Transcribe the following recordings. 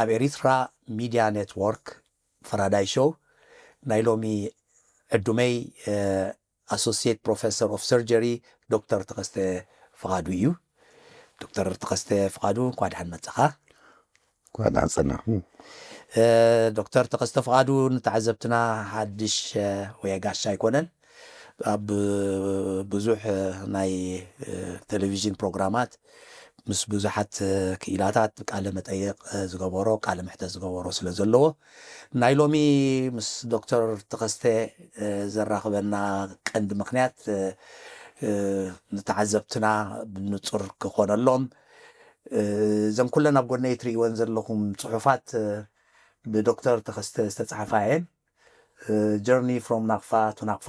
ኣብ ኤሪትራ ሚድያ ኔትወርክ ፈራዳይ ሾው ናይ ሎሚ ዕዱመይ ኣሶሲየት ፕሮፌሰር ኦፍ ሰርጀሪ ዶክተር ተኸስተ ፍቓዱ እዩ። ዶክተር ተኸስተ ፍቓዱ፣ እንኳ ደሓን መጻኻ። እንኳ ደሓን ጸናሕኩም። ዶክተር ተኸስተ ፍቓዱ ንተዓዘብትና ሓድሽ ወይ ጋሻ ኣይኮነን። ኣብ ብዙሕ ናይ ቴሌቪዥን ፕሮግራማት ምስ ብዙሓት ክኢላታት ቃለ መጠይቕ ዝገበሮ፣ ቃለ ምሕተት ዝገበሮ ስለ ዘለዎ፣ ናይ ሎሚ ምስ ዶክተር ተኸስተ ዘራኽበና ቀንዲ ምኽንያት ንተዓዘብትና ብንጹር ክኾነሎም፣ እዘን ኩለን ኣብ ጎነይ ትርእይወን ዘለኹም ጽሑፋት ብዶክተር ተኸስተ ዝተጻሕፋ እየን። ጀርኒ ፍሮም ናቕፋ ቱ ናቕፋ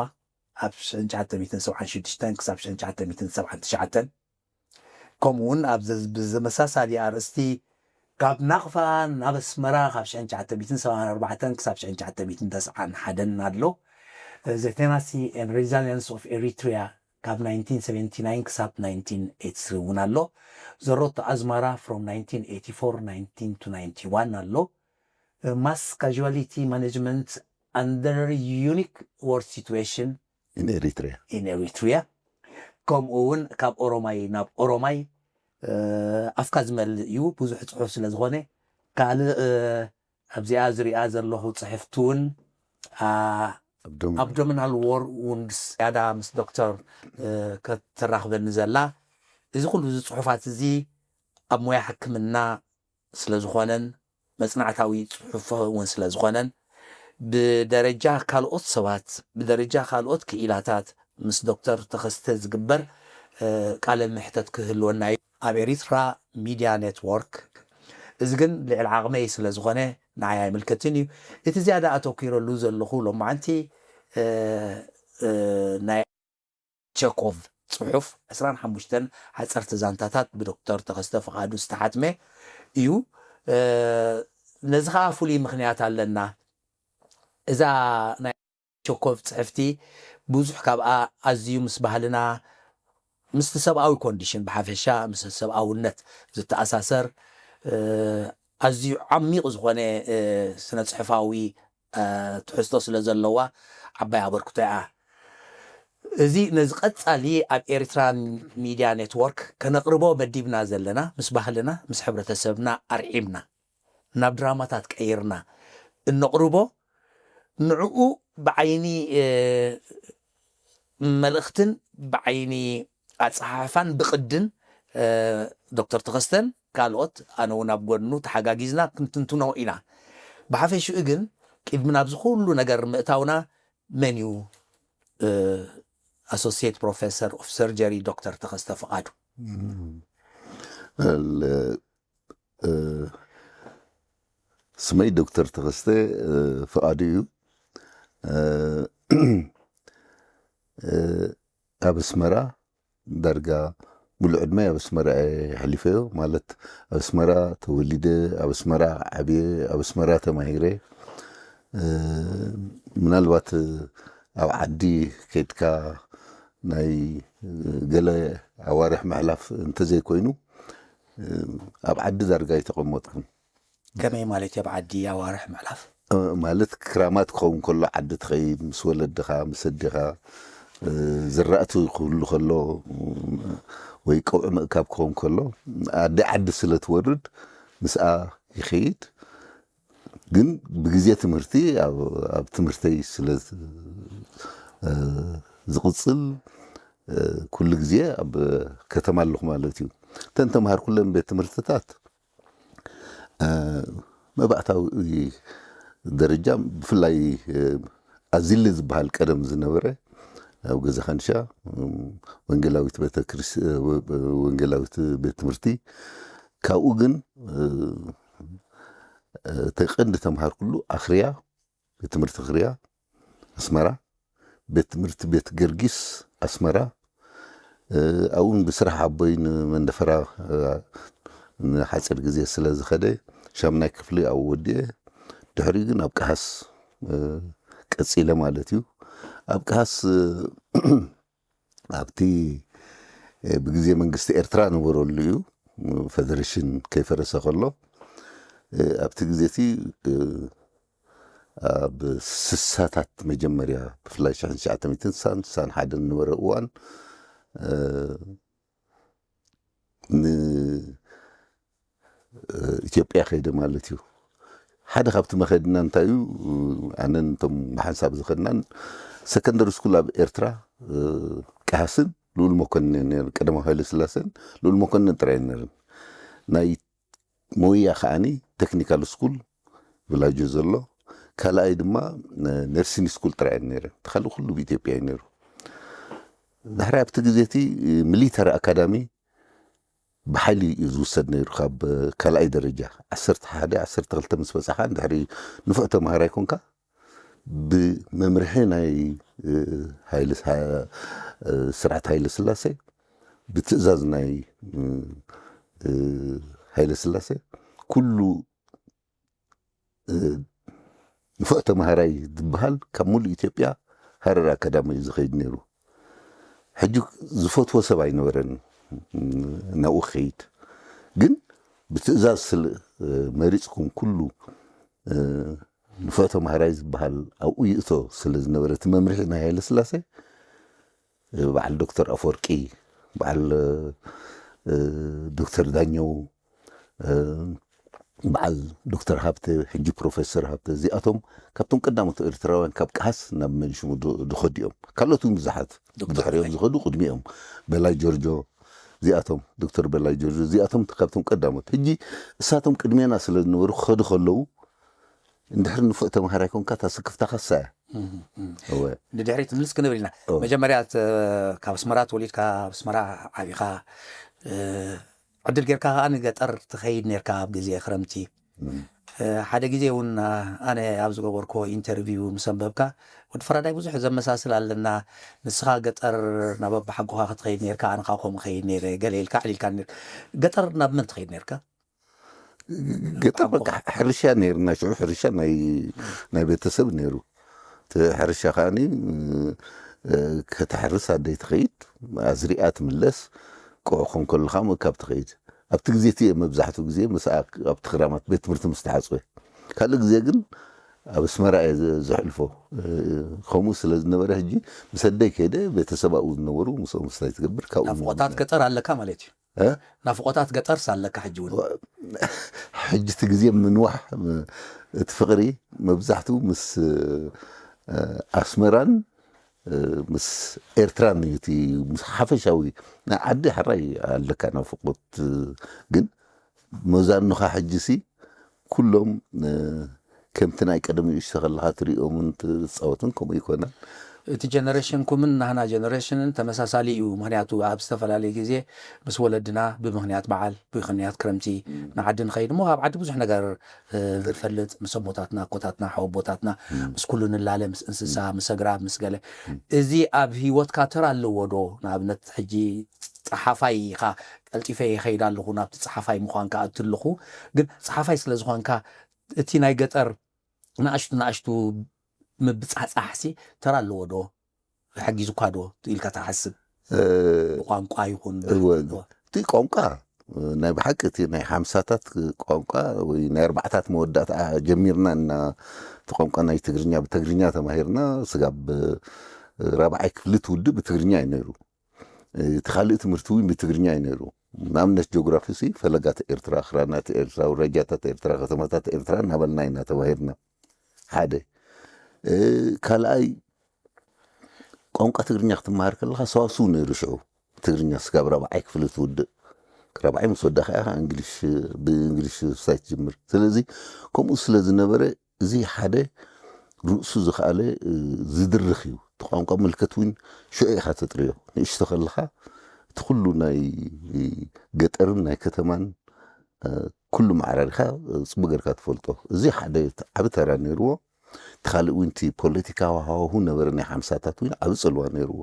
ኣብ ሽሕን ትሽዓተ ሚእትን ሰብዓን ሽዱሽተን ክሳብ ሽሕን ትሽዓተ ሚእትን ሰብዓን ትሽዓተን፣ ከምኡ እውን ኣብ ብዘመሳሳሊ ኣርእስቲ ካብ ናቕፋ ናብ ኣስመራ ካብ ሽሕን ትሽዓተ ሚእትን ሰብዓን ኣርባዕተን ክሳብ ሽሕን ትሽዓተ ሚእትን ተስዓን ሓደን ኣሎ። The Tenacity and Resilience of Eritrea ካብ ናይንቲን ሰቨንቲ ናይን ክሳብ ናይንቲን ኤይቲ ስሪ እውን ኣሎ። The Road to Asmara from ናይንቲን ኤይቲ ፎር ናይንቲን to ናይንቲ ዋን ኣሎ። Mass Casualty Management under Unique War Situation in Eritrea. In Eritrea፣ ከምኡ እውን ካብ ኦሮማይ ናብ ኦሮማይ ኣፍካ ዝመልእ እዩ። ብዙሕ ጽሑፍ ስለ ዝኾነ ካልእ ኣብዚኣ ዝሪኣ ዘለኹ ጽሕፍቲ እውን Abdominal War Wounds፣ ያዳ ምስ ዶክተር ከተራኽበኒ ዘላ። እዚ ኩሉ እዚ ጽሑፋት እዚ ኣብ ሞያ ሕክምና ስለ ዝኾነን መጽናዕታዊ ጽሑፍ እውን ስለ ዝኾነን፣ ብደረጃ ካልኦት ሰባት፣ ብደረጃ ካልኦት ክኢላታት ምስ ዶክተር ተኸስተ ዝግበር ቃለ ምሕተት ክህልወና እዩ ኣብ ኤሪትራ ሚድያ ኔትወርክ። እዚ ግን ልዕሊ ዓቕመይ ስለ ዝኾነ ንዓይ ኣይምልከትን እዩ። እቲ ዝያዳ ኣተኲረሉ ዘለኹ ሎማዓንቲ ናይ ቸኮቭ ጽሑፍ ዕስራን ሓሙሽተን ሓጸርቲ ዛንታታት ብዶክተር ተኸስተ ፍቓዱ ዝተሓትመ እዩ። ነዚ ኸኣ ፍሉይ ምኽንያት ኣለና። እዛ ናይ ቸኮቭ ጽሕፍቲ ብዙሕ ካብኣ ኣዝዩ ምስ ባህልና፣ ምስቲ ሰብኣዊ ኮንዲሽን ብሓፈሻ፣ ምስ ሰብኣውነት ዝተኣሳሰር ኣዝዩ ዓሚቕ ዝኾነ ስነ ጽሑፋዊ ትሕዝቶ ስለ ዘለዋ ዓባይ ኣበርክቶ እያ። እዚ ነዚ ቀጻሊ ኣብ ኤሪትራ ሚድያ ኔትወርክ ከነቕርቦ መዲብና ዘለና፣ ምስ ባህልና ምስ ሕብረተሰብና ኣርዒምና ናብ ድራማታት ቀይርና እነቕርቦ፣ ንዕኡ ብዓይኒ መልእኽትን ብዓይኒ ኣጸሓሕፋን ብቕድን ዶክተር ተኸስተን ካልኦት ኣነ እውን ኣብ ጎድኑ ተሓጋጊዝና ክንትንትኖ ኢና። ብሓፈሽኡ ግን ቅድሚ ናብዚ ኩሉ ነገር ምእታውና መን እዩ ኣሶሲየት ፕሮፌሰር ኦፍ ሰርጀሪ ዶክተር ተኸስተ ፍቓዱ? ስመይ ዶክተር ተኸስተ ፍቓዱ እዩ። ኣብ ኣስመራ ዳርጋ ሙሉእ ዕድመይ ኣብ ኣስመራ እየ ኣሕሊፈዮ። ማለት ኣብ ኣስመራ ተወሊደ፣ ኣብ ኣስመራ ዓብየ፣ ኣብ ኣስመራ ተማሂረ። ምናልባት ኣብ ዓዲ ከይድካ ናይ ገለ ኣዋርሕ ምሕላፍ እንተዘይኮይኑ ኣብ ዓዲ ዳርጋ ኣይተቐመጥኩን። ከመይ ማለት እዩ ኣብ ዓዲ ኣዋርሕ ምሕላፍ? ማለት ክራማት ክኸውን ከሎ ዓዲ ትኸይድ፣ ምስ ወለድኻ ምስ ኣዴኻ ዝራእቲ ክህሉ ከሎ ወይ ቀውዒ ምእካብ ክኸውን ከሎ ኣደ ዓዲ ስለ ትወርድ ምስኣ ይኸይድ። ግን ብግዜ ትምህርቲ ኣብ ትምህርተይ ስለ ዝቕፅል ኩሉ ግዜ ኣብ ከተማ ኣለኹ ማለት እዩ። እተን ተምሃርኩለን ቤት ትምህርትታት መባእታዊ ደረጃ ብፍላይ ኣዚሊ ዝበሃል ቀደም ዝነበረ ኣብ ገዛ ካንሻ ወንጌላዊት ቤተክርስ ወንጌላዊት ቤት ትምህርቲ። ካብኡ ግን እቲ ቀንዲ ተምሃርኩሉ ኣኽርያ፣ ቤት ትምህርቲ ኣኽርያ ኣስመራ፣ ቤት ትምህርቲ ቤት ገርጊስ ኣስመራ። ኣብኡን ብስራሕ ኣቦይ ንመንደፈራ ንሓፂር ግዜ ስለ ዝኸደ ሻምናይ ክፍሊ ኣብኡ ወዲኤ። ድሕሪኡ ግን ኣብ ቀሃስ ቀፂለ ማለት እዩ። ኣብ ቀሃስ ኣብቲ ብግዜ መንግስቲ ኤርትራ ነበረሉ እዩ፣ ፈደሬሽን ከይፈረሰ ከሎ ኣብቲ ግዜ እቲ ኣብ ስሳታት መጀመርያ ብፍላይ ሽሕን ትሽዓተ ሚእትን ስሳን ስሳን ሓደን ዝነበረ እዋን ንኢትዮጵያ ከይደ ማለት እዩ። ሓደ ካብቲ መኸድና እንታይ እዩ? ኣነን እቶም ብሓንሳብ ዝኸድናን ሰከንደሪ ስኩል ኣብ ኤርትራ ቀሃስን ልኡል መኮንን ነይሩ። ቀዳማዊ ሃይለ ስላሴን ልኡል መኮንን ጥራይ ነይረን። ናይ ሞያ ከዓኒ ቴክኒካል ስኩል ብላጆ ዘሎ፣ ካልኣይ ድማ ነርሲን ስኩል ጥራይ ነይረ። እቲ ካልእ ኩሉ ብኢትዮጵያ እዩ ነይሩ። ድሕሪ ኣብቲ ግዜ እቲ ሚሊተሪ ኣካዳሚ ብሓይሊ እዩ ዝውሰድ ነይሩ። ካብ ካልኣይ ደረጃ ዓሰርተ ሓደ ዓሰርተ ክልተ ምስ በጻኻ ድሕሪ ንፉዕ ተምሃራይ ኮንካ ብመምርሒ ናይ ሃይለ ስርዓት ሃይለ ስላሴ ብትእዛዝ ናይ ሃይለ ስላሴ ኩሉ ንፉዕ ተምሃራይ ዝበሃል ካብ ሙሉእ ኢትዮጵያ ሃረር ኣካዳሚ እዩ ዝኸይድ ነይሩ። ሕጂ ዝፈትዎ ሰብ ኣይነበረን ናብኡ ክኸይድ። ግን ብትእዛዝ ስለ መሪፅኩም ኩሉ ንፉዕ ተምሃራይ ዝበሃል ኣብኡ ይእቶ ስለ ዝነበረ እቲ መምርሒ ናይ ሃይለ ስላሴ በዓል ዶክተር ኣፈወርቂ፣ በዓል ዶክተር ዳኘው፣ በዓል ዶክተር ሃብተ፣ ሕጂ ፕሮፌሰር ሃብተ፣ እዚኣቶም ካብቶም ቀዳሞት ኤርትራውያን ካብ ቀሃስ ናብ መንሽሙ ዝኸዱ እዮም። ካልኦት እውን ብዙሓት ብድሕሪኦም ዝኸዱ ቅድሚኦም፣ በላይ ጆርጆ፣ እዚኣቶም ዶክተር በላይ ጆርጆ እዚኣቶም ካብቶም ቀዳሞት። ሕጂ እሳቶም ቅድሜና ስለ ዝነበሩ ክኸዱ ከለዉ እንድሕር ንፉዕ ተምሃራይ ኮንካ እታ ስክፍታኻ እሳ እያ። እወ። ንድሕሪት ምልስ ክንብል ኢና። እወ። መጀመርያ ት-፣ ካብ ኣስመራ ተወሊድካ፣ ኣብ ኣስመራ ዓቢኻ፣ እ፣ ዕድል ጌርካ ከኣ ንገጠር ትኸይድ ኔርካ ኣብ ግዜ ክረምቲ። እም። እ፣ ሓደ ግዜ እውን፣ ኣ-፣ ኣነ ኣብ ዝገበርክዎ ኢንተርቪው ምስ ኣንበብካ፣ ወዲ ፈራዳይ ብዙሕ ዘመሳስል ኣለና። ንስኻ ገጠር ናብ ኣባሓጎኻ ክትኸይድ ኔርካ፣ ኣነ ከኣ ከምኡ ኸይድ ኔረ፣ ገለ ኢልካ ኣዕሊልካ ኔር-፣ ገጠር ናብ መን ትኸይድ ኔርካ? ገጠር በቃ ሕርሻ ነይርና። ሽዑ ሕርሻ ናይ ናይ ቤተሰብ ነይሩ። እቲ ሕርሻ ከዓኒ ከተሕርስ ኣደይ ትኸይድ፣ ኣዝሪኣ ትምለስ፣ ቆዕኹም ከለኻ ምእካብ ትኸይድ። ኣብቲ ግዜ እቲ እየ መብዛሕትኡ ግዜ ምስኣ ኣብቲ ክራማት ቤት ትምህርቲ ምስ ተሓፅወ። ካልእ ግዜ ግን ኣብ ኣስመራ እየ ዘሕልፎ። ከምኡ ስለ ዝነበረ ሕጂ ምስ ኣደይ ከይደ ቤተሰብ ኣብኡ ዝነበሩ ምስኦም ምስታይ ትገብር ካብኡ ናፍቆታት ገጠር ኣለካ ማለት እዩ። እ? ናፍቆታት ገጠርስ ኣለካ ሕጂ እውን? ሕጂ እቲ ግዜ ምንዋሕ እቲ ፍቕሪ መብዛሕትኡ ምስ ኣስመራን ምስ ኤርትራን እዩ። እቲ ምስ ሓፈሻዊ ናይ ዓዲ ሕራይ ኣለካ ናፍቆት፣ ግን መዛኑኻ ሕጂ ሲ ኩሎም ከምቲ ናይ ቀደም ንእሽቶ ከለኻ ትሪኦምን ትፃወትን ከምኡ ይኮና። እቲ ጀነሬሽንኩምን ናህና ጀነሬሽንን ተመሳሳሊ እዩ። ምክንያቱ ኣብ ዝተፈላለየ ግዜ ምስ ወለድና ብምክንያት በዓል፣ ብምክንያት ክረምቲ ንዓዲ ንኸይድ እሞ ካብ ዓዲ ብዙሕ ነገር ንፈልጥ፣ ምስ ኣቦታትና ኣኮታትና ሓወቦታትና ምስ ኩሉ ንላለ፣ ምስ እንስሳ፣ ምስ ኣግራብ፣ ምስ ገለ። እዚ ኣብ ሂወትካ ተራ ኣለዎ ዶ? ንኣብነት ሕጂ ፀሓፋይ ኢኻ፣ ቀልጢፈ ይኸይድ ኣለኹ ናብቲ ፀሓፋይ ምዃንካ ኣትልኹ። ግን ፀሓፋይ ስለ ዝኾንካ እቲ ናይ ገጠር ንኣሽቱ ንኣሽቱ ምብጻጻሕሲ ተራ ኣለዎ ዶ? ሓጊዙኳ ዶ ኢልካ ትሓስብ? ብቋንቋ ይኹን እወ፣ እቲ ቋንቋ ናይ ብሓቂ እቲ ናይ ሓምሳታት ቋንቋ ወይ ናይ ኣርባዕታት መወዳእታ ጀሚርና እና እቲ ቋንቋ ናይ ትግርኛ ብትግርኛ ተማሂርና ስጋብ ራብዓይ ክፍሊ ትውድእ ብትግርኛ እዩ ነይሩ። እቲ ካልእ ትምህርቲ እውን ብትግርኛ እዩ ነይሩ። ንኣብነት ጂኦግራፊ ሲ ፈለጋት ኤርትራ፣ ኣኽራናት ኤርትራ፣ ውራጃታት ኤርትራ፣ ከተማታት ኤርትራ እናበልና ኢና ተማሂርና። ሓደ ካልኣይ ቋንቋ ትግርኛ ክትመሃር ከለኻ ሰዋስው ነይሩ ሽዑ። ትግርኛ ስጋብ ራብዓይ ክፍሊ ትውድእ፣ ራብዓይ ምስ ወዳእካ ኢኻ እንግሊሽ፣ ብእንግሊሽ ስታይ ትጅምር። ስለዚ ከምኡ ስለ ዝነበረ እዚ ሓደ ርእሱ ዝኸኣለ ዝድርኽ እዩ። እቲ ቋንቋ ምልከት እውን ሽዑ ኢኻ ተጥርዮ። ንእሽቶ ከለኻ እቲ ኩሉ ናይ ገጠርን ናይ ከተማን ኩሉ መዓራሪኻ ፅቡቅ ጌርካ ትፈልጦ። እዚ ሓደ ዓቢ ተራ ነይርዎ። እቲ ካልእ እውን እቲ ፖለቲካዊ ሃዋሁ ነበረ ናይ ሓምሳታት እውን ዓቢ ጽልዋ ነይርዎ።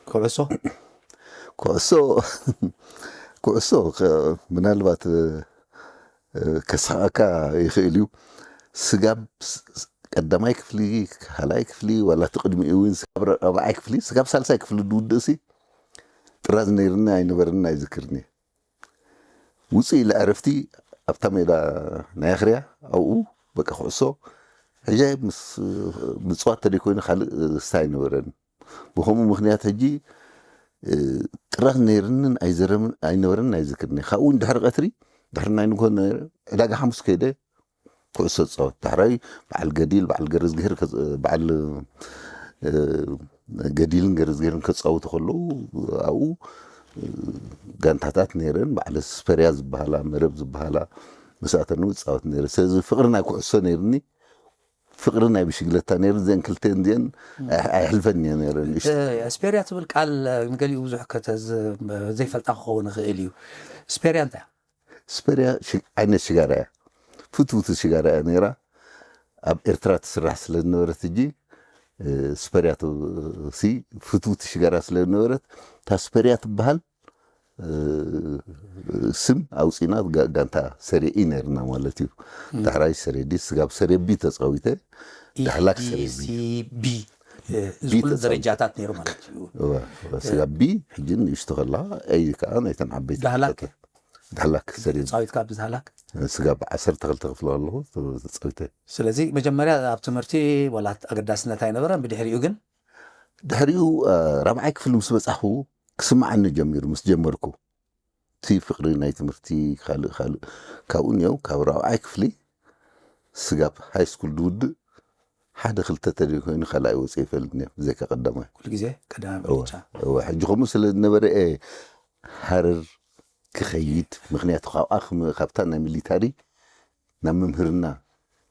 ኩዕሶ ኩዕሶ ኩዕሶ ምናልባት ከስሕቀካ ይኽእል እዩ። ስጋብ ቀዳማይ ክፍሊ፣ ካልኣይ ክፍሊ ዋላ እቲ ቅድሚኡ እውን ስጋብ ራብዓይ ክፍሊ፣ ስጋብ ሳልሳይ ክፍሊ ዝውድእሲ ጥራዝ ነይርኒ ኣይነበረኒ ኣይዝክርኒ። ውፅእ ኢለ ዕረፍቲ ኣብታ ሜዳ ናይ ኣኽርያ ኣብኡ በቃ ኩዕሶ ሕጂ ምስ ምፅዋት ተደይ ኮይኑ ካልእ ስታ ኣይነበረን። ብኸምኡ ምኽንያት ሕጂ ጥራኽ ነይርንን ኣይነበረንን ኣይዝክርን። ካብኡ ድሕሪ ቀትሪ ድሕሪ ናይ ንጎ ዕዳጋ ሓሙስ ከይደ ኩዕሶ ፃወት ዳሕራይ በዓል ገዲል በዓል ገረዝግሄር በዓል ገዲልን ገረዝግሄርን ከፃወቱ ከለዉ ኣብኡ ጋንታታት ነይረን። በዓል ስፐርያ ዝበሃላ መረብ ዝበሃላ ምስኣተን እፃወት ነይረ። ስለዚ ፍቅሪ ናይ ኩዕሶ ነይርኒ፣ ፍቅሪ ናይ ብሽግለታ ነይሩ። ዘን ክልተ እዚአን ኣይሕልፈን እየ ነይረ። ንእሽቶ ስፔርያ ትብል ቃል ንገሊኡ ብዙሕ ዘይፈልጣ ክኸውን ይኽእል እዩ። ስፔርያ እንታይ? ስፐርያ ዓይነት ሽጋራ እያ። ፍትውቲ ሽጋራ እያ ነይራ። ኣብ ኤርትራ ትስራሕ ስለ ዝነበረት እጂ ስፐርያ ሲ ፍትውቲ ሽጋራ ስለ ዝነበረት እታ ስፐርያ ትበሃል ስም ኣውፂና ጋንታ ሰሬ ኢ ነርና ማለት እዩ። ዳሕራይ ሰሬ ዲ ስጋብ ሰሬ ቢ ተፃዊተ ዳሕላክ ሰሬ ቢ ቢ እዚ ኩሉ ደረጃታት ነይሩ ማለት እዩ። ስጋብ ቢ ሕጂ ንእሽቶ ከለካ ኤ ከዓ ናይተን ዓበይቲ ዳህላክ ዳህላክ ሰሪ ፃዊትካ ብዛህላክ ስጋብ ዓሰርተ ክልተ ክፍሎ ኣለኹ ተፃዊተ። ስለዚ መጀመርያ ኣብ ትምህርቲ ወላ ኣገዳስነት ኣይነበረን። ብድሕሪኡ ግን ድሕሪኡ ራብዓይ ክፍሊ ምስ በፃኹ ክስምዓኒ ጀሚሩ ምስ ጀመርኩ እቲ ፍቅሪ ናይ ትምህርቲ ካልእ ካልእ ካብኡ እኒኦ ካብ ራብዓይ ክፍሊ ስጋብ ሃይ ስኩል ዝውድእ ሓደ ክልተ ተደይ ኮይኑ ካልኣይ ወፂ ይፈልጥ እኒኦ ብዘይካ ቀዳማይ ኩሉ ግዜ ቀዳማይ ብልጫ እወ ሕጂ ከምኡ ስለ ዝነበረ እየ ሃረር ክኸይድ። ምክንያቱ ካብኣ ክም- ካብታ ናይ ሚሊታሪ ናብ ምምህርና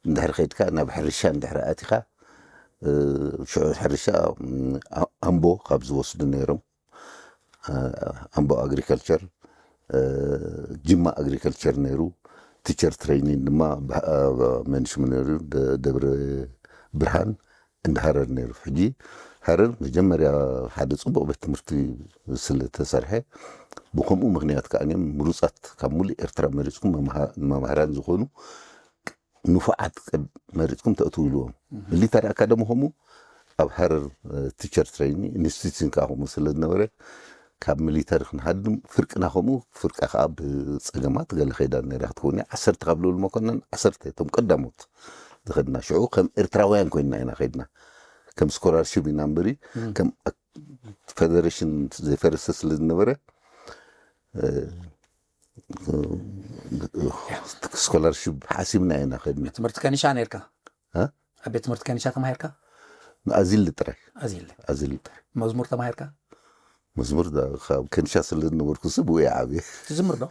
እንድሕር ከይድካ ናብ ሕርሻ እንድሕር ኣቲኻ እ፣ ሽዑ ሕርሻ ም፣ ኣ- ኣምቦ ካብ ዝወስዱ ነይሮም። ኣምቦ ኣግሪካልቸር፣ ጅማ ኣግሪካልቸር ነይሩ። ቲቸር ትሬኒንግ ድማ መንሽም ነይሩ። ደብረ ብርሃን እንደ ሃረር ነይሩ። ሕጂ ሃረር መጀመርያ ሓደ ፅቡቅ ቤት ትምህርቲ ስለተሰርሐ ብከምኡ ምክንያት ከዓ እኒም ምሩፃት ካብ ሙሉእ ኤርትራ መሪፅኩም መምሃራን ዝኾኑ ንፉዓት መሪፅኩም ተእትው ኢልዎም። ሚሊተሪ ኣካደሚ ከምኡ ኣብ ሃረር ቲቸር ትሬኒንግ ኢንስቲትዩሽን ከዓ ከምኡ ስለ ዝነበረ ካብ ሚሊተሪ ክንሃድም ፍርቅና ከምኡ ፍርቃ ከዓ ብፀገማት ገለ ከይዳ ነይራ ክትኮኒ ዓሰርተ ካብ ልብል መኮነን ዓሰርተ እቶም ቀዳሞት ዝኸድና ሽዑ ከም ኤርትራውያን ኮይንና ኢና ከይድና ከም ስኮላርሽፕ ኢና እምበሪ ከም ፌደሬሽን ዘይፈረሰ ስለ ዝነበረ ስኮላርሽፕ ሓሲብና ኢና ከድና። ትምህርቲ ከኒሻ ነርካ? ኣብ ቤት ትምህርቲ ከኒሻ ተማሂርካ? ኣዚሊ ጥራይ ኣዚሊ ኣዚሊ ጥራይ መዝሙር ተማሂርካ? መዝሙር ካብ ከኒሻ ስለ ዝነበርኩ ሲ ብኡ ዓብየ ትዝምር ዶ?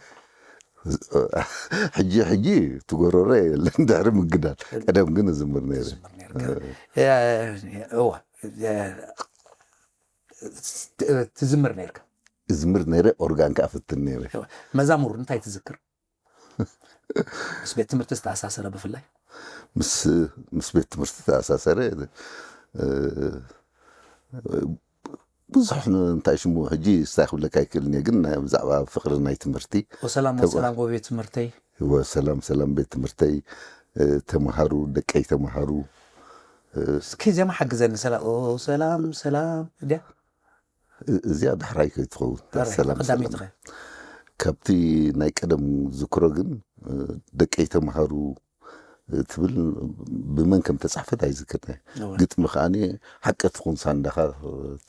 ሕጂ ሕጂ ትጎረሮ የለን ድሕሪ ምግዳል ቀደም ግን እዝምር ነይረ። እዋ ትዝምር ነርካ? እዝምር ነይረ። ኦርጋን ከዓ ፍትን ነይረ። መዛሙር እንታይ ትዝክር? ምስ ቤት ትምህርቲ ዝተኣሳሰረ ብፍላይ ምስ ቤት ትምህርቲ ዝተኣሳሰረ ብዙሕ እንታይ ሽሙ ሕጂ ስታይ ክብለካ ኣይክእልን እየ ግን ብዛዕባ ፍቅሪ ናይ ትምህርቲ ወሰላም ወሰላም ጎቤት ትምህርተይ ወሰላም ሰላም ቤት ትምህርተይ ተምሃሩ ደቀይ ተምሃሩ እስኪ ዜማ ሓግዘኒ ሰላም ሰላም ሰላም እዲያ እዚኣ ዳሕራይ ከይትኸውን ሰላም ቀዳሚት ካብቲ ናይ ቀደም ዝክሮ ግን ደቀይ ተምሃሩ ትብል ብመን ከም ተፃሕፈት ኣይዝክርና ግጥሚ ከዓኒ ሓቂ ትኹን ሳንዳኻ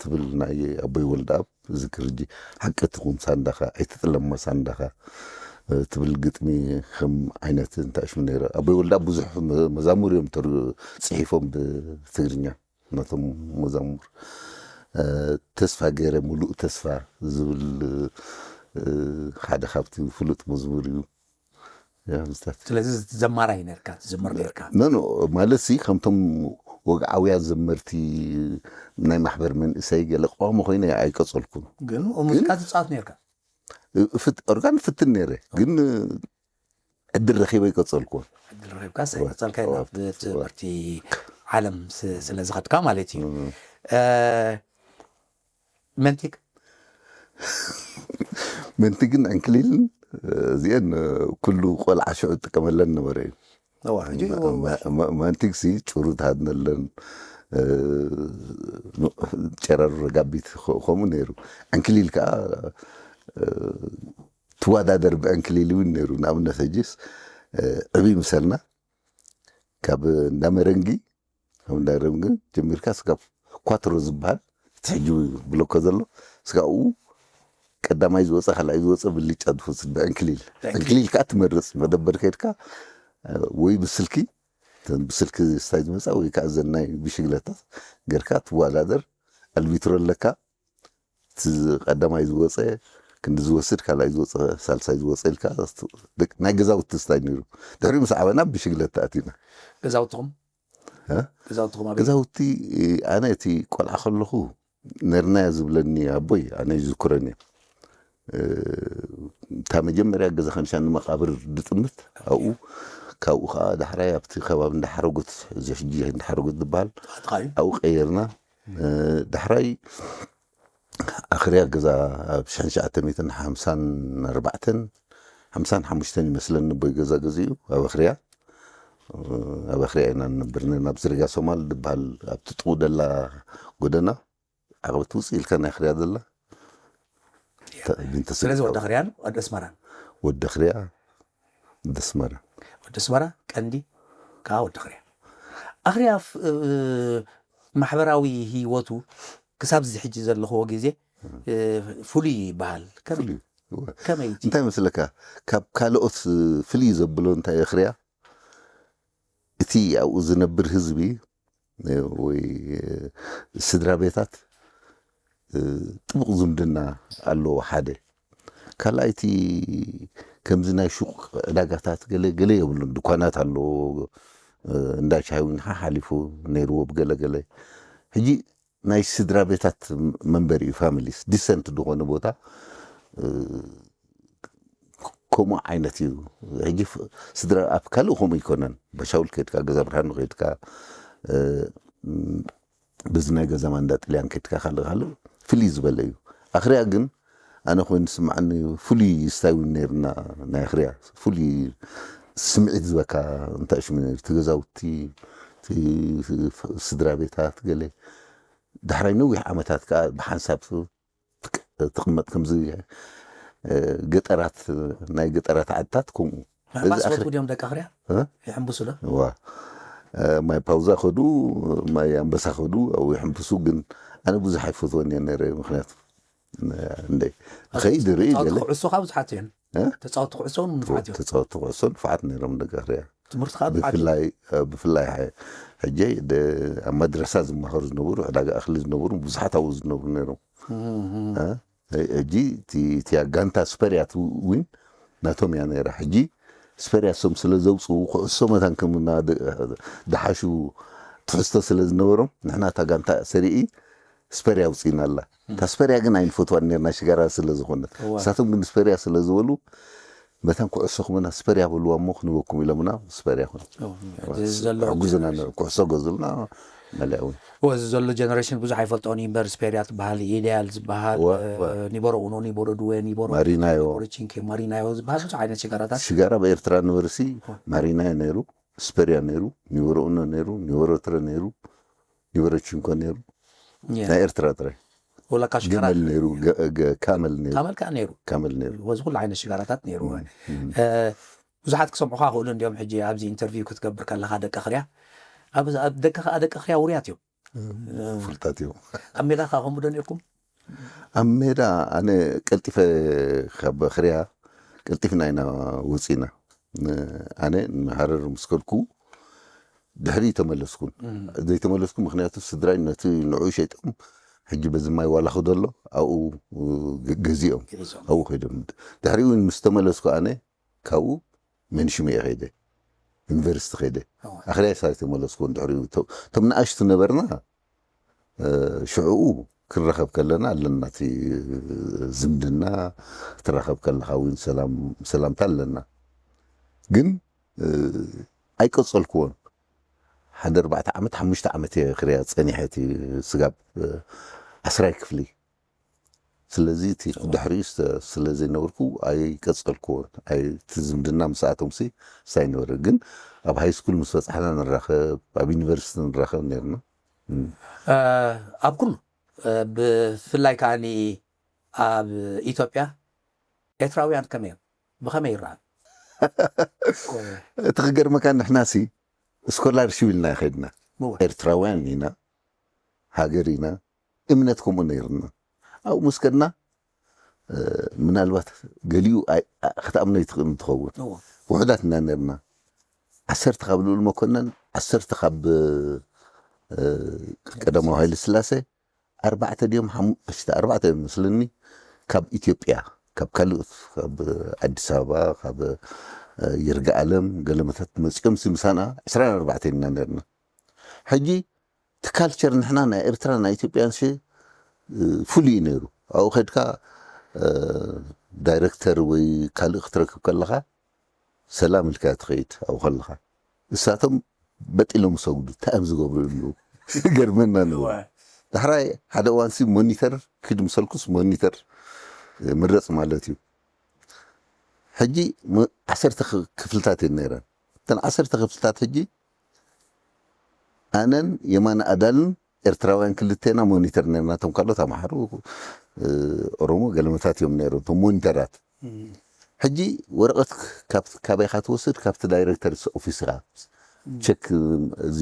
ትብል ናይ ኣቦይ ወልደኣብ ዝክር እጂ ሓቂ ትኹን ሳንዳኻ ኣይትጥለሞ ሳንዳኻ ትብል ግጥሚ ከም ዓይነት እንታይ ሽሙ ነይረ ኣቦይ ወልደኣብ ብዙሕ መዛሙር እዮም ጽሒፎም ብትግርኛ ነቶም መዛሙር ተስፋ ገይረ ሙሉእ ተስፋ ዝብል ሓደ ካብቲ ፍሉጥ መዝሙር እዩ። ስለዚ ዘማራይ ነርካ ትዝምር ነርካ ኖ ማለት ሲ ከምቶም ወግዓውያን ዘመርቲ ናይ ማሕበር መንእሰይ ገለ ቀዋሚ ኮይነ ኣይቀፀልኩን። ግን ሙዚቃ ትፃወት ነርካ ኦርጋን ፍትን ነይረ ግን ዕድል ረኺበ ይቀፀልኩ። ዕድል ረኺብካ ቀፀልካ ናብ ትምህርቲ ዓለም ስለ ዝኸድካ ማለት እዩ። መንቲግ መንቲግን ዕንክሊልን እዚአን ኩሉ ቆልዓ ሽዑ ጥቀመለን ነበረ እዩ። መንቲግ ሲ ጭሩ ትሃድነለን ጨረሩ ረጋቢት ከምኡ ነይሩ። ዕንክሊል ከዓ ትወዳደር ብዕንክሊል እውን ነይሩ። ንኣብነት ሕጂስ እ፣ ዕብይ ምሰልና ካብ እንዳ መረንጊ ካብ እንዳ መረንጊ ጀሚርካ ስጋብ ኳትሮ ዝበሃል እቲ ሕጂ ብሎኮ ዘሎ ስጋኡ ቀዳማይ ዝወፀ ካልኣይ ዝወፀ ብልጫ ዝወስድ ብዕንክሊል ዕንክሊል ከዓ ትመርፅ መደበር ከድካ ወይ ብስልኪ ብስልኪ ስታይ ዝመፃ ወይ ከዓ ዘናይ ብሽግለታ ገርካ ትወዳደር ኣልቢትሮ ኣለካ እቲ ቀዳማይ ዝወፀ ክንዲ ዝወስድ ካልኣይ ዝወፀ ሳልሳይ ዝወፀ ኢልካ ናይ ገዛውቲ ስታይ ነይሩ ድሕሪ ምስ ዓበና ብሽግለታ ኣቲና ገዛውትኹም ገዛውትኹም ኣበይ? ገዛውቲ ኣነ እቲ ቆልዓ ከለኹ ነርናያ ዝብለኒ ኣቦይ ኣነ ይዝክረኒ እታ መጀመርያ ገዛ ከንሻ ንመቃብር ድጥምት ኣብኡ ካብኡ ከዓ ዳሕራይ ኣብቲ ከባቢ እንዳሓረጉት እዚ ሕጂ እንዳሓረጉት ዝበሃል ኣብኡ ቀየርና ዳሕራይ ኣኽርያ ገዛ ኣብ ሽሕን ትሽዓተ ሚእትን ሓምሳን ኣርባዕተን ሓምሳን ሓሙሽተን ይመስለኒ ኣቦይ ገዛ ገዚኡ ኣብ ኣኽርያ ኣብ ኣኽርያ ኢና ንነብር ነርና ኣብ ዝርጋ ሶማል ዝበሃል ኣብቲ ጥቑ ደላ ጎደና ዓቐበት ውፅእ ኢልካ ናይ ኣኽርያ ደላ ስለዚ ወዲ ኣኽርያን ወዲ ኣስመራን ወዲ ኣኽርያ ወዲ ኣስመራ ወዲ ኣስመራ ቀንዲ ከዓ ወዲ ኣኽርያ ኣኽርያ ማሕበራዊ ህይወቱ ክሳብ እዚ ሕጂ ዘለኽዎ ግዜ ፍሉይ ይበሃል ከመይ እንታይ መስለካ ካብ ካልኦት ፍልይ ዘብሎ እንታይ ኣኽርያ እቲ ኣብኡ ዝነብር ህዝቢ ወይ ስድራ ቤታት ጥቡቕ ዝምድና ኣለዎ ሓደ ካልኣይቲ ከምዚ ናይ ሹቕ ዕዳጋታት ገለ ገለ የብሉን ድኳናት ኣለዎ እንዳ ቻይ እውን ሓሓሊፉ ነይርዎ ብገለ ገለ ሕጂ ናይ ስድራ ቤታት መንበሪ እዩ families decent ዝኾነ ቦታ ከምኡ ዓይነት እዩ ሕጂ ስድራ ኣብ ካልእ ከምኡ ይኮነን በሻውል ከድካ ገዛ ብርሃኑ ከድካ በዚ ናይ ገዛ ማንዳ ጥልያን ከድካ ካልእ ካልእ ፍልይ ዝበለ እዩ ኣኽርያ ግን ኣነ ኮይኑ ዝስምዓኒ ፍሉይ ስታይ እውን ነርና ናይ ኣኽርያ ፍሉይ ስምዒት ዝበካ እንታይ ሽሙ ነሩ እቲ ገዛውቲ ስድራ ቤታት ገለ ዳሕራይ ነዊሕ ዓመታት ከዓ ብሓንሳብ ትቕመጥ ከምዚ ገጠራት ናይ ገጠራት ዓድታት ከምኡ ማስፈት ድዮም ደቂ ኣኽርያ ይሕምብሱ ዶ ዋ ማይ ፓውዛ ከዱ ማይ ኣንበሳ ከዱ ኣብኡ ይሕምብሱ ግን ኣነ ብዙሕ ኣይፈትወን እየ ነረ ምክንያቱ እንደ ንኸይድ ርኢ ገለ ኩዕሶ ካብ ብዙሓት እየን ተፃወቲ ኩዕሶ እውን ንፉዓት እዮም ተፃወቲ ኩዕሶ ንፉዓት ነይሮም ደቂ ኣኽርያ ትምህርቲ ከዓ ብፍላይ ብፍላይ ሕጂ ኣብ መድረሳ ዝመሃሩ ዝነበሩ ዕዳጋ እኽሊ ዝነበሩ ብዙሓት ኣብኡ ዝነብሩ ነይሮም ሕጂ እቲያ ጋንታ ስፐርያት እውን ናቶም እያ ነይራ ሕጂ ስፐርያ ሶም ስለ ዘውፅኡ ኩዕሶ መታን ከም ድሓሹ ትሕዝቶ ስለ ዝነበሮም ንሕና እታ ጋንታ ሰሪኢ ስፐርያ ኣውፅእና ኣላ እታ ስፐርያ ግን ኣይንፈትዋን ነርና ሽጋራ ስለ ዝኾነት እሳቶም ግን ስፐርያ ስለ ዝበሉ መታን ኩዕሶ ክመና ስፐርያ በልዋ እሞ ክንበኩም ኢሎምና ስፐርያ ኮነ ሕጉዝና ኩዕሶ ገዙልና መሊያ እውን እዚ ዘሎ ጀነሬሽን ብዙሕ ኣይፈልጦን እዩ እምበር ስፔርያ ትበሃል ኢደያል ዝበሃል ኒቦሮ ኡኖ ኒቦሮ ድወ ኒቦሮ ማሪናዮ ኒቦሮ ቺንኬ ማሪናዮ ዝበሃል ብዙሕ ዓይነት ሽጋራታት ሽጋራ ኣብ ኤርትራ ነበርሲ ማሪናዮ ነይሩ ስፐርያ ነይሩ ኒበሮ ኡኖ ነይሩ ኒበሮ ትረ ነይሩ ኒበሮ ቺንኮ ነይሩ ናይ ኤርትራ ጥራይ ወላካ ሽጋራ ገመል ነይሩ ካመል ነይሩ ካመል ከዓ ነይሩ ካመል ነይሩ ወዚ ኩሉ ዓይነት ሽጋራታት ነይሩ ብዙሓት ክሰምዑካ ክእሉ እንዲዮም ሕጂ ኣብዚ ኢንተርቪው ክትገብር ከለካ ደቂ ክርያ ደቂ ከዓ ደቂ ክርያ ውርያት እዮም ፍልጣት እዮም ኣብ ሜዳ ከዓ ከምኡ ዶ ነርኩም ኣብ ሜዳ ኣነ ቀልጢፈ ካብ ክርያ ቀልጢፍና ኢና ወፂና ኣነ ንሃረር ምስ ከድኩ ድሕሪ ተመለስኩን ዘይተመለስኩ ምክንያቱ ስድራይ ነቲ ንዑ ሸይጦም ሕጂ በዚ ማይ ዋላ ክደሎ ኣብኡ ገዚኦም ኣብኡ ከይዶም ድሕሪኡ ምስ ተመለስኩ ኣነ ካብኡ መንሽም እየ ከይደ ዩኒቨርሲቲ ከይደ ኣኽርያ ሳይ ተመለስኩ ድሕሪኡ እቶም ንኣሽቱ ነበርና ሽዕኡ ክንረኸብ ከለና ኣለና እቲ ዝምድና ክትራኸብ ከለካ እውን ሰላምታ ኣለና ግን ኣይቀፀልክዎን ሓደ ኣርባዕተ ዓመት ሓሙሽተ ዓመት እየ ክሪያ ፀኒሐ እቲ ስጋብ ዓስራይ ክፍሊ ስለዚ እቲ ድሕሪኡ ስለ ዘይነበርኩ ኣይቀፀልክዎን እቲ ዝምድና ምስኣቶም ሲ ሳይ ነበረ ግን ኣብ ሃይ ስኩል ምስ በፃሕና ንራኸብ ኣብ ዩኒቨርሲቲ ንራኸብ ነርና ኣብ ኩሉ ብፍላይ ከዓኒ ኣብ ኢትዮጵያ ኤርትራውያን ከመይ እዮም ብኸመይ ይረኣዩ እቲ ክገርመካ ንሕናሲ ስኮላርሺፕ ኢልና ከድና። ኤርትራውያን ኢና፣ ሃገር ኢና፣ እምነት ከምኡ ነይርና። ኣብኡ ምስ ከድና ምናልባት ገሊኡ ክትኣምኖ ይትኽእል እንትኸውን፣ ውሑዳት ኢና ነርና። ዓሰርተ ካብ ልኡል መኮነን፣ ዓሰርተ ካብ ቀዳማዊ ሃይለ ስላሴ፣ ኣርባዕተ ድዮም ሓሙሽተ፣ ኣርባዕተ እዮም መስለኒ፣ ካብ ኢትዮጵያ፣ ካብ ካልኦት፣ ካብ ኣዲስ ኣበባ፣ ካብ ይርጋኣለም ገለመታት መፂኦም ሲ ምሳና ዕስራን ኣርባዕተን ኢና ነርና። ሕጂ እቲ ካልቸር ንሕና ናይ ኤርትራ ናይ ኢትዮጵያን ሲ ፍሉይ እዩ ነይሩ። ኣብኡ ከድካ ዳይረክተር ወይ ካልእ ክትረክብ ከለኻ ሰላም ኢልካ ትኸይድ ኣብኡ ከለኻ። እሳቶም በጢሎም ሰጉዱ፣ እንታይ እዮም ዝገብሩ ይብሉ። ገርመና ነበሩ። ዳሕራይ ሓደ እዋንሲ ሞኒተር ክድ ምሰልኩስ ሞኒተር ምረፅ ማለት እዩ። ሕጂ ዓሰርተ ክፍልታት እየን ነይረን። እተን ዓሰርተ ክፍልታት ሕጂ ኣነን የማነ ኣዳልን ኤርትራውያን ክልቴና ሞኒተር ነርና። እቶም ካልኦት ኣምሓሩ ኦሮሞ ገለመታት እዮም ነይሮም እቶም ሞኒተራት። ሕጂ ወረቐት ካበይካ ትወስድ? ካብቲ ዳይረክተር ኦፊስካ ቸክ፣ እዚ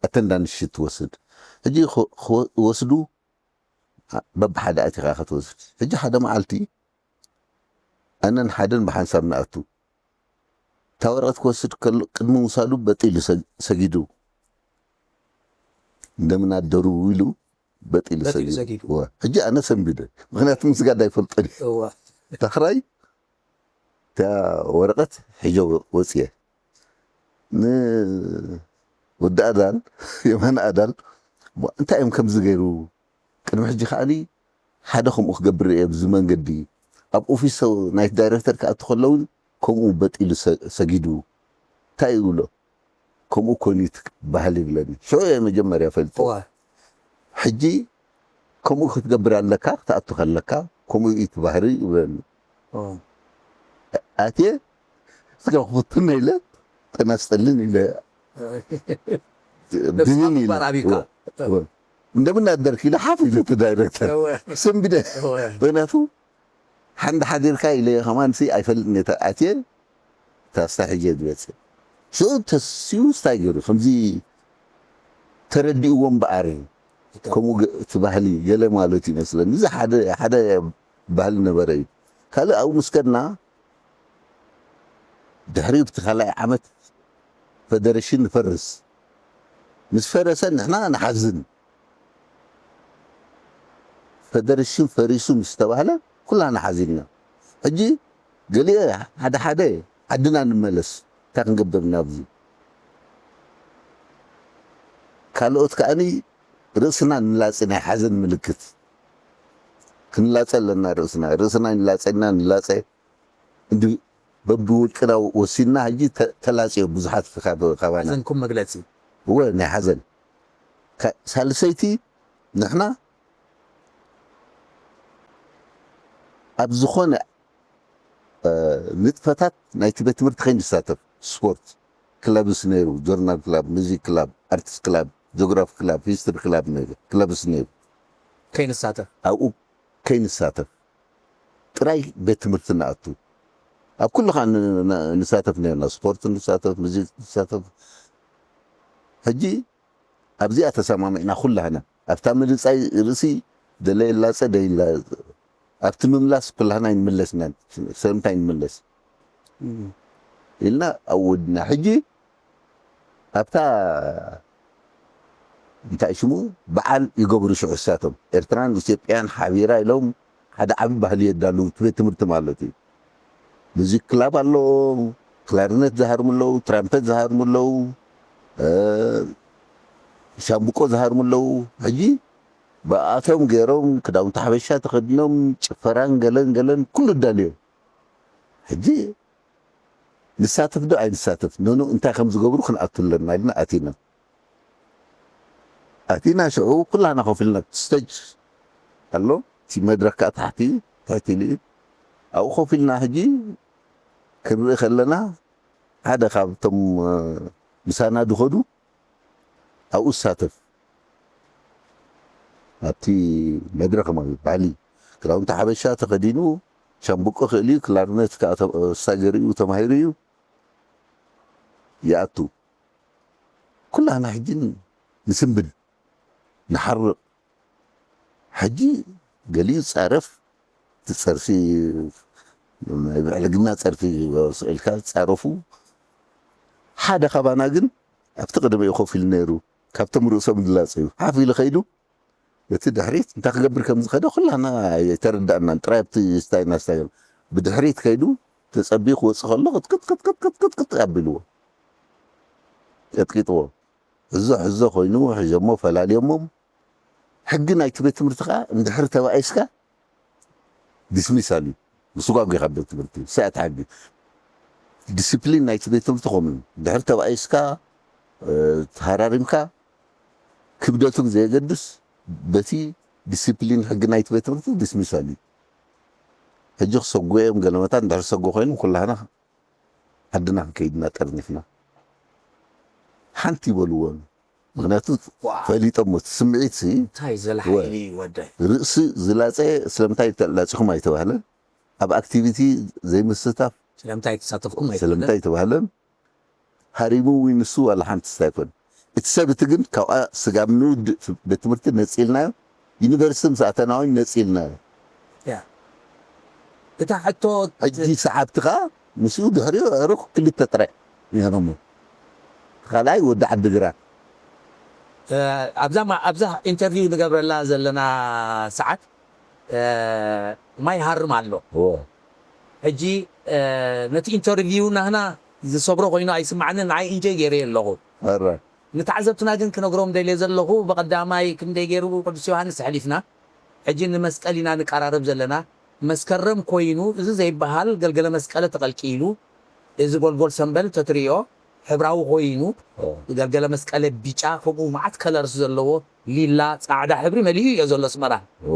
ኣተንዳንስ ሽት ትወስድ። ሕጂ ክወስዱ በብሓደ ኣቲኻ ክትወስድ። ሕጂ ሓደ መዓልቲ ኣነን ሓደን ብሓንሳብ ንኣቱ። እታ ወረቐት ክወስድ ከሎ ቅድሚ ምውሳዱ በጢሉ ሰጊዱ፣ እንደምን ኣደሩ ኢሉ በጢሉ ሰጊዱ። ሕጂ ኣነ ሰንቢደ፣ ምክንያቱ ምስጋድ ኣይፈልጦን። ዳሕራይ እታ ወረቐት ሒጀ ወፅየ። ንወዲ ኣዳል፣ የማነ ኣዳል፣ እንታይ እዮም ከምዚ ገይሩ? ቅድሚ ሕጂ ከዓኒ ሓደ ከምኡ ክገብር እየ ብዚ መንገዲ። ኣብ ኦፊስ ናይቲ ዳይረክተር ክኣቱ ከሎ እውን ከምኡ በጢሉ ሰጊዱ። እንታይ ይብሎ? ከምኡ ኮኒት ባህል ይብለኒ። ሽዑ እየ መጀመርያ ፈልጠ። ሕጂ ከምኡ ክትገብር ኣለካ፣ ክትኣቱ ከለካ ከምኡ እዩ እቲ ባህሪ ይብለኒ። ኣትየ ስጋ ክፍቱና ኢለ ጠናስጠልን ኢለ ብንን ኢለ እንደምን ኣደርክ ኢለ ሓፍ ኢለ እቲ ዳይረክተር ስንቢደ። ምክንያቱ ሓንዳ ሓዲርካ ኢለ ከማን ሲ ኣይፈልጥን እየ ኣትየ ታስታ ሕጂ ዝመፅእ ሽዑ ተስዩ ስታይ ገይሩ ከምዚ ተረዲእዎ እምበኣር ከምኡ እቲ ባህሊ ገለ ማለት ይመስለኒ። እዚ ሓደ ሓደ ባህሊ ነበረ እዩ። ካልእ ኣብኡ ምስ ከድና ድሕሪኡ ብቲ ካልኣይ ዓመት ፈደረሽን ንፈርስ። ምስ ፈረሰ ንሕና ንሓዝን። ፈደረሽን ፈሪሱ ምስ ተባህለ ኩላና ሓዚንና። ሕጂ ገሊኤ ሓደ ሓደ ዓድና ንመለስ፣ እንታይ ክንገብር ኢና ኣብዚ? ካልኦት ከኣኒ ርእስና ንላፀ፣ ናይ ሓዘን ምልክት ክንላፀ ኣለና። ርእስና ርእስና ንላፀና ንላፀ እንዲ በብውልቅና ወሲንና ሕጂ ተላፅዮ ብዙሓት ካባና ሓዘንኩም መግለፂ እወ ናይ ሓዘን ሳልሰይቲ ንሕና ኣብ ዝኾነ ንጥፈታት ናይቲ ቤት ትምህርቲ ከይንሳተፍ ስፖርት ክለብስ ነይሩ ጆርናል ክላብ ሙዚክ ክላብ ኣርትስ ክላብ ጆግራፊ ክላብ ሂስትሪ ክላብ ነይሩ ክለብስ ነይሩ ከይንሳተፍ ኣብኡ ከይንሳተፍ ጥራይ ቤት ትምህርቲ ንኣቱ ኣብ ኩሉ ከዓ ንሳተፍ ነርና ስፖርት ንሳተፍ ሙዚክ ንሳተፍ ሕጂ ኣብዚኣ ተሰማሚዕና ኩላህና ኣብታ ምልፃይ ርእሲ ደለየላፀ ደይላ ኣብቲ ምምላስ ኩላህና ይንምለስና ሰለምታይ ንመለስ ኢልና ኣወድና ሕጂ ኣብታ እንታይ ሽሙ በዓል ይገብሩ ሽዑ እሳቶም ኤርትራን ኢትዮጵያን ሓቢራ ኢሎም ሓደ ዓቢ ባህሊ የዳልው እቲ ቤት ትምህርቲ ማለት እዩ ሙዚክ ክላብ ኣለዎም ክላርነት ዝሃርሙ ኣለዉ ትራምፐት ዝሃርሙ ኣለዉ ሻምብቆ ዝሃርሙ ኣለዉ ሕጂ ብኣቶም ገይሮም ክዳውንቲ ሓበሻ ተኸዲኖም ጭፈራን ገለን ገለን ኩሉ ኣዳልዮም ሕጂ ንሳተፍ ዶ ኣይንሳተፍ ኖኖ እንታይ ከም ዝገብሩ ክንኣቱ ኣለና ኢልና ኣቲና ኣቲና ሽዑ ኩላና ኮፍ ኢልና ስቴጅ ኣሎ እቲ መድረክ ከዓ ታሕቲ ትሕቲ ኢሉ ኣብኡ ኮፍ ኢልና ሕጂ ክንርኢ ከለና ሓደ ካብቶም ምሳና ዝኸዱ ኣብኡ ዝሳተፍ ኣብቲ መድረኽ ማለት ባህሊ ክዳውንቲ ሓበሻ ተኸዲኑ ሻምብቆ ክእል እዩ፣ ክላርነት ከዓ ተ-፣ ሳገር እዩ፣ ተማሂሩ እዩ ይኣቱ። ኩላህና ሕጂ ንስንብድ፣ ንሓርቕ። ሕጂ ገሊኡ ጸረፍ፣ እቲ ጸርፊ ናይ ብዕልግና ጸርፊ ስቕ ኢልካ ዝጻረፉ፣ ሓደ ካባና ግን ኣብቲ ቅድሚኡ ኮፍ ኢሉ ነይሩ፣ ካብቶም ርእሶም ዝላጸዩ ሓፍ ኢሉ ከይዱ፣ እቲ ድሕሪት እንታይ ክገብር ከም ዝኸደ ኩላና ኣይተረዳእናን። ጥራይ ኣብቲ ስታይ እናስታገል ብድሕሪት ከይዱ ተጸቢዩ ክወጽእ ከሎ ቅጥቅጥ ቅጥቅጥ ቅጥቅጥ ኣቢልዎ፣ ቀጥቂጥዎ። ሕዞ ሕዞ ኮይኑ ሕዞሞ ፈላልዮሞም። ሕጊ ናይቲ ቤት ትምህርቲ ከዓ እንድሕር ተባኢስካ ዲስሚሳል እዩ። ምስጓግ ኢኻ ቤት ትምህርቲ፣ ሰዓት ሓጊ። ዲሲፕሊን ናይቲ ቤት ትምህርቲ ከምኡ እዩ። ድሕሪ ተባኢስካ፣ እ፣ ተሃራሪምካ፣ ክብደቱ ብዘየገድስ፣ በቲ ዲሲፕሊን ሕጊ ናይቲ ቤት ትምህርቲ ዲስሚሳል እዩ። ሕጂ ክሰጉ እዮም ገለመታት፣ እንድሕር ሰጉ ኮይኖም ኩላህና ዓድና ክንከይድ ኢና ጠርኒፍና። ሓንቲ ይበልዎም። ምኽንያቱ ዋው። ፈሊጦም እቲ ስምዒት ሲ እንታይ ዘለ ወ-፣ ሓይሊ እዩ ወደይ? ርእሲ ዝላጸ ስለምንታይ ተላጺኹም ኣይተባህለን። ኣብ ኣክቲቪቲ ዘይምስታፍ ስለምንታይ ተሳተፍኩም ኣይተባህለን? ስለምንታይ ኣይተባህለን። ሃሪሙ ወይ ንሱ ዋላ ሓንቲ ስታ ኣይኮን። እቲ ሰብ እቲ ግን ካብኣ ስጋብ ንውድ ቤት ትምህርቲ ነጺልናዮ፣ ዩኒቨርሲቲ ምስ ኣተና እውን ነጺልናዮ። ያ። እታ ሕቶ ሕጂ ሰዓብቲ ከኣ ምስኡ ድሕሪኡ ዕሩኽ ክልተ ጥራይ ነይሮም። ካልኣይ ወዲ ዓዲግራት። እ፣ ኣብዛ ማ-፣ ኣብዛ ኢንተርቪው ንገብረላ ዘለና ሰዓት፣ እ፣ ማይ ሃርም ኣሎ። እዎ። ሕጂ፣ እ፣ ነቲ ኢንተርቪው ናህና ዝሰብሮ ኮይኑ ኣይስማዕንን፣ ንዓይ ኢንጆይ ገይረዮ ኣለኹ። ኣረ። ንተዓዘብትና ግን ክነግሮም ደልየ ዘለኹ፣ ብቐዳማይ ክንደይ ገይሩ ቅዱስ ዮሃንስ ኣሕሊፍና፣ ሕጂ ንመስቀል ኢና ንቀራረብ ዘለና። መስከረም ኮይኑ፣ እዚ ዘይበሃል ገልገለ መስቀለ ተቐልቂሉ፣ እዚ ጎልጎል ሰምበል ተትርእዮ፣ ሕብራዊ ኮይኑ፣ ኦ። ገልገለ መስቀለ ቢጫ፣ ከምኡ መዓት ከለርስ ዘለዎ፣ ሊላ፣ ጻዕዳ ሕብሪ መሊኡ እዮ ዘሎ ኣስመራ። ኦ።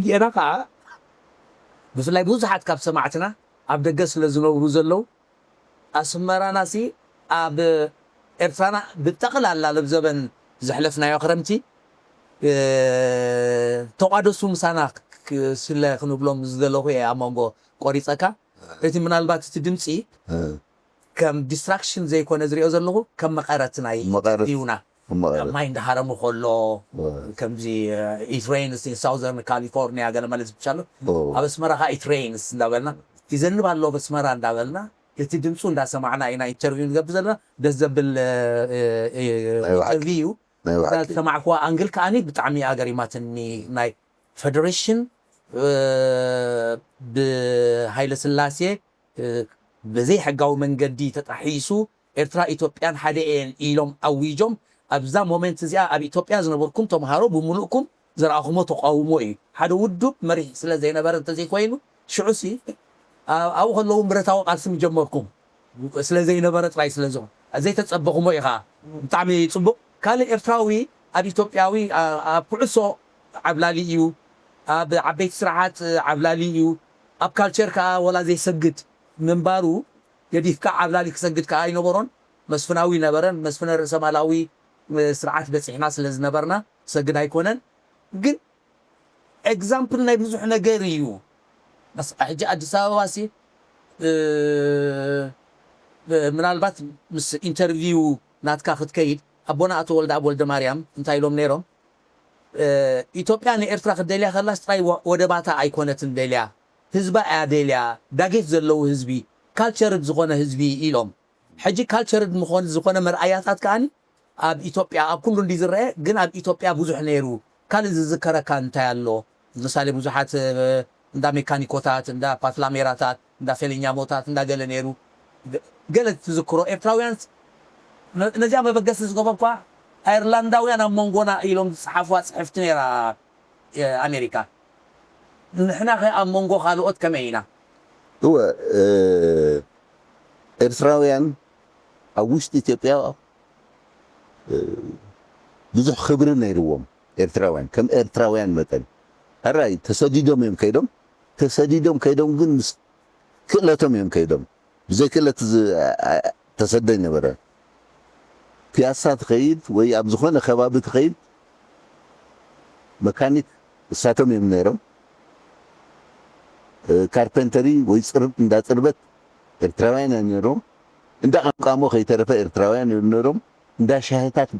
ጌና ከኣ፣ ብፍላይ ብዙሓት ካብ ሰማዕትና ኣብ ደገ ስለ ዝነብሩ ዘለዉ፣ ኣስመራናሲ ኣብ ኤርትራና ብጠቕላላ ኣብ ዘበን ዘሕለፍናዮ ክረምቲ፣ እ፣ ተቋደሱ ምሳና ክ-፣ ስለ ክንብሎም ዝደለኹ እየ ኣብ መንጎ ቆሪጸካ። እቲ ምናልባት እቲ ድምጺ እ። ከም ዲስትራክሽን ዘይኮነ ዝሪኦ ዘለኹ ከም መቐረት ናይ መቐረት። ቪውና። መቐረት። ማይ እንዳሃረሙ ከሎ እ። ከምዚ፣ እ፣ ኢት ሬይንስ ኢን ሳውዘርን ካሊፎርኒያ ገለ ማለት ዝብቻሎ። ኦ። ኣብ ኣስመራ ኸኣ ኢት ሬይንስ እንዳበልና ይዘንብ ኣሎ ኣብ ኣስመራ እንዳበልና እቲ ድምፁ እንዳሰማዕና ኢና ኢንተርቪው ንገብር ዘለና። ደስ ዘብል፣ እ፣ እ፣ እ፣ ናይ ብሓቂ። ኢንተርቪው እዩ። ናይ ብሓቂ። ዝሰማዕኩዋ ኣንግል ከኣኒ ብጣዕሚ ኣገሪማትኒ። ናይ ፈደሬሽን፣ እ፣ ብሃይለ ስላሴ፣ እ፣ ብዘይ ሕጋዊ መንገዲ ተጣሒሱ ኤርትራ ኢትዮጵያን ሓደ እየን ኢሎም ኣዊጆም። ኣብዛ ሞመንት እዚኣ ኣብ ኢትዮጵያ ዝነበርኩም ተምሃሮ ብምሉእኩም ዘርኣኹሞ ተቃውሞ እዩ። ሓደ ውዱብ መሪሕ ስለ ዘይነበረ እንተዘይኮይኑ፣ ሽዑሲ ኣብ-፣ ኣብኡ ከለዉ ብረታዊ ቃልሲ ምጀመርኩም። ስለ ዘይነበረ ጥራይ ስለ ዝኾነ፣ ዘይተጸበኹሞ ኢኻ። ብጣዕሚ ጽቡቕ። ካልእ ኤርትራዊ ኣብ ኢትዮጵያዊ፣ ኣ-፣ ኣብ ኩዕሶ ዓብላሊ እዩ፣ ኣብ ዓበይቲ ስራሓት ዓብላሊ እዩ፣ ኣብ ካልቸር ከኣ ወላ ዘይሰግድ ምንባሩ ገዲፍካ ዓብላሊ ክሰግድ ከኣ ኣይነበሮን። መስፍናዊ ነበረን። መስፍነ ርእሰ ማላዊ፣ እ፣ ስርዓት በጺሕና ስለ ዝነበርና ክሰግድ ኣይኮነን። ግን ኤግዛምፕል ናይ ብዙሕ ነገር እዩ። መስ-፣ ሕጂ ኣዲስ ኣበባ ሲ፣ እ፣ እ፣ ምናልባት ምስ ኢንተርቪው ናትካ ክትከይድ ኣቦና ኣቶ ወልደኣብ ወልደማርያም እንታይ ኢሎም ነይሮም? እ፣ ኢትዮጵያ ንኤርትራ ክትደልያ ከላስ ጥራይ ወ-፣ ወደባታ ኣይኮነትን ደልያ፣ ህዝባ እያ ደልያ፣ ዳጌት ዘለዉ ህዝቢ፣ ካልቸርድ ዝኾነ ህዝቢ ኢሎም። ሕጂ ካልቸርድ ምኾን ዝኾነ መርኣያታት ከኣኒ ኣብ ኢትዮጵያ ኣብ ኩሉ እንዲ ዝረአ፣ ግን ኣብ ኢትዮጵያ ብዙሕ ነይሩ። ካልእ ዝዝከረካ እንታይ ኣሎ? ምሳሌ ብዙሓት፣ እ፣ እንዳ ሜካኒኮታት፣ እንዳ ፓትላሜራታት፣ እንዳ ፌለኛሞታት፣ እንዳ ገለ ነይሩ። ገ-፣ ገለ ትዝክሮ ኤርትራውያን ነ-፣ ነዚኣ መበገሲ ዝገበርኳ ኣየርላንዳውያን ኣብ መንጎና ኢሎም ዝጸሓፍዋ ጽሕፍቲ ነይራ፣ እ፣ ኣሜሪካ። ንሕና ኸ ኣብ መንጎ ካልኦት ከመይ ኢና? እወ፣ እ፣ ኤርትራውያን ኣብ ውሽጢ ኢትዮጵያ፣ እ፣ ብዙሕ ክብሪ ነይርዎም ኤርትራውያን፣ ከም ኤርትራውያን መጠን። ሕራይ ተሰዲዶም እዮም ከይዶም፣ ተሰዲዶም ከይዶም ግን ምስ ክእለቶም እዮም ከይዶም። ብዘይ ክእለት ዝ-፣ ኣ-፣ ኣ-፣ ተሰደይ ነበረ። ፒያሳ ትኸይድ ወይ ኣብ ዝኾነ ከባቢ ትኸይድ፣ መካኒክ እሳቶም እዮም ነይሮም። ካርፔንተሪ ወይ ፅርብ እንዳፅርበት ኤርትራውያን እዮም ነይሮም። እንዳ ቃምቃሞ ከይተረፈ ኤርትራውያን እዮም ነይሮም። እንዳ ሻህታት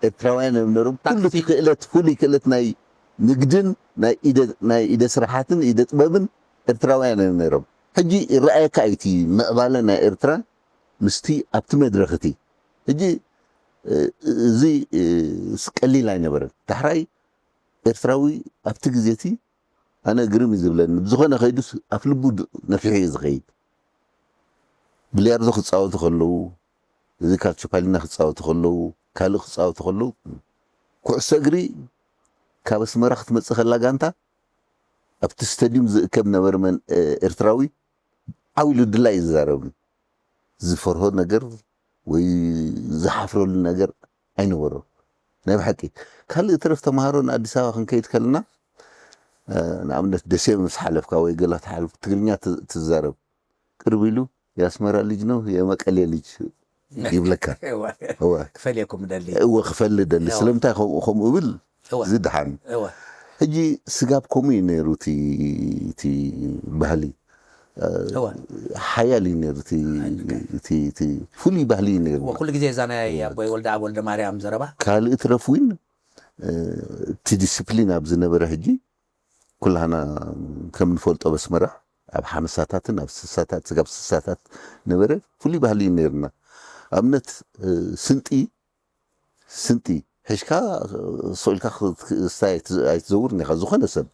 ኤርትራውያን እዮም ነይሮም። ኩሉ እቲ ክእለት፣ ፍሉይ ክእለት ናይ ንግድን ናይ ኢደ ስራሓትን ኢደ ጥበብን ኤርትራውያን እዮም ነይሮም። ሕጂ ይረኣየካ እዩ እቲ ምዕባለ ናይ ኤርትራ ምስቲ ኣብቲ መድረኽ እቲ። ሕጂ እዚ ቀሊል ኣይነበረን። ዳሕራይ ኤርትራዊ ኣብቲ ግዜ እቲ ኣነ ግርም እዩ ዝብለኒ። ብዝኾነ ከይዱስ ኣፍ ልቡ ነፊሑ እዩ ዝኸይድ። ብልያርዶ ክፃወቱ ከለዉ፣ እዚ ካልቾ ፓሊና ክፃወቱ ከለዉ፣ ካልእ ክፃወቱ ከለዉ፣ ኩዕሶ እግሪ ካብ ኣስመራ ክትመፅእ ከላ ጋንታ ኣብቲ ስታድዩም ዝእከብ ነበረ። መን ኤርትራዊ ዓው ኢሉ ድላይ እዩ ዝዛረብ። ዝፈርሆ ነገር ወይ ዝሓፍረሉ ነገር ኣይነበሮ። ናይ ብሓቂ ካልእ ትረፍ ተምሃሮ ንኣዲስ ኣበባ ክንከይድ ከለና ንኣብነት ደሴ ምስ ሓለፍካ ወይ ገላ ትሓልፍ ትግርኛ ትዛረብ ቅርብ ኢሉ የኣስመራ ልጅ ነው የመቀሌ ልጅ ይብለካ። ክፈልየኩም ደሊ እወ ክፈል ደሊ ስለምንታይ ከምኡ ብል እዚ ድሓን ሕጂ ስጋብ ከምኡ እዩ ነይሩ እቲ ባህሊ ሓያል እዩ ነይሩ እቲ ፍሉይ ባህሊ እዩ ነይሩ። ኩሉ ግዜ እዛ ናይ ኣቦይ ወልደ ኣብ ወልደ ማርያም ዘረባ ካልእ ትረፍ እውን እቲ ዲስፕሊን ኣብ ዝነበረ ሕጂ ኩላህና ከም ንፈልጦ በስመራ ኣብ ሓምሳታትን ኣብ ስሳታት ስጋብ ስሳታት ነበረ ፍሉይ ባህሊ እዩ ነይርና። ኣብነት ስንጢ ስንጢ ሒሽካ ስቕ ኢልካ ኣይትዘውርን ኢኻ። ዝኾነ ሰብ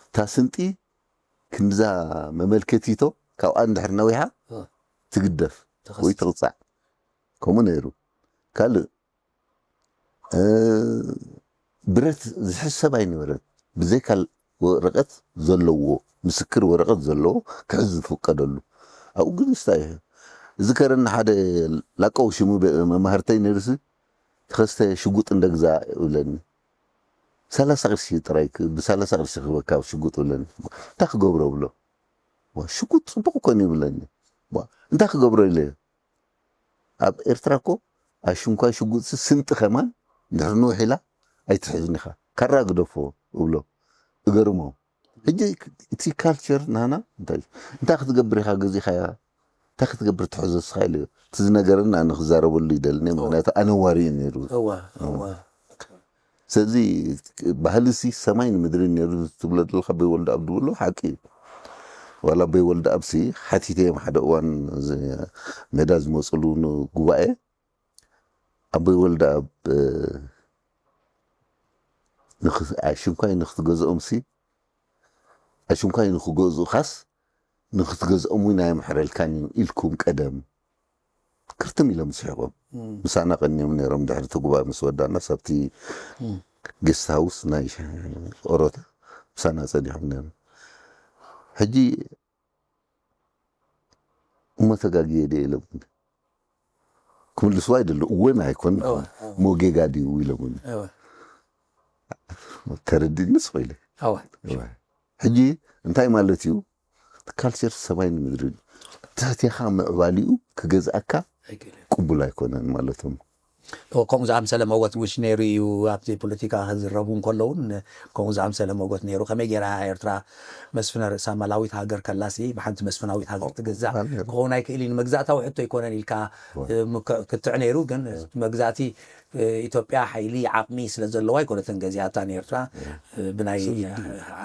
እታ ስንጢ ክንድዛ መመልከቲቶ ካብኣ እንድሕር ነዊሓ ትግደፍ ወይ ትቕፃዕ። ከምኡ ነይሩ። ካልእ ብረት ዝሕሰብ ኣይነበረን። ብዘይካ ወረቐት ዘለዎ ምስክር ወረቐት ዘለዎ ክሕዝ ዝፍቀደሉ ኣብኡ ግን ስታይ እዩ። እዚ ከረኒ ሓደ ላቀው ሽሙ መማህርተይ ነርሲ ተኸስተ ሽጉጥ እንደግዛ ይብለኒ። ሰላሳ ቅርሺ ጥራይ ብሰላሳ ቅርሺ ክበካ ሽጉጥ ይብለኒ። እንታይ ክገብሮ ብሎ ሽጉጥ ፅቡቅ እኮ ይብለኒ። እንታይ ክገብሮ ኢለ ኣብ ኤርትራ እኮ ኣሽንኳይ ሽጉጥ ስንጢ ከማን ድሕሪ ንውሕ ኢላ ኣይትሕዝን ኢኻ ካራ ግደፎ እብሎ እገርሞ። ሕጂ እቲ ካልቸር ናና እንታይ ክትገብር ኢኻ ገዚኻያ እንታይ ክትገብር ትሕዞ ስኻ ኢለ እቲ ዝነገረኒ ኣነ ክዛረበሉ ይደልኒ ምክንያቱ ኣነዋሪ እዩ ነይሩ። ስለዚ ባህሊ ሲ ሰማይን ምድርን ነይሩ ትብሎ ዘለካ ኣቦይ ወልደኣብ ድብሎ ሓቂ እዩ። ዋላ ኣቦይ ወልደኣብ ሲ ሓቲተዮም ሓደ እዋን ሜዳ ዝመፅሉ ንጉባኤ ኣቦይ ወልደኣብ ኣሽንኳይ ንክትገዝኦም ሲ ኣሽንኳይ ንክገዝኡካስ ንክትገዝኦም እውን ኣየምሕረልካን እዩ ኢልኩም ቀደም ክርትም ኢሎም ስሒቖም ምሳና ቀኒዮም ነይሮም። ድሕሪ እቲ ጉባኤ ምስ ወዳእና ሳብቲ ጌስት ሃውስ ናይ ኦሮታ ምሳና ጸኒሖም ነይሮም። ሕጂ እሞ ተጋግየ ድየ ኢሎምኒ ክምልስዋ ኣይደለ እወን ኣይኮን እሞ ጌጋ ድዩ ኢሎምኒ ተረዲእኒ ስቕ ኢለ ሕጂ እንታይ ማለት እዩ ካልቸር ሰማይን ምድርን ትሕቴኻ ምዕባሊኡ ክገዝኣካ ቅቡል ኣይኮነን ማለቶም። ከምኡ ዝኣምሰለ መወት ውሽ ነይሩ እዩ። ኣብቲ ፖለቲካ ክዝረቡ እንከለውን ከምኡ ዝኣምሰለ መወት ነይሩ። ከመይ ገይራ ኤርትራ መስፍነ ርእሳ ማላዊት ሃገር ከላሲ ብሓንቲ መስፍናዊት ሃገር ትግዛእ ክኸውን ኣይክእል እዩ። ንመግዛእታዊ ሕቶ ኣይኮነን ኢልካ ክትዕ ነይሩ። ግን መግዛእቲ ኢትዮጵያ ሓይሊ ዓቕሚ ስለ ዘለዋ ኣይኮነትን ገዚኣታ ንኤርትራ ብናይ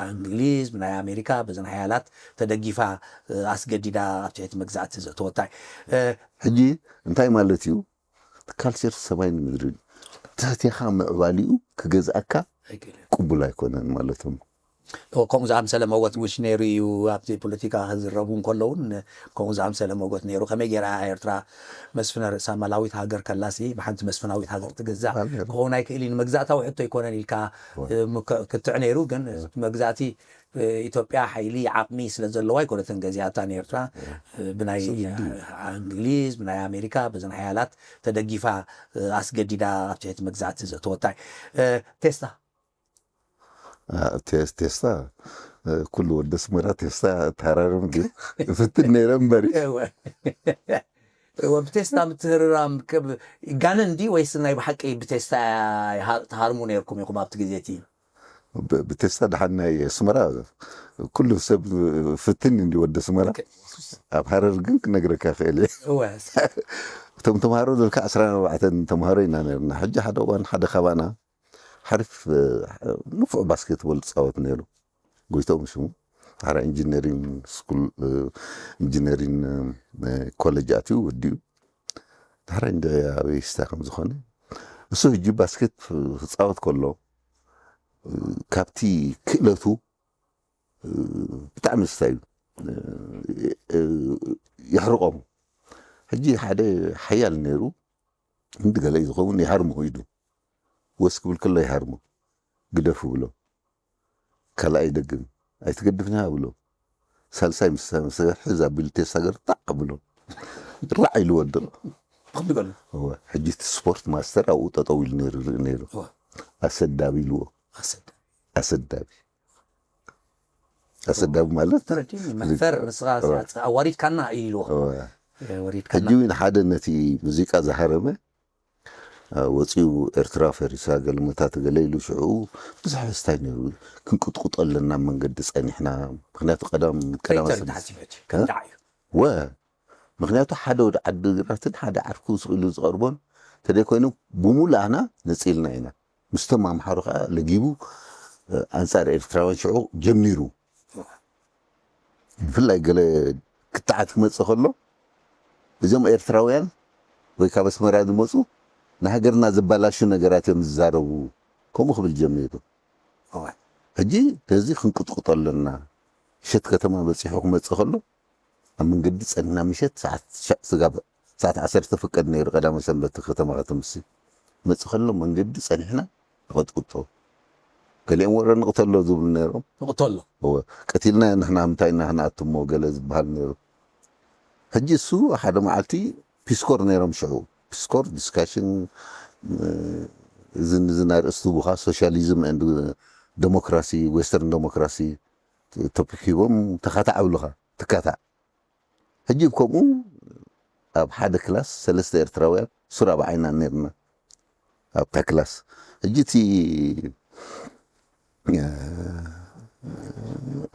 እንግሊዝ ብናይ ኣሜሪካ በዘን ሓያላት ተደጊፋ ኣስገዲዳ ኣብ ትሕቲ መግዛእቲ ዘእተወታ እዩ። ሕጂ እንታይ ማለት እዩ ካልቸር ሰማይን ምድርን ትሕቴኻ ምዕባሊኡ ክገዝኣካ ቅቡል ኣይኮነን ማለቶም። ከምኡ ዝኣምሰለ መወት ውሽ ነይሩ እዩ። ኣብቲ ፖለቲካ ክዝረቡ እንከለውን ከምኡ ዝኣምሰለ መወት ነይሩ። ከመይ ገይራ ኤርትራ መስፍነ ርእሳ ማላዊት ሃገር ከላሲ ብሓንቲ መስፍናዊት ሃገር ትግዛእ ክኸውን ኣይክእል እዩ። ንመግዛእታዊ ሕቶ ኣይኮነን ኢልካ ክትዕ ነይሩ። ግን መግዛእቲ ኢትዮጵያ ሓይሊ ዓቕሚ ስለ ዘለዋ ኣይኮነትን ገዚኣታ ንኤርትራ ብናይ እንግሊዝ ብናይ ኣሜሪካ በዘን ሓያላት ተደጊፋ ኣስገዲዳ ኣብ ትሕቲ መግዛእቲ ዘእተወታ እዩ። ቴስታ ቴስታ ኩሉ ወዲ ኣስመራ ቴስታ ተሃራርም ግን እፍትን ነይረ እምበሪ ብቴስታ ምትህርራም ይጋነን ድዩ ወይስ ናይ ብሓቂ ብቴስታ ትሃርሙ ነይርኩም ኢኹም ኣብቲ ግዜ እቲ? ብቴስታ ደሓን ናይ ኣስመራ ኩሉ ሰብ ፍትን እንዲ ወደ ኣስመራ። ኣብ ሃረር ግን ክነግረካ ክእል እየ። እቶም ተምሃሮ ዘልካ ዕስራን ኣርባዕተን ተምሃሮ ኢና ነርና። ሕጂ ሓደ እዋን ሓደ ካባና ሓሪፍ ንፉዕ ባስኬትቦል ዝፃወት ነይሩ። ጎይቶም ሽሙ ሓራ ኢንጂነሪንግ ስኩል፣ ኢንጂነሪንግ ኮሌጅ ኣትዩ ወዲኡ። ድሕራይ እንደ ኣበይ ስታ ከም ዝኾነ እሱ ሕጂ ባስኬት ክፃወት ከሎ ካብቲ ክእለቱ ብጣዕሚ ስታ እዩ የሕርቆም። ሕጂ ሓደ ሓያል ነይሩ። እንዲ ገለ እዩ ዝኸውን። ይሃርሞ ኢዱ ወስ ክብል ከሎ ይሃርሞ። ግደፉ ብሎ። ካልኣይ ይደግም። ኣይትገድፍና ብሎ። ሳልሳይ ምስ ምስ ሕዝ ኣቢሉ ቴስታ ገር ጣዕ ብሎ። ራዕ ኢሉ ወድቕ። ብኽቢ ገሉ እወ፣ ሕጂ እቲ ስፖርት ማስተር ኣብኡ ጠጠው ኢሉ ነይሩ ይርኢ ነይሩ። ኣሰዳቢ ኢልዎ። ኣሰዳቢ ኣሰዳቢ ኣሰዳቢ ማለት ተረዲኒ። መሕፈር ንስኻ ኣዋሪድካና እዩ ኢልዎ። እወ። ወሪድካና ሕጂ እውን ሓደ ነቲ ሙዚቃ ዝሃረመ ወፂኡ ኤርትራ ፈሪሳ ገለመታት ገለ ኢሉ ሽዑ ብዙሕ ስታይ ነይሩ። ክንቅጥቁጦ ኣለና መንገዲ ፀኒሕና። ምክንያቱ ቀዳም ቀዳም ከይተር ተሓሲብ ሕጂ ከምዳዕ እዩ ወ ምክንያቱ ሓደ ወደ ዓዲ ግራትን ሓደ ዓርኩ ስቕ ኢሉ ዝቐርቦን ተደይኮይኑ ብሙሉእ ኣና ነፂልና ኢና። ምስቶም ኣምሓሩ ከዓ ለጊቡ ኣንፃር ኤርትራውያን ሽዑ ጀሚሩ። ብፍላይ ገለ ክትዓት ክመፅእ ከሎ እዞም ኤርትራውያን ወይ ካብ ኣስመራ ዝመፁ ንሃገርና ዘባላሹ ነገራት እዮም ዝዛረቡ። ከምኡ ክብል ጀሚሩ። ሕጂ ነዚ ክንቅጥቁጦ ኣለና። ምሸት ከተማ በፂሑ ክመፅእ ከሎ ኣብ መንገዲ ፀኒሕና ምሸት ሰዓት ትሽዕ ስጋብ ሰዓት ዓሰርተ ፍቀድ ነይሩ። ቀዳማይ ሰንበት ከተማ ከተምሲ መፅእ ከሎ መንገዲ ፀኒሕና ንቐጥቅጦ። ገሊኦም ወረ ንቕተሎ ዝብሉ ነይሮም። ንቕተሎ እወ፣ ቀቲልና ንሕና ምንታይ ኢና ክንኣትሞ ገለ ዝበሃል ነይሩ። ሕጂ እሱ ሓደ መዓልቲ ፒስኮር ነይሮም ሽዑ። ፒስኮር ዲስካሽን እዝን እዝን ኣርእስቲ ቡኻ ሶሻሊዝም ኤንድ ዴሞክራሲ፣ ዌስተርን ዴሞክራሲ ቶፒክ ሂቦም ተኻታዕ ኣብሉኻ ትካታዕ። ሕጂ ከምኡ ኣብ ሓደ ክላስ ሰለስተ ኤርትራውያን ሱራ ብዓይና ነርና ኣብታ ክላስ። ሕጂ እቲ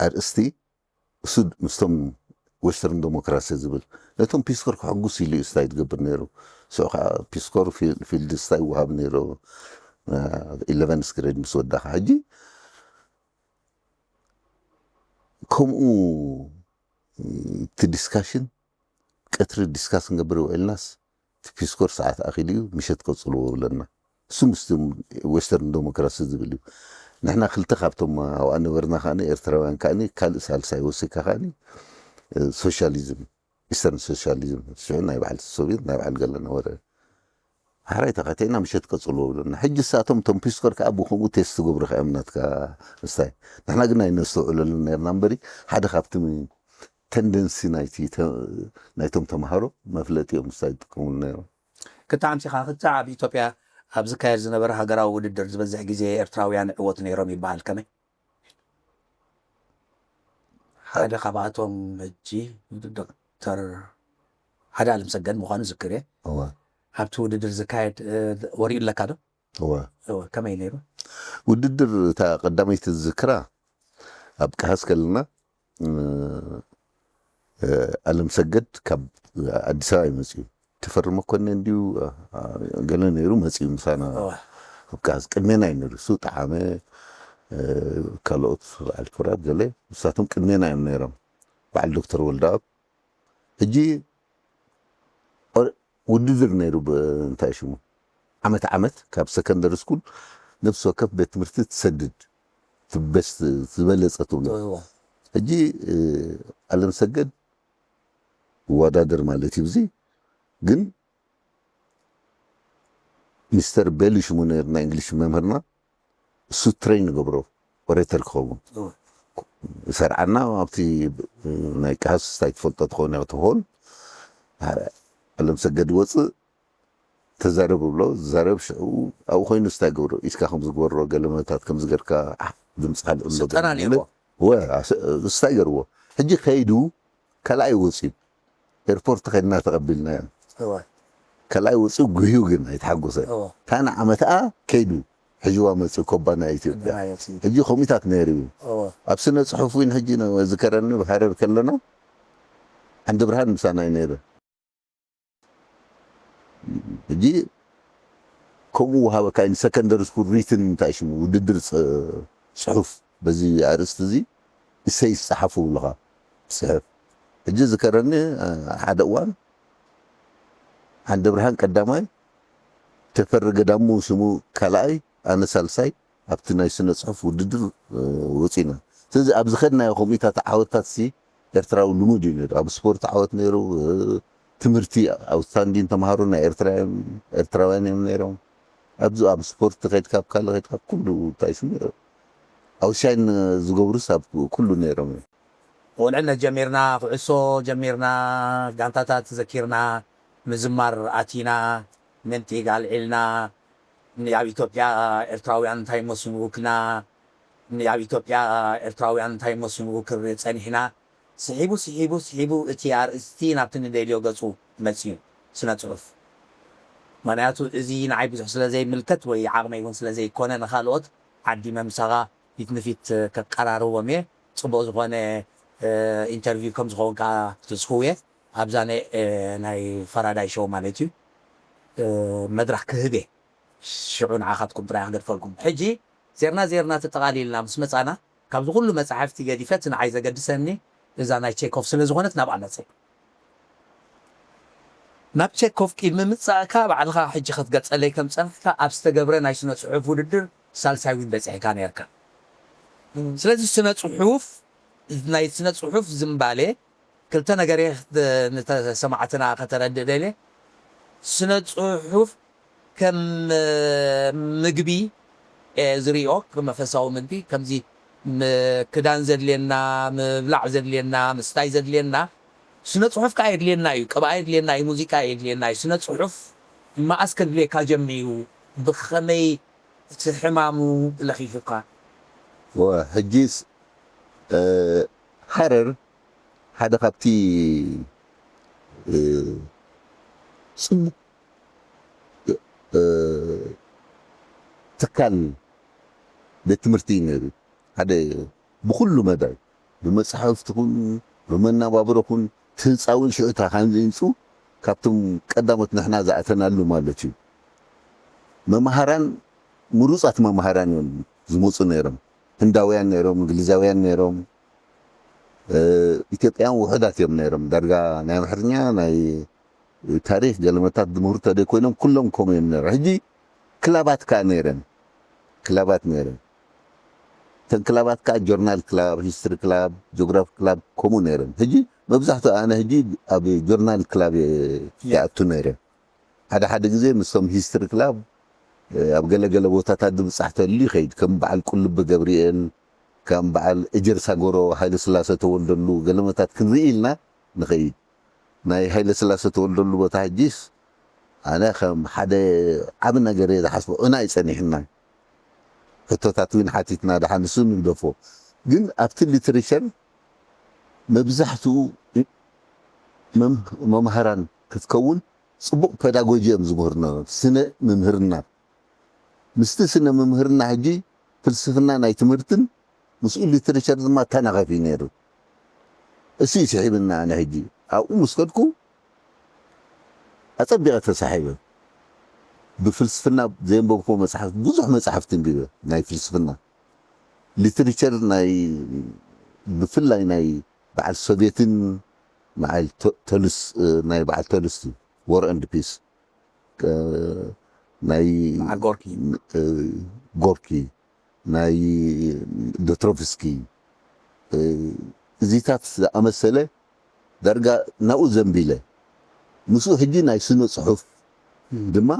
ኣርእስቲ እሱ ምስቶም ዌስተርን ዴሞክራሲ ዝብል ነቶም ፒስኮር ክሕጉስ ኢሉ እዩ ስታይ ትገብር ነይሩ። ስዑ ከዓ ፒስኮር ፊልድ ስታይ ይወሃብ ነይሩ ኢለቨንስ ግሬድ ምስ ወዳኻ። ሕጂ ከምኡ እቲ ዲስካሽን ቀትሪ ዲስካስ ክንገብር ውዒልናስ እቲ ፒስኮር ሰዓት ኣኺሉ እዩ ምሸት ቀፅልዎ ብለና። እሱ ምስ ዌስተርን ዴሞክራሲ ዝብል እዩ። ንሕና ክልተ ካብቶም ኣብኣ ነበርና ከዓኒ ኤርትራውያን ከዓኒ ካልእ ሳልሳይ ወሲካ ከዓኒ ሶሻሊዝም ኢስተርን ሶሻሊዝም ሽዑ ናይ በዓል ሶቪየት ናይ በዓል ገለ ነበረ። ሓራይ ተኸቴና ምሸት ቀፅልዎ ብለና። ሕጂ ሳቶም ቶም ፒስኮር ከዓ ብከምኡ ቴስት ትገብሩ ከ እምነትካ እስታይ ንሕና ግን ኣይነስተውዕለሉ ነርና እምበሪ ሓደ ካብቲ ተንደንሲ ናይቲ ናይቶም ተምሃሮ መፍለጢ እዮም ምስታይ ዝጥቀሙሉ ነይሮም። ክተዓምሲኻ ክሳዕ ኣብ ኢትዮጵያ ኣብ ዝካየድ ዝነበረ ሃገራዊ ውድድር ዝበዝሕ ግዜ ኤርትራውያን ዕወት ነይሮም ይበሃል። ከመይ ሓደ ካብኣቶም ሕጂ ዶክተር ሓደ ኣለም ሰገድ ምዃኑ ዝክር እየ። ኣብቲ ውድድር ዝካየድ ወሪኡ ኣለካ ዶ? ከመይ ነይሩ? ውድድር እታ ቀዳመይቲ ዝክራ ኣብ ቀሃስ ከለና ኣለም ሰገድ ካብ ኣዲስ ኣበባ ይመፅኡ። ተፈርመ ኮነ እንዲዩ ገለ ነይሩ መፅኡ ምሳና። ኣብ ቀሃስ ቅድሜና እዩ ነይሩ እሱ ጠዓመ ካልኦት በዓል ክብራት ገለ ንሳቶም ቅድሜና እዮም ነይሮም። በዓል ዶክተር ወልደኣብ ሕጂ ውድድር ነይሩ። እንታይ ሽሙ ዓመት ዓመት ካብ ሰከንደሪ ስኩል ነፍሲ ወከፍ ቤት ትምህርቲ ትሰድድ ትበስ ዝበለፀ ትብሎ። ሕጂ ኣለም ሰገድ ይወዳደር ማለት እዩ። እዚ ግን ሚስተር ቤሊ ሽሙ ነይሩ ናይ እንግሊሽ መምህርና እሱ ትሬን ንገብሮ ኦሬተር ክኸውን ሰርዓና ኣብቲ ናይ ቀሃስ ስታይ ትፈልጦ ትኸውን ክትኾን ኣለም ሰገድ ወፅእ ተዛረብ ብሎ ዝዛረብ ሽዑ ኣብኡ ኮይኑ ስታይ ገብሮ ኢድካ ከም ዝግበሮ ገለመታት ከም ዝገርካ ድምፅካ ልዕሎ ስልጠና ነይርዎ። ወ ስታይ ገርዎ። ሕጂ ከይዱ ካልኣይ ወፅዩ ኤርፖርት ከድና ተቐቢልናዮ። ካልኣይ ወፅኡ ጉህዩ ግን ኣይተሓጎሰ። ታና ዓመትኣ ከይዱ ሕጅዋ መፅእ ኮባ ናይ ኢትዮጵያ። ሕጂ ከምኡታት ነይሩ እዩ። ኣብ ስነ ፅሑፍ እውን ሕጂ ዝከረኒ ብሃረር ከለና ዓንዲ ብርሃን ምሳናይ ነይረ። ሕጂ ከምኡ ወሃበካ ን ሰከንደሪ ስኩል ሪትን እንታይ ሽሙ ውድድር ፅሑፍ በዚ ኣርእስቲ እዚ እሰይ ዝፀሓፉ ብለኻ ፅሕፍ። ሕጂ ዝከረኒ ሓደ እዋን ዓንዲ ብርሃን ቀዳማይ፣ ተፈሪ ገዳሙ ስሙ ካልኣይ፣ ኣነ ሳልሳይ ኣብቲ ናይ ስነ ፅሑፍ ውድድር ወፂና። ስለዚ ኣብ ዝኸድናዮ ከምኡታት ዓወታት ሲ ኤርትራዊ ልሙድ እዩ ነይሩ። ኣብ ስፖርት ዓወት ነይሩ፣ ትምህርቲ ኣውትስታንዲን ተምሃሮ ናይ ኤርትራውያን እዮም ነይሮም። ኣብዚ ኣብ ስፖርት ከድካ ኣብ ካልእ ከድካ ኩሉ እንታይ ስሙ ኣውትሻይን ዝገብሩስ ኣብ ኩሉ ነይሮም እዮም። ቆልዕነት ጀሚርና፣ ኩዕሶ ጀሚርና፣ ጋንታታት ዘኪርና፣ ምዝማር ኣቲና፣ መንጢግ ኣልዒልና፣ ኣብ ኢትዮጵያ ኤርትራውያን እንታይ መስሉ ክና ኣብ ኢትዮጵያ ኤርትራውያን እንታይ መስሉ ክር ጸኒሕና። ስሒቡ ስሒቡ ስሒቡ እቲ ኣርእስቲ ናብቲ ንደልዮ ገጹ መጽዩ፣ ስነ ጽሑፍ። ምክንያቱ እዚ ንዓይ ብዙሕ ስለ ዘይምልከት ወይ ዓቕመይ እውን ስለ ዘይኮነ ንኻልኦት ዓዲመ ምሳኻ ፊት ንፊት ከቀራርቦም እየ። ጽቡቕ ዝኾነ ኢንተርቪው ከም ዝኸውን ከዓ ተስፉ እየ። ኣብዛ ናይ ፈራዳይ ሾው ማለት እዩ መድረኽ ክህብ እየ። ሽዑ ንዓኻትኩም ጥራይ ክገድፈልኩም። ሕጂ ዜርና ዜርና ተጠቓሊልና ምስ መጻና ካብዚ ኩሉ መጻሕፍቲ ገዲፈ እቲ ንዓይ ዘገድሰኒ እዛ ናይ ቼኮፍ ስለ ዝኾነት ናብኣ መጸ። ናብ ቼኮፍ ቅድሚ ምጻእካ ባዕልኻ ሕጂ ክትገልጸለይ ከም ጸንሕካ ኣብ ዝተገብረ ናይ ስነ ጽሑፍ ውድድር ሳልሳይ እውን በጺሕካ ነርካ። ስለዚ ስነ ጽሑፍ ናይ ስነ ጽሑፍ ዝምባሌ ክልተ ነገር እየ ንሰማዕትና ከተረድእ ደልየ። ስነ ጽሑፍ ከም ምግቢ ዝሪኦ፣ ከም መንፈሳዊ ምግቢ፣ ከምዚ ክዳን ዘድልየና፣ ምብላዕ ዘድልየና፣ ምስታይ ዘድልየና ስነ ጽሑፍ ከዓ የድልየና እዩ። ቅብኣ የድልየና እዩ፣ ሙዚቃ የድልየና እዩ። ስነ ጽሑፍ መኣስ ከድልየካ ጀሚሩ፣ ብኸመይ እቲ ሕማሙ ለኺፉካ? ሕጂስ ሃረር ሓደ ካብቲ ፅቡቅ ትካል ቤት ትምህርቲ እዩ ነይሩ። ሓደ ብኩሉ መዳይ ብመፃሕፍቲ ኩን ብመናባብሮ ኩን እቲ ህንፃ እውን ሽዑ ታኻን ዝህንፁ ካብቶም ቀዳሞት ንሕና ዝኣተናሉ ማለት እዩ። መምሃራን ምሩፃት መምሃራን እዮም ዝመፁ ነይሮም። ህንዳውያን ነይሮም፣ እንግሊዛውያን ነይሮም፣ ኢትዮጵያውያን ውሑዳት እዮም ነይሮም። ዳርጋ ናይ ኣምሓርኛ ናይ ታሪክ ገለመታት ዝምህሩ ተደይ ኮይኖም ኩሎም ከምኡ እዮም ነይሮም። ሕጂ ክላባት ከዓ ነይረን፣ ክላባት ነይረን። እተን ክላባት ከዓ ጆርናል ክላብ፣ ሂስትሪ ክላብ፣ ጂኦግራፊ ክላብ ከምኡ ነይረን። ሕጂ መብዛሕትኡ ኣነ ሕጂ ኣብ ጆርናል ክላብ ይኣቱ ነይረ። ሓደ ሓደ ግዜ ምስቶም ሂስትሪ ክላብ ኣብ ገለገለ ቦታታት ዝብፃሕ ተልዩ ይኸይድ። ከም በዓል ቁልቢ ገብርኤል፣ ከም በዓል እጀር ሳጎሮ ሃይለ ስላሰ ተወልደሉ ገለመታት ክንርኢ ኢልና ንኸይድ። ናይ ሃይለ ስላሰ ተወልደሉ ቦታ ሕጂስ ኣነ ከም ሓደ ዓቢ ነገር እየ ዝሓስቦ። እና እዩ ጸኒሕና። ሕቶታት እውን ሓቲትና ደሓን ንሱ ንግደፎ። ግን ኣብቲ ሊትሬቸር መብዛሕትኡ መም- መምሃራን ክትከውን ጽቡቕ ፔዳጎጂ እዮም ዝምህርና፣ ስነ ምምህርና። ምስቲ ስነ ምምህርና ሕጂ ፍልስፍና ናይ ትምህርትን ምስኡ ሊትሬቸር ድማ ተናኸፊ ነይሩ። እሱ ይስሒብና። ኣነ ሕጂ ኣብኡ ምስ ከድኩ ኣጸቢቐ ተሳሒበ። ብፍልስፍና ዘንበብኩዎ መጽሓፍ ብዙሕ መጽሓፍቲ እንቢበ ናይ ፍልስፍና ሊትሬቸር ናይ ብፍላይ ናይ በዓል ሶቪየትን በዓል ቶልስ ናይ በዓል ቶልስቲ ዎር ኤንድ ፒስ ናይ ጎርኪ ጎርኪ ናይ ዶትሮቭስኪ እዚታት ዝኣመሰለ ዳርጋ ናብኡ ዘንቢለ ምስኡ ሕጂ ናይ ስነ ፅሑፍ ድማ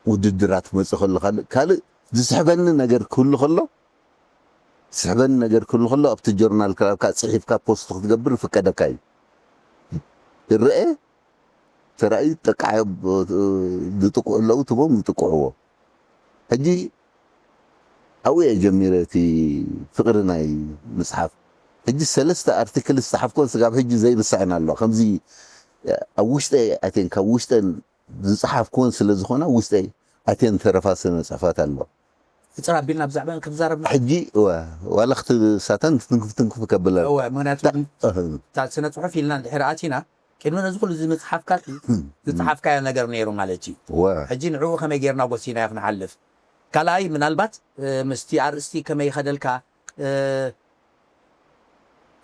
ውድድራት ክመፅእ ከሎ ካልእ ዝስሕበኒ ነገር ክህሉ ከሎ ዝስሕበኒ ነገር ክህሉ ከሎ ኣብቲ ጆርናል ክላብካ ፅሒፍካ ፖስት ክትገብር ይፍቀደካ እዩ። ይረአ ተራእዩ ጠቃዓዮ ዝጥቅዑ ኣለዉ ትቦም ዝጥቅዕዎ ሕጂ ኣብኡ እየ ጀሚረ እቲ ፍቕሪ ናይ ምፅሓፍ። ሕጂ ሰለስተ ኣርቲክል ዝፀሓፍኮን ስጋብ ሕጂ ዘይርስዐን ኣሎ። ከምዚ ኣብ ውሽጠይ ኣቴን ካብ ውሽጠን ዝፀሓፍኮን ስለ ዝኾና ውሽጠይ ኣትየን ተረፋ ስነ ጽሑፋት ኣሎ። ሕፅር ኣቢልና ብዛዕባ ክንዛረብ ሕጂ እወ፣ ዋላ ክትሳተን ትንክፍ ትንክፍ ከብላ እወ፣ ምክንያቱ እታ ስነ ፅሑፍ ኢልና እንድሕር ኣቲና፣ ቅድሚ ነዚ ኩሉ እዚ ምፅሓፍካ ዝፅሓፍካዮ ነገር ነይሩ ማለት እዩ። እወ ሕጂ ንዕኡ ከመይ ጌርና ጎሲናዮ ክንሓልፍ? ካልኣይ ምናልባት ምስቲ ኣርእስቲ ከመይ ይኸደልካ?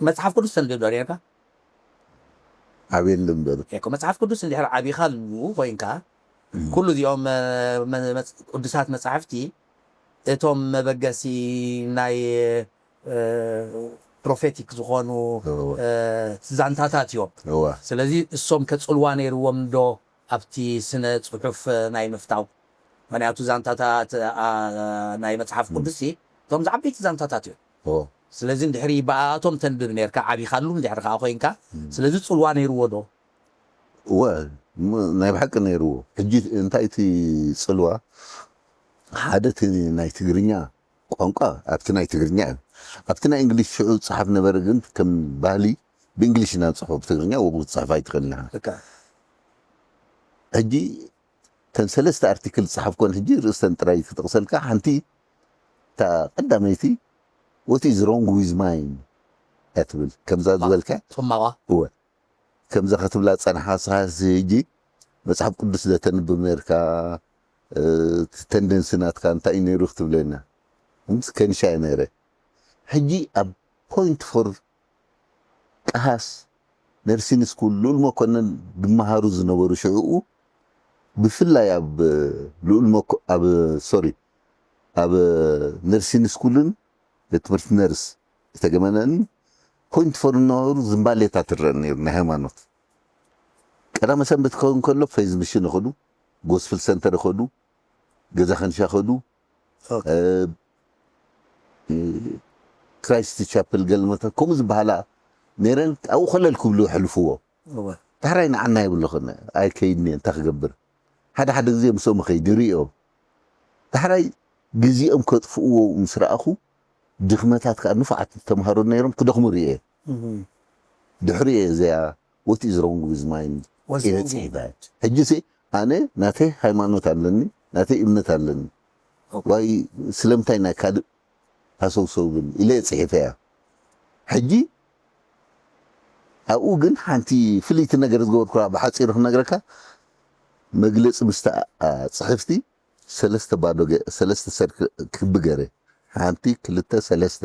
መፅሓፍ ቅዱስ ተንብብ ዶ ነርካ? ዓብየሉ እምበር መፅሓፍ ቅዱስ እንድሕር ዓቢኻሉ ኮይንካ፣ ኩሉ እዚኦም ቅዱሳት መፅሓፍቲ እቶም መበገሲ ናይ ፕሮፌቲክ ዝኾኑ ዛንታታት እዮም። ስለዚ እሶም ከፅልዋ ነይርዎም ዶ ኣብቲ ስነ ፅሑፍ ናይ ምፍታው? ምክንያቱ ዛንታታት ናይ መፅሓፍ ቅዱስ እቶም ዝዓበይቲ ዛንታታት እዮም። ስለዚ እንድሕሪ ብኣቶም ተንብብ ነርካ ዓቢኻሉ እንድሕሪ ከዓ ኮይንካ፣ ስለዚ ፅልዋ ነይርዎ ዶ? እወ፣ ናይ ብሓቂ ነይርዎ። ሕጂ እንታይ እቲ ፅልዋ፣ ሓደ እቲ ናይ ትግርኛ ቋንቋ ኣብቲ ናይ ትግርኛ እዩ። ኣብቲ ናይ እንግሊሽ ሽዑ ዝፅሓፍ ነበረ፣ ግን ከም ባህሊ ብእንግሊሽ ኢና ንፅሕፎ፣ ብትግርኛ ወቡ ክትፅሕፍ ኣይትኽእልን ኢኻ። ሕጂ እተን ሰለስተ ኣርቲክል ዝፅሓፍኮን ሕጂ ርእስተን ጥራይ ክጠቕሰልካ፣ ሓንቲ እታ ቀዳመይቲ what is wrong with mine እያ ትብል። ከምዛ ዝበልካ ፅማዋ እወ ከምዛ ክትብላ ጸንሓ ስኻ ሕጂ መጽሓፍ ቅዱስ ዘተንብብ ነርካ ተንደንሲ ናትካ እንታይ እዩ ነይሩ ክትብለና ምስ ከንሻ እየ ነይረ። ሕጂ ኣብ ፖይንት ፎር ቀሃስ ነርሲን ስኩል ልኡል መኮነን ዝመሃሩ ዝነበሩ ሽዕኡ ብፍላይ ኣብ ልኡል መኮ ኣብ ሶሪ ኣብ ነርሲን ስኩልን ቤት ትምህርቲ ነርስ ዝተገመነን ፖይንት ፎር እናበሩ ዝምባሌታት ትረአ ነይሩ ናይ ሃይማኖት ቀዳመ ሰንበት ክኸውን ከሎ ፌዝ ሚሽን ይኸዱ ጎስፕል ሰንተር ይኸዱ ገዛ ከንሻ ይኸዱ ክራይስት ቻፕል ገልመተ ከምኡ ዝበሃላ ነይረን ኣብኡ ኮለል ክብሉ የሕልፍዎ ዳሕራይ ንዓና ይብሉ ኸነ ኣይከይድኒ እንታይ ክገብር ሓደ ሓደ ግዜ ምስኦም ኸይድ ይርእዮም ዳሕራይ ግዜኦም ከጥፍእዎ ምስ ረኣኹ ድኽመታት ከዓ ንፉዓት ተምሃሮ ነይሮም ክደኽሙ ርእየ ድሕሪ እየ እዚኣ what is wrong with mine ኢለ ፅሒፈ ሕጂ ኣነ ናተይ ሃይማኖት ኣለኒ ናተይ እምነት ኣለኒ ዋይ ስለምንታይ ናይ ካልእ ሃሰውሰው ብል ኢለ እየ ፅሒፈያ ሕጂ ኣብኡ ግን ሓንቲ ፍልይቲ ነገር ዝገበርኩ ብሓፂሩ ክነግረካ መግለፂ ምስታ ፅሕፍቲ ሰለስተ ባዶ ሰለስተ ሰርክ ክቢ ገረ ሓንቲ ክልተ ሰለስተ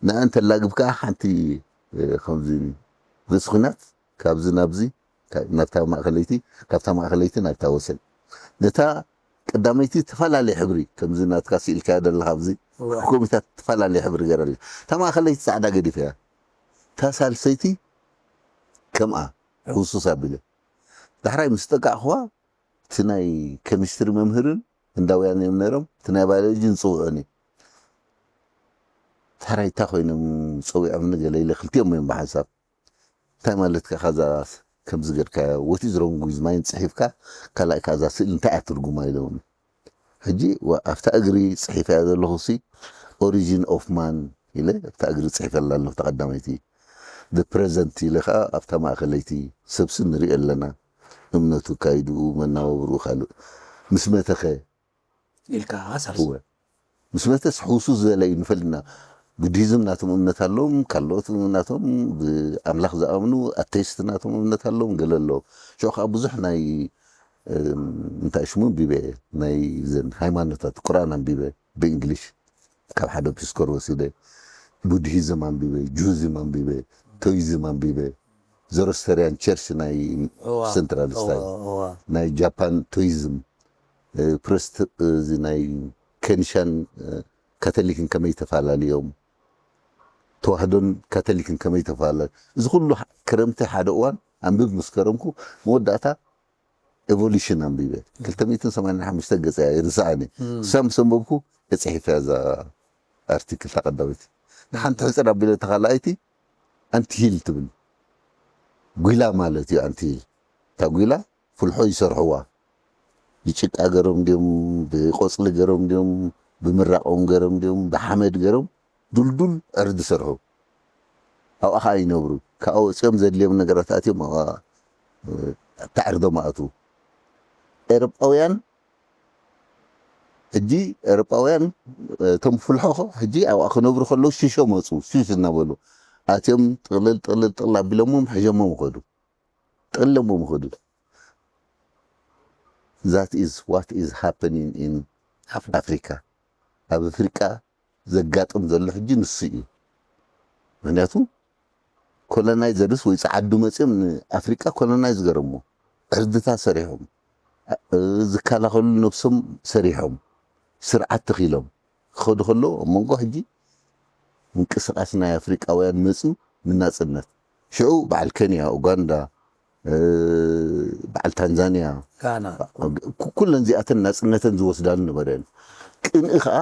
ንኣን ተላግብ ከዓ ሓንቲ ከምዚ ርእሲ ኩናት ካብዚ ናብዚ ናብታ ማእኸለይቲ ካብታ ማእኸለይቲ ናብታ ወሰን ነታ ቀዳመይቲ ተፈላለየ ሕብሪ ከምዚ ናትካ ስኢልካዮ ዘለካ ኣብዚ ኮሚታት ተፈላለየ ሕብሪ ገይረላ እታ ማእኸለይቲ ፃዕዳ ገዲፈያ እታ ሳልሰይቲ ከምኣ ህውሱስ ኣቢለ ዳሕራይ ምስ ጠቃዕኽዋ እቲ ናይ ኬሚስትሪ መምህርን ህንዳውያን እዮም ነይሮም እቲ ናይ ባዮሎጂ ንፅውዖን እዩ ታራይታ ኮይኖም ፀዊዖምኒ ገለ ኢለ ክልቲኦም እዮም ብሓንሳብ እንታይ ማለት ከ ካዛ ከምዚ ገርካ what is wrong with mine ፅሒፍካ ካልኣይ ካዛ ስእሊ እንታይ እያ ትርጉማ ኢለውኒ ሕጂ ኣብታ እግሪ ፅሒፈያ ዘለኹ ሲ origin of man ኢለ ኣብታ እግሪ ፅሒፈላ ኣለኹ ተቐዳመይቲ the present ኢለ ከዓ ኣብታ ማእኸለይቲ ሰብሲ ንሪኦ ኣለና እምነቱ ካይድኡ መናባብርኡ ካልእ ምስ መተኸ ኢልካ ሳልስ ምስ መተስ ሕውሱ ዝበለ እዩ ንፈልጥና ቡዲዝም ናቶም እምነት ኣለዎም ካልኦት ናቶም ብኣምላኽ ዝኣምኑ ኣቴስት ናቶም እምነት ኣለዎም ገለ ኣለዎም ሽዑ ከዓ ብዙሕ ናይ እንታይ ሽሙ ኣንቢበ ናይ ዘን ሃይማኖታት ቁርኣን ኣንቢበ ብእንግሊሽ ካብ ሓደ ፒስኮር ወሲደ ቡድሂዝም ኣንቢበ ጁዝም ኣንቢበ ቶይዝም ኣንቢበ ዘሮስተርያን ቸርች ናይ ሰንትራል ስታይ ናይ ጃፓን ቶይዝም ፕረስት እዚ ናይ ከኒሻን ካቶሊክን ከመይ ተፈላለዮም ተዋህዶን ካቶሊክን ከመይ ተፈላለ እዚ ኩሉ ክረምቲ ሓደ እዋን ኣንብብ ምስ ከረምኩ መወዳእታ ኤቮሉሽን ኣንቢበ ክልተ ሚእትን ሰማንያን ሓሙሽተ ገጽ እያ ይርስዓኒ እሳ ምስ ኣንበብኩ ተጽሒፈ እዛ ኣርቲክል ተቐዳሚት ንሓንቲ ሕጽር ኣቢለ ተኻላኣይቲ ኣንቲሂል ትብል ጒላ ማለት እዩ ኣንቲሂል እታ ጒላ ፍልሖ ይሰርሕዋ ብጭቃ ገሮም ድዮም ብቆፅሊ ገሮም ድዮም ብምራቆም ገሮም ድዮም ብሓመድ ገሮም ዱልዱል ዕርዲ ሰርሑ ኣብኣ ከዓ ይነብሩ ካብኣ ወፂኦም ዘድልዮም ነገራት ኣትዮም ኣብኣ ተዕርዶም ኣእትዉ ኤሮጳውያን ሕጂ ኤውሮጳውያን፣ እቶም ፍልሖ ኸ ሕጂ ኣብኣ ክነብሩ ከለዉ ሽሾ መፁ። ሽሽ እናበሉ ኣትዮም ጥቕልል ጥቕልል ጥቕልል ኣቢሎሞም ሕዞሞም ኸዱ። ጥቕልሎሞም ኸዱ። That is what is happening in Africa. ኣብ ኣፍሪቃ ዘጋጥም ዘሎ ሕጂ ንሱ እዩ። ምክንያቱ ኮሎናይዘርስ ወይ ጸዓዱ መጺኦም ንኣፍሪቃ ኮሎናይዝ ገረሞ። ዕርድታት ሰሪሖም፣ ዝከላኸሉ ነብሶም ሰሪሖም፣ ስርዓት ተኺሎም ክኸዱ ከለዉ ኣብ መንጎ ሕጂ ምንቅስቃስ ናይ ኣፍሪቃውያን መጺኡ ንናጽነት። ሽዑ በዓል ኬንያ፣ ኡጋንዳ፣ በዓል ታንዛንያ፣ ኩለን እዚኣተን ናጽነተን ዝወስዳሉ ነበረ። ቅንኢ ከዓ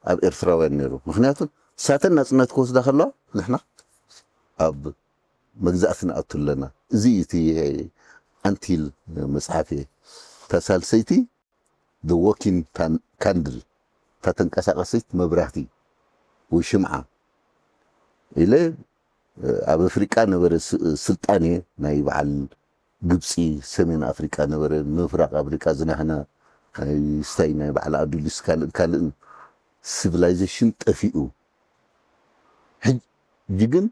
ኣብ ኤርትራውያን ነይሩ። ምክንያቱ ንሳተን ናጽነት ክወስዳ ከለዋ ንሕና ኣብ መግዛእቲ ንኣቱ ኣለና። እዚ እዩ እቲ ኣንቲል መጽሓፍ እየ። እታ ሳልሰይቲ the walking candle፣ እታ ተንቀሳቀሲት መብራህቲ ወይ ሽምዓ ኢለ ኣብ ኣፍሪቃ ነበረ ስልጣኔ ናይ በዓል ግብፂ፣ ሰሜን ኣፍሪቃ ነበረ፣ ምፍራቅ ኣፍሪቃ ዝናህና ስታይ ናይ በዓል ኣዱሊስ ካልእን ካልእን ሲቪላይዜሽን ጠፊኡ። ሕጂ ግን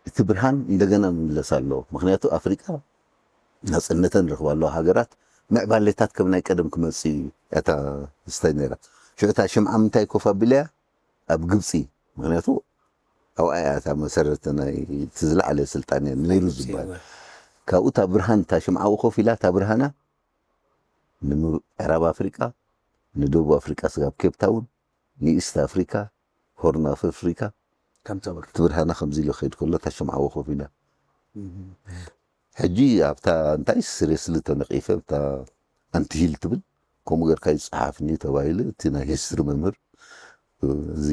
እቲ ብርሃን እንደገና ምምለስ ኣለዎ። ምክንያቱ ኣፍሪቃ ናፅነተን ረኽባ ኣለዋ። ሃገራት ምዕባሌታት ከም ናይ ቀደም ክመፅእ እዩ። እታ ስታይ ነይራ ሽዑ እታ ሽምዓ ምንታይ ኮፍ ኣቢለያ ኣብ ግብፂ። ምክንያቱ ኣብኣ እያ እታ መሰረት ናይ እቲ ዝለዓለ ስልጣን ነይሩ ዝበሃል። ካብኡ እታ ብርሃን እታ ሽምዓኡ ኮፍ ኢላ እታ ብርሃና ንምዕራብ ኣፍሪቃ፣ ንደቡብ ኣፍሪቃ ስጋብ ኬፕ ታውን፣ ንኢስት ኣፍሪካ፣ ሆርን ኣፍ ኣፍሪካ ከም ተበርክ ትብርሃና ከምዚ ኢሉ ከይድ ከሎ እታ ሽምዓዎ ኮፍ ኢላ። ሕጂ ኣብታ እንታይ ስሬስሊ ተነቂፈ ኣብታ ኣንቲሂል ትብል ከምኡ ገርካ ይፀሓፍኒ ተባሂሉ እቲ ናይ ሂስትሪ መምህር እዚ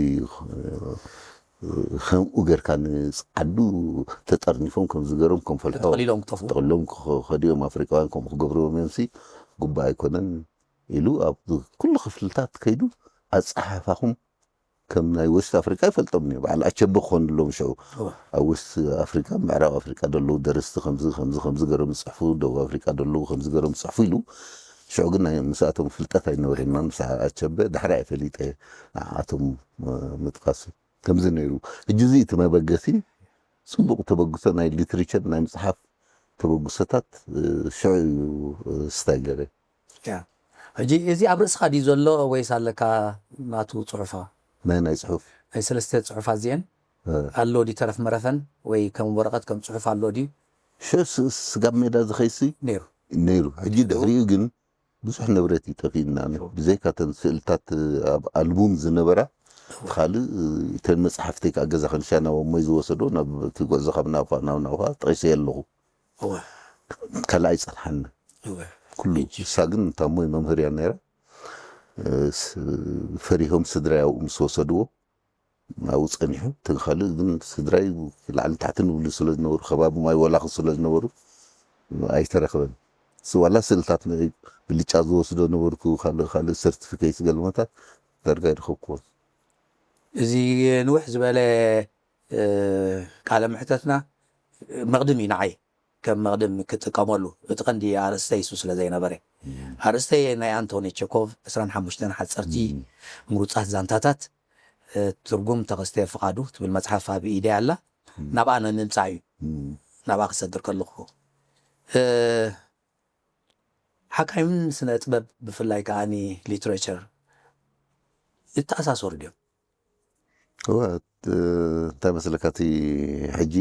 ከምኡ ገርካ ንፀዓዱ ተጠርኒፎም ከም ዝገሮም ከም ፈልሖ ተጠቕሊሎም ክጠፍኡ። ተጠቕሎም ክኸዲኦም ኣፍሪቃውያን ከምኡ ክገብርዎም እዮም ሲ ጉባእ ኣይኮነን ኢሉ ኣብ ኩሉ ክፍልታት ከይዱ ኣፀሓሕፋኹም ከም ናይ ወስት ኣፍሪቃ ይፈልጦም እዩ። በዓል ኣቸበ ክኾኑ ኣለዎም ሽዑ እወ። ኣብ ወስት ኣፍሪቃ ምዕራብ ኣፍሪቃ ደለዉ ደረስቲ ከምዚ ከምዚ ከምዚ ገሮም ይፅሕፉ፣ ደቡብ ኣፍሪቃ ደለዉ ከምዚ ገሮም ይፅሕፉ ኢሉ ሽዑ ግን ናይ ምስኣቶም ፍልጠት ኣይነበረናን። ምስ ኣቸበ ዳሕራይ ፈሊጠ ንዓኣቶም ምጥቃስ ከምዚ ነይሩ። ሕጂ እዚ እቲ መበገሲ ፅቡቕ ተበግሶ ናይ ሊትሬቸር ናይ ምፅሓፍ ተበግሶታት ሽዑ እዩ ስታይ ገረ። ሕጂ እዚ ኣብ ርእስኻ ድዩ ዘሎ ወይስ ኣለካ ናቱ ፅሑፋ? ናይ ናይ ፅሑፍ ናይ ሰለስተ ፅሑፋት እዚአን ኣሎ ድዩ ተረፍ መረፈን ወይ ከም ወረቐት ከም ፅሑፍ ኣሎ ድዩ? ሽዑ ስጋብ ሜዳ ዝኸይሲ ነይሩ ነይሩ። ሕጂ ድሕሪኡ ግን ብዙሕ ንብረት እዩ ጠፊእና። ብዘይካ ተን ስእልታት ኣብ ኣልቡም ዝነበራ ካልእ እተን መፅሓፍተይ ከዓ ገዛ ክንሻ ናብ ኣሞይ ዝወሰዶ ናብ እቲ ጉዕዞ ካብ ናውፋ ናብ ናውፋ ጠቂሰ ኣለኹ። ካልእ ኣይፀንሓኒ ኩሉ። ንሳ ግን እታ ኣሞይ መምህር እያ ነይራ። ፈሪሆም ስድራይ ኣብኡ ምስ ወሰድዎ ኣብኡ ፀኒሑ። እቲ ካልእ ግን ስድራይ ላዕሊ ታሕቲ ንብሉ ስለ ዝነበሩ ከባቢ ማይ ወላኹ ስለ ዝነበሩ ኣይተረኽበን። ዋላ ስእልታት ብልጫ ዝወስዶ ነበርኩ ካልእ ካልእ ሰርቲፊኬት ገለመታት ዳርጋ ይረኸብኩዎን። እዚ ንውሕ ዝበለ ቃለ ምሕተትና መቕድም እዩ ንዓይ ከም መቕድም ክጥቀመሉ እቲ ቀንዲ ኣርእስተይ እሱ ስለ ዘይነበረ ኣርእስተይ ናይ ኣንቶኒ ቸኮቭ ዕስራን ሓሙሽተን ሓፀርቲ ምሩፃት ዛንታታት ትርጉም ተኸስተ ፍቓዱ ትብል መፅሓፍ ኣብ ኢደይ ኣላ ናብኣ ንምምፃእ እዩ ናብኣ ክሰግር ከለኹ ሓካይምን ስነ ጥበብ ብፍላይ ከዓኒ ሊትሬቸር ይተኣሳሰሩ ድዮም እወ እንታይ መስለካ እቲ ሕጂ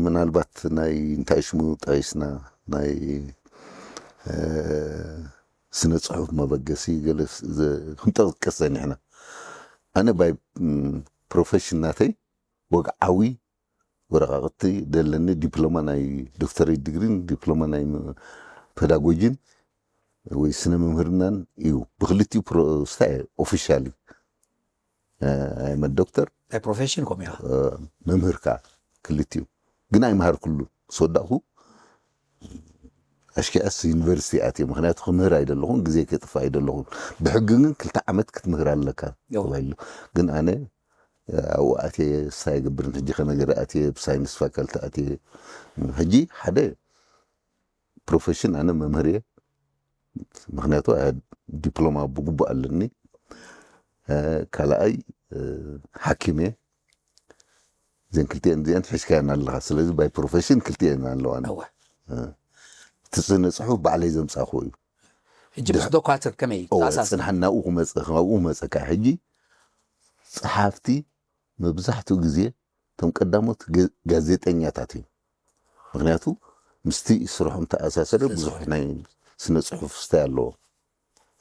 ምናልባት ናይ እንታይ ሽሙ ጠቂስና ናይ ስነ ፅሑፍ መበገሲ ገለ ክንጠቅስ ዘኒሕና ኣነ ባይ ፕሮፌሽን ናተይ ወግዓዊ ወረቃቅቲ ደለኒ ዲፕሎማ ናይ ዶክተሬት ዲግሪን ዲፕሎማ ናይ ፔዳጎጂን ወይ ስነ ምምህርናን እዩ ብክልቲኡ ስታይ ኦፊሻሊ ኣመ ዶክተር ናይ ፕሮፌሽን ኮም ኢኻ መምህር ከዓ ክልቲኡ ግን ኣይመሃርኩሉ ምስ ወዳእኩ ኣሽኪዐስ ዩኒቨርሲቲ ኣትየ ምክንያቱ ክምህር ኣይደለኹን ግዜ ከጥፍ ኣይደለኹን ብሕጊ ግን ክልተ ዓመት ክትምህር ኣለካ ተባሂሉ ግን ኣነ ኣብኡ ኣትየ ሳይ ገብርን ሕጂ ከመገረ ኣትየ ብሳይንስ ፋካልቲ ኣትየ ሕጂ ሓደ ፕሮፌሽን ኣነ መምህር እየ ምክንያቱ ኣያ ዲፕሎማ ብግቡእ ኣለኒ። ካልኣይ ሓኪም እየ። እዘን ክልቲአን እዚአን ሒዝካየን ኣለኻ። ስለዚ ባይ ፕሮፌሽን ክልቲአን ኣለዋን። እቲ ስነ ፅሑፍ ባዕለይ ዘምፃእኩ እዩ። ሕጂ ምስ ዶኳትር ከመይ ተኣሳስ? ፅንሓ ናብኡ ክመፀ ካብኡ ክመፀካ ሕጂ ፀሓፍቲ መብዛሕትኡ ግዜ እቶም ቀዳሞት ጋዜጠኛታት እዮም። ምክንያቱ ምስቲ ስርሖም ተኣሳሰረ ብዙሕ ናይ ስነ ፅሑፍ ስታይ ኣለዎ።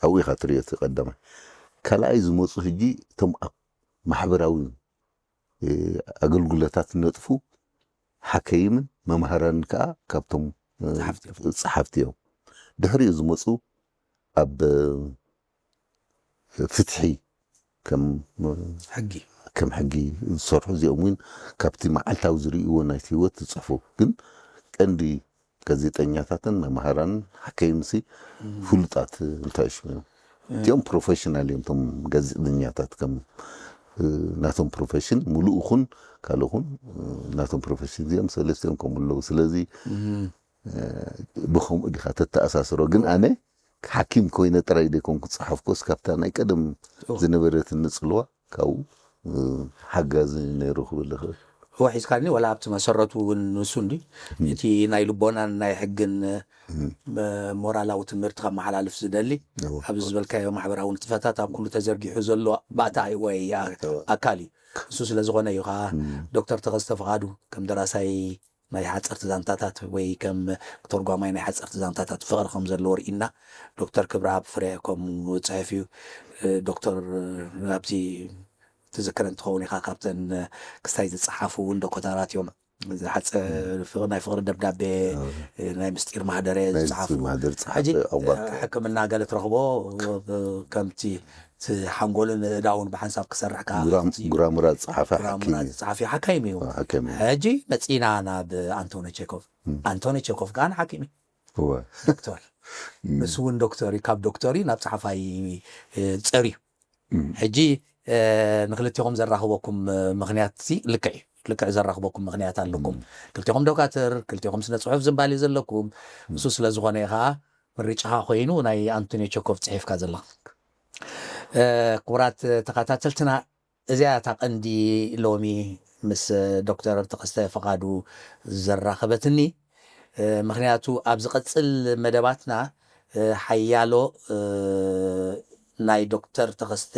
ኣብኡ ኢኻ ትሪኦ እቲ ቀዳማይ። ካልኣይ ዝመፁ ሕጂ እቶም ኣብ ማሕበራዊ ኣገልግሎታት ነጥፉ ሓከይምን መምሃራን ከዓ ካብቶም ፀሓፍቲ እዮም። ድሕሪኡ ዝመፁ ኣብ ፍትሒ ከም ሕጊ ከም ሕጊ ዝሰርሑ እዚኦም እውን ካብቲ መዓልታዊ ዝርእይዎ ናይቲ ህይወት ዝፅሕፉ ግን ቀንዲ ጋዜጠኛታትን መምሃራንን ሓከይምሲ ፍሉጣት እንታይ ሽሙ እዮም። እዚኦም ፕሮፌሽናል እዮም። እቶም ጋዜጠኛታት ከም ናቶም ፕሮፌሽን ሙሉእ ኹን ካልእ ኹን ናቶም ፕሮፌሽን እዚኦም ሰለስቲኦም ከምኡ ኣለዉ። ስለዚ ብከምኡ ዲኻ ተተኣሳስሮ? ግን ኣነ ሓኪም ኮይነ ጥራይ ዘይኮንኩ ዝፀሓፍኮስ ካብታ ናይ ቀደም ዝነበረትኒ ፅልዋ ካብኡ ሓጋዚ ነይሩ ክብል ይኽእል። እወ ሒዝካኒ ዋላ ኣብቲ መሰረቱ እውን ንሱ እንዲ እቲ ናይ ልቦናን ናይ ሕግን ሞራላዊ ትምህርቲ ከመሓላልፍ ዝደሊ ኣብዚ ዝበልካዮ ማሕበራዊ ንጥፈታት ኣብ ኩሉ ተዘርጊሑ ዘሎ ባእታ ወይ ኣካል እዩ። እሱ ስለ ዝኾነ እዩ ከዓ ዶክተር ተኸስተ ፍቓዱ ከም ደራሳይ ናይ ሓፀርቲ ዛንታታት ወይ ከም ተርጓማይ ናይ ሓፀርቲ ዛንታታት ፍቕሪ ከም ዘለዎ ርኢና ዶክተር ክብረኣብ ፍረ ከም ፅሕፍ እዩ። ዶክተር ኣብቲ ትዝክር እንትኸውን ኢኻ ካብተን ክስታይ ዝፀሓፉ እውን ዶኮታራት እዮም። ናይ ፍቕሪ ደብዳቤ ናይ ምስጢር ማህደረ ዝፀሓፉ ሕክምና ገለ ትረኽቦ ከምቲ ሓንጎልን እዳውን ብሓንሳብ ክሰርሕ ጉራሙራ ዝፀሓፈ ዝፀሓፊ ሓካይም እዩ። ሕጂ መፂና ናብ ኣንቶኒ ቼኮቭ። ኣንቶኒ ቼኮቭ ከዓ ሓኪም እዩ። ዶክተር ንሱ እውን ዶክተር እዩ። ካብ ዶክተር እዩ ናብ ፀሓፋይ ፀር እዩ። ሕጂ ንክልቲኹም ዘራኽበኩም ምክንያት ልክዕ እዩ። ልክዕ ዘራኽበኩም ምክንያት ኣለኩም። ክልቲኹም ዶካትር፣ ክልቲኹም ስነ ፅሑፍ ዝንባሌ ዘለኩም። እሱ ስለ ዝኾነ እዩ ከዓ ምርጫኻ ኮይኑ ናይ ኣንቶኒ ቸኮቭ ፅሒፍካ ዘለኻ። ክቡራት ተኸታተልትና እዚኣ እታ ቀንዲ ሎሚ ምስ ዶክተር ተኸስተ ፍቓዱ ዘራኸበትኒ። ምክንያቱ ኣብ ዝቐፅል መደባትና ሓያሎ ናይ ዶክተር ተኸስተ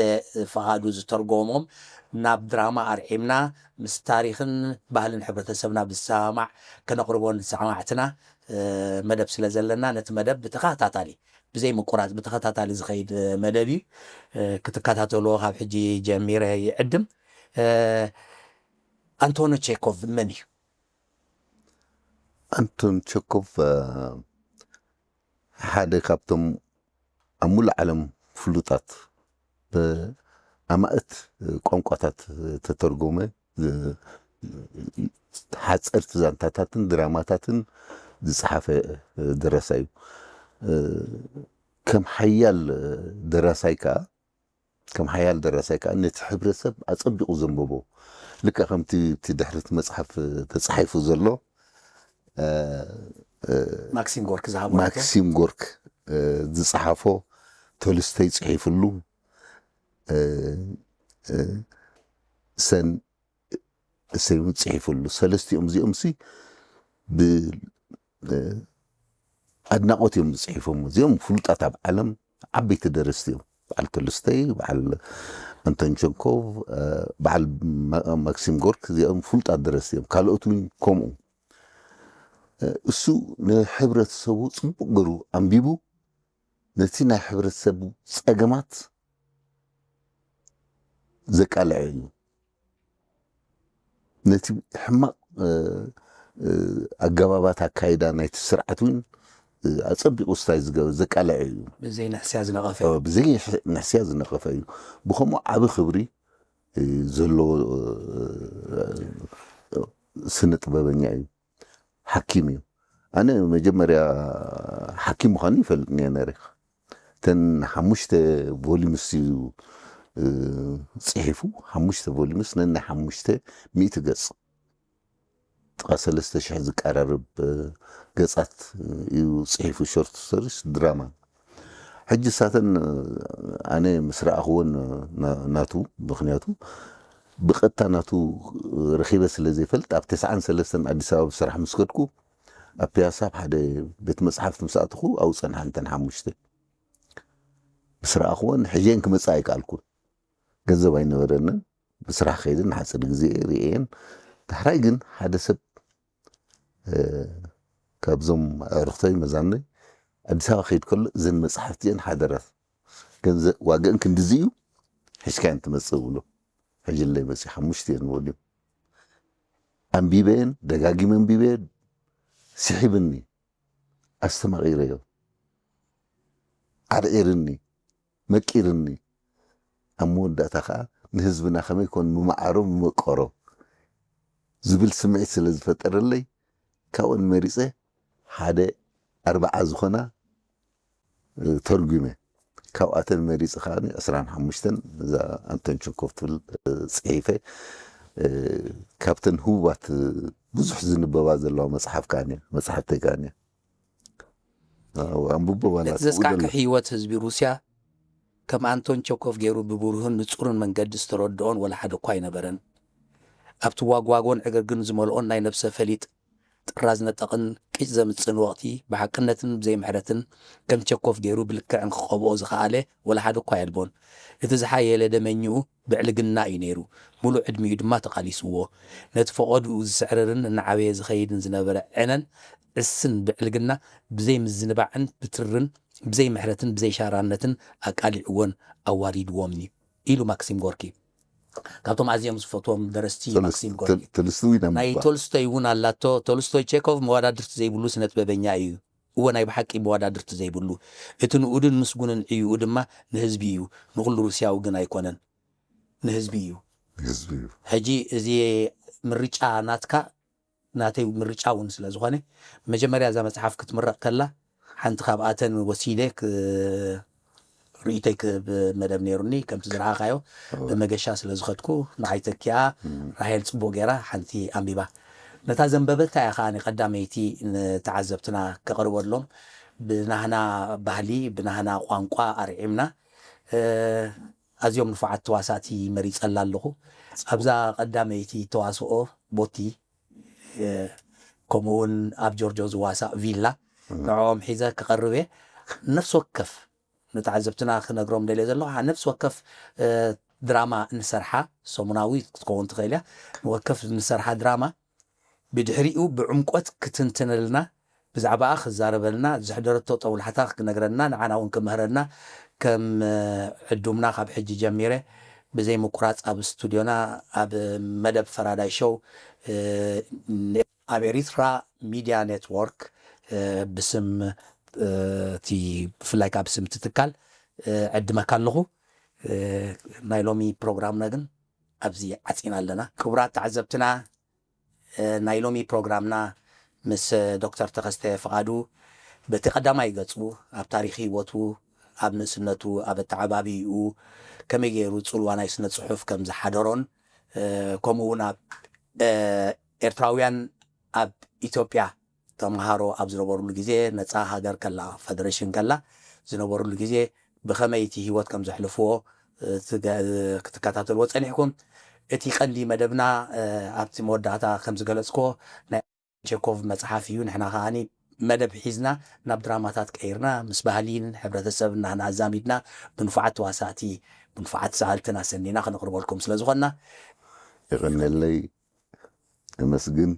ፍቓዱ ዝተርጎሞም ናብ ድራማ ኣርዒምና ምስ ታሪኽን ባህልን ሕብረተሰብና ብዝሰማማዕ ከነቕርቦ ንሰማዕትና መደብ ስለ ዘለና ነቲ መደብ ብተኸታታሊ ብዘይ ምቁራፅ ብተኸታታሊ ዝኸይድ መደብ እዩ። ክትከታተልዎ ካብ ሕጂ ጀሚረ ይዕድም። ኣንቶኒ ቼኮቭ መን እዩ? ኣንቶኒ ቸኮቭ ሓደ ካብቶም ኣብ ሙሉእ ዓለም ፍሉጣት ብኣማእት ቋንቋታት ተተርጎመ ሓፀርቲ ዛንታታትን ድራማታትን ዝፀሓፈ ደራሳይ እዩ። ከም ሓያል ደራሳይ ከዓ ከም ሓያል ደራሳይ ከዓ ነቲ ሕብረተሰብ ኣፀቢቑ ዘንበቦ ልክዕ ከምቲ እቲ ድሕርቲ መፅሓፍ ተፃሒፉ ዘሎ ማክሲም ጎርክ ዝሃቦ ማክሲም ጎርክ ዝፀሓፎ ቶልስተይ ፅሒፍሉ ሰን እሰይ እውን ፅሒፍሉ። ሰለስቲኦም እዚኦም ሲ ብኣድናቆት እዮም ዝፅሒፎም። እዚኦም ፍሉጣት ኣብ ዓለም ዓበይቲ ደረስቲ እዮም። በዓል ቶልስተይ፣ በዓል ኣንቶን ቸንኮቭ፣ በዓል ማክሲም ጎርክ እዚኦም ፍሉጣት ደረስቲ እዮም። ካልኦት እውን ከምኡ። እሱ ንሕብረተሰቡ ፅቡቅ ገሩ ኣንቢቡ ነቲ ናይ ሕብረተሰቡ ፀገማት ዘቃልዐ እዩ። ነቲ ሕማቕ ኣገባባት ኣካይዳ ናይቲ ስርዓት እውን ኣፀቢቑ ስታይ ዝገበ ዘቃልዐ እዩ። ብዘይ ንሕስያ ዝነቐፈ ብዘይ ንሕስያ ዝነቐፈ እዩ። ብኸምኡ ዓቢ ክብሪ ዘለዎ ስነ ጥበበኛ እዩ። ሓኪም እዩ። ኣነ መጀመርያ ሓኪም ምዃኑ ይፈልጥ እየ ነረ። እተን ሓሙሽተ ቮሊምስ እዩ ፅሒፉ። ሓሙሽተ ቮሊምስ ነናይ ሓሙሽተ ሚእቲ ገፅ ጥቓ ሰለስተ ሽሕ ዝቀራርብ ገፃት እዩ ፅሒፉ። ሾርት ስቶሪስ ድራማ ሕጂ ሳተን ኣነ ምስ ረኣኽዎን ና- ናቱ ምኽንያቱ ብቐጥታ ናቱ ረኺበ ስለ ዘይፈልጥ ኣብ ተስዓን ሰለስተን ኣዲስ ኣበባ ብስራሕ ምስ ከድኩ ኣብ ፒያሳ ኣብ ሓደ ቤት መጽሓፍቲ ምስ ኣተኹ ኣብኡ ጸንሓ እንተን ሓሙሽተ ምስ ረኣኽዎን ሕጀን ክመጽእ ኣይከኣልኩን። ገንዘብ ኣይነበረንን። ብስራሕ ከይድን ሓፂር ግዜ ርእየን። ዳሕራይ ግን ሓደ ሰብ ካብዞም ኣዕሩኽተይ መዛነይ ኣዲስ ኣበባ ከይድ ከሎ እዘን መፅሓፍቲ እየን ሓደራት ገንዘብ ዋጋእን ክንድዚ እዩ ሒዝካየን ትመፅእ ብሎ። ሕጂ ለይ መፅእ ሓሙሽተ እየን ወዲም ኣንቢበየን ደጋጊመ ኣንቢበየ ስሒብኒ ኣስተማቒረዮ ዓርዒርኒ መቂርኒ ኣብ መወዳእታ ከዓ ንህዝብና ከመይ ኮን ምመዓሮ ምመቀሮ ዝብል ስምዒት ስለ ዝፈጠረለይ ካብኦን መሪፀ ሓደ ኣርባዓ ዝኾና ተርጉመ ካብኣተን መሪፀ ከዓ ዕስራን ሓሙሽተን እዛ ኣንቶን ቸኮቭ ትብል ፅሒፈ ካብተን ህቡባት ብዙሕ ዝንበባ ዘለዋ መፅሓፍ ከዓ መፅሓፍተይ ከዓ ኣንብቦ ዋላ እቲ ዘስካዕክሕ ህይወት ህዝቢ ሩስያ ከም ኣንቶን ቸኮቭ ገይሩ ብብሩህን ንጹርን መንገዲ ዝተረድኦን ወላ ሓደ እኳ ኣይነበረን። ኣብቲ ዋግዋጎን ዕግርግርን ዝመልኦን ናይ ነብሰ ፈሊጥ ጥራዝ ነጠቕን ቂጭ ዘምጽእን ወቕቲ ብሓቅነትን ብዘይ ምሕረትን ከም ቸኮቭ ገይሩ ብልክዕን ክቐብኦ ዝኸኣለ ወላ ሓደ እኳ የልቦን። እቲ ዝሓየለ ደመኝኡ ብዕልግና እዩ ነይሩ። ምሉእ ዕድሚኡ ድማ ተቓሊስዎ። ነቲ ፈቐድኡ ዝስዕርርን እናዓበየ ዝኸይድን ዝነበረ ዕነን ዕስን ብዕልግና ብዘይ ምዝንባዕን ብትርን ብዘይ ምሕረትን ብዘይ ሻራነትን ኣቃሊዕዎን ኣዋሪድዎምኒ ኢሉ ማክሲም ጎርኪ። ካብቶም ኣዝዮም ዝፈትዎም ደረስቲ ማክሲም ጎርኪ። ናይ ቶልስቶይ እውን ኣላቶ። ቶልስቶይ ቼኮቭ መወዳድርቲ ዘይብሉ ስነጥበበኛ እዩ። እወ ናይ ብሓቂ መወዳድርቲ ዘይብሉ እቲ ንኡድን ምስጉንን ዕዩኡ ድማ ንህዝቢ እዩ። ንኹሉ ሩስያዊ ግን ኣይኮነን። ንህዝቢ እዩ። ህዝቢ እዩ። ሕጂ እዚ ምርጫ ናትካ ናተይ ምርጫ እውን ስለ ዝኾነ መጀመርያ እዛ መፅሓፍ ክትምረቕ ከላ ሓንቲ ካብኣተን ወሲደ ክ- ርእይቶይ ክብ መደብ ነይሩኒ ከምቲ ዝረኣኻዮ ብመገሻ ስለ ዝኸድኩ ንዓይ ተኪኣ ራሄል ፅቡቕ ገይራ ሓንቲ ኣንቢባ ነታ ዘንበበታ እያ ከዓ ቀዳመይቲ ንተዓዘብትና ከቕርበሎም ብናህና ባህሊ ብናህና ቋንቋ ኣርዒምና ኣዝዮም ንፉዓት ተዋሳእቲ መሪፀላ ኣለኹ ኣብዛ ቀዳመይቲ ተዋስኦ ቦቲ ከምኡ እውን ኣብ ጆርጆ ዝዋሳእ ቪላ ንዕኦም ሒዘ ክቐርብ እየ ነፍሲ ወከፍ ንተዓዘብትና ክነግሮም ደልየ ዘለኹ ነፍሲ ወከፍ ድራማ እንሰርሓ ሰሙናዊ ክትከውን ትኽእል እያ ንወከፍ እንሰርሓ ድራማ ብድሕሪኡ ብዕምቆት ክትንትነልና ብዛዕባኣ ክዛረበልና ዘሕደረቶ ጠውላሕታ ክነግረና ንዓና እውን ክምህረና ከም ዕዱምና ካብ ሕጂ ጀሚረ ብዘይ ምቁራፅ ኣብ ስቱድዮና ኣብ መደብ ፈራዳይ ሾው ኣብ ኤሪትራ ሚድያ ኔትወርክ ብስም እቲ ብፍላይ ካብ ስም እቲ ትካል ዕድመካ ኣለኹ ናይ ሎሚ ፕሮግራምና ግን ኣብዚ ዓፂና ኣለና ክቡራት ተዓዘብትና ናይ ሎሚ ፕሮግራምና ምስ ዶክተር ተኸስተ ፍቓዱ በቲ ቀዳማይ ገጹ ኣብ ታሪኽ ህይወቱ ኣብ ንእስነቱ ኣብ ኣተዓባብይኡ ከመይ ገይሩ ጽልዋ ናይ ስነ ጽሑፍ ከም ዝሓደሮን ከምኡ እውን ኣብ ኤርትራውያን ኣብ ኢትዮጵያ ተምሃሮ ኣብ ዝነበሩሉ ግዜ ነፃ ሃገር ከላ ፈደሬሽን ከላ ዝነበሩሉ ግዜ ብኸመይ እቲ ህይወት ከም ዘሕልፍዎ ክትከታተልዎ ጸኒሕኩም እቲ ቀንዲ መደብና ኣብቲ መወዳእታ ከም ዝገለጽክዎ ናይ ቸኮቭ መጽሓፍ እዩ ንሕና ከዓኒ መደብ ሒዝና ናብ ድራማታት ቀይርና ምስ ባህሊን ሕብረተሰብ እናህና ኣዛሚድና ብንፉዓት ተዋሳእቲ ብንፉዓት ሰኣልትን ኣሰኒና ክንቕርበልኩም ስለ ዝኾንና የቐነለይ እመስግን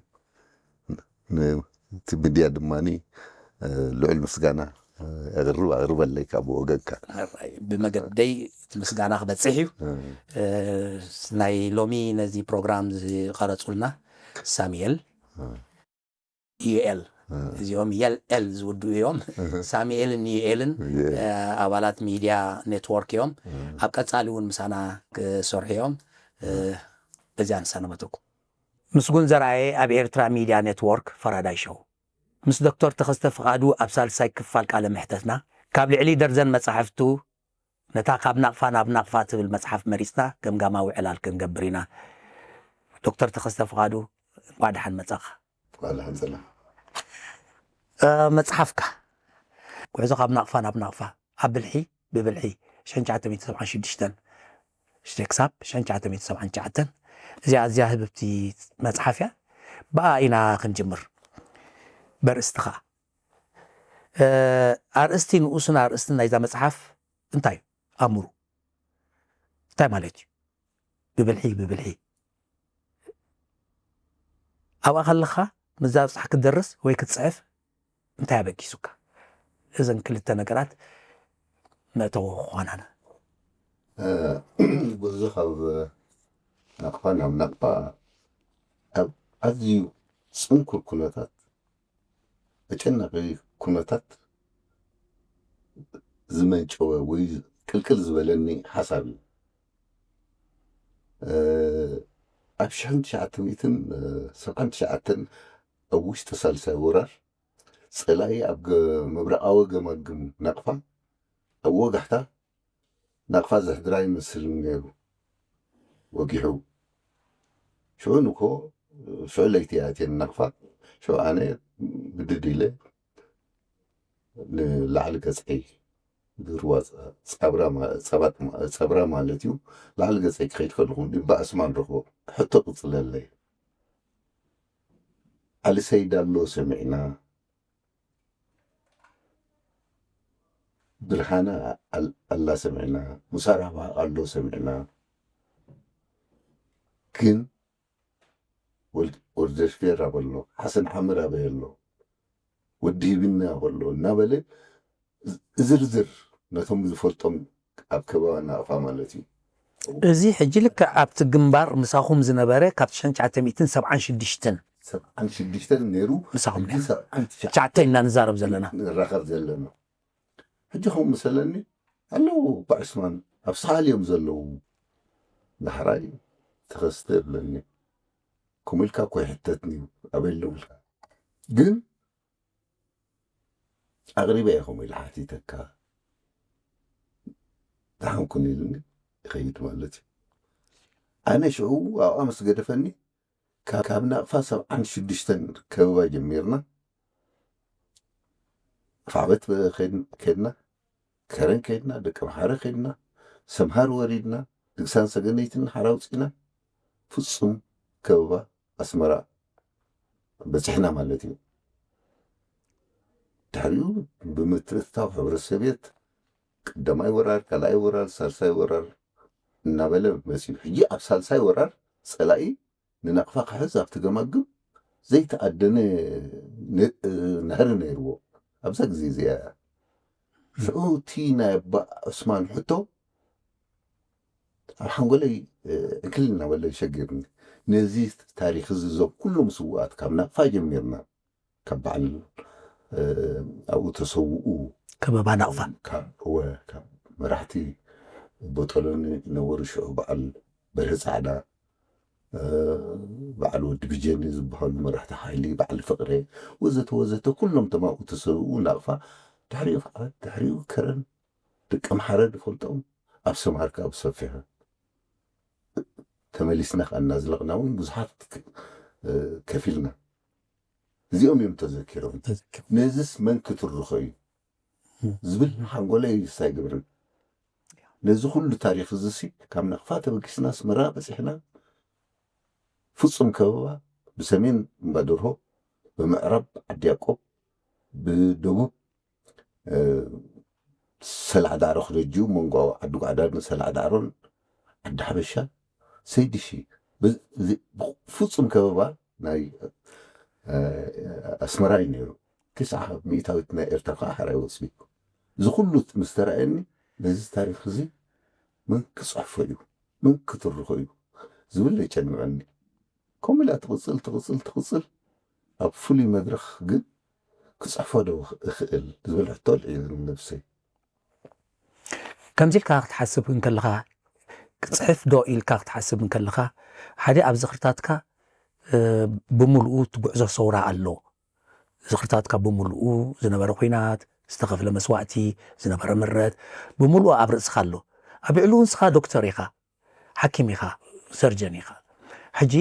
ነቲ ሚድያ ድማ ልዑል ምስጋና ኣቕርብ ኣቕርበለይ ካብ ወገንካ ብመገደይ እቲ ምስጋና ክበፅሕ እዩ ናይ ሎሚ ነዚ ፕሮግራም ዝቀረፁልና ሳሙኤል ዩኤል እዚኦም የል ኤል ዝውድኡ እዮም ሳሙኤልን ዩኤልን ኣባላት ሚድያ ኔትወርክ እዮም ኣብ ቀፃሊ እውን ምሳና ክሰርሑ እዮም በዚኣ ንሰናበተኩም ምስጉን ዘርኣየ ኣብ ኤርትራ ሚድያ ኔትወርክ ፈራዳይ ሾው ምስ ዶክተር ተኸስተ ፍቓዱ ኣብ ሳልሳይ ክፋል ቃለ ምሕተትና ካብ ልዕሊ ደርዘን መጻሕፍቱ ነታ ካብ ናቕፋ ናብ ናቕፋ ትብል መጽሓፍ መሪጽና ገምጋማዊ ዕላል ክንገብር ኢና። ዶክተር ተኸስተ ፍቓዱ እንቋዕ ደሓን መጻኻ። እንቋዕ ደሓን ጸና። መጽሓፍካ ጉዕዞ ካብ ናቕፋ ናብ ናቕፋ ኣብ ብልሒ ብብልሒ ሽሕን ትሽዓተ ሚእትን ሰብዓን ሽዱሽተን ሽደ ክሳብ ሽሕን ትሽዓተ ሚእትን ሰብዓን ትሽዓተን። እዚኣ ኣዝያ ህብብቲ መጽሓፍ እያ። ብኣ ኢና ክንጅምር። በርእስቲ ኸኣ፣ እ፣ ኣርእስቲ ንኡስን ኣርእስትን ናይዛ መጽሓፍ እንታይ እዩ? ኣምሩ እንታይ ማለት እዩ? ብብልሒ፣ ብብልሒ። ኣብኣ ከለኻ ምስዛ ብጻሕ ክትደርስ ወይ ክትጽሕፍ እንታይ ኣበጊሱካ? እዘን ክልተ ነገራት መእተዊ ክኾናና። እ፣ ጉዕዞ ካብ ናቕፋ ናብ ናቕፋ ኣብ ኣዝዩ ጽንኩር ኩነታት፣ ኣጨናቒ ኩነታት ዝመንጨወ ወይ ቅልቅል ዝበለኒ ሓሳብ እዩ። እ፣ ኣብ ሽሕን ትሽዓተ ሚእትን ሰብዓን ትሽዓተን ኣብ ውሽጢ ሳልሳይ ወራር ጸላኢ ኣብ ገ-፣ ምብራቓዊ ገማግም ናቕፋ ኣብ ወጋሕታ ናቕፋ ዘሕድራ ይመስል ነይሩ። ወጊሑ። ሽዑ ንኮ፣ ሽዑ ለይቲ እያ እተን ናቕፋ። ሽዑ ኣነ ብድድ ኢለ ንላዕሊ ገጸይ፣ ዝርዋ ጸ-፣ ጸብራ ማ-፣ ጸባጥ ማ-፣ ጸብራ ማለት እዩ። ላዕሊ ገጸይ ክኸይድ ከለኹ፣ እምባ ዕስማን ረኽቦ። ሕቶ ቅጽለለይ። ዓሊ ሰይድ ኣሎ ሰሚዕና። ብርሃነ ኣል-፣ ኣላ ሰሚዕና። ሙሳ ራህባ ኣሎ ሰሚዕና። ግን ወልድ-፣ ወልደሽፌር ኣበሎ፣ ሓሰን ሓመድ ኣበይ ኣሎ? ወዲ ሂብና ኣበሎ እናበለ ዝ-፣ ዝርዝር ነቶም ዝፈልጦም ኣብ ከባቢ ናቕፋ ማለት እዩ። እዚ ሕጂ ልክዕ ኣብቲ ግንባር ምሳኹም ዝነበረ ካብ ሽሕን ትሽዓተ ሚእትን ሰብዓን ሽዱሽተን ሰብዓን ሽዱሽተን ነይሩ። ምሳኹም ሕጂ ነይሩ። ሰብዓን ትሽዓተን ትሽዓተ ኢና ንዛረብ ዘለና። ንራኸብ ዘለና። ሕጂ ከምኡ መሰለኒ ኣለዉ፣ እባ ዕስማን ኣብ ሳሕል እዮም ዘለዉ። ዳሕራይ ተኸስተ እብለኒ። ከምኡ ኢልካ እኮ ይሕተትኒ እዩ፣ ኣበይ ኣለዉ ኢልካ። ግን ኣቕሪበ እየ ከምኡ ኢለ ሓቲተካ። ደሓን ኩን ኢሉኒ ይኸይድ ማለት እዩ። ኣነ ሽዑ ኣብኣ ምስ ገደፈኒ፣ ካብ፣ ካብ ናቕፋ ሰብዓን ሽዱሽተን ከበባ ጀሚርና፣ ኣፍዓበት ከይድ-፣ ከድና፣ ከረን ከድና፣ ደቂ ምሓረ ከድና፣ ሰምሃር ወሪድና፣ ድግሳን ሰገነይትን ሓራ ኣውጺእና፣ ፍጹም ከበባ ኣስመራ በጺሕና ማለት እዩ። ድሕሪኡ ብምትእትታው ሕብረት ሶቪየት ቀዳማይ ወራር፣ ካልኣይ ወራር፣ ሳልሳይ ወራር እናበለ መጺኡ። ሕጂ ኣብ ሳልሳይ ወራር ጸላኢ ንናቕፋ ክሕዝ ኣብቲ ገማግም ዘይተኣደነ ነ-፣ ናህሪ ነይርዎ ኣብዛ ግዜ እዚኣ። ሽዑ እቲ ናይ ኣባ ዑስማን ሕቶ ኣብ ሓንጎለይ፣ እ፣ ዕንክል እናበለ ሸጊርኒ። ነዚ ታሪኽ እዚ፣ እዞም ኩሎም ስዉኣት ካብ ናቕፋ ጀሚርና፣ ካብ በዓል፣ እ፣ ኣብኡ ተሰውኡ፣ ከበባ ናቕፋ። ካብ፣ እወ፣ ካብ መራሕቲ ቦጠሎኒ ነበሩ፣ ሽዑ በዓል በርሀ ጻዕዳ፣ እ፣ በዓል ወዲ ብጀኒ ዝበሃሉ መራሕቲ ሓይሊ፣ በዓል ፍቕሬ፣ ወዘተ ወዘተ፣ ኩሎም ተማኡ ተሰብኡ ናቕፋ። ድሕሪኡ ፍዓት፣ ድሕሪኡ ከረን፣ ደቂ ኣምሓረ ዝፈልጦም ኣብ ሰምሃር ከኣ ብሰፊሑ። ተመሊስና ከኣ እናዝለቕና እውን ብዙሓት ክ-፣ እ፣ ከፊልና። እዚኦም እዮም ተዘኪሮም። ተዘኪሮም። ነዚስ መን ክትርኾ እዩ? እም። ዝብል ሓንጎለይ ኣይግብርን። ነዚ ኩሉ ታሪኽ እዚሲ ካብ ናቕፋ ተበጊስና ኣስመራ በጺሕና፣ ፍጹም ከበባ፣ ብሰሜን እምባ ደርሆ፣ ብምዕራብ ዓዲ ያዕቆብ፣ ብደቡብ፣ እ፣ ሰላዕ ዳዕሮ ክነጅው፣ መንጎ ዓዲ ጓዕዳድን ሰላዕ ዳዕሮን፣ ዓዲ ሓበሻ፣ ሰይዲ ሺ፣ ብ-፣ እዚ ፍጹም ከበባ ናይ፣ እ፣ ኣስመራ እዩ ነይሩ። ተስዓ ሚእታዊት ናይ ኤርትራ ከዓ ሕራይ ወጽዩ። እዚ ኩሉ ምስ ተራእየኒ፣ ነዚ ታሪኽ እዚ መን ክጽሕፎ እዩ? መን ክትርኾ እዩ? ዝብል የጨንቐኒ። ከምኡ ኢላ ትቕጽል፣ ትቕጽል፣ ትቕጽል። ኣብ ፍሉይ መድረኽ ግን ክጽሕፎ ዶ እኽእል ዝብል ሕቶ ኣልዒሉ ነብሰይ። ከምዚ ኢልካ ክትሓስብ እንከለኻ፣ ክጽሕፍ ዶ ኢልካ ክትሓስብ እንከለኻ፣ ሓደ ኣብ ዝኽርታትካ፣ እ፣ ብምልኡ እቲ ጉዕዞ ሰውራ ኣሎ። ዝኽርታትካ ብምልኡ፣ ዝነበረ ኲናት፣ ዝተኸፍለ መስዋእቲ፣ ዝነበረ ምረት፣ ብምልኡ ኣብ ርእስኻ ኣሎ። ኣብ ልዕሊኡ ንስኻ ዶክተር ኢኻ፣ ሓኪም ኢኻ፣ ሰርጀን ኢኻ። ሕጂ፣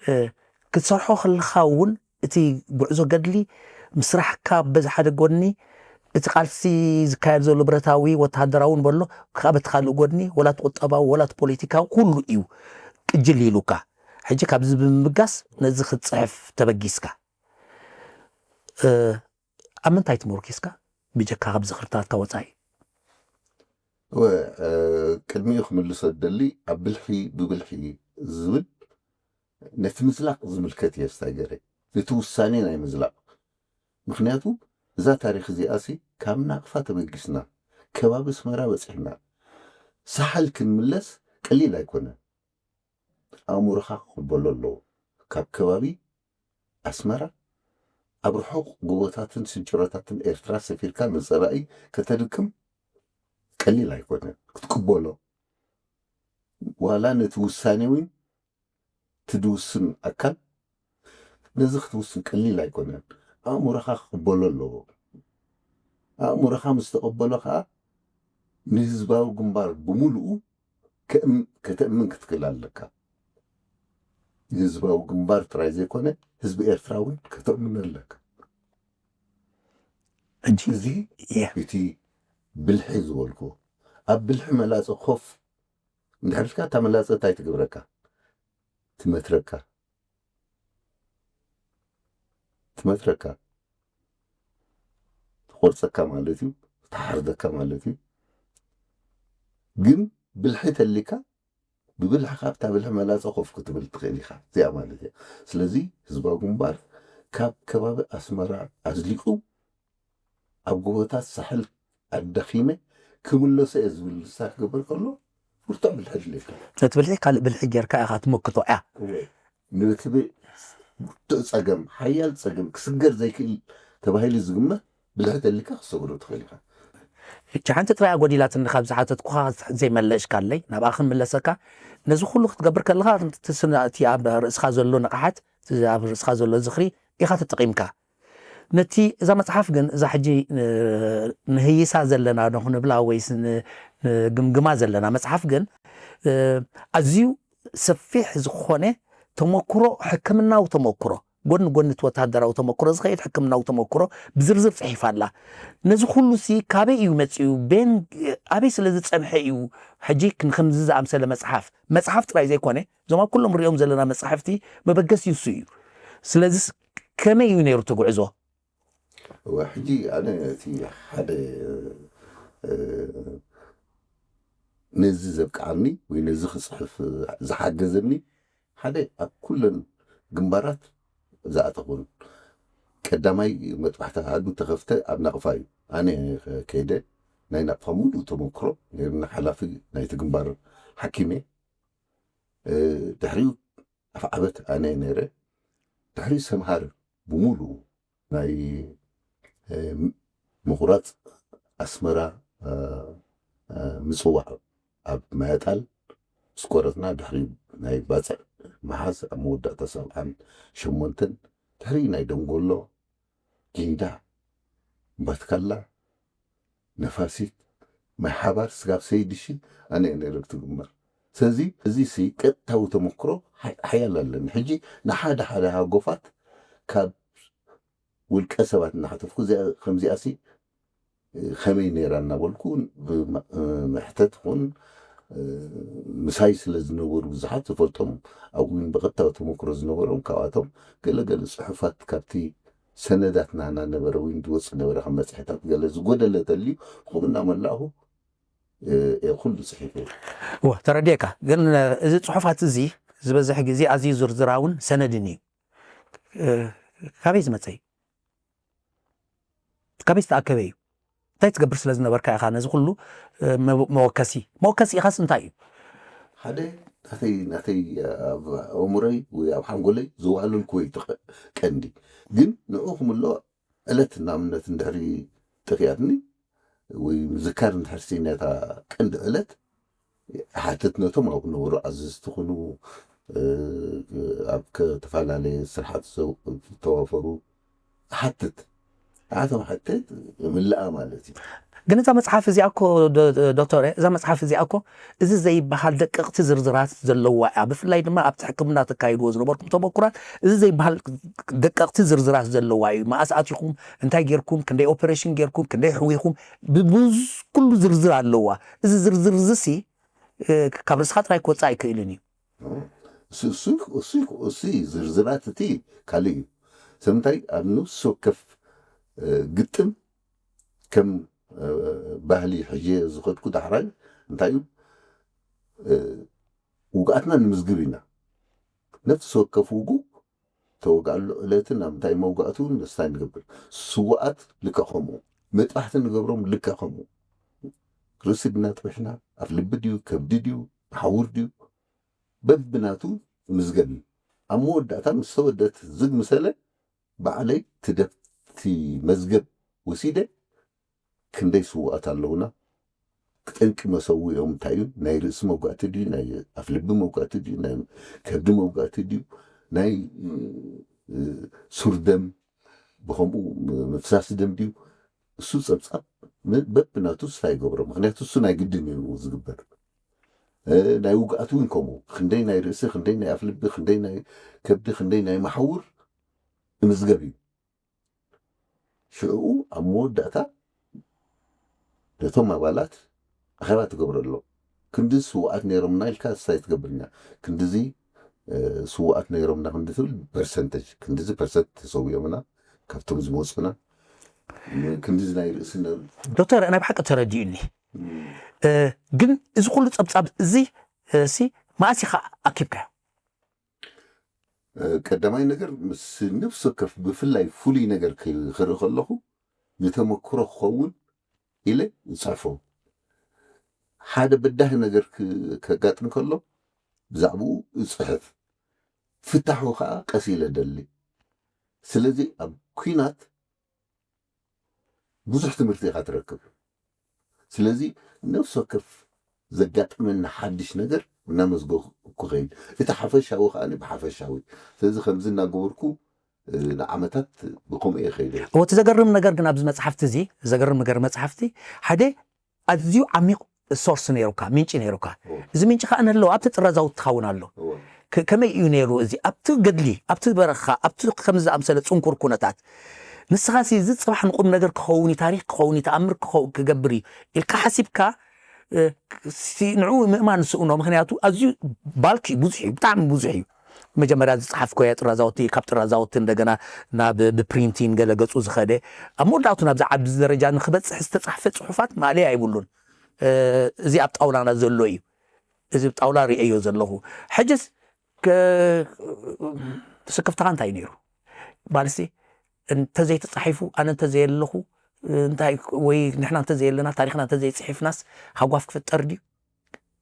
እ፣ ክትሰርሖ ከለኻ እውን እቲ ጉዕዞ ገድሊ ምስራሕካ በዚ ሓደ ጎኒ እቲ ቃልሲ ዝካየድ ዘሎ ብረታዊ ወተሃደራዊ እውን በሎ፣ ካብ እቲ ካልእ ጎድኒ፣ ወላ እቲ ቁጠባዊ፣ ወላ እቲ ፖለቲካዊ፣ ኩሉ እዩ ቅጅል ኢሉካ። ሕጂ ካብዚ ብምብጋስ ነዚ ክትጽሕፍ ተበጊስካ፣ እ፣ ኣብ ምንታይ ተመርኪስካ? ብጀካ ካብ ዝኽርታትካ ወጻኢ። እወ፣ እ፣ ቅድሚኡ ክምልሶ ዝደሊ፣ ኣብ ብልሒ ብብልሒ ዝብል ነቲ ምዝላቕ ዝምልከት እየ፣ ስታይገረይ፣ ነቲ ውሳኔ ናይ ምዝላቕ። ምኽንያቱ እዛ ታሪኽ እዚኣሲ ካብ ናቕፋ ተበጊስና ከባቢ ኣስመራ በጺሕና ሳሕል ክንምለስ ቀሊል ኣይኮነን። ኣእምሮኻ ክቕበሎ ኣለዎ። ካብ ከባቢ ኣስመራ ኣብ ርሑቕ ጎቦታትን ስንጭሮታትን ኤርትራ ሰፊርካ ንጸላኢ ከተድክም ቀሊል ኣይኮነን ክትቅበሎ። ዋላ ነቲ ውሳኔ እውን ትድውስን ኣካል ነዚ ክትውስን ቀሊል ኣይኮነን። ኣእምሮኻ ክቕበሎ ኣለዎ። ኣእምሮኻ ምስ ተቐበሎ ከዓ ንህዝባዊ ግንባር ብምሉኡ ከእም-፣ ከተእምን ክትክእል ኣለካ። ንህዝባዊ ግንባር ጥራይ ዘይኮነ ህዝቢ ኤርትራ እውን ከተእምኖ ኣለካ። ሕጂ እዚ የ- እቲ ብልሒ ዝበልኩ ኣብ ብልሒ መላጸ ኮፍ እንድሕር ኢልካ እታ መላጸ እንታይ ትገብረካ? ትመትረካ። ትመትረካ። ትቆርጸካ ማለት እዩ። ትሓርደካ ማለት እዩ። ግን ብልሒ ተሊካ ብብልሕኻ ኣብታ ብልሒ መላጸ ኮፍ ክትብል ትኽእል ኢኻ። እዚኣ ማለት እያ። ስለዚ ህዝባዊ ግንባር ካብ ከባቢ ኣስመራ ኣዝሊቑ ኣብ ጎቦታት ሳሕል ኣዳኺመ ክምለሶ እየ ዝብል ንሳ ክገብር ከሎ ብርቱዕ ብልሒ ድልየካ። ነቲ ብልሒ ካልእ ብልሒ ጌርካ ኢኻ ትመክቶ እያ። ነቲ ብ-፣ ብርቱዕ ጸገም፣ ሓያል ጸገም ክስገር ዘይክእል ተባሂሉ ዝግመት ብልሒ ተሊካ ክሰግሮ ትኽእል ኢኻ። ሕጂ ሓንቲ ጥራይ ጎዲላትኒ ካብ ዝሓተትኩኻ ዘይመለሽካለይ፣ ናብኣ ክንምለሰካ። ነዚ ኩሉ ክትገብር ከለኻ እቲ ስነ-፣ እቲ ኣብ ርእስኻ ዘሎ ንቕሓት፣ እቲ ኣብ ርእስኻ ዘሎ ዝኽሪ ኢኻ ተጠቒምካ። ነቲ፣ እዛ መጽሓፍ ግን፣ እዛ ሕጂ ን-፣ ንህይሳ ዘለና ዶ ክንብላ ወይስ ን-፣ ንግምግማ ዘለና መጽሓፍ ግን፣ እ፣ ኣዝዩ ሰፊሕ ዝኾነ ተመክሮ፣ ሕክምናዊ ተመክሮ፣ ጎኒ ጎኒ እቲ ወተሃደራዊ ተመክሮ ዝኸይድ ሕክምናዊ ተመክሮ ብዝርዝር ጽሒፋ ኣላ። ነዚ ኩሉ ሲ ካበይ እዩ መጺኡ? ቤን ኣበይ ስለ ዝጸንሐ እዩ? ሕጂ ንከምዚ ዝኣምሰለ መጽሓፍ፣ መጽሓፍ ጥራይ ዘይኮነ፣ እዞም ኣብ ኩሎም ንሪኦም ዘለና መጻሕፍቲ መበገሲ እሱ እዩ። ስለዚ ከመይ እዩ ነይሩ እቲ ጉዕዞ? እወ፣ ሕጂ ኣነ እቲ ሓደ፣ እ፣ ነዚ ዘብቅዓኒ ወይ ነዚ ክጽሕፍ ዝሓገዘኒ ሓደ ኣብ ኩለን ግንባራት ዝኣተኹን ቀዳማይ መጥባሕቲ ኣሃዱ ተኸፍተ ኣብ ናቕፋ እዩ። ኣነ ከይደ ናይ ናቕፋ ሙሉእ ተመክሮ ነይርኒ፣ ሓላፊ ናይቲ ግንባር ሓኪም እየ። እ፣ ድሕሪኡ ኣፍዓበት ኣነ እየ ነይረ። ድሕሪኡ ሰምሃር ብሙሉኡ ናይ፣ እ፣ ምቑራጽ ኣስመራ፣ እ፣ እ፣ ምጽዋዕ ኣብ ማያጣል ምስ ቆረጽና ድሕሪ ናይ ባጽዕ መሓዝ ኣብ መወዳእታ ሰብዓን ሸሞንተን ድሕሪ ናይ ደንጎሎ፣ ጊንዳዕ፣ ባትካላ፣ ነፋሲት፣ ማይ ሓባር፣ ስጋብ ሰይድሺ ኣነ እየ ነይረ ክትግመር። ስለዚ እዚ ሲ ቀጥታዊ ተመክሮ ሓ-፣ ሓያል ኣለኒ። ሕጂ ንሓደ ሓደ ሃጎፋት ካብ ውልቀ ሰባት እናሓተትኩ እዚኣ፣ ከምዚኣ ሲ ከመይ ነይራ እናበልኩ ብመ-፣ መሕተት ኹን ምሳይ ስለ ዝነበሩ ብዙሓት ዝፈልጦም ኣብኡ እውን ብቐጥታዊ ተመክሮ ዝነበሮም ካብኣቶም ገለ ገለ ጽሑፋት ካብቲ ሰነዳት ናህና ነበረ ወይ ዝወጽእ ነበረ ከም መጽሔታት ገለ ዝጎደለ ተልዩ ከምኡ እናመላእኹ እየ ኩሉ ጽሒፈ። እወ፣ ተረዲኤካ። ግን እዚ ጽሑፋት እዚ ዝበዝሕ ግዜ ኣዝዩ ዝርዝራውን ሰነድን እዩ። እ፣ ካበይ ዝመጸ እዩ? ካበይ ዝተኣከበ እዩ? እንታይ ትገብር ስለ ዝነበርካ ኢኻ ነዚ ኩሉ፣ እ፣ መ-፣ መወከሲ? መወከሲ ኢኻስ እንታይ እዩ? ሓደ ናተይ፣ ናተይ ኣብ ኣእምሮይ ወይ ኣብ ሓንጎለይ ዘዋህለልኩ ወይ ተቐ-፣ ቀንዲ ግን ንኡ ክምሎ ዕለት እናምነት እንድሕሪ ጠፊኣትኒ ወይ ምዝካር እንድሕር ሲነታ ቀንዲ ዕለት ሓትት ነቶም ኣብኡ ነበሩ ኣዘዝቲ ኩኑ፣ እ፣ ኣብ ዝተፈላለየ ስርሓት ዘው-፣ ዝተዋፈሩ ሓትት። ኣቶም ሓትት ምልኣ ማለት እዩ። ግን እዛ መጽሓፍ እዚኣ እኮ ዶ- ዶ- ዶክተር፣ እዛ መጽሓፍ እዚኣ እኮ እዚ ዘይበሃል ደቀቕቲ ዝርዝራት ዘለዋ እያ። ብፍላይ ድማ ኣብቲ ሕክምና ተካይድዎ ዝነበርኩም ተመኩራት፣ እዚ ዘይበሃል ደቀቕቲ ዝርዝራት ዘለዋ እዩ። መኣስ ኣቲኹም፣ እንታይ ጌርኩም፣ ክንደይ ኦፐሬሽን ጌርኩም፣ ክንደይ ሕዊኹም፣ ብብዙ ኩሉ ዝርዝር ኣለዋ። እዚ ዝርዝር እዚ ሲ ካብ ርስኻ ጥራይ ክወፅእ ኣይክእልን እዩ። እሱ ዝርዝራት እቲ ካልእ እዩ። ስለምንታይ ኣብ ንስ ወከፍ ግጥም ከም ባህሊ ሕጂ ዝኸድኩ ዳሕራይ እንታይ እዩ፣ ውግኣትና ንምዝግብ ኢና። ነፍሲ ወከፍ ውጉእ ተወግኣሉ ዕለትን ኣብ እንታይ መውጋእቱ እውን መስታይ ንገብር። ስዋኣት ልክዕ ከምኡ፣ መጥባሕቲ ንገብሮም ልክዕ ከምኡ። ርእሲ ድና ጥቢሕና፣ ኣፍ ልቢ ድዩ፣ ከብዲ ድዩ፣ መሓውር ድዩ፣ በብናቱ ምዝገብ እዩ። ኣብ መወዳእታ ምስ ተወደት ዝግ ምሰለ ባዕለይ ትደፍቲ መዝገብ ወሲደ ክንደይ ስውኣት ኣለውና፣ ክጠንቂ መሰዊኦም እንታይ እዩ፣ ናይ ርእሲ መውጋእቲ ድዩ፣ ናይ ኣፍልቢ መውጋእቲ ድዩ፣ ናይ ከብዲ መውጋእቲ ድዩ፣ ናይ ሱር ደም ብከምኡ ምፍሳስ ደም ድዩ፣ እሱ ፀብፃብ በብናቱ ስታይ ይገብሮ። ምክንያቱ እሱ ናይ ግድን እዩ ዝግበር። ናይ ውግኣት እውን ከምኡ፣ ክንደይ ናይ ርእሲ፣ ክንደይ ናይ ኣፍልቢ፣ ክንደይ ናይ ከብዲ፣ ክንደይ ናይ መሓውር እምዝገብ እዩ። ሽዕኡ ኣብ መወዳእታ ነቶም ኣባላት ኣኼባ ትገብረሎም። ክንዲ ስውኣት ነይሮምና ኢልካ ስታይ ትገብርኛ፣ ክንዲዚ ስውኣት ነይሮምና ክንዲ ትብል ፐርሰንተጅ፣ ክንዲዚ ፐርሰንት ተሰዊኦምና ካብቶም ዝመፁና፣ ክንዲዚ ናይ ርእሲ ነሩ። ዶክተር፣ ናይ ብሓቂ ተረዲኡኒ። ግን እዚ ኩሉ ፀብፃብ እዚ ሲ መኣስ ኢኻ ኣኪብካዮ? ቀዳማይ ነገር ምስ ነፍሲ ወከፍ ብፍላይ ፍሉይ ነገር ክርኢ ከለኹ ንተመክሮ ክኸውን ኢለ እፅሕፎ። ሓደ በዳሂ ነገር ከጋጥም ከሎ ብዛዕባኡ እፅሕፍ፣ ፍታሑ ከዓ ቀስ ኢለ ደሊ። ስለዚ ኣብ ኲናት ብዙሕ ትምህርቲ ኢኻ ትረክብ። ስለዚ ነፍሲ ወከፍ ዘጋጥመና ሓድሽ ነገር እናመዝገኩ ክኸይድ፣ እቲ ሓፈሻዊ ከዓ ብሓፈሻዊ። ስለዚ ከምዚ እናገበርኩ ንዓመታት ብከምኡ እየ ከይደ። እቲ ዘገርም ነገር ግን ኣብዚ መፅሓፍቲ እዚ፣ ዘገርም ነገር መፅሓፍቲ ሓደ ኣዝዩ ዓሚቕ ሶርስ ነይሩካ፣ ምንጪ ነይሩካ። እዚ ምንጪ ከዓ ነለዎ ኣብቲ ጥራዛዊ ትኸውን ኣሎ። ከመይ እዩ ነይሩ እዚ ኣብቲ ገድሊ፣ ኣብቲ በረኻ፣ ኣብቲ ከምዚ ዝኣምሰለ ፅንኩር ኩነታት? ንስኻ ሲ እዚ ፅባሕ ንቁም ነገር ክኸውን እዩ፣ ታሪኽ ክኸውን እዩ፣ ተኣምር ክገብር እዩ ኢልካ ሓሲብካ ንዑ ምእማን ስእኖ። ምክንያቱ ኣዝዩ ባልክ እዩ፣ ብዙሕ እዩ፣ ብጣዕሚ ብዙሕ እዩ። መጀመርያ ዝፀሓፍኮ እያ ጥራዛውቲ፣ ካብ ጥራዛውቲ እንደገና ናብ ብፕሪንቲን ገለ ገፁ ዝኸደ፣ ኣብ መወዳእቱ ናብዚ ዓቢ ደረጃ ንክበፅሕ ዝተፃሕፈ ፅሑፋት ማእለያ ኣይብሉን። እዚ ኣብ ጣውላና ዘሎ እዩ። እዚ ጣውላ ርእዮ ዘለኹ። ሕጅስ ስክፍታኻ እንታይ ነይሩ? ባልሲ እንተዘይተፃሒፉ፣ ኣነ እንተዘየለኹ እንታይ፣ ወይ ንሕና እንተዘየለና፣ ታሪኽና እንተዘይፅሒፍናስ ሃጓፍ ክፍጠር ድዩ?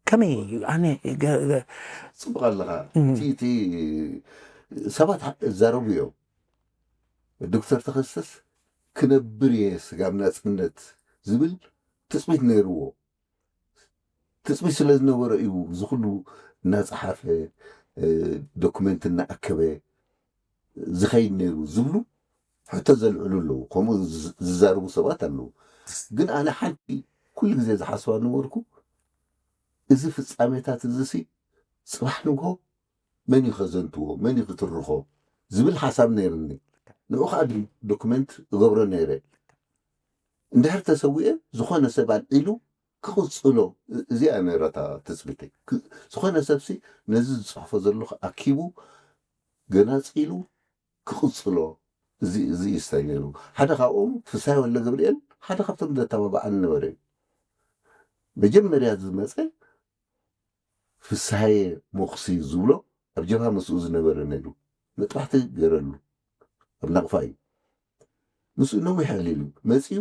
ከመይ እዩ? ኣነ ገ- ገ- ፅቡቅ ኣለኻ። እቲ እቲ ሰባት ይዛረቡ እዮም። ዶክተር ተኸስተስ ክነብር እየ ስጋብ ናፅነት ዝብል ትፅቢት ነይርዎ። ትፅቢት ስለ ዝነበሮ እዩ እዚ ኩሉ እናፀሓፈ፣ ዶክመንት እናኣከበ ዝኸይድ ነይሩ ዝብሉ ሕቶ ዘልዕሉ ኣለዉ። ከምኡ ዝዛረቡ ሰባት ኣለዉ። ግን ኣነ ሓንቲ ኩሉ ግዜ ዝሓስባ ነበርኩ፣ እዚ ፍፃሜታት እዚ ሲ ፅባሕ ንግሆ መን እዩ ከዘንትዎ፣ መን እዩ ክትርኾ ዝብል ሓሳብ ነይርኒ። ንዑ ከዓ ዶክመንት እገብሮ ነይረ። እንድሕር ተሰዊኤ ዝኾነ ሰብ ኣልዒሉ ክቕፅሎ፣ እዚኣ ነይራታ ትፅቢተይ። ዝኾነ ሰብሲ ነዚ ዝፅሕፎ ዘለኹ ኣኪቡ ገናፂሉ ክቕፅሎ፣ እዚ እዚ እዩ ስታይ ነይሩ። ሓደ ካብኦም ፍስሃይ ወልደ ገብርኤል ሓደ ካብቶም ዘተባብዓኒ ነበረ እዩ። መጀመርያ ዝመፀ ፍስሃየ ሞኽሲ ዝብሎ ኣብ ጀብሃ ምስኡ ዝነበረ ነይሩ። መጥባሕቲ ገይረሉ ኣብ ናቕፋ እዩ። ምስኡ ነዊሕ ዕሊሉ መፂኡ፣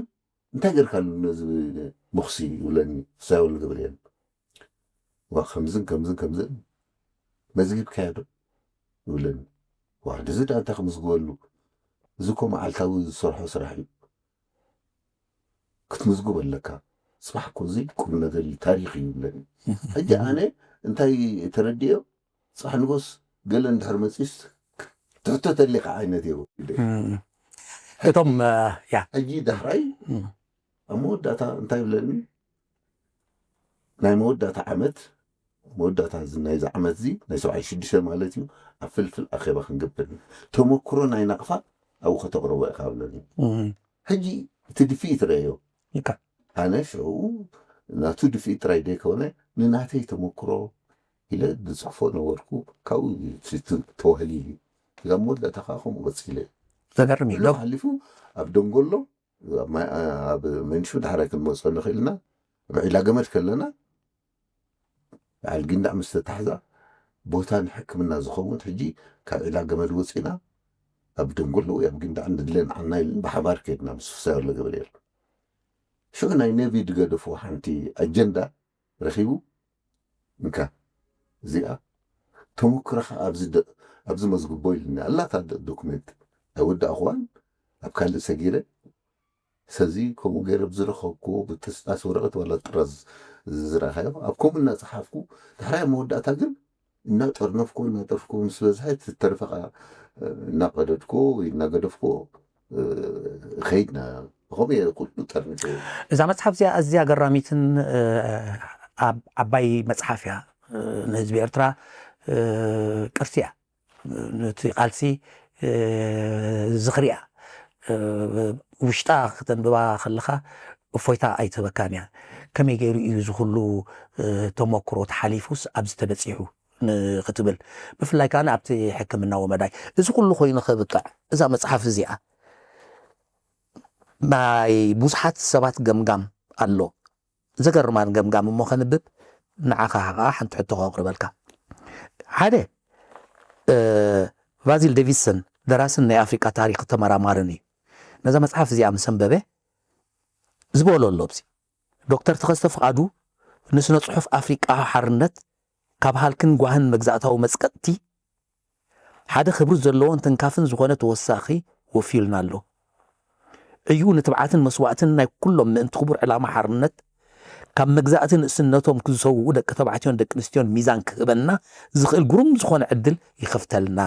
እንታይ ጌርካሉ ነዚ ሞኽሲ ይብለኒ ፍስሃየ ወልደ ገብርኤል። ዋ ከምዝን ከምዝን ከምዝን መዝጊብካዮ ዶ ይብለኒ። ዋ ድዚ ደኣ እንታይ ክምዝግበሉ፣ እዚ እኮ መዓልታዊ ዝሰርሖ ስራሕ እዩ። ክትምዝግቦ ኣለካ። ፅባሕ እኮ እዚ ቁም ነገር እዩ፣ ታሪኽ እዩ ይብለኒ። ሕጂ ኣነ እንታይ ተረዲኦ፣ ፅባሕ ንጎስ ገለ እንድሕር መፂስ ትሕተተሊካ ዓይነት እዩ። እቶም ያ ሕጂ ዳሕራይ ኣብ መወዳእታ እንታይ ይብለኒ? ናይ መወዳእታ ዓመት፣ መወዳእታ እዚ ናይዚ ዓመት እዚ ናይ ሰብዓይ ሽዱሽተ ማለት እዩ፣ ኣብ ፍልፍል ኣኼባ ክንገብር ተመክሮ ናይ ናቕፋ ኣብኡ ከተቕርቦ ኢኻ ብለኒ። ሕጂ እቲ ድፍኢት ረእዮ። ኣነ ሽዑ ናቱ ድፍኢት ጥራይ ደይኮነ ንናተይ ተመክሮ ኢለ ዝፅሕፎ ነበርኩ። ካብኡ ተዋህሊሉ እዛ መወዳእታ ከዓ ከምኡ ቀፂለ። ዘገርም እዩ። ሓሊፉ ኣብ ደንጎሎ ኣብ መንሹ ዳሕራይ ክንመፅኦ ንኽእል ኢና። ኣብ ዒላ ገመድ ከለና በዓል ጊንዳዕ ምስ ተታሕዛ ቦታ ንሕክምና ዝኸውን ሕጂ ካብ ዒላ ገመድ ወፂና ኣብ ደንጎሎ ወይ ኣብ ጊንዳዕ ንድለ ንዓና ኢልን ብሓባር ከድና ምስ ፍሳይ ወልደገብርኤል። ሽዑ ናይ ነቪድ ገደፎ ሓንቲ ኣጀንዳ ረኺቡ እንካ እዚኣ ተመክሮኻ ኣብዚ መዝግቦ ኢሉኒ። ኣላታ ዶክመንት ኣይወዳእኽዋን ኣብ ካልእ ሰጊረ ሰዚ ከምኡ ገይረ ብዝረኸብኩዎ ብጥስጣስ ወረቐት ዋላ ጥራዝ ዝረኸዮ ኣብ ከምኡ እናፀሓፍኩ ድሕራይ መወዳእታ ግን እናጠርነፍኩ እናጠርፍኩ ምስ በዝሐ ትተርፈ እናቀደድኩ ወይ እናገደፍኩ ከይድና ከምኡ እየ ኩሉ ጠርኒፈ። እዛ መፅሓፍ እዚኣ ኣዝያ ገራሚትን ዓባይ መፅሓፍ እያ። ንህዝቢ ኤርትራ ቅርሲ እያ። ነቲ ቃልሲ ዝኽሪ እያ። ውሽጣ ክተንብባ ከለኻ እፎይታ ኣይትህበካን እያ። ከመይ ገይሩ እዩ እዚ ኩሉ ተመክሮ ተሓሊፉስ ኣብዚ ተበፂሑ ንክትብል፣ ብፍላይ ከዓ ኣብቲ ሕክምናዊ መዳይ እዚ ኩሉ ኮይኑ ከብቅዕ እዛ መፅሓፍ እዚኣ ናይ ብዙሓት ሰባት ገምጋም ኣሎ። ዘገርማን ገምጋም እሞ ከንብብ ንዓኻ ከዓ ሓንቲ ሕቶ ከቕርበልካ። ሓደ ቫዚል ዴቪስን ደራስን ናይ ኣፍሪቃ ታሪክ ተመራማርን እዩ። ነዛ መፅሓፍ እዚኣ ምስ ኣንበበ ዝበሎ ኣሎ ኣብዚ ዶክተር ተኸስተ ፍቓዱ ንስነ ፅሑፍ ኣፍሪቃ ሓርነት ካብ ሃልክን ጓህን መግዛእታዊ መፅቀጥቲ ሓደ ክብሪ ዘለዎን ተንካፍን ዝኾነ ተወሳኺ ወፊዩልና ኣሎ። እዩ ንትብዓትን መስዋእትን ናይ ኩሎም ምእንቲ ክቡር ዕላማ ሓርነት ካብ መግዛእቲ ንእስነቶም ክዝሰውኡ ደቂ ተባዕትዮን ደቂ ኣንስትዮን ሚዛን ክህበና ዝኽእል ግሩም ዝኾነ ዕድል ይኸፍተልና።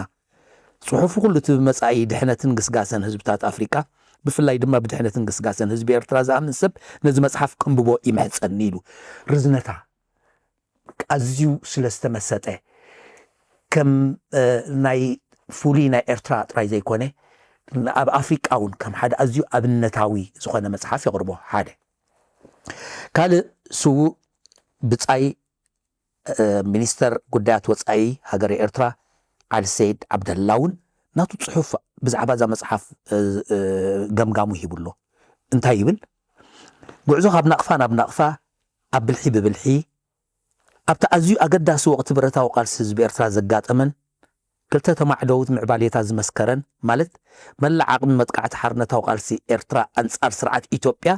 ጽሑፉ ኩሉ እቲ ብመጻኢ ድሕነትን ግስጋሰን ህዝብታት ኣፍሪቃ ብፍላይ ድማ ብድሕነትን ግስጋሰን ህዝቢ ኤርትራ ዝኣምን ሰብ ነዚ መጽሓፍ ከንብቦ ይምሕጸኒ ኢሉ ርዝነታ ኣዝዩ ስለ ዝተመሰጠ ከም ናይ ፍሉይ ናይ ኤርትራ ጥራይ ዘይኮነ ኣብ ኣፍሪቃ እውን ከም ሓደ ኣዝዩ ኣብነታዊ ዝኾነ መጽሓፍ የቕርቦ። ሓደ ካልእ ስዉእ ብጻይ ሚኒስተር ጉዳያት ወጻኢ ሃገረ ኤርትራ ዓሊ ሰይድ ዓብደላ እውን ናቱ ጽሑፍ ብዛዕባ እዛ መጽሓፍ ገምጋሙ ሂቡ ኣሎ። እንታይ ይብል? ጉዕዞ ካብ ናቕፋ ናብ ናቕፋ ኣብ ብልሒ ብብልሒ ኣብቲ ኣዝዩ ኣገዳሲ ወቕቲ ብረታዊ ቃልሲ ህዝቢ ኤርትራ ዘጋጠመን ክልተ ተማዕደውት ምዕባሌታት ዝመስከረን ማለት መላእ ዓቕሚ መጥቃዕቲ ሓርነታዊ ቃልሲ ኤርትራ ኣንጻር ስርዓት ኢትዮጵያ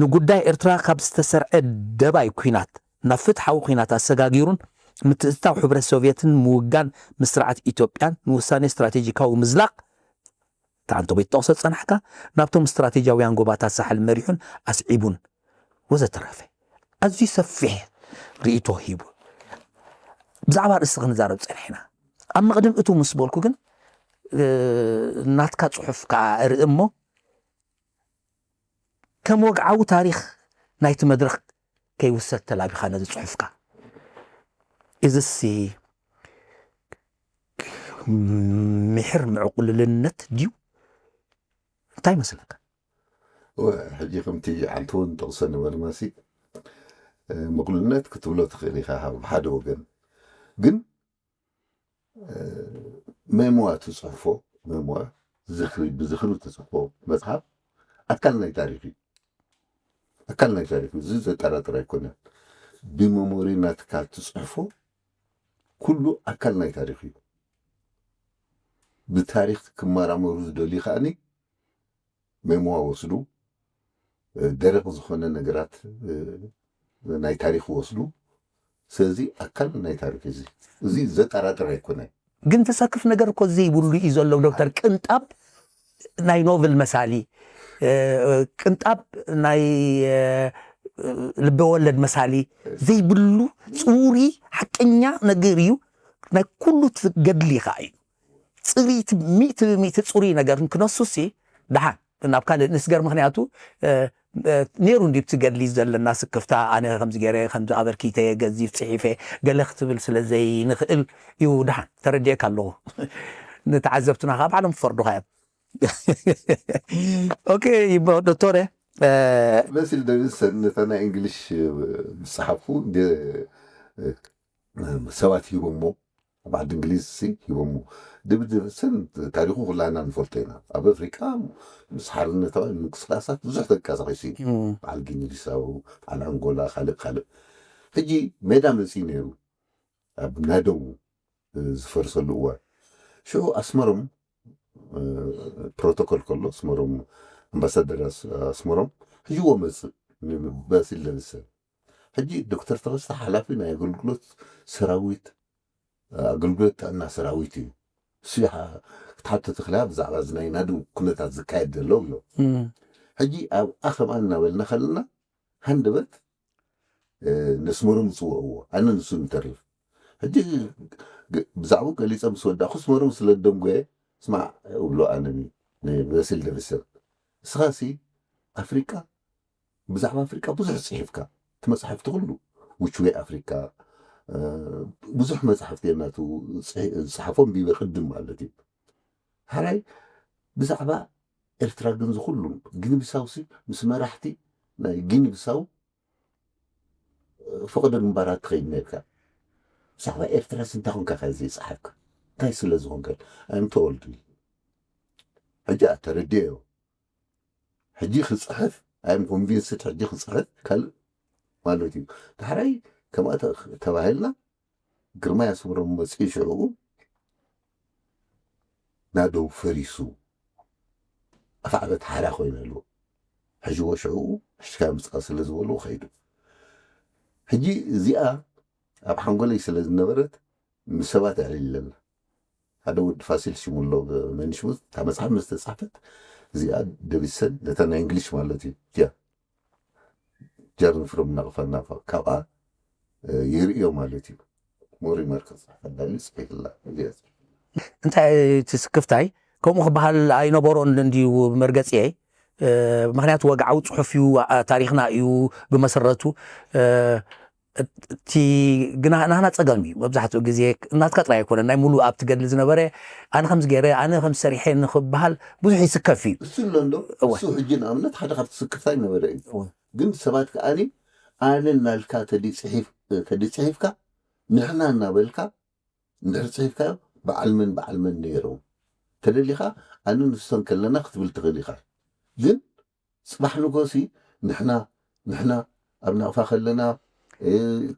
ንጉዳይ ኤርትራ ካብ ዝተሰርዐ ደባይ ኲናት ናብ ፍትሓዊ ኲናት ኣሰጋጊሩን ምትእትታው ሕብረት ሶቭየትን ምውጋን ምስ ስርዓት ኢትዮጵያን ንውሳኔ ስትራቴጂካዊ ምዝላቕ ተዓንቶ ቤት ጠቕሶ ዝጸናሕካ ናብቶም ስትራቴጂያውያን ጎባታት ሳሕል መሪሑን ኣስዒቡን ወዘተረፈ ኣዝዩ ሰፊሕ ርእይቶ ሂቡ። ብዛዕባ ርእሲ ክንዛረብ ጸኒሕና ኣብ መቕድም እቱ ምስ በልኩ ግን ናትካ ጽሑፍ ከዓ እርኢ እሞ ከም ወግዓዊ ታሪኽ ናይቲ መድረኽ ከይውሰድ ተላቢኻ ነዚ ጽሑፍካ እዝሲ ምሕር ምዕቁልልነት ድዩ? እንታይ ይመስለካ? ሕጂ ከምቲ ዓንተወን ጠቕሰ ነበርናሲ ምቕሉልነት ክትብሎ ትኽእል ኢኻ። ሓደ ወገን ግን ሜሞዋ ትፅሕፎ ሜሞዋ ዝኽሪ ብዝኽሪ ትፅሕፎ መፅሓፍ ኣካል ናይ ታሪክ እዩ። ኣካል ናይ ታሪክ እዩ። እዚ ዘጠራጥር ኣይኮነን። ብመሞሪ ናትካ ትፅሕፎ ኩሉ ኣካል ናይ ታሪክ እዩ። ብታሪክ ክመራመሩ ዝደልዩ ከዓኒ ሜሞዋ ወስዱ፣ ደረቕ ዝኾነ ነገራት ናይ ታሪክ ወስዱ። ስለዚ ኣካል ናይ ታሪክ እዚ እዚ ዘጠራጥር ኣይኮነን። ግን ተሰክፍ ነገር እኮ ዘይብሉ እዩ ዘሎ ዶክተር። ቅንጣብ ናይ ኖቭል መሳሊ፣ ቅንጣብ ናይ ልበወለድ መሳሊ ዘይብሉ ጽውሪ ሓቀኛ ነገር እዩ። ናይ ኩሉ ገድሊ ከዓ እዩ። ጽሪት ሚእቲ ብሚእቲ ጽሩይ ነገር ክነሱሲ ደሓን ናብ ካልእ ንስገር። ምክንያቱ ነይሩ እንዲ ብቲ ገድሊ ዘለና ስክፍታ፣ ኣነ ከምዚ ገይረ ከምዚ ኣበርኪተ ገዚፍ ፅሒፈ ገለ ክትብል ስለ ዘይንኽእል እዩ። ደሓን ተረዲኤካ ኣለኹ። ንተዓዘብትና ከዓ ባዕሎም ክፈርዱኻ እዮም። ኦኬ። ይበ- ዶክተረ፣ መሲል ደብሰን ነታ ናይ እንግሊሽ ዝፀሓፉ ሰባት ሂቦሞ፣ ኣብ ዓዲ እንግሊዝ ሲ ሂቦሞ። ደብሰን ታሪኹ ኩላና ንፈልጦ ኢና። ኣብ ኣፍሪቃ ምስ ሓርነታዊ ምንቅስቃሳት ብዙሕ ተንቀሳቂሱ እዩ። በዓል ጊኒ ቢሳው፣ በዓል ኣንጎላ፣ ካልእ ካልእ። ሕጂ ሜዳ መፅኢ ነይሩ ኣብ ናደው ዝፈርሰሉ እዋን። ሽዑ ኣስመሮም ፕሮቶኮል ከሎ ኣስመሮም ኣምባሳደር ኣስመሮም ሕጂ ወመፅእ በሲል ደብሰን። ሕጂ ዶክተር ተኸስተ ሓላፊ ናይ ኣገልግሎት ሰራዊት ኣገልግሎት ጥዕና ሰራዊት እዩ። እሱ ክትሓቶ ትኽእላ ብዛዕባ እዚ ናይ ናዱ ኩነታት ዝካየድ ዘሎ ብሎ። ሕጂ ኣብኣ ከምኣ እናበልና ከለና ሃንደበት ነስመሮም ዝፅውዕዎ ኣነ ንሱ ንተርፍ። ሕጂ ብዛዕባኡ ገሊፀ ምስ ወዳእኩ ኣስመሮም ስለ ደንጎየ ስማዕ እብሎ ኣነ ንበሲል ደብሰን። ንስኻሲ ኣፍሪቃ ብዛዕባ ኣፍሪቃ ብዙሕ ፅሒፍካ እቲ መፅሓፍቲ ኩሉ ውችዌ ኣፍሪካ ብዙሕ መፅሓፍቲ ናቱ ዝፅሓፎም ቢበ ቅድም ማለት እዩ። ሓራይ ብዛዕባ ኤርትራ ግን ዝኩሉ ጊኒ ቢሳውሲ ምስ መራሕቲ ናይ ጊኒ ቢሳው ፈቀዶ ግንባራት ትኸይድ ነርካ። ብዛዕባ ኤርትራ ስንታ ኮንካ ከ ዘይፀሓፍካ እንታይ ስለ ዝኾንከ ኣም ተወልዱ ሕጂ ኣተረድዮ ሕጂ ክፅሕፍ ኣም ኮንቪንስድ ሕጂ ክፅሕፍ ካልእ ማለት እዩ። ዳሕራይ ከምኣ ተባሂልና ግርማይ ኣስመሮም መፅኡ ሽዕኡ ናደው ፈሪሱ ኣፍዓበት ሓራ ኮይነሉ ሕጅዎ ሽዕኡ ሕሽካ ምፅኣ ስለ ዝበሉ ከይዱ። ሕጂ እዚኣ ኣብ ሓንጎለይ ስለ ዝነበረት ምስ ሰባት ኣዕሊለና ሓደ ወዲ ፋሲል ሽሙ ኣሎ መንሽሙዝ እታ መፅሓፍ ምስ ተፃሕፈት እዚኣ ደቢሰን ነታ ናይ እንግሊሽ ማለት እዩ እያ ጀርን ፍሮም ናቕፋ ናፋ ካብኣ ይርእዮ ማለት እዩ። ሞሪ ማርክ ክፅሕፈላ እዩ ፅሒፍላ እዚኣ እንታይ እቲ ስክፍታይ ከምኡ ክበሃል ኣይነበሮን እንድዩ መርገፂየይ። ምክንያቱ ወግዓዊ ፅሑፍ እዩ፣ ታሪክና እዩ ብመሰረቱ። እቲ ግና ናህና ፀገም እዩ መብዛሕትኡ ግዜ እናትካ ጥራይ ኣይኮነን ናይ ሙሉእ ኣብቲ ገድሊ ዝነበረ ኣነ ከምዚ ገይረ ኣነ ከም ሰሪሐ ንክበሃል ብዙሕ ይስከፍ እዩ። እሱ ኣሎ እንዶ እሱ ሕጂ ንኣብነት ሓደ ካብቲ ስክፍታይ ነበረ እዩ። ግን ሰባት ከኣኒ ኣነ እናልካ ተደፅሒፍካ ንሕና እናበልካ እንድሕር ፅሒፍካዮ በዓል መን በዓል መን ነይሮም ተደሊኻ ኣነ ንሶም ከለና ክትብል ትኽእል ኢኻ። ግን ፅባሕ ንጎሲ ንሕና ንሕና ኣብ ናቕፋ ከለና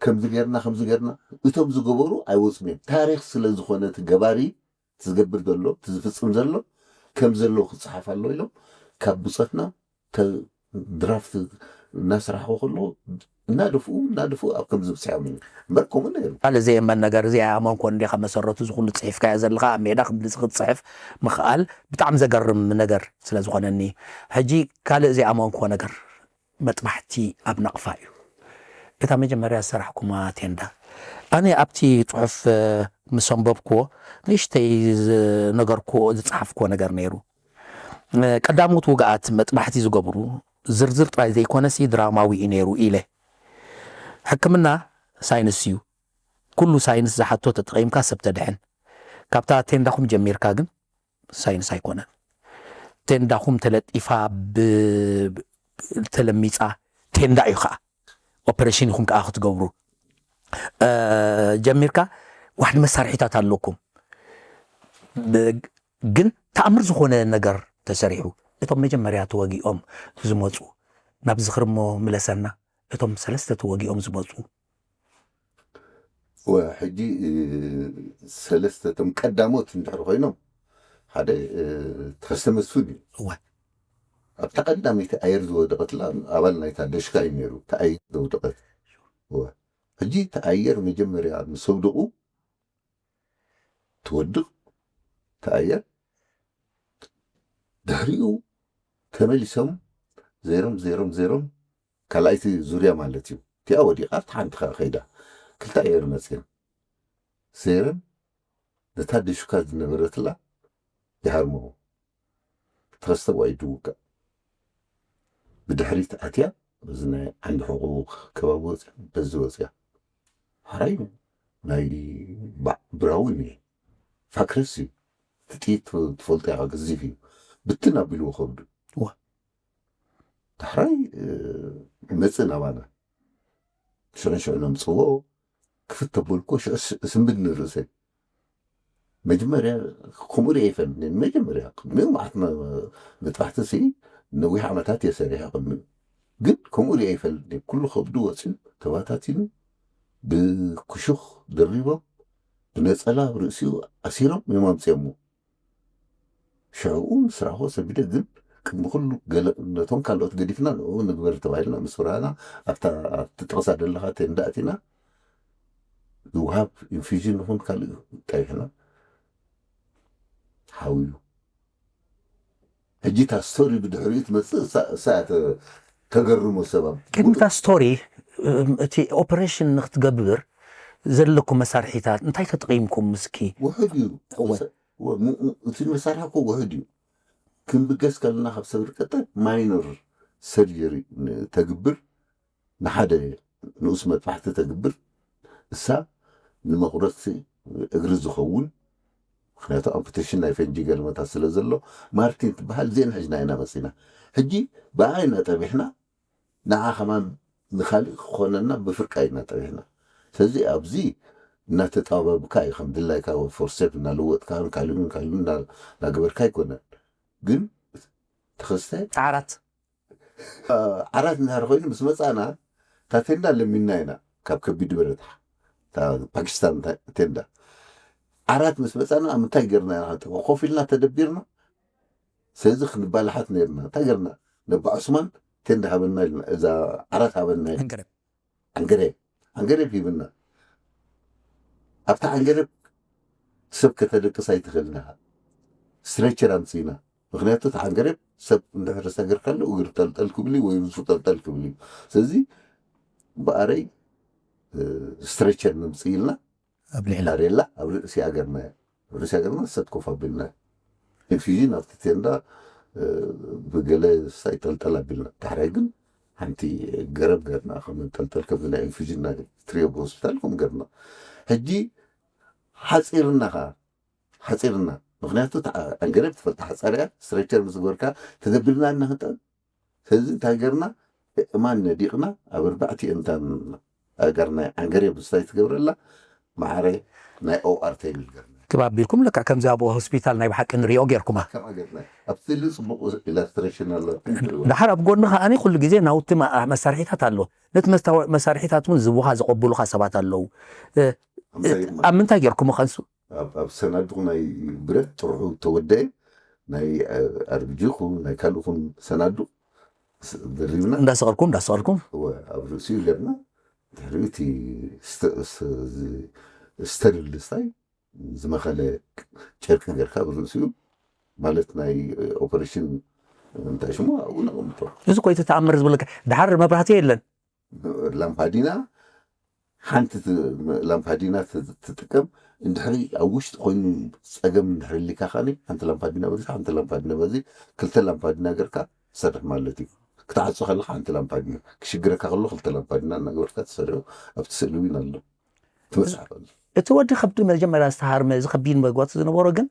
ከምዚ ገርና ከምዚ ገርና እቶም ዝገበሩ ኣይወፅም እዮም። ታሪክ ስለ ዝኾነ እቲ ገባሪ ትዝገብር ዘሎ ትዝፍፅም ዘሎ ከም ዘለዎ ክፀሓፍ ኣሎ ኢሎም ካብ ብፆትና ድራፍት እናስራሕኩ ከለዉ እናደፍኡ እናደፍኡ ኣብ ከም ዝብፅሖም እዩ። እምበር ከምኡ ነይሩ። ካልእ ዘየመን ነገር እዚ ኣይኣመንኮ እንዲኻ መሰረቱ ዝኩሉ ፅሒፍካዮ ዘለኻ ኣብ ሜዳ ክምዚ ክትፅሕፍ ምኽኣል ብጣዕሚ ዘገርም ነገር ስለ ዝኾነኒ ሕጂ ካልእ ዘይኣመንኮ ነገር መጥባሕቲ ኣብ ናቕፋ እዩ። እታ መጀመርያ ዝሰራሕኩማ ቴንዳ ኣነ ኣብቲ ፅሑፍ ምስ ኣንበብክዎ ንእሽተይ ዝነገርክዎ ዝፀሓፍክዎ ነገር ነይሩ። ቀዳሞት ውግኣት መጥባሕቲ ዝገብሩ ዝርዝር ጥራይ ዘይኮነሲ ድራማዊ እዩ ነይሩ ኢለ። ሕክምና ሳይንስ እዩ። ኩሉ ሳይንስ ዝሓቶ ተጠቒምካ ሰብ ተድሕን። ካብታ ቴንዳኹም ጀሚርካ ግን ሳይንስ ኣይኮነን። ቴንዳኹም ተለጢፋ ተለሚፃ ቴንዳ እዩ ከዓ ኦፐሬሽን ኢኹም ከዓ ክትገብሩ ጀሚርካ ዋሕዲ መሳርሒታት ኣለኩም። ግን ተኣምር ዝኾነ ነገር ተሰሪሑ እቶም መጀመርያ ተወጊኦም ዝመፁ ናብ ዝኽርሞ ምለሰና እቶም ሰለስተ ተወጊኦም ዝመፁ ሕጂ ሰለስተ እቶም ቀዳሞት እንድሕር ኮይኖም ሓደ ተኸስተ መስፍን እዩ። ኣብታ ቀዳመይቲ ኣየር ዝወደቐትላ ኣባል ናይታ ደሽካ እዩ ነይሩ። ተኣየር ዘውደቐት ሕጂ ተኣየር መጀመርያ ምስ ኣውደቑ ትወድቕ ተኣየር ድሕሪኡ ተመሊሶም ዜሮም ዜሮም ዜሮም ካልኣይቲ ዙርያ ማለት እዩ። እቲኣ ወዲቓ ኣብቲ ሓንቲ ከይዳ ክልተ ኣየር መፅየን ዜረን ነታ ደሹካ ዝነበረትላ ይሃርምዎ ተኸስተ ዋይ ድውጋእ ብድሕሪት ኣትያ፣ እዚ ናይ ዓንዲ ሕቑ ከባቢ ወፅያ፣ በዚ ወፅያ። ሓራይ ናይ ባዕ ብራውን እዩ። ፋክረስ እዩ። እቲ ጥይት ትፈልጦ ኢኻ፣ ገዚፍ እዩ። ብትን ኣቢልዎ ከብዱ። እዋ። ዳሕራይ፣ እ፣ ይመጽእ ናባና። ሽዑ ሽዑ ነምጽዎ፣ ክፍት ተበልኩ፣ ሽዑ ስ-፣ ስንብድ ንርእሰይ። መጀመርያ ከምኡ ሪኤ ይፈልጥ። መጀመርያ፣ ቅድሚ መዓት መ-፣ መጥባሕቲ ሲ ነዊሕ ዓመታት እየ ሰሪሐ ቅድሚ። ግን ከምኡ ሪኤ ይፈልጥ። ኩሉ ከብዱ ወጺኡ፣ ተባታቲኑ፣ ብክሹኽ ደሪቦም፣ ብነጸላ ኣብ ርእሲኡ ኣሲሮም እዮም ኣምጺኦሞ። ሽዑ ምስራኹ ሰቢደ፣ ግን ቅድሚ ኩሉ ገለ ነቶም ካልኦት ገዲፍና ንዕኡ ንግበር ተባሂልና ምስ ወረድና፣ ኣብታ፣ ኣብቲ ጥቕሳ ዘለኻ ቴንዳ ኣቲና፣ ዝወሃብ ኢንፊዥን ይኹን ካልእ ጠይሕና፣ ሓውዩ። ሕጂ እታ ስቶሪ ብድሕሪኡ ትመጽእ፣ እሳ፣ እሳ እያ ተ-፣ ተገርሞ ሰባ። ቅድሚ እታ ስቶሪ፣ እም፣ እቲ ኦፐሬሽን ንክትገብር ዘለኩም መሳርሒታት እንታይ ተጠቒምኩም? ምስኪ ውሑድ እዩ። እወ። ወ-፣ ም-፣ ም-፣ እቲ መሳርሒ እኮ ውሑድ እዩ። ክንብገስ ከለና ካብ ሰብሪ ቀጠል ማይኖር ሰርጀሪ ን-፣ ተግብር፣ ንሓደ ንኡስ መጥባሕቲ ተግብር። እሳ ንመቑረጽቲ እግሪ ዝኸውን፣ ምኽንያቱ ኣምፑቴሽን ናይ ፈንጂ ገልመታት ስለ ዘሎ፣ ማርቲን ትበሃል፣ እዚአን ሒዝና ኢና መጺና። ሕጂ ብኣይ እናጠቢሕና፣ ንዓ ከማን ንኻልእ ክኾነና ብፍርቃ ኢና ጠቢሕና። ስለዚ ኣብዚ እናተጣበብካ እዩ፣ ከም ድላይካ ፎርሴፕ እናለወጥካ፣ ካልኡን ካልኡን እና-፣ እናገበርካ ኣይኮነን። ግን ተኸስተ ዓራት። አ፣ ዓራት እንድሕር ኮይኑ ምስ መጻና፣ እታ ቴንዳ ለሚንና ኢና፣ ካብ ከቢድ ብረታ፣ እታ ፓኪስታን ተ-፣ ቴንዳ። ዓራት ምስ መጻና፣ ኣብ ምንታይ ጌርና ኢና፣ ኮፍ ኢልና ተደቢርና? ስለዚ ክንባላሓት ነይርና። እንታይ ጌርና? ነባ ዑስማን ቴንዳ ሃበና ኢልና፣ እዛ ዓራት ሃበና ኢልና። ዓንገረብ። ዓንገረብ። ዓንገረብ ሂብና። ኣብታ ዓንገረብ ሰብ ከተደቅስ ኣይትኽእልን ኢኻ። ስትሬቸር ኣምጺእና። ምኽንያቱ እቲ ዓንገረብ ሰብ እንድሕር ሰገርካሉ እግሪ ጠልጠል ክብል እዩ ወይ ርእሱ ጠልጠል ክብል እዩ። ስለዚ ብኣረይ፣ እ፣ ስትሬቸር ነምጽእ ኢልና፣ ኣብ ልዕሊ ካሬላ ኣብ ርእሲ ሃገርና፣ ኣብ ርእሲ ሃገርና ሰብ ኮፍ ኣቢልና። ኢንፊዥን ኣብቲ ቴንዳ፣ እ፣ ብገለ ሳይ ጠልጠል ኣቢልና። ዳሕራይ ግን ሓንቲ ገረብ ገርና፣ ከም ጠልጠል፣ ከምዚ ናይ ኢንፊዥን ናይ ትሪዮ ብሆስፒታል ከም ገርና። ሕጂ ሓጺርና ኸኣ፣ ሓጺርና። ምኽንያቱ እታ ዓንገረብ ትፈልጣ ሓጻር እያ፣ ስትሬቸር ምስ ገበርካ ተደቢርና እና ህንጠን። ስለዚ እንታይ ገርና? እማን ነዲቕና ኣብ ኣርባዕቲኤን እታ ሃገር ናይ ዓንገረብ ስታይ ትገብረላ፣ ማዕረ ናይ ኦኣር ቴብል ገርና። ክብ ኣቢልኩም ለካ ከምዚ ኣብ ሆስፒታል ናይ ብሓቂ ንሪኦ ጌርኩማ። ከምኣ ገርና። ኣብቲ ስእሊ ጽቡቕ ኢላስትሬሽን ኣሎ። ደሓር ኣብ ጎኒ ከኣኒ ኩሉ ግዜ ናውቲ ማ-፣ መሳርሒታት ኣሎ። ነቲ መስታወ-፣ መሳርሒታት እውን ዝቡኻ ዘቐብሉኻ ሰባት ኣለዉ። እ፣ እንታይ ኣብ ምንታይ ጌርኩሞ ከንሱ? ኣብ፣ ኣብ ሰናዱቕ ናይ ብረት ጥርሑ ተወደአ፣ ናይ፣ እ፣ ኣርቢጂ ይኹን ናይ ካልእ ይኹን ሰናዱቕ ስ-፣ ደሪብና። እንዳሰቐልኩም፣ እንዳሰቐልኩም? እወ፣ ኣብ ርእሲኡ ጌርና። ድሕሪኡ እቲ ስተ-፣ ስ-፣ ዝ-፣ ስተሪል ስታይ ዝመኸለ ጨርቂ ጌርካ ኣብ ርእሲኡ፣ ማለት ናይ ኦፐሬሽን እንታይ ሽሙ ኣብኡ ነቐምጦ። እዚ እኮ እቲ ተኣምር ዝብለካ። ድሓር መብራህቲ የለን። ላምፓዲና ሓንቲ ት-፣ ላምፓዲና ት-፣ ትጥቀም። እንድሕሪ ኣብ ውሽጢ ኮይኑ ጸገም እንድሕሪ ሊካ ከኣኒ ሓንቲ ላምፓዲና በዚ፣ ሓንቲ ላምፓዲና በዚ፣ ክልተ ላምፓዲና ገርካ ትሰርሕ ማለት እዩ። ክትዓጹ ከለኻ ሓንቲ ላምፓዲና፣ ክሽግረካ ከሎ ክልተ ላምፓዲና እናገበርካ ትሰርሑ። ኣብቲ ስእሊ እውን ኣሎ። እቲ መጽሓፍ ኣሎ። እቲ ወዲ ከብዲ መጀመርያ ዝተሃርመ፣ እዚ ከቢድ መግባቱ ዝነበሮ ግን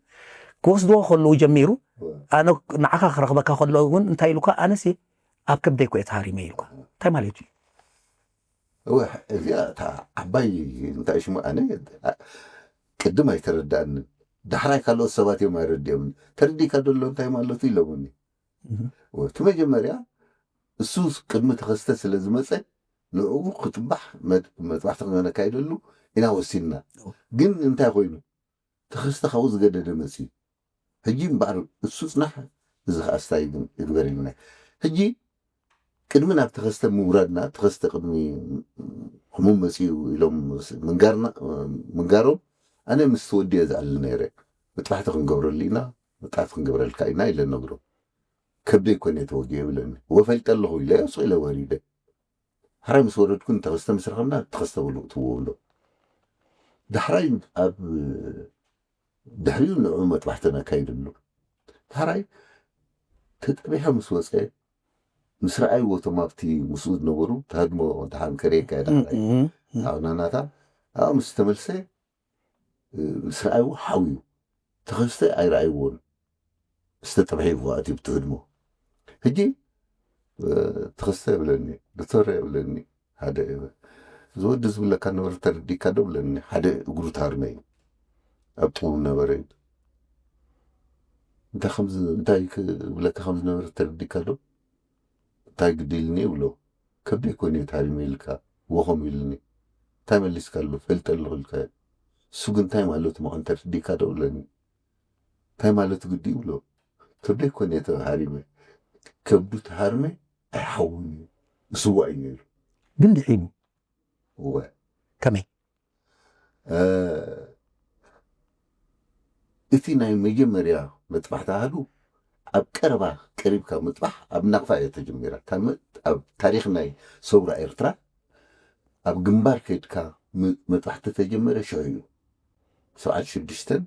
ክወስድዎ ከለዉ ጀሚሩ፣ እወ። ኣነ ንዓኻ ክረኽበካ ከሎ እውን እንታይ ኢሉካ፣ ኣነሲ ኣብ ከብደይ እኮ እየ ተሃሪመ ኢሉካ። እንታይ ማለት እዩ? እወ፣ እዚኣ እታ ዓባይ እንታይ ሽሙ ኣነ ኣ-፣ ቅድም ኣይተረዳእንን። ዳሕራይ ካልኦት ሰባት እዮም ኣይረድኦምን። "ተረዲእካ ዶ ኣሎ እንታይ ማለቱ?" ኢሎምኒ። እህ። እወ፣ እቲ መጀመርያ እሱ ቅድሚ ተኸስተ ስለ ዝመጸ ንዕኡ ክጥባሕ መድ-፣ መጥባሕቲ ክነካይደሉ ኢና ወሲንና። እወ። ግን እንታይ ኮይኑ? ተኸስተ ካብኡ ዝገደደ መጺኡ። ሕጂ እምበኣር እሱ ጽናሕ፣ እዚ ኸኣ ስታይ ግን ይግበር ኢልና። ሕጂ ቅድሚ ናብ ተኸስተ ምውራድና፣ ተኸስተ ቅድሚ ሕሙም መጺኡ ኢሎም ምስ-፣ ምንጋርና፣ ምንጋሮም፣ ኣነ ምስ ወዲ እየ ዘዕልል ነይረ። መጥባሕቲ ክንገብረሉ ኢና፣ መጥባሕቲ ክንገብረልካ ኢና ኢለ ነግሮ። ከብደይ እኮ እየ ተወጊአ ይብለኒ። ወፈልጠ ኣለኹ ኢለ፣ ስቕ ኢለ ወሪደ። ሕራይ ምስ ወረድኩ ንተኸስተ ምስ ረኸብና፣ ተኸስተ በሉ እትዎ ብሎ። ዳሕራይ ኣብ ድሕሪኡ ንዕኡ መጥባሕቲ ነካይደሉ። ዳሕራይ ተጠቢሐ ምስ ወጸ፣ ምስ ረኣይዎ እቶም ኣብቲ ምስኡ ዝነበሩ፣ ተሃድሞ ደሓን ከርእየካ እየ ዳሕራይ። ኣብናናታ ኣብኣ ምስ ተመልሰ፣ እ፣ ምስ ረኣይዎ ሓውዩ። ተኸስተ ኣይረኣይዎን። ዝተጠብሐ ይዋእት እዩ ብትህድሞ። ሕጂ፣ እ፣ ተኸስተ የብለኒ፣ ዶክተር የብለኒ። ሓደ እዚ ወዲ ዝብለካ ነበረ ተረዲእካ ዶ ብለኒ። ሓደ እግሩ ታርመ እዩ። ኣብ ጥቕሚ ነበረ እዩ። እንታይ ከምዚ፣ እንታይ ክብለካ ከም ዝነበረ ተረዲእካ ዶ? እንታይ ግዲ ኢልኒ ይብሎ። ከብደይ ኮን እዩ ታሪመ ኢልካ፣ ወኸም ኢልኒ። እንታይ መሊስካ ኣሎ? ፈልጠ ኣለኹ ኢልካ። እሱ ግን እንታይ ማለቱ ምዃኑ ተረዲእካ ዶ ብለኒ። እንታይ ማለቱ ግዲ ይብሎ። ከብደይ ኮን እየ ተሃሪመ። ከብዱ ተሃርመ ኣይሓውን እዩ። እስዋእ እዩ ነይሩ። ግን ድሒኑ። እወ። ከመይ? እ፣ እቲ ናይ መጀመርያ መጥባሕቲ ኣሃዱ ኣብ ቀረባ ቀሪብካ ምጥባሕ ኣብ ናቕፋ እያ ተጀሚራ። እታ መ-፣ ኣብ ታሪኽ ናይ ሰውራ ኤርትራ ኣብ ግንባር ከድካ ም-፣ መጥባሕቲ ተጀመረ ሽዑ እዩ። ሰብዓን ሽዱሽተን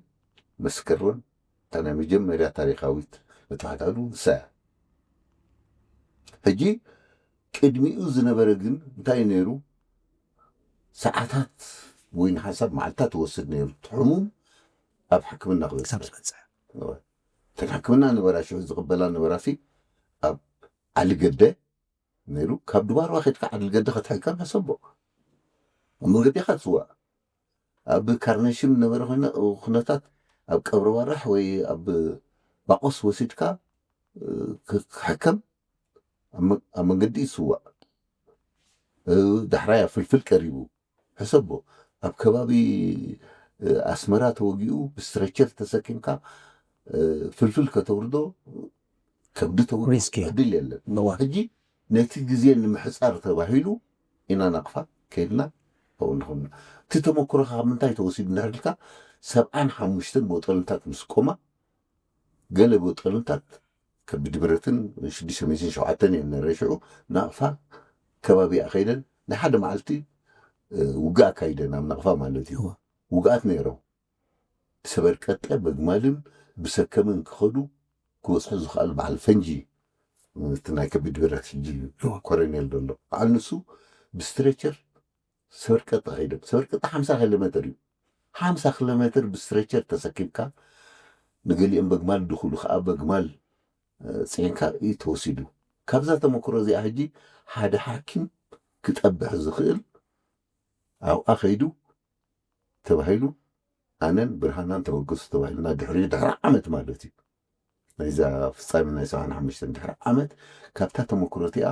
መስከረም እታ ናይ መጀመርያ ታሪኻዊት መጥባሕቲ ኣሃዱ ንሳ እያ። ሕጂ ቅድሚኡ ዝነበረ ግን እንታይ እዩ ነይሩ? ሰዓታት ወይ ንሓንሳብ መዓልታት ትወስድ ነይሩ። እቲ ሕሙም ኣብ ሕክምና ክበጽሕ። ክሳብ ዝበጽሕ። እወ። እተን ሕክምና ነበራ ሽዑ ዝቕበላ ነበራሲ ኣብ ዓሊ ገደ ነይሩ። ካብ ድባርዋ ከድካ ዓሊ ገደ ክትሕከም ሕሰቦ። ኣብ መንገዲ ኢኻ ትስዋእ። ኣብ ካርነሽም ነበረ ኮይነ ኩነታት ኣብ ቀብረ ዋራሕ ወይ ኣብ ባቆስ ወሲድካ፣ እ፣ ክ-፣ ክሕከም ኣብ መ-፣ ኣብ መንገዲ ይስዋእ። እ፣ ዳሕራይ ኣብ ፍልፍል ቀሪቡ። ሕሰቦ፣ ኣብ ከባቢ፣ እ፣ ኣስመራ ተወጊኡ ብስትረቸር ተሰኪምካ፣ እ፣ ፍልፍል ከተውርዶ ከብዲ ተውርዶ ሪስክ እዩ። ዕድል የለን። እዋ። ሕጂ ነቲ ግዜ ንምሕጻር ተባሂሉ ኢና ናቕፋ ከይድና፣ ኣብኡ ንኾንና። እቲ ተመክሮኻ ካብ ምንታይ ተወሲዱ እንድሕር ኢልካ፣ ሰብዓን ሓሙሽተን ቦጠልታት ምስ ቆማ፣ ገለ ቦጠልታት ከቢድ ብረትን ሽዱሽተ ሚእትን ሸውዓተን እየን ነረ ሽዑ፣ ናቕፋ ከባቢኣ ከይደን ናይ ሓደ መዓልቲ፣ እ፣ ውግእ ኣካይደን ኣብ ናቕፋ ማለት እዩ። እዋ። ውግኣት ነይሮም። ሰበርቀጠ በግማልን ብሰከምን ክኸዱ ክበጽሑ ዝኽኣሉ በዓል ፈንጂ፣ እቲ ናይ ከቢድ ብረት ሕጂ እዋ። ኮረኔል ዘሎ በዓል ንሱ ብስትሬቸር ሰበርቀጠ ከይዶም። ሰበርቀጠ ሓምሳ ኪሎ ሜትር እዩ። ሓምሳ ኪሎ ሜትር ብስትሬቸር ተሰኪምካ ንገሊኦም በግማል ድኹሉ ከኣ በግማል፣ እ፣ ጽዒንካ እዩ ተወሲዱ። ካብዛ ተመክሮ እዚኣ ሕጂ ሓደ ሓኪም ክጠብሕ ዝኽእል ኣብኣ ከይዱ ተባሂሉ ኣነን ብርሃናን ተበገሱ ተባሂልና ድሕሪኡ ድሕሪ ዓመት ማለት እዩ። ናይዛ ፍጻሜ ናይ ሰብዓን ሓሙሽተን ድሕሪ ዓመት ካብታ ተመክሮ እቲኣ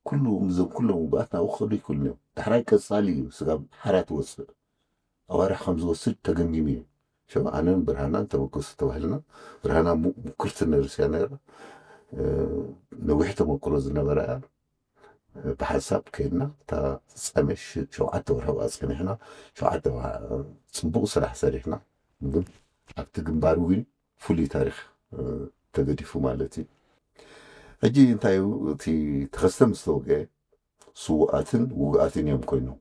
ኩሉ እዞም ኩሎም ውግኣት ናብኡ ክኸዱ ይክእሉን እዮም። ዳሕራይ ቀጻሊ እዩ ስጋብ ሓራ ትወጽእ። ኣዋርሕ ከም ዝወስድ ተገምጊሙ እዩ። ሽዑ ኣነን ብርሃናን ተበገሱ ተባሂልና። ብርሃና ሙ-፣ ምኩርቲ ነርስ እያ ነይራ። እ፣ ነዊሕ ተመክሮ ዝነበራ እያ። ብሓንሳብ ከይድና እታ ፍጻሜ ሽ-፣ ሸውዓተ ወርሒ ኣብኣ ጸኒሕና። ሸውዓተ ወርሒ ጽቡቕ ስራሕ ሰሪሕና። ግን ኣብቲ ግንባር እውን ፍሉይ ታሪኽ፣ እ፣ ተገዲፉ ማለት እዩ። ሕጂ እንታይ እዩ እቲ ተኸስተ ምስ ተወግአ ስዉኣትን ውጉኣትን እዮም ኮይኖም።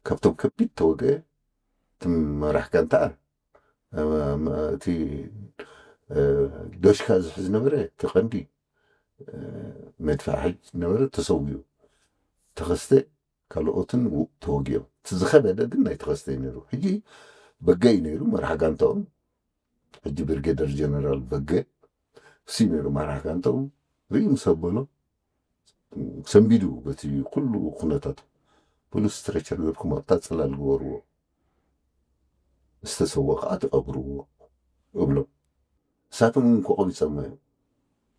ካብቶም ከቢድ ተወግአ እቲ መራሕ ጋንታ፣ እ፣ ም-፣ እቲ፣ እ፣ ዶሽካ ዝሕዝ ነበረ፣ እቲ ቀንዲ፣ እ፣ መድፍዕ ሓይል ነበረ፣ ተሰዊኡ። ተኸስተ ካልኦትን ው-፣ ተወጊኦም። እቲ ዝኸበደ ግን ናይ ተኸስተ እዩ ነይሩ። ሕጂ በገ እዩ ነይሩ መራሕ ጋንታኦም። ሕጂ ብርጌደር ጀነራል በገ እሱ እዩ ነይሩ መራሕ ጋንታኦም። ርኢ ምስ ኣበሎ ሰንቢዱ በቲ ኩሉ ኩነታቱ። በሉ ስትሬቸር ገርኩም ኣብታ ጽላል ግበርዎ፣ ዝተሰወ ከኣ ትቐብርዎ እብሎም። ንሳቶም እውን ክቖም ይጸመዩ።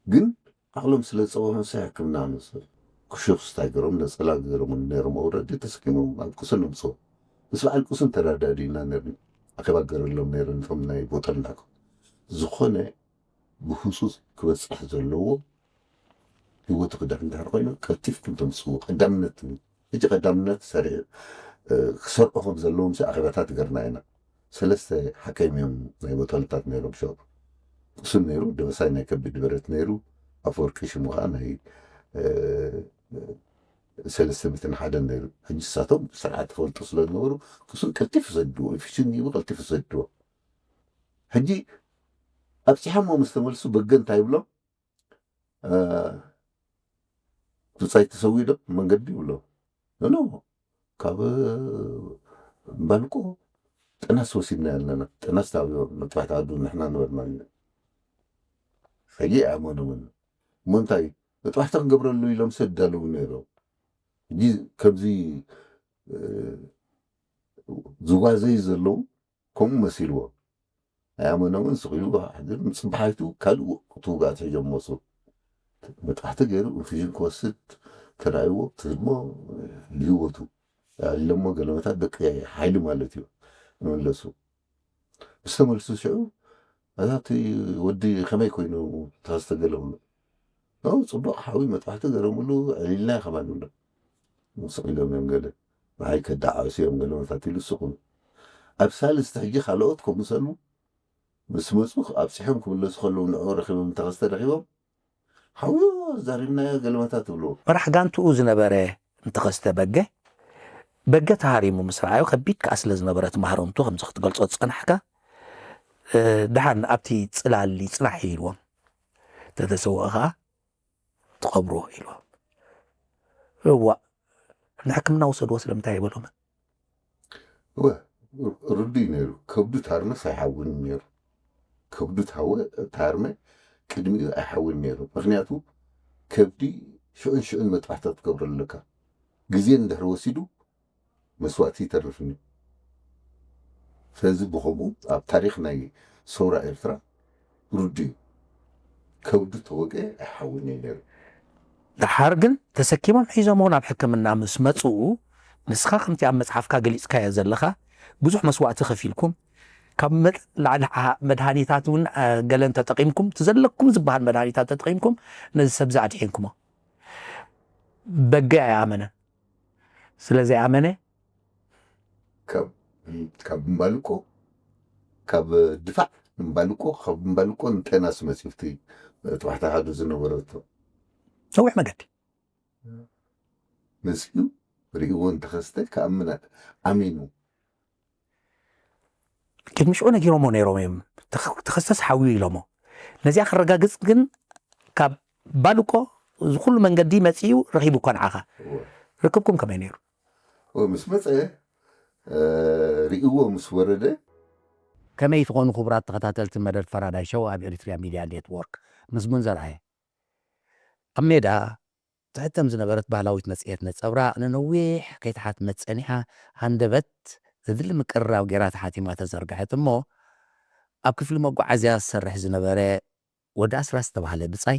ግን ዓቕሎም ስለ ዝጸወሞም ሕክምና ኣመጹ። ክሹኽስታይ ገይሮም፣ ነጸላ ገይሮም ነይሮም፣ ኣውረዲ ተሰኪሞም ኣብ ቁስን ኣምጽኦ። ምስ በዓል ቁስን ተረዳዲእና ነርና። ኣኼባ ገረሎም ነይረ ነቶም ናይ ቦተልናክ። ዝኾነ ብህጹጽ ክበጽሕ ዘለዎ ህይወቱ ክድሕን እንድሕር ኮይኑ ቀልጢፍኩም ተምጽኡ። ቀዳምነት፣ ሕጂ ቀዳምነት ሰሪ-፣ እ፣ ክሰርዑ ከም ዘለዎም ሲ ኣኼባታት ገርና ኢና። ሰለስተ ሓካይም እዮም ናይ ቦተልታት ነይሮም። ሸው ቁስን ነይሩ፣ ደበሳይ ናይ ከቢድ ብረት ነይሩ፣ ኣፈወርቂ ሽሙ ኸዓ ናይ፣ እ፣ ሰለስተ ሚእትን ሓደን ነይሩ። ሕጂ ንሳቶም ስርዓት ተፈልጡ ስለ ዝነበሩ፣ ቁስን ቀልጢፉ ሰድዎ፣ ኢንፌክሽን ሂቡ ቀልጢፉ ሰድዎ። ሕጂ ኣብጺሖሞ ምስ ተመልሱ በገ እንታይ ይብሎም? እ፣ ብጻይ ተሰዊኡ ዶ መንገዲ ይብሎ። ኖ፣ ኖ፣ ካብ ባልቆ ጥናስ ወሲድና ኣለና። ጥናስ ታብዮ መጥባሕቲ ዓዱ ንሕና ነበርና ኢና። ሕጂ ኣመኑምን። እሞ እንታይ መጥባሕቲ ክንገብረሉ ኢሎም ሰብ ዳለዉ ነይሮም። ሕጂ ከምዚ፣ እ፣ ዝጓዘዩ ዘለዉ ከምኡ መሲልዎ። ኣያመኖምን ስቕ ኢሉ፣ ግን ጽባሓይቱ ካልእ ወቕቱ ውግኣት ሒዞም መጹ። መጥባሕቲ ገይሩ ኢንፊዥን ክወስድ ተራእይዎ፣ ትህድሞ ብህይወቱ። ኣዕሊሎሞ ገለመታት ደቂ ሓይሊ ማለት እዩ። ንመለሱ። ምስ ተመልሱ ሽዑ፣ "ኣታ እቲ ወዲ ከመይ ኮይኑ ተኸስተ?" ገለ ብሎ። "ኦ፣ ጽቡቕ ሓዊ መጥባሕቲ ገረምሉ፣ ዕሊልና ከማን" ብሎ። ስቕ ኢሎም እዮም ገለ። ንዓይ ከዳዓሱ እዮም ገለመታት ኢሉ ስቕ ኢሉ። ኣብ ሳልስቲ ሕጂ ካልኦት ከምኡ ሰሉ ምስ መጹ ኣብጺሖም ክምለሱ ከለዉ ንዕኡ ረኺቦም ተኸስተ ረኺቦም፣ "ሓውዮ፣ ዛሪብናዮ" ገለመታት ትብልዎ። መራሕ ጋንትኡ ዝነበረ ንተኸስተ በገ፣ በገ ተሃሪሙ ምስ ረኣዮ ከቢድ ከኣ ስለ ዝነበረ እቲ ማህረምቱ ከምዚ ክትገልጾ ዝጸናሕካ፣ እ፣ ደሓን ኣብቲ ጽላል ይጽናሕ ኢልዎም። "ተተሰወአ ከኣ ትቐብርዎ" ኢልዎም። እዋእ፣ ንሕክምና ውሰድዎ ስለምንታይ ኣይበሎምን? እወ፣ ርዱይ ነይሩ። ከብዱ ታርመስ ኣይሓውንን ነይሩ። ከብዱ ታወ-፣ ታርመ ቅድሚኡ ኣይሓውንን ነይሩ። ምኽንያቱ ከብዲ ሽዑን ሽዑን መጥባሕትታት ትገብረሉ ኣለካ። ግዜ እንድሕር ወሲዱ መስዋእቲ ይተርፍኒ። ስለዚ ብኸምኡ ኣብ ታሪኽ ናይ ሰውራ ኤርትራ ርዱይ እዩ። ከብዱ ተወግአ ኣይሓውንን እዩ ነይሩ። ደሓር ግን ተሰኪሞም ሒዞምዎ ናብ ሕክምና ምስ መጽኡ፣ ንስኻ ከምቲ ኣብ መጽሓፍካ ገሊጽካዮ ዘለኻ፣ ብዙሕ መስዋእቲ ከፊልኩም፣ ካብ መጠን ላዕሊ ዓ-፣ መድሃኒታት እውን፣ አ፣ ገለን ተጠቒምኩም፣ እቲ ዘለኩም ዝበሃል መድሃኒታት ተጠቒምኩም ነዚ ሰብ እዚ ኣድሒንኩሞ። በገ ኣይኣመነን። ስለ ዘይኣመነ ካብ፣ ካብ እምባልቆ፣ ካብ ድፋዕ እምባልቆ፣ ካብ እምባልቆ ንጠናስ መጺኡ፣ እቲ ተባሕቲ ሃዱ ዝነበረቶ ነዊሕ መገዲ። መጺኡ ርእይዎ እንተኸስተ ክኣምን ኣሚኑ። ቅድሚ ሽዑ ነጊሮሞ ነይሮም እዮም። ተኸ-፣ ተኸስተስ ሓውዩ ኢሎሞ። ነዚኣ ክረጋግጽ ግን ካብ ባልቆ እዚ ኩሉ መንገዲ መጺኡ ረኺቡ እኳ ንዓኻ። እወ። ርክብኩም ከመይ ነይሩ? እወ፣ ምስ መጸ፣ እ፣ ርእይዎ ምስ ወረደ። ከመይ ትኾኑ ክቡራት ተኸታተልቲ መደብ ፈራዳይ ሸው ኣብ ኤሪትሪያ ሚድያ ኔትወርክ? ምስጉን ዘርኣየ። ኣብ ሜዳ ትሕተም ዝነበረት ባህላዊት መጽሔት ነጸብራቕ ንነዊሕ ከይተሓትመት ጸኒሓ፣ ሃንደበት ዘድሊ ምቅርራብ ገይራ ተሓቲማ ተዘርግሐት እሞ፣ ኣብ ክፍሊ መጓዓዝያ ዝሰርሕ ዝነበረ ወዲ ኣስራት ዝተባህለ ብጻይ፣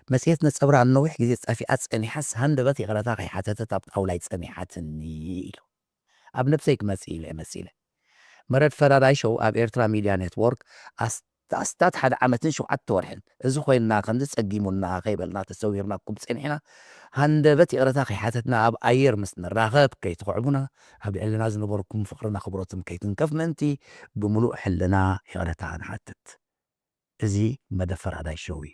መጽሔት ነጸብራቕ ንነዊሕ ግዜ ጸፊኣ ጸኒሓስ፣ ሃንደበት ይቕረታ ከይሓተተት ኣብ ጣውላይ ጸኒሓትኒ ኢሉ። ኣብ ነብሰይ ክመጽእ ኢለ እየ መጺለ። መረድ ፈራዳይ ሾው ኣብ ኤርትራ ሚድያ ኔትወርክ ኣስ-፣ ኣስታት ሓደ ዓመትን ሸውዓተ ወርሕን። እዚ ኮይንና፣ ከምዚ ጸጊሙና ከይበልና ተሰዊርናኩም ጸኒሕና፣ ሃንደበት ይቕረታ ከይሓተትና ኣብ ኣየር ምስ ንራኸብ ከይትኽዕቡና፣ ኣብ ልዕልና ዝነበረኩም ፍቕርን ኣኽብሮትን ከይትንከፍ ምእንቲ ብምሉእ ሕልና ይቕረታ ንሓትት። እዚ መደብ ፈራዳይ ሾው እዩ።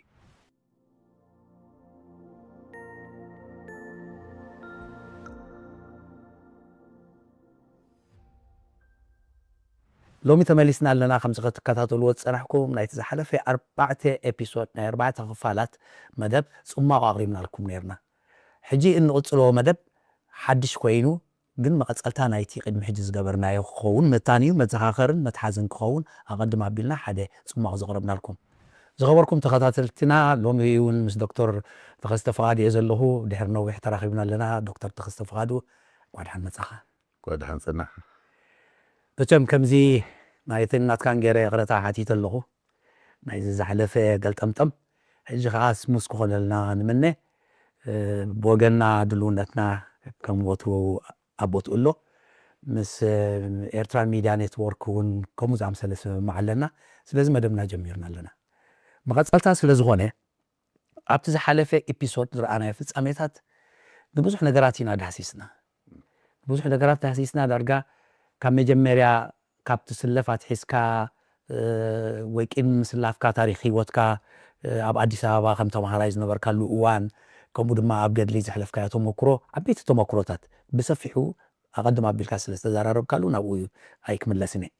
ሎሚ ተመሊስና ኣለና። ከምዚ ክትከታተልዎ ዝጸናሕኩም ናይቲ ዝሓለፈ ኣርባዕተ ኤፒሶድ፣ ናይ ኣርባዕተ ክፋላት መደብ ጽማቕ ኣቕሪብናልኩም ነይርና። ሕጂ እንቕጽሎ መደብ ሓድሽ ኮይኑ፣ ግን መቐጸልታ ናይቲ ቅድሚ ሕጂ ዝገበርናዮ ክኸውን መታን እዩ። መዘኻኸርን መትሓዝን ክኸውን ኣቐድም ኣቢልና ሓደ ጽማቕ ዘቕረብናልኩም። ዝኸበርኩም ተኸታተልትና፣ ሎሚ እውን ምስ ዶክተር ተኸስተ ፍቓዱ እየ ዘለኹ። ድሕሪ ነዊሕ ተራኺብና ኣለና። ዶክተር ተኸስተ ፍቓዱ፣ እንኳዕ ደሓን መጻኻ። እንኳዕ ደሓን ጸናሕ። መቸም ከምዚ ናይትን ናትካን ገይረ ይቕረታ ሓቲተ ኣለኹ። ናይዚ ዝሓለፈ ገልጠምጠም፣ ሕጂ ኸዓ ስሙስ ክኾነልና ንምነ። እ፣ ብወገንና ድልውነትና ከም ወትሩ ኣብ ቦትኡ ኣሎ። ምስ፣ እ፣ ኤርትራን ሚድያ ኔትወርክ እውን ከምኡ ዝኣምሰለ ስምምዕ ኣለና። ስለዚ መደብና ጀሚርና ኣለና። መቐጸልታ ስለ ዝኾነ፣ ኣብቲ ዝሓለፈ ኤፒሶድ ዝረኣናዮ ፍጻሜታት ንብዙሕ ነገራት ኢና ዳህሲስና። ብዙሕ ነገራት ዳህሲስና፣ ዳርጋ ካብ መጀመርያ ካብ ትስለፍ ኣትሒዝካ፣ እ፣ ወይ ቅድሚ ምስላፍካ ታሪኽ ህይወትካ፣ እ፣ ኣብ ኣዲስ ኣበባ ከም ተማሃራይ ዝነበርካሉ እዋን፣ ከምኡ ድማ ኣብ ገድሊ ዘሕለፍካዮ ተመኩሮ፣ ዓበይቲ ተመኩሮታት ብሰፊሑ ኣቐድም ኣቢልካ ስለ ዝተዘራረብካሉ ናብኡ ኣይክምለስን እየ።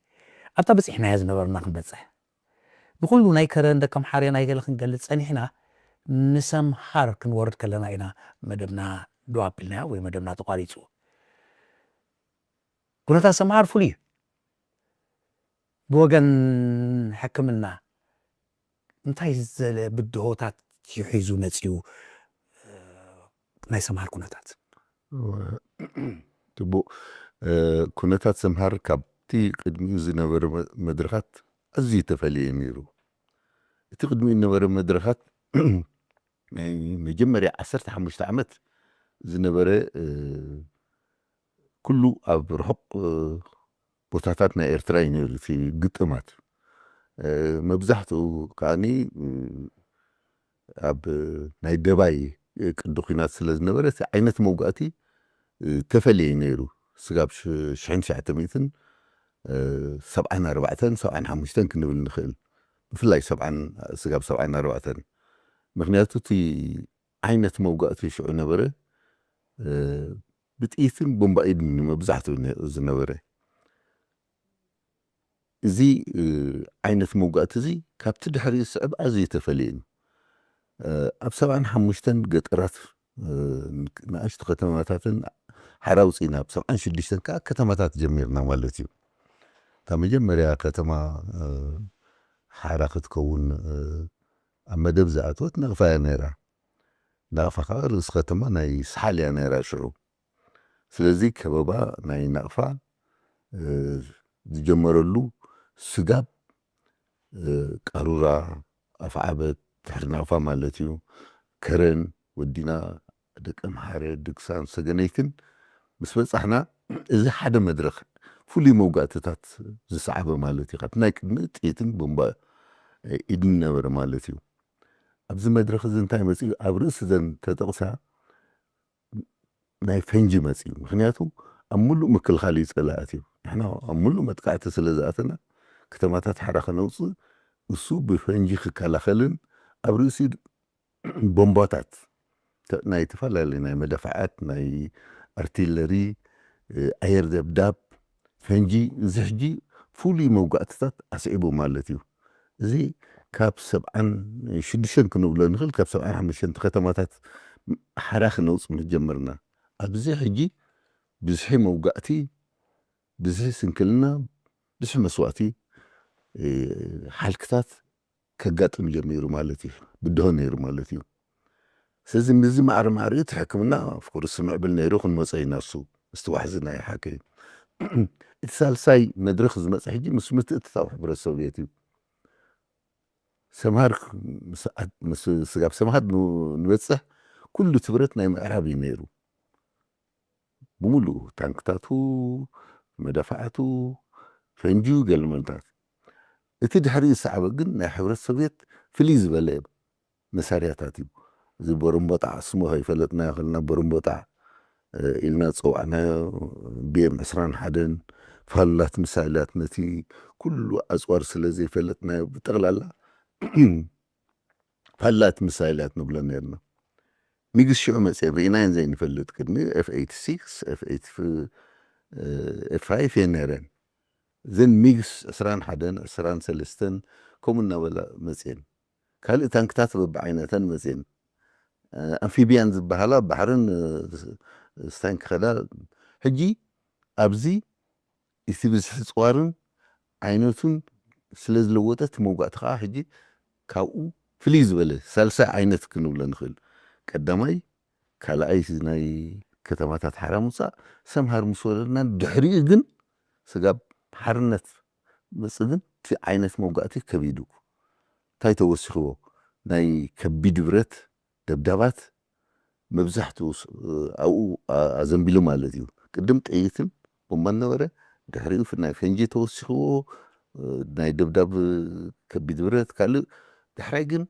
ኣብታ በጺሕናያ ዝነበርና ክንበጽሕ። ንኹሉ ናይ ከረን ደቀምሓረ ናይ ገለ ክንገልጽ ጸኒሕና፣ ንሰምሃር ክንወርድ ከለና ኢና መደብና ደው ኣቢልናዮ ወይ መደብና ተቋሪጹ። ኩነታት ሰምሃር ፍሉይ እዩ። ብወገን ሕክምና እንታይ ዘለ ብድሆታት እዩ ሒዙ መጺኡ፣ እ፣ ናይ ሰምሃር ኩነታት? ጽቡቕ። እ፣ ኩነታት ሰምሃር ካብቲ ቅድሚኡ ዝነበረ መ-፣ መድረኻት ኣዝዩ ተፈልየ እዩ ነይሩ። እቲ ቅድሚኡ ዝነበረ መድረኻት ናይ መጀመርያ ዓሰርተ ሓሙሽተ ዓመት ዝነበረ፣ እ፣ ኩሉ ኣብ ርሑቕ፣ እ፣ ቦታታት ናይ ኤርትራ እዩ ነይሩ እቲ ግጥማት። እ፣ መብዛሕትኡ ከዓኒ፣ እ፣ ኣብ ናይ ደባይ ቅዲ ኲናት ስለ ዝነበረ እቲ ዓይነት መውጋእቲ፣ እ፣ ተፈልየ እዩ ነይሩ። ስጋብ ሽ-፣ ሽሕን ትሽዓተ ሚእትን፣ እ፣ ሰብዓን ኣርባዕተን፣ ሰብዓን ሓሙሽተን ክንብል ንኽእል። ብፍላይ ሰብዓን፣ ስጋብ ሰብዓን ኣርባዕተን። ምኽንያቱ እቲ ዓይነት መውጋእቲ ሽዑ ነበረ፣ እ፣ ብጥይትን ቦምባ ኢድን እዩ መብዛሕትኡ ነ-፣ ዝነበረ። እዚ፣ እ፣ ዓይነት መውጋእቲ እዚ ካብቲ ድሕሪ ዝስዕብ ኣዝዩ ተፈልየ እዩ። እ፣ ኣብ ሰብዓን ሓሙሽተን ገጠራት፣ እ፣ ንኣሽቱ ከተማታትን ሓራ ኣውፂእና፣ ኣብ ሰብዓን ሽዱሽተን ከዓ ከተማታት ጀሚርና ማለት እዩ። እታ መጀመርያ ከተማ፣ እ፣ ሓራ ክትከውን፣ እ፣ ኣብ መደብ ዝኣተወት ናቕፋ እያ ነይራ። ናቕፋ ከዓ ርእሲ ከተማ ናይ ሰሓል እያ ነይራ ሽዑ። ስለዚ ከበባ ናይ ናቕፋ፣ እ፣ ዝጀመረሉ ስጋብ፣ እ፣ ቃሩራ፣ ኣፍዓበት፣ ድሕሪ ናቕፋ ማለት እዩ፣ ከረን፣ ወዲና፣ ደቀምሓረ፣ ድግሳን፣ ሰገነይትን ምስ በጻሕና፣ እዚ ሓደ መድረኽ ፍሉይ መውጋእትታት ዝሰዓበ ማለት እዩ። ካብቲ ናይ ቅድሚ ጥይትን ቦምባ፣ እ፣ ኢድን ነበረ ማለት እዩ። ኣብዚ መድረኽ እዚ እንታይ መጺኡ? ኣብ ርእሲ ዘን ተጠቕሳ ናይ ፈንጂ መጺኡ። ምኽንያቱ ኣብ ምሉእ ምክልኻል እዩ ጸላኢ ኣትዩ። ንሕና ኣብ ምሉእ መጥቃዕቲ ስለ ዝኣተና፣ ከተማታት ሓራ ከነውጽእ፣ እሱ ብፈንጂ ክከላኸልን ኣብ ርእሲ ቦምባታት ተ-፣ ናይ ዝተፈላለዩ ናይ መደፍዓት፣ ናይ ኣርቲለሪ፣ እ፣ ኣየር ደብዳብ፣ ፈንጂ፣ እዚ ሕጂ ፍሉይ መውጋእትታት ኣስዒቡ ማለት እዩ። እዚ ካብ ሰብዓን ሽዱሽተን ክንብሎ ንኽእል፣ ካብ ሰብዓን ሓሙሽተን ከተማታት ሓራ ክነውጽእ ምስ ጀመርና። ኣብዚ ሕጂ ብዝሒ መውጋእቲ፣ ብዝሒ ስንክልና፣ ብዝሒ መስዋእቲ፣ እ፣ ሓልክታት ከጋጥም ጀሚሩ ማለት እዩ። ብድሆ ነይሩ ማለት እዩ። ስለዚ ምስዚ ማዕረ ማዕሪኡ እቲ ሕክምና፣ ኦፍኮርስ፣ ምዕብል ነይሩ፣ ክንመጾ ኢና እሱ፣ ምስቲ ዋሕዚ ናይ ሓቂ። እቲ ሳልሳይ መድረኽ ዝመጸ ሕጂ ምስ ምትእትታው ሕብረት ሶቭየት እዩ። ሰምሃር ምስ ኣት-፣ ምስ ስጋብ ሰምሃር ን-፣ ንበጽሕ ኩሉ እቲ ብረት ናይ ምዕራብ እዩ ነይሩ። ብምሉኡ ታንክታቱ፣ መዳፍዓቱ፣ ፈንጂኡ፣ ገለመንታት። እቲ ድሕሪኡ ዝሰዓበ ግን ናይ ሕብረት ሶቭየት ፍልይ ዝበለ መሳርያታት እዩ። እዚ ቦረምቦጣዕ፣ ስሙ ከይፈለጥናዮ ከለና ቦረምቦጣዕ፣ እ፣ ኢልና ዝጸዋዕናዮ፣ ቢ ኤም ዕስራን ሓደን፣ ፋሉላት ሚሳይላት፣ ነቲ ኩሉ ኣጽዋር ስለ ዘይፈለጥናዮ ብጠቕላላ ፋሉላት ሚሳይላት ንብሎ ነርና። ሚግስ ሽዑ መጽየን ርኢናየን ዘይንፈልጥ፣ ቅድሚ ኤፍ ኤይቲ ሲክስ፣ ኤፍ ኤይቲ ፍ-፣ እ፣ ኤፍ ፋይቭ እየን ነረን። እዘን ሚግስ ዕስራን ሓደን፣ ዕስራን ሰለስተን ከምኡ እናበላ መጽየን። ካልእ ታንክታት በብዓይነተን መጽየን። እ፣ ኣምፊብያን ዝበሃላ ባሕርን፣ እ፣ ስ-፣ ስታይን ክኸዳ። ሕጂ ኣብዚ እቲ ብዝሒ ጽዋርን ዓይነቱን ስለ ዝለወጠ፣ እቲ መውጋእቲ ከኣ ሕጂ ካብኡ ፍልይ ዝበለ ሳልሳይ ዓይነት ክንብሎ ንኽእል። ቀዳማይ፣ ካልኣይ ናይ ከተማታት ሓራ ምውጻእ፣ ሰምሃር ምስ ወረድና፣ ድሕሪኡ ግን ስጋብ ሓርነት መጽእ ግን እቲ ዓይነት መውጋእቲ ከቢዱ። እንታይ ተወሲኽዎ? ናይ ከቢድ ብረት ደብዳባት መብዛሕትኡ ስ-፣ ኣብኡ ኣ-፣ ኣዘንቢሉ ማለት እዩ። ቅድም ጥይትን ቦምባን ነበረ፣ ድሕሪኡ ፍ-፣ ናይ ፈንጂ ተወሲኽዎ፣ እ፣ ናይ ደብዳብ ከቢድ ብረት፣ ካልእ። ዳሕራይ ግን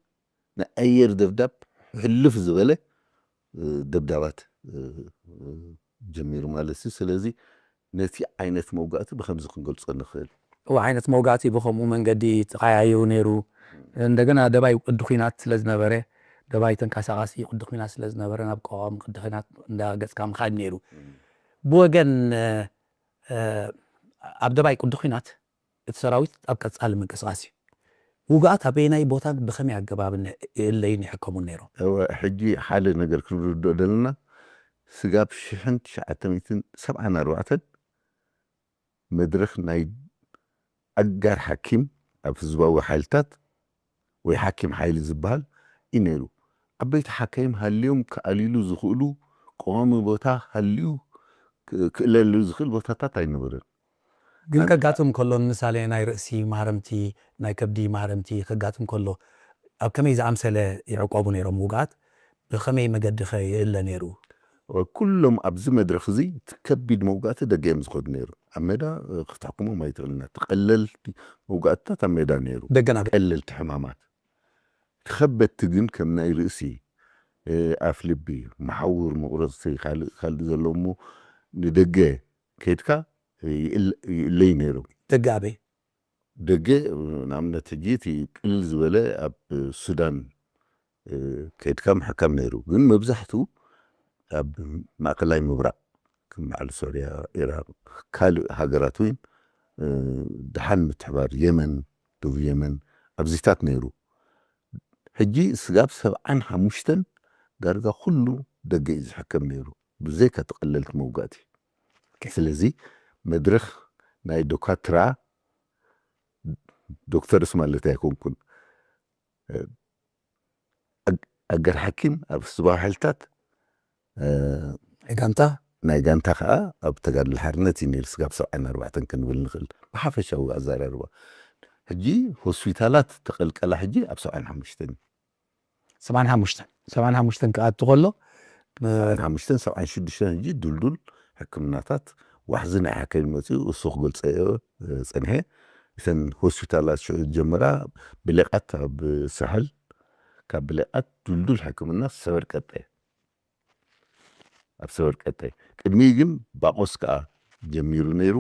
ናይ ኣየር ደብዳብ ሕልፍ ዝበለ፣ እ፣ ደብዳባት፣ እ፣ እ፣ ጀሚሩ ማለት እዩ። ስለዚ ነቲ ዓይነት መውጋእቲ ብኸምዚ ክንገልጾ ንኽእል። እዎ፣ ዓይነት መውጋእቲ ብኸምኡ መንገዲ ተቐያይሩ ነይሩ። እንደገና ደባይ ቅዲ ኲናት ስለ ዝነበረ፣ ደባይ ተንቀሳቓሲ ቅዲ ኲናት ስለ ዝነበረ፣ ናብ ቀዋሚ ቅዲ ኲናት እንዳ ገጽካ ምኻድ ነይሩ። እም። ብወገን፣ እ፣ ኣብ ደባይ ቅዲ ኲናት እቲ ሰራዊት ኣብ ቀጻሊ ምንቅስቓስ እዩ። ውጉኣት ኣበየናይ ቦታን ብኸመይ ኣገባብን ይእለዩን ይሕከሙን ነይሮም? ሕጂ ሓደ ነገር ክንርድኦ ዘለና፣ ስጋብ ሽሕን ትሽዓተ ሚእትን ሰብዓን ኣርባዕተን መድረኽ ናይ ኣጋር ሓኪም ኣብ ህዝባዊ ሓይልታት ወይ ሓኪም ሓይሊ ዝበሃል እዩ ነይሩ። ዓበይቲ ሓካይም ሃልዮም ክኣልይሉ ዝኽእሉ፣ ቀዋሚ ቦታ ሃልዩ ክእለሉ ዝኽእል ቦታታት ኣይነበረን። ግን ከጋጥም ከሎ፣ ንምሳሌ ናይ ርእሲ ማህረምቲ፣ ናይ ከብዲ ማህረምቲ ከጋጥም ከሎ፣ ኣብ ከመይ ዝኣምሰለ ይዕቆቡ ነይሮም ውግኣት? ብኸመይ መገዲ ኸ ይእለ ነይሩ? ኩሎም ኣብዚ መድረኽ እዚ እቲ ከቢድ መውጋእቲ ደገ እዮም ዝኸዱ ነይሩ። ኣብ ሜዳ ክትሕክሞም ኣይትኽእልና። እቲ ቀለልቲ መውጋእትታት ኣብ ሜዳ ነይሩ። ደገና ቀለልቲ ሕማማት። ከበድቲ ግን ከም ናይ ርእሲ፣ ኣፍ ልቢ፣ መሓውር፣ መቑረፅቲ፣ ካልእ ካልእ ዘለዉ እሞ ንደገ ከይድካ ይእለዩ ነይሮም። ደገ ኣበይ? ደገ ንኣብነት ሕጂ እቲ ቅልል ዝበለ ኣብ ሱዳን ከይድካ ምሕካም ነይሩ። ግን መብዛሕትኡ ኣብ ማእከላይ ምብራቕ ከም በዓል ሶርያ፣ ኢራቕ፣ ካልእ ሃገራት እውን ድሓን ምትሕባር፣ የመን፣ ደቡብ የመን ኣብዚታት ነይሩ። ሕጂ ስጋብ ሰብዓን ሓሙሽተን ዳርጋ ኩሉ ደገ እዩ ዝሕከም ነይሩ፣ ብዘይካ ተቐለልቲ መውጋእቲ። ስለዚ መድረኽ ናይ ዶካትራ፣ ዶክተርስ ማለት ኣይኮንኩን፣ ኣገር ሓኪም ኣብ ህዝባዊ ሓይልታት ጋንታ ናይ ጋንታ ከዓ ኣብ ተጋድሎ ሓርነት እዩ ነይሩ። ስጋብ ሰብዓን ኣርባዕተን ክንብል ንኽእል ብሓፈሻዊ ኣዘራርባ። ሕጂ ሆስፒታላት ተቐልቀላ ሕጂ ኣብ ሰብዓን ሓሙሽተን እዩ። ሰብዓን ሓሙሽተን ሰብዓን ሓሙሽተን ክኣቱ ከሎ ሓሙሽተን ሰብዓን ሽዱሽተን ሕጂ ድልዱል ሕክምናታት ዋሕዚ ናይ ሓካይም መፅኡ እሱ ክገልፀ እየ ፀንሐ። እተን ሆስፒታላት ሽዑ ጀመራ ብሌቃት ኣብ ሳሕል ካብ ብሌቃት ድልዱል ሕክምና ሰበር ቀጠ ኣብ ሰበር ቀጠ ቅድሚ ግን ባቆስ ከዓ ጀሚሩ ነይሩ።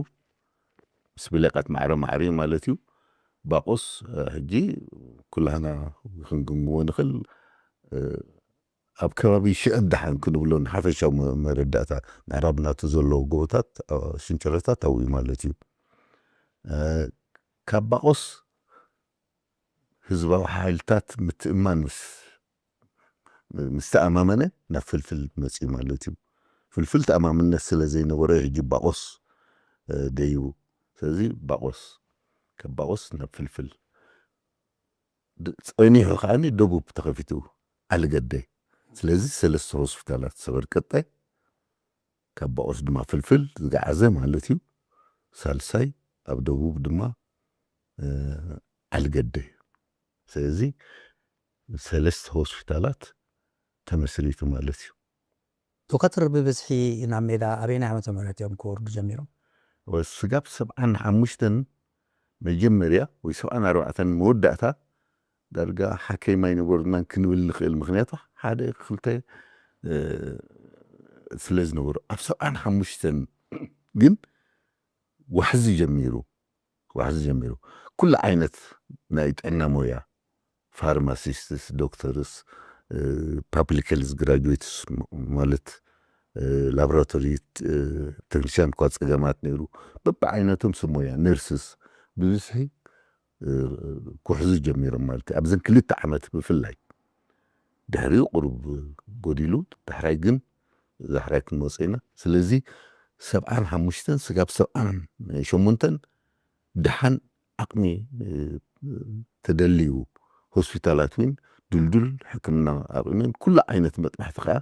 ምስ ብሌቃት ማዕረ ማዕሪ ማለት እዩ። ባቆስ ሕጂ ኩላህና ክንግምግሞ ንኽእል ኣብ ከባቢ ሽዕብ ደሓን ክንብሎ ንሓፈሻዊ መረዳእታ ምዕራብ ናቱ ዘለዉ ጎቦታት ሽንጨረታት ኣብኡ ማለት እዩ። ካብ ባቆስ ህዝባዊ ሓይልታት ምትእማን ምስ ምስተኣማመነ ናብ ፍልፍል መፅዩ ማለት እዩ። ፍልፍል ተኣማምነት ስለ ዘይነበሮ ሕጂ ባቆስ ደይቡ። ስለዚ ባቆስ ካብ ባቆስ ናብ ፍልፍል ጸኒሑ ከዓኒ ደቡብ ተኸፊቱ ዓሊገደይ። ስለዚ ሰለስተ ሆስፒታላት ሰበር ቀጣይ ካብ ባቆስ ድማ ፍልፍል ዝገዓዘ ማለት እዩ። ሳልሳይ ኣብ ደቡብ ድማ ዓሊገደይ። ስለዚ ሰለስተ ሆስፒታላት ተመስሪቱ ማለት እዩ። ዶካትር ብብዝሒ ናብ ሜዳ ኣበየናይ ዓመተ ምህረት እዮም ክወርዱ ጀሚሮም? ስጋብ ሰብዓን ሓሙሽተን መጀመርያ ወይ ሰብዓን ኣርባዕተን መወዳእታ ዳርጋ ሓከይም ኣይነበሩናን ክንብል ንኽእል። ምኽንያቱ ሓደ ክልተ ስለ ዝነበሩ ኣብ ሰብዓን ሓሙሽተን ግን ዋሕዚ ጀሚሩ ዋሕዚ ጀሚሩ ኩሉ ዓይነት ናይ ጥዕና ሞያ ፋርማሲስትስ፣ ዶክተርስ፣ ፓብሊክ ሄልዝ ግራጁዌትስ ማለት ላቦራቶሪ ቴክኒሽያን እኳ ፀገማት ነይሩ። በብዓይነቶም ሰብ ሞያ ነርስስ ብብዝሒ ክሕዙ ጀሚሮም ማለት እዩ። ኣብዘን ክልተ ዓመት ብፍላይ ድሕሪኡ ቁሩብ ጎዲሉ ዳሕራይ ግን ዳሕራይ ክንመፀ ኢና። ስለዚ ሰብዓን ሓሙሽተን ስጋብ ሰብዓን ሸሞንተን ደሓን ዓቕሚ ተደልዩ ሆስፒታላት እውን ድልዱል ሕክምና ኣቕሚን ኩሉ ዓይነት መጥባሕቲ ከዓ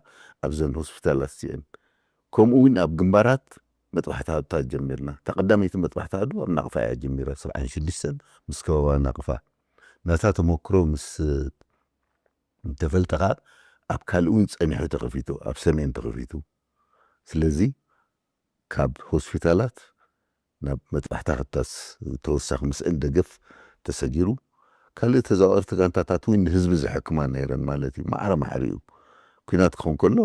ኣብዘን ሆስፒታላት እዚአን ከምኡ እውን ኣብ ግንባራት መጥባሕትታት ጀሚርና። እታ ቀዳመይቲ መጥባሕቲ ኣዱ ኣብ ናቕፋ እያ ጀሚራ፣ ሰብዓን ሽዱሽተን ምስ ከባባ ናቕፋ። ናታ ተመክሮ ምስ እንተፈልጠ ከዓ ኣብ ካልእ እውን ጸኒሑ ተኸፊቱ፣ ኣብ ሰሜን ተኸፊቱ። ስለዚ ካብ ሆስፒታላት ናብ መጥባሕታ ክታስ ተወሳኺ ምስእል ደገፍ ተሰጊሩ። ካልእ ተዛዋርቲ ጋንታታት እውን ንህዝቢ ዝሕክማ ነይረን ማለት እዩ። ማዕረ ማዕሪኡ ኩናት ክኸውን ከሎ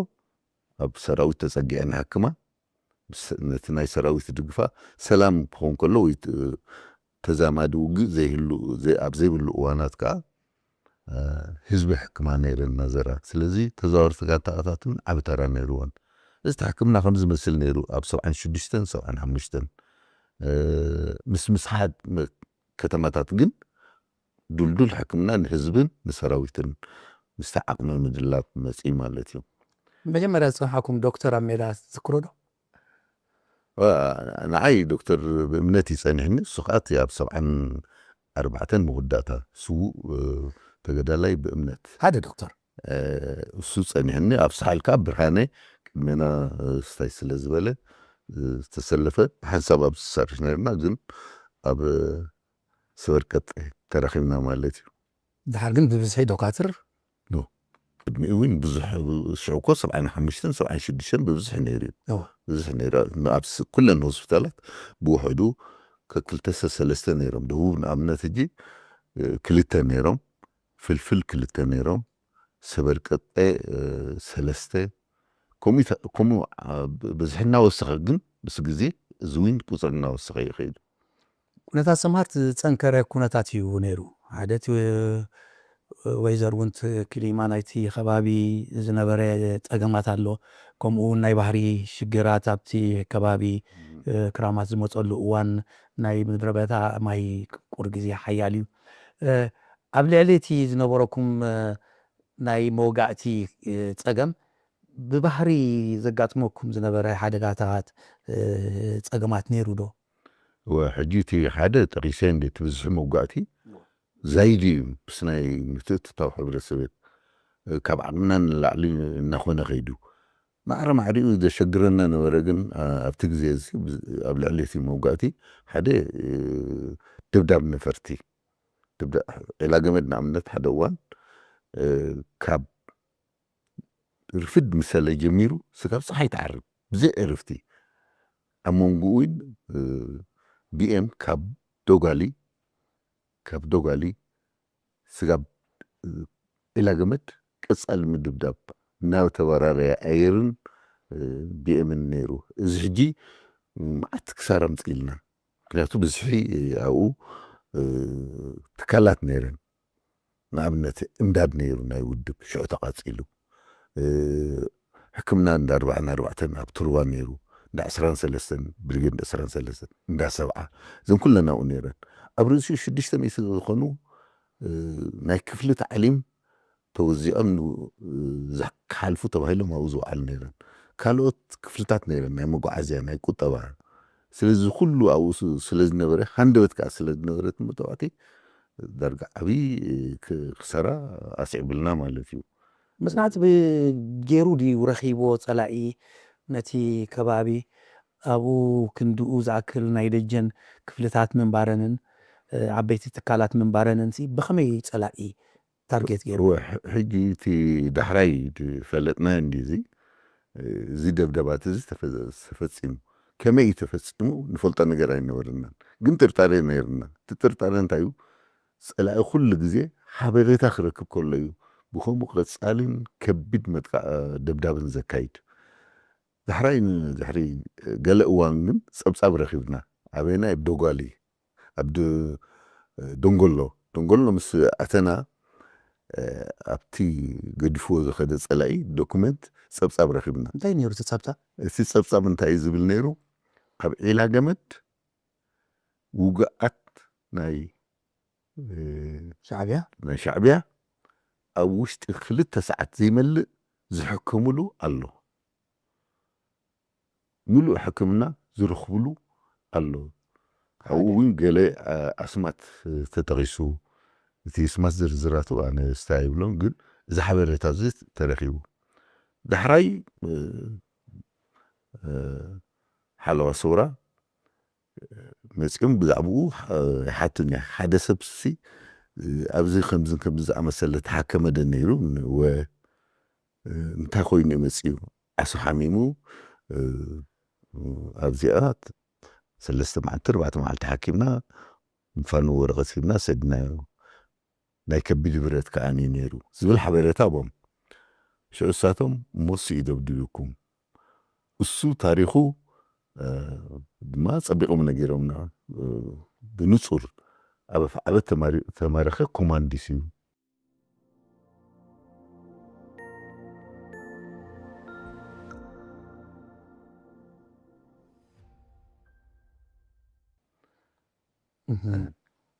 ኣብ ሰራዊት ተጸጊዐን ይሕክማ። ነቲ ናይ ሰራዊት ድግፋ ሰላም ክኸውን ከሎ ወይ ተዛማዲ ውግእ ዘይህሉ ኣብ ዘይብሉ እዋናት ከዓ ህዝቢ ሕክማ ነይረን ናዘራ። ስለዚ ተዛወርቲ ጋንታታት እውን ዓቢ ተራ ነይርዎን። እዚ ሕክምና ከም ዝመስል ነይሩ ኣብ ሰብዓን ሽዱሽተን ሰብዓን ሓሙሽተን ምስ ምስሓት ከተማታት ግን ድልዱል ሕክምና ንህዝብን ንሰራዊትን ምስቲ ዓቕሚ ምድላብ መጺኡ ማለት እዩ። መጀመርያ ዝጸንሓኩም ዶክተር ኣብ ሜዳ ትዝክሮ ዶ? ንዓይ ዶክተር ብእምነት ይጸኒሕኒ። እሱ ከዓ እቲ ኣብ ሰብዓን ኣርባዕተን መወዳእታ ስዉእ ተገዳላይ ብእምነት ሓደ ዶክተር እሱ ጸኒሕኒ። ኣብ ሰሓል ከዓ ብርሃነ ቅድሜና ስታይ ስለ ዝበለ ዝተሰለፈ ሓንሳብ ኣብ ዝሰርሕ ነርና፣ ግን ኣብ ሰበርቀጥ ተራኺብና ማለት እዩ። ድሓር ግን ብብዝሒ ዶካትር ቅድሚኡ እውን ብዙሕ ሽዑ እኮ ሰብዓን ሓሙሽተን ሰብዓን ሽዱሽተን ብብዝሒ ነይሩ እዩ። ብዙሕ ነይሩ ኣብ ኩለን ሆስፒታላት ብውሕዱ ከክልተ ሰለስተ ነይሮም። ደቡብ ንኣብነት ሕጂ ክልተ ነይሮም፣ ፍልፍል ክልተ ነይሮም፣ ሰበርቀጠ ሰለስተ። ከምኡ በዝሒ እናወሰኸ ግን ምስ ግዜ እዚ እውን ቁፅሪ እናወሰኸ ይኸይዱ። ኩነታት ሰምሃር ዝፀንከረ ኩነታት እዩ ነይሩ። ሓደ እቲ ወይዘር እውን ክሊማ ናይቲ ከባቢ ዝነበረ ፀገማት ኣሎ። ከምኡ እውን ናይ ባህሪ ሽግራት ኣብቲ ከባቢ ክራማት ዝመፀሉ እዋን ናይ ምድረ በዳ ማይ ቁር ግዜ ሓያል እዩ። ኣብ ልዕሊ እቲ ዝነበረኩም ናይ መውጋእቲ ፀገም ብባህሪ ዘጋጥመኩም ዝነበረ ሓደጋታት ፀገማት ነይሩ ዶ? ሕጂ እቲ ሓደ ጠቂሰ እንደ ትብዝሒ መውጋእቲ ዛይድ እዩ ምስ ናይ ምትእትታው ሕብረተሰብ ካብ ዓቕምና ንላዕሊ እናኾነ ከይዱ ማዕረ ማዕሪኡ ዘሸግረና ነበረ። ግን ኣብቲ ግዜ እዚ ኣብ ልዕሊ እቲ መውጋእቲ ሓደ ደብዳብ ነፈርቲ ዒላ ገመድ ንኣብነት ሓደ እዋን ካብ ርፍድ ምሰለ ጀሚሩ ስጋብ ፀሓይ ትዓርብ ብዘይ ዕርፍቲ ኣብ መንጎ እውን ቢኤም ካብ ዶጋሊ ካብ ዶጋሊ ስጋብ ዒላ ገመድ ቀፃሊ ምድብዳብ እናተበራረየ ኣየርን ቢኤምን ነይሩ። እዚ ሕጂ መዓት ክሳራ ኣምፅእልና። ምክንያቱ ብዝሒ ኣብኡ ትካላት ነይረን። ንኣብነት እምዳድ ነይሩ ናይ ውድብ ሽዑ ተቓፂሉ። ሕክምና እንዳ ኣርባዓን ኣርባዕተን ኣብ ትርዋ ነይሩ፣ እንዳ ዕስራን ሰለስተን ብሪጌድ እንዳ ዕስራን ሰለስተን እንዳ ሰብዓ እዘን ኩለን ኣብኡ ነይረን። ኣብ ርእሲኡ ሽዱሽተ ሚእቲ ዝኾኑ ናይ ክፍሊ ታዕሊም ተወዚዖም ክሓልፉ ተባሂሎም ኣብኡ ዝወዓሉ ነይረን። ካልኦት ክፍልታት ነይረን ናይ መጓዓዝያ ናይ ቁጠባ። ስለዚ ኩሉ ኣብኡ ስለዝነበረ ሃንደበት ከዓ ስለዝነበረት መተዋዕቲ ዳርጋ ዓብዪ ክሰራ ኣስዒብልና ማለት እዩ። መፅናዕቲ ገይሩ ድዩ ረኺብዎ ፀላኢ ነቲ ከባቢ ኣብኡ ክንድኡ ዝኣክል ናይ ደጀን ክፍልታት ምንባረንን ዓበይቲ ትካላት ምንባረንን ብኸመይ ፀላኢ ታርጌት ገይሩ? ሕጂ እቲ ዳሕራይ ፈለጥና እንዲ እዚ እዚ ደብደባት እዚ ተፈፂሙ ከመይ እዩ ተፈፂሙ ንፈልጦ ነገር ኣይነበርናን። ግን ጥርጣሬ ነይርና። እቲ ጥርጣሬ እንታይ እዩ? ፀላኢ ኩሉ ግዜ ሓበሬታ ክረክብ ከሎ እዩ ብከምኡ ቀፃልን ከቢድ መጥቃዕ ደብዳብን ዘካይድ። ዳሕራይ ድሕሪ ገለ እዋን ግን ፀብፃብ ረኪብና። ኣበየናይ? ኣብ ዶጓሊ ኣብ ደንጎሎ ደንጎሎ ምስ ኣተና ኣብቲ ገዲፍዎ ዝኸደ ፀላኢ ዶኩመንት ፀብፃብ ረኪብና። እንታይ ነይሩ እቲ ፀብፃብ? እቲ ፀብፃብ እንታይ እዩ ዝብል ነይሩ? ኣብ ዒላ ገመድ ውጉኣት ናይ ሻዕብያ ናይ ሻዕብያ ኣብ ውሽጢ ክልተ ሰዓት ዘይመልእ ዝሕከምሉ ኣሎ። ምሉእ ሕክምና ዝረኽብሉ ኣሎ። ካብኡ እውን ገለ ኣስማት ተጠቒሱ። እቲ ስማት ዝርዝራቱ ኣነ ስታይ ይብሎም፣ ግን እዚ ሓበሬታ እዚ ተረኺቡ። ዳሕራይ ሓለዋ ሰውራ መፂኦም ብዛዕባኡ ይሓቱኒ። ሓደ ሰብ ሲ ኣብዚ ከምዚ ከምዚ ዝኣመሰለ ተሓከመ ደ ነይሩ ወ እንታይ ኮይኑ መፂኡ ዓሱ ሓሚሙ ኣብዚኣ ሰለስተ መዓልቲ ኣርባዕተ መዓልቲ ሓኪምና ምፋኑ ወረቐት ሂብና ሰድናዮ። ናይ ከቢድ ብረት ከዓኒ ነይሩ ዝብል ሓበሬታ ቦም ሽዑ እሳቶም ሞሱ ይደብድብኩም እሱ ታሪኹ ድማ ጸቢቖም ነጊሮምና። ብንጹር ኣብ ኣፍዓበት ተማረኸ ኮማንዲስ እዩ።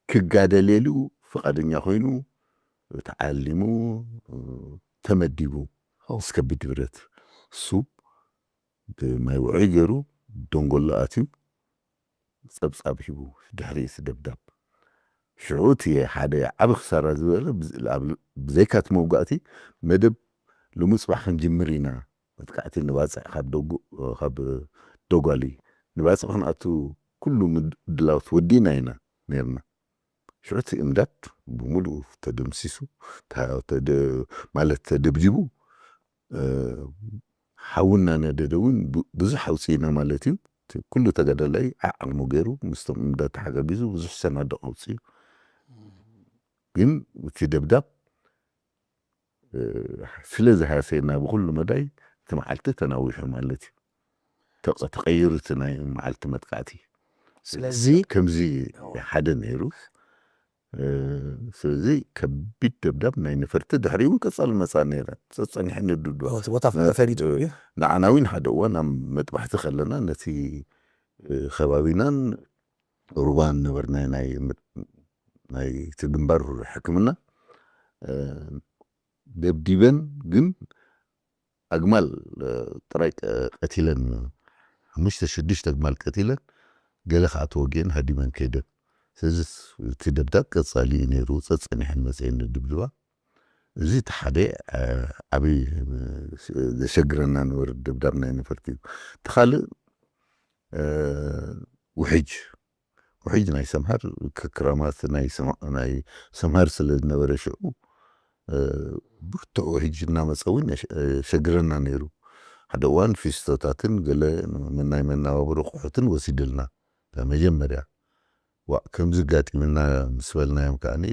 ክጋደል ኢሉ ፍቓደኛ ኮይኑ ተዓሊሙ ተመዲቡ ምስ ከቢድ ብረት እሱ ብማይ ውዑይ ገይሩ ደንጎሎ ኣትዩ ጸብጻብ ሂቡ ድሕሪ እቲ ደብዳብ ሽዑ እቲ ሓደ ዓቢ ክሳራ ዝበለ ብዘይካ እቲ መውጋእቲ መደብ ሎሚ ጽባሕ ክንጅምር ኢና መጥቃዕቲ ንባጽዕ ካብ ደጓሊ ንባጽዕ ክንኣቱ ኩሉ ምድላው ተወዲእና ኢና ነርና። ሽዑ እቲ እምዳድ ብምሉኡ ተደምሲሱ ማለት ተደብዲቡ ሓውና ነደደ እውን ብዙሕ ኣውፅእና ማለት እዩ። ኩሉ ተጋዳላይ ዓቕሙ ገይሩ ምስቶም እምዳድ ተሓጋጊዙ ብዙሕ ሰናድቕ ኣውፅኡ። ግን እቲ ደብዳብ ስለ ዝሃሰየና ብኩሉ መዳይ እቲ መዓልቲ ተናዊሑ ማለት እዩ። ተቐይሩ እቲ ናይ መዓልቲ መጥቃዕቲ። ስለዚ ከምዚ ሓደ ነይሩ። ስለዚ ከቢድ ደብዳብ ናይ ነፈርቲ ድሕሪኡ እውን ቀጻሊ መጻ ነይረ። ጸጸኒሐ ንድዱ ቦታ ፈሪዱ እዩ። ንዓና እውን ሓደ እዋን ኣብ መጥባሕቲ ከለና ነቲ ከባቢናን ሩባን ነበርና ናይ ናይቲ ግንባር ሕክምና ደብዲበን ግን ኣግማል ጥራይ ቀቲለን ሓሙሽተ ሽዱሽተ ኣግማል ቀቲለን ገለ ከዓ ተወጊአን ሃዲመን ከይደን። ስለዚ እቲ ደብዳብ ቀጻሊ እዩ ነይሩ። ጸጸኒሐን መፅአን ድብድባ። እዚ እቲ ሓደ ዓብዪ ዘሸግረና ነበረ ደብዳብ ናይ ነፈርቲ እዩ። እቲ ካልእ ውሕጅ ውሕጅ ናይ ሰምሃር ክራማት ናይ ሰምሃር ስለ ዝነበረ ሽዑ ብርቱዕ ውሕጅ እናመፀ እውን ሸግረና ነይሩ። ሓደ እዋን ፊስቶታትን ገለ ናይ መናባብሮ ኣቑሑትን ወሲድልና መጀመርያ ዋ ከምዚ ጋጢምና ምስ በልናዮም ከዓኒ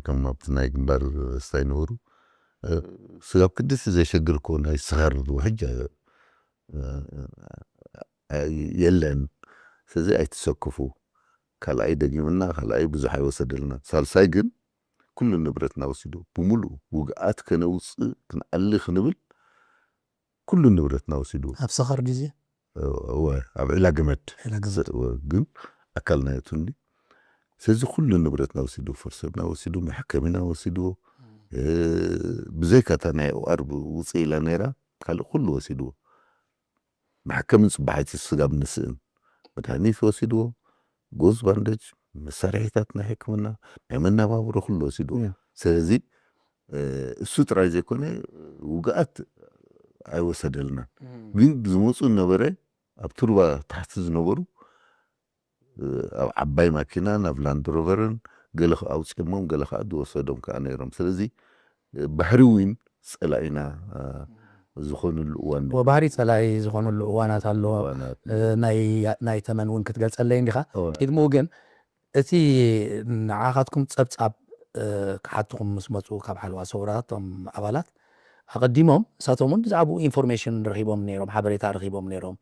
ከም ኣብቲ ናይ ግንባር ስታይ ነበሩ ስጋብ ክድስ ዘሸግር ኮ ናይ ስኻር ውሕጅ የለን። ስለዚ ኣይትሰክፉ። ካልኣይ ደጊምና ካልኣይ ብዙሕ ኣይወሰደልና። ሳልሳይ ግን ኩሉ ንብረትና ወሲዱ ብምሉእ ውግኣት ከነውፅእ ክንኣሊ ክንብል ኩሉ ንብረትና ወሲዱ። ኣብ ሰኸር ግዜ እወ ኣብ ዕላ ገመድ ዕላ ገመድ። እወ፣ ግን ኣካልና የቱኒ። ስለዚ ኩሉ ንብረትና ወሲዱ፣ ፈርሰብና ወሲዱ፣ መሐከሚና ወሲዱ። እ፣ ብዘይካታ ናይ ኦኣር ውፅእ ኢላ ነይራ ካልእ ኩሉ ወሲድዎ። መሐከምን ፅባሓይቲ ስጋብ ንስእን መድሃኒት ወሲድዎ፣ ጎዝ ባንደጅ፣ መሳርሒታት ናይ ሕክምና ናይ መነባብሮ ኩሉ ወሲድዎ። እያ። ስለዚ እ፣ እሱ ጥራይ ዘይኮነ ውግኣት ኣይወሰደልናን። ግን ዝመፁ ነበረ ኣብ ቱርባ ታሕቲ ዝነበሩ እ፣ ኣብ ዓባይ ማኪና ናብ ላንድሮቨርን ገለ ኣውፅሞም ገለ ከዓ ዝወሰዶም ከዓ ነይሮም። ስለዚ እ፣ ባህሪ እውን ፀላኢና እ፣ ዝኾኑሉ እዋን ነይሩ። ወባህሪ ጸላይ ዝኾኑሉ እዋናት ኣለዎ። እዋናት እ፣ ናይ ናይ ተመን እውን ክትገልጸለይ እንዲኻ። እወ። ቅድሚኡ ግን እቲ ንዓኻትኩም ጸብጻብ እ፣ ክሓትኹም ምስ መጹ ካብ ሓለዋ ሰውራ እቶም ኣባላት ኣቐዲሞም እሳቶም እውን ብዛዕባኡ ኢንፎርሜሽን ረኺቦም ነይሮም፣ ሓበሬታ ረኺቦም ነይሮም።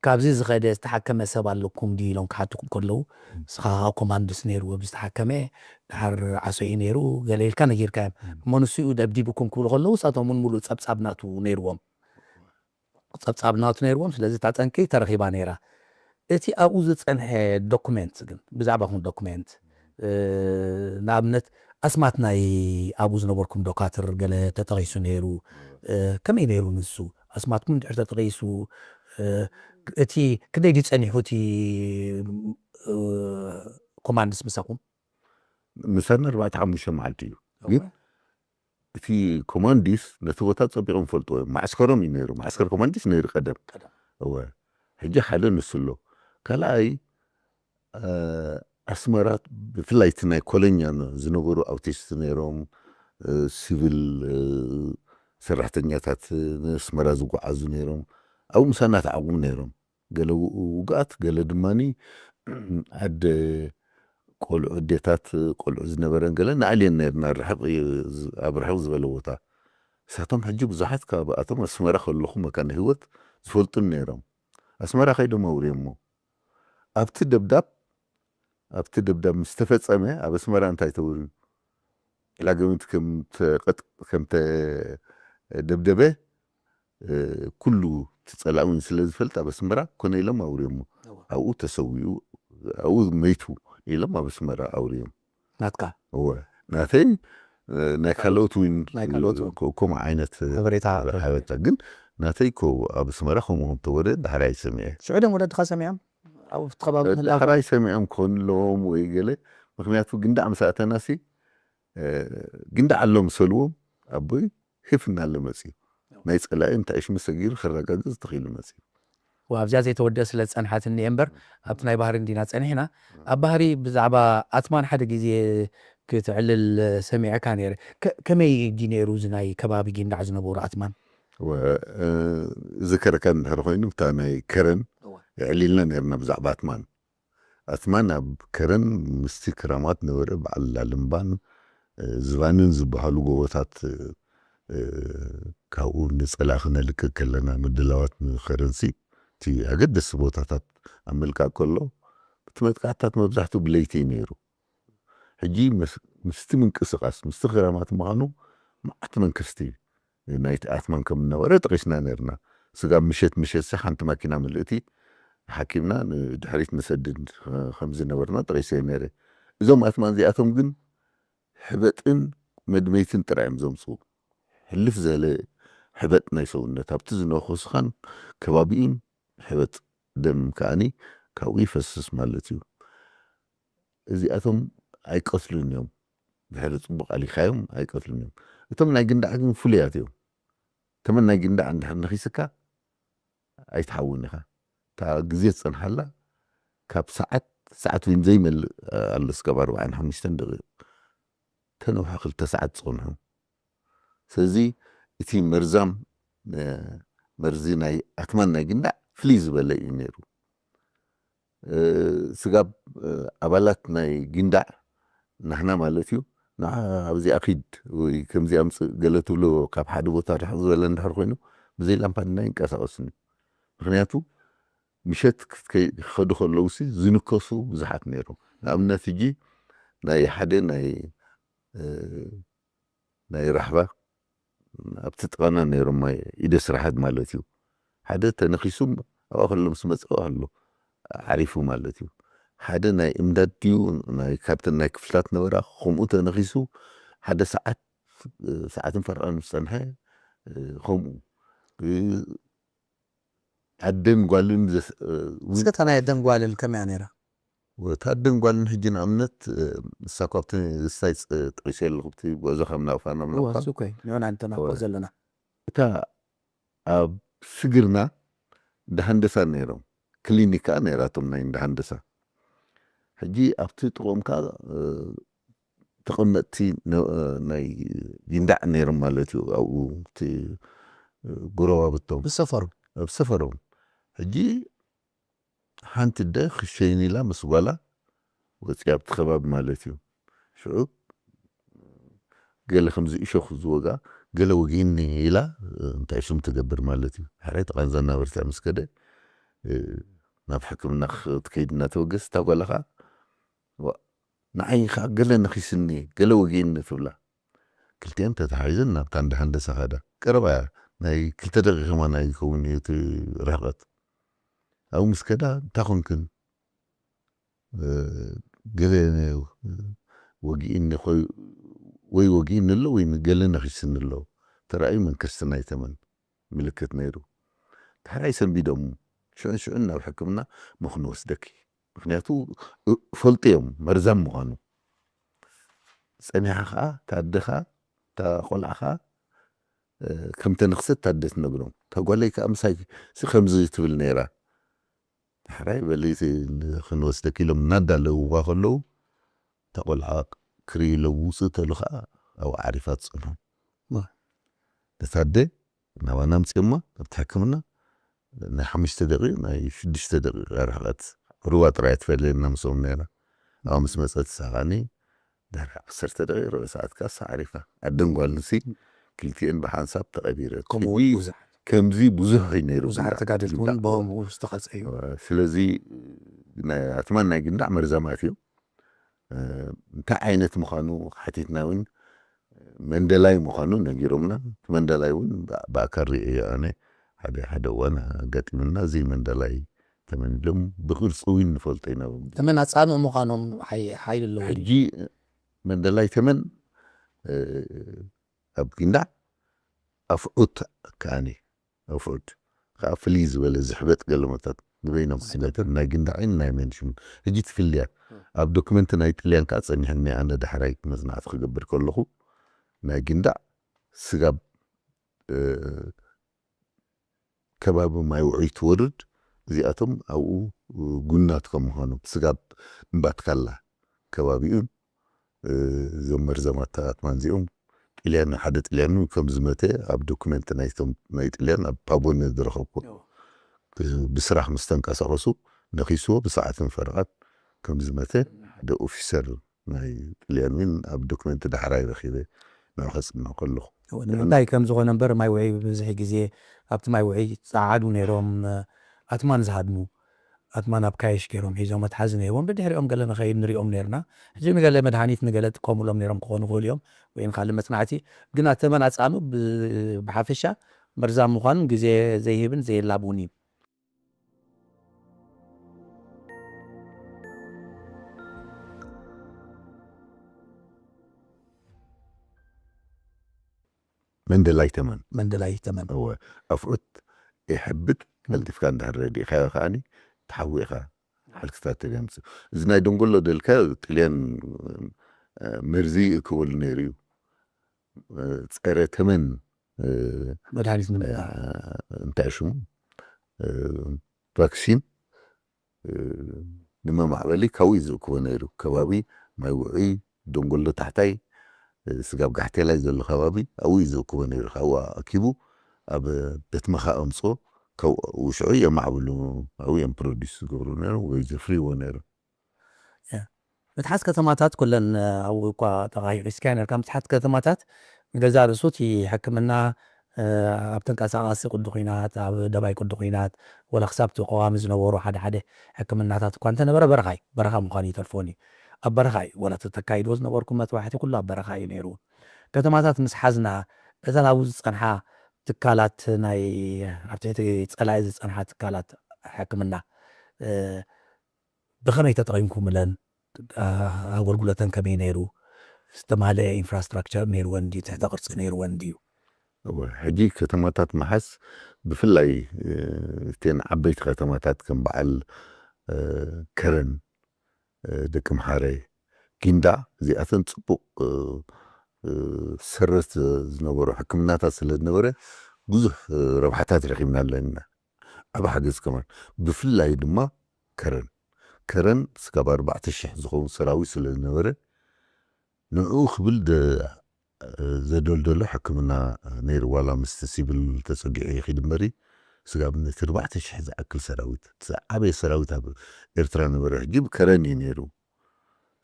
ካብዚ ዝኸደ ዝተሓከመ ሰብ ኣለኩም ድዩ ኢሎም ክሓትኩም ከለዉ ንስኻ ከዓ ኮማንድስ ነይርዎ ዝተሓከመ ድሓር ዓሶ እዩ ነይሩ ገለ ኢልካ ነጊርካዮም። እሞ ንሱ እዩ ደብዲቡኩም ክብሉ ከለዉ እሳቶም እውን ሙሉእ ጸብጻብ ናቱ ነይርዎም። ጸብጻብ ናቱ ነይርዎም። ስለዚ እታ ጠንቂ ተረኺባ ነይራ። እቲ ኣብኡ ዝጸንሐ ዶኩሜንት ግን ብዛዕባኹም ዶኩሜንት እ፣ ንኣብነት ኣስማት ናይ ኣብኡ ዝነበርኩም ዶካትር ገለ ተጠቒሱ ነይሩ። እ፣ ከመይ ነይሩ ንሱ? ኣስማትኩም እንድሕር ተጠቒሱ እ፣ እቲ ክንደይ ድዩ ጸኒሑ እቲ እ፣ ኮማንድስ ምሳኹም? ምሳና ኣርባዕተ ሓሙሽተ መዓልቲ እዩ። ግን እቲ ኮማንዲስ ነቲ ቦታ ጸቢቖም ፈልጥዎ እዮም። ማዕስከሮም እዩ ነይሩ። ማዕስከር ኮማንዲስ ነይሩ ቀደም። ቀደም። እወ። ሕጂ ሓደ ንሱ ኣሎ። ካልኣይ እ፣ ኣስመራ ብፍላይ እቲ ናይ ኮሎኛ ነ- ዝነበሩ ኣውቲስት ነይሮም እ፣ ሲቪል እ፣ ሰራሕተኛታት ንኣስመራ ዝጓዓዙ ነይሮም። ኣብኡ ምሳና ተዓቑቡ ነይሮም። ገለ ው- ውግኣት ገለ ድማኒ ኣደ ቆልዑ ኣዴታት ቆልዑ ዝነበረን ገለ ንኣልየን ነርና ርሕቕ ዝ- ኣብ ርሕቕ ዝበለ ቦታ። እሳቶም ሕጂ ብዙሓት ካብኣቶም ኣስመራ ከለኹ መካነ ህይወት ዝፈልጡን ነይሮም። ኣስመራ ከይዶም ኣውርዮሞ ኣብቲ ደብዳብ ኣብቲ ደብዳብ ምስ ተፈጸመ ኣብ ኣስመራ እንታይ ተወርዩ ዕላገምት ከም ተደብደበ ኩሉ ትጸላእውን ስለ ዝፈልጥ ኣብ ኣስመራ ኮነ ኢሎም ኣውርዮሞ ኣብኡ ተሰዊኡ ኣብኡ መይቱ ኢሎም ኣብ ኣስመራ ኣውርዮም። ናትካ እወ ናተይ እ፣ ናይ ካልኦት እውን ናይ ካልኦት እውን። ኮ- ከምኡ ዓይነት እ፣ ሓበሬታ ሓበሬታ ግን ናተይ ኮ ኣብ ኣስመራ ከምኡ ከም ተወረ ዳሕራይ ሰሚዐ። ሽዑ ደም ወለድኻ ሰሚዖም ኣብቲ ከባቢ ምህላው ዳሕራይ ሰሚዖም ክኾኑ ኣለዎም ወይ ገለ። ምክንያቱ ግንዳዕ ምስ ኣተናሲ እ፣ ግንዳዕ ኣሎ ምሰልዎም ኣቦይ ሂፍ እናለ መፅዩ ናይ ፀላኢ እንታይ ሽሙ ሰጊሩ ክረጋግፅ ተኽኢሉ መፅዩ። ኣብዚኣ ዘይተወደአ ስለ ዝፀንሓትኒ እየ እምበር ኣብቲ ናይ ባህሪ እንዲና ፀኒሕና። ኣብ ባህሪ ብዛዕባ ኣትማን ሓደ ግዜ ክትዕልል ሰሚዐካ ነይረ። ከ- ከመይ ድዩ ነይሩ እዚ ናይ ከባቢ ጊንዳዕ ዝነበሩ ኣትማን? ወ- እ፣ ዝከረካ እንድሕር ኮይኑ እታ ናይ ከረን እወ። የዕሊልና ነርና ብዛዕባ ኣትማን። ኣትማን ኣብ ከረን ምስቲ ክራማት ነበረ በዓል ላልምባን እ፣ ዝባንን ዝበሃሉ ጎቦታት እ፣ ካብኡ ንፀላኢ ክነልቅቅ ከለና ምድላዋት ንከረንሲ እቲ ኣገደሲ ቦታታት ኣብ ምልቃቅ ከሎ እቲ መጥቃዕትታት መብዛሕትኡ ብለይቲ እዩ ነይሩ። ሕጂ ምስ- ምስቲ ምንቅስቃስ ምስቲ ክራማት ምዃኑ መዓት መንከስቲ ናይቲ ኣትማን ከም ዝነበረ ጠቂስና ነርና። ስጋብ ምሸት ምሸት ሲ ሓንቲ ማኪና ምልእቲ ሓኪምና ንድሕሪት ንሰድድ ከም ዝነበርና ጠቂሰ ነረ። እዞም ኣትማን እዚኣቶም ግን ሕበጥን መድመይትን ጥራይ እዮም ዘምፅኡ። ሕልፍ ዘለ ሕበጥ ናይ ሰውነት ኣብቲ ዝነኸሱኻን ከባቢኡን ሕበጥ ደም ከኣኒ ካብኡ ይፈስስ ማለት እዩ። እዚኣቶም ኣይቀትሉን እዮም። ድሕሪ ፅቡቅ ኣሊኻዮም ኣይቀትሉን እዮም። እቶም ናይ ግንዳዕ ግን ፍሉያት እዮም። ተመን ናይ ግንዳዕ እንድሕር ነኺስካ ኣይትሓውን ኢኻ። እታ ግዜ ትፀንሓላ ካብ ሰዓት ሰዓት እውን ዘይመልእ ኣሎ ስጋብ ኣርባዕን ሓሙሽተን ደቂቕ ተነውሐ ክልተ ሰዓት ዝፀንሑ። ስለዚ እቲ መርዛም እ፣ መርዚ ናይ ኣትማን ናይ ግንዳዕ ፍልይ ዝበለ እዩ ነይሩ። እ፣ ስጋብ እ፣ ኣባላት ናይ ግንዳዕ ናህና ማለት እዩ ንዓ ኣብዚ ኣኺድ ወይ ከምዚ ኣምፅእ ገለ ትብሎ ካብ ሓደ ቦታ ርሕቕ ዝበለ እንድሕር ኮይኑ ብዘይ ላምፓ ድና ይንቀሳቀስን እዩ። ምክንያቱ ምሸት ክትከይ- ክኸዱ ከለውሲ ዝንከሱ ብዙሓት ነይሮም። ንኣብነት ሕጂ ናይ ሓደ ናይ እ፣ ናይ ራሕባ ኣብቲ ጥቐና ነይሮም ናይ ኢደ ስራሓት ማለት እዩ። ሓደ ተነኺሱ ኣብኣ ከሎ ምስ መፀ ኣሎ ዓሪፉ ማለት እዩ። ሓደ ናይ እምዳድ ድዩ ናይ ካብተን ናይ ክፍላት ነበራ ከምኡ ተነኺሱ ሓደ ሰዓት እ፣ ሰዓትን ፈረቓን ምስ ፀንሐ እ፣ ከምኡ እ፣ ኣደን ጓልን ዘስ- እ፣ እውን እስከ እታ ናይ ኣደን ጓልን ከመይ እያ ነይራ? ወታ ኣደን ጓልን ሕጂ ንኣብነት እ፣ ንሳ እኳ ኣብቲ ንስታይ ፅ- ጠቂሰ ኣለኹ ኣብቲ ጉዕዞ ከም ናብፋ ናብ ናብፋ እሱ ኮይ ንዑና እንተናፍቆ እወ። ዘለና እታ ኣብ ስግርና እንዳሃንደሳ ነይሮም ክሊኒክ ከዓ ነይራቶም ናይ እንዳሃንደሳ ሕጂ ኣብቲ ጥቕኦም ከዓ እ፣ ተቐመጥቲ ነ- እ፣ ናይ ይንዳዕ ነይሮም ማለት እዩ ኣብኡ እቲ እ፣ ጎረባብቶም ብሰፈሩ ኣብ ሰፈሮም ሕጂ ሓንቲ ደ ክሸይን ኢላ ምስ ጓላ ወፂኣ ኣብቲ ከባቢ ማለት እዩ ሽዑ ገለ ከምዚ እሾኽ ዝወጋ ገለ ወጊኒ ኢላ እንታይ ሽም ትገብር ማለት እዩ ሕራይ ተቓንዛ እናበርትዕ ምስ ከደ እ፣ ናብ ሕክምና ክትከይድ እናተወገስ እታ ጓላ ከዓ ዋ- ንዓይ ከዓ ገለ ነኺስኒ ገለ ወጊኒ ትብላ ክልቲአን ተተሓሒዘን ናብታ እንዳ ሃንደሳ ኸዳ ቀረባ እያ ናይ ክልተ ደቂቕ ከማን ኣይከውን እዩ እቲ ርሕቐት ኣብኡ ምስ ከዳ እንታይ ኮንክን እ፣ ገለ ወጊእኒ ወይ ወጊእኒ ኣሎ ወይ ገለ ነኺስኒ ኣሎ ተራእዩ መንከስቲ ናይ ተመን ምልክት ነይሩ ድሕራይ ሰንቢዶም ሽዑን ሽዑን ናብ ሕክምና ምኽንወስደኪ ምክንያቱ እ፣ ፈልጡ እዮም መርዛም ምዃኑ ፀኒሓ ከዓ ታደኻ እታ ቆልዓ ከዓ እ፣ ከም ተነኽሰት ታደ ትነግሮም እታ ጓለይ ከዓ ምሳይ ሲ ከምዚ ትብል ነይራ ድሕራይ በሊ ክንወስደኪ ኢሎም እናዳለውዋ ከለዉ እታ ቆልዓ ክርኢ ኢሎም ውፅእ ተሉ ከዓ ኣብኡ ዓሪፋ ትፅንሖም ዋ። ነታ ኣደ ናባና ምፅኦማ ኣብቲ ሕክምና ናይ ሓሙሽተ ደቂቕ ናይ ሽዱሽተ ደቂቕ ርሕቐት ሩባ ጥራይ ትፈልየና ምስኦም ነይራ ኣብኣ ምስ መፀት ሳኻኒ ድሕሪ ዓሰርተ ደቂቕ ርበ ሰዓት ካሳ ዓሪፋ ኣደን ጓልንሲ ክልቲኤን ብሓንሳብ ተቐቢረ ከምኡ ሕጂ ብዙሕ ከምዚ ብዙሕ እዩ ነይሩ ብዙሓት ግንዳዕ። ተጋደልቲ እውን ግንዳዕ። ብኸምኡ ዝተቐፀዩ ስለዚ ናይ ኣትማን ናይ ግንዳዕ መርዛማት እዩ እ፣ እንታይ ዓይነት ምዃኑ ሓቲትና እውን መንደላይ ምዃኑ ነጊሮምና እቲ መንደላይ እውን ብኣ- ብኣካል ርእዮ ኣነ ሓደ ሓደ እዋን ኣጋጢምና እዚ መንደላይ ተመን ኢሎም ብቅርፂ እውን ንፈልጦ ኢና ተመን ኣፃምእ ምዃኖም ሓይ- ሓይሊ ኣለዎ ሕጂ መንደላይ ተመን ኣብ ጊንዳዕ ኣፍዑት ከዓኒ ኣፍዑት ከዓ ፍልይ ዝበለ ዝሕበጥ ገለመታት ዝበይኖም ዓይነት ናይ ጊንዳዕን ናይ መንሽምን ሕጂ ትፍልያ ኣብ ዶክመንት ናይ ጥልያን ከዓ ጸኒሐኒ ኣነ ዳሕራይ መጽናዕቲ ክገብር ከለኹ ናይ ጊንዳዕ ስጋብ ከባቢ ማይ ውዑይ ትወርድ እዚኣቶም ኣብኡ ጉናት ከም ምዃኖም ስጋብ እምባትካላ ከባቢኡን እዞም መርዘማት ኣትማን እዚኦም ጥልያን ሓደ ጥልያን ከም ዝመተ ኣብ ዶክመንት ናይቶም ናይ ጥልያን ኣብ ፓቦነ ዝረኸብኩ ብስራሕ ምስ ተንቀሳቐሱ ነኺስዎ ብሰዓትን ፈረቓን ከም ዝመተ ሓደ ኦፊሰር ናይ ጥልያን እውን ኣብ ዶክመንት ዳሕራይ ረኺበ ናብ ከጽንዕ ከለኹ እንታይ ከም ዝኾነ እምበር ማይ ውዒ ብብዝሒ ግዜ ኣብቲ ማይ ውዒ ጸዓዱ ነይሮም ኣትማን ዝሃድሙ ኣትማን ኣብ ካየሽ ገይሮም ሒዞም መትሓዚ ነይዎም ብድሕሪኦም ገለ ንኸይድ ንሪኦም ነርና ሕጂ ንገለ መድሃኒት ንገለ ጥቀሙሎም ነይሮም ክኾኑ ክኽእሉ እዮም ወይ ካልእ መጽናዕቲ ግን ኣተመን ኣጻኑ ብሓፈሻ መርዛም ምዃኑን ግዜ ዘይህብን ዘየላብውን እዩ መንደላይ ተመን መንደላይ ተመን እወ ኣፍዑት ይሕብጥ ቀልጢፍካ እንዳረዲእካዮ ከዓኒ ተሓዊእካ ሓልክታት ተገምጽ እዚ ናይ ደንጎሎ ደልካ ጥልያን መርዚ ይእክበሉ ነይሩ እዩ ጸረ ተመን መድሃኒት እንታይ ሽሙ ቫክሲን ንመማዕበሊ ካብኡ እዩ ዝእክቦ ነይሩ ከባቢ ማይ ውዑይ ደንጎሎ ታሕታይ ስጋብ ጋሕቴላይ ዘሎ ከባቢ ኣብኡ እዩ ዝእክቦ ነይሩ ካብኡ ኣኪቡ ኣብ ቤት መኻ ኣምፅኦ ውሽዑ የማዕብሉ ኣብኡ እዮም ፕሮዲስ ዝገብሩ ነይሩ ወይ ዘፍርይዎ ነይሩ መትሓዝ ከተማታት ኩለን ኣብኡ እኳ ተቓይቂስካ ነርካ መትሓዝ ከተማታት ንገዛ ርእሱ እቲ ሕክምና ኣብ ተንቀሳቓሲ ቅዲ ኩናት ኣብ ደባይ ቅዲ ኩናት ወላ ክሳብ እቲ ቀዋሚ ዝነበሩ ሓደ ሓደ ሕክምናታት እኳ እንተነበረ በረኻ እዩ በረኻ ምዃኑ ይተርፎን እዩ ኣብ በረኻ እዩ ወላ ተካይድዎ ዝነበርኩም መጥባሕቲ ኩሉ ኣብ በረኻ እዩ ነይሩ ከተማታት ምስ ሓዝና እተን ኣብኡ ዝፀንሓ ትካላት ናይ ኣብ ትሕቲ ፀላኢ ዝፀንሓ ትካላት ሕክምና ብኸመይ ተጠቒምኩምለን ኣገልግሎተን ከመይ ነይሩ ዝተማልአ ኢንፍራስትራክቸር ነይርወን ድዩ ትሕተ ቅርፂ ነይርወን ድዩ ሕጂ ከተማታት መሓዝ ብፍላይ እተን ዓበይቲ ከተማታት ከም በዓል ከረን ደቂ ምሓረ ጊንዳ እዚኣተን ፅቡቅ ሰረት ዝነበሩ ሕክምናታት ስለ ዝነበረ ብዙሕ ረብሓታት ረኪብና ኣለና ኣብ ሓገዝ ከማን ብፍላይ ድማ ከረን ከረን ስጋብ ኣርባዕተ ሽሕ ዝኸውን ሰራዊት ስለ ዝነበረ ንዕኡ ክብል ዘደልደሎ ሕክምና ነይሩ ዋላ ምስቲ ሲቪል ተፀጊዑ ይኺድ እምበሪ ስጋብ ነቲ ኣርባዕተ ሽሕ ዝኣክል ሰራዊት ዝዓበየ ሰራዊት ኣብ ኤርትራ ነበረ ሕጂ ብከረን እዩ ነይሩ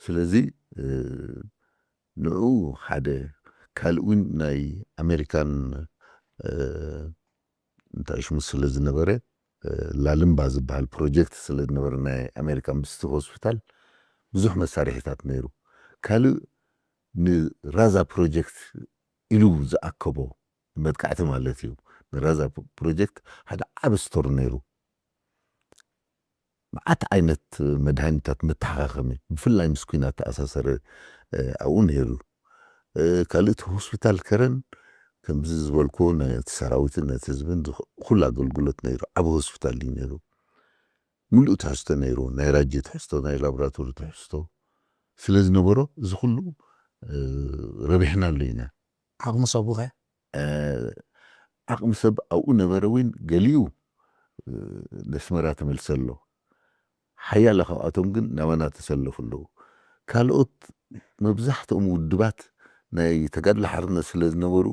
ስለዚ ንኡ ሓደ ካልእ እውን ናይ ኣሜሪካን እንታይ ሽሙ ስለ ዝነበረ ላልምባ ዝበሃል ፕሮጀክት ስለ ዝነበረ ናይ ኣሜሪካ ምስቲ ሆስፒታል ብዙሕ መሳርሒታት ነይሩ ካልእ ንራዛ ፕሮጀክት ኢሉ ዝኣከቦ መጥቃዕቲ ማለት እዩ ንራዛ ፕሮጀክት ሓደ ዓብ ስቶር ነይሩ መዓት ዓይነት መድሃኒታት መተሓኻኸሚ ብፍላይ ምስ ኩናት ተኣሳሰረ ኣብኡ ነይሩ ካልእቲ ሆስፒታል ከረን ከምዚ ዝበልኩ ነቲ ሰራዊትን ነቲ ህዝብን ኩሉ ኣገልግሎት ነይሩ ዓብ ሆስፒታል እዩ ነይሩ ምሉእ ትሕዝቶ ነይሩ ናይ ራጂ ትሕዝቶ ናይ ላቦራቶሪ ትሕዝቶ ስለ ዝነበሮ እዚ ኩሉ ረቢሕናሉ ኢና ዓቕሚ ሰቡ ኸ ዓቕሚ ሰብ ኣብኡ ነበረ እውን ገሊኡ ነስመራ ተመልሰ ኣሎ ሓያለ ካብኣቶም ግን ናባና ተሰለፉ ኣለዉ ካልኦት መብዛሕትኦም ውድባት ናይ ተጋድሎ ሓርነት ስለ ዝነበሩ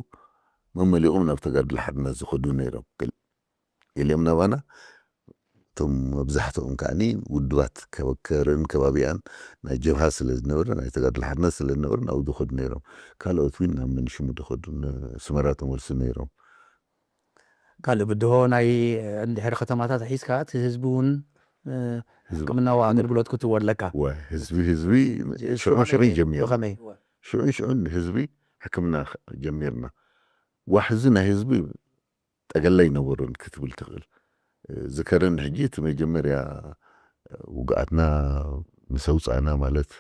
መመሊኦም ናብ ተጋድሎ ሓርነት ዝኸዱ ነይሮም ገሊኦም ናባና እቶም መብዛሕትኦም ከዓኒ ውድባት ከበከርን ከባቢኣን ናይ ጀብሃ ስለ ዝነበረ ናይ ተጋድሎ ሓርነት ስለ ዝነበረ ናብኡ ዝኸዱ ነይሮም ካልኦት እውን ናብ መንሽሙ ዝኸዱ ስመራ ተመልሱ ነይሮም ካልእ ብድሆ ናይ እንድሕሪ ከተማታት ሒዝካ እቲ ህዝቢ እውን ሕክምናዊ ኣገልግሎት ክትወለካ ህዝቢ ህዝቢ ሽዑ ሽዑ ጀሚሩ ብኸመይ ሽዑ ሽዑ ንህዝቢ ሕክምና ጀሚርና ዋሕዚ ናይ ህዝቢ ጠገላይ ነበሩን ክትብል ትኽእል ዝከረን ሕጂ እቲ መጀመርያ ውግኣትና ምስ ኣውፃእና ማለት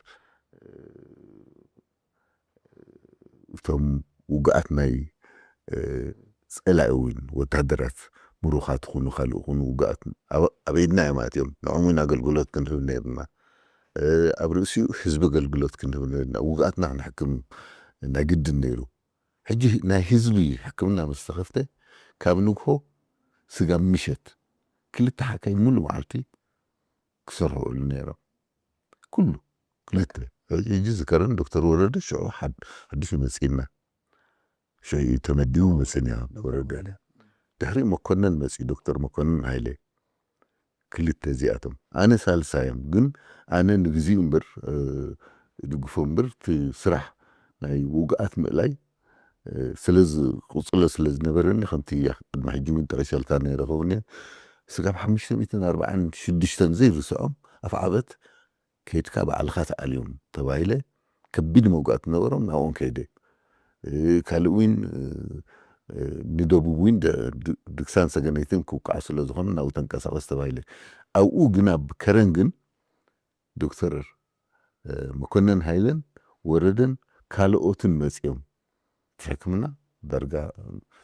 እቶም ውግኣት ናይ ጸላኢ እውን ወታደራት ምሩኻት ኹኑ ካልእ ኹኑ ውግኣት ኣብ ኢድና እዮም ኣትዮም። ንዕም እውን ኣገልግሎት ክንህብ ነርና። ኣብ ርእሲኡ ህዝቢ ኣገልግሎት ክንህብ ነርና። ውግኣትና ክንሕክም ናይ ግድን ነይሩ። ሕጂ ናይ ህዝቢ ሕክምና ምስ ተኸፍተ ካብ ንግሆ ስጋብ ምሸት ክልተ ሓካይ ሙሉ መዓልቲ ክሰርሑ ውዕሉ ነይሮም። ኩሉ ክልተ ሕጂ ዝከረን ዶክተር ወረደ ሽዑ ሓድሽ መፅእና። ሽዑ እዩ ተመዲቡ መፅንያ ወረደ። ድሕሪ መኮነን መፅኡ ዶክተር መኮነን ሃይለ። ክልተ እዚኣቶም ኣነ ሳልሳዮም። ግን ኣነ ንግዚኡ እምበር ድግፎ እምበር እቲ ስራሕ ናይ ውግኣት ምእላይ ስለ ዝቕፅሎ ስለ ዝነበረኒ ከምቲ ቅድሚ ሕጂ እውን ጠቒሰልካ ነይረ ከውን ስጋብ ሓሙሽተ ሚእትን ኣርባዓን ሽዱሽተን ዘይርስዖም ኣፍዓበት ከይድካ ባዕልኻ ተኣልዮም ተባሂለ። ከቢድ መውጋእቲ ነበሮም ናብኦም ከይደ። ካልእ እውን ንደቡብ እውን ድግሳን ሰገነይትን ክውቃዕ ስለ ዝኾነ ናብኡ ተንቀሳቐስ ተባሂለ። ኣብኡ ግን ኣብ ከረን ግን ዶክተር መኮነን ሃይለን ወረደን ካልኦትን መፂኦም እቲ ሕክምና ዳርጋ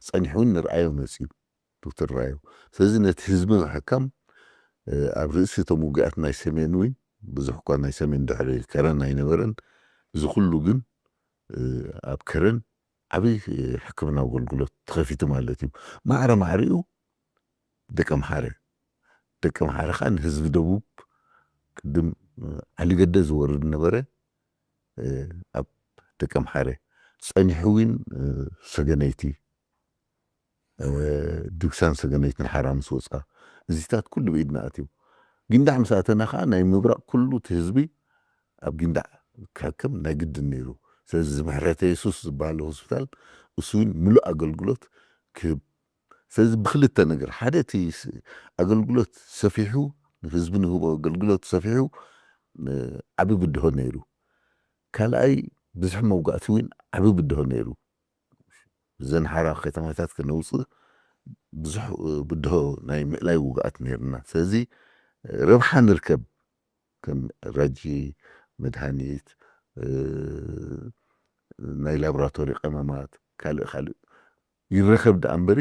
ፀኒሑ እውን ንርኣዮ መፅዩ ዶክተር ራዮ። ስለዚ ነቲ ህዝቢ ምሕካም ኣብ ርእሲ እቶም ውግኣት ናይ ሰሜን እውን ብዙሕ እኳ ናይ ሰሜን ድሕሪ ከረን ኣይነበረን። እዚ ኩሉ ግን ኣብ ከረን ዓብዪ ሕክምና ኣገልግሎት ተኸፊቱ ማለት እዩ። ማዕረ ማዕሪኡ ደቂ ኣምሓረ ደቂ ኣምሓረ ከዓ ንህዝቢ ደቡብ ቅድም ዓሊገደ ዝወርድ ነበረ። ኣብ ደቂ ኣምሓረ ፀኒሑ እውን ሰገነይቲ ድግሳን ሰገነይትን ሓራ ምስ ወፃ እዚታት ኩሉ ብኢድና ኣትዩ። ጊንዳዕ ምስ ኣተና ከዓ ናይ ምብራቕ ኩሉ እቲ ህዝቢ ኣብ ጊንዳዕ ክሕክም ናይ ግድን ነይሩ። ስለዚ ምሕረተ የሱስ ዝበሃል ሆስፒታል እሱ እውን ምሉእ ኣገልግሎት ክህብ። ስለዚ ብክልተ ነገር ሓደ እቲ ኣገልግሎት ሰፊሑ ንህዝቢ ንህቦ ኣገልግሎት ሰፊሑ ዓቢ ብድሆ ነይሩ። ካልኣይ ብዝሒ መውጋእቲ እውን ዓቢ ብድሆ ነይሩ። ዘን ሓራ ከተማታት ከነውፅእ ብዙሕ ብድሆ ናይ ምእላይ ውግኣት ነይርና። ስለዚ ረብሓ ንርከብ ከም ራጂ መድሃኒት ናይ ላብራቶሪ ቀመማት ካልእ ካልእ ይረከብ ደኣ እምበሪ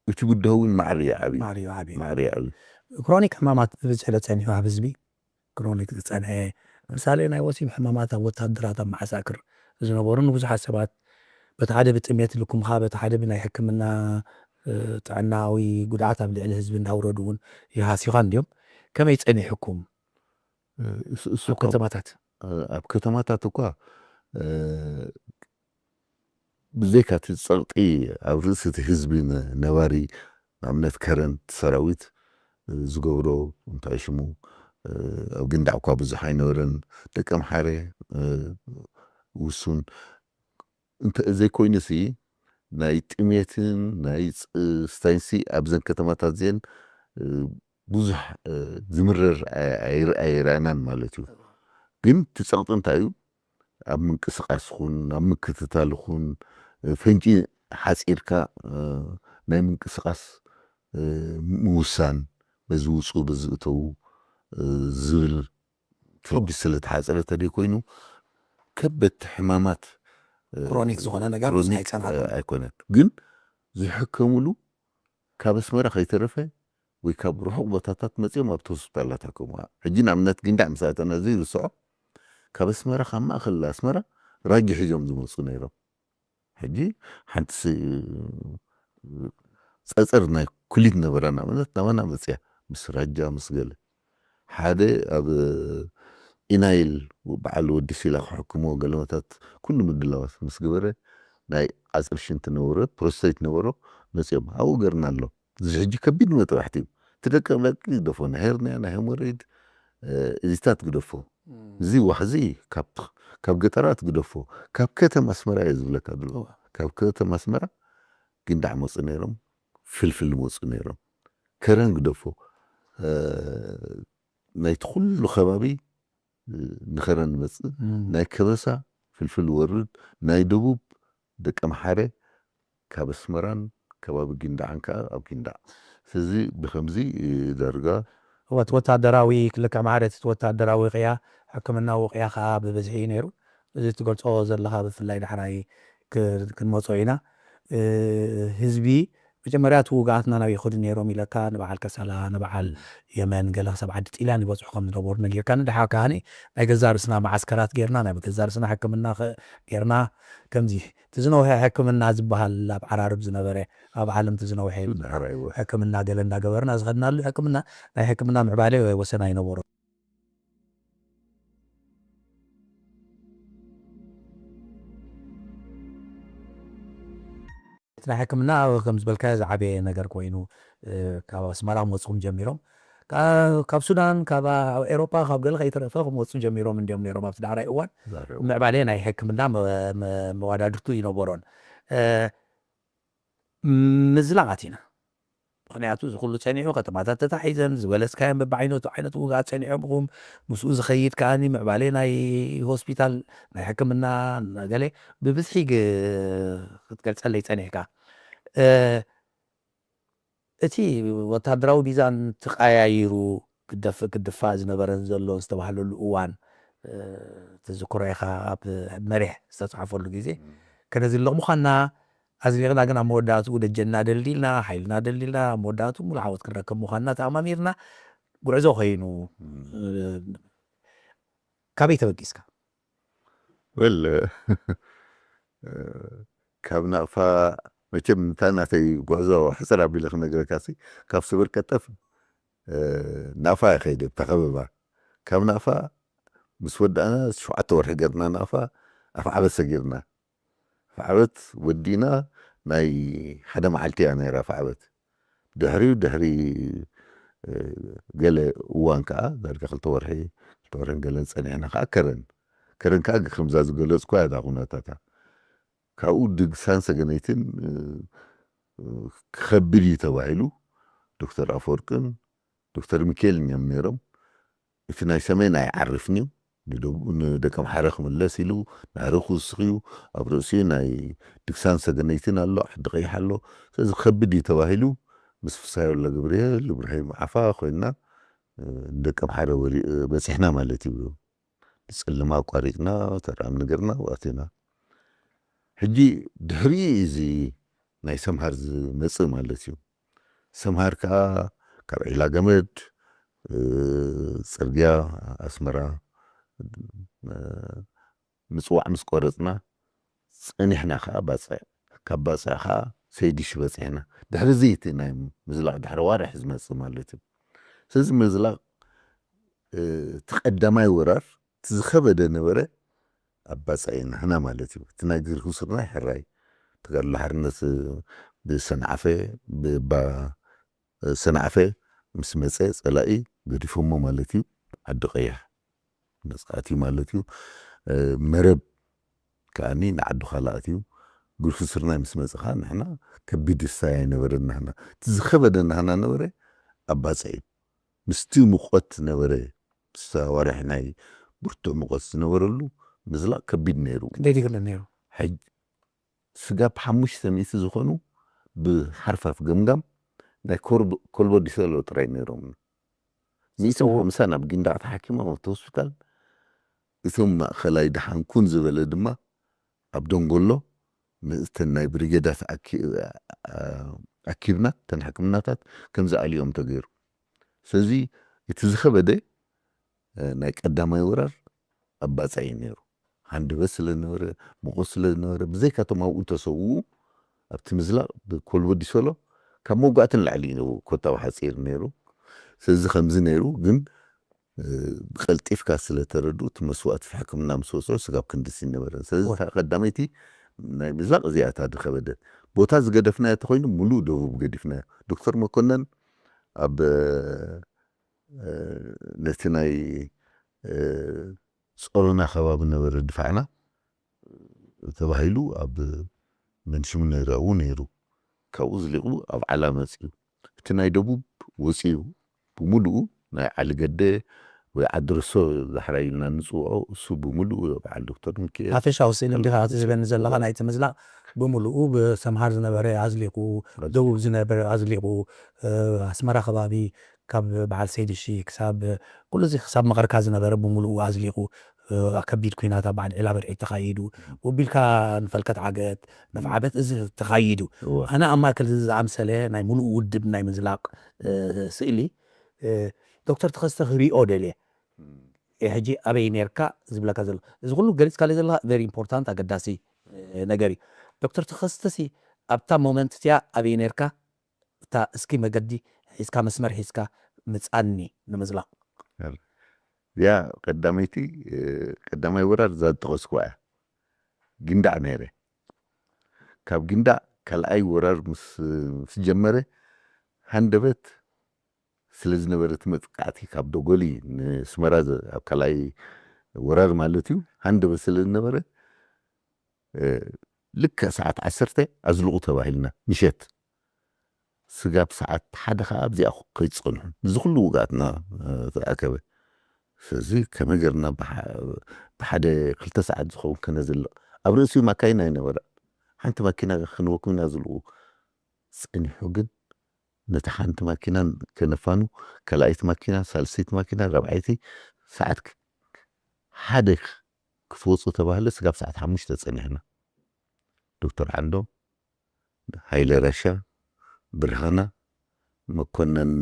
እቲ ብድሆ እውን ማዕሪ ይዓብዩ። ማዕሪ ይዓብዩ። ማዕሪ ይዓብዩ። ክሮኒክ ሕማማት ብብዝሒ ለፀኒሑ ኣብ ህዝቢ ክሮኒክ ዝፀንሐ ምሳሌ ናይ ወሲብ ሕማማት ኣብ ወታደራት ኣብ መዓሳክር ዝነበሩ ንብዙሓት ሰባት በቲ ሓደ ብጥሜት ልኩምኻ በቲ ሓደ ብናይ ሕክምና ጥዕናዊ ጉድዓት ኣብ ልዕሊ ህዝቢ እንዳውረዱ እውን ይሃስዩኻ እንዲዮም። ከመይ ፀኒሕኩም ኣብ ከተማታት? ኣብ ከተማታት እኳ ብዘይካ እቲ ፀቕጢ ኣብ ርእሲ እቲ ህዝቢ ነባሪ ንኣብነት ከረን ሰራዊት ዝገብሮ እንታይ ሽሙ ኣብ ግንዳዕ እኳ ብዙሕ ኣይነበረን። ደቂ ኣምሓረ ውሱን እንተ ዘይኮይኑሲ ናይ ጥሜትን ናይ ስታይንሲ ኣብዘን ከተማታት እዚአን ብዙሕ ዝምረር ኣይረኣናን ማለት እዩ። ግን እቲ ፀቕጢ እንታይ እዩ? ኣብ ምንቅስቃስኹን ኣብ ምክትታልኹን ፈንጂ ሓፂርካ ናይ ምንቅስቃስ ምውሳን በዚ ውፁ በዚ እተዉ ዝብል ፍርዲ ስለ ተሓፀረ ተደይ ኮይኑ ከበድቲ ሕማማት ክሮኒክ ዝኾነ ነገር ኣይፀናሕኩም ኣይኮነን። ግን ዝሕከሙሉ ካብ ኣስመራ ከይተረፈ ወይ ካብ ርሑቕ ቦታታት መፂኦም ኣብቲ ሆስፒታላት ኣከምዋ። ሕጂ ንኣብነት ጊንዳዕ ምስ ኣተና ዘይርስዖ ካብ ኣስመራ ካብ ማእኸል ኣስመራ ራጊ ሒዞም ዝመፁ ነይሮም። ሕጂ ሓንቲ ጸጸር ናይ ኩሊት ነበራ ናብነት ናባና መፅያ ምስ ራጃ ምስ ገለ ሓደ ኣብ ኢናይል በዓል ወዲ ሲላ ክሕክምዎ ገለመታት ኩሉ ምድላዋት ምስ ገበረ ናይ ዓፅር ሽንቲ ነበረ ፕሮስተይት ነበሮ መፅኦም ኣብኡ ገርና ኣሎ። እዚ ሕጂ ከቢድ መጥባሕቲ እዩ። እቲ ደቂ ደቂ ግደፎ ናይ ሄርንያ ናይ ሄሞሬድ እዚታት ግደፎ እዚ ዋሕዚ ካብ ገጠራት ግደፎ ካብ ከተማ ኣስመራ እየ ዝብለካ ዘሎ። ካብ ከተማ ኣስመራ ጊንዳዕ መፁ ነይሮም፣ ፍልፍል መፁ ነይሮም። ከረን ግደፎ ናይቲ ኩሉ ከባቢ ንኸረን መፅእ ናይ ከበሳ ፍልፍል ወርድ ናይ ደቡብ ደቂ ኣምሓረ ካብ ኣስመራን ከባቢ ጊንዳዕን ከዓ ኣብ ጊንዳዕ ስለዚ ብከምዚ ዳርጋ እወ እቲ ወታደራዊ ክልክዕ ማዕረ እቲ ወታደራዊ ቅያ ሕክምናዊ ቅያ ከዓ ብብዝሒ እዩ ነይሩ። እዚ ትገልጾ ዘለኻ ብፍላይ ዳሕራይ ክ- ክንመጾ ኢና። እ፣ ህዝቢ መጀመርያ እቲ ውግኣትና ናበይ ይኸዱ ነይሮም ኢለካ፣ ንበዓል ከሰላ፣ ንበዓል የመን፣ ገለ ክሳብ ዓዲ ጢልያን ይበጽሑ ከም ዝነበሩ ነጊርካኒ። ድሓር ከኣ ናይ ገዛ ርእስና መዓስከራት ጌርና፣ ናይ ገዛ ርእስና ሕክምና ኸ- ጌርና። ከምዚ እቲ ዝነውሐ ሕክምና ዝበሃል ኣብ ዓራርብ ዝነበረ፣ ኣብ ዓለም እቲ ዝነውሐ ሕክምና ገለ እንዳገበርና ዝኸድናሉ ሕክምና፣ ናይ ሕክምና ምዕባለ ወሰን ኣይነበሮ። እቲ ናይ ሕክምና ከም ዝበልካዮ ዝዓበየ ነገር ኮይኑ፣ እ፣ ካብ ኣስመራ ክመፅኹም ጀሚሮም፣ ካ- ካብ ሱዳን፣ ካብ ኤሮፓ፣ ካብ ገለ ከይተረፈ ክመፁ ጀሚሮም እንዲዮም ነይሮም ኣብቲ ዳሕራይ እዋን። ምዕባለ ናይ ሕክምና መ- መ- መዋዳድርቱ ይነበሮን፣ እ፣ ምዝላቕ ኣቲና። ምኽንያቱ እዚ ኩሉ ጸኒሑ፣ ከተማታት ተታሒዘን፣ ዝበለጽካየን በብዓይነቱ ዓይነት ውግኣት ጸኒሖም ኢኹም። ምስኡ ዝኸይድ ከኣኒ ምዕባለ ናይ ሆስፒታል፣ ናይ ሕክምና፣ ገለ ብብዝሒ ግ- ክትገልጸለይ ጸኒሕካ። እ፣ እቲ ወታደራዊ ሚዛን ተቐያይሩ ክደፍ- ክድፋእ ዝነበረን ዘሎን ዝተባህለሉ እዋን፣ እ፣ ትዝክሮ ኢኻ፣ ኣብ መሪሕ ዝተጻሕፈሉ ግዜ ከነዝልቕ ምዃንና ኣዝሊቕና፣ ግን ኣብ መወዳእትኡ ደጀንና ደልዲልና፣ ሓይልና ደልዲልና፣ ኣብ መወዳእትኡ ሙሉእ ዓወት ክንረክብ ምዃንና ተኣማሚርና ጉዕዞ ኮይኑ። እ፣ ካበይ ተበጊስካ? ወል ካብ ናቕፋ፣ መቸም እንታ ናተይ ጉዕዞ ሕፅር ኣቢለ ክነግረካሲ፣ ካብ ስብር ቀጠፍ፣ እ፣ ናቕፋ እየ ከይደ፣ ብታ ከበባ። ካብ ናቕፋ ምስ ወዳእና ሸውዓተ ወርሒ ገርና ናቕፋ፣ ኣፍዓበት ሰጊርና። ኣፍዓበት ወዲእና፣ ናይ ሓደ መዓልቲ እያ ነይራ ኣፍዓበት። ድሕሪኡ፣ ድሕሪ፣ እ፣ ገለ እዋን ከዓ፣ ዳርጋ ክልተ ወርሒ፣ ክልተ ወርሒ ገለን ጸኒዕና ከዓ ከረን። ከረን ከዓ ከምዛ ዝገለጽኩ እያ እታ ኩነታታ። ካብኡ ድግሳን ሰገነይትን፣ እ፣ እ፣ ክኸብድ እዩ ተባሂሉ፣ ዶክተር ኣፈወርቅን ዶክተር ሚካኤልን እዮም ነይሮም። እቲ ናይ ሰሜን ኣይዓርፍን እዩ፣ ንደቡ- ንደቀምሓረ ክምለስ ኢሉ፣ ናህሪ ክውስኽ እዩ፣ ኣብ ርእሲኡ ናይ ድግሳን ሰገነይትን ኣሎ፣ ዓዲ ቀይሕ ኣሎ። ስለዚ ክኸብድ እዩ ተባሂሉ፣ ምስ ፍስሃየ ወልደገብርሄል፣ እብራሂም ዓፋ ኮይንና፣ እ፣ ንደቀምሓረ ወሪ- በጺሕና ማለት እዩ። ንጸልም ኣቋሪጽና፣ ተራም ነገርና ኣቲና። ሕጂ ድሕሪ እዚ ናይ ሰምሃር ዝመጽእ ማለት እዩ። ሰምሃር ከኣ ካብ ዒላ ገመድ፣ እ፣ ጽርግያ ኣስመራ፣ እ፣ ምጽዋዕ ምስ ቆረጽና፣ ጸኒሕና ከኣ ባጽዕ፣ ካብ ባጽዕ ከኣ ሰይድሽ በጺሕና። ድሕሪ እዚ እቲ ናይ ምዝላቕ ድሕሪ ኣዋርሕ ዝመጽእ ማለት እዩ። ስለዚ ምዝላቕ፣ እ፣ እቲ ቀዳማይ ወራር እቲ ዝኸበደ ነበረ፣ ኣብ ባጽዕ ናህና ማለት እዩ። እቲ ናይ ግርሂ ስርናይ ሕራይ ተጋድሎ ሓርነት ብሰንዓፈ፣ ብባ ሰንዓፈ ምስ መጸ፣ ጸላኢ ገዲፎሞ ማለት እዩ። ዓዲ ቀይሕ መጽኣት እዩ ማለት እዩ። እ፣ መረብ ከኣኒ ንዓዱ ካልኣት እዩ። ግርሂ ስርናይ ምስ መጸ ከኣ ንሕና ከቢድ ስታይ ኣይነበረን ናህና። እቲ ዝኸበደ ናህና ነበረ ኣብ ባጽዕ እዩ። ምስቲ ሙቐት ነበረ፣ ምስ ኣዋርሕ ናይ ብርቱዕ ሙቐት ዝነበረሉ ምዝላቕ ከቢድ ነይሩ። ክንደይ ድግሪ ነይሩ? ሕጅ-፣ ስጋብ ሓሙሽተ ሚእቲ ዝኾኑ ብሓርፋፍ ገምጋም ናይ ኮርብ-፣ ኮልቦ ዲሰሎ ጥራይ ነይሮም። ሚእትን ሓምሳን ኣብ ጊንዳዕ ተሓኪሞም ኣብቲ ሆስፒታል። እቶም ማእኸላይ ደሓን ኩን ዝበለ ድማ ኣብ ደንጎሎ ምእተን ናይ ብሪጌዳት ኣኪ-፣ ኣኪብና፣ እተን ሕክምናታት ከምዚ ኣልዮም ተገይሩ። ስለዚ እቲ ዝኸበደ፣ እ፣ ናይ ቀዳማይ ወራር ኣብ ባጽዕ እዩ ነይሩ። ሃንደበት ስለ ዝነበረ፣ ሙቐት ስለ ዝነበረ፣ ብዘይካቶም ኣብኡ ተሰውኡ፣ ኣብቲ ምዝላቕ ብኮልቦ ዲሶሎ ካብ መውጋእቲ ንላዕሊ እዩ ኮታው ሓጺር ነይሩ። ስለዚ ከምዚ ነይሩ፣ ግን፣ እ፣ ብቐልጢፍካ ስለ ተረድኡ፣ እቲ መስዋእቲ ሕክምና ምስ ወስዑ ስጋብ ክንድዚ ይነበረን። ስለዚ እወ። እታ ቀዳመይቲ ናይ ምዝላቕ እዚኣ እታ ዝኸበደት። ቦታ ዝገደፍናዮ ተኾይኑ፣ ምሉእ ደቡብ ገዲፍናዮ። ዶክተር መኮነን ኣብ፣ እ፣ ነቲ ናይ፣ እ፣ ጾሮና ከባቢ ነበረ ድፋዕና ተባሂሉ ኣብ መንሽሙ ነይራኡ ነይሩ። ካብኡ ዝሊቑ ኣብ ዓላ መጺኡ። እቲ ናይ ደቡብ ወጺኡ ብምሉኡ ናይ ዓሊ ገደ፣ ወይ ዓዲ ርሶ ዳሕራይ ኢልና ንፅውዖ፣ እሱ ብምሉኡ በዓል ዶክተር ሚካኤል ሓፈሻዊ ስእሊ እንዲኻ ትህበኒ ዘለኻ ናይቲ ምዝላቕ ብምሉኡ ብሰምሃር ዝነበረ ኣዝሊቑ፣ ደቡብ ዝነበረ ኣዝሊቑ፣ ኣስመራ ከባቢ ካብ በዓል ሰይድሺ ክሳብ ኩሉ እዚ ክሳብ መቐርካ ዝነበረ ብምሉኡ ኣዝሊቑ፣ ከቢድ ኩናት ኣብ በዓል ዒላ በርዒ ተኻይዱ። ወቢልካ ንፈልከት ዓገት ነፍዓበት እዚ ተኻይዱ። ኣነ ኣብ ማእከል እዚ ዝኣምሰለ ናይ ሙሉእ ውድብ ናይ ምዝላቕ ስእሊ ዶክተር ተኸስተ ክሪኦ ደልየ። ሕጂ ኣበይ ነርካ ዝብለካ ዘሎ እዚ ኩሉ ገሊፅካለ ዘለካ very important ኣገዳሲ ነገር እዩ። ዶክተር ተኸስተሲ ኣብታ ሞመንት እቲያ ኣበይ ነርካ? እታ እስኪ መገዲ ሒዝካ መስመር ሒዝካ ምፃኒ ንምዝላቕ። ያ ቀዳመይቲ ቀዳማይ ወራር እዛ ዝጠቐስኩዋ እያ። ጊንዳዕ ነይረ። ካብ ጊንዳዕ ካልኣይ ወራር ምስ ምስ ጀመረ ሃንደበት ስለ ዝነበረ እቲ መጥቃዕቲ ካብ ዶጎሊ ንስመራ ኣብ ካልኣይ ወራር ማለት እዩ። ሃንደበት ስለ ዝነበረ ልክዕ ሰዓት ዓሰርተ ኣዝልቑ ተባሂልና ምሸት ስጋብ ሰዓት ሓደ ከዓ ኣብዚኣ ከይትፀንሑ እዚ ኩሉ ውግኣትና ተኣከበ። ስለዚ ከመይ ገርና ብሓደ ክልተ ሰዓት ዝኸውን ከነዝልቕ ኣብ ርእሲ ማካይና ይነበረ ሓንቲ ማኪና ክንወኩም ኢና ዝልቁ። ፀኒሑ ግን ነቲ ሓንቲ ማኪና ከነፋኑ ካልኣይቲ ማኪና ሳልሰይቲ ማኪና ራብዓይቲ ሰዓት ሓደ ክትወፁ ተባህለ ስጋብ ሰዓት ሓሙሽተ ፀኒሕና። ዶክተር ዓንዶም፣ ሃይለ ረሻ፣ ብርሃና፣ መኮነን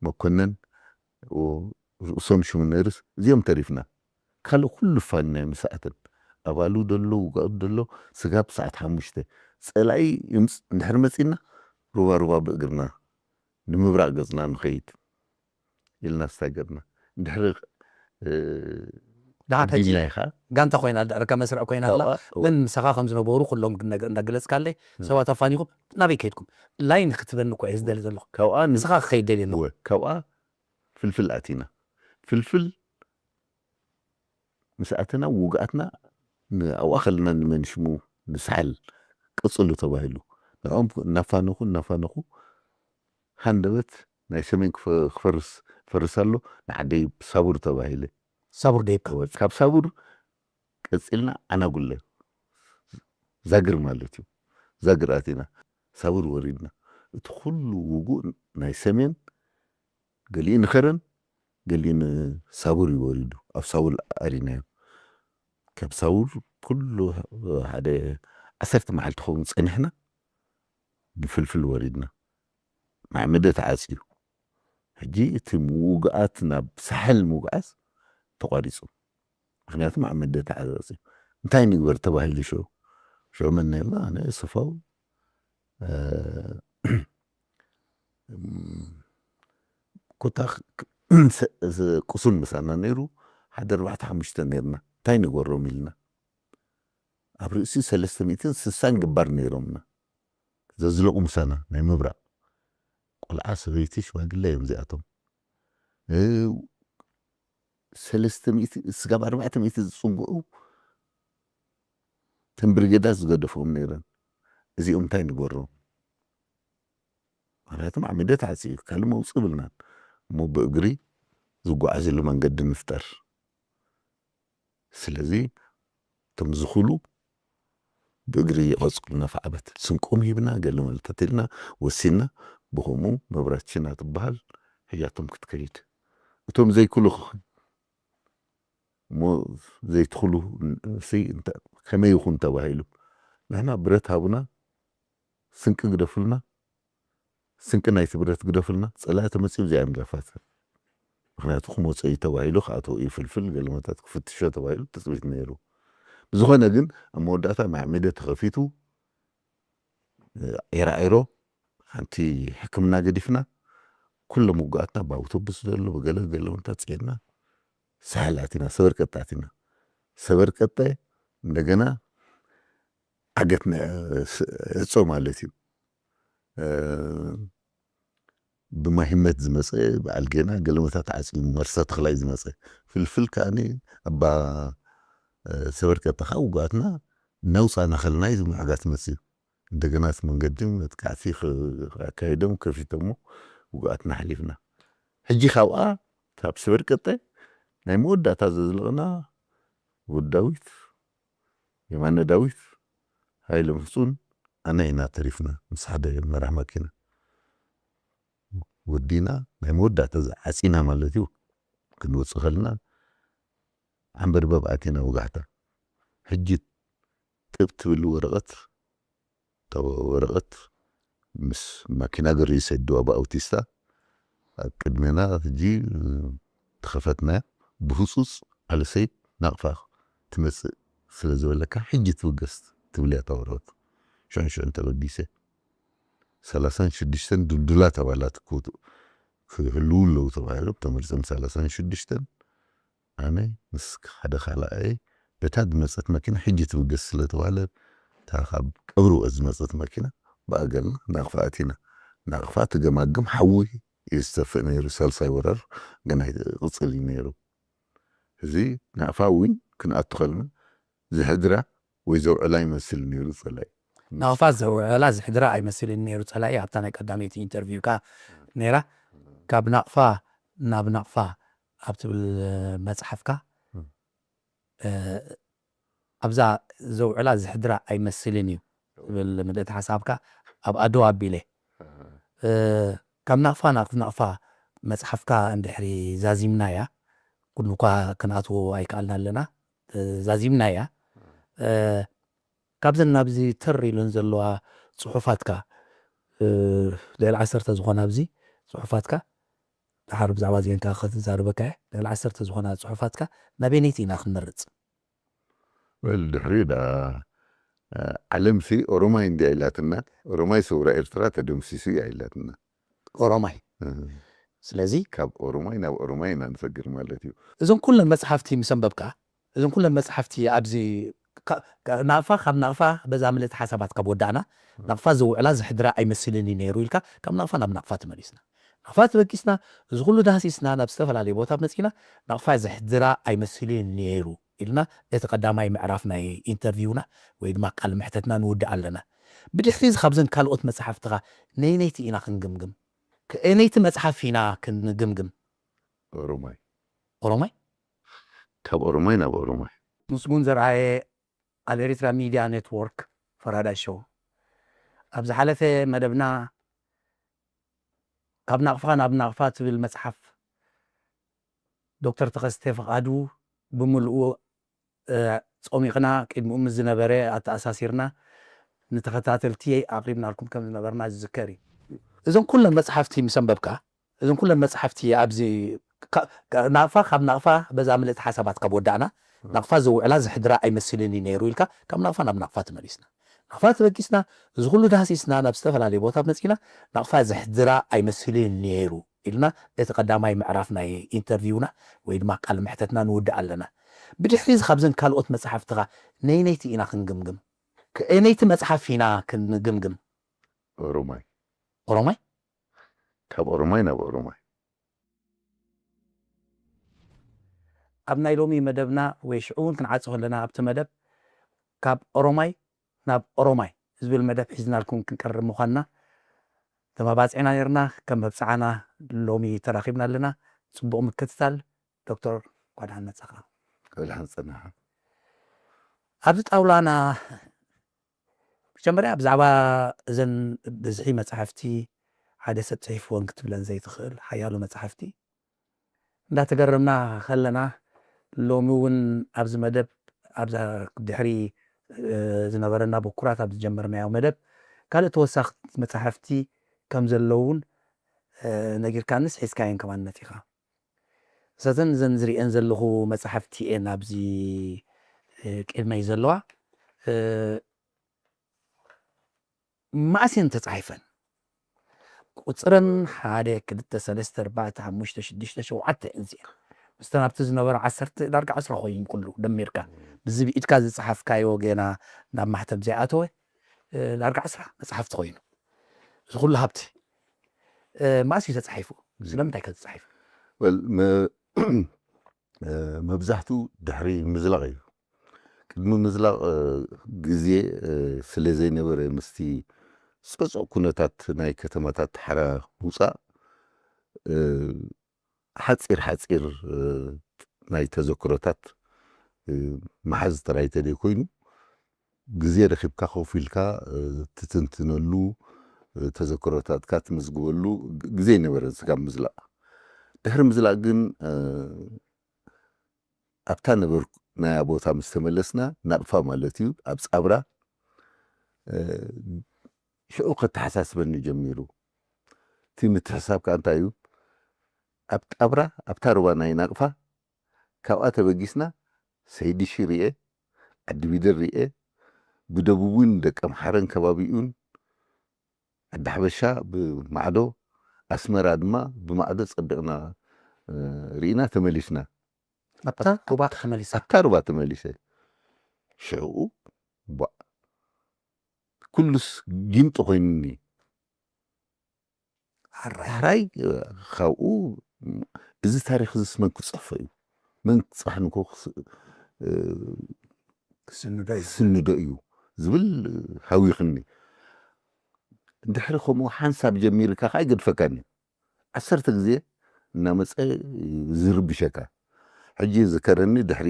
መኮነን ርእሶም ሽሙ ነርስ እዚኦም ተሪፍና። ካልእ ኩሉ ፋንና ምስኣተን ኣባሉ ደሎ ውጋኡ ደሎ ስጋብ ሰዓት ሓሙሽተ ፀላኢ ይምፅ እንድሕር መፂና ሩባ ሩባ ብእግርና ንምብራቕ ገፅና ንኸይድ ኢልና ስታገርና እንድሕሪ ድሓር ሕጂ ጋንታ ኮይና ድሕሪ ከመስርዕ ኮይና ኣላ። ምን ምሳኻ ከም ዝነበሩ ኩሎም እንዳገለፅካለይ ሰባት ኣፋኒኹም ናበይ ከይድኩም ላይን ክትበኒ እኮ እየ ዝደሊ ዘለኹ። ካብኣ ንስኻ ክኸይድ ደልየ ኣለኹ። እወ፣ ካብኣ ፍልፍል ኣቲና። ፍልፍል ምስ ኣተና ውግኣትና ኣብኣ ከለና ንመንሽሙ ንሳሕል ቀፅሉ ተባሂሉ ንዕኦም እናፋነኹ እናፋነኹ ሃንደበት ናይ ሰሜን ክፈርስ ፈርስ ኣሎ ንዓደይ ሳቡር ተባሂለ። ሳቡር ደይብካ ካብ ሳቡር ቀፂልና ኣናጉለ ዛግር ማለት እዩ። ዛግር ኣቲና ሳቡር ወሪድና እቲ ኩሉ ውጉእ ናይ ሰሜን ገሊኡ ንኸረን ገሊኡ ንሳቡር እዩ ወሪዱ። ኣብ ሳቡር ኣሪናዮ። ካብ ሳቡር ኩሉ ሓደ ዓሰርተ መዓልቲ ኸውን ፀኒሕና ንፍልፍል ወሪድና። ማዕመደ ተዓፅዩ። ሕጂ እቲ ምውግኣት ናብ ሳሕል ምጉዓዝ ተቋሪፁ። ምክንያቱ ማዕመደ ተዓፅዩ። እንታይ ንግበር ተባሂሉ ሽዑ ሽዑ መን ነርና ኣነ ሰፋው ኮታ ቁሱን ምሳና ነይሩ ሓደ ኣርባዕተ ሓሙሽተ ነርና እንታይ ንገሮም ኢልና ኣብ ርእሲ ሰለስተ ሚእትን ስሳን ግባር ነይሮምና ዘዝለቑ ምሳና ናይ ምብራቕ ቆልዓ ሰበይቲ ሽማግለ እዮም እዚኣቶም ሰለስተ ሚእቲ ስጋብ ኣርባዕተ ሚእቲ ዝፅግዑ ተን ብርጌዳት ዝገደፎም ነይረን እዚኦም እንታይ ንገሮም ምክንያቱ ማዕሚደ ተዓፅዩ ካልእ መውፅእ ብልናን እሞ ብእግሪ ዝጓዓዝሉ መንገዲ ንፍጠር ስለዚ እቶም ዝኽሉ ብእግሪ ይቐፅሉ ነፋዓበት ስንቆም ሂብና ገለ መልታት ኢልና ወሲና ብኸምኡ መብራችና ትበሃል ሕያቶም ክትከይድ እቶም ዘይክሉ እሞ ዘይትኽሉ ከመይ ይኹን ተባሂሉ ንሕና ብረት ሃቡና ስንቂ ግደፉልና ስንቂ ናይቲ ብረት ግደፉልና ፀላኢ ተመፅኡ እዚኣ እዮም ደፋት ምክንያቱ ክመፀ እዩ ተባሂሉ ከኣተው እዩ ፍልፍል ገለመታት ክፍትሾ ተባሂሉ ትፅቢት ነይሩ ብዝኾነ ግን ኣብ መወዳእታ ማዕሚደ ተኸፊቱ ዒራዒሮ ሓንቲ ሕክምና ገዲፍና ኩሎም ውጉኣትና ብኣውቶቡስ ዘሎ ብገለ ገለመታት ፅዒድና ሳሕል ኣቲና ሰበር ቀጣ ኣቲና ሰበር ቀጠ እንደገና ዓገት ዕጾ ማለት እዩ ብማሂመት ዝመፀ በዓል ጌና ገለመታት ዓፂ መርሳ ተኽላይ ዝመፀ ፍልፍል ከዓኒ ኣባ ሰበር ቀጠ ከዓ ውጉኣትና እናውፃእና ከለና እዩ ዝምዕጋት መፅዩ እንደገና እቲ መንገዲ መጥቃዕቲ ክ-፣ ኣካይዶም ከፊቶሞ ውግኣትና ሓሊፍና። ሕጂ ካብኣ ካብ ሰበርቀጠ ናይ መወዳእታ ዘዝለቕና ወዲ ዳዊት፣ የማነ ዳዊት፣ ሃይለ ፍጹን ኣነ ኢና ተሪፍና ምስ ሓደ መራሕ መኪና። ወዲና ናይ መወዳእታ ዝዓጺና ማለት እዩ። ክንወጽእ ከለና ዓንበርበብ ኣቲና ወጋሕታ። ሕጂ ጥብ ትብል ወረቐት፣ እታ ወረቐት ምስ ማኪና ገሪ ሰድዋ ብኣውቲስታ ኣብ ቅድሜና ሕጂ ተኸፈትና። ብህጹጽ ኣልሰይድ ናቕፋ ትመጽእ ስለ ዝበለካ ሕጂ ትብገስ ትብል እያ እታ ወረቐት። ሽዑ ሽዑ ተበጊሰ። ሰላሳን ሽዱሽተን ድልዱላት ኣባላት ክውጡ-፣ ክህልዉ ኣለዉ ተባሂሎም ተመሪጾም ሰላሳን ሽዱሽተን። ኣነ ምስ ሓደ ካልኣይ በታ ዝመጸት መኪና ሕጂ ትብገስ ስለ ተባህለ፣ እታ ካብ ቀብሪ ዝመጸት መኪና ብኣገርና ናቕፋ ኣቲና። ናቕፋ ትገማግም ሓዊ እዩ ዝተፍእ ነይሩ፣ ሳልሳይ ወራር ገና ይቕጽል እዩ ነይሩ። እዚ ናቕፋ እውን ክንኣቱ ከለና ዝሕድራ ወይ ዘውዕላ ይመስል ነይሩ ጸላኢ። ናቕፋ ዘውዕላ ዝሕድራ ኣይመስልን ነይሩ ጸላኢ። ኣብታ ናይ ቀዳመይቲ ኢንተርቪውካ ነይራ። ካብ ናቕፋ ናብ ናቕፋ ኣብ ትብል መጽሓፍካ፣ እም። እ፣ ኣብዛ ዘውዕላ ዝሕድራ ኣይመስልን እዩ ትብል ምልእቲ ሓሳብካ ኣብ ኣደው ኣቢለ። እ፣ ካብ ናቕፋ ናብ ናቕፋ መጽሓፍካ እንድሕሪ ዛዚምናያ፣ ኩሉ እኳ ክንኣትዎ ኣይከኣልና ኣለና፣ እ፣ ዛዚምናያ። እ፣ ካብዘን ናብዚ ተር ኢለን ዘለዋ ጽሑፋትካ፣ እ፣ ልዕሊ ዓሰርተ ዝኾና ኣብዚ ጽሑፋትካ፣ ድሓር ብዛዕባ እዚአን ከኣ ክትዛረበካ እየ። ልዕሊ ዓሰርተ ዝኾና ጽሑፋትካ ናበየነይቲ ኢና ክንመርጽ? ወል፣ ድሕሪ ደኣ፣ እ፣ ዓለምሲ ኦሮማይ እንድያ ኢላትና፣ ኦሮማይ ሰውራ ኤርትራ ተደምሲሱ እያ ኢላትና። ኦሮማይ። እ። ስለዚ ካብ ኦሮማይ ናብ ኦሮማይ ኢና ንሰግር ማለት እዩ። እዞም ኩለን መጽሓፍቲ ምስ ኣንበብካ፣ እዞም ኩለን መጽሓፍቲ ኣብዚ ካ-፣ ካ-፣ ናቕፋ፣ ካብ ናቕፋ በዛ ምልእቲ ሓሳባት ካብ ወዳእና፣ ናቕፋ ዘውዕላ ዝሕድራ ኣይመስልን እዩ ነይሩ ኢልካ፣ ካብ ናቕፋ ናብ ናቕፋ ተመሊስና። ናቕፋ ተበጊስና፣ እዚ ኩሉ ዳህሲስና፣ ናብ ዝተፈላለየ ቦታ መጺና፣ ናቕፋ ዘሕድራ ኣይመስልን እዩ ነይሩ ኢልና፣ እቲ ቀዳማይ ምዕራፍ ናይ ኢንተርቪውና ወይ ድማ ቃል ምሕተትና ንውድእ ኣለና። ብድሕሪ እዚ ካብዘን ካልኦት መጽሓፍትኻ ነየነይቲ ኢና ክንግምግም? ከየነይቲ መጽሓፍ ኢና ክንግምግም? ኦሮማይ። ኦሮማይ? ካብ ኦሮማይ ናብ ኦሮማይ። ምስጉን ዘርኣየ ኣብ ኤሪትራ ሚድያ ኔትወርክ ፈራዳይ ሾው። ኣብ ዝሓለፈ መደብና ካብ ናቕፋ ናብ ናቕፋ ትብል መጽሓፍ ዶክተር ተኸስተ ፍቓዱ ብምልኡ፣ እ፣ ጾሚቕና፣ ቅድሚኡ ምስ ዝነበረ ኣተኣሳሲርና ንተኸታተልቲ ኣቕሪብናልኩም ከም ዝነበርና ዝዝከር እዩ። እዞም ኩለን መጽሓፍቲ ምስ ኣንበብካ፣ እዞም ኩለን መጽሓፍቲ ኣብዚ ካ-፣ ካ-፣ ናቕፋ፣ ካብ ናቕፋ በዛ ምልእቲ ሓሳባት ካብ ወዳእና፣ ናቕፋ ዘውዕላ ዘሕድራ ኣይመስልን እዩ ነይሩ ኢልካ፣ ካብ ናቕፋ ናብ ናቕፋ ተመሊስና። ናቕፋ ተበጊስና፣ እዚ ኩሉ ዳህሲስና፣ ናብ ዝተፈላለየ ቦታ መጺና፣ ናቕፋ ዘሕድራ ኣይመስልን እዩ ነይሩ ኢልና፣ እቲ ቀዳማይ ምዕራፍ ናይ ኢንተርቪውና ወይ ድማ ቃል ምሕተትና ንውድእ ኣለና። ብድሕሪ እዚ ካብዘን ካልኦት መጽሓፍትኻ ነየነይቲ ኢና ክንግምግም? ከየነይቲ መጽሓፍ ኢና ክንግምግም? ኦሮማይ። ኦሮማይ? ካብ ኦሮማይ ናብ ኦሮማይ። ኣብ ናይ ሎሚ መደብና ወይ ሽዑ እውን ክንዓጾ ከለና ኣብቲ መደብ ካብ ኦሮማይ ናብ ኦሮማይ ዝብል መደብ ሒዝናልኩም ክንቀርብ ምዃንና ተመባጺዕና ነርና። ከም መብጽዓና ሎሚ ተራኺብና ኣለና። ጽቡቕ ምክትታል። ዶክተር፣ እንኳዕ ደሓን መጻኻ። እንኳዕ ደሓን ጸናኻ። ኣብዚ ጣውላና መጀመርያ ብዛዕባ እዘን ብዝሒ መጻሕፍቲ ሓደ ሰብ ጽሒፍወን ክትብለን ዘይትኽእል ሓያሎ መጻሕፍቲ እንዳተገረምና ከለና፣ ሎሚ እውን ኣብዚ መደብ፣ ኣብዛ ድሕሪ፣ እ፣ ዝነበረና ብኩራት ኣብ ዝጀመርናዮ መደብ ካልእ ተወሳኺ መጻሕፍቲ ከም ዘለውን፣ እ፣ ነጊርካንስ ሒዝካየን ከማን መጺኻ። እዘን፣ እዘን ዝሪኤን ዘለኹ መጻሕፍቲ እየን ኣብዚ፣ እ፣ ቅድመይ ዘለዋ። እ፣ መኣስ እየን ተጻሒፈን? ቁጽረን ሓደ፣ ክልተ፣ ሰለስተ፣ ኣርባዕተ፣ ሓሙሽተ፣ ሽዱሽተ፣ ሸውዓተ እየን እዚአን። ምስተን ኣብቲ ዝነበረ ዓሰርተ፣ ዳርጋ ዓስራ ኮይኑ ኩሉ ደሚርካ። ብዚ ብኢድካ ዝጸሓፍካዮ ገና ናብ ማሕተም ዘይኣተወ፣ እ፣ ዳርጋ ዓስራ መጽሓፍቲ ኮይኑ። እዚ ኩሉ ሃብቲ፣ እ፣ መኣስ እዩ ተጻሒፉ? ስለምንታይ ከ ተጻሒፉ? ወል፣ መ-፣ እ፣ መብዛሕትኡ ድሕሪ ምዝላቕ እዩ። ቅድሚ ምዝላቕ ግዜ ስለ ዘይነበረ ምስቲ ጽቕጽቕ ኩነታት ናይ ከተማታት ሓራ ምውፃእ ሓፂር ሓፂር ናይ ተዘክሮታት ምሓዝ ጥራይ ተደይ ኮይኑ ግዜ ረኺብካ ኮፍ ኢልካ ትትንትነሉ ተዘክሮታትካ ትምዝግበሉ ግዜ ይነበረ ስጋብ ምዝላቕ። ድሕሪ ምዝላቕ ግን ኣብታ ነበርኩ ናያ ቦታ ምስ ተመለስና ናቕፋ ማለት እዩ ኣብ ጻብራ ሽዑ ከተሓሳስበኒ ጀሚሩ። እቲ ምትሕሳብ ከኣ እንታይ እዩ? ኣብ ጣብራ ኣብታ ሩባ ናይ ናቕፋ ካብኣ ተበጊስና ሰይድሺ ርኤ፣ ዓዲ ቢደር ርኤ፣ ብደቡብን ደቀምሓረን ከባቢኡን ዓዲ ሓበሻ ብማዕዶ ኣስመራ ድማ ብማዕዶ ጸቢቕና ርኢና ተመሊስና። ኣብታ ሩባ ተመሊሳ ኣብታ ሩባ ተመሊሰ ሽዕኡ ቧ ኩሉስ ጊንጢ ኮይኑኒ። ሕራይ ካብኡ እዚ ታሪኽ እዚ መን ክፅሕፎ እዩ፣ መን ክፅሕንኮ ክስንዶ እዩ ዝብል ሃዊኽኒ። እንድሕሪ ከምኡ ሓንሳብ ጀሚርካ ከዓ ይገድፈካኒ። ዓሰርተ ግዜ እናመፀ ዝርብሸካ። ሕጂ ዝከረኒ ድሕሪ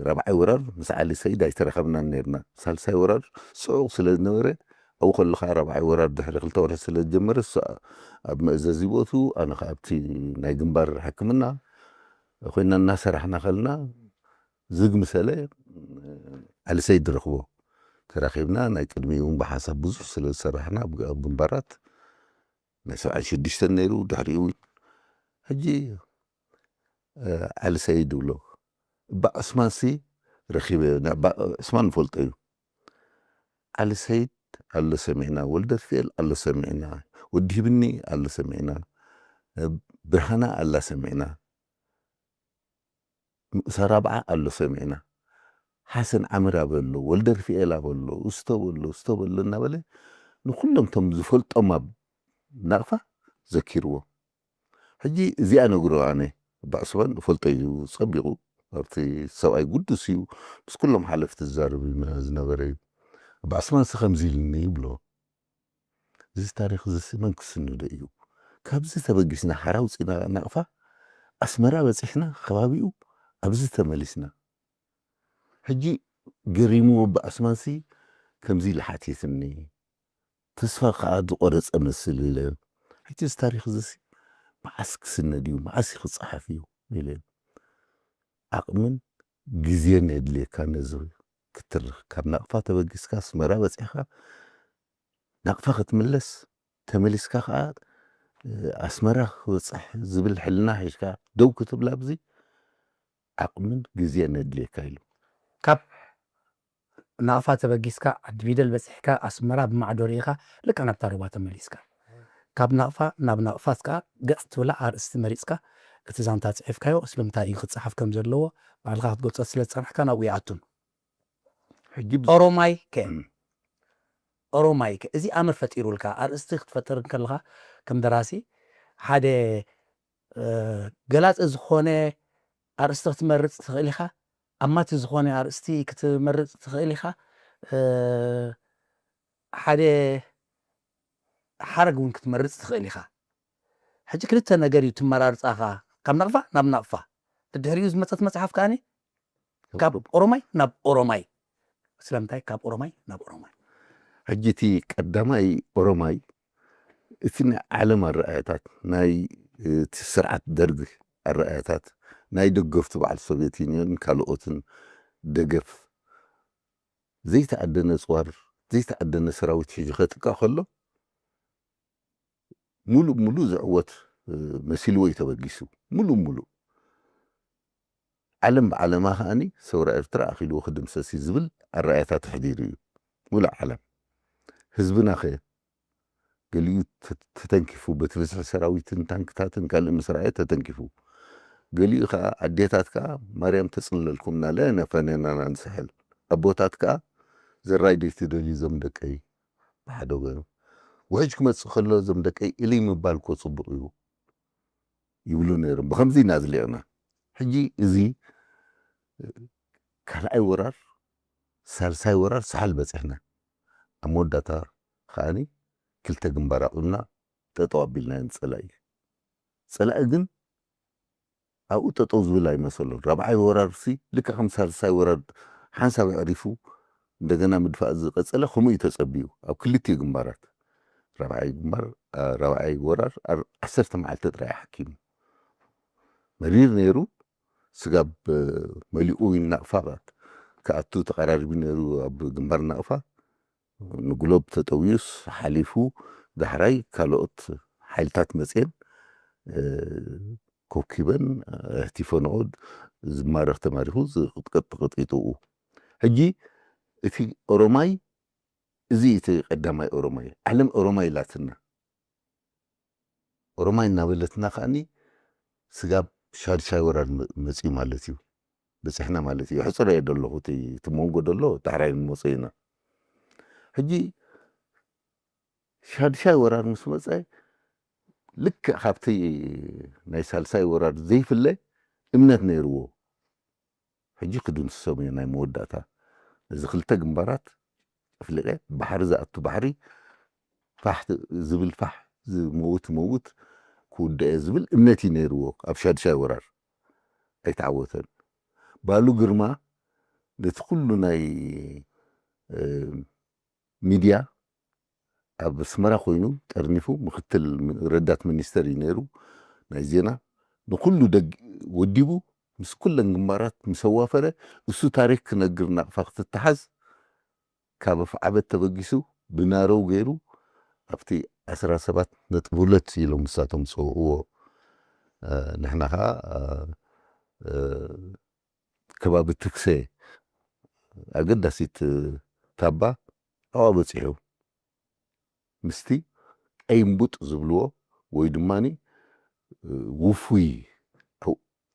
ራብዓይ ወራር ምስ ዓሊ ሰይድ ኣይተረኸብናን ነርና። ሳልሳይ ወራር ፅዑቕ ስለ ዝነበረ ኣብኡ ከለኻ ራብዓይ ወራር ድሕሪ ክልተ ወርሒ ስለ ዝጀመረ እሱ ኣብ መእዘዚ ቦቱ ኣነ ከዓ ኣብቲ ናይ ግንባር ሕክምና ኮይና እናሰራሕና ከልና ዝግ ምሰለ ዓሊ ሰይድ ረኽቦ ተራኺብና ናይ ቅድሚኡ እውን ብሓሳብ ብዙሕ ስለ ዝሰራሕና ኣብ ግንባራት ናይ ሰብዓን ሽዱሽተን ነይሩ ድሕሪኡ እውን ሕጂ ዓሊ ሰይድ ይብሎ እባ ዑስማንሲ ረኺበ ዑስማን ንፈልጦ እዩ ዓሊ ሰይድ ኣሎ ሰሚዕና ወልደርፍኤል ኣሎ ሰሚዕና ወዲ ሂብኒ ኣሎ ሰሚዕና ብርሃና ኣላ ሰሚዕና ንኡሳ ራብዓ ኣሎ ሰሚዕና ሓሰን ዓምር ኣበሎ ወልደርፍኤል ኣበሎ እስቶ በሎ እስቶ በሎ እናበለ ንኩሎም ቶም ዝፈልጦም ኣብ ናቕፋ ዘኪርዎ ሕጂ እዚኣ ነግሮ ኣነ ባዕስባን ፈልጦ እዩ ጸቢቑ ኣብቲ ሰብኣይ ጉዱስ እዩ ምስ ኩሎም ሓለፍቲ ዝዛረብ ዝነበረ እዩ ባዕስባን ሲ ከምዚ ኢልኒ ይብሎ እዚ ታሪኽ እዚ መን ክስንዶ እዩ ካብዚ ተበጊስና ሓራ ውፅና ናቕፋ ኣስመራ በፂሕና ከባቢኡ ኣብዚ ተመሊስና ሕጂ ገሪምዎ ባዕስባን ሲ ከምዚ ኢሉ ሓቲትኒ ተስፋ ከዓ ዝቆረፀ መስል ኢለ ሕጂ እዚ ታሪክ እዚ መዓስ ክስነድ እዩ መዓስ ክፀሓፍ እዩ ኢለ ዓቕምን ግዜን የድልየካ ነዚ ክትርኽ ካብ ናቕፋ ተበጊስካ ኣስመራ በፂሕካ ናቕፋ ክትምለስ ተመሊስካ ከዓ ኣስመራ ክበፅሕ ዝብል ሕልና ሒዝካ ደው ክትብል ኣብዚ ዓቕምን ግዜን የድልየካ ኢሉ ካብ ናቕፋ ተበጊስካ ዓዲ ቢደል በፂሕካ ኣስመራ ብማዕዶ ርኢኻ ልክዕ ናብታ ሩባ ተመሊስካ ካብ ናቕፋ ናብ ናቕፋት ከዓ ገፅ ትብላ ኣርእስቲ መሪፅካ እቲ ዛንታ ፅሒፍካዮ ስለምንታይ እዩ ክፀሓፍ ከም ዘለዎ ባዕልካ ክትገልፆ ስለ ዝፀናሕካ ናብኡ ይኣቱን ሕጂ ኦሮማይ ከ ኦሮማይ ከ እዚ ኣምር ፈጢሩልካ ኣርእስቲ ክትፈጥር ከለካ ከም ደራሲ ሓደ ገላፂ ዝኾነ ኣርእስቲ ክትመርፅ ትኽእል ኢኻ ኣማቲ ዝኾነ ኣርእስቲ ክትመርፅ ትኽእል ኢኻ ሓደ ሓረግ እውን ክትመርፅ ትኽእል ኢኻ ሕጂ ክልተ ነገር እዩ ትመራርፃኻ ካብ ናቕፋ ናብ ናቕፋ ድድሕሪኡ ዝመፀት መፅሓፍ ከኣኒ ካብ ኦሮማይ ናብ ኦሮማይ ስለምንታይ ካብ ኦሮማይ ናብ ኦሮማይ ሕጂ እቲ ቀዳማይ ኦሮማይ እቲ ናይ ዓለም ኣረኣያታት ናይ እቲ ስርዓት ደርግ ኣረኣያታት ናይ ደገፍቱ በዓል ሶቪየት ዩኒዮን ካልኦትን ደገፍ ዘይተኣደነ ፅዋር ዘይተኣደነ ሰራዊት ሒዙ ከጥቃ ከሎ ሙሉእ ሙሉእ ዝዕወት መሲልዎ እዩ ተበጊሱ ሙሉእ ሙሉእ ዓለም ብዓለማ ከዓኒ ሰውራ ኤርትራ ኣኺልዎ ክድምሰስ እዩ ዝብል ኣረኣያታት ኣሕዲሩ እዩ ሙሉእ ዓለም ህዝብና ኸ ገሊኡ ተተንኪፉ በቲ ብዝሒ ሰራዊትን ታንክታትን ካልእ ምስ ረኣየ ተተንኪፉ ገሊኡ ከዓ ኣዴታት ከዓ ማርያም ተፅለልኩም እናለ ነፈነናና ንስሕል ኣቦታት ከዓ ዘራይ ደይ ትደልዩ ዞም ደቀይ ብሓደ ወገኑ ውሕጅ ክመፅእ ከሎ ዞም ደቀይ ኢልይ ምባል እኮ ፅቡቅ እዩ ይብሉ ነይሮም ብከምዚ ኢና ዝሊቕና ሕጂ እዚ ካልኣይ ወራር፣ ሳልሳይ ወራር ሳሕል በጺሕና። ኣብ መወዳእታ ከኣኒ ክልተ ግንባር ኣቑምና ጠጠው ኣቢልና ንጸላኢ። ጸላኢ ግን ኣብኡ ጠጠው ዝብል ኣይመሰሉን። ራብዓይ ወራርሲ ልክዕ ከም ሳልሳይ ወራር ሓንሳብ ኣዕሪፉ እንደገና ምድፋእ ዝቐጸለ ከምኡ እዩ ተጸቢዩ ኣብ ክልቲኡ ግንባራት። ራብዓይ ግንባር፣ ራብዓይ ወራር ዓሰርተ መዓልቲ ጥራይ ሓኪሙ። መሪር ነይሩ። ስጋብ መሊኡ ናቕፋ ክኣቱ ተቐራሪቡ ነይሩ። ኣብ ግንባር ናቕፋ ንጉሎብ ተጠውዩስ ሓሊፉ ዳሕራይ ካልኦት ሓይልታት መፅየን ኮብኪበን ህቲፈንኦ ዝማረኽ ተማሪኹ ዝቕጥቀጥ ተቐጢጥኡ። ሕጂ እቲ ኦሮማይ እዚ እቲ ቀዳማይ ኦሮማይ ዓለም ኦሮማይ ኢላትና ኦሮማይ እናበለትና ከኣኒ ስጋብ ሻድሻይ ወራር መፅዩ ማለት እዩ። በፂሕና ማለት እዩ። ሕፅረ እየ ደለኹ እቲ መንጎ ደሎ ዳሕራይ ንመፅእ ኢና። ሕጂ ሻድሻይ ወራር ምስ መፀ ልክዕ ካብቲ ናይ ሳልሳይ ወራር ዘይፍለ እምነት ነይርዎ። ሕጂ ክድምስሶም እየ ናይ መወዳእታ። እዚ ክልተ ግንባራት ኣፍሊቐ ባሕሪ ዝኣቱ ባሕሪ ፋሕ ዝብል ፋሕ ዝመውት መውት ክውድኦ እየ ዝብል እምነት እዩ ነይርዎ። ኣብ ሻድሻይ ወራር ኣይተዓወተን። ባሉ ግርማ ነቲ ኩሉ ናይ ሚድያ ኣብ ኣስመራ ኮይኑ ጠርኒፉ ምክትል ረዳት ሚኒስተር እዩ ነይሩ ናይ ዜና። ንኩሉ ደግ ወዲቡ ምስ ኩለን ግንባራት ምስ ኣዋፈረ እሱ ታሪክ ክነግር ናቕፋ ክትተሓዝ ካብ ኣፍዓበት ተበጊሱ ብናረው ገይሩ ኣብቲ ዓሰርተ ሰባት ነጥቢ ሁለት ኢሎም ንሳቶም ዝፀውዕዎ ንሕና ከዓ ከባቢ ትክሰ ኣገዳሲት ታባ ኣብኣ በፂሑ ምስቲ ቀይምቡጥ ዝብልዎ ወይ ድማ ውፉይ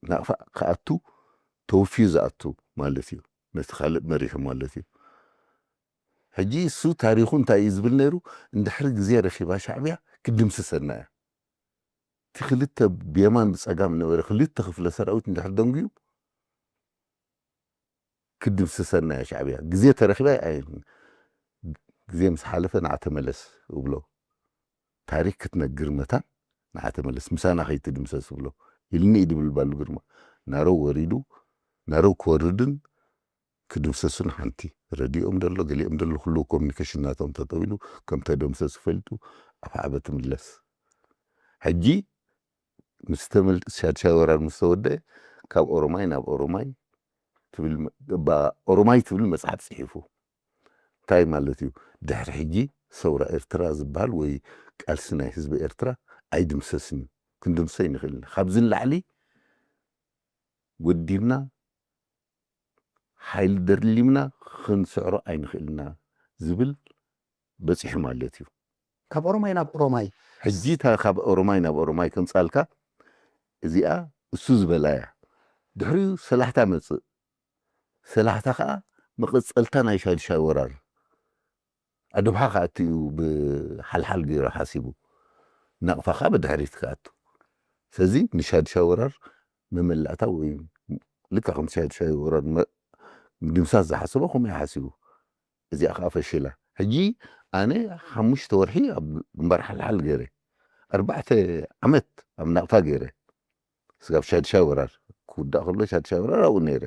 ናቕፋ ክኣቱ ተወፍዩ ዝኣቱ ማለት እዩ። ነቲ ካልእ መሪሑ ማለት እዩ። ሕጂ እሱ ታሪኹ እንታይ እዩ ዝብል ነይሩ? እንድሕሪ ግዜ ረኺባ ሻዕብያ ክድምስሰና እያ። እቲ ክልተ ብየማን ብፀጋም ነበረ ክልተ ክፍለ ሰራዊት እንድሕር ደንጉዩ ክድምስሰና እያ ሻዕብያ። ግዜ ተረኺባ ግዜ ምስ ሓለፈ ንዓ ተመለስ እብሎ። ታሪክ ክትነግር መታን ንዓ ተመለስ ምሳና ከይትድምሰስ እብሎ ኢልኒ እዩ ድብል ባሉ ግርማ። ናረው ወሪዱ ናረው ክወርድን ክድምሰሱን ሓንቲ ረዲኦም ደሎ ገሊኦም ደሎ ኩሉ ኮሚኒኬሽን ናቶም ተጠዊሉ ከም ተደምሰሱ ፈሊጡ ኣብ ዓበ ትምለስ። ሕጂ ምስ ተመል ሻድሻይ ወራር ምስ ተወደ ካብ ኦሮማይ ናብ ኦሮማይ ትብል ኦሮማይ ትብል መጽሓፍ ጽሒፉ። እንታይ ማለት እዩ? ድሕሪ ሕጂ ሰውራ ኤርትራ ዝበሃል ወይ ቃልሲ ናይ ህዝቢ ኤርትራ ኣይድምሰስን እዩ። ክንድምሰ ይንኽእል ኢና። ካብዚ ንላዕሊ ወዲብና ሓይሊ ደርሊምና ክንስዕሮ ኣይንኽእልና ዝብል በፂሑ ማለት እዩ። ካብ ኦሮማይ ናብ ኦሮማይ ሕጂ እታ ካብ ኦሮማይ ናብ ኦሮማይ ከምፃልካ እዚኣ እሱ ዝበላ እያ። ድሕሪኡ ሰላሕታ መፅእ። ሰላሕታ ከዓ መቐፀልታ ናይ ሻድሻይ ወራር ኣዶብሓ ክኣቱ እዩ ብሓልሓል ገይሩ ሓሲቡ። ናቕፋ ከዓ ብድሕሪት ክኣቱ። ስለዚ ንሻድሻይ ወራር መመላእታ ወይ ልክዕ ከም ሻድሻይ ወራር ምድምሳስ ዝሓሰቦ ከምኡ ሓሲቡ። እዚኣ ከዓ ፈሽላ። ሕጂ ኣነ ሓሙሽተ ወርሒ ኣብ ግንባር ሓልሓል ገይረ፣ ኣርባዕተ ዓመት ኣብ ናቕፋ ገይረ። ስጋብ ሻድሻይ ወራር ክውዳእ ከሎ ሻድሻይ ወራር ኣብኡ ነይረ።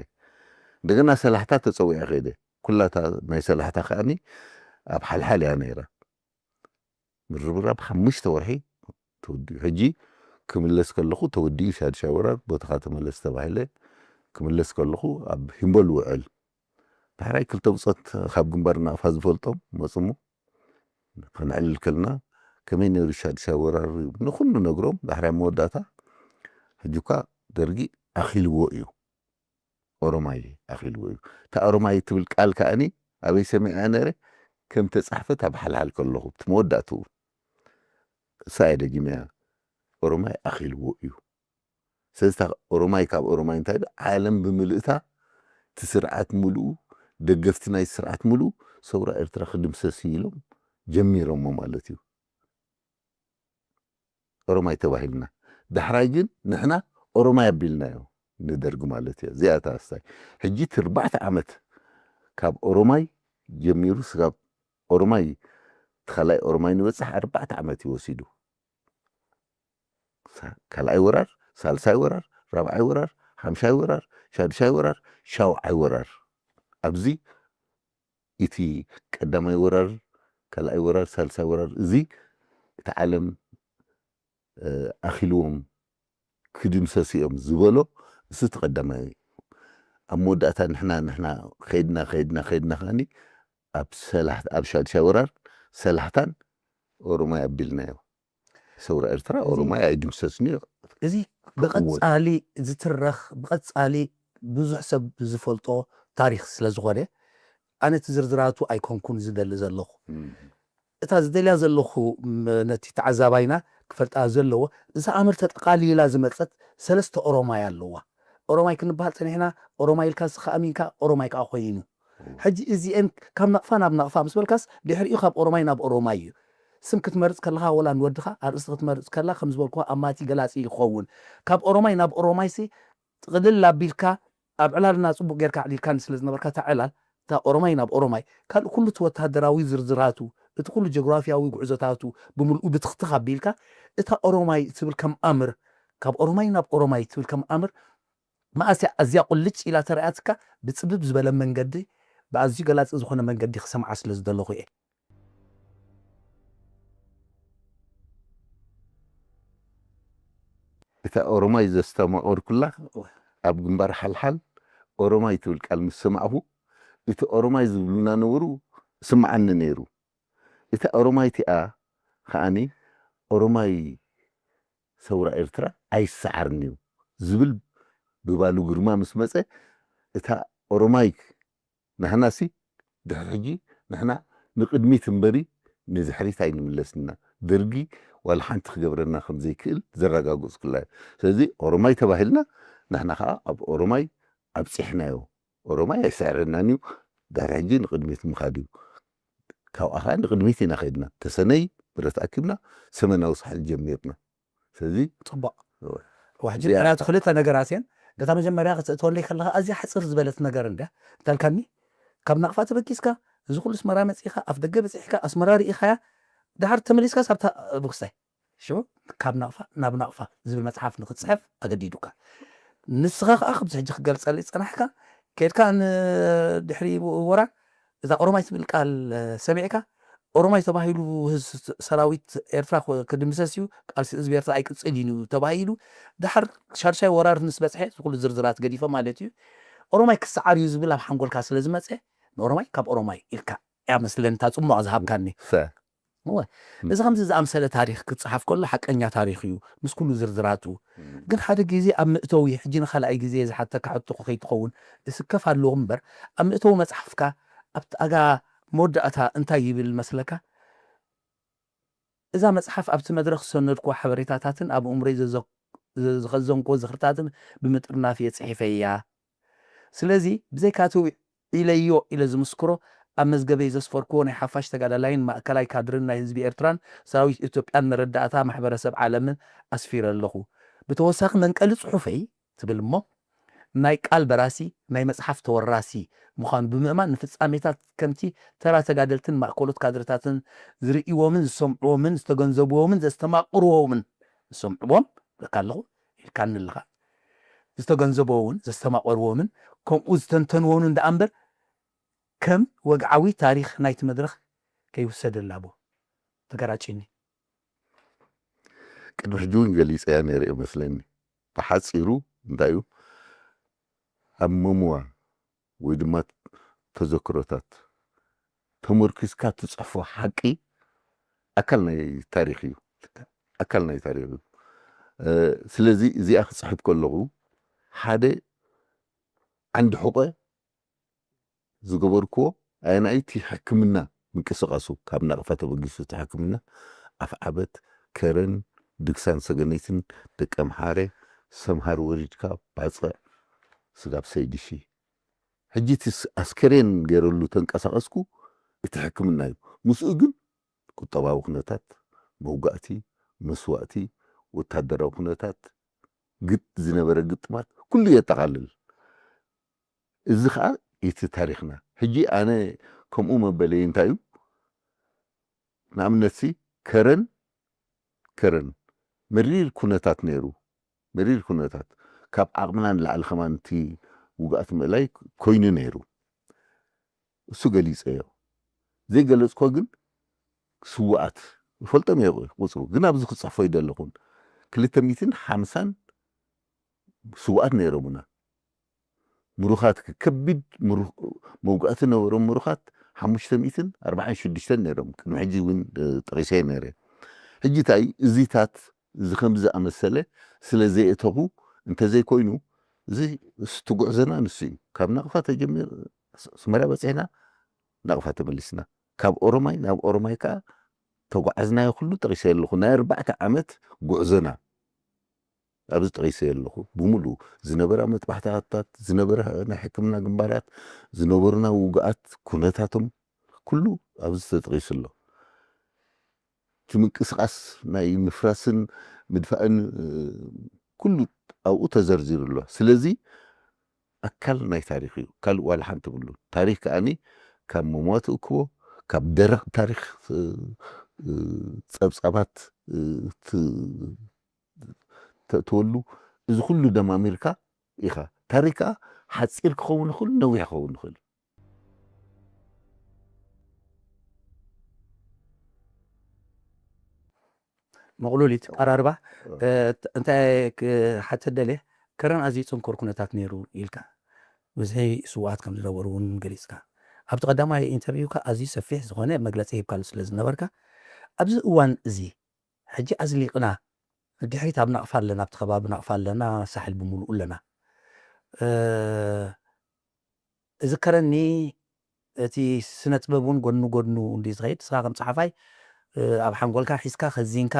እንደገና ሰላሕታ ተፀዊዐ ከይደ። ኩላታ ናይ ሰላሕታ ከኣኒ ኣብ ሓልሓል እያ ነይራ። ምርብራብ ሓሙሽተ ወርሒ ተወዲኡ። ሕጂ ክምለስ ከለኹ ተወዲኡ ሻድሻይ ወራር ቦታኻ ተመለስ ተባሂለ ክምለስ ከለኹ ኣብ ሂምቦል ውዕል ዳሕራይ ክልተ ብጾት ካብ ግንባር ናቕፋ ዝፈልጦም መጽሙ ከነዕልል ከልና ከመይ ነይሩ ሻድሻይ ወራር ንኹሉ ነግሮም ዳሕራይ መወዳእታ ሕጂ እኳ ደርጊ ኣኺልዎ እዩ። ኦሮማይ ኣኺልዎ እዩ። እታ ኦሮማይ ትብል ቃል ከኣኒ ኣበይ ሰሚዐያ ነይረ? ከም ተጻሕፈት ኣብ ሓልሓል ከለኹ እቲ መወዳእትኡ እሳ እየ ደጊመያ። ኦሮማይ ኣኺልዎ እዩ። ስለዚ እታ ኦሮማይ ካብ ኦሮማይ እንታይ ዶ ዓለም ብምልእታ እቲ ስርዓት ሙሉኡ ደገፍቲ ናይ ስርዓት ሙሉኡ ሰውራ ኤርትራ ክድምሰስ እዩ ኢሎም ጀሚሮሞ ማለት እዩ። ኦሮማይ ተባሂልና ዳሕራይ ግን ንሕና ኦሮማይ ኣቢልናዮ። ንደርግ ማለት እዩ። እዚኣ እታ ኣስታይ። ሕጂ እቲ ኣርባዕተ ዓመት ካብ ኦሮማይ ጀሚሩ ስጋብ ኦሮማይ፣ እቲ ካልኣይ ኦሮማይ ንበጽሕ ኣርባዕተ ዓመት እዩ ወሲዱ። ሳ-፣ ካልኣይ ወራር፣ ሳልሳይ ወራር፣ ራብዓይ ወራር፣ ሓምሻይ ወራር፣ ሻድሻይ ወራር፣ ሻውዓይ ወራር። ኣብዚ እቲ ቀዳማይ ወራር፣ ካልኣይ ወራር፣ ሳልሳይ ወራር፣ እዚ እቲ ዓለም፣ እ፣ ኣኺልዎም ክድምሰሱ እዮም ዝበሎ፣ እሱ እቲ ቀዳማይ እዩ። ኣብ መወዳእታ ንሕና፣ ንሕና ኸይድና፣ ኸይድና፣ ኸይድና ኸኣኒ ኣብ ሰላሕ-፣ ኣብ ሻድሻይ ወራር ሰላሕታን ኦሮማይ ኣቢልናዮ። ሰውራ ኤርትራ እዚ ኦሮማይ ኣይድምሰስን እዩ። እዚ ብቐጻሊ ዝትረኽ፣ ብቐጻሊ ብዙሕ ሰብ ዝፈልጦ ታሪኽ ስለ ዝኾነ፣ ኣነ እቲ ዝርዝራቱ ኣይኮንኩን ዝደሊ ዘለኹ። እም። እታ ዝደልያ ዘለኹ፣ ም-፣ ነቲ ተዓዛባይና ክፈልጣ ዘለዎ፣ እዛ ኣምር ተጠቓሊላ ዝመጸት ሰለስተ ኦሮማይ ኣለዋ። ኦሮማይ ክንበሃል ጸኒሕና፣ ኦሮማይ ኢልካ ንስኻ ኣሚንካ፣ ኦሮማይ ከኣ ኮይኑ። ሕጂ እዚኤን ካብ ናቕፋ ናብ ናቕፋ ምስ በልካስ፣ ድሕሪኡ ካብ ኦሮማይ ናብ ኦሮማይ እዩ። ስም ክትመርጽ ከለኻ፣ ወላ ንወድኻ ኣርእስቲ ክትመርጽ ከላ፣ ከም ዝበልኩኻ ኣማቲ ገላጺ ይኸውን። ካብ ኦሮማይ ናብ ኦሮማይሲ፣ ጥቕልል ኣቢልካ፣ ኣብ ዕላልና ጽቡቕ ጌርካ ኣዕሊልካኒ ስለ ዝነበርካ፣ እታ ዕላል፣ እታ ኦሮማይ ናብ ኦሮማይ፣ ካልእ ኩሉ እቲ ወተሃደራዊ ዝርዝራቱ፣ እቲ ኩሉ ጀግራፊያዊ ጉዕዞታቱ ብምልኡ ብትኽትኽ ኣቢልካ፣ እታ ኦሮማይ ትብል ከም ኣምር፣ ካብ ኦሮማይ ናብ ኦሮማይ ትብል ከም ኣምር፣ መኣስ እያ ኣዝያ ቁልጭ ኢላ ተራእያትካ፣ ብጽብብ ዝበለ መንገዲ፣ ብኣዝዩ ገላጺ ዝኾነ መንገዲ ክሰምዓ ስለ ዝደለኹ እየ። እታ ኦሮማይ ዘስተማቐርኩላ፣ እወ። ኣብ ግንባር ሓልሓል ኦሮማይ ትብል ቃል ምስ ሰማዕኹ፣ እቲ ኦሮማይ ዝብሉና ነበሩ፣ ስምዓኒ ነይሩ። እታ ኦሮማይ እቲኣ ከኣኒ፣ ኦሮማይ ሰውራ ኤርትራ ኣይሰዓርን እዩ ዝብል ብባሉ ግርማ ምስ መጸ፣ እታ ኦሮማይ ናህናሲ ድሕሪ ሕጂ ንሕና ንቕድሚት እምበሪ ንድሕሪት ኣይንምለስን ኢና። ደርጊ ዋላ ሓንቲ ክገብረና ከም ዘይክእል ዘረጋገጽኩላ እዩ። ስለዚ ኦሮማይ ተባሂልና ንሕና ከኣ ኣብ ኦሮማይ ኣብጺሕናዮ። ኦሮማይ ኣይስዕረናን እዩ። ድሕሪ ሕጂ ንቕድሚት ምኻድ እዩ። ካብኣ ከኣ ንቕድሚት ኢና ከይድና። ተሰነይ ብረት ኣኪብና ሰመናዊ ሳሕል ጀሚርና። ስለዚ ጽቡቕ። እወ። ዋሕጂ እዚኣ ምኽንያቱ ክልተ ነገራት እየን። እታ መጀመርያ ክትእትወለይ ከለኻ ኣዝያ ሕጽር ዝበለት ነገር እንድያ። እንታልካኒ? ካብ ናቕፋ ተበጊስካ፣ እዚ ኩሉ ኣስመራ መጺእካ፣ ኣፍ ደገ በጺሕካ፣ ኣስመራ ርኢኻያ፣ ደሓር ተመሊስካስ ኣብታ ብክስታይ። ሽዑ ካብ ናቕፋ ናብ ናቕፋ ዝብል መጽሓፍ ንኽትጽሕፍ ኣገዲዱካ። ንስኻ ከኣ ከምዚ ሕጂ ክገልጸለይ ዝጸናሕካ፣ ከይድካ ን-፣ ድሕሪ ወራር እዛ ኦሮማይ ትብል ቃል፣ እ፣ ሰሚዕካ፣ ኦሮማይ ተባሂሉ ህዝ-፣ ሰራዊት ኤርትራ ኮ-፣ ክድምሰስ እዩ፣ ቃልሲ ህዝቢ ኤርትራ ኣይቅጽል እዩ ተባሂሉ፣ ደሓር ሻድሻይ ወራር ምስ በጽሐ፣ እዚ ኩሉ ዝርዝራት ገዲፈ ማለት እዩ፣ ኦሮማይ ክሰዓር እዩ ዝብል ኣብ ሓንጎልካ ስለ ዝመጸ፣ ንኦሮማይ ካብ ኦሮማይ ኢልካ እያ መስለኒ እታ ጽሟቕ ዝሃብካኒ። ሰ-፣ እወ፣ እም። እዚ ከምዚ ዝኣምሰለ ታሪኽ ክጸሓፍ ከሎ ሓቀኛ ታሪኽ እዩ፣ ምስ ኩሉ ዝርዝራቱ። እም። ግን ሓደ ግዜ ኣብ መእተዊ፣ ሕጂ ንኻልኣይ ግዜ ዝሓተካ ሕቶ ከይትኸውን፣ እስከፍ ኣለኹ እምበር፣ ኣብ መእተዊ መጽሓፍካ፣ ኣብቲ ኣጋ መወዳእታ እንታይ ይብል መስለካ? እዛ መጽሓፍ ኣብቲ መድረኽ ዝሰነድኩዎ ሓበሬታታትን ኣብ ኣእምሮይ ዘዘ-፣ ዘ-፣ ዝኸዘንኩዎ ዝኽርታትን ብምጥርናፍ እየ ጽሒፈያ። ስለዚ፣ ብዘይካቲ ውዒለዮ ኢለ ዝምስክሮ፣ ኣብ መዝገበይ ዘስፈርኩዎ ናይ ሓፋሽ ተጋዳላይን ማእከላይ ካድርን ናይ ህዝቢ ኤርትራን ሰራዊት ኢትዮጵያን መረዳእታ ማሕበረሰብ ዓለምን ኣስፊረ ኣለኹ። ብተወሳኺ መንቀሊ ጽሑፈይ ትብል እሞ፣ ናይ ቃል በራሲ፣ ናይ መጽሓፍ ተወራሲ ምዃኑ ብምእማን፣ ንፍጻሜታት ከምቲ ተራ ተጋደልትን ማእከሎት ካድርታትን ዝርእይዎምን ዝሰምዕዎምን ዝተገንዘብዎምን ዘስተማቕርዎምን ዝሰምዕዎም፣ በቃ ኣለኹ ኢልካኒ ኣለኻ። ዝተገንዘብዎ እውን ዘስተማቐርዎ እውን ከምኡ ዝተንተንዎ እውን ደኣ እምበር፣ ከም ወግዓዊ ታሪኽ ናይቲ መድረኽ ከይውሰደላ ቦ ተገራጭኒ። ቅድሚ ሕጂ እውን ገሊጸያ ነይረ እየ መስለኒ። ብሓጺሩ እንታይ እዩ፣ ኣብ መምዋ ወይ ድማ ተዘክሮታት ተመርኪስካ ትጽሕፎ ሓቂ ኣካል ናይ ታሪኽ እዩ። ኣካል ናይ ታሪኽ እዩ። እ፣ ስለዚ እዚኣ ክጽሕፍ ከለኹ ሓደ ዓንዲ ሕቖ ዝገበርክዎ ኣየናይ እቲ ሕክምና ምንቅስቓሱ ካብ ናቕፋ ተበጊሱ እቲ ሕክምና ኣፍዓበት፣ ከረን፣ ድግሳን ሰገነይትን ደቀምሓረ፣ ሰምሃር ወሪድካ ባጽዕ ስጋብ ሰይድሺ። ሕጂ እቲ ስ-፣ ኣስከሬን ገይረሉ ተንቀሳቐስኩ እቲ ሕክምና እዩ። ምስኡ ግን ቁጠባዊ ኩነታት፣ መውጋእቲ፣ መስዋእቲ፣ ወታደራዊ ኩነታት፣ ግጥ ዝነበረ ግጥማት ኩሉ የጠቓልል። እዚ ኸዓ እቲ ታሪኽና። ሕጂ ኣነ ከምኡ መበለይ እንታይ እዩ? ንኣብነትሲ ከረን ከረን መሪር ኩነታት ነይሩ። መሪር ኩነታት፣ ካብ ዓቕምና ንላዕሊ ከማን እቲ ውግኣት ምእላይ ኮይኑ ነይሩ። እሱ ገሊጸዮ። ዘይገለጽኮ ግን ስውኣት እፈልጦም እየ ቁጽሩ፣ ግን ኣብዚ ክጽሕፎ ይደለኹን ክልተ ሚእትን ሓምሳን ስውኣት ነይሮምና። ምሩኻት ከቢድ ምሩ- መውጋእቲ ነበሮም ምሩኻት ሓሙሽተ ሚእትን ኣርባዓን ሽዱሽተን ነይሮም። ቅድሚ ሕጂ እውን ጠቂሰ ነይረ። ሕጂ እንታይ እዚታት እዚ ከምዚ ዝኣመሰለ ስለ ዘየእተኹ እንተዘይኮይኑ እዚ እቲ ጉዕዞና ንሱ እዩ። ካብ ናቕፋ ተጀሚር ኣስመራ በፂሕና ናቕፋ ተመሊስና። ካብ ኦሮማይ ናብ ኦሮማይ ከዓ ተጓዓዝናዮ ኩሉ ጠቂሰ ኣለኹ። ናይ ኣርባዕተ ዓመት ጉዕዞና ኣብዚ ጠቂሰ ኣለኹ። ብምሉኡ ዝነበራ መጥባሕትታት፣ ዝነበረ ናይ ሕክምና ግንባራት፣ ዝነበሩና ውግኣት ኩነታቶም ኩሉ ኣብዚ ተጠቂሱ ኣሎ። እቲ ምንቅስቃስ ናይ ምፍራስን ምድፋእን ኩሉ ኣብኡ ተዘርዚሩ ኣሎ። ስለዚ ኣካል ናይ ታሪኽ እዩ። ካልእ ዋላ ሓንቲ ብሉ። ታሪኽ ከኣኒ ካብ መሟት እክቦ ካብ ደረቕ ታሪኽ ጸብጻባት ተእትወሉ እዚ ኩሉ ደማሚርካ ኢኻ። ታሪኽ ከኣ ሓጺር ክኸውን ይኽእል፣ ነዊሕ ክኸውን ይኽእል። መቕሉሊት ኣራርባ እንታይ ክሓተት ደልየ፣ ከረን ኣዝዩ ጽንኩር ኩነታት ነይሩ ኢልካ፣ ብዝሒ ስውኣት ከም ዝነበሩ እውን ገሊጽካ። ኣብቲ ቀዳማይ ኢንተርቪውካ ኣዝዩ ሰፊሕ ዝኾነ መግለጺ ሂብካሉ ስለ ዝነበርካ፣ ኣብዚ እዋን እዚ ሕጂ ኣዝሊቕና ንድሕሪት ኣብ ናቕፋ ኣለና፣ ኣብቲ ከባቢ ናቕፋ ኣለና፣ ሳሕል ብምሉኡ ኣለና። እዚ ከረኒ እቲ ስነ ጥበብ እውን ጎድኑ ጎድኑ እንዲ ዝኸይድ ንስኻ ከም ፀሓፋይ ኣብ ሓንጎልካ ሒዝካ ከዚንካ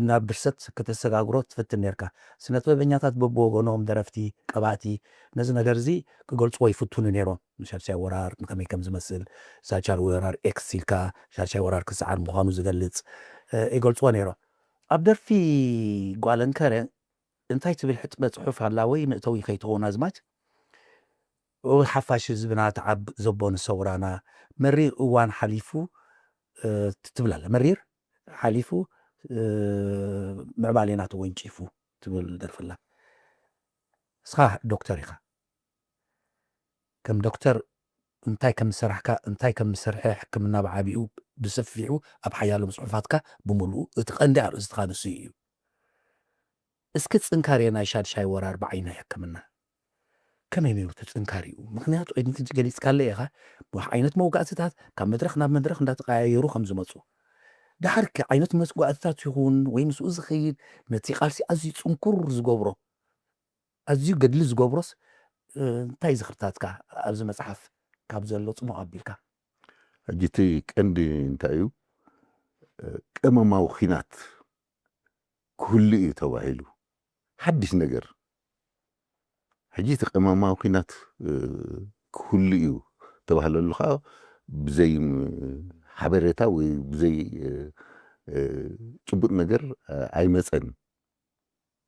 ናብ ድርሰት ከተሰጋግሮ ትፍትን ነርካ። ስነ ጥበበኛታት በብወገኖም ደረፍቲ፣ ቀባእቲ ነዚ ነገር እዚ ክገልፅዎ ይፍትኑ ነይሮም። ንሻድሻይ ወራር ንከመይ ከም ዝመስል፣ ሻድሻይ ወራር ኤክስ ኢልካ ሻድሻይ ወራር ክሰዓር ምዃኑ ዝገልፅ ይገልፅዎ ነይሮም። ኣብ ደርፊ ጓለንከረ እንታይ ትብል ሕጥበ ጽሑፍ ኣላ ወይ መእተዊ ከይትኸውን ኣዝማች ሓፋሽ ህዝብና ተዓብ ዘቦ ንሰውራና መሪር እዋን ሓሊፉ ትብል ኣላ። መሪር ሓሊፉ ምዕባሌና ተወንጪፉ ትብል ደርፊ ኣላ። ንስኻ ዶክተር ኢኻ። ከም ዶክተር እንታይ ከም ዝሰራሕካ፣ እንታይ ከም ዝሰርሐ ሕክምና ብዓቢኡ ብሰፊሑ ኣብ ሓያሎ ጽሑፋትካ ብምሉኡ እቲ ቀንዲ ኣርእስትኻ ንሱ እዩ። እስኪ ጽንካሬ ናይ ሻድሻይ ወራር ብዓይኒ ሕክምና ከመይ ነይሩ እቲ ጽንካሬኡ? ምኽንያቱ ቅድሚ ሕጂ ገሊጽካለይ ኢኻ፣ ብዙሕ ዓይነት መውጋእትታት ካብ መድረኽ ናብ መድረኽ እንዳተቐያየሩ ከም ዝመጹ። ድሓር ከ ዓይነት መስዋእትታት ይኹን ወይ ምስኡ ዝኸይድ ነቲ ቃልሲ ኣዝዩ ጽንኩር ዝገብሮ ኣዝዩ ገድሊ ዝገብሮስ እንታይ ዝኽርታትካ ኣብዚ መጽሓፍ ካብ ዘሎ ጽሙቕ ኣቢልካ? ሕጂ እቲ ቀንዲ እንታይ እዩ? ቀመማዊ ኺናት ክህሉ እዩ ተባሂሉ ሓድሽ ነገር። ሕጂ እቲ ቀመማዊ ኺናት ክህሉ እዩ ተባህለሉ ከዓ ብዘይ ሓበሬታ ወይ ብዘይ ጭቡጥ ነገር ኣይመፀን።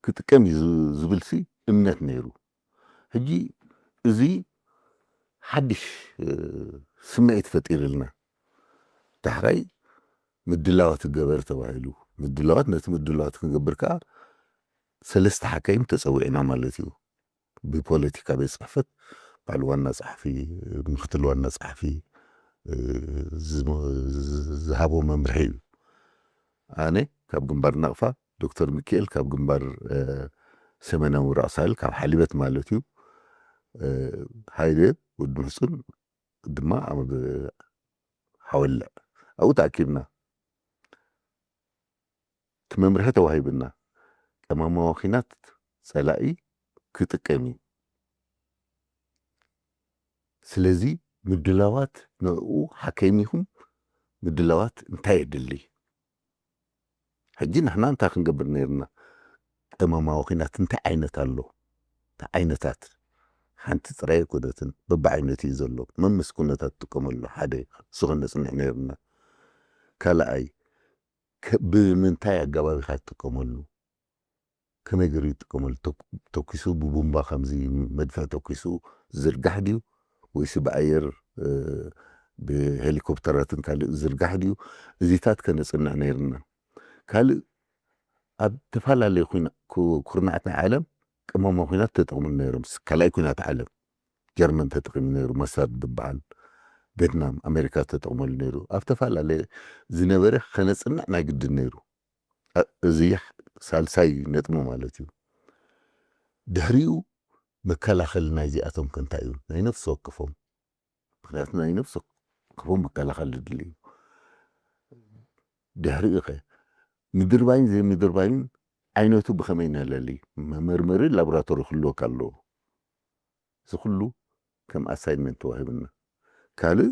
ክጥቀም እዩ ዝብልሲ እምነት ነይሩ። ሕጂ እዚ ሓድሽ ስምዒት ፈጢርልና። ዳሕራይ ምድላዋት ይገበር ተባሂሉ። ምድላዋት፣ ነቲ ምድላዋት ክንገብር ከዓ ሰለስተ ሓካይም ተፀዊዕና ማለት እዩ። ብፖለቲካ ቤት ፅሕፈት በዓል ዋና ፀሓፊ፣ ምክትል ዋና ፀሓፊ ዝሃቦ መምርሒ እዩ። ኣነ ካብ ግንባር ናቕፋ፣ ዶክተር ሚካኤል ካብ ግንባር ሰሜናዊ ምብራቕ ሳህል፣ ካብ ሓሊበት ማለት እዩ፣ ሃይለ ወዲ ምሕፁን ድማ ኣብ ሓወልዕ ኣብኡ ተኣኪብና። እቲ መምርሒ ተዋሂብና፣ ቀመማዊ ኺናት ፀላኢ ክጥቀም እዩ። ስለዚ ምድላዋት ንዕኡ ሓከይም ኢኹም፣ ምድላዋት እንታይ የድሊ? ሕጂ ንሕና እንታይ ክንገብር ነይርና? ቀመማዊ ኺናት እንታይ ዓይነት ኣሎ? እንታይ ዓይነታት? ሓንቲ ጥራይ ኣይኮነትን፣ በብዓይነቱ እዩ ዘሎ። መምስ ኩነታት ትጥቀመሉ ሓደ እሱ ከነፅንዕ ነይርና። ካልኣይ፣ ከ- ብምንታይ ኣገባብ ኢኻ ትጥቀመሉ? ከመይ ገይሩ ይጥቀመሉ? ተኩ- ተኩሱ ብቡምባ ከምዚ መድፍዕ ተኩሱ ዝርጋሕ ድዩ ወይስ ብኣየር እ፣ ብሄሊኮፕተራትን ካልእ ዝርጋሕ ድዩ? እዚታት ከነጽንዕ ነይርና። ካልእ ኣብ ተፈላለየ ኩና- ኩ- ኩርናዓት ናይ ዓለም ቅመማ ኩናት ተጠቕሙ ነይሮም። ስ- ካልኣይ ኩናት ዓለም ጀርመን ተጠቒሙ ነይሩ፣ መሳድ ዝበሃል ቬትናም ኣሜሪካ ተጠቕመሉ ነይሩ። ኣብ ተፈላለየ ዝነበረ ከነጽንዕ ናይ ግድን ነይሩ። እ፣ እዚ ሳልሳይ ነጥቢ ማለት እዩ። ድሕሪኡ መከላኸሊ ናይዚኣቶም ከ እንታይ እዩ? ናይ ነፍሲ ወከፎም። ምክንያቱ ናይ ነፍሲ ወከፎም መከላኸሊ ድል እዩ። ድሕሪኡ ኸ ምድርባይን ዘይምድርባይን ዓይነቱ ብኸመይ ነለሊ? መመርመሪ ላቦራቶሪ ክህልወካ ኣለዎ። እዚ ኩሉ ከም ኣሳይንመንት ተዋሂብና። ካልእ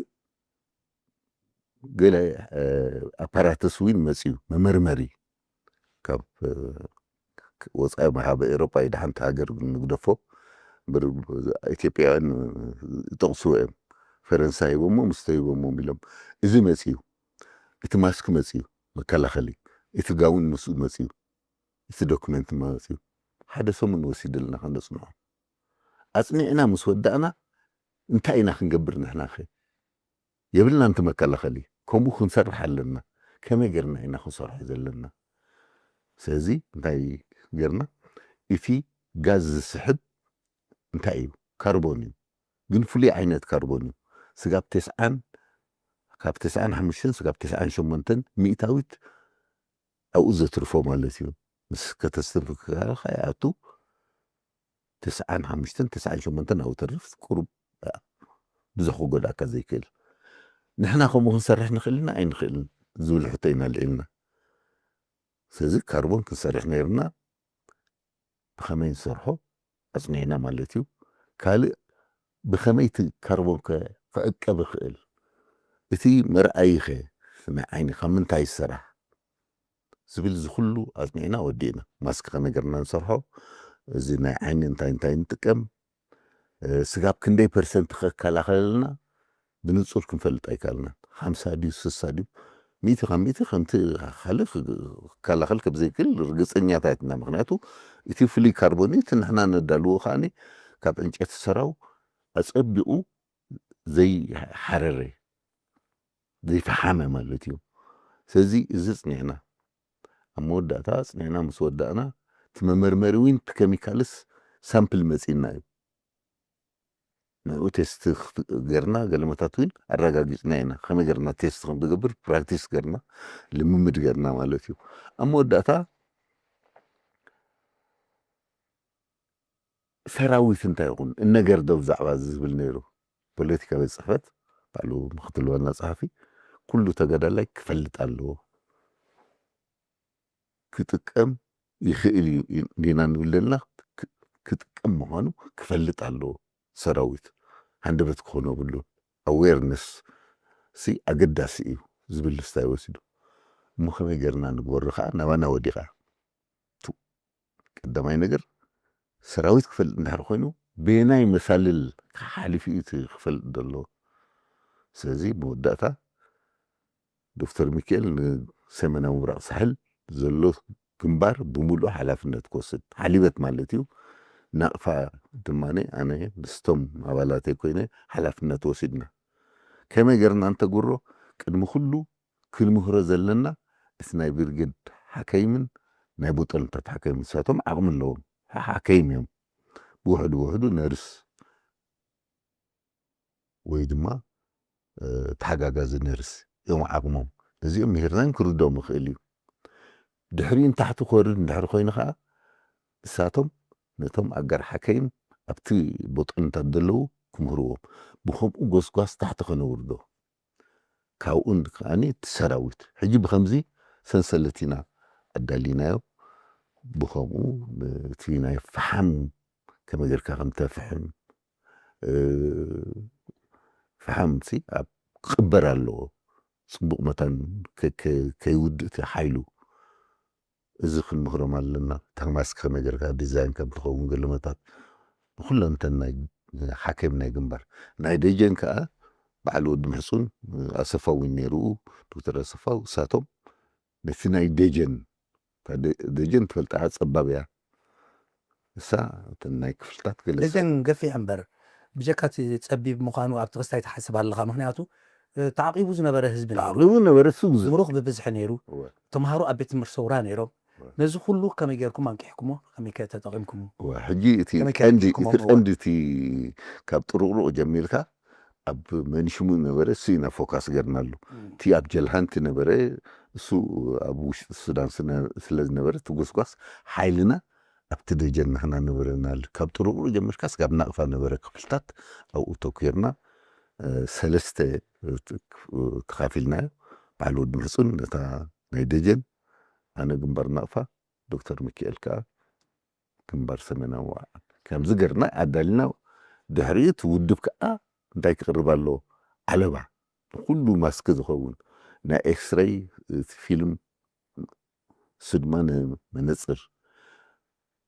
ገለ ኣፓራተስ እውን መፅዩ መመርመሪ ካብ ወፃኢ ማሕበ ኤሮጳ እዩ። ሓንቲ ሃገር ንግደፎ እምበር ኢትዮጵያውያን ይጠቕስዎ እዮም። ፈረንሳ ሂቦሞ፣ ምስተ ሂቦሞም ኢሎም። እዚ መፅዩ፣ እቲ ማስክ መፅዩ፣ መከላኸሊ፣ እቲ ጋውን ምስኡ መፅዩ፣ እቲ ዶክመንት መፅዩ። ሓደ ሰሙን ወሲድልና ከነፅንዖ። ኣፅኒዕና ምስ ወዳእና እንታይ ኢና ክንገብር ንሕና ኸ? የብልና፣ እንቲ መከላኸሊ። ከምኡ ክንሰርሕ ኣለና። ከመይ ጌርና ኢና ክንሰርሖ ዘለና? ስለዚ እንታይ ጌርና? እቲ ጋዝ ዝስሕብ እንታይ እዩ? ካርቦን እዩ። ግን ፍሉይ ዓይነት ካርቦን እዩ። ስጋብ ተስዓን ካብ ተስዓን ሓሙሽተን ስጋብ ተስዓን ሸሞንተን ሚእታዊት ኣብኡ ዘትርፎ ማለት እዩ። ምስ ከተስትንፍካ ይኣቱ። ተስዓን ሓሙሽተን ተስዓን ሸሞንተን ኣብኡ ተርፍ። ቁሩብ ብዙሕ ክጎድኣካ ዘይክእል። ንሕና ከምኡ ክንሰርሕ ንኽእል ኢና ኣይንኽእልን ዝብል ሕቶ ኢና ኣልዒልና። ስለዚ ካርቦን ክንሰርሕ ነይርና። ብኸመይ ንሰርሖ ኣጽኒዕና ማለት እዩ። ካልእ ብኸመይ እቲ ካርቦን ከ ክዕቀብ ይኽእል? እቲ መርኣይኸ ናይ ዓይኒ ካብ ምንታይ ይሰራሕ? ዝብል እዚ ኩሉ ኣጽኒዕና ወዲእና። ማስክ ከመይ ጌርና ንሰርሖ? እዚ ናይ ዓይኒ እንታይ እንታይ ንጥቀም? እ፣ ስጋብ ክንደይ ፐርሰንት ከከላኸለልና ብንጹር ክንፈልጥ ኣይከኣልናን። ሓምሳ ድዩ፣ ስሳ ድዩ፣ ሚእቲ ካብ ሚእቲ ከምቲ ካልእ ክከላኸል ከም ዘይክእል ርግጸኛታት ኢና። ምኽንያቱ እቲ ፍሉይ ካርቦን እዩ፣ እቲ ንሕና ነዳልዎ ከኣኒ ካብ ዕንጨይቲ ሰራው ኣጸቢቑ ዘይሓረረ፣ ዘይፈሓመ ማለት እዩ። ስለዚ እዚ ጽኒዕና፣ ኣብ መወዳእታ ጽኒዕና ምስ ወዳእና፣ እቲ መመርመሪ እውን እቲ ኬሚካልስ ሳምፕል መጺእና እዩ። ንዕኡ ቴስት ክት- ጌርና ገለመታት እውን ኣረጋጊጽና ኢና። ከመይ ጌርና ቴስት ከም ዝገብር ፕራክቲስ ጌርና፣ ልምምድ ጌርና ማለት እዩ። ኣብ መወዳእታ ሰራዊት እንታይ ይኹን እነገር ዶ ብዛዕባ እዚ ዝብል ነይሩ። ፖለቲካ ቤት ጽሕፈት ባዕሉ ምክትል ዋና ጸሓፊ ኩሉ ተጋዳላይ ክፈልጥ ኣለዎ። ክጥቀም ይኽእል እዩ ዲና ንብል ዘለና፣ ክ- ክጥቀም ምዃኑ ክፈልጥ ኣለዎ። ሰራዊት ሃንደበት ክኾኖ የብሉን። ኣዌርነስ ሲ ኣገዳሲ እዩ ዝብል ስታይ ወሲዱ። እሞ ከመይ ጌርና ንግበሮ ከዓ ናባና ወዲቓ። ቱ- ቀዳማይ ነገር ሰራዊት ክፈልጥ እንድሕር ኮይኑ በየናይ መሳልል ሓሊፉ እዩ እቲ ክፈልጥ ዘለዎ። ስለዚ መወዳእታ ዶክተር ሚካኤል ንሰሜናዊ ምብራቕ ሳሕል ዘሎ ግንባር ብምሉእ ሓላፍነት ክወስድ፣ ሓሊበት ማለት እዩ። ናቕፋ ድማ ኣነ ምስቶም ኣባላተይ ኮይነ ሓላፍነት ወሲድና። ከመይ ጌርና እንተጉሮ ቅድሚ ኩሉ ክንምህሮ ዘለና እቲ ናይ ብርጌድ ሓከይምን ናይ ቦጠልንታት ሓከይምን ንሳቶም ዓቕሚ ኣለዎም። ሓ- ሓከይም እዮም። ብውሕዱ ብውሕዱ ነርስ ወይ ድማ እ፣ ተሓጋጋዚ ነርስ እዮም ዓቕሞም። ነዚኦም ምሂርናዮም ክርድኦም ይኽእል እዩ። ድሕሪኡ ንታሕቲ ክወርድ እንድሕር ኮይኑ ከዓ ንሳቶም ነቶም ኣጋር ሓከይም ኣብቲ ቦጠንታት ዘለዉ ክምህርዎም። ብኸምኡ ጎስጓስ ታሕቲ ከነውርዶ። ካብኡ ከዓኒ እቲ ሰራዊት ሕጂ ብኸምዚ ሰንሰለት ኢና ኣዳሊናዮ። ብኸምኡ እቲ ናይ ፈሓም ከመይ ጌርካ ከም ተፍሕም፣ እ፣ ፈሓም ሲ ኣብ ክቕበር ኣለዎ። ጽቡቕ መታን ከ- ከ- ከይውድእ እቲ ሓይሉ። እዚ ክንምህሮም ኣለና። እታ ማስክ ከመይ ጌርካ ዲዛይን ከም ትኸውን ገለመታት ንኹለንተን ናይ ሓኪም ናይ ግንባር። ናይ ደጀን ከኣ በዓል ወዲ ምሕጹን ኣሰፋ እውን ነይሩ፣ ዶክተር ኣሰፋ እሳቶም ነቲ ናይ ደጀን፣ እታ ደ- ደጀን ትፈልጣ ጸባብ እያ። እሳ እተን ናይ ክፍልታት ገለ ሰብ ደጀን ገፊሕ እምበር፣ ብጀካ እቲ ጸቢብ ምዃኑ ኣብቲ ክስታይ ትሓስብ ኣለኻ። ምኽንያቱ እ፣ ተዓቂቡ ዝነበረ ህዝቢ ነይሩ። ተዓቂቡ ነበረ፣ እሱ ግዙፍ። ምሩኽ ብብዝሒ ነይሩ። እወ። ተምሃሮ ኣብ ቤት ትምህርቲ ሰውራ ነይሮም። እወ። ነዚ ኩሉ ከመይ ጌርኩም ኣንቂሕኩሞ? ከመይ ከ ተጠቒምኩሞ? እወ፣ ሕጂ እቲ ከመይ ከ ቀንዲ ኣንቂሕኩሞ? እቲ ቀንዲ እቲ ካብ ጥሩቕሩቕ ጀሚርካ ኣብ መንሽሙ ነበረ፣ እሱ ኢና ፎካስ ገርናሉ። እም። እቲ ኣብ ጀልሃንቲ ነበረ፣ እሱ ኣብ ውሽጢ ሱዳን ስነ- ስለ ዝነበረ እቲ ጎስጓስ ሓይልና ኣብቲ ደጀን ንሕና ነበረናሉ። ካብ ጥሩቕሩቕ ጀሚርካ ስጋብ ናቕፋ ነበረ ክፍልታት ኣብኡ ተኲርና፣ እ፣ ሰለስተ እ፣ ት- እ፣ ተኻፊልናዮ። በዓል ወዲ ምሕጹን ነታ ናይ ደጀን፣ ኣነ ግንባር ናቕፋ፣ ዶክተር ሚካኤል ከኣ ግንባር ሰሜናዊ ዋዕላ። ከምዚ ገርና ኣዳሊና፣ ድሕሪኡ እቲ ውድብ ከኣ እንታይ ክቕርብ ኣለዎ? ዓለባ፣ ንኹሉ ማስክ ዝኸውን ናይ ኤክስሬይ፣ እቲ ፊልም፣ እሱ ድማ ንመነጽር።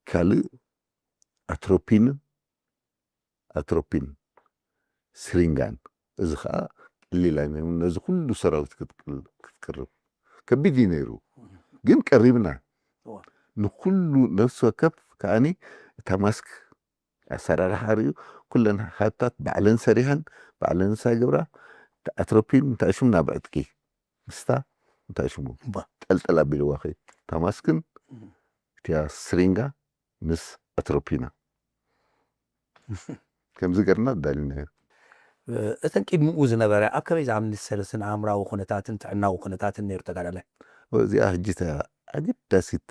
ካልእ ኣትሮፒን፣ ኣትሮፒን፣ ስሪንጋን። እዚ ኸኣ ቀሊል ኣይነበረን፣ ነዚ ኩሉ ሰራዊት ክትቅል- ክትቅርብ ከቢድ እዩ ነይሩ። ግን ቀሪብና። እዋ። ንኹሉ ነፍሲ ወከፍ ከኣኒ እታ ማስክ ኣሰራርሓ ርእዩ፣ ኩለን ሃብታት ባዕለን ሰሪሐን፣ ባዕለን ሳይ ገብራ፣ ኣትሮፒን እንታይ ሽሙ ናብ ዕጥቂ፣ ምስታ እንታይ ሽሙ እባ። ጠልጠል ኣቢልዋ ኸይ፣ እታ ማስክን እም። እቲያ ስሪንጋ ምስ ኣትሮፒና። ከምዚ ገርና ኣዳሊናዮ። እተን ቅድሚኡ ዝነበረ ኣብ ከመይ ዝኣምሰለ ስነ ኣእምራዊ ኩነታትን ጥዕናዊ ኩነታትን ነይሩ ተጋዳላይ? እዚኣ ሕጂ እታ ኣገዳሲት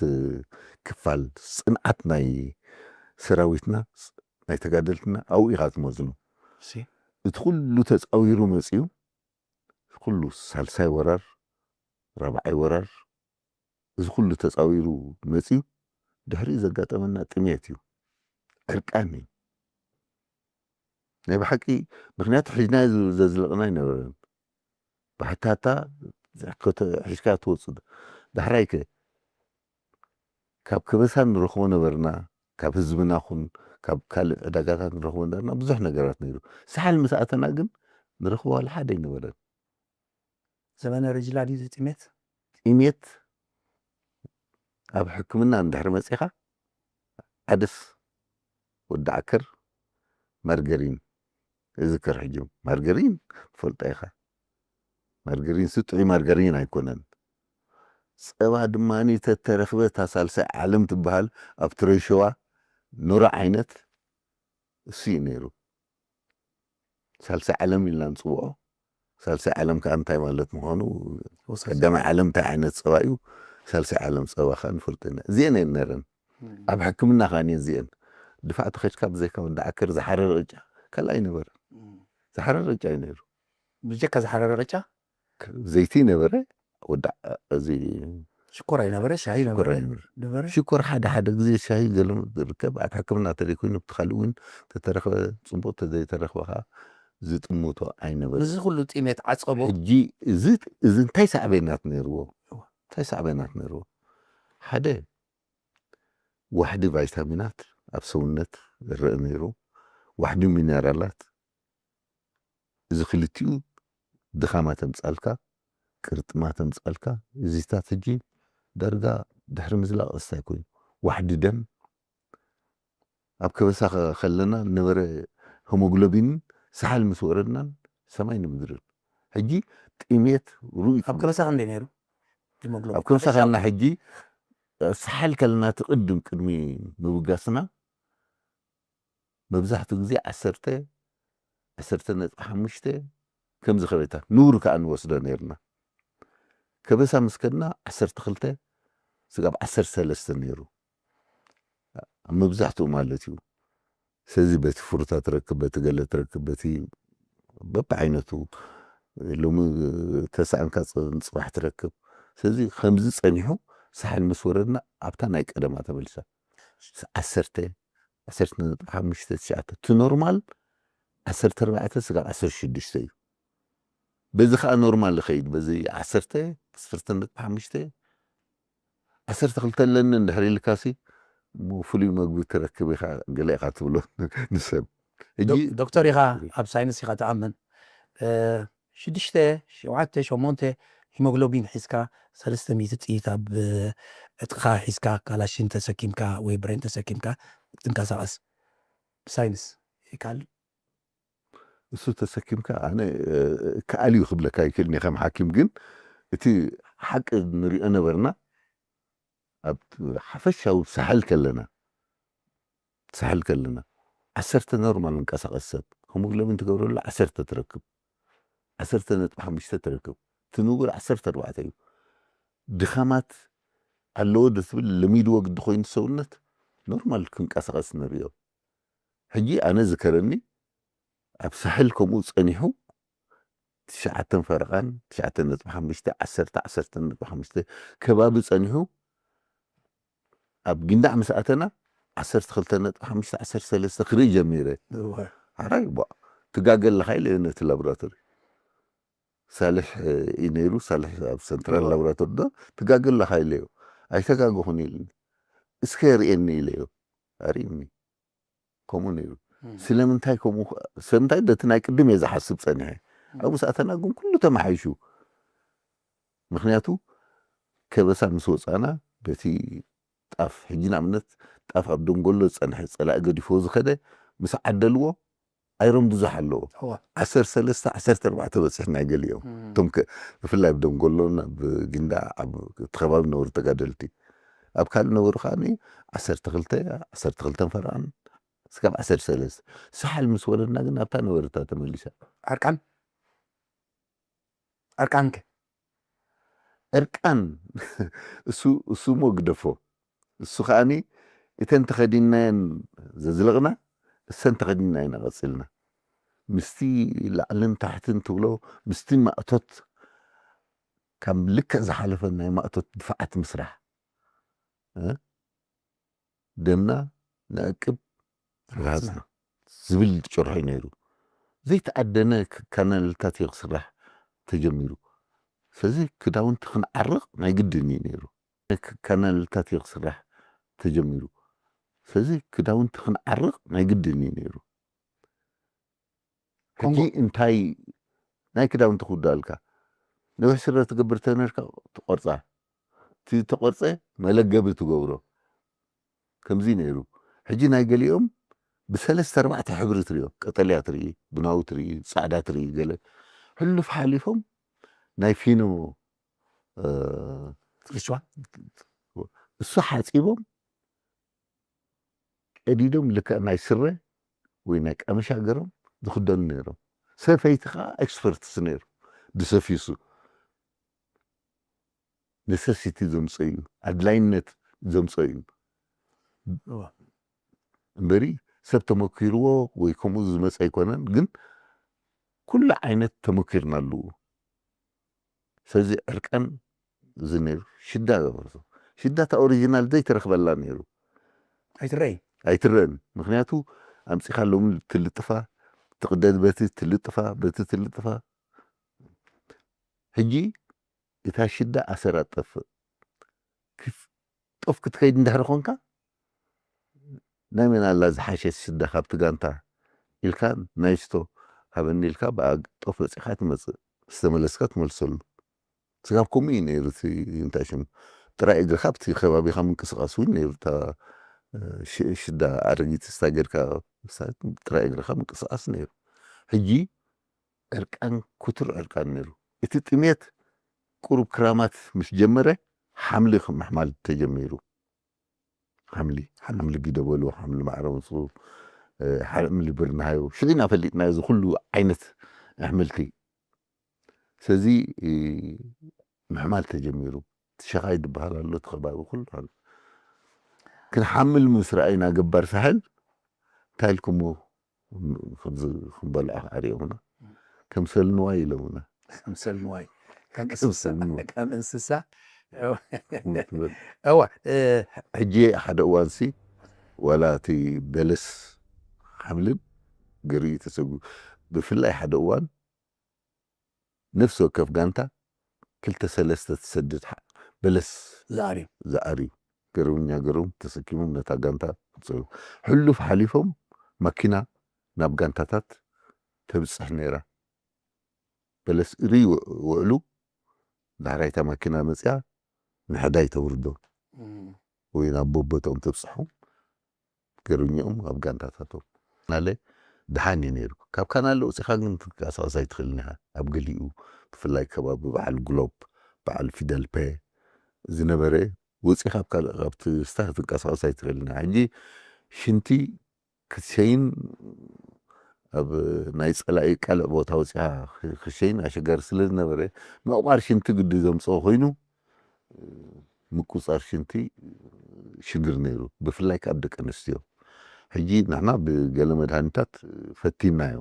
ክፋል ጽንዓት ናይ ሰራዊትና፣ ናይ ተጋደልትና ኣብኡ ኢኻ ትመዝኖ። እሺ። እቲ ኩሉ ተጻዊሩ መጺኡ፣ ኩሉ ሳልሳይ ወራር፣ ራብዓይ ወራር፣ እዚ ኩሉ ተጻዊሩ መጺኡ፣ ድሕሪኡ ዘጋጠመና ጥሜት እዩ። ዕርቃን እዩ። ናይ ብሓቂ፣ ምኽንያቱ ሒዝና ዘዝለቕና ኣይነበረን። ብሓታታ ከተ- ሒዝካ ትወጽእ። ዳሕራይ ከ ካብ ከበሳ ንረኽቦ ነበርና፣ ካብ ህዝብና ኹን ካብ ካልእ ዕዳጋታት ንረኽቦ ነበርና፣ ብዙሕ ነገራት ነይሩ። ሳሕል ምስ ኣተና ግን ንረኽቦ ዋላ ሓደ ኣይነበረን። ዘመነ ርጅላ ድዩ እዚ ጥሜት? ጥሜት ኣብ ሕክምና እንድሕር መጺኻ፣ ዓደስ፣ ወዲ ዓከር፣ ማርገሪን እዝክር። ሕጂ ማርገሪን ትፈልጦ ኢኻ። ማርገሪን ሱ ጥዑይ ማርገሪን ኣይኮነን። ጸባ ድማ ተተረኽበ እታ ሳልሳይ ዓለም ትበሃል ኣብ ትረሸዋ ኑራ ዓይነት እሱ እዩ ነይሩ። ሳልሳይ ዓለም ኢልና ንጽውዖ። ሳልሳይ ዓለም ከኣ እንታይ ማለት ምዃኑ፣ ወሳሲ። ቀዳማይ ዓለም እንታይ ዓይነት ጸባ እዩ፣ ሳልሳይ ዓለም ጸባ ከኣ ንፈልጦ ኢና። እዚአን እየን ነረን። እም። ኣብ ሕክምና ከኣ እየን እዚአን። ድፋዕ ተኸድካ ብዘይካ ወዲ ዓከር ዝሓረረ ቅጫ ካልእ ኣይነበረ። እም። ዝሓረረ ቅጫ እዩ ነይሩ። ብጀካ ዝሓረረ ቅጫ? ዘይቲ ነበረ፣ ወዲ ዓ- እዚ ሽኮር ኣይነበረ፣ ሻሂ ሽኮር ነበረ። ኣይነበረ። ነበረ? ሽኮር ሓደ ሓደ ግዜ ሻሂ ገለ ዝርከብ ኣብ ሕክምና ተደይኮይኑ ብቲ ካልእ እውን ተተረኽበ ጽቡቕ፣ ተዘይተረኽበ ከኣ ዝጥምቶ ኣይነበረ። ነዚ ኩሉ ጥሜት ዓጸቦ? ሕጂ እዚ እዚ እንታይ ሳዕቤናት ነይርዎ? እንታይ ሳዕቤናት ነይርዎ? ሓደ ዋሕዲ ቫይታሚናት ኣብ ሰውነት ዝረአ ነይሩ፣ ዋሕዲ ሚነራላት። እዚ ክልቲኡ ድኻማ ተምጻልካ፣ ቅርጥማ ተምጻልካ፣ እዚታት ሕጂ ዳርጋ ድሕሪ ምዝላቕ እስታይ ኮይኑ። ዋሕዲ ደም፣ ኣብ ከበሳ ከ- ከለና ነበረ ሄሞግሎቢን ሳሕል ምስ ወረድናን ሰማይ ንምድርን። ሕጂ ጥሜት ርኡይ ኣብ ከበሳ ክንደይ ነይሩ? ሂሞግሎቢን? ኣብ ከበሳ ከለና ሕጂ ሳሕል ከለና ትቕድም ቅድሚ ምብጋስና መብዛሕትኡ ግዜ ዓሰርተ፣ ዓሰርተ ነጥቢ ሓሙሽተ ከምዚ ከበታ ንቡር ከኣ ንወስዶ ነይርና። ከበሳ ምስ ከድና ዓሰርተ ክልተ ስጋብ ዓሰርተ ሰለስተ ነይሩ። ኣብ መብዛሕትኡ ማለት እዩ። ስለዚ በቲ ፍሩታ ትረክብ፣ በቲ ገለ ትረክብ፣ በቲ በብዓይነቱ ሎሚ ተሳእንካ ጽ- ጽባሕ ትረክብ። ስለዚ ከምዚ ጸኒሑ ሳሕል ምስ ወረድና ኣብታ ናይ ቀደማ ተመልሳ። ዓሰርተ፣ ዓሰርተ ነጥቢ ሓሙሽተ ትሽዓተ። እቲ ኖርማል ዓሰርተ ኣርባዕተ ስጋብ ዓሰርተ ሽዱሽተ እዩ። በዚ ከኣ ኖርማል ይኸይድ። በዚ ዓሰርተ፣ ዓሰርተ ነጥቢ ሓሙሽተ፣ ዓሰርተ ክልተ ኣለኒ እንድሕር ኢልካሲ፣ እሞ ፍሉይ መግቢ ትረክብ ኢኻ፣ ገለ ኢኻ ትብሎ ንሰብ። ሕጂ ዶ- ዶክተር ኢኻ፣ ኣብ ሳይንስ ኢኻ ትኣምን። እ፣ ሽዱሽተ፣ ሸውዓተ፣ ሸሞንተ ሂሞግሎቢን ሒዝካ፣ ሰለስተ ሚእቲ ጥይት ኣብ ዕጥቕኻ ሒዝካ፣ ካላሽን ተሰኪምካ ወይ ብሬን ተሰኪምካ፣ ትንቀሳቐስ ብሳይንስ ይካል እሱ ተሰኪምካ ኣነ ከኣል እዩ ክብለካ ይክእል እየ ከም ሓኪም፣ ግን እቲ ሓቂ ንሪኦ ነበርና ኣብ ሓፈሻዊ ሳሕል ከለና ሳሕል ከለና ዓሰርተ ኖርማል እንቀሳቐስ ሰብ ሄሞግሎቢን ትገብረሉ ዓሰርተ ትረክብ፣ ዓሰርተ ነጥቢ ሓሙሽተ ትረክብ። እቲ ንቡር ዓሰርተ ኣርባዕተ እዩ። ድኻማት ኣለዎ ዶ ትብል ለሚድዎ ግዲ ኮይኑ ሰውነት ኖርማል ክንቀሳቐስ ንሪኦ። ሕጂ ኣነ ዝከረኒ ኣብ ሳሕል ከምኡ ጸኒሑ ትሽዓተን ፈረቓን ትሽዓተ ነጥቢ ሓሙሽተ ዓሰርተ ዓሰርተ ነጥቢ ሓሙሽተ ከባቢ ጸኒሑ ኣብ ጊንዳዕ ምስ ኣተና ዓሰርተ ክልተ ነጥቢ ሓሙሽተ ዓሰርተ ሰለስተ ክርኢ ጀሚረ። ሓራይ ቧ ትጋገ ኣለኻ ኢለ ነቲ ላቦራቶሪ ሳልሕ እዩ ነይሩ። ሳልሕ ኣብ ሰንትራል ላቦራቶሪ ዶ ትጋገ ኣለኻ ኢለዮ። ኣይተጋገኹን ኢልኒ። እስከ የርእየኒ ኢለዮ። ኣርእዩኒ። ከምኡ ነይሩ። ስለምንታይ ከምኡ ስለምንታይ ደቲ ናይ ቅድም እየ ዝሓስብ ጸኒሐ። ኣብኡ ሰኣተና ግን ኩሉ ተመሓይሹ። ምክንያቱ ከበሳ ምስ ወፃና በቲ ጣፍ ሕጂ ንኣብነት ጣፍ ኣብ ደንጎሎ ዝፀንሐ ፀላኢ ገዲፎ ዝኸደ ምስ ዓደልዎ ኣይሮም ብዙሕ ኣለዎ። ዓሰርተ ሰለስተ ዓሰርተ ኣርባዕተ በፂሕና ገሊኦም እቶም ብፍላይ ኣብ ደንጎሎን ኣብ ጊንዳ ኣብ ተኸባቢ ነበሩ ተጋደልቲ ኣብ ካልእ ነበሩ ከዓ ዓሰርተ ክልተ ዓሰርተ ክልተን ፈረቓን ስጋብ ዓሰርተ ሰለስተ ሳሕል ምስ ወረድና ግን ኣብታ ነበረታ ተመሊሳ። ዕርቃን ዕርቃንከ ዕርቃን እሱ እሱ ሞ ግደፎ እሱ ከዓኒ እተን ተኸዲናየን ዘዝለቕና እሰን ተኸዲናየን ኣቐፅልና ምስቲ ላዕልን ታሕትን ትብሎ ምስቲ ማእቶት ካብ ልክዕ ዝሓለፈ ናይ ማእቶት ድፋዓት ምስራሕ ደምና ነዕቅብ ርሃፅና ዝብል ጭርሖ እዩ ነይሩ። ዘይተኣደነ ካናልታት እዩ ክስራሕ ተጀሚሩ። ስለዚ ክዳውንቲ ክንዓርቕ ናይ ግድን እዩ ነይሩ። ካናልታት እዩ ክስራሕ ተጀሚሩ። ስለዚ ክዳውንቲ ክንዓርቕ ናይ ግድን እዩ ነይሩ። ሕጂ እንታይ ናይ ክዳውንቲ ክውዳልካ ነዊሕ ስረ ትገብር ተነርካ ትቆርፃ እቲ ተቆርፀ መለገቢ ትገብሮ ከምዚ ነይሩ። ሕጂ ናይ ገሊኦም ብሰለስተ ኣርባዕተ ሕብሪ ትሪኦ፣ ቀጠልያ ትርኢ፣ ቡናዊ ትርኢ፣ ፃዕዳ ትርኢ፣ ገለ ሕሉፍ ሓሊፎም ናይ ፊኖ ርሽዋ እሱ ሓፂቦም ቀዲዶም ልክዕ ናይ ስረ ወይ ናይ ቀመሻ ገሮም ዝኽደኑ ነይሮም። ሰፈይቲ ከዓ ኤክስፐርትስ ነይሩ ብሰፊሱ ነሰሲቲ ዘምፀ እዩ ኣድላይነት ዘምፀ እዩ እምበሪ ሰብ ተመኪርዎ ወይ ከምኡ ዝመፀ ኣይኮነን ግን ኩሉ ዓይነት ተመኪርና ኣለዎ ስለዚ ዕርቃን እዚ ነይሩ ሽዳ ገበርቶ ሽዳ እታ ኦሪጂናል ዘይተረክበላ ነይሩ ኣይትረይ ኣይትረን ምክንያቱ ኣምፂካ ሎሚ ትልጥፋ ትቅደድ በቲ ትልጥፋ በቲ ትልጥፋ ሕጂ እታ ሽዳ ኣሰር ኣጠፍእ ጦፍ ክትከይድ እንድሕር ኮንካ ናይ መን ኣላ ዝሓሸት ሽዳ ካብቲ ጋንታ ኢልካ ናይ ስቶ ሃበኒ ኢልካ ብኣ ጦፍ በፂኻ ትመፅእ ዝተመለስካ ትመልሰሉ ስጋብ ከምኡ እዩ ነይሩ እንታይ ሽሙ ጥራይ እግርካ ኣብቲ ከባቢካ ምንቅስቃስ እውን ነይሩ ሽዳ ኣረጊት ስታ ጌርካ ጥራይ እግርካ ምንቅስቃስ ነይሩ ሕጂ ዕርቃን ኩቱር ዕርቃን ነይሩ እቲ ጥሜት ቁሩብ ክራማት ምስ ጀመረ ሓምሊ ምሕማል ተጀሚሩ ሓምሊ ሓምሊ ግደበሉ ሓምሊ ማዕረ ምስ ሓምሊ ብርናሃዩ ሽዒና ፈሊጥናዮ እዚ ኩሉ ዓይነት ኣሕምልቲ ስለዚ ምሕማል ተጀሚሩ ትሸኻይ ዝበሃል ኣሎ እቲ ከባቢ ኩሉ ኣሎ ክንሓምል ምስ ረኣይና ገባር ሳሕል እንታይ ኢልኩሞ ክንበልዖ ክዓርዮምና ከምሰል ንዋይ ኢሎምና ከምሰል ንዋይ ከም እንስሳ እዋ ሕጂ ሓደ እዋንሲ ዋላ እቲ በለስ ሓምልን ገርኡ ተሰጉ ብፍላይ ሓደ እዋን ነፍሲ ወከፍ ጋንታ ክልተ ሰለስተ ትሰድድ በለስ ዝኣርዩ ዝኣርዩ ገረውኛ ገረውም ተሰኪሞም ነታ ጋንታ ክፀዩ ሕሉፍ ሓሊፎም ማኪና ናብ ጋንታታት ተብፅሕ ነይራ በለስ እሪ ውዕሉ ዳሕራይታ ማኪና መፅያ ንሕዳይ ተውርዶ ወይ ናብ ቦቦቶም ተብፅሖም ነይሩ እኒኦም ኣብ ጋንታታቶም። ካናለ ደሓን እዩ ነይሩ። ካብ ካናለ ወፂኻ ግን ትንቀሳቐስ ኣይትኽእልን ኢኻ። ኣብ ገሊኡ ብፍላይ ከባቢ በዓል ግሎብ፣ በዓል ፊደል ፔ ዝነበረ ወፂኻ ኣብ ካልእ ካብቲ ስታ ትንቀሳቐስ ኣይትኽእልን ኢኻ። ሕጂ ሽንቲ ክትሸይን ኣብ ናይ ጸላኢ ቀልዕ ቦታ ወፂኻ ክሸይን ኣሸጋሪ ስለ ዝነበረ ምቕባር ሽንቲ ግዲ ዘምፅኦ ኮይኑ ምቁፃር ሽንቲ ሽግር ነይሩ፣ ብፍላይ ካብ ደቂ ኣንስትዮ። ሕጂ ንሕና ብገለ መድሃኒታት ፈቲናዮ፣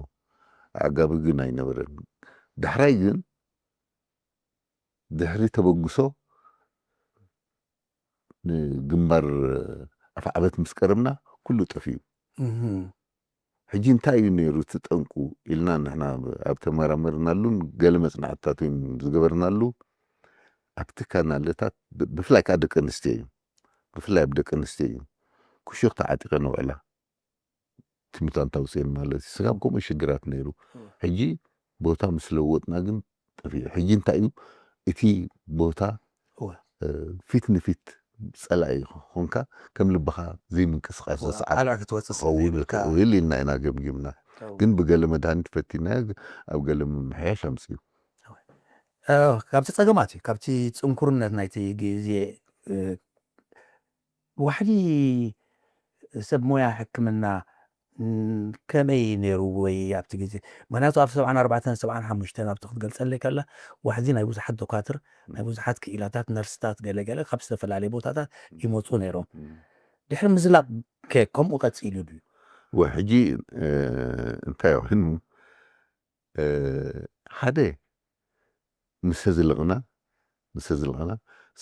ኣጋቢ ግን ኣይነበረን። ዳሕራይ ግን ድሕሪ ተበግሶ ንግንባር ኣፍዓበት ምስ ቀረብና ኩሉ ጠፊኡ። ሕጂ እንታይ እዩ ነይሩ እቲ ጠንቁ ኢልና ንሕና ኣብ ተመራመርናሉን ገለ መጽናዕትታት እውን ዝገበርናሉ ኣብቲ ካናለታት ብፍላይ ከዓ ደቂ ኣንስትዮ እዩ፣ ብፍላይ ኣብ ደቂ ኣንስትዮ እዩ። ክሹኽ ተዓጢቐ ነውዕላ ትምህርታ እንታውፅኤን ማለት እዩ። ስጋብ ከምኡ ሽግራት ነይሩ። ሕጂ ቦታ ምስ ለወጥና ግን ጠፊኡ። ሕጂ እንታይ እዩ እቲ ቦታ ፊት ንፊት ጸላኢ ኾንካ ከም ልብኻ ዘይምንቅስቃስ ሰዓት ክትወፅእ ክኸውን ይኽእል ኢልና ኢና ገምጊምና። ግን ብገለ መድሃኒት ፈቲናዮ፣ ኣብ ገለ ምምሕያሽ ኣምፅኡ። ካብቲ ፀገማት እዩ፣ ካብቲ ፅንኩርነት ናይቲ ግዜ ዋሕዲ ሰብ ሞያ ሕክምና ከመይ ነይሩ ወይ ኣብቲ ግዜ? ምክንያቱ ኣብ ሰብዓን ኣርባዕተን ሰብዓን ሓሙሽተን ኣብቲ ክትገልፀለይ ከላ ዋሕዚ ናይ ብዙሓት ዶካትር፣ ናይ ብዙሓት ክኢላታት፣ ነርስታት፣ ገለገለ ካብ ዝተፈላለዩ ቦታታት ይመፁ ነይሮም። ድሕሪ ምዝላቕ ከ ከምኡ ቀፂሉ ድዩ? ወሕጂ እንታይ ኮይኑ ሓደ ምሰ ዝለቕና ምሰ ዝለቕና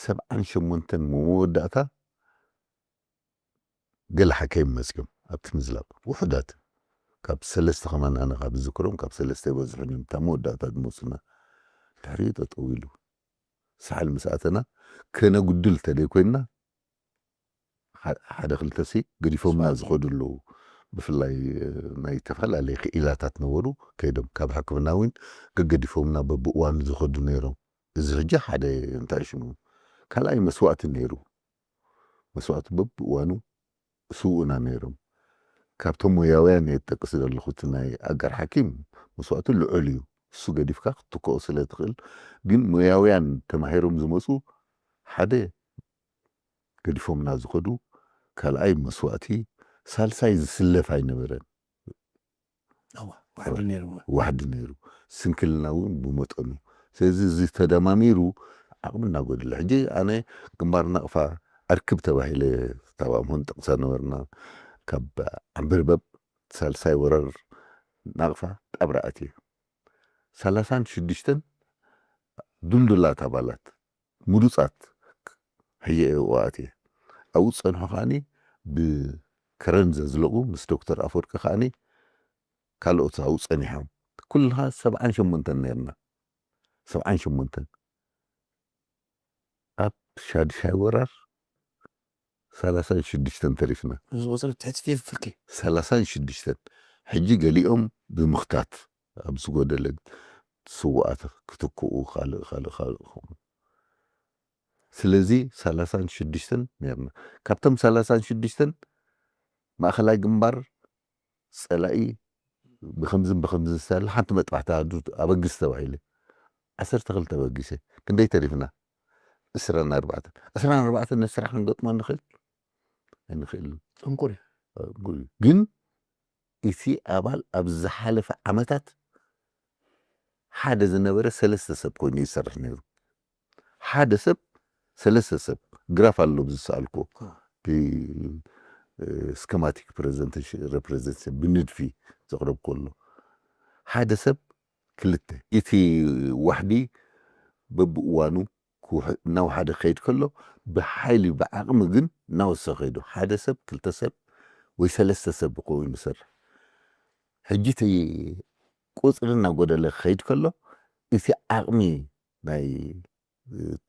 ሰብዓን ሸሞንተን መወዳእታ ገለ ሓካይም መፅዮም ኣብቲ ምዝላቕ ውሑዳት ካብ ሰለስተ ከማን ኣነ ካብ ዝዝክሮም ካብ ሰለስተ ይበዝሑን እዮም እታ መወዳእታ ዝመፁና ድሕሪኡ ጠጠው ኢሉ ሳሕል ምስ ኣተና ከነጉድል ተደይ ኮይንና ሓደ ክልተ ሲ ገዲፎምና ዝኸዱ ኣለዉ ብፍላይ ናይ ዝተፈላለየ ክኢላታት ነበሩ ከይዶም ካብ ሕክምና እውን ገገዲፎምና በብእዋኑ ዝኸዱ ነይሮም እዚ ሕጂ ሓደ እንታይ ሽሙ ካልኣይ መስዋእቲ ነይሩ መስዋእቲ በብእዋኑ ስውእና ነይሮም ካብቶም ሞያውያን እየ ዝጠቅስ ዘለኹ እቲ ናይ ኣጋር ሓኪም መስዋእቱ ልዑል እዩ እሱ ገዲፍካ ክትትክኦ ስለ ትኽእል ግን ሞያውያን ተማሂሮም ዝመፁ ሓደ ገዲፎምና ዝኸዱ ካልኣይ መስዋእቲ ሳልሳይ ዝስለፍ ኣይነበረን ዋሕዲ ነይሩ ዋሕዲ ነይሩ ስንክልና እውን ብመጠኑ ስለዚ እዚ ተደማሚሩ ዓቕሚ እናጎደለ ሕጂ ኣነ ግንባር ናቕፋ ኣርክብ ተባሂለ ካብ ኣምሆን ጠቕሳ ነበርና ካብ ዓንበርበብ ሳልሳይ ወረር ናቕፋ ጣብራ ኣትየ ሰላሳን ሽዱሽተን ዱልዱላት ኣባላት ምሩፃት ሕየ እዋኣት እየ ኣብኡ ዝፀንሑ ከዓኒ ብከረን ዘዝለቑ ምስ ዶክተር ኣፈወርቂ ከዓኒ ካልኦት ኣብኡ ፀኒሖም ኩልና ሰብዓን ሸሞንተን ነርና ሰብዓን ሸሞንተን ኣብ ሻድሻይ ወራር ሰላሳን ሽዱሽተን ተሪፍና እዚ ቁፅሪ ትሕቲ ፍርቂ ሰላሳን ሽዱሽተን ሕጂ ገሊኦም ብምኽታት ኣብ ዝጎደለ ስውኣት ክትክኡ ካልእ ካልእ ካልእ ክኸውን ስለዚ ሰላሳን ሽዱሽተን ነርና ካብቶም ሰላሳን ሽዱሽተን ማእኸላይ ግንባር ፀላኢ ብከምዝን ብከምዝን ዝተለ ሓንቲ መጥባሕቲ ኣበግስ ተባሂለ ዓሰርተ ክልተ በጊሰ ክንደይ ተሪፍና ዕስራን ኣርባዕተን ዕስራን ኣርባዕተን ነስራሕ ክንገጥሞ ንኽእል ኣይንኽእልን ጥንቁር እዩ ግን እቲ ኣባል ኣብ ዝሓለፈ ዓመታት ሓደ ዝነበረ ሰለስተ ሰብ ኮይኑ ይሰርሕ ነይሩ ሓደ ሰብ ሰለስተ ሰብ ግራፍ ኣሎ ዝሰኣልኩ ስከማቲክ ፕሬዘንቴሽን ብንድፊ ዘቕረብኩ ኣሎ ሓደ ሰብ ክልተ እቲ ዋሕዲ በብእዋኑ እናወሓደ ክኸይድ ከሎ ብሓይሊ ብዓቕሚ ግን እናወሰ ከይዱ ሓደ ሰብ ክልተ ሰብ ወይ ሰለስተ ሰብ ኮይኑ ይሰርሕ ሕጂ እቲ ቁፅሪ እናጎደለ ክኸይድ ከሎ እቲ ዓቕሚ ናይ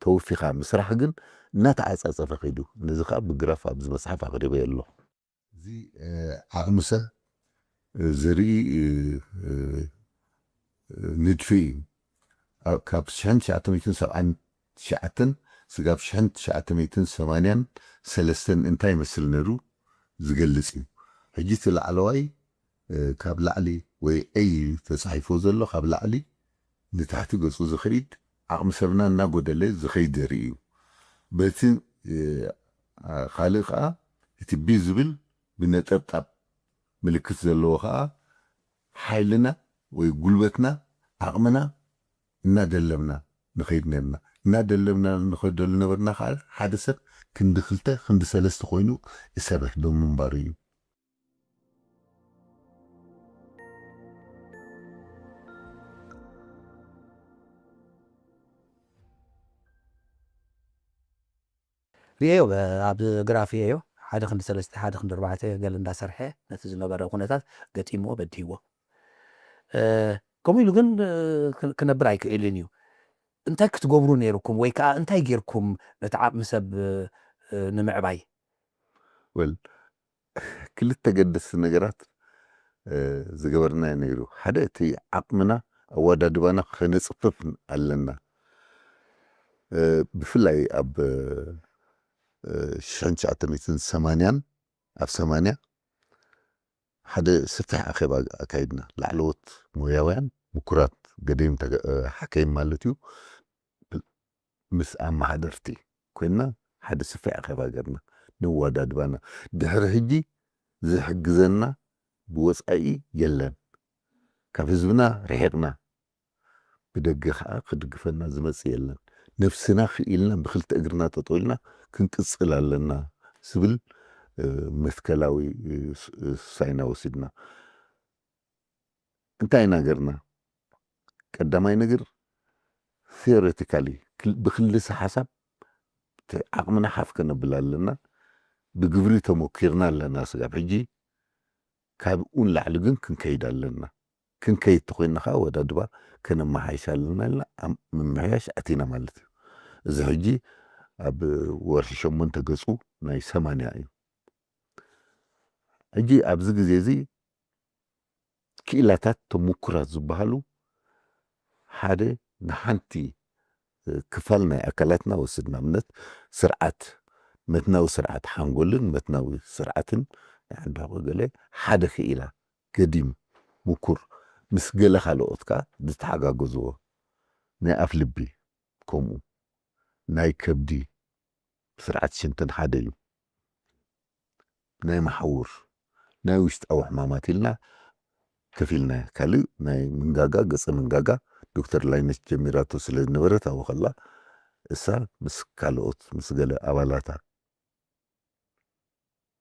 ተወፊኻ ምስራሕ ግን እናተዓፃፀፈ ከይዱ ነዚ ከዓ ብግራፍ ኣብዚ መፅሓፍ ኣቕሪበ ኣሎ እዚ ዓቕሚ ሰብ ዘርኢ ንድፊ እዩ ካብ ሽሕን ትሽዓተ ሚእትን ሰብዓን ትሽዓተን ስጋብ ሽሕን ትሽዓተ ሚእትን ሰማንያን ሰለስተን እንታይ ይመስል ነይሩ ዝገልፅ እዩ ሕጂ እቲ ላዕለዋይ ካብ ላዕሊ ወይ A ተጻሒፎ ዘሎ ካብ ላዕሊ ንታሕቲ ገጹ ዝኸይድ ዓቕሚ ሰብና እናጎደለ ዝኸይድ ዘርኢ እዩ። በቲ ካልእ ከዓ እቲ B ዝብል ብነጠብጣብ ምልክት ዘለዎ ከዓ ሓይልና ወይ ጉልበትና ዓቕምና እናደለብና ንኸይድ ነርና። እናደለብና ንኸደሉ ነበርና ከዓ ሓደ ሰብ ክንዲ ክልተ ክንዲ ሰለስተ ኮይኑ ይሰርሕ ብምንባሩ እዩ። ርእየዮ ኣብ ግራፍ ርእየዮ ሓደ ክንዲ ሰለስተ ሓደ ክንዲ ኣርባዕተ ገለ እንዳሰርሐ ነቲ ዝነበረ ኩነታት ገጢምዎ በዲህዎ። ከምኡ ኢሉ ግን ክነብር ኣይክእልን እዩ። እንታይ ክትገብሩ ነይርኩም ወይ ከዓ እንታይ ጌርኩም ነቲ ዓቕሚ ሰብ ንምዕባይ? ወል ክልተ ገደስቲ ነገራት ዝገበርናዮ ነይሩ። ሓደ እቲ ዓቕምና ኣወዳድባና ከነፅፍፍ ኣለና። ብፍላይ ኣብ ሽሕን ትሽዓተ ሚእትን ሰማንያን ኣብ ሰማንያ ሓደ ሰፊሕ ኣኼባ ኣካይድና። ላዕለዎት ሞያውያን ምኩራት ገደይም ሓከይም ማለት እዩ ምስ ኣመሓደርቲ ኮይና ሓደ ሰፊሕ ኣኼባ ገርና ነዋዳድባና። ድሕሪ ሕጂ ዝሕግዘና ብወፃኢ የለን። ካብ ህዝብና ርሒቕና ብደገ ከዓ ክድግፈና ዝመፅእ የለን። ነፍስና ክኢልና ብክልተ እግርና ጠጠው ኢልና ክንቅፅል ኣለና ዝብል መትከላዊ ሳይና ወሲድና። እንታይ ኢና ገርና? ቀዳማይ ነገር theoretically ብክልሰ ሓሳብ ዓቕምና ሓፍ ከነብል ኣለና። ብግብሪ ተሞኪርና ኣለና ስጋብ ሕጂ። ካብኡ ንላዕሊ ግን ክንከይድ ኣለና። ክንከይድ ተኮይንና ከዓ ወዳድባ ከነመሓይሽ ኣለና ኢልና ምምሕያሽ ኣቲና ማለት እዩ። እዚ ሕጂ ኣብ ወርሒ ሸሞንተ ገፁ ናይ ሰማንያ እዩ። ሕጂ ኣብዚ ግዜ እዚ ክኢላታት ተሞኩራት ዝበሃሉ ሓደ ንሓንቲ ክፋል ናይ ኣካላትና ወስድና እምነት ስርዓት መትናዊ ስርዓት ሓንጎልን መትናዊ ስርዓትን ናይ ዓንዲ ሕቆ ገለ ሓደ ክኢላ ገዲም ምኩር ምስ ገለ ካልኦት ከዓ ዝተሓጋገዝዎ ናይ ኣፍ ልቢ ከምኡ ናይ ከብዲ ስርዓት ሽንትን ሓደ እዩ። ናይ መሓውር ናይ ውሽጣዊ ሕማማት ኢልና ከፊልና ካልእ ናይ ምንጋጋ ገፀ ምንጋጋ ዶክተር ላይነሽ ጀሚራቶ ስለ ዝነበረት ኣብኡ ከላ እሳ ምስ ካልኦት ምስ ገለ ኣባላታ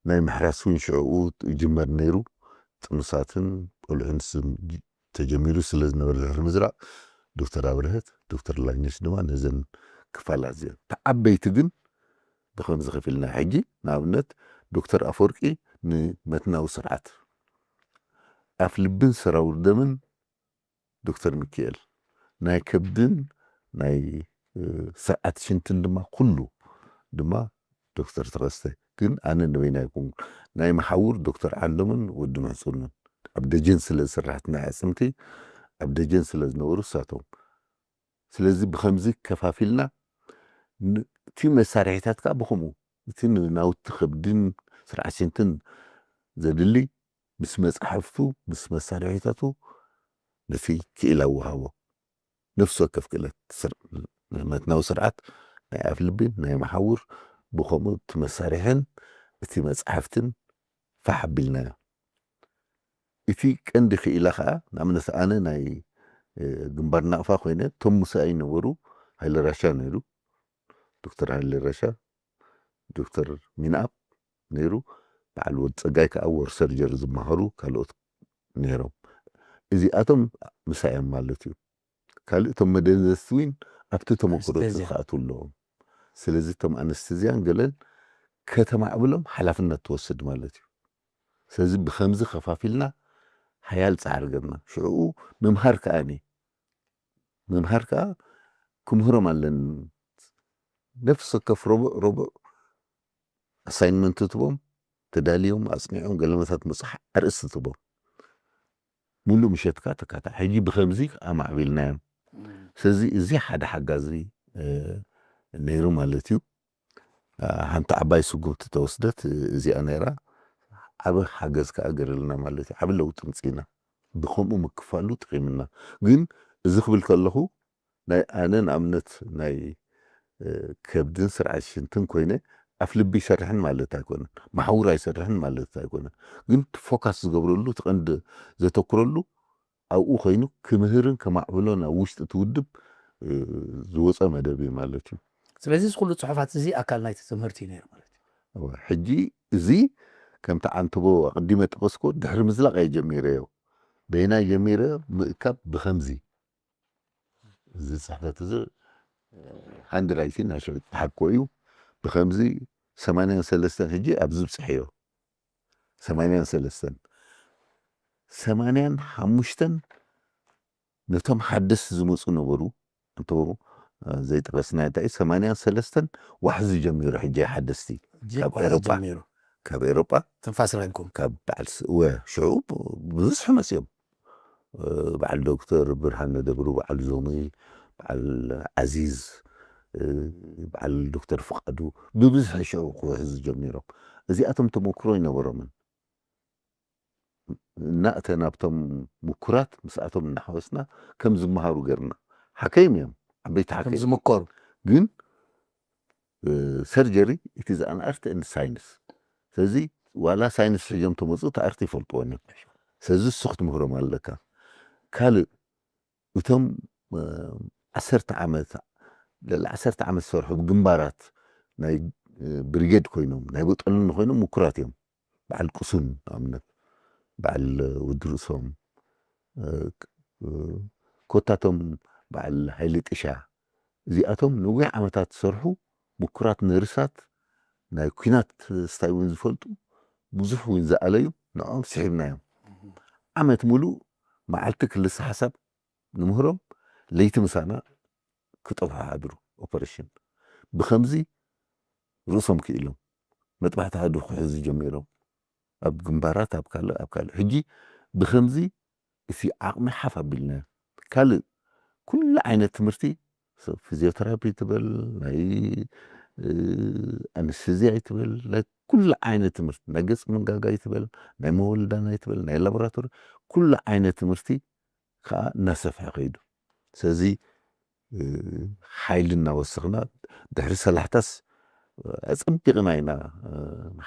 ናይ ምሕራስ እውን ሽዕኡ ይጅመር ነይሩ። ጥኑሳትን ቆልዑን ተጀሚሩ ስለ ዝነበረ ድሕሪ ምዝራእ ዶክተር ኣብርሀት ዶክተር ላይነሽ ድማ ነዘን ክፋላት እዚአን ተዓበይቲ ግን ብከምዚ ከፊልና ሕጂ ንኣብነት ዶክተር ኣፈወርቂ ንመትናዊ ስርዓት ኣፍ ልብን ሰራውር ደምን ዶክተር ሚካኤል ናይ ከብድን ናይ ስርዓት ሽንትን ድማ ኩሉ ድማ ዶክተር ተኸስተ ግን ኣነ ንበይና ይኩን ናይ መሓውር ዶክተር ዓንዶምን ወዲ ምሕፁንን ኣብ ደጀን ስለ ዝስራሕት ናይ ኣፅምቲ ኣብ ደጀን ስለ ዝነበሩ እሳቶም ስለዚ ብከምዚ ከፋፊልና እቲ መሳርሒታት ከዓ ብከምኡ እቲ ንናውቲ ከብድን ስርዓት ሽንትን ዘድሊ ምስ መፅሓፍቱ ምስ መሳርሒታቱ ነቲ ክኢላ ወሃቦ ነፍሲ ወከፍ ክእለት መትናዊ ስርዓት ናይ ኣፍ ልቢ ናይ መሓውር ብከምኡ እቲ መሳርሕን እቲ መፅሓፍትን ፋሕ ኣቢልናዮ እቲ ቀንዲ ክኢላ ከዓ ንኣብነት ኣነ ናይ ግንባር ናቕፋ ኮይነ እቶም ምሳይ ነበሩ ሃይለ ራሻ ነይሩ ዶክተር ሃይለ ራሻ ዶክተር ሚንኣብ ነይሩ በዓል ወድ ፀጋይ ከዓ ወር ሰርጀሪ ዝመሃሩ ካልኦት ነይሮም እዚኣቶም ምሳዮም ማለት እዩ ካልእ እቶም መደንዘዝቲ እውን ኣብቲ ተመክሮ ክኣቱ ኣለዎም ስለዚ እቶም ኣነስተዚያን ገለን ከተማዕብሎም ሓላፍነት ትወስድ ማለት እዩ ስለዚ ብከምዚ ከፋፊልና ሓያል ፃዕሪ ገርና ሽዕኡ ምምሃር ከዓኒ ምምሃር ከዓ ክምህሮም ኣለን ነፍሲ ወከፍ ረቡዕ ረቡዕ ኣሳይንመንት ትቦም ተዳልዮም ኣፅኒዖም ገለመታት መፅሓ ኣርእስቲ ትቦም ሙሉእ ምሸትካ ተካታ ሕጂ ብከምዚ ኣማዕቢልናዮም ስለዚ እዚ ሓደ ሓጋዚ ነይሩ ማለት እዩ ሓንቲ ዓባይ ስጉምቲ ተወስደት እዚኣ ነይራ ዓበ ሓገዝ ክኣገርልና ማለት እዩ። ዓበ ለውጢ ምጽኢና ብኸምኡ ምክፋሉ ጥቒምና። ግን እዚ ክብል ከለኹ ናይ ኣነ ንኣብነት ናይ ከብድን ስርዓት ሽንትን ኮይነ ኣፍ ልቢ ይሰርሕን ማለት ኣይኮነን፣ መሓውር ኣይሰርሕን ማለት ኣይኮነን። ግን ፎካስ ዝገብረሉ እቲ ቀንዲ ዘተኩረሉ ኣብኡ ኮይኑ ክምህርን ከማዕብሎ ናብ ውሽጢ እቲ ውድብ ዝወፀ መደብ እዩ ማለት እዩ። ስለዚ እዚ ኩሉ ፅሑፋት እዚ ኣካል ናይቲ ትምህርቲ እዩ ነይሩ ማለት እዩ። ሕጂ እዚ ከምቲ ዓንተቦ ኣቐዲመ ጠቐስኮ ድሕሪ ምዝላቕ እየ ጀሚረዮ። በይናይ ጀሚረ ምእካብ ብኸምዚ እዚ ፅሕፈት እዚ ሃንድ ራይቲን ናይ ሽዑ ዝፀሓፍኮ እዩ። ብኸምዚ ሰማንያን ሰለስተን ሕጂ ኣብዚ ብፅሐዮ ሰማንያን ሰለስተን ሰማንያን ሓሙሽተን ነቶም ሓደስቲ ዝመፁ ነበሩ እንተ ዘይጠቀስና እንታይ ሰማንያን ሰለስተን ዋሕዚ ጀሚሩ ሕጂ ሓደስቲ ካብ ኤሮጳ ካብ ኤሮጳ ትንፋስ ረኪብኩም ካብ በዓል ወ ሽዑ ብዙሕ መፅዮም በዓል ዶክተር ብርሃነ ደብሩ በዓል ዞሚ በዓል ዓዚዝ በዓል ዶክተር ፍቃዱ ብብዝሒ ሽዑ ክውሕዙ ጀሚሮም። እዚኣቶም ተመክሮ ይነበሮምን እና እተ ናብቶም ምኩራት ምስኣቶም እናሓወስና ከም ዝመሃሩ ገርና ሓከይም እዮም ዓበይቲ ሓከይም ዝምከሩ ግን surgery it is an art and science። ስለዚ ዋላ ሳይንስ ሕጆም ተመፅኡ እቲ ኣርት ይፈልጥዎን እዮም። ስለዚ እሱ ክትምህሮም ኣለካ። ካልእ እቶም ዓሰርተ ዓመት ልዕሊ ዓሰርተ ዓመት ዝሰርሑ ብግንባራት ናይ ብሪጌድ ኮይኖም ናይ በጠሉኒ ኮይኖም ምኩራት እዮም። በዓል ቅሱን ንኣብነት በዓል ወዲ ርእሶም ኮታቶም በዓል ሃይለ ጥሻ እዚኣቶም ነዊሕ ዓመታት ዝሰርሑ ምኩራት ነርሳት ናይ ኩናት ስታይ እውን ዝፈልጡ ብዙሕ እውን ዝኣለዩ ንዕኦም ስሒብናዮም። ዓመት ሙሉእ መዓልቲ ክልሰ ሓሳብ ንምህሮም ለይቲ ምሳና ክጠፍሑ ሓድሩ ኦፐሬሽን ብኸምዚ ርእሶም ክኢሎም መጥባሕቲ ሓድሩ ክሕዙ ጀሚሮም ኣብ ግንባራት ኣብ ካልእ ኣብ ካልእ ሕጂ ብኸምዚ እቲ ዓቕሚ ሓፍ ኣቢልና ካልእ ኩሉ ዓይነት ትምህርቲ ፊዚዮተራፒ ትበል ናይ ኣነስቴዚያ ይትበል ናይ ኩሉ ዓይነት ትምህርቲ ናይ ገፅ መንጋጋ ይትበል ናይ መወልዳና ይትበል ናይ ላቦራቶሪ ኩሉ ዓይነት ትምህርቲ ከዓ እናሰፍሐ ከይዱ። ስለዚ ሓይሊ እናወሰኽና ድሕሪ ሰላሕታስ ኣፀቢቕና ኢና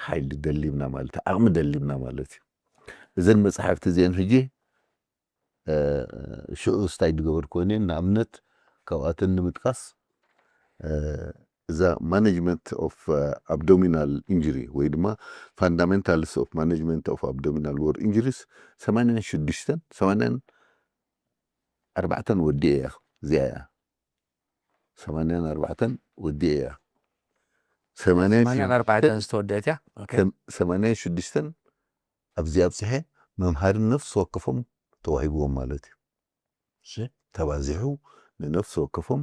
ሓይሊ ደሊብና ማለት ዓቕሚ ደሊብና ማለት እዩ። እዘን መፅሓፍቲ እዚአን ሕጂ ሽዑ ስታይ ዝገበርኩ ኮይነ ንኣብነት ካብኣተን ንምጥቃስ እዛ management of abdominal injury ወይ ድማ fundamentals of management of abdominal war injuries ሰማንያን ሽዱሽተን ሰማንያን ኣርባዕተን ወዲኤ እያ እዚኣ እያ ሰማንያን ኣርባዕተን ወዲኤ እያ ሰማንያን ኣርባዕተን ዝተወደአት እያ ሰማንያን ሽዱሽተን ኣብዚ ኣብፅሐ መምሃሪ ነፍሲ ወከፎም ተዋሂብዎም ማለት እዩ። ተባዚሑ ንነፍሲ ወከፎም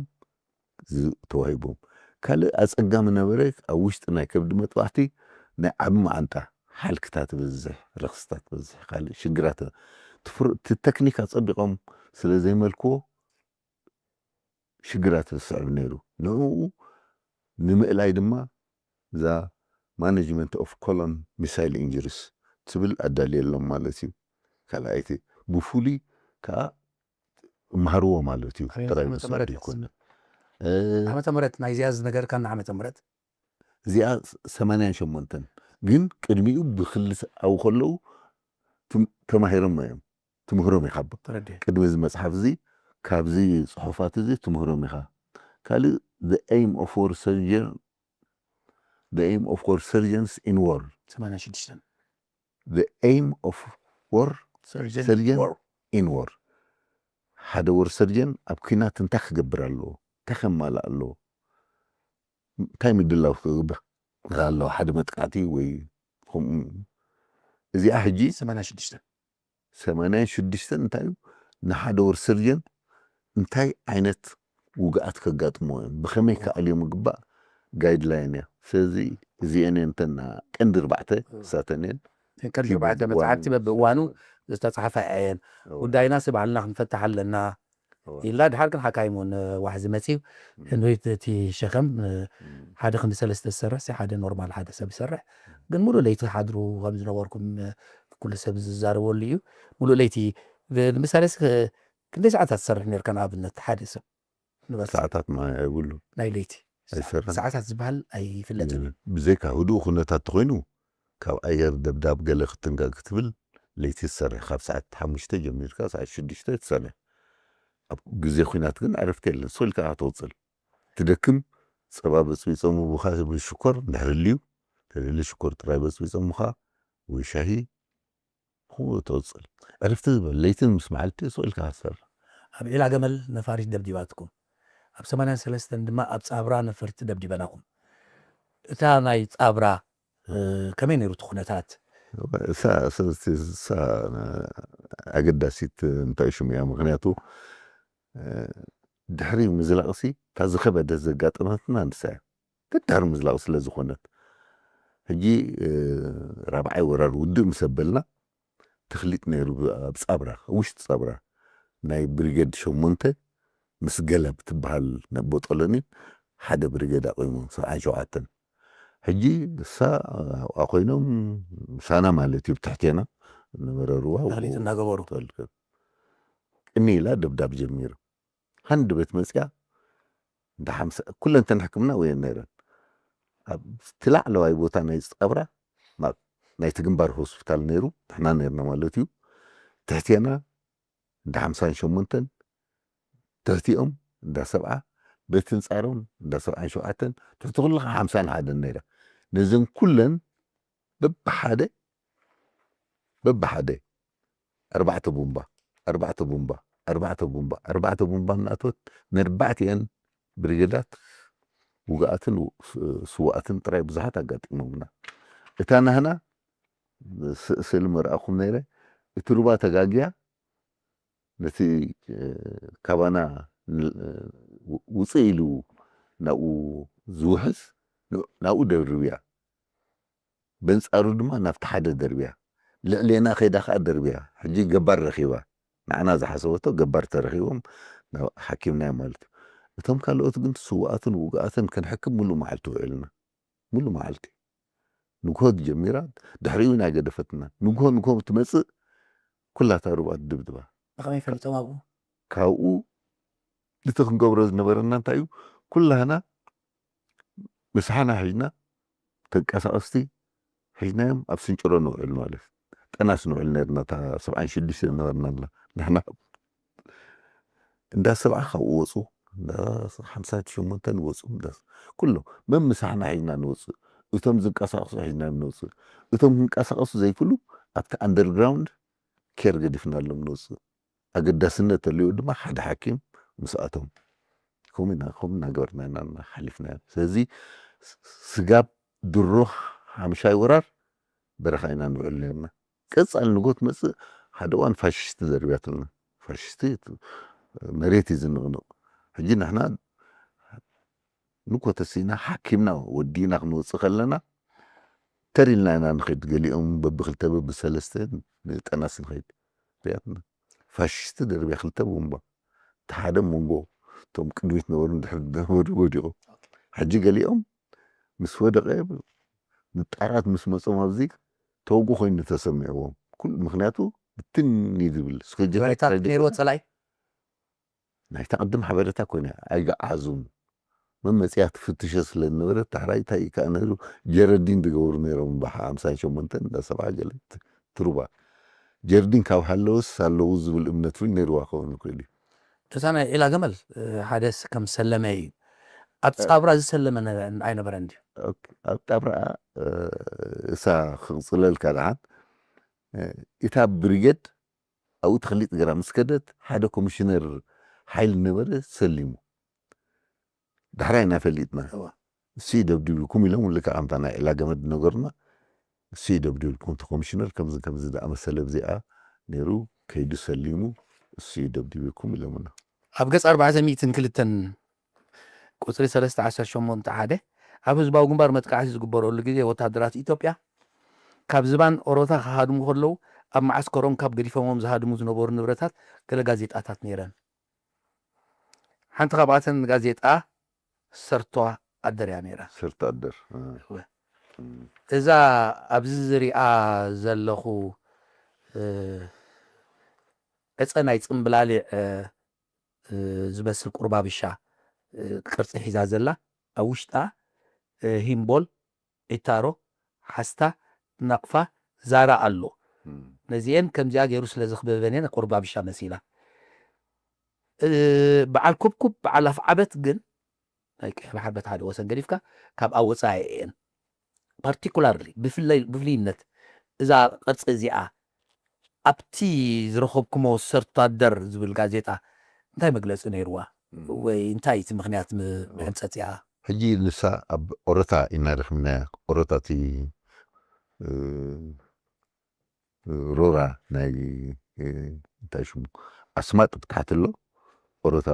ተዋሂቦም። ካልእ ኣፀጋሚ ነበረ ኣብ ውሽጢ ናይ ከብዲ መጥባሕቲ ናይ ዓቢ መዓንጣ ሓልክታ ትበዝሕ ረክስታ ትበዝሕ ካልእ ሽግራት እቲ ተክኒክ ኣፀቢቆም ስለ ዘይመልክዎ ሽግራት ዝስዕብ ነይሩ። ንዕኡ ንምእላይ ድማ እዛ management of colon missile injuries ትብል ኣዳልየሎም ማለት እዩ። ካልኣይቲ ብፍሉይ ከዓ እምሃርዎ ማለት እዩ። ጥራይ ምስላ ዘይኮነ ዓመተ ምህረት ናይዚኣ ዝነገርካና ዓመተ ምህረት እዚኣ ሰማንያን ሸሞንተን ግን ቅድሚኡ ብክልስ ኣብኡ ከለዉ ተማሂሮም እዮም። ትምህሮም ኢኻ ቅድሚ እዚ መፅሓፍ እዚ ካብዚ ፅሑፋት እዚ ትምህሮም ኢኻ። ካልእ the aim of war surgeon the aim of war surgeons in war ሰማንያ ሽዱሽተ the aim of war surgeon in war ሓደ ወር ሰርጀን ኣብ ኲናት እንታይ ክገብር ኣለዎ እንታይ ከማልእ ኣለዎ እንታይ ምድላው ክገብር ኣለዎ ሓደ መጥቃዕቲ ወይ ከምኡ እዚኣ ሕጂ ሰማንያ ሽዱሽተ ሰማንያን ሽዱሽተን እንታይ እዩ ንሓደ ወር ሰርጀን እንታይ ዓይነት ውግኣት ከጋጥሞ እዮም ብኸመይ ክኣልዮም ምግባእ ጋይድላይን እያ። ስለዚ እዚአን እየን እተን ቀንዲ ኣርባዕተ እሳተን እየን። ቀንዲ ኣርባዕተ መፅሓፍቲ በብእዋኑ ዝተፃሓፋ እየን። ጉዳይና ሲ ባዕልና ክንፈትሕ ኣለና። ኢልና ድሓር ግን ሓካይም እውን ዋሕዚ መፅዩ። እንዶይት እቲ ሸኸም ሓደ ክንዲ ሰለስተ ዝሰርሕ ሲ ሓደ ኖርማል ሓደ ሰብ ይሰርሕ። ግን ሙሉእ ለይቲ ሓድሩ ከም ዝነበርኩም ኩሉ ሰብ ዝዛረበሉ እዩ። ሙሉእ ለይቲ ንምሳሌ ክንደይ ሰዓታት ትሰርሕ ነርካ ንኣብነት ሓደ ሰብ ንበል? ሰዓታት ማ ኣይብሉ ናይ ለይቲ ሰዓታት ዝበሃል ኣይፍለጥን። ብዘይካ ህዱእ ኩነታት ተኮይኑ ካብ ኣየር ደብዳብ ገለ ክትንጋ ክትብል ለይቲ ትሰርሕ። ካብ ሰዓት ሓሙሽተ ጀሚርካ ሰዓት ሽዱሽተ ትሰርሕ። ኣብ ግዜ ኩናት ግን ዕረፍቲ የለን። ስልካ ትወፅል ትደክም። ፀባ በፅቢፆም ብካ ሽኮር ድሕርልዩ ተደሊ ሽኮር ጥራይ በፅቢፆም ብካ ወይ ሻሂ ከምኡ ተወፅል። ዕረፍቲ ዝበል ለይትን ምስ መዓልቲ ስልካ ትሰርሕ። ኣብ ዒላ ገመል ነፋሪት ደብዲባትኩም ኣብ ሰማንያን ሰለስተን ድማ ኣብ ፃብራ ነፈርቲ ደብዲበናኹም። እታ ናይ ፃብራ ከመይ ነይሩ እቲ ኩነታት? ኣገዳሲት እንታይ ሽሙ እያ? ምክንያቱ ድሕሪ ምዝላቕሲ እታ ዝኸበደ ዘጋጠመትና ንሳ እያ። ተዳር ምዝላቕ ስለ ዝኾነት ሕጂ ራብዓይ ወራር ውድእ ምስ ኣበልና ተኽሊጥ ነይሩ ኣብ ፃብራ ውሽጢ ፃብራ ናይ ብሪገድ ሸሞንተ ምስ ገለ ብትበሃል ቦጦሎኒ ሓደ ብሪገድ ኣቑሙ ሰብዓን ሸውዓተን ሕጂ እሳ ኣብኣ ኮይኖም ምሳና ማለት እዩ ብትሕቴና ነበረ ሩባ ተኽሊጥ እናገበሩ ቅኒ ኢላ ደብዳብ ጀሚሩ ሃንድ ቤት መፅያ እንዳ ሓምሳ ኩለንተን ሕክምና ወየን ነይረን ኣብቲ ላዕለዋይ ቦታ ናይ ፀብራ ናይቲ ግንባር ሆስፒታል ነይሩ ንሕና ነርና ማለት እዩ ትሕቴና እንዳ ሓምሳን ሸሞንተን ትሕቲኦም እንዳ ሰብዓ ቤት ንፃሮም እንዳ ሰብዓን ሸውዓተን ትሕቲ ኩሉ ከዓ ሓምሳን ሓደን ነይራ ነዘን ኩለን በብሓደ በብሓደ ኣርባዕተ ቡምባ ኣርባዕተ ቡምባ ኣርባዕተ ቡምባ ኣርባዕተ ቡምባ እናእተወት ነርባዕቲአን ብሪገዳት ውግኣትን ስዋኣትን ጥራይ ብዙሓት ኣጋጢሞምና እታ ናህና ስእሊ መርኣኹም ነይረ እቲ ሩባ ተጋግያ ነቲ ካባና ውፅእ ኢሉ ናብኡ ዝውሕዝ ናብኡ ደርብያ በንፃሩ ድማ ናብቲ ሓደ ደርብያ ልዕሌና ከይዳ ከዓ ደርብያ ሕጂ ገባር ረኪባ ንዓና ዝሓሰበቶ ገባር ተረኪቦም ሓኪምናዮ ማለት እዩ እቶም ካልኦት ግን ስውኣትን ውግኣትን ክንሕክም ሙሉእ መዓልቲ ውዕልና ሙሉ መዓልቲ ንግሆ ጀሚራ ድሕሪኡ ኢና ገደፈትና ንግሆ ንግሆ ትመፅእ ኩላታ ሩባ ድብድባ ብኸመይ ፈሊጦም ኣብኡ ካብኡ እቲ ክንገብሮ ዝነበረና እንታይ እዩ ኩላህና ምሳሕና ሒዝና ተንቀሳቀስቲ ሒዝናዮም ኣብ ስንጭሮ ንውዕል ማለት ጠናስ ንውዕል ነርና እታ ሰብዓን ሽዱሽተ ነበርና ንሕና እንዳ ሰብዓ ካብኡ ወፁ እንዳ ሓምሳን ሸሞንተን ወፁ እንዳ ኩሎም መምሳሕና ሒዝና ንወፅእ እቶም ዝንቀሳቀሱ ሒዝናዮም ንወፅእ እቶም ክንቀሳቀሱ ዘይክእሉ ኣብቲ ኣንደርግራውንድ ኬር ገዲፍናሎም ንወፅእ ኣገዳስነት ተልኡ ድማ ሓደ ሓኪም ምስኣቶም ከምኡ ኢና ከምኡ እናገበርና ኢና ሓሊፍናዮ ስለዚ ስጋብ ድሮ ሓምሻይ ወራር በረኻ ኢና ንውዕል ነርና ቀፃል ንጎ ትመፅእ ሓደ እዋን ፋሽስቲ ደርብያትና ፋሽስቲ መሬት እዩ ዝንቕንቕ ሕጂ ንሕና ንኮ ተሲና ሓኪምና ወዲና ክንወፅእ ከለና ተሪልና ኢና ንኸይድ ገሊኦም በብክልተ በብሰለስተ ንጠናስ ንኸይድ ሪኣትና ፋሽስቲ ደርብያ ክልተ ቦምባ እቲ ሓደ መንጎ እቶም ቅድሚት ነበሩ ድሕሪ ነበሩ ወዲቑ ሕጂ ገሊኦም ምስ ወደቐ ንጣራት ምስ መፆም ኣብዚ ተወጉ ኮይኑ ተሰሚዕዎም ኩሉ ምክንያቱ ብትን እዩ ዝብል ስክልጀታት ነይርዎ ፀላይ ናይታ ቅድም ሓበሬታ ኮይነ ኣይገዓዙም መመፅያ ትፍትሸ ስለ ዝነበረ ታሕራይ እንታይ እዩ ከዓ ነይሩ ጀረዲን ዝገብሩ ነይሮም በሓ ሓምሳን ሸሞንተን እንዳ ሰብዓ ገለ ትሩባ ጀርዲን ካብ ሃለውስ ኣለዉ ዝብል እምነት እውን ነይርዋ ክኸውን ይክእል እዩ እታ ናይ ዒላ ገመል ሓደ ከም ሰለመ እዩ ኣብ ፃብራ ዝሰለመ ኣይነበረን ድዩ ኣብ ጣብራ እሳ ክቕፅለልካ ደሓን እታ ብሪጌድ ኣብኡ ተኽሊጥ ገራ ምስ ከደት ሓደ ኮሚሽነር ሓይል ነበረ ሰሊሙ ዳሕራይ ኢና ፈሊጥና እሱ ደብዲብኩም ኢሎም ልክዕ ከምታ ናይ ዕላ ገመድ ነገሩና እሱ ደብዲብኩም እቲ ኮሚሽነር ከምዚ ከምዚ ዝኣመሰለ ብዚኣ ነይሩ ከይዱ ሰሊሙ እሱ ደብዲብኩም ኢሎምና ኣብ ገጽ ኣርባዕተ ሚእትን ክልተን ቁጽሪ ሰለስተ ዓሰርተ ሸሞንተ ሓደ ኣብ ህዝባዊ ግንባር መጥቃዕቲ ዝግበረሉ ግዜ ወታደራት ኢትዮጵያ ካብ ዝባን ኦሮታ ክሃድሙ ከለዉ ኣብ መዓስከሮም ካብ ገዲፎሞም ዝሃድሙ ዝነበሩ ንብረታት ገለ ጋዜጣታት ነይረን። ሓንቲ ካብኣተን ጋዜጣ ሰርቶ ኣደር እያ ነይራ። ሰርታደር እዛ ኣብዚ ዝሪኣ ዘለኹ ዕፀ ናይ ፅምብላሊዕ ዝመስል ቁርባብሻ ቅርፂ ሒዛ ዘላ፣ ኣብ ውሽጣ ሂምቦል፣ ዒታሮ፣ ሓስታ፣ ናቕፋ፣ ዛራ ኣሎ። ነዚኤን ከምዚኣ ገይሩ ስለ ዘኽበበን እየን ቁርባብሻ መሲላ። በዓል ኩብኩብ፣ በዓል ኣፍዓበት ግን ናይ ቀይሕ ባሕሪ በቲ ሓደ ወሰን ገዲፍካ ካብ ኣብ ወፃኢ እየን። ፓርቲኩላርሊ ብፍልይነት እዛ ቅርፂ እዚኣ ኣብቲ ዝረኸብኩሞ ሰርታደር ዝብል ጋዜጣ እንታይ መግለፂ ነይርዋ? ወይ እንታይ እቲ ምኽንያት ምሕንፀፂኣ? ሕጂ ንሳ ኣብ ኦረታ ኢና ረኺብናያ። ኦረታ እቲ ሮራ ናይ እንታይ ሽሙ ኣስማጥ ብታሕቲ ኣሎ። ኦሮታ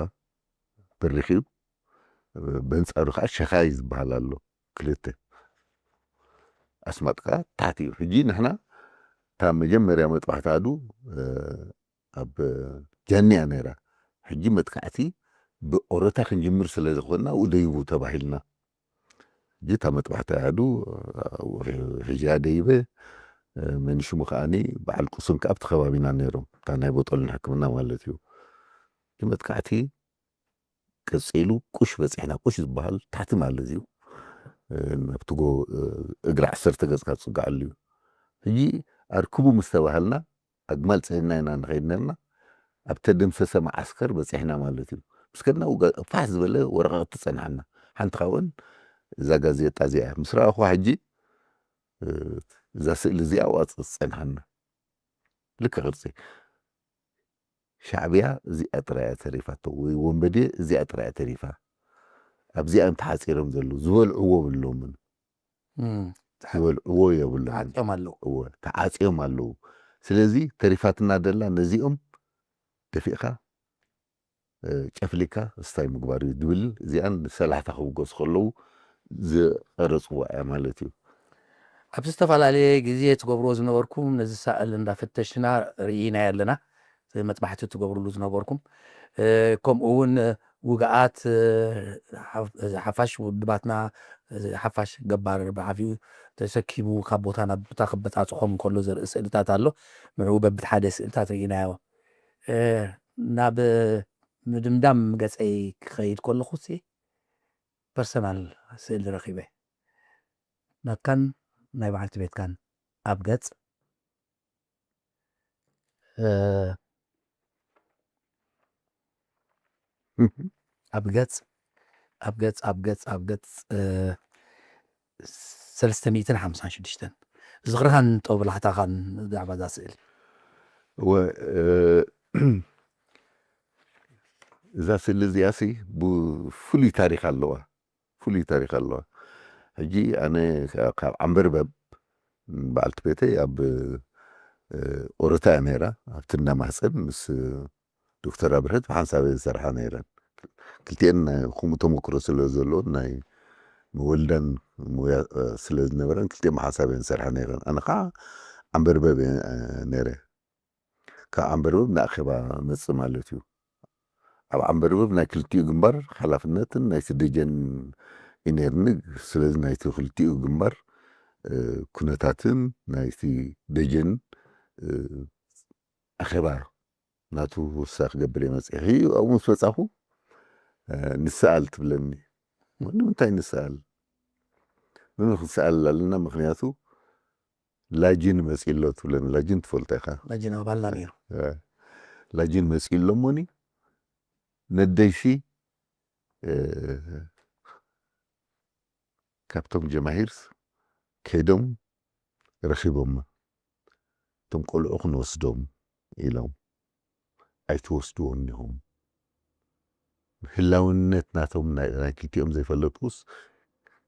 በሪኽ እዩ። በንጻሩ ከዓ ሸኻይ ዝበሃል ኣሎ። ክልተ ኣስማጥ ከዓ ታሕቲ እዩ። ሕጂ ንሕና እታ መጀመርያ መጥባሕቲ ኣዱ ኣብ ጃንያ ነይራ። ሕጂ መጥቃዕቲ ብኦሮታ ክንጅምር ስለ ዝኾንና ውደይቡ ተባሂልና። ሕጂ እታ መጥባሕቲ ኣዱ ሕጂ ኣደይበ መኒሽሙ ከዓኒ በዓል ቁሱን ከዓ ኣብቲ ከባቢና ነይሮም። እታ ናይ ቦጦልን ሕክምና ማለት እዩ። እቲ መጥቃዕቲ ቀፂሉ ቁሽ በፂሕና። ቁሽ ዝበሃል ታሕቲ ማለት እዩ። ናብቲ ጎ እግሪ ዓሰርተ ገፅካ ትፅጋዓሉ እዩ። ሕጂ ኣርክቡ ምስ ተባሃልና ኣግማል ፅዒንና ኢና ንኸይድ ነርና። ኣብ ተደምሰሰ መዓስከር በፂሕና ማለት እዩ። ምስ ከድና ፋሕ ዝበለ ወረቐቕቲ ፀንሓና። ሓንቲ ካብኡን እዛ ጋዜጣ እዚኣ ምስ ረኣኹዋ ሕጂ እዛ ስእሊ እዚኣ ዋፅ ፀንሓና። ልክ ቅርፂ ሻዕብያ እዚኣ ጥራይ እያ ተሪፋቶ ወይ ወንበዴ እዚኣ ጥራይ እያ ተሪፋ። ኣብዚኣ እዮም ተሓፂሮም ዘለዉ። ዝበልዕዎ የብሎምን። ዝበልዕዎ የብሎምን። ተዓፅዮም ኣለዉ። እወ ተዓፅዮም ኣለዉ። ስለዚ ተሪፋትና ደላ ነዚኦም ደፊእካ ጨፍሊካ ስታይ ምግባር እዩ ዝብል እዚኣን ሰላሕታ ክብገሱ ከለዉ ዝቐረፅዋ እያ ማለት እዩ። ኣብ ዝተፈላለየ ግዜ ትገብርዎ ዝነበርኩም ነዚ ሳእል እንዳፈተሽና ርኢናዮ ኣለና። መጥባሕቲ ትገብርሉ ዝነበርኩም ከምኡ እውን ውግኣት ሓፋሽ ውድባትና ሓፋሽ ገባር ብዓብዩ ተሰኪሙ ካብ ቦታ ናብ ቦታ ክበፃፅሖም ከሎ ዘርኢ ስእልታት ኣሎ። ንዕኡ በብት ሓደ ስእልታት ርኢናዮ። ናብ ምድምዳም ገፀይ ክኸይድ ከለኹ ሲ ፐርሰናል ስእሊ ረኺበ ናትካን ናይ በዓልቲ ቤትካን ኣብ ገፅ ኣብ ገፅ ኣብ ገፅ ኣብ ገፅ ኣብ ገፅ ሰለስተ ሚእትን ሓምሳን ሽዱሽተን ዝኽርኻን ጦብላሕታኻን ብዛዕባ እዛ ስእሊ እወ እዛ ስእሊ እዚኣሲ ብፍሉይ ታሪክ ኣለዋ። ፍሉይ ታሪክ ኣለዋ። ሕጂ ኣነ ካብ ዓንበርበብ በዓልቲ ቤተይ ኣብ ኦሮታ እያ ነይራ። ኣብቲ እንዳ ማህፀን ምስ ዶክተር ኣብርሀት ብሓንሳብ እየን ዝሰርሓ ነይረን። ክልቲኤን ከምኡ ተመክሮ ስለ ዘለዎን ናይ ምወልዳን ሙያ ስለ ዝነበረን ክልቲኤን ብሓንሳብ እየን ዝሰርሓ ነይረን። ኣነ ከዓ ዓንበርበብ እየ ነይረ። ካብ ዓንበርበብ ንኣኼባ መጽእ ማለት እዩ። ኣብ ዓንበርበብ ናይ ክልቲኡ ግንባር ሓላፍነትን ናይቲ ደጀን እዩ ነይርኒ። ስለዚ ናይቲ ክልቲኡ ግንባር ኩነታትን ናይቲ ደጀን ኣኼባ ናቱ ውሳ ክገብር እየ መጽእ። ኣብኡ ምስ በጻኹ ንሰኣል ትብለኒ። ንምንታይ ንሰኣል? ምን ክንሰኣል ኣለና? ምክንያቱ ላጂን መፂ ኣሎ ትብለኒ። ላጂን ትፈልጦ ኢኻ? ላጂን ኣባልና ነይሩ። ላጂን መፂ ኣሎ እሞኒ ነደይሲ ካብቶም ጀማሂርስ ከይዶም ረኺቦም እቶም ቆልዑ ክንወስዶም ኢሎም ኣይትወስድዎም ኢኹም። ህላውነት ናቶም ናይ ክልቲኦም ዘይፈለጥኩስ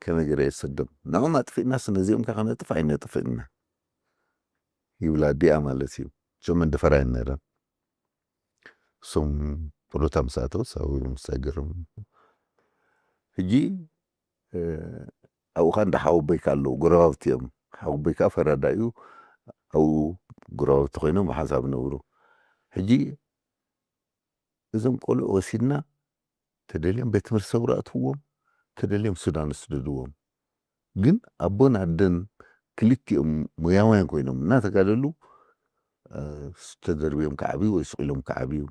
ከመይ ገይረ የሰዶም? ንዕኦም ኣጥፊእናስ ነዚኦም ከ ከነጥፍ ኣይነጥፍእና ይብላ ኣዲኣ ማለት እዩ። እሶም መንደፈራ እየን ነይረን። እሶም ጡረታ ምስ ኣተው ሳዊ ምስ ኣይገርም ሕጂ ኣብኡ ኸ እንዳ ሓወቦይካ ኣለዉ ጎረባብቲ እዮም። ሓወቦይካ ፈራዳ እዩ። ኣብኡ ጎረባብቲ ኮይኖም ብሓንሳብ ነብሩ። ሕጂ እዞም ቆልዑ ወሲድና ተደልዮም ቤት ትምህርቲ ሰውራ ኣእትውዎም፣ ተደልዮም ሱዳን ስደድዎም። ግን ኣቦን ኣደን ክልቲኦም ሞያውያን ኮይኖም እናተጋደሉ ተደርብዮም ክዓብዩ ወይ ስቕ ኢሎም ክዓብዩ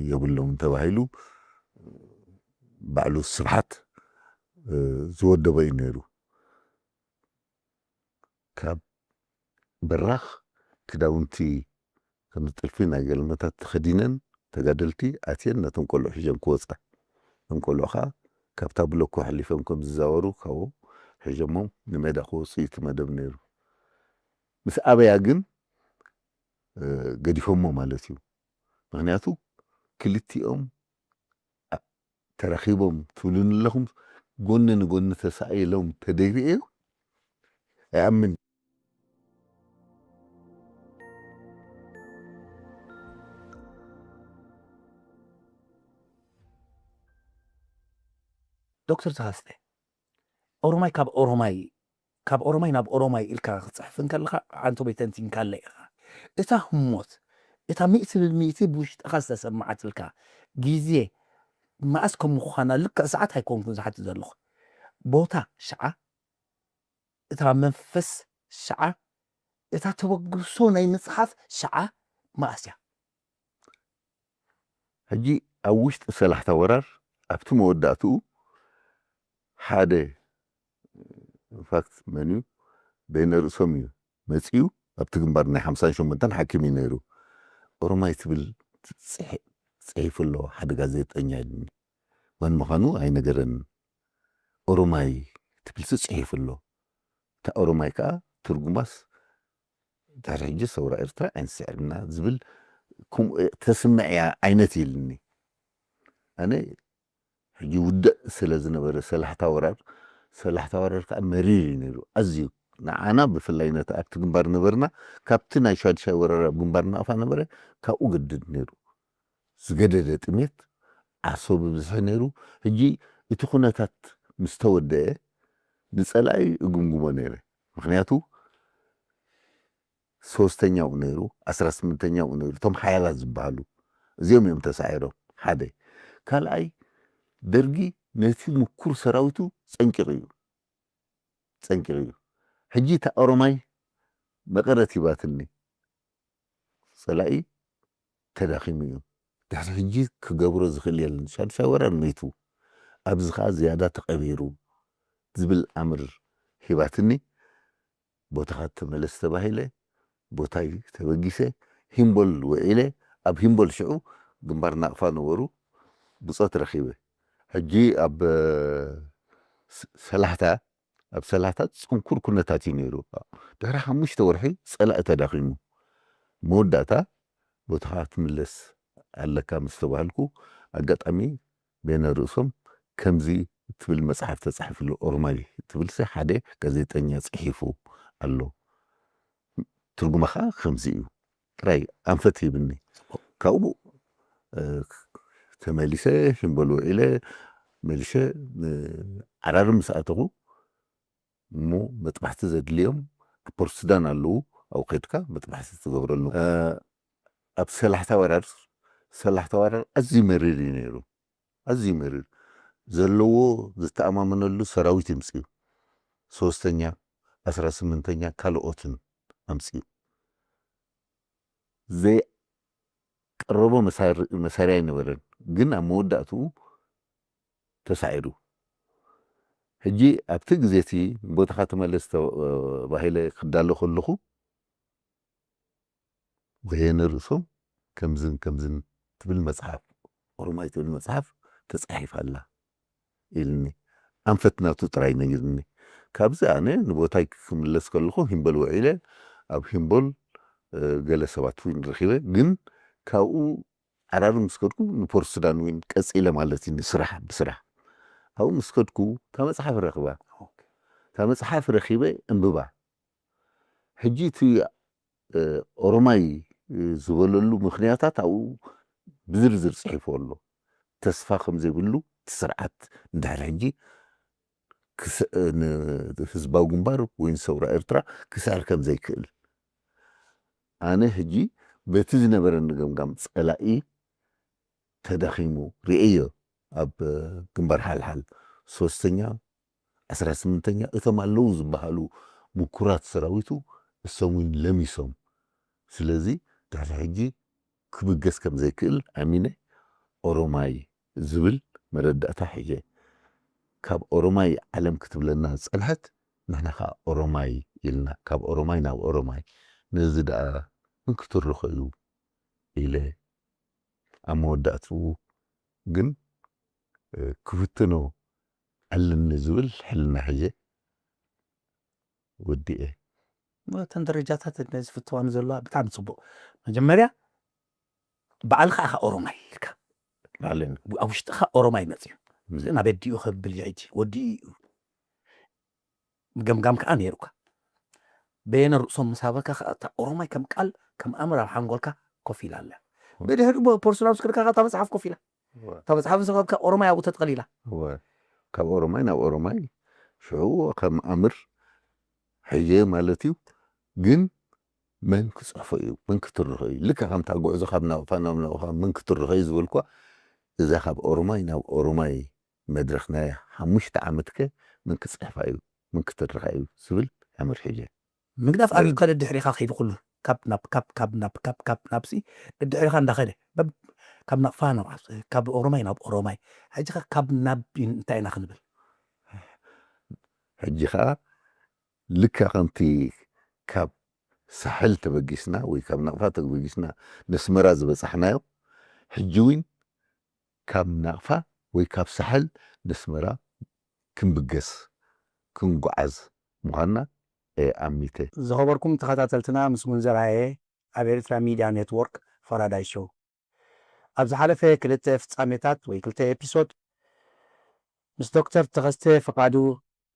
የብሎም ተባሂሉ ባዕሉ ስብሓት ዝወደቦ እዩ ነይሩ። ካብ በራኽ ክዳውንቲ ከም ጥልፊ ናይ ገልመታት ተኸዲነን ተጋደልቲ ኣትየን ነቶም ቆልዑ ሒዞም ክወፃ፣ እቶም ቆልዑ ከዓ ካብታ ብለኮ ሓሊፎም ከም ዝዛወሩ ካብኡ ሒዞሞም ንሜዳ ክወፁ እዩ እቲ መደብ ነይሩ። ምስ ኣበያ ግን ገዲፎሞ ማለት እዩ። ምክንያቱ ክልቲኦም ተረኺቦም ትብሉኒ ኣለኹም፣ ጎኒ ንጎኒ ተሳኢሎም ተደይርኤ ኣይኣምን። ዶክተር ተኻስተ፣ ኦሮማይ ካብ ኦሮማይ ካብ ኦሮማይ ናብ ኦሮማይ ኢልካ ክትፅሕፍ እንከለኻ ኣንቶቤ ተንቲንካለ ኢኻ። እታ ህሞት እታ ሚእቲ ብሚእቲ ብውሽጥኻ ዝተሰማዓትልካ ግዜ መኣስ ከም ምዃና ልክዕ ሰዓት ኣይኮንኩን ዝሓትት ዘለኹ። ቦታ ሽዓ፣ እታ መንፈስ ሽዓ፣ እታ ተበግሶ ናይ ምፅሓፍ ሽዓ መኣስ እያ? ሕጂ ኣብ ውሽጢ ሰላሕታ ወራር ኣብቲ መወዳእትኡ ሓደ ኢንፋክት መን እዩ በይነ ርእሶም እዩ መፂኡ ኣብቲ ግንባር ናይ ሓምሳን ሸሞንተን ሓኪም እዩ ነይሩ። ኦሮማይ ትብል ፅሒፉ ኣሎ ሓደ ጋዜጠኛ ኢልኒ። መን ምዃኑ ኣይነገረንን። ኦሮማይ ትብልሲ ፅሒፉ ኣሎ። እታ ኦሮማይ ከዓ ትርጉማስ ድሕሪ ሕጂ ሰውራ ኤርትራ ኣይንስዕርና ዝብል ተስምዕያ ዓይነት ኢልኒ። ኣነ ሕጂ ውድእ ስለ ዝነበረ ሰላሕታ ወራር ሰላሕታ ወራር ከዓ መሪር እዩ ነይሩ ኣዝዩ ንዓና ብፍላይ ነቲ ኣብቲ ግንባር ነበርና ካብቲ ናይ ሻድሻይ ወራር ኣብ ግንባር ናቕፋ ነበረ ካብኡ ገድድ ነይሩ ዝገደደ ጥሜት ዓሶ ብብዝሒ ነይሩ ሕጂ እቲ ኩነታት ምስ ተወደአ ንጸላኢ እግምግሞ ነይረ ምክንያቱ ሶስተኛው ነይሩ ኣስራ ስምንተኛው ነይሩ እቶም ሓያላት ዝበሃሉ እዚኦም እዮም ተሳዒሮም ሓደ ካልኣይ ደርጊ ነቲ ምኩር ሰራዊቱ ጸንቂቑ እዩ ጸንቂቑ እዩ ሕጂ እታ ኦሮማይ መቐረት ሂባትኒ ጸላኢ ተዳኺሙ እዩ ድሕሪ ሕጂ ክገብሮ ዝኽእል የለን ሻድሻይ ወራር ሚቱ ኣብዚ ከዓ ዝያዳ ተቐቢሩ ዝብል ኣምር ሂባትኒ ቦታኻ ተመለስ ተባሂለ ቦታይ ተበጊሰ ሂምቦል ውዒለ ኣብ ሂምቦል ሽዑ ግንባር ናቕፋ ነበሩ ብፆት ረኺበ ሕጂ ኣብ ሰላሕታ ኣብ ሰላሕታ ፅንኩር ኩነታት እዩ ነይሩ ድሕሪ ሓሙሽተ ወርሒ ፀላኢ ተዳኺሙ መወዳእታ ቦታኻ ትምለስ ኣለካ ምስ ተባህልኩ ኣጋጣሚ ቤነ ርእሶም ከምዚ ትብል መፅሓፍ ተፃሒፍሉ ኦሮማይ ትብልሲ ሓደ ጋዜጠኛ ፅሒፉ ኣሎ ትርጉማ ከዓ ከምዚ እዩ ጥራይ ኣንፈት ሂብኒ ካብኡ ተመሊሰ ሽምበል ውዒለ መሊሸ ዓራሪ ምስ ኣተኹ እሞ መጥባሕቲ ዘድልዮም ኣብ ፖርት ሱዳን ኣለዉ ኣብኡ ከድካ መጥባሕቲ ትገብረሉ ኣብ ሰላሕታ ወራር ሰላሕታ ወራር ኣዝዩ መሪር እዩ ነይሩ ኣዝዩ መሪር ዘለዎ ዝተኣማመነሉ ሰራዊት ይምፅኡ ሶስተኛ ኣስራ ስምንተኛ ካልኦትን ኣምፅኡ ዘይቀረቦ መሳርያ ኣይነበረን ግን ኣብ መወዳእትኡ ተሳዒሩ ሕጂ ኣብቲ ግዜ እቲ ቦታኻ ተመለስ ተባሂለ ክዳሎ ከለኹ ወየነ ርእሶም ከምዝን ከምዝን ትብል መፅሓፍ ኦሮማይ ትብል መፅሓፍ ተፃሒፋ ኣላ ኢልኒ ኣንፈት ናቱ ጥራይ ነጊርኒ ካብዚ ኣነ ንቦታይ ክምለስ ከለኹ ሂምቦል ውዒለ ኣብ ሂምቦል ገለ ሰባት እውን ረኺበ ግን ካብኡ ዓራሪ ምስ ከድኩ ንፖርት ሱዳን እውን ቀፂለ ማለት እዩ ንስራሕ ብስራሕ ኣብኡ ምስ ከድኩ እታ መፅሓፍ ረኽባ እታ መፅሓፍ ረኺበ እንብባ ሕጂ እቲ ኦሮማይ ዝበለሉ ምክንያታት ኣብኡ ብዝርዝር ፅሒፎ ኣሎ ተስፋ ከም ዘይብሉ እቲ ስርዓት እንድሕር ሕጂ ህዝባዊ ግንባር ወይ ሰውራ ኤርትራ ክስዕር ከም ዘይክእል ኣነ ሕጂ በቲ ዝነበረኒ ገምጋም ፀላኢ ተዳኺሙ ርእዮ ኣብ ግንባር ሓልሓል ሶስተኛ፣ ዓስራ ስምንተኛ፣ እቶም ኣለዉ ዝበሃሉ ምኩራት ሰራዊቱ እሶም እውን ለሚሶም። ስለዚ ድሕሪ ሕጂ ክብገስ ከም ዘይክእል ኣሚነ ኦሮማይ ዝብል መረዳእታ ሒዘ። ካብ ኦሮማይ ዓለም ክትብለና ዝጸንሐት ንሕና ኸኣ ኦሮማይ ኢልና፣ ካብ ኦሮማይ ናብ ኦሮማይ። ነዚ ደኣ መን ክትርኾ እዩ ኢለ ኣብ መወዳእትኡ ግን ክፍትኖ ኣለኒ ዝብል ሕልና ሒዘ ወዲኤ። እተን ደረጃታት ነዚ ፍትዋን ዘለዋ ብጣዕሚ ጽቡቕ። መጀመርያ ባዕልኻ ኢኻ ኦሮማይ ኢልካ፣ ኣብ ውሽጥኻ ኦሮማይ መጽዩ ናብ ኣዲኡ ከብል ሕጂ ወዲኡ እዩ ገምጋም ከዓ ነይሩካ። በየነ ርእሶም ምስ ሃበካ ከዓ እታ ኦሮማይ ከም ቃል ከም ኣምር ኣብ ሓንጎልካ ኮፍ ኢላ ኣላ። ብድሕሪ ፖርሱላም ስክርካ እታ መፅሓፍ ኮፍ ኢላ፣ እታ መፅሓፍ ንስኻትካ ኦሮማይ ኣብኡ ተጠቕሊላ። ካብ ኦሮማይ ናብ ኦሮማይ ሽዑ ከም ኣምር ሕየ ማለት እዩ። ግን መን ክፅሕፎ እዩ፣ መን ክትርኾ እዩ? ልካ ከምታ ጉዕዞ ካብ ናቕፋ ናብ ናቕፋ መን ክትርኾ እዩ ዝበልኳ፣ እዛ ካብ ኦሮማይ ናብ ኦሮማይ መድረኽ ናይ ሓሙሽተ ዓመትከ መን ክፅሕፋ እዩ፣ መን ክትርኻ እዩ ዝብል ኣምር ሕየ። ምግዳፍ ኣብዩካ ደድሕሪኻ ከይዱ ኩሉ ካብ ናብ ካብ ካብ ናብ ካብ ካብ ናብሲ ደድሕሪኻ እንዳኸደ በብ- ካብ ናቕፋ ናብ ዓስ- ካብ ኦሮማይ ናብ ኦሮማይ። ሕጂ ኸ ካብ ናብ እንታይ ኢና ክንብል? ሕጂ ኸዓ ልካ ከምቲ ካብ ሳሕል ተበጊስና ወይ ካብ ናቕፋ ተበጊስና ነስመራ ዝበጻሕናዮ፣ ሕጂ እውን ካብ ናቕፋ ወይ ካብ ሳሕል ነስመራ ክንብገስ ክንጓዓዝ ምዃንና እየ ኣሚተ። ዝኸበርኩም ተኸታተልትና፣ ምስጉን ዘርኣየ ኣብ ኤርትራ ሚድያ ኔትወርክ ፈራዳይ ሾው። ኣብ ዝሓለፈ ክልተ ፍጻሜታት ወይ ክልተ ኤፒሶድ ምስ ዶክተር ተኸስተ ፍቓዱ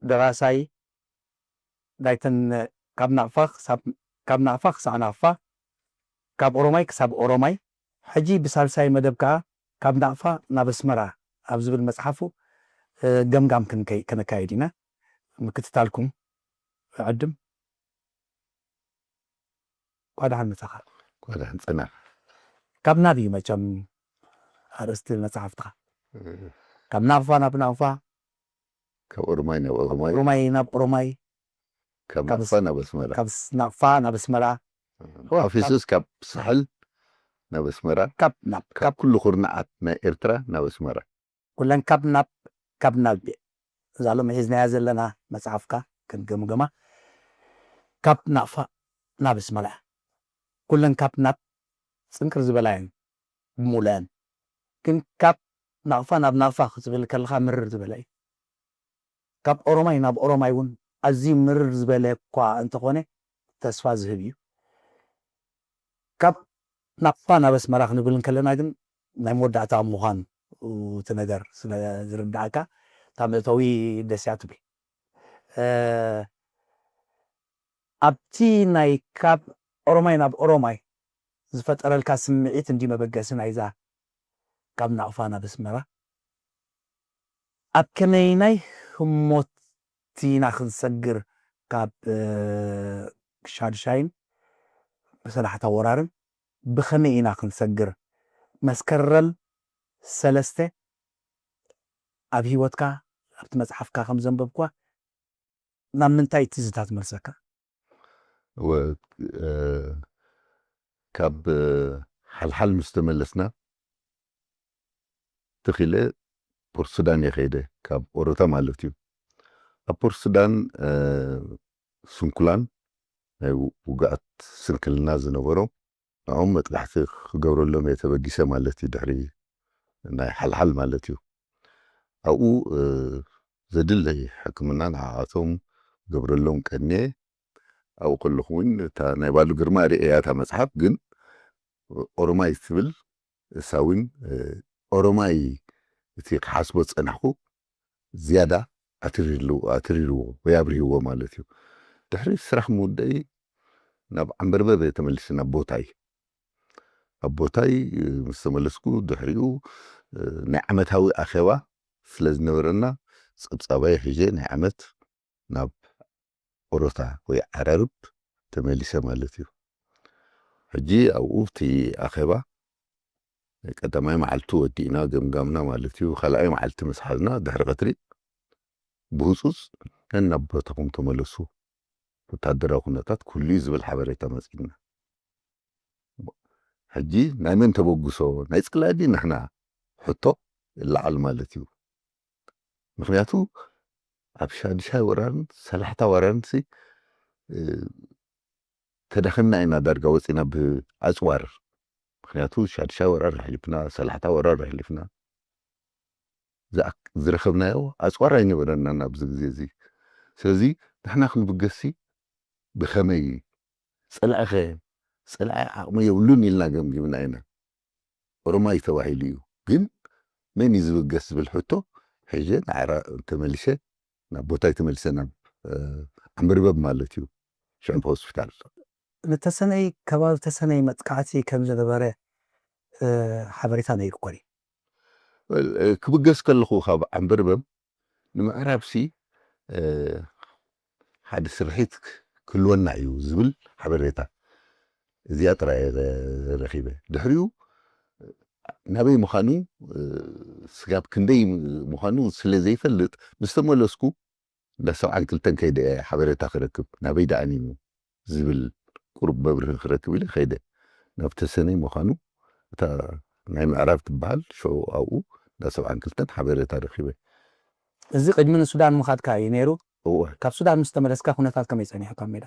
ደራሳይ ናይተን ካብ ናቕፋ ክሳብ ካብ ናቕፋ ክሳዕ ናቕፋ፣ ካብ ኦሮማይ ክሳብ ኦሮማይ፣ ሕጂ ብሳልሳይ መደብ ከኣ ካብ ናቕፋ ናብ ኣስመራ ኣብ ዝብል መጽሓፉ ገምጋም ከነካይድ ኢና። ምክትታልኩም እዕድም። ኳ ደሓን መጻኻ። ኳ ደሓን ጸናኻ። ካብ ናብ እዩ መቸም ኣርእስቲ መጽሓፍትኻ። ካብ ናቕፋ ናብ ናቕፋ፣ ካብ ኦሮማይ ናብ ኦሮማይ፣ ኦሮማይ ናብ ኦሮማይ፣ ካብ ናቕፋ ናብ ኣስመራ፣ ካብ ናቕፋ ናብ ኣስመራ፣ ኣፊሱስ ካብ ሳሕል ናብ ኣስመራ፣ ካብ ናብ ካብ ኩሉ ኩርናዓት ናይ ኤርትራ ናብ ኣስመራ። ኩለን ካብ ናብ ካብ ናብ እዛ ሎሚ ሒዝናያ ዘለና መጽሓፍካ ክንግምግማ፣ ካብ ናቕፋ ናብ ኣስመራ ኩለን ካብ ናብ ጽንክር ዝበላ እየን ብምሉአን። ግን ካብ ናቕፋ ናብ ናቕፋ ክትብል ከለኻ ምርር ዝበለ እዩ። ካብ ኦሮማይ ናብ ኦሮማይ እውን ኣዝዩ ምርር ዝበለ እኳ እንተኾነ ተስፋ ዝህብ እዩ። ካብ ናቕፋ ናብ ኣስመራ ክንብል እንከለና ግን ናይ መወዳእታ ምዃን እቲ ነገር ስለ ዝርዳእካ እታ መእተዊ ደስ እያ ትብል። ኣብቲ ናይ ካብ ኦሮማይ ናብ ኦሮማይ ዝፈጠረልካ ስምዒት እንዲ መበገሲ ናይዛ ካብ ናቕፋ ናብ ኣስመራ ኣብ ከመይናይ ህሞት ኢና ክንሰግር ካብ ሻድሻይን ብሰላሕታ ወራርን ብኸመይ ኢና ክንሰግር? መስከረም ሰለስተ ኣብ ህይወትካ ኣብቲ መጽሓፍካ ከም ዘንበብኳ ናብ ምንታይ ትዝታ ትመልሰካ? ካብ ሓልሓል ምስ ተመለስና ትኺለ ፖርት ሱዳን እየ ከይደ፣ ካብ ኦሮታ ማለት እዩ። ኣብ ፖርት ሱዳን ስንኩላን ናይ ውግኣት ስንክልና ዝነበሮም ንዕኦም መጥባሕቲ ክገብረሎም እየ ተበጊሰ ማለት እዩ። ድሕሪ ናይ ሓልሓል ማለት እዩ። ኣብኡ ዘድለይ ሕክምና ንዓኣቶም ገብረሎም ቀንየ። ኣብኡ ከለኹ እውን እታ ናይ ባሉ ግርማ ርእያ እታ መጽሓፍ ግን ኦሮማይ ትብል እሳ እውን ኦሮማይ እቲ ክሓስቦ ዝጸናሕኩ ዝያዳ ኣትሪርዎ ወይ ኣብሪህዎ ማለት እዩ። ድሕሪ ስራሕ ምውደይ ናብ ዓንበርበብ እየ ተመሊሰ ናብ ቦታይ። ኣብ ቦታይ ምስ ተመለስኩ ድሕሪኡ ናይ ዓመታዊ ኣኼባ ስለ ዝነበረና ጸብጻባይ ሒዘ ናይ ዓመት ናብ ኦሮታ ወይ ዓራርብ ተመሊሰ ማለት እዩ። ሕጂ ኣብኡ እቲ ኣኼባ ቀዳማይ መዓልቲ ወዲእና ገምጋምና ማለት እዩ። ካልኣይ መዓልቲ ምስ ሓዝና ድሕሪ ቀትሪ ብህፁፅ ነናብ ቦታኹም ተመለሱ፣ ወታደራዊ ኩነታት ኩሉ እዩ ዝብል ሓበሬታ መፂእና። ሕጂ ናይ መን ተበግሶ ናይ ፅላኢ ድዩ ንሕና ሕቶ ይለዓል ማለት እዩ። ምክንያቱ ኣብ ሻድሻይ ወራርን ሰላሕታ ወራርን ሲ ተዳኺምና ኢና ዳርጋ ወፂና ብኣፅዋር። ምክንያቱ ሻድሻይ ወራር ኣሕሊፍና፣ ሰላሕታ ወራር ኣሕሊፍና፣ ዝረከብናዮ ኣፅዋር ኣይነበረናን ኣብዚ ግዜ እዚ። ስለዚ ንሕና ክንብገሲ ብከመይ እዩ? ፀላኢኸ? ፀላኢ ዓቕሚ የብሉን ኢልና ገምጊምና ኢና። ኦሮማይ ተባሂሉ እዩ፣ ግን መን እዩ ዝብገስ ዝብል ሕቶ ሒዘ ንዓራ ተመሊሰ ናብ ቦታይ ተመሊሰ ናብ ዓምበርበብ ማለት እዩ ሽዕብ ሆስፒታል። ንተሰነይ ከባቢ ተሰነይ መጥቃዕቲ ከም ዝነበረ ሓበሬታ ነይሩ ኮኒ። ክብገስ ከለኹ ካብ ዓምበርበብ ንምዕራብሲ ሓደ ስርሒት ክህልወና እዩ ዝብል ሓበሬታ እዚኣ ጥራይ ረኺበ። ድሕሪኡ ናበይ ምዃኑ ስጋብ ክንደይ ምዃኑ ስለ ዘይፈልጥ ምስ ተመለስኩ እንዳ ሰብዓን ክልተን ከይደ እየ ሓበሬታ ክረክብ። ናበይ ደኣን እዩ ዝብል ቁሩብ መብርሂ ክረክብ ኢለ ከይደ። ናብ ተሰነይ ምዃኑ እታ ናይ ምዕራብ ትበሃል ሽዑ ኣብኡ እንዳ ሰብዓን ክልተን ሓበሬታ ረኺበ። እዚ ቅድሚ ንሱዳን ምኻድካ እዩ ነይሩ። እወ ካብ ሱዳን ምስ ተመለስካ ኩነታት ከመይ ጸኒሑ ካብ ሜዳ?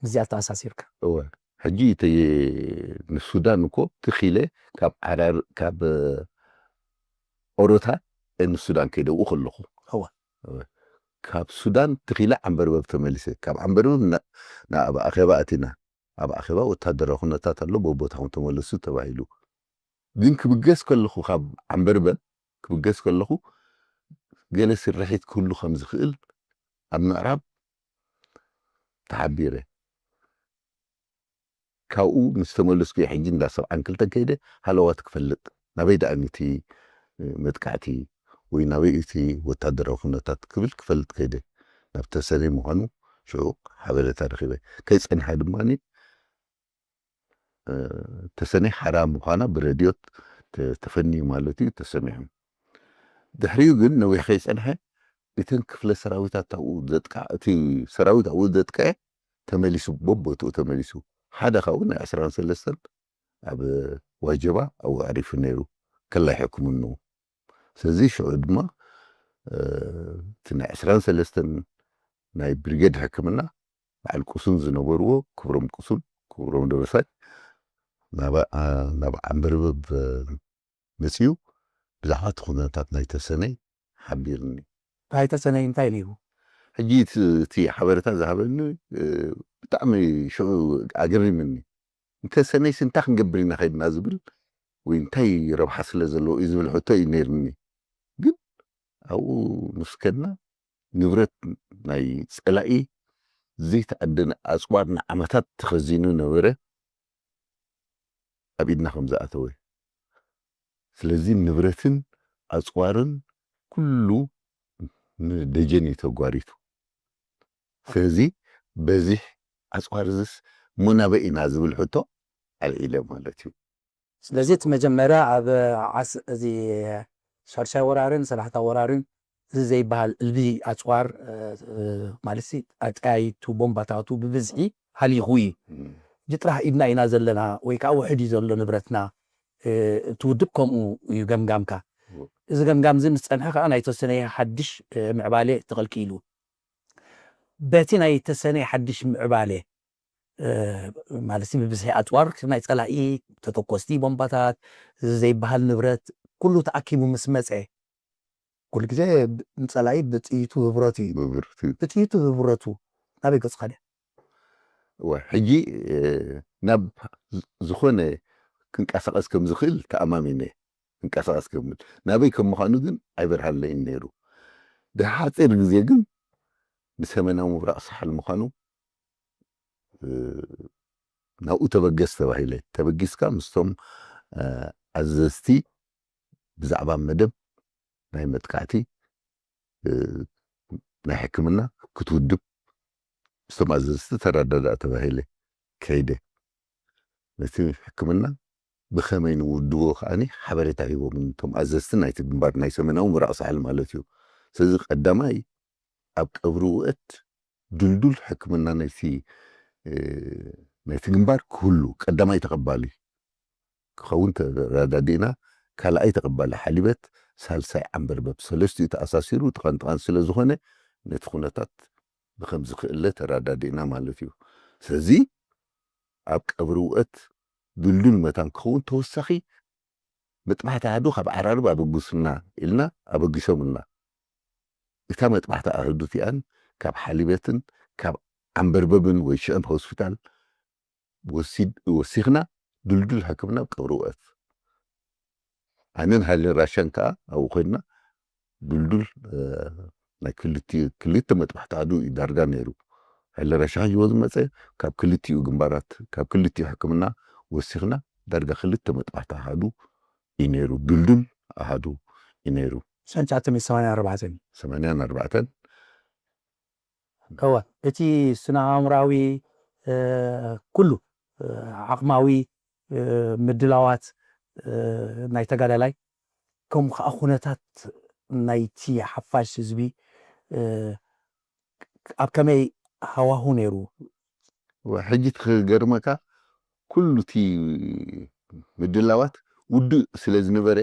ምስዚኣ ተኣሳሲርካ። እወ ሕጂ እቲ ንሱዳን እኮ ትኺለ ካብ ዓራር ካብ ኦሮታ ንሱዳን ከይደ ኣብኡ ከለኹ እወ ካብ ሱዳን ትኺለ ዓምበርበብ ተመሊሰ። ካብ ዓምበርበብ ናብ ኣኼባ ኣቲና። ኣብ ኣኼባ ወታደራዊ ኩነታት ኣሎ፣ በቦታኹም ተመለሱ ተባሂሉ። ግን ክብገስ ከለኹ ካብ ዓምበርበብ ክብገስ ከለኹ ገለ ስርሒት ክህሉ ከም ዝኽእል ኣብ ምዕራብ ተሓቢረ። ካብኡ ምስ ተመለስኩ እየ ሕጂ እንዳ ሰብዓን ክልተን ከይደ ሃለዋት ክፈልጥ፣ ናበይ ደኣ እቲ መጥቃዕቲ ወይ ናበይ እቲ ወታደራዊ ኩነታት ክብል ክፈልጥ ከይደ። ናብ ተሰነይ ምዃኑ ሽዑ ሓበሬታ ረኺበ። ከይጸንሐ ድማ ተሰነይ ሓራ ምዃና ብረድዮ ተፈንዩ ማለት እዩ ተሰሚዑ። ድሕሪኡ ግን ነዊሕ ከይጸንሐ እተን ክፍለ ሰራዊታት ኣብኡ ዘጥቃ እቲ ሰራዊት ኣብኡ ዘጥቅዐ ተመሊሱ፣ በቦትኡ ተመሊሱ። ሓደ ካብኡ ናይ ዕስራን ሰለስተን ኣብ ዋጀባ ኣብኡ ኣዕሪፉ ነይሩ፣ ከላይ ሕክምንኡ። ስለዚ ሽዑ ድማ እቲ ናይ ዕስራን ሰለስተን ናይ ብሪጌድ ሕክምና በዓል ቁሱን ዝነበርዎ ክብሮም ቁሱን፣ ክብሮም ደበሳይ ናብ ዓምበርበብ መፅዩ ብዛዕባ እቲ ኩነታት ናይ ተሰነይ ሓቢርኒ። ናይ ተሰነይ እንታይ ነይሩ? ሕጂ እቲ ሓበሬታ ዝሃበኒ ብጣዕሚ ሽዑ ኣገሪምኒ። እንተሰነይስ እንታይ ክንገብር ኢና ከይድና ዝብል ወይ እንታይ ረብሓ ስለ ዘለዎ እዩ ዝብል ሕቶ እዩ ነይርኒ። ግን ኣብኡ ምስ ከድና ንብረት ናይ ፀላኢ ዘይተኣደነ ኣፅዋር ንዓመታት ተኸዚኑ ነበረ፣ ኣብ ኢድና ከም ዝኣተወ። ስለዚ ንብረትን ኣፅዋርን ኩሉ ንደጀን እዩ ተጓሪቱ። ስለዚ በዚ ኣፅዋር እዚስ እሞ ናበይ ኢና ዝብል ሕቶ ኣልዒለ ማለት እዩ። ስለዚ እቲ መጀመርያ ኣብ ዓስ እዚ ሻድሻይ ወራርን ሰላሕታ ወራርን እዚ ዘይበሃል እልቢ ኣፅዋር ማለት ኣጠያይቱ ቦምባታቱ ብብዝሒ ሃሊኹ እዩ። ሕጂ ጥራሕ ኢድና ኢና ዘለና ወይ ከዓ ውሕድ እዩ ዘሎ ንብረትና። እቲ ውድብ ከምኡ እዩ ገምጋምካ። እዚ ገምጋም እዚ ምስ ፀንሐ ከዓ ናይ ተሰነይ ሓድሽ ምዕባሌ ተቐልቂሉ። በቲ ናይ ተሰነይ ሓድሽ ምዕባሌ ማለት ብብዝሒ ኣፅዋር ናይ ፀላኢ ተተኮስቲ ቦምባታት ዘይበሃል ንብረት ኩሉ ተኣኪቡ ምስ መፀ ኩሉ ግዜ ንፀላኢ ብጥይቱ ብብረቱ እዩ። ብብርቱ ብጥይቱ ብብረቱ ናበይ ገፁ ካልእ እወ፣ ሕጂ ናብ ዝኾነ ክንቀሳቐስ ከም ዝኽእል ተኣማሚነ ክንቀሳቐስ ከም ናበይ ከም ምዃኑ ግን ኣይበርሃለይን ነይሩ። ድሓፂር ግዜ ግን ንሰሜናዊ ምብራቕ ሳሕል ምዃኑ ናብኡ ተበገስ ተባሂለ። ተበጊስካ ምስቶም ኣዘዝቲ ብዛዕባ መደብ ናይ መጥቃዕቲ ናይ ሕክምና ክትውድብ ምስቶም ኣዘዝቲ ተረዳዳእ ተባሂለ ከይደ። ነቲ ሕክምና ብኸመይ ንውድቦ ከዓኒ ሓበሬታ ሂቦም፣ እቶም ኣዘዝቲ ናይቲ ግንባር ናይ ሰሜናዊ ምብራቕ ሳሕል ማለት እዩ። ስለዚ ቀዳማይ ኣብ ቀብሪ ውእት ድልዱል ሕክምና ናይቲ ናይቲ ግንባር ክህሉ፣ ቀዳማይ ተቐባሊ ክኸውን ተረዳዲእና፣ ካልኣይ ተቐባሊ ሓሊበት፣ ሳልሳይ ዓንበርበብ፣ ሰለስቲኡ ተኣሳሲሩ ጥቓን ጥቓን ስለ ዝኾነ ነቲ ኩነታት ብኸምዚ ክእለ ተረዳዲእና ማለት እዩ። ስለዚ ኣብ ቀብሪ ውእት ድልዱል መታን ክኸውን ተወሳኺ መጥባሕቲ ኣሃዱ ካብ ዓራርብ ኣበግሱና ኢልና ኣበጊሶምና። እታ መጥባሕቲ ኣሃዱ እቲኣን ካብ ሓሊበትን ካብ ዓንበርበብን ወይ ሽዕብ ሆስፒታል ወሲድ-፣ ወሲኽና ድልዱል ሕክምና ኣብ ቀብሪ ውእት። ኣነን ሃይለ ራሻን ከኣ ኣብኡ ኮይንና ድልዱል፣ እ፣ ናይ ክልቲ-፣ ክልተ መጥባሕቲ ኣሃዱ እዩ ዳርጋ ነይሩ። ሃይለ ራሻ ሒዝዎ ዝመጸ ካብ ክልቲኡ ግንባራት፣ ካብ ክልቲኡ ሕክምና ወሲኽና ዳርጋ ክልተ መጥባሕቲ ኣሃዱ እዩ ነይሩ። ድልዱል ኣሃዱ እዩ ነይሩ። ሸንቻ ኣተሚ ሰማንያን ኣርባዕተን። ሰማንያን ኣርባዕተን። እወ፣ እቲ ስነ ኣእምራዊ፣ እ፣ ኩሉ፣ እ፣ ዓቕማዊ፣ እ፣ ምድላዋት፣ እ፣ ናይ ተጋዳላይ፣ ከምኡ ከኣ ኩነታት ናይቲ ሓፋሽ ህዝቢ፣ እ፣ ኣብ ከመይ ሃዋሁ ነይሩ? ወ-፣ ሕጂ እቲ ክገርመካ፣ ኩሉ እቲ ምድላዋት ውዱእ ስለ ዝነበረ፣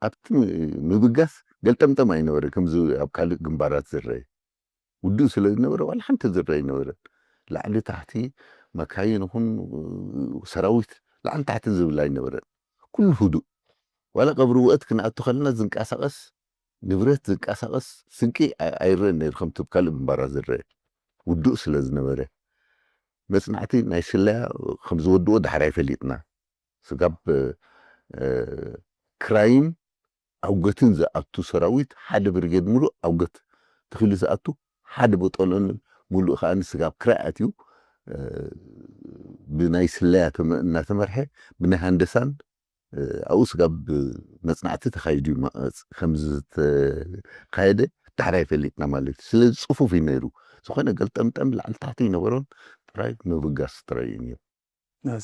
ኣብቲ ም-፣ ምብጋስ ገልጠምጠም ኣይነበረ፣ ከምዚ ኣብ ካልእ ግንባራት ዝረአ። ውዱእ ስለ ዝነበረ፣ ዋላ ሓንቲ ዝረአ ኣይነበረን። ላዕሊ ታሕቲ፣ መካይን ይኹን ሰራዊት ላዕሊ ታሕቲ ዝብል ኣይነበረን። ኩሉ ህዱእ። ዋላ ቀብሪ ውእት ክንኣቱ ከለና ዝንቀሳቐስ፣ ንብረት ዝንቀሳቐስ ስንቂ ኣይ-፣ ኣይረአን ነይሩ፣ ከምቲ ኣብ ካልእ ግንባራት ዝረአ። ውዱእ ስለ ዝነበረ። መጽናዕቲ ናይ ስለያ ከም ዝወድዎ ዳሕራይ ፈሊጥና። ስጋብ፣ እ፣ ክራይን ኣውገትን ዝኣቱ ሰራዊት፣ ሓደ ብርጌድ ሙሉእ ኣውገት ተኺሉ ዝኣቱ፣ ሓደ ቦጦሎኒ ሙሉእ ከኣ ስጋብ ክራይ ኣትዩ፣ እ፣ ብናይ ስለያ ተመ-፣ እናተመርሐ፣ ብናይ ሃንደሳን፣ እ፣ ኣብኡ ስጋብ መጽናዕቲ ተኻይዱ እዩ። መ-፣ ከም ዝተኻየደ ዳሕራይ ፈሊጥና ማለት እዩ። ስለዚ ጽፉፍ እዩ ነይሩ። ዝኾነ ገልጠምጠም ላዕሊ ታሕቲ ኣይነበሮን፣ ጥራይ ምብጋስ ጥራይ እዩ ነይሩ።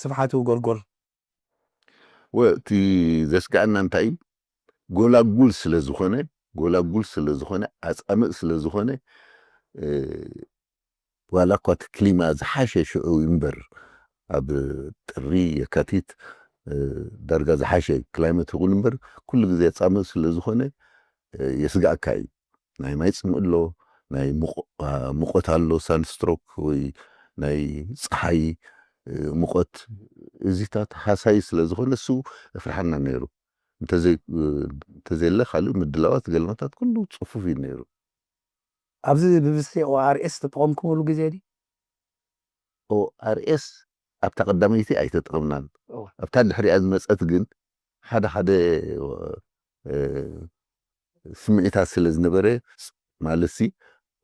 ስብሓቱ ጎልጎል። ወ-፣ እቲ ዘስግኣና እንታይ እዩ? ጎላጉል ስለ ዝኾነ፣ ጎላጉል ስለ ዝኾነ፣ ኣጻምእ ስለ ዝኾነ፣ እ፣ ዋላ እኳ እቲ ክሊማ ዝሓሸ ሽዑ እዩ እምበር፣ ኣብ ጥሪ፣ የካቲት፣ እ፣ ዳርጋ ዝሓሸ ክላይመት ይኹን እምበር፣ ኩሉ ግዜ ኣጻምእ ስለ ዝኾነ፣ እ፣ የስግኣካ እዩ። ናይ ማይ ጽምእ ኣሎ፣ ናይ ሙቕ-፣ ኣ፣ ሙቐት ኣሎ፣ ሳንስትሮክ ወይ ናይ ጸሓይ፣ እ፣ ሙቐት፣ እዚታት ሃሳዪ ስለ ዝኾነ እሱ እፍርሓና ነይሩ። እንተዘይ-፣ እ፣ እንተዘየለ ካልእ ምድላዋት ገለመታት ኩሉ ጽፉፍ እዩ ነይሩ። ኣብዚ ብብዝሒ ኦኣርኤስ ተጠቐምኩምሉ ግዜ ድዩ? ኦኣርኤስ ኣብታ ቀዳመይቲ ኣይተጠቐምናን። እወ። ኣብታ ድሕሪኣ ዝመጸት ግን ሓደ ሓደ፣ እ፣ ስምዒታት ስለ ዝነበረ፣ ማለትሲ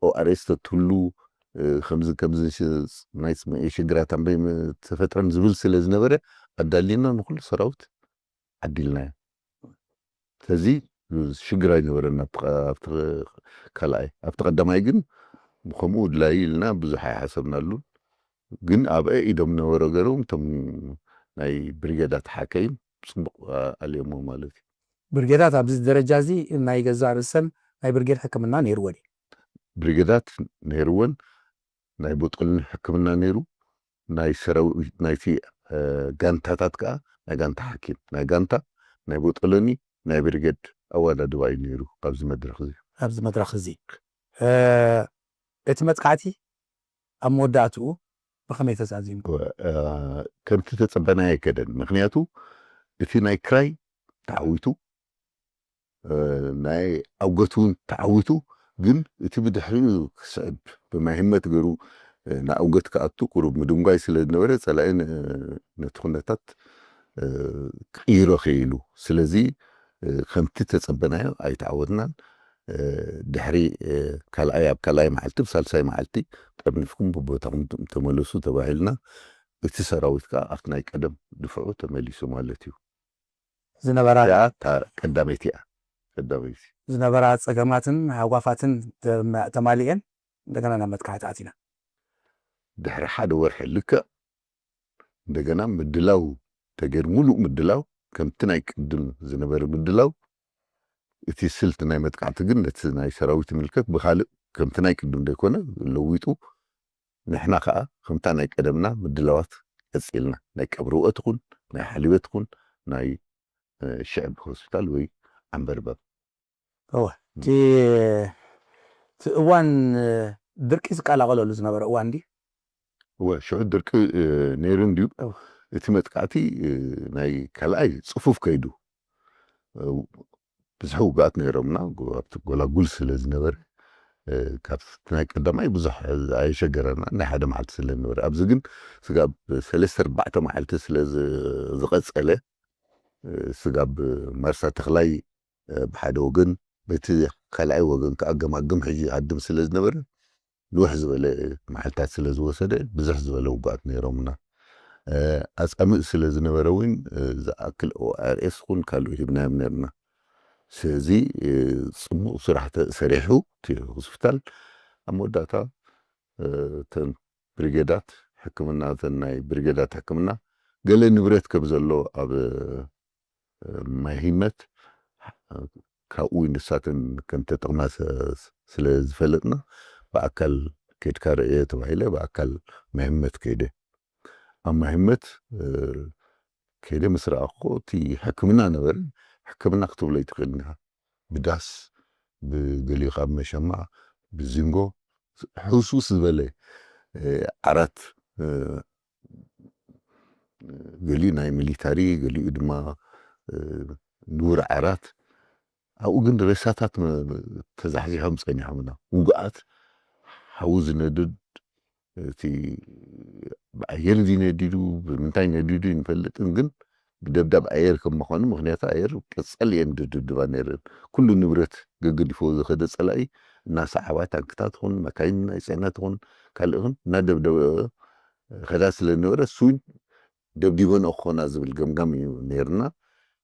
ኦኣርኤስ ተትህሉ፣ እ፣ ከምዚ ከምዚ ሽ-፣ ናይ ስምዒት ሽግራት ኣምበይ ተፈጥረን ዝብል ስለ ዝነበረ፣ ኣዳሊና ንኹሉ ሰራዊት ዓዲልናዮ። ስለዚ ሽግር ኣይነበረና ኣብቲ ቐ-፣ ኣብቲ ካልኣይ። ኣብቲ ቀዳማይ ግን ብኸምኡ ድላዩ ኢልና ብዙሕ ኣይሓሰብናሉን። ግን ኣብአ ኢዶም ነበረ ገይሮም እቶም ናይ ብሪጌዳት ሓከይም ጽቡቕ ኣ-፣ ኣልዮሞ ማለት እዩ። ብርጌዳት ኣብዚ ደረጃ እዚ ናይ ገዛእ ርእሰን ናይ ብርጌድ ሕክምና ነይርወን እዩ። ብሪጌዳት ነይርወን፣ ናይ ቦጦሎኒ ሕክምና ነይሩ፣ ናይ ሰራዊት ናይቲ፣ እ፣ ጋንታታት ከኣ ናይ ጋንታ ሓኪም፣ ናይ ጋንታ፣ ናይ ቦጦሎኒ፣ ናይ ብሪጌድ ኣወዳድባ እዩ ነይሩ ኣብዚ መድረኽ እዚ። ኣብዚ መድረኽ እዚ፣ እ፣ እቲ መጥቃዕቲ ኣብ መወዳእትኡ ብኸመይ ተዛዚሙ? እ፣ ከምቲ ተጸበናዮ ኣይከደን። ምኽንያቱ እቲ ናይ ክራይ ተዓዊቱ፣ እ፣ ናይ ኣውገት እውን ተዓዊቱ፣ ግን እቲ ብድሕሪኡ ክስዕብ ብማይ ህመት ገይሩ፣ እ፣ ንኣውገት ክኣቱ ቁሩብ ምድንጓይ ስለ ዝነበረ፣ ጸላኢ ን-፣ ነቲ ኩነታት፣ እ፣ ክቕይሮ ክኢሉ። ስለዚ፣ እ፣ ከምቲ ተጸበናዮ ኣይተዓወትናን። እ፣ ድሕሪ፣ እ፣ ካልኣይ፣ ኣብ ካልኣይ መዓልቲ፣ ብሳልሳይ መዓልቲ ጠርኒፍኩም ብቦታኹም ተመለሱ ተባሂልና፣ እቲ ሰራዊት ከኣ ኣብቲ ናይ ቀደም ድፍዑ ተመሊሱ ማለት እዩ። ዝነበራ እዚኣ እታ ቀዳመይቲ እያ። ቀዳመይቲ። ዝነበራ ጸገማትን ሃጓፋትን ተማ-፣ ተማሊኤን እንደገና ናብ መጥቃዕቲ ኣቲና። ድሕሪ ሓደ ወርሒ ልክዕ እንደገና ምድላው ተገይሩ፣ ሙሉእ ምድላው ከምቲ ናይ ቅድም ዝነበረ ምድላው፣ እቲ ስልት ናይ መጥቃዕቲ ግን ነቲ ናይ ሰራዊት ይምልከት። ብኻልእ ከምቲ ናይ ቅድም ዘይኮነ ለዊጡ፣ ንሕና ከዓ ከምታ ናይ ቀደምና ምድላዋት ቀፂልና፣ ናይ ቀብሪ ውኦ ትኹን፣ ናይ ሓሊበት ትኹን፣ ናይ ሽዕብ ሆስፒታል ወይ ዓንበርበብ። እወ፣ እቲ እቲ እዋን ድርቂ ዝቀላቐለሉ ዝነበረ እዋን ድዩ? እወ፣ ሽዑ ድርቂ ነይሩ እንድዩ። እቲ መጥቃዕቲ ናይ ካልኣይ ፅፉፍ ከይዱ፣ ብዙሕ ውግኣት ነይሮምና ኣብቲ ጎላጉል ስለ ዝነበረ፣ ካብቲ ናይ ቀዳማይ ብዙሕ ኣየሸገረና፣ ናይ ሓደ መዓልቲ ስለ ዝነበረ። ኣብዚ ግን ስጋብ ሰለስተ ኣርባዕተ መዓልቲ ስለ ዝቐፀለ፣ ስጋብ ማርሳ ተኽላይ ብሓደ ወገን፣ በቲ ካልኣይ ወገን ከዓ ገማግም ሕጂ ይሃድም ስለ ዝነበረ፣ ንውሕ ዝበለ መዓልታት ስለ ዝወሰደ፣ ብዙሕ ዝበለ ውግኣት ነይሮምና። ኣፃምእ ስለ ዝነበረ እውን፣ ዝኣክል ኦኣርኤስ ኹን ካልእ ሂብናዮም ነርና። ስለዚ ፅቡቕ ስራሕ ሰሪሑ እቲ ሆስፒታል። ኣብ መወዳእታ እተን ብሪጌዳት ሕክምና፣ እተን ናይ ብሪጌዳት ሕክምና፣ ገለ ንብረት ከም ዘሎ ኣብ ማይ ሂመት፣ ካብኡ ንሳተን ከም ተጠቕማ ስለ ዝፈለጥና፣ ብኣካል ከድካ ርእየ ተባሂለ ብኣካል ማይ ሂመት ከይደ። ኣብ ማይ ሂመት ከይደ ምስ ረኣኹ፣ እቲ ሕክምና ነበረ። ሕክምና ክትብሎ ኣይትኽእልን ኢኻ። ብዳስ፣ ብገሊኡ ካብ መሸማዕ፣ ብዚንጎ፣ ሕውስውስ ዝበለ ዓራት፣ ገሊኡ ናይ ሚሊታሪ፣ ገሊኡ ድማ ንቡር ዓራት። ኣብኡ ግን ሬሳታት ተዛሕዚሖም ፀኒሖምና። ውግኣት፣ ሓዊ ዝነድድ፣ እቲ ብኣየር ድዩ ነዲዱ፣ ብምንታይ ነዲዱ ይንፈልጥን፣ ግን ብደብዳብ ኣየር ከም ምዃኑ፣ ምኽንያቱ ኣየር ቀጸል እየን ድድብድባ ነይረን። ኩሉ ንብረት ገገዲፎ ዝኸደ ጸላኢ እናሰዓባ፣ ታንክታት ኹን፣ መካይን ናይ ጽዕነት ኹን፣ ካልእ ኹን እናደብደበ ኸዳ ስለ ዝነበረ፣ እሱ እውን ደብዲበንኦ ክኾና ዝብል ገምጋም እዩ ነይርና።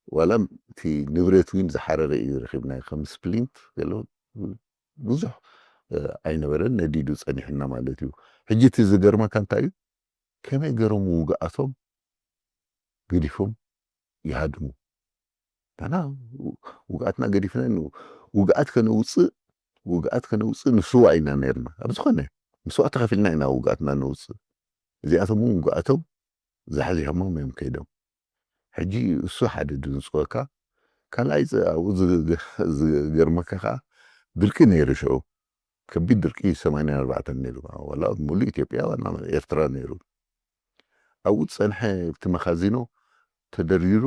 ዋላ እቲ ንብረት እውን ዝሓረረ እዩ ረኺብናዮ፣ ከም ስፕሊንት ገለ ብዙሕ ኣይነበረን፣ ነዲዱ ጸኒሑና ማለት እዩ። ሕጂ እቲ ዝገርመካ እንታይ እዩ? ከመይ ገይሮም ውግኣቶም ገዲፎም ይሃድሙ? ንሕና ውግኣትና ገዲፍና፣ ውግኣት ከነውፅእ፣ ውግኣት ከነውፅእ ንስዋእ ኢና ነይርና። ኣብ ዝኾነ ምስዋእ ተኸፊልና ኢና ውግኣትና ነውፅእ። እዚኣቶም እውን ውግኣቶም ዛሕዚሖሞም እዮም ከይዶም። ሕጂ እሱ ሓደ ድንፅወካ፣ ካልኣይ ኣብኡ ዝገርመካ ከዓ ድርቂ ነይሩ ሽዑ። ከቢድ ድርቂ ሰማንያን ኣርባዕተን ነይሩ። ዋላ ሙሉእ ኢትዮጵያ፣ ዋላ ኤርትራ ነይሩ። ኣብኡ ዝፀንሐ፣ ኣብቲ መኻዚኖ ተደርዲሩ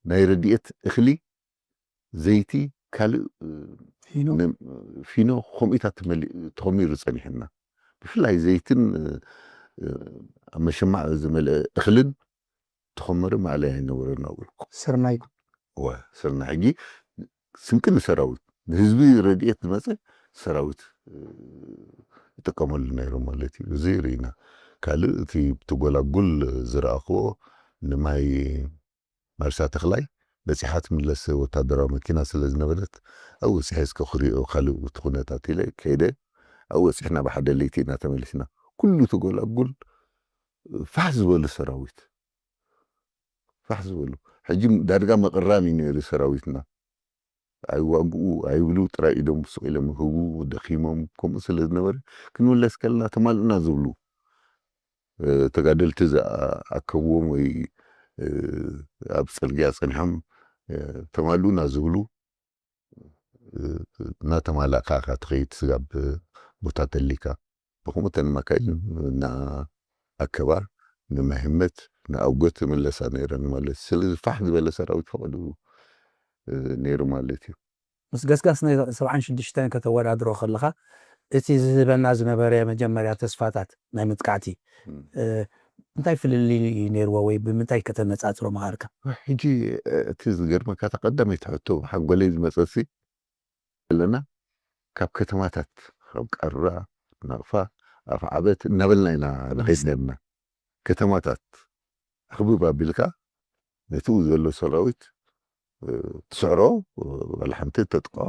ናይ ረድኤት እኽሊ፣ ዘይቲ፣ ካልእ ፊኖ፣ ከምኡታት ተኾሚሩ ፀኒሕና። ብፍላይ ዘይትን ኣብ መሸማዕ ዝመልአ እኽልን ተኾመረ ማእለያ ኣይነበረን ኣብኡ። ስርናይ። እወ፣ ስርናይ። ሕጂ ስንቂ ንሰራዊት፣ ንህዝቢ ረድኤት ዝመፀ ሰራዊት ይጥቀመሉ ነይሩ ማለት እዩ። እዚ ርኢና። ካልእ እቲ ብቲ ጎላጉል ዝረኣኽዎ ንማይ ማርሳ ተኽላይ በፂሓ ትምለስ ወታደራዊ መኪና ስለ ዝነበረት፣ ኣብኡ በፂሐ እስከ ክሪኦ ካልእ እቲ ኩነታት ኢለ ከይደ። ኣብኡ በፂሕና ብሓደ ለይቲ ኢና ተመሊስና። ኩሉ እቲ ጎላጉል ፋሕ ዝበሉ ሰራዊት፣ ፋሕ ዝበሉ። ሕጂ ዳርጋ ምቕራም እዩ ነይሩ ሰራዊትና። ኣይዋግኡ ኣይብሉ፣ ጥራይ ኢዶም ስቕ ኢሎም ይህቡ፣ ደኺሞም። ከምኡ ስለ ዝነበረ፣ ክንምለስ ከለና ተማልኡና ዝብሉ ተጋደልቲ ዝኣከብዎም ወይ ኣብ ፅርግያ ፀኒሖም ተማልኡና ዝብሉ እናተማላእካ ኢኻ ትኸይድ ስጋብ ቦታ ተሊካ። ብኸምኡ እተን መካይን እናኣከባ ንመህመት ንኣውገት ይምለሳ ነይረን ማለት እዩ። ስለዚ ፋሕ ዝበለ ሰራዊት ፈቐዱ ነይሩ ማለት እዩ። ምስ ገስጋስ ናይ ሰብዓን ሽዱሽተን ከተወዳድሮ ከለኻ፣ እቲ ዝህበና ዝነበረ መጀመርያ ተስፋታት ናይ መጥቃዕቲ እንታይ ፍልልይ እዩ ነይርዎ ወይ ብምንታይ ከተነጻጽሮ ምሃርካ? ሕጂ እቲ ዝገርመካ፣ እታ ቀዳመይቲ ሕቶ ሓንጎለይ ዝመጸሲ ኣለና፣ ካብ ከተማታት፣ ካብ ቃራ፣ ናቕፋ፣ ኣፍዓበት እናበልና ኢና ንኸይድ ነርና። ከተማታት ኣኽብብ ኣቢልካ ነቲ ዘሎ ሰራዊት ትስዕሮ፣ ዋላ ሓንቲ ተጥቅዖ፣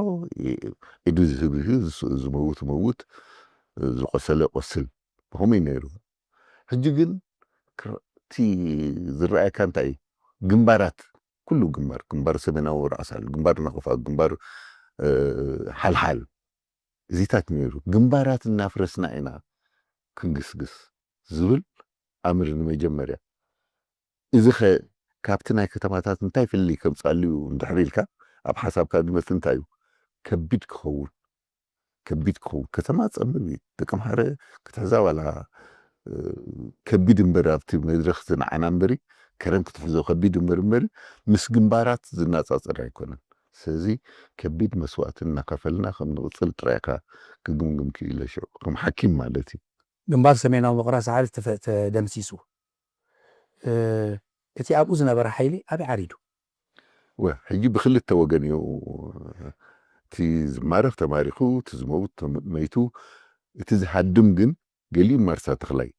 ኢዱ ዝህብ ይህብ፣ ዝመውት መውት፣ ዝቆሰለ ቆስል፣ ብኸመይ ነይሩ። ሕጂ ግን እቲ ዝረኣየካ እንታይ እዩ? ግንባራት ኩሉ ግንባር፣ ግንባር ሰሜናዊ ራእሲ ኣሉ፣ ግንባር ናቕፋ፣ ግንባር፣ እ፣ ሓልሓል፣ እዚታት ነይሩ። ግንባራት እናፍረስና ኢና ክንግስግስ ዝብል ኣምር ንመጀመርያ። እዚ ኸ ካብቲ ናይ ከተማታት እንታይ ፍልልይ ከምጻሉ እዩ እንድሕር ኢልካ፣ ኣብ ሓሳብካ ዝመጽእ እንታይ እዩ? ከቢድ ክኸውን፣ ከቢድ ክኸውን። ከተማ ጸብብ እዩ። ደቂ ኣምሓረ ክትሕዛ ዋላ፣ እ፣ ከቢድ እምበር ኣብቲ መድረኽ ዝነዓና እምበሪ፣ ከረን ክትሕዞ ከቢድ እምበር እምበሪ፣ ምስ ግንባራት ዝነጻጸር ኣይኮነን። ስለዚ ከቢድ መስዋእቲ እናኸፈልና ከም ንቕጽል ጥራይ ኢኻ ክግምግም ክኢለ ሽዑ፣ ከም ሓኪም ማለት እዩ። ግንባር ሰሜናዊ ምቕራ ሳሕል ተፈ-፣ ተደምሲሱ። እ፣ እቲ ኣብኡ ዝነበረ ሓይሊ ኣበይ ዓሪዱ? ወ-፣ ሕጂ ብክልተ ወገን እዩ። እቲ ዝማረኽ ተማሪኹ፣ እቲ ዝመውት ተመ-፣ መይቱ፣ እቲ ዝሃድም ግን ገሊኡ ማርሳ ተኽላይ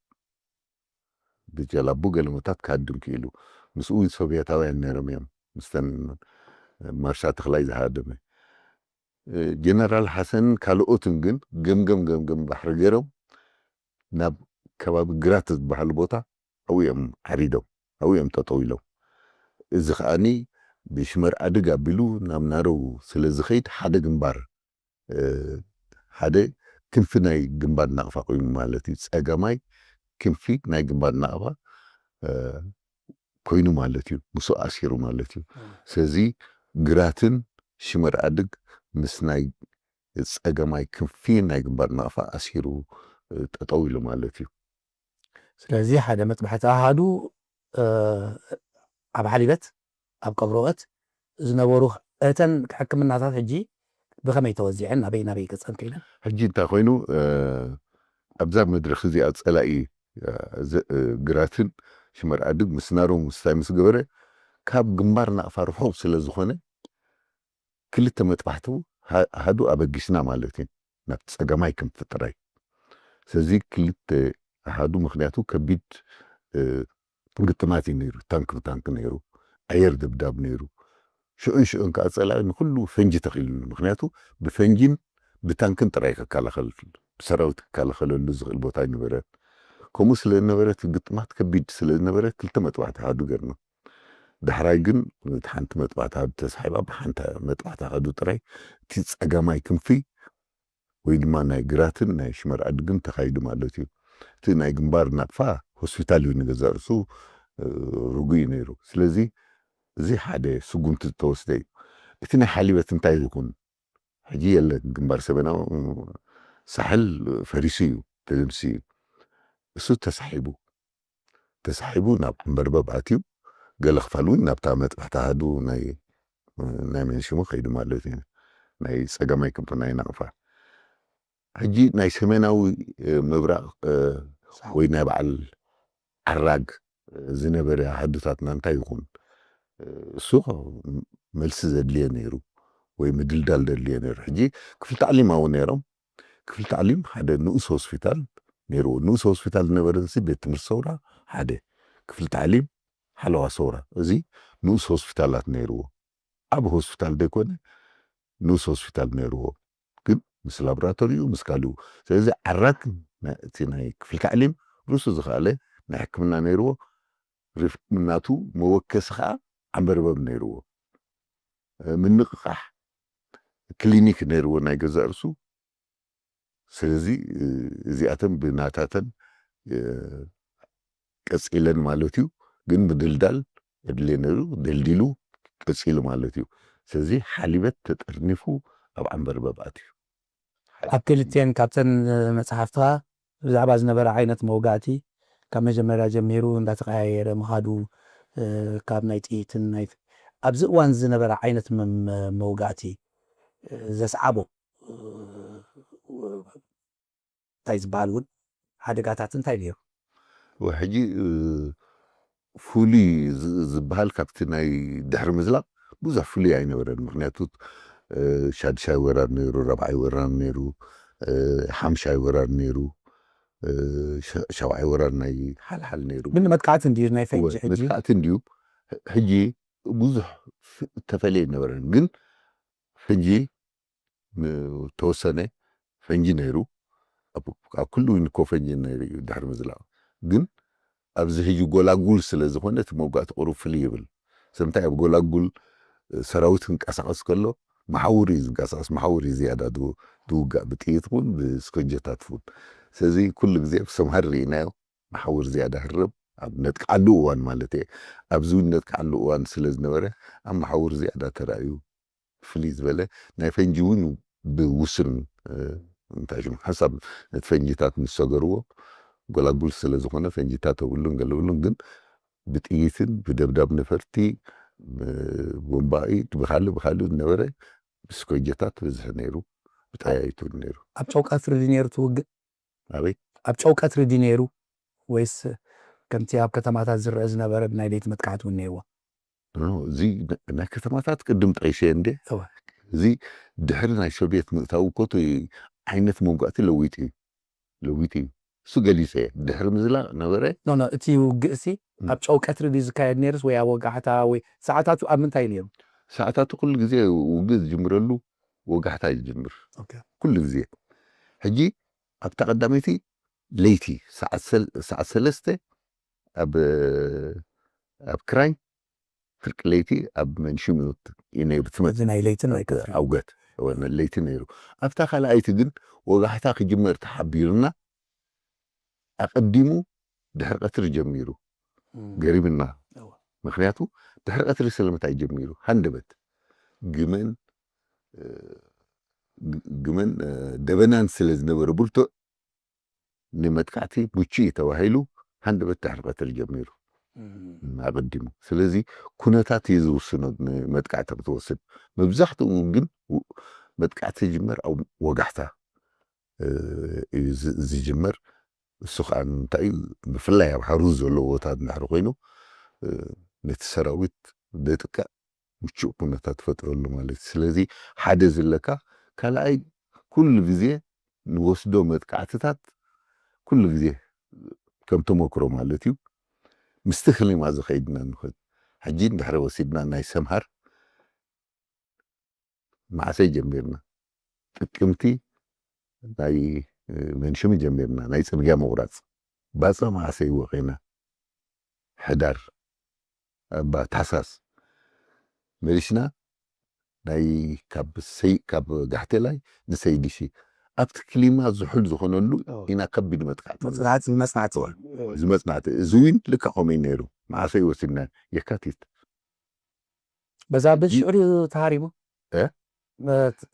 ብጀላቡ ገለመታት ክሃድም ክኢሉ። ምስኡ እውን ሶቭየታውያን ነይሮም እዮም፣ ምስተን ማርሻ ተኽላይ ዝሃደመ። እ፣ ጀነራል ሓሰንን ካልኦትን ግን ገምገም ገምገም ባሕሪ ገይሮም ናብ ከባቢ ግራት ዝበሃል ቦታ ኣብኡ እዮም ዓሪዶም፣ ኣብኡ እዮም ጠጠው ኢሎም። እዚ ከኣኒ ብሽመር ኣድግ ኣቢሉ ናብ ናረው ስለ ዝኸይድ ሓደ ግንባር፣ እ፣ ሓደ ክንፊ ናይ ግንባር ናቕፋ ኮይኑ ማለት እዩ። ጸጋማይ ክንፊ ናይ ግንባር ናቕፋ፣ እ፣ ኮይኑ ማለት እዩ። ምስኡ ኣሲሩ ማለት እዩ። እ። ስለዚ ግራትን ሽመር ኣድግ ምስ ናይ ጸጋማይ ክንፊ ናይ ግንባር ናቕፋ ኣሲሩ፣ እ፣ ጠጠው ኢሉ ማለት እዩ። ስለዚ ሓደ መጥባሕቲ ኣሃዱ፣ እ፣ ኣብ ሓሊበት፣ ኣብ ቀብሮበት ዝነበሩ እተን ሕክምናታት ሕጂ ብኸመይ ተወዚዐን፣ ናበይ ናበይ ገጸን ከይደን? ሕጂ እንታይ ኮይኑ፣ እ፣ ኣብዛ መድረኽ እዚኣ ጸላኢ፣ እ፣ ዘ-፣ እ፣ ግራትን ሽመር ኣድግ ምስ ናሮም ምስታይ ምስ ገበረ፣ ካብ ግንባር ናቕፋ ርሑቕ ስለ ዝኾነ፣ ክልተ መጥባሕቱ ሃ-፣ ኣሃዱ ኣበጊስና ማለት እዩ፣ ናብ ጸጋማይ ክንፊ ጥራይ። ስለዚ ክልተ ኣሃዱ፣ ምኽንያቱ ከቢድ፣ እ፣ ግጥማት እዩ ነይሩ፣ ታንክ ብታንክ ነይሩ፣ ኣየር ደብዳብ ነይሩ። ሽዑን ሽዑን ከኣ ጸላኢ ንኹሉ ፈንጂ ተኺሉሉ፣ ምኽንያቱ ብፈንጂን ብታንክን ጥራይ ክከላኸል፣ ብሰራዊት ክከላኸለሉ ዝኽእል ቦታ ኣይነበረን። ከምኡ ስለ ዝነበረ እቲ ግጥማት ከቢድ ስለ ዝነበረ ክልተ መጥባሕቲ ኣሃዱ ገርና። ዳሕራይ ግን እቲ ሓንቲ መጥባሕቲ ኣሃዱ ተሳሒባ፣ ብሓንቲ መጥባሕቲ ኣሃዱ ጥራይ እቲ ጸጋማይ ክንፊ ወይ ድማ ናይ ግራትን ናይ ሽመር ኣድግን ተኻይዱ ማለት እዩ። እቲ ናይ ግንባር ናቕፋ ሆስፒታል እዩ ንገዛእ ርእሱ፣ እ፣ ርጉእ እዩ ነይሩ። ስለዚ እዚ ሓደ ስጉምቲ ዝተወስደ እዩ። እቲ ናይ ሓሊበት እንታይ ይኹን? ሕጂ የለ፣ ግንባር ሰሜናዊ ሳሕል ፈሪሱ እዩ፣ ተደምሲሱ እዩ። እሱ ተሳሒቡ፣ ተሳሒቡ ናብ ዓንበርበብ ኣትዩ፣ ገለ ክፋል እውን ናብታ መጥባሕቲ ኣሃዱ ናይ፣ ናይ መንሽሙ ከይዱ ማለት እዩ። ናይ ጸጋማይ ክንፊ ናይ ናቕፋ። ሕጂ ናይ ሰሜናዊ፣ እ፣ ምብራቕ፣ እ፣ ወይ ናይ በዓል ዓራግ ዝነበረ ኣሃዱታትና እንታይ ይኹን? እሱ መልሲ ዘድልዮ ነይሩ ወይ ምድልዳል ዘድልዮ ነይሩ። ሕጂ ክፍሊ ታዕሊም ኣብኡ ነይሮም። ክፍሊ ታዕሊም ሓደ ንኡስ ሆስፒታል ነይርዎ። ንኡስ ሆስፒታል ዝነበረ እዚ ቤት ትምህርቲ ሰውራ ሓደ፣ ክፍሊ ታዕሊም ሓለዋ ሰውራ፣ እዚ ንኡስ ሆስፒታላት ነይርዎ። ኣብ ሆስፒታል ዘይኮነ ንኡስ ሆስፒታል ነይርዎ፣ ግን ምስ ላቦራቶሪኡ ምስ ካልኡ። ስለዚ ዓራግ ናይ፣ እቲ ናይ ክፍሊ ታዕሊም ርእሱ ዝኸኣለ ናይ ሕክምና ነይርዎ። ሪፍ-፣ ናቱ መወከሲ ኸዓ ዓንበርበብ ነይርዎ። እ፣ ምንቕቓሕ ክሊኒክ ነይርዎ ናይ ገዛእ ርእሱ። ስለዚ፣ እ፣ እዚኣተን ብናታተን፣ እ፣ ቀጺለን ማለት እዩ። ግን ምድልዳል የድልየ ነይሩ፣ ደልዲሉ ቀጺሉ ማለት እዩ። ስለዚ ሓሊበት ተጠርኒፉ ኣብ ዓንበርበብ ኣትዩ። ኣብ ክልቲኤን ካብተን መጽሓፍትኻ ብዛዕባ ዝነበረ ዓይነት መውጋእቲ፣ ካብ መጀመርያ ጀሚሩ እንዳተቐያየረ ምኻዱ፣ እ፣ ካብ ናይ ጥይትን ናይ፣ ኣብዚ እዋን ዝነበረ ዓይነት መ-፣ መ-፣ መውጋእቲ፣ እ፣ ዘስዓቦ፣ እ፣ እንታይ ዝበሃል እውን ሓደጋታት እንታይ ነይሩ? ወ-፣ ሕጂ፣ እ፣ ፍሉይ ዝ-፣ ዝበሃል ካብቲ ናይ ድሕሪ ምዝላቕ ብዙሕ ፍሉይ ኣይነበረን። ምኽንያቱ፣ እ፣ ሻድሻይ ወራር ነይሩ፣ ራብዓይ ወራር ነይሩ፣ እ፣ ሓምሻይ ወራር ነይሩ፣ እ፣ ሸ-፣ ሻብዓይ ወራር ናይ ሓልሓል ነይሩ። ግን መጥቃዕቲ እንድዩ ናይ ፈንጂ ወ-፣ ሕጂ? መጥቃዕቲ እንድዩ። ሕ-፣ ሕጂ ብዙሕ ፍ-፣ ተፈልየ ኣይነበረን። ግን ሕጂ ንተወሰነ ፈንጂ ነይሩ። ኣብ፣ ኣብ ኩሉ እውን እኮ ፈንጂ ነይሩ እዩ ድሕሪ ምዝላቕ። ግን ኣብዚ ሕጂ ጎላጉል ስለ ዝኾነ እቲ መውጋእቲ ቁሩብ ፍልይ ይብል። እቲ እንታይ ኣብ ጎላጉል ሰራዊት ክንቀሳቐስ ከሎ መሓውር እዩ ዝንቀሳቐስ፣ መሓውር እዩ ዝያዳ ዝው- ዝውጋእ ብጥይት እውን ብስኮጀታት እውን። ስለዚ ኩሉ ግዜ ኣብ ሰምሃር ርኢናዮ፣ መሓውር ዝያዳ ህረብ ኣብ ነጥቃሉ እዋን ማለት እየ። ኣብዚ እውን ነጥቃሉ እዋን ስለ ዝነበረ ኣብ መሓውር ዝያዳ ተራእዩ ፍልይ ዝበለ ናይ ፈንጂ እውን ብውሱን እንታይ ሽሙ ሓሳብ ነቲ ፈንጂታት ምስ ሰገርዎ ጎላጉል ስለ ዝኾነ ፈንጂታት ተብሉን ገለብሉን ግን ብጥይትን ብደብዳብ ነፈርቲ ቦምባኢ ብካልእ ብካልእ ዝነበረ ብስኮጀታት ብዝሒ ነይሩ ብጠያይቱ ነይሩ። ኣብ ጨው ቀትሪ ድዩ ነይሩ እቲ ውግእ? ኣበይ ኣብ ጨው ቀትሪ ድዩ ነይሩ ወይስ ከምቲ ኣብ ከተማታት ዝረአ ዝነበረ ብናይ ለይቲ መጥቃዕቲ እውን ነይርዎ? ኖ፣ እዚ ነ- ናይ ከተማታት ቅድም ጠቂሰ እንደ እወ። እዚ ድሕሪ ናይ ሶቪየት ምእታው እኮ እቲ ዓይነት መምጓእቲ ለዊጡ እዩ ለዊጡ እዩ እሱ ገሊፀ እየ ድሕሪ ምዝላቅ ነበረ ኖ ኖ እቲ ውግእ ሲ ም። ኣብ ጨው ቀትሪ ድዩ ዝካየድ ነይርስ ወይ ኣብ ወጋሕታ ወይ ሰዓታቱ ኣብ ምንታይ ነይሩ? ሰዓታቱ ኩሉ ግዜ ውግእ ዝጅምረሉ ወጋሕታ እዩ ዝጅምር ኦኬ። ኩሉ ግዜ ሕጂ ኣብታ ቀዳመይቲ ለይቲ ሰዓት ሰል- ሰዓት ሰለስተ ኣብ ኣብ ክራይ ፍርቂ ለይቲ ኣብ መንሽም እዩ ነይሩ ትመ እዚ ናይ ለይትን ናይ ቀትሪ ኣውገት እወ፣ ለይቲ ነይሩ ኣብታ ካልኣይቲ ግን ወጋሕታ ክጅመር ተሓቢርና ኣቐዲሙ ድሕሪ ቀትሪ ጀሚሩ እም። ገሪብና እወ። ምክንያቱ ድሕሪ ቀትሪ ስለምንታይ ጀሚሩ ሃንደበት ግመን እ፣ ግ- ግመን እ፣ ደበናን ስለ ዝነበረ ብርቱዕ ንመጥቃዕቲ ምቹ እዩ ተባሂሉ ሃንደበት ድሕሪ ቀትሪ ጀሚሩ እም። ኣቐዲሙ ስለዚ ኩነታት እዩ ዝውስኖ ንመጥቃዕቲ ክትወስድ መብዛሕትኡ ግን ው- መጥቃዕቲ ዝጅመር ኣብ ወጋሕታ እ፣ እዩ ዝ- ዝጅመር እሱ ከዓ እንታይ እዩ ብፍላይ ኣብ ሃሩር ዘለዎ ቦታት እንድሕሪ ኮይኑ እ፣ ነቲ ሰራዊት ደጥቅዕ ምቹእ ኩነታት ትፈጥረሉ ማለት እዩ ስለዚ ሓደ ዝለካ ካልኣይ ኩሉ ግዜ ንወስዶ መጥቃዕትታት ኩሉ ግዜ ከም ተመክሮ ማለት እዩ ምስቲ ክሊማ ዝኸይድና ንኽእል ሕጂ እንድሕሪ ወሲድና ናይ ሰምሃር መዓሰይ ጀሚርና ጥቅምቲ ናይ መንሽሚ ጀሚርና ናይ ፅርግያ ምቑራፅ ባፃ መዓሰይ ወቂና ሕዳር እባ ታሕሳስ መሊስና ናይ ካብ ሰይ ካብ ጋሕቴላይ ንሰይድሲ ኣብቲ ክሊማ ዝሑል ዝኾነሉ ኢና ከቢድ መጥቃዕቲ መፅናዕቲ መፅናዕቲ እዚ መፅናዕቲ እዚ እውን ልካ ከምኡ እዩ ነይሩ መዓሰይ ወሲድና የካቲት በዛብህ ሽዑ ድዩ ተሃሪሙ እ?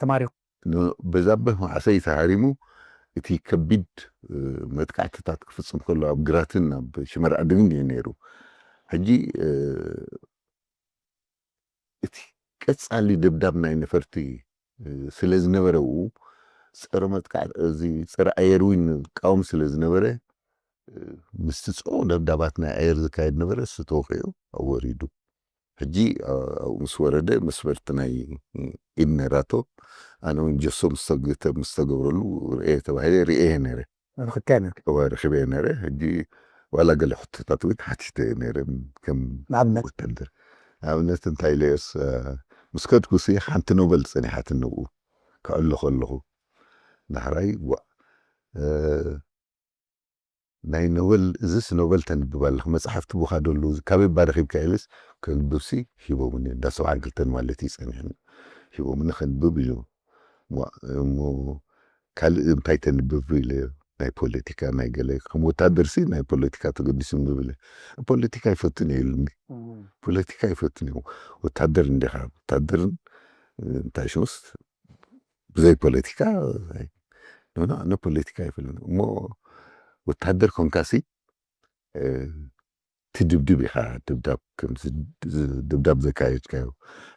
ተማሪኹ በዛብህ መዓሰይ ተሃሪሙ እቲ ከቢድ መጥቃዕትታት ክፍፅም ከሎ ኣብ ግራትን ኣብ ሽመር ዓድግን እዩ ነይሩ ሕጂ እቲ ቀፃሊ ደብዳብ ናይ ነፈርቲ ስለ ዝነበረ ው ፀረ መጥቃዕ እዚ ፀረ ኣየር እውን ቃወም ስለ ዝነበረ ምስቲ ፅዑቕ ደብዳባት ናይ ኣየር ዝካየድ ነበረ እሱ ተወቂዑ ኣወሪዱ ሕጂ ኣብኡ ምስ ወረደ መስበርቲ ናይ ኢድ ነራቶ ኣነ እውን ጀሶ ምስ ተገብረሉ ርኤ ተባሂለ ርኤ ነረ ርክካነ እዋ ረኺበ ነረ ሕጂ ዋላ ገለ ሕቶታት እውን ሓቲተ ነረ ከም ንኣብነት ወታደር ንኣብነት እንታይ ኢለዮስ ምስ ከድኩሲ ሓንቲ ኖበል ፀኒሓትኒ ብኡ ክዕሎ ከለኹ ዳሕራይ ዋ ናይ ኖበል እዝስ ኖበል ተንብብ ኣለኽ መፅሓፍቲ ቡኻ ደሉ ካበይ ባረኺብካ ኢልስ ከንብብሲ ሂቦምኒ እንዳ ሰብዓን ክልተን ማለት እዩ ፀኒሕኒ ሂቦምኒ ከንብብ ኢሉ እሞ ካልእ እንታይ ተንብብ ኢለ ናይ ፖለቲካ ናይ ገለ ከም ወታደርሲ ናይ ፖለቲካ ተገዲሱ ንብብ ኢለ ፖለቲካ ይፈቱን እየ ኢሉኒ ፖለቲካ ይፈቱን እዮም ወታደር እንዲኻ ወታደርን እንታይ ሽሙስ ብዘይ ፖለቲካ ኖ ኣነ ፖለቲካ ይፈልጥ እሞ ወታደር ኮንካሲ ትድብድብ ኢኻ ድብዳብ ከምዚ ድብዳብ ዘካየድካዮ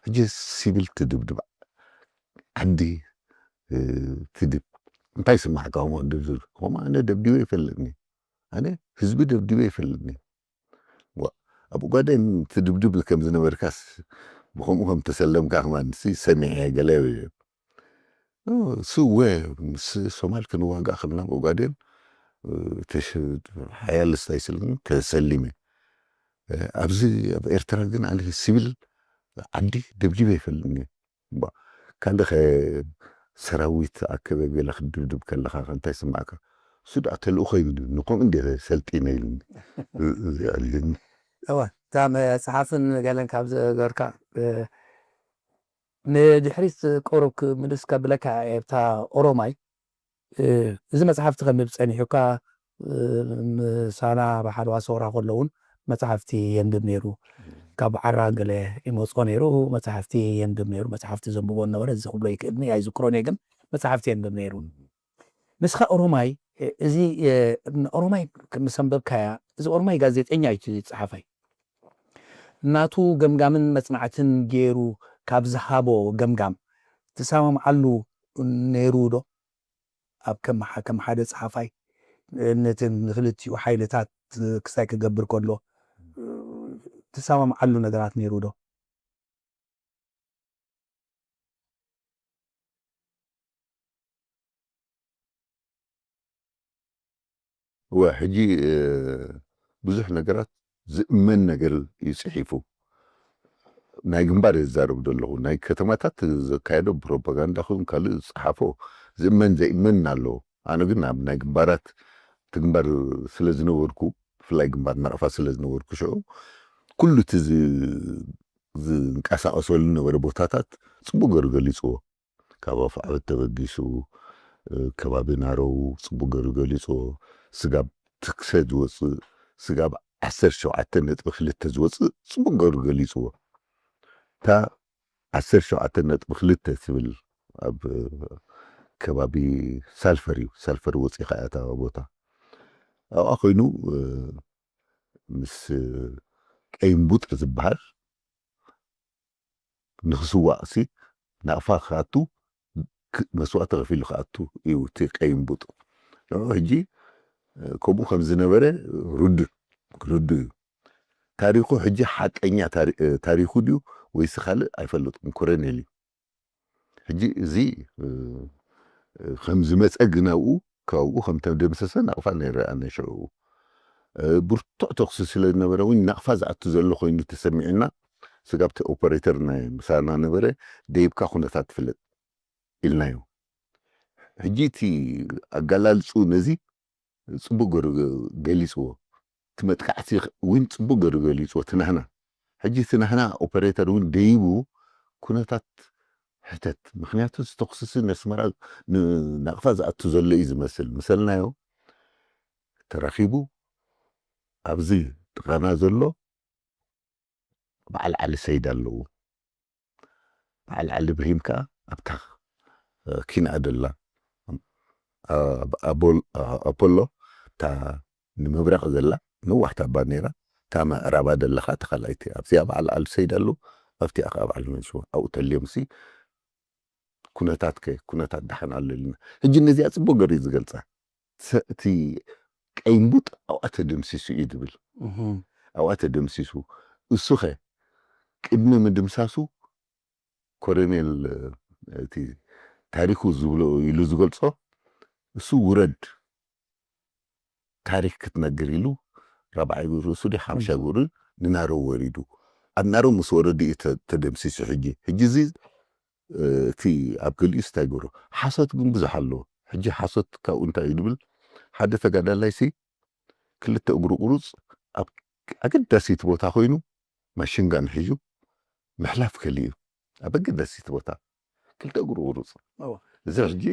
ሕጂ ሲቪል ትድብድብ ዓዲ ትድብ እንታይ ስማዕካ ከምኡ ድብድብ ከምኡ ኣነ ደብዲበ ይፈልጥኒ ኣነ ህዝቢ ደብዲበ ይፈልጥኒ ኣብ ኡጋዴን ትድብድብ ከም ዝነበርካስ ብከምኡ ከም ተሰለምካ ከማን ሰሚዐ ገለ እሱ ወ ምስ ሶማል ክንዋጋእ ከለና ብኦጋዴን ሓያል ስታይ ስለ ተሰሊመ ኣብዚ ኣብ ኤርትራ ግን ኣነ ሲቪል ዓዲ ደብዲበ ይፈልጥኒ ካልእ ሰራዊት ኣከበ ገለ ክድብድብ ከለኻ እንታይ ስማዕካ እሱ ደኣ ተልእኾ ይብሉ ንኮም እንደ ሰልጢነ ኢሉኒ እዋ እታ መጽሓፍን ገለን ካብ ዝገርካ ንድሕሪት ቆረብ ክምልስ ከብለካ እታ ኦሮማይ እዚ መጽሓፍቲ ከንብብ ጸኒሑካ ምሳና ብሓለዋ ሰውራ ከሎ እውን መጽሓፍቲ የንብብ ነይሩ። ካብ ዓራ ገለ ይመጽኦ ነይሩ፣ መጽሓፍቲ የንብብ ነይሩ። መጽሓፍቲ ዘንብቦ ነበረ፣ እዚ ክብሎ ይክእልኒ ኣይዝክሮን እየ፣ ግን መጽሓፍቲ የንብብ ነይሩ። ንስኻ ኦሮማይ እዚ ኦሮማይ ምስ ኣንበብካያ፣ እዚ ኦሮማይ ጋዜጠኛ እዩ፣ ጸሓፋይ ናቱ ገምጋምን መጽናዕትን ገይሩ ካብ ዝሃቦ ገምጋም ትሰማምዓሉ ነይሩ ዶ? ኣብ ከም ከም ሓደ ጸሓፋይ ነቲ ንክልቲኡ ሓይልታት ክሳይ ክገብር ከሎ ትሰማምዓሉ ነገራት ነይሩ ዶ? እወ፣ ሕጂ ብዙሕ ነገራት ዝእመን ነገር እዩ ጽሒፉ። ናይ ግንባር እየ ዝዛረብ ዘለኹ። ናይ ከተማታት ዘካየዶ ፕሮፓጋንዳ ኹን ካልእ ዝጸሓፎ ዝእመን ዘይእመን ኣለዎ። ኣነ ግን ኣብ ናይ ግንባራት፣ እቲ ግንባር ስለ ዝነበርኩ፣ ብፍላይ ግንባር ናቕፋ ስለ ዝነበርኩ ሽዑ፣ ኩሉ እቲ ዝ-፣ ዝንቀሳቐሰሉ ዝነበረ ቦታታት ጽቡቕ ገይሩ ገሊጽዎ። ካብ ኣፍዓበት ተበጊሱ፣ እ፣ ከባቢ ናረው ጽቡቕ ገይሩ ገሊጽዎ። ስጋብ ትክሰ ዝወጽእ፣ ስጋብ ዓሰርተ ሸውዓተ ነጥቢ ክልተ ዝወጽእ ጽቡቕ ገይሩ ገሊጽዎ። እታ ዓሰርተ ሸውዓተ ነጥቢ ክልተ ትብል ኣብ ከባቢ ሳልፈር እዩ። ሳልፈር ወጺኻ እያ እታ ቦታ። ኣብኣ ኮይኑ፣ እ፣ ምስ ቀይምቡጥ ዝበሃል ንኽስዋእሲ ናቕፋ ክኣቱ ክ-፣ መስዋእቲ ከፊሉ ክኣቱ እዩ እቲ ቀይምቡጥ። ንዑ ሕጂ፣ እ፣ ከምኡ ከም ዝነበረ ርዱእ፣ ርዱእ እዩ። ታሪኹ ሕጂ ሓቀኛ ታሪ-፣ እ፣ ታሪኹ ድዩ ወይስ ካልእ ኣይፈልጥን። ኮረኔል እዩ። ሕጂ እዚ፣ እ፣ እ፣ ከም ዝመጸ ግን ኣብኡ፣ ካብኡ ከም ተደምሰሰ ናቕፋ ነይረ ኣነ ሽዑ። እ፣ ብርቱዕ ተኹሲ ስለ ዝነበረ እውን ናቕፋ ዝኣቱ ዘሎ ኮይኑ ተሰሚዑና፣ ስጋብ እቲ ኦፐሬተር ናይ ምሳና ነበረ፣ ደይብካ ኩነታት ትፍለጥ ኢልናዮ። ሕጂ እቲ ኣገላልጽኡ ነዚ ጽቡቕ ገይሩ ገ-፣ ገሊጽዎ። እቲ መጥቃዕቲ እውን ጽቡቕ ገይሩ ገሊጽዎ፣ እቲ ናህና። ሕጂ እቲ ናህና ኦፐሬተር እውን ደይቡ ኩነታት ሕተት። ምኽንያቱ ዝተኹስሲ ነስመራ ን-፣ ናቕፋ ዝኣቱ ዘሎ እዩ ዝመስል። ምሰልናዮ ተራኺቡ ኣብዚ ጥቓና ዘሎ በዓል ዓሊ ሰይድ ኣለዉ። በዓል ዓሊ ኢብራሂም ከኣ ኣብታ፣ እ፣ ኪንኣ ደላ፣ ኣብ ኣቦል-፣ ኣ-፣ ኣፖሎ፣ እታ ንምብራቕ ዘላ ነዋሕታ ባንዴራ፣ እታ ምዕራባ ደላ ከኣ እታ ካልኣይቲ፣ ኣብዚኣ በዓል ዓሊ ሰይድ ኣለዉ፣ ኣብቲኣ ከኣ በዓል መንሽዋ። ኣብኡ ተልዮምሲ፣ ኩነታት ከ፣ ኩነታት ደሓን ኣሎ ኢልና። ሕጂ ነዚኣ ጽቡቕ ገይሩ እዩ ዝገልጻ። ሰ-፣ እቲ ቀይምቡጥ ኣብኣ ተደምሲሱ እዩ ዝብል። እህ። ኣብኣ ተደምሲሱ። እሱ ኸ፣ ቅድሚ ምድምሳሱ ኮሎኔል፣ እቲ ታሪኹ ዝብሎ ኢሉ ዝገልጾ፣ እሱ ውረድ ታሪኽ ክትነግር ኢሉ ራብዓይ ርእሱ ድዩ ሓምሻይ እግሩ ንናረው ወሪዱ። ኣብ ናረው ምስ ወረዱ እዩ ተ-፣ ተደምሲሱ። ሕጂ፣ ሕጂ እዚ፣ እ፣ እቲ ኣብ ገሊኡ እንታይ ገይሩ? ሓሶት ግን ብዙሕ ኣለዎ። ሕጂ ሓሶት ካብኡ እንታይ እዩ ዝብል? ሓደ ተጋዳላይ ሲ ክልተ እግሩ ቁሩጽ ኣብ ኣገዳሲት ቦታ ኮይኑ ማሽንጋን ሒዙ ምሕላፍ ከሊኡ ኣብ ኣገዳሲት ቦታ ክልተ እግሩ ቁሩጽ። እወ። እዚ ሕጂ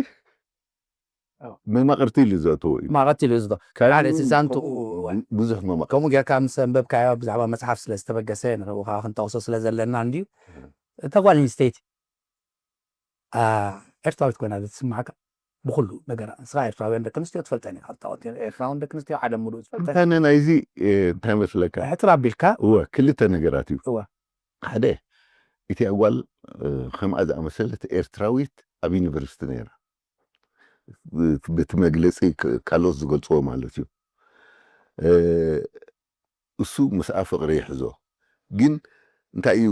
እወ። መማቕርቲ ኢሉ ዘእተዎ እዩ። መማቕርቲ ኢሉ ዘእተዎ። ካልእ ሓደ እቲ ዛንትኡ፣ እወ። ብዙሕ መማቕርቲ። ከምኡ ጌርካ ምስ ኣንበብካዮ ብዛዕባ መጽሓፍ ስለ ዝተበገሰ ንዕኡ ከኣ ክንጠቕሶ ስለ ዘለና እንድዩ። እወ። እታ ጓል ኣንስተይቲ፣ ኣ፣ ኤርትራዊት ኮይና ዘትስምዓካ ብኹሉ ነገራ። ንስኻ ኤርትራውያን ደቂ ኣንስትዮ ትፈልጠን ኢኻ። እታ ኤርትራውን ደቂ ኣንስትዮ ዓለም ምሉእ ዝፈልጠን። ትንታነ ናይዚ፣ እ፣ እንታይ መስለካ? ሕጽር ኣቢልካ። እወ፣ ክልተ ነገራት እዩ። እወ። ሓደ፣ እቲኣ ጓል፣ እ፣ ከምኣ ዝኣመሰለት ኤርትራዊት ኣብ ዩኒቨርሲቲ ነይራ። ብ-፣ በቲ መግለጺ ክ-፣ ካልኦት ዝገልጽዎ ማለት እዩ። እ፣ እሱ ምስኣ ፍቕሪ ይሕዞ። ግን እንታይ እዩ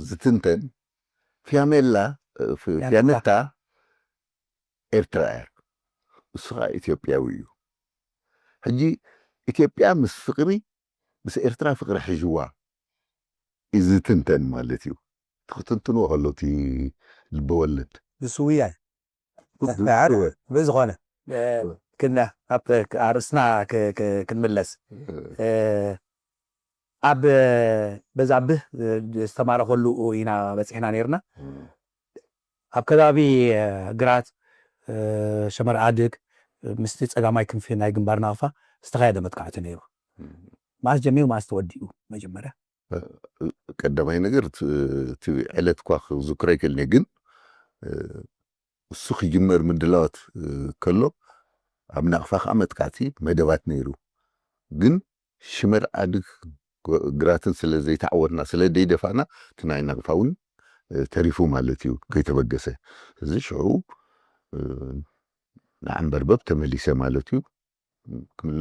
ዝትንተን? ፊያሜላ፣ እ፣ ፍ-፣ ፊያነታ። ፊያነታ ኤርትራ እያ። እሱ ኸኣ ኢትዮጵያዊ እዩ። ሕጂ ኢትዮጵያ ምስ ፍቕሪ፣ ምስ ኤርትራ ፍቕሪ ሒዝዋ እዩ ዝትንተን ማለት እዩ። ክትንትንዎ ከሎ እቲ ልበወለድ። ብስውያይ። ብ-፣ ብ-፣ ብዝኾነ፣ እ፣ ክና-፣ ኣብ ኣርእስትና ክ-፣ ክ-፣ ክንምለስ። እ፣ እ፣ ኣብ በዛብህ ዝተማረኸሉ ኢና በፂሕና ነይርና። ኣብ ከባቢ ግራት፣ ሸመር ኣድግ፣ ምስቲ ፀጋማይ ክንፊ ናይ ግንባር ናቕፋ ዝተኻየደ መጥቃዕቲ ነይሩ። መዓስ ጀሚሩ መዓስ ተወዲኡ? መጀመርያ ቀዳማይ ነገር እቲ ዕለት እኳ ክዝክሮ ይክእል፣ ግን እሱ ክጅመር ምድላዋት ከሎ ኣብ ናቕፋ ከዓ መጥቃዕቲ መደባት ነይሩ። ግን ሽመር ኣድግ ግራትን ስለ ዘይተዓወትና ስለ ደይደፋና እቲ ናይ ናቕፋ እውን ተሪፉ ማለት እዩ ከይተበገሰ። እዚ ሽዑ ንዓንበርበብ ተመሊሰ ማለት እዩ።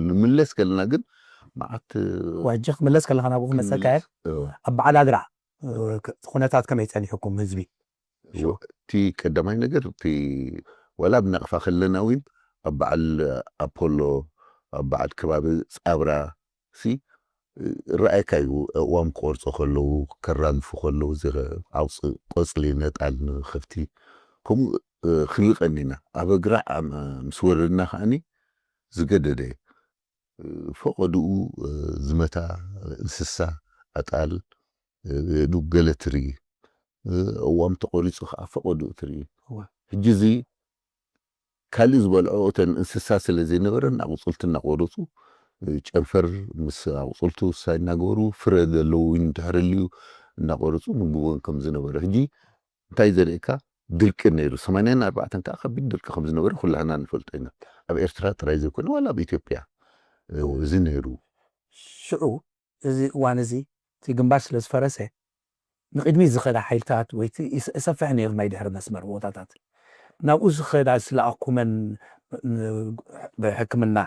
ንምለስ ከለና ግን መዓት ዋጀ ክምለስ ከለካ ናብኡ ክመፀካ እየ። ኣብ በዓል ኣድራ ኩነታት ከመይ ፀኒሕኩም ህዝቢ? እቲ ቀዳማይ ነገር እቲ ዋላ ኣብ ናቕፋ ከለና እውን ኣብ በዓል ኣፖሎ ኣብ በዓል ከባቢ ፃብራ ሲ ርኣየካ እዩ። እዋም ክቆርፆ ከለዉ ከራግፉ ከለዉ ኣውፅ ቆፅሊ ነጣል ንከፍቲ ከምኡ ክንርኢ ቀኒና ኣብ ኣግራዕ ምስ ወረድና ከዓኒ ዝገደደ ፈቐድኡ ዝመታ እንስሳ ኣጣል ዱ ገለ ትርኢ። እዋም ተቆሪፁ ከዓ ፈቐድኡ ትርኢ። ሕጂ እዚ ካልእ ዝበልዖ እተን እንስሳ ስለ ዘይነበረን ኣቁፅልቲ እናቆረፁ ጨንፈር ምስ ኣቁፅልቱ እናገበሩ ፍረ ዘለዉ ድሕርልዩ እናቆረፁ ምግቦን ከም ዝነበረ ሕጂ እንታይ ዘርእካ ድርቂ ነይሩ። ሰማንያን ኣርባዕተን ከዓ ከቢድ ድርቂ ከም ዝነበረ ኩላህና ንፈልጦ ኢና። ኣብ ኤርትራ ጥራይ ዘይኮነ ዋላ ኣብ ኢትዮጵያ እዚ ነይሩ። ሽዑ እዚ እዋን እዚ እቲ ግንባር ስለ ዝፈረሰ ንቅድሚት ዝኸዳ ሓይልታት ወይ ሰፍሕ ነይሩ ናይ ድሕሪ መስመር ቦታታት ናብኡ ዝኸዳ ዝለኣኩመን ብሕክምና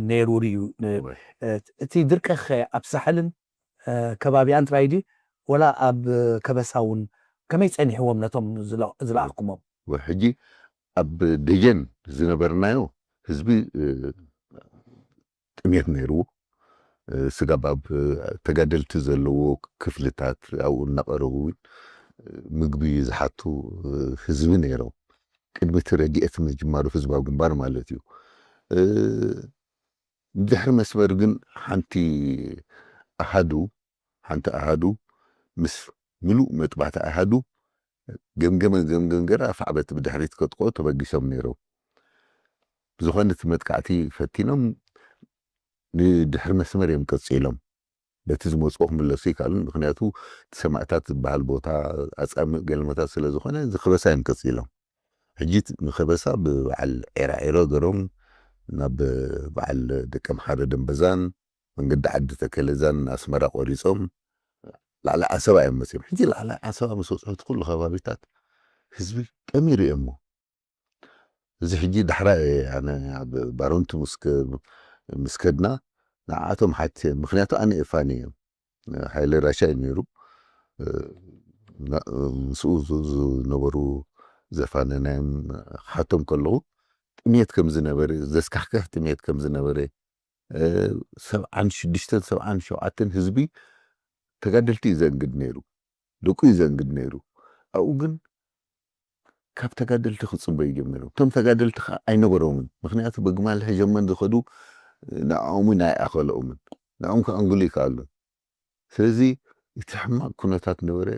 ነይሩ ድዩ? እቲ ድርቂ ከ ኣብ ሳሕልን ከባቢኣን ጥራይ ድዩ ወላ ኣብ ከበሳ እውን ከመይ ጸኒሕዎም ነቶም ዝለኣኩሞም? ሕጂ ኣብ ደጀን ዝነበርናዮ ህዝቢ ጥሜት ነይርዎ። ስጋብ ኣብ ተጋደልቲ ዘለዎ ክፍልታት ኣብኡ እናቐረቡ እውን ምግቢ ዝሓቱ ህዝቢ ነይሮም። ቅድሚ እቲ ረድኤት ምጅማሩ ህዝባዊ ግንባር ማለት እዩ። ድሕሪ መስመር ግን ሓንቲ ኣሃዱ ሓንቲ ኣሃዱ ምስ ምሉእ መጥባሕቲ ኣሃዱ ገምገመ ገምገም ገራ ፋዕበት ብድሕሪት ከጥቆ ተበጊሶም ነይሮም። ብዝኾነ እቲ መጥቃዕቲ ፈቲኖም ንድሕሪ መስመር እዮም ቀፂሎም። በቲ ዝመፅኦ ክምለሱ ይከኣሉን ምክንያቱ እቲ ሰማእታት ዝበሃል ቦታ ኣፃምእ ገለመታት ስለ ዝኾነ እዚ ከበሳ እዮም ቀፂሎም። ሕጂ ንከበሳ ብበዓል ዔራዒሮ ገሮም ናብ በዓል ደቀምሓረ ደንበዛን መንገዲ ዓዲ ተከለዛን ኣስመራ ቆሪፆም ላዕሊ ዓሰባ እዮም መፅዮም። ሕጂ ላዕሊ ዓሰባ ምስ በፅሑ እቲ ኩሉ ከባቢታት ህዝቢ ጠሚሩ እዮሞ። እዚ ሕጂ ዳሕራይ ኣነ ኣብ ባሮንቲ ምስ ከድና ንዓኣቶም ሓትየ ምክንያቱ ኣነ እየ ፋኒ እዮም ሓይለ ራሻ እዩ ነይሩ። ምስኡ ዝነበሩ ዘፋነናዮም ሓቶም ከለዉ ጥሜት ከም ዝነበረ ዘስካሕክሕ ጥሜት ከም ዝነበረ ሰብዓን ሽዱሽተን ሰብዓን ሸውዓተን ህዝቢ ተጋደልቲ እዩ ዘእንግድ ነይሩ። ደቁ እዩ ዘእንግድ ነይሩ። ኣብኡ ግን ካብ ተጋደልቲ ክፅበዩ ጀሚሮም። እቶም ተጋደልቲ ከዓ ኣይነበሮምን። ምክንያቱ በግማል ሕጀመን ዝኸዱ ንዕኦም እውን ኣይኣኸለኦምን። ንዕኦም ከኣንግሉ ይከኣሉ። ስለዚ እቲ ሕማቕ ኩነታት ነበረ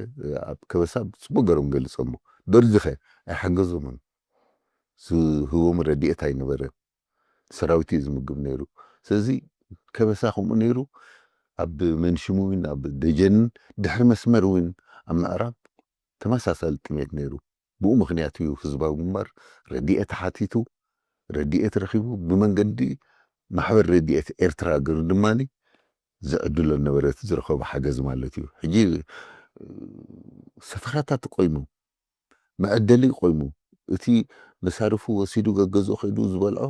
ኣብ ከበሳ ብፅቡቅ ገሮም ገሊፆሞ። ደርጊ ኸ ኣይሓገዞምን። ዝህቦም ረድኤት ኣይነበረን። ሰራዊት እዩ ዝምግብ ነይሩ። ስለዚ ከበሳ ከምኡ ነይሩ። ኣብ መንሽም እውን ኣብ ደጀንን ድሕሪ መስመር እውን ኣብ ምዕራብ ተመሳሳሊ ጥሜት ነይሩ። ብኡ ምክንያት እዩ ህዝባዊ ግንባር ረድኤት ሓቲቱ ረድኤት ረኪቡ ብመንገዲ ማሕበር ረድኤት ኤርትራ ገሩ ድማ ዝዕድሎ ነበረ እቲ ዝረከቦ ሓገዝ ማለት እዩ። ሕጂ ሰፈራታት ቆይሙ መዐደሊ ቆይሙ እቲ መሳርፉ ወሲዱ ገገዝኡ ከይዱ ዝበልዖ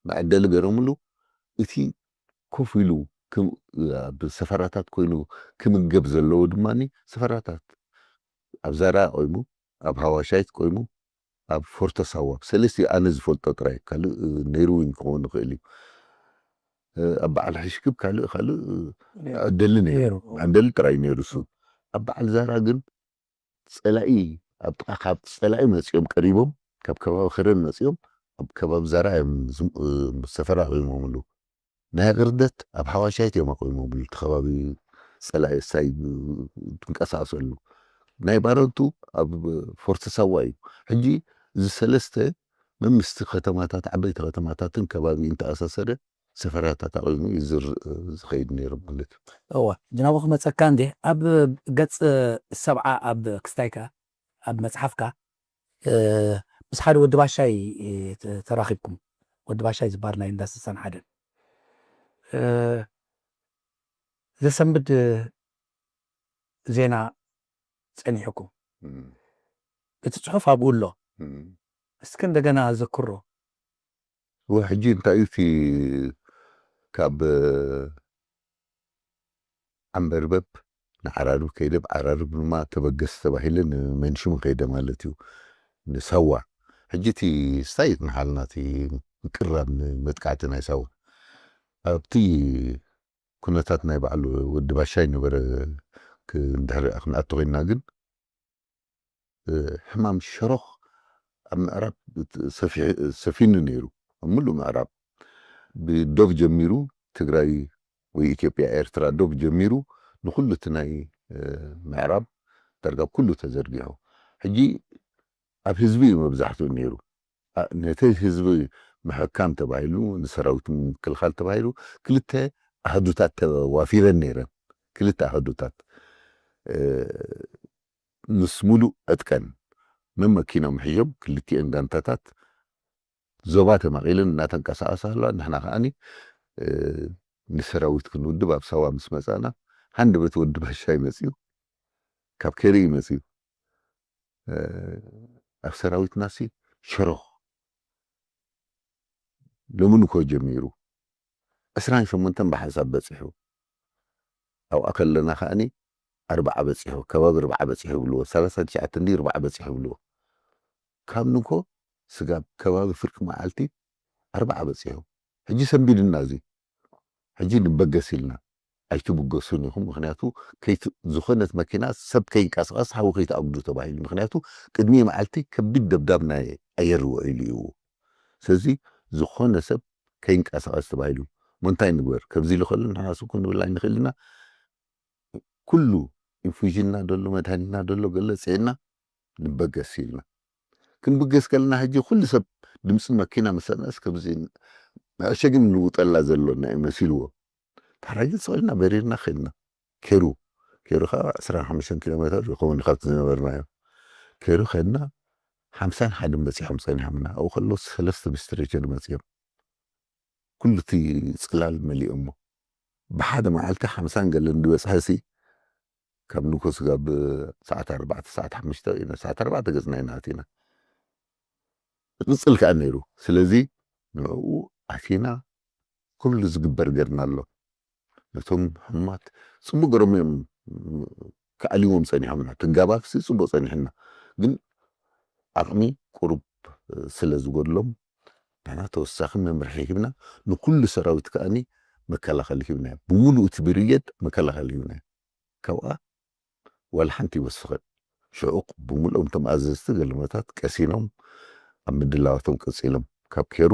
መዐደሊ ገረምሉ እቲ ኮፍ ኢሉ ኣብ ሰፈራታት ኮይኑ ክምገብ ዘለዎ ድማ ሰፈራታት ኣብ ዛራ ቆይሙ ኣብ ሃዋሻይት ቆይሙ ኣብ ፎርቶ ሳዋ ሰለስቲ ኣነ ዝፈልጦ ጥራይ ካልእ ነይሩ እውን ክኸውን ይኽእል እዩ። ኣብ በዓል ሕሽክብ ካልእ ካልእ ዕደሊ ነይሩ ዕደሊ ጥራይ ነይሩ እሱ ኣብ በዓል ዛራ ግን ፀላኢ ኣብ ጥቃ ካብ ፀላኢ መፂኦም ቀሪቦም ካብ ከባቢ ከረን መፂኦም ኣብ ከባቢ ዛራ እዮም ሰፈራ ቆይሞምሉ። ናይ ኣቕርደት ኣብ ሓዋሻይት እዮም ኣቑሞምሉ፣ እቲ ከባቢ ጸላኢ እሳይ ትንቀሳቐሰሉ። ናይ ባረንቱ ኣብ ፎርቲ ሳዋ እዩ። ሕጂ እዚ ሰለስተ መምስቲ ከተማታት፣ ዓበይቲ ከተማታትን ከባቢ እንተኣሳሰረ ሰፈራታት ኣቑሙ እዩ ዝር-፣ ዝኸይድ ነይሩ ማለት እዩ። እወ፣ ናብኡ ክመጸካ እንዴ፣ ኣብ ገጽ ሰብዓ ኣብ ክስታይካ፣ ኣብ መጽሓፍካ፣ እ፣ ምስ ሓደ ወዲ ባሻይ፣ እ፣ ተ-፣ ተራኺብኩም። ወዲ ባሻይ ዝበሃል ናይ እንዳ ስሳን ሓደን። እ፣ ዘሰንብድ ዜና ጸኒሕኩም። እም። እቲ ጽሑፍ ኣብኡ ኣሎ። እም። እስኪ እንደገና ዘክሮ። እወ፣ ሕጂ እንታይ እዩ እቲ ካብ ዓንበርበብ ንዓራርብ ከይደ፣ ብዓራርብ ድማ ተበገስ ተባሂለ ንመንሽም ከይደ ማለት እዩ፣ ንሳዋ። ሕጂ እቲ ስታይ ይጽንሓልና፣ እቲ ምቅራብ ንመጥቃዕቲ ናይ ሳዋ። ኣብቲ ኩነታት ናይ በዓል ወዲ ባሻይ ነበረ፣ ክ-፣ እንድሕር ክንኣቱ ኮይንና ግን፣ እ፣ ሕማም ሸሮኽ ኣብ ምዕራብ ሰፊ-፣ ሰፊኑ ነይሩ። ኣብ ምሉእ ምዕራብ ብዶብ ጀሚሩ፣ ትግራይ ወይ ኢትዮጵያ፣ ኤርትራ ዶብ ጀሚሩ ንኹሉ እቲ ናይ፣ እ፣ ምዕራብ ዳርጋ ኩሉ ተዘርጊሑ። ሕጂ ኣብ ህዝቢ እዩ መብዛሕትኡ ነይሩ። ኣ-፣ ነቲ ህዝቢ ምሕካም ተባሂሉ፣ ንሰራዊት ምክልኻል ተባሂሉ ክልተ ኣሃዱታት ተዋፊረን ነይረን። ክልተ ኣሃዱታት፣ እ፣ ምስ ሙሉእ ዕጥቀን መመኪኖም ሒዞም ክልቲኤን ጋንታታት ዞባ ተማቒለን እናተንቀሳቐሳ ኣለዋ። ንሕና ከኣኒ፣ እ፣ ንሰራዊት ክንውድብ ኣብ ሳዋ ምስ መጻና፣ ሃንደበት ወዲ ባሻይ መጺኡ፣ ካብ ከርኢ መጺኡ። እ፣ ኣብ ሰራዊትናሲ ሸሮኽ ሎሚ ንኮ ጀሚሩ ዕስራን ሸሞንተን ብሓንሳብ በጺሑ። ኣብኣ ከለና ከኣኒ ኣርባዓ በጺሑ፣ ከባቢ ኣርባዓ በጺሑ ይብልዎ፣ ሰላሳ ትሽዓተ እንዲ ኣርባዓ በጺሑ ይብልዎ። ካብ ንኮ ስጋብ ከባቢ ፍርቂ መዓልቲ ኣርባዓ በጺሑ። ሕጂ ሰንቢድና እዚ። ሕጂ ንበገስ ኢልና። ኣይትብገሱን ኢኹም፣ ምኽንያቱ ከይት-፣ ዝኾነት መኪና ሰብ ከይንቀሳቐስ ሓዊ ከይትኣጉዱ ተባሂሉ። ምኽንያቱ ቅድሚ መዓልቲ ከቢድ ደብዳብ ናይ ኣየር ውዒሉ እዩ። ስለዚ ዝኾነ ሰብ ከይንቀሳቐስ ተባሂሉ። እሞ እንታይ ንግበር? ከምዚ ኢሉ ከሎ ንሕና ሱኩ ንብል ኣይንኽእል ኢና። ኩሉ ኢንፉዥንና ደሎ፣ መድሃኒትና ደሎ፣ ገለ ጽዒና ንበገስ ኢልና። ክንብገስ ከለና ሕጂ ኩሉ ሰብ ድምፂ መኪና ምስ ሰምዐስ ከምዚ መዐሸጊ ንልውጠላ ዘሎና እዩ መሲልዎ። ታራ ግን ስቕ ኢልና በሪርና ኸድና። ኬሩ፣ ኬሩ ኸዓ ዕስራን ሓሙሽተን ኪሎ ሜትር ይኸውን ካብቲ ዝነበርናዮ። ኬሩ ኸድና፣ ሓምሳን ሓደን በፂሖም ጸኒሖምና። ኣብኡ ከለዉ ሰለስተ ብስትሬቸር መፂኦም። ኩሉ እቲ ጽላል መሊኦሞ። ብሓደ መዓልቲ ሓምሳን ገለን ዝበጽሐሲ፣ ካብ ንኮ ስጋብ ሰዓት ኣርባዕተ፣ ሰዓት ሓሙሽተ ኢና፣ ሰዓት ኣርባዕተ ገጽና ኢና ኣቲና። ይቕጽል ከኣ ነይሩ። ስለዚ ንዕኡ ኣቲና ኩሉ ዝግበር ገርና ኣሎ። ነቶም ሕሙማት ጽቡቕ ገሮም እዮም ክኣልይዎም ጸኒሖምና። እቲ ጋባፍሲ ጽቡቕ ጸኒሕና። ግን ዓቕሚ ቁሩብ ስለ ዝጎድሎም፣ ንሕና ተወሳኺ መምርሒ ሂብና፣ ንኩሉ ሰራዊት ከኣኒ መከላኸሊ ሂብናዮ። ብምሉእ እቲ ብርጌድ መከላኸሊ ሂብናዮ። ካብኣ ዋላ ሓንቲ ይወስኸን። ሽዑ ብምልኦም እቶም ኣዘዝቲ ገለመታት ቀሲኖም ኣብ ምድላዋቶም ቀጺሎም። ካብ ኬሩ፣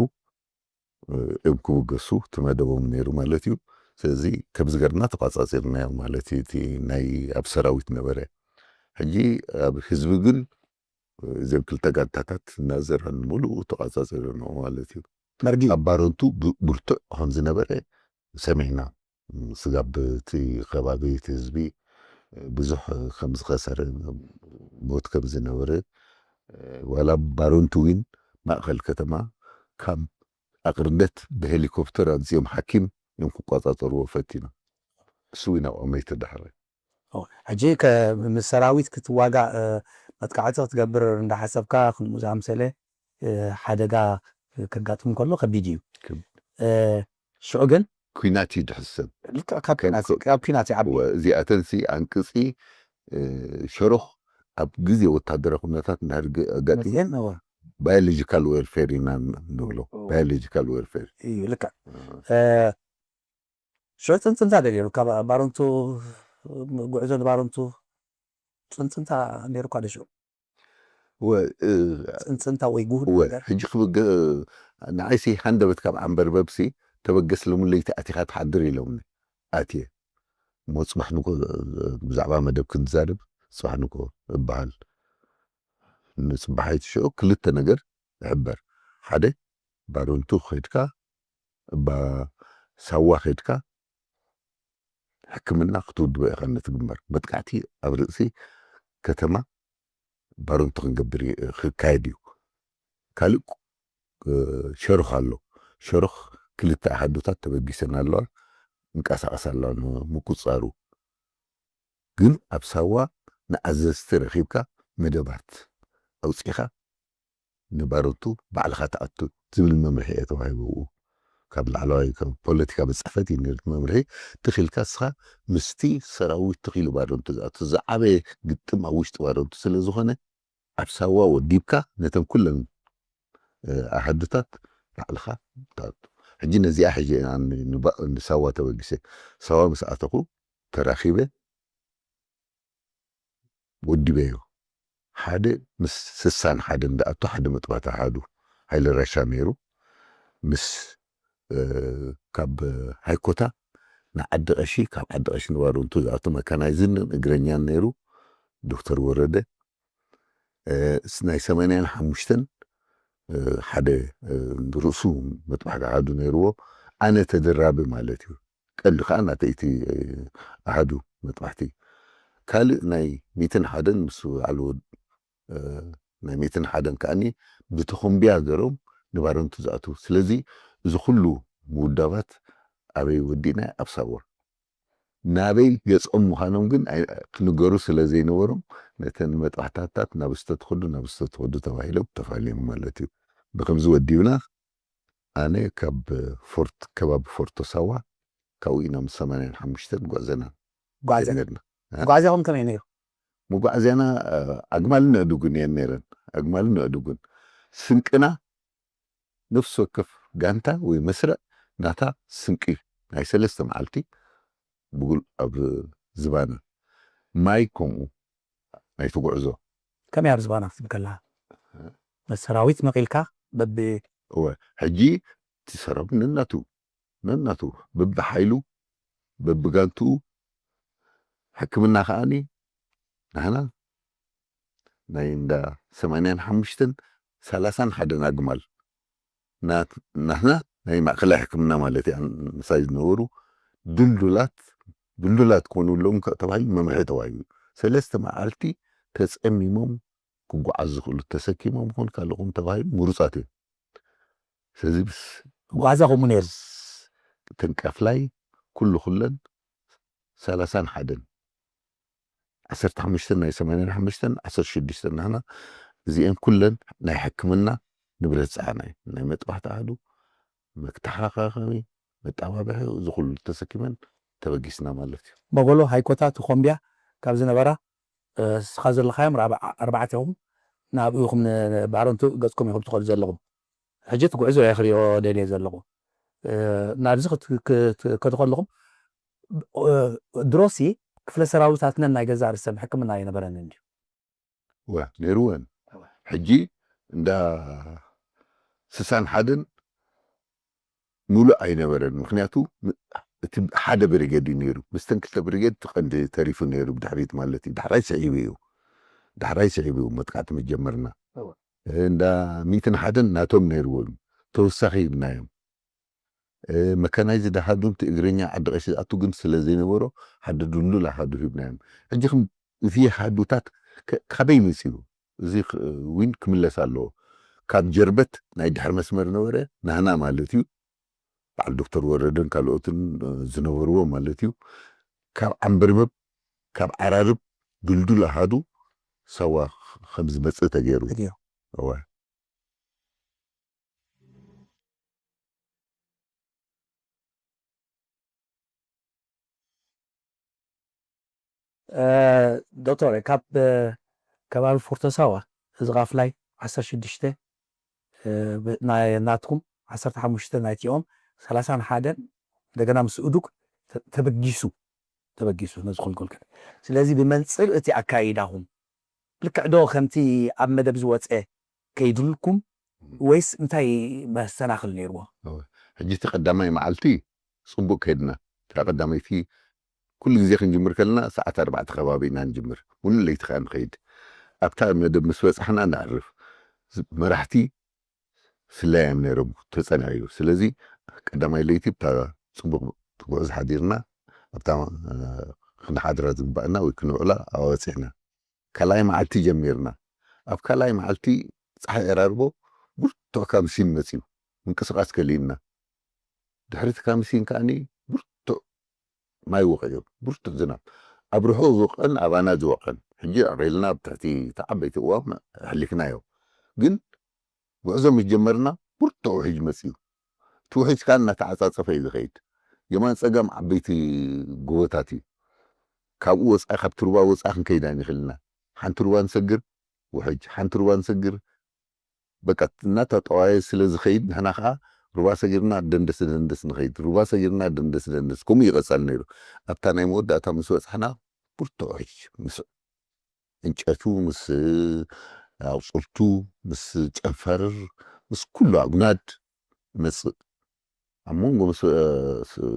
እ፣ እዮም ክብገሱ እቲ መደቦም ነይሩ ማለት እዩ። ስለዚ ከምዚ ገርና ተቋጻጺርናዮ ማለት እዩ። እቲ ናይ ኣብ ሰራዊት ነበረ። ሕጂ ኣብ ህዝቢ ግን፣ እ፣ እዘን ክልተ ጋንታታት እናዘራን ምሉኡ ተቋጻጺርንኦ ማለት እዩ። መርጊ ኣብ ባረንቱ ብ-፣ ብርቱዕ ከም ዝነበረ ሰሚዕና። ስጋብ እቲ ከባቢ፣ እቲ ህዝቢ ብዙሕ ከም ዝኸሰረ፣ ሞት ከም ዝነበረ፣ ዋላ ባረንቱ እውን ማእኸል ከተማ ካብ ኣቕርደት ብሄሊኮፕተር ኣምጺኦም ሓኪም እዮም ክቆጻጸርዎ ፈቲኖም። እሱ እውን ኣቑመ ተዳሕረ። ኦ፣ ሕጂ ከ-፣ ምስ ሰራዊት ክትዋጋእ፣ እ፣ መጥቃዕቲ ክትገብር እንዳሓሰብካ፣ ከምኡ ዝኣምሰለ፣ እ፣ ሓደጋ ከጋጥም ከሎ ከቢድ እዩ። ከቢድ። እ፣ ሽዑ ግን ኩናት እዩ ድሕሰብ። ልክዕ ካብ ከም ኩናት፣ ኮ-፣ ካብ ኩናት ይዓቢ። እወ፣ እዚኣተንሲ ኣንቅጺ፣ እ፣ ሸሮኽ ኣብ ግዜ ወታደራዊ ኩነታት እንድሕር ገ-፣ ኣጋጢሙ መፅየን፣ እወ። ባዮሎጂካል ዌርፌር ኢና ንብሎ። እወ። ባዮሎጂካል ዌርፌር። እዩ፣ ልክዕ። እወ። እ፣ ሽዑ ጽንጽንታ ዶ ነይሩ? ካብ ባረንቱ፣ ጉዕዞ ንባረንቱ ጽንጽንታ ነይሩ እኳ ዶ ሽዑ? ወ-፣ እ፣ ጽንጽንታ ወይ ጉህድ ወ-፣ ነገር? ሕጂ ክብገ-፣ ንዓይሲ ሃንደበት ካብ ዓንበርበብሲ ተበገስ፣ ሎሚ ለይቲ ኣቲኻ ትሓድር ኢሎምኒ። ኣትየ። እሞ ጽባሕ ንግሆ ብዛዕባ መደብ ክንዛረብ ጽባሕ ንግሆ እበሃል። ንጽባሒቱ ሽዑ ክልተ ነገር ይሕበር። ሓደ፣ ባረንቱ ኸድካ፣ ባ-፣ ሳዋ ኸድካ ሕክምና ክትውድቦ ኢኻ ነቲ ግንባር። መጥቃዕቲ ኣብ ርእሲ ከተማ ባረንቱ ክንገብር ይ-፣ ክካየድ እዩ። ካልእ፣ እ፣ ሸሮኽ ኣሎ። ሸሮኽ ክልተ ኣሃዱታት ተበጊሰን ኣለዋ፣ እንቀሳቐሳ ኣለዋ ንምቁጽጻሩ። ግን ኣብ ሳዋ ንኣዘዝቲ ረኺብካ መደባት ኣውጺኻ ንባረንቱ ባዕልኻ ትኣቱ ዝብል መምርሒ እየ ተዋሂቡ። ካብ ላዕለዋይ፣ ካብ ፖለቲካ ቤት ጽሕፈት እዩ ነቲ መምርሒ። ትኺልካ እስኻ ምስቲ ሰራዊት ትኺሉ ባረንቱ ዝኣቱ። ዝዓበየ ግጥም ኣብ ውሽጢ ባረንቱ ስለ ዝኾነ፣ ኣብ ሳዋ ወዲብካ ነተን ኩለን፣ እ፣ ኣሃዱታት ባዕልኻ ትኣቱ። ሕጂ ነዚኣ ሒጀ ኢና ን-፣ ንባ-፣ ንሳዋ ተበጊሰ። ሳዋ ምስ ኣተኹ ተራኺበ ወዲበዮ። ሓደ ምስ ስሳን ሓደን ዝኣቱ ሓደ መጥባሕቲ ኣሃዱ ሓይሊ ራሻ ነይሩ። ምስ፣ እ፣ ካብ ሃይኮታ ንዓዲ ቀሺ፣ ካብ ዓዲ ቀሺ ንባረንቱ ዝኣቱ መካናይዝን እግረኛን ነይሩ። ዶክተር ወረደ፣ እ፣ ስ-፣ ናይ ሰማንያን ሓሙሽተን፣ እ፣ ሓደ፣ እ፣ ርእሱ መጥባሕቲ ኣሃዱ ነይርዎ። ኣነ ተደራቢ ማለት እዩ። ቀንዲ ከኣ ናተይ እቲ፣ እ፣ ኣሃዱ መጥባሕቲ። ካልእ ናይ ሚእትን ሓደን ምስ በዓል ወድ-፣ እ፣ ናይ ሚእትን ሓደን ከኣኒ ብተኾምብያ ገሮም ንባረንቱ ዝኣትዉ። ስለዚ እዚ ኩሉ ምውዳባት ኣበይ ወዲእና? ኣብ ሳዋ። ናበይ ገጾም ምዃኖም ግን ኣይ-፣ ክንገሩ ስለ ዘይነበሮም፣ ነተን መጥባሕታታት ናብ ዝተትኸዱ፣ ናብ ዝተትኸዱ ተባሂሎም ተፋልዮም ማለት እዩ። ብኸምዚ ወዲብና፣ ኣነ ካብ ፎርት-፣ ከባቢ ፎርቶ ሳዋ፣ ካብኡ ኢና ምስ ሰማንያን ሓሙሽተን ጓዕዘና ጓዕዘ-፣ ነድና። እ? ጓዕዘኹም ከመይ ነይሩ? መጓዕዝያና፣ እ፣ ኣግማልን ኣእዱግን እየን ነይረን። ኣግማልን ኣእዱግን። ስንቅና፣ ነፍሲ ወከፍ ጋንታ ወይ መስርዕ ናታ ስንቂ ናይ ሰለስተ መዓልቲ ብጉል ኣብ ዝባና። ማይ ከምኡ ናይቲ ጉዕዞ። ከመይ ኣብ ዝባና ክትብል ከለኻ? እ? መሰራዊት መቒልካ በቢ እወ፣ ሕጂ እቲ ሰራዊት ነናቱ፣ ነናቱ፣ በብሓይሉ፣ በብጋንትኡ፣ ሕክምና ከኣኒ፣ ናህና ናይ እንዳ ሰማንያን ሓሙሽተን ሰላሳን ሓደን ኣግማል፣ ናት-፣ ናህና ናይ ማእከላይ ሕክምና ማለት እዩ፣ ምሳይ ዝነበሩ ድልዱላት፣ ድልዱላት ክኾኑ ኣለዎም ከ-፣ ተባሂሉ መምርሒ ተዋሂቡ። ሰለስተ መዓልቲ ተጸሚሞም ክጓዓዙ ዝኽእሉ ተሰኪሞም ይኹን ካልእ ይኹን ተባሂሉ ምሩጻት እዮም። ስለዚ ምስ ጓዕዘኹም ነይሩ? እተን ቃፍላይ ኩሉ ኩለን ሰላሳን ሓደን፣ ዓሰርተ ሓሙሽተ ናይ ሰማንያን ሓሙሽተን፣ ዓሰርተ ሽዱሽተ ናህና፣ እዚኤን ኩለን ናይ ሕክምና ንብረት ጸዓና እዩ። ናይ መጥባሕቲ ኣሃዱ፣ መተሓኻኸሚ፣ መጣባብሒ፣ እዚ ኩሉ ተሰኪመን ተበጊስና ማለት እዩ። መጎሎ፣ ሃይኮታ፣ ትኾምብያ ካብ ዝነበራ፣ እ፣ እስኻ ዘለኻዮም ራብዓ-፣ ኣርባዕተ ኢኹም፣ ናብኡ ኢኹም ን-፣ ባረንቱ ገጽኩም ኢኹም ትኸዱ ዘለኹም። ሕጂ እቲ ጉዕዞ እየ ክሪኦ ደልየ ዘለኹ። እ፣ ናብዚ ክት-፣ ክት-፣ ክትከዱ ከለኹም፣ እ፣ ድሮሲ ክፍለ ሰራዊታትነን ናይ ገዛእ ርእሰን ሕክምና ኣይነበረንን ድዩ? እወ፣ ነይርወን። እወ። ሕጂ እንዳ ስሳን ሓደን ሙሉእ ኣይነበረን። ምኽንያቱ ም-፣ እቲ ሓደ ብሪጌድ እዩ ነይሩ። ምስተን ክልተ ብሪጌድ እቲ ቀንዲ ተሪፉ ነይሩ፣ ብድሕሪት ማለት እዩ። ዳሕራይ ስዒቡ እዩ። ዳሕራይ ስዒቡ እዩ መጥቃዕቲ መጀመርና። እወ። እንዳ ሚእትን ሓደን ናቶም ነይርዎም። ተወሳኺ ሂብናዮም። እ፣ መካናይዝድ ኣሃዱ፣ እቲ እግረኛ ዓዲ ቀሺ ዝኣቱ ግን ስለ ዘይነበሮ፣ ሓደ ድልዱል ኣሃዱ ሂብናዮም። ሕጂ ክም-፣ እዚ ኣሃዱታት ከ-፣ ካበይ መጺኡ? እዚ ኽ-፣ ዊን ክምለስ ኣለዎ። ካብ ጀርበት ናይ ድሕሪ መስመር ነበረ፣ ናህና ማለት እዩ። በዓል ዶክተር ወረደን ካልኦትን፣ እ፣ ዝነበርዎ ማለት እዩ። ካብ ዓንበርበብ፣ ካብ ዓራርብ ድልዱል ኣሃዱ ሳዋ ከም ዝመጽእ ተገይሩ። ተገይሩ። እወ። እ፣ ዶክተር፣ ካብ፣ እ፣ ከባቢ ፎርቶ ሳዋ፣ እዚ ቃፍላይ ዓሰርተ ሽዱሽተ፣ እ፣ ብ-፣ ናይ ናትኩም ዓሰርተ ሓሙሽተ ናይቲኦም፣ ሰላሳን ሓደን እንደገና ምስ እዱግ ተ-፣ ተበጊሱ፣ ተበጊሱ ነዚ ቁልቁል ከ-፣ ስለዚ ብመንጽር እቲ ኣካይዳኹም ልክዕ ዶ ከምቲ ኣብ መደብ ዝወጸ ከይድልኩም እም። ወይስ እንታይ መሰናኽል ነይርዎ? እወ። ሕጂ እቲ ቀዳማይ መዓልቲ ጽቡቕ ከይድና። እታ ቀዳመይቲ ኩሉ ግዜ ክንጅምር ከለና ሰዓት ኣርባዕተ ከባቢ ኢና ንጅምር። ሙሉእ ለይቲ ከኣ ንኸይድ። ኣብታ መደብ ምስ በጻሕና ነዕርፍ። ዝ-፣ መራሕቲ ስለያ እዮም ነይሮም፣ ተጸናዕዩ። ስለዚ ቀዳማይ ለይቲ ብታ ጽቡቕ ትጉዕዝ ሓዲርና፣ ኣብታ፣ እ፣ ክንሓድራ ዝግባእና ወይ ክንውዕላ ኣበጺሕና። ካልኣይ መዓልቲ ጀሚርና። ኣብ ካልኣይ መዓልቲ ጸሓይ ዕራርቦ ብርቱዕ ካምሲን መጺኡ። ምንቅስቓስ ከሊእና። ድሕሪ እቲ ካምሲን ከኣኒ ብርቱዕ ማይ ወቒዑ፣ ብርቱዕ ዝናብ። ኣብ ርሑቕ ዝወቐን ኣባና ዝወቐን። ሕጂ ኣቕሪልና ኣብ ትሕቲ እቲ ዓበይቲ እዋም ኣሕሊፍናዮ። ግን ጉዕዞ ምስ ጀመርና ብርቱዕ ውሕጅ መጺኡ። እቲ ውሕጅ ከኣ እናተዓጻጸፈ እዩ ዝኸይድ። የማን ጸጋም ዓበይቲ ጎቦታት እዩ። ካብኡ ወጻኢ፣ ካብቲ ሩባ ወጻኢ ክንከይድ ኣይንኽእልና። ሓንቲ ሩባ ንሰግር፣ ውሕጅ፣ ሓንቲ ሩባ ንሰግር፣ በቃ እናተጠዋየ ስለ ዝኸይድ፣ ንሕና ኸኣ ሩባ ሰጊርና ደንደስ ደንደስ ንኸይድ፣ ሩባ ሰጊርና ደንደስ ደንደስ፣ ከምኡ ይቐጸል ነይሩ። ኣብታ ናይ መወዳእታ ምስ በጻሕና፣ ብርቱዕ ውሕጅ፣ ምስ ዕንጨቱ፣ ምስ ኣቑጽልቱ፣ ምስ ጨንፈር፣ ምስ ኩሉ ኣጉናድ ይመጽእ። ኣብ መንጎ ምስ፣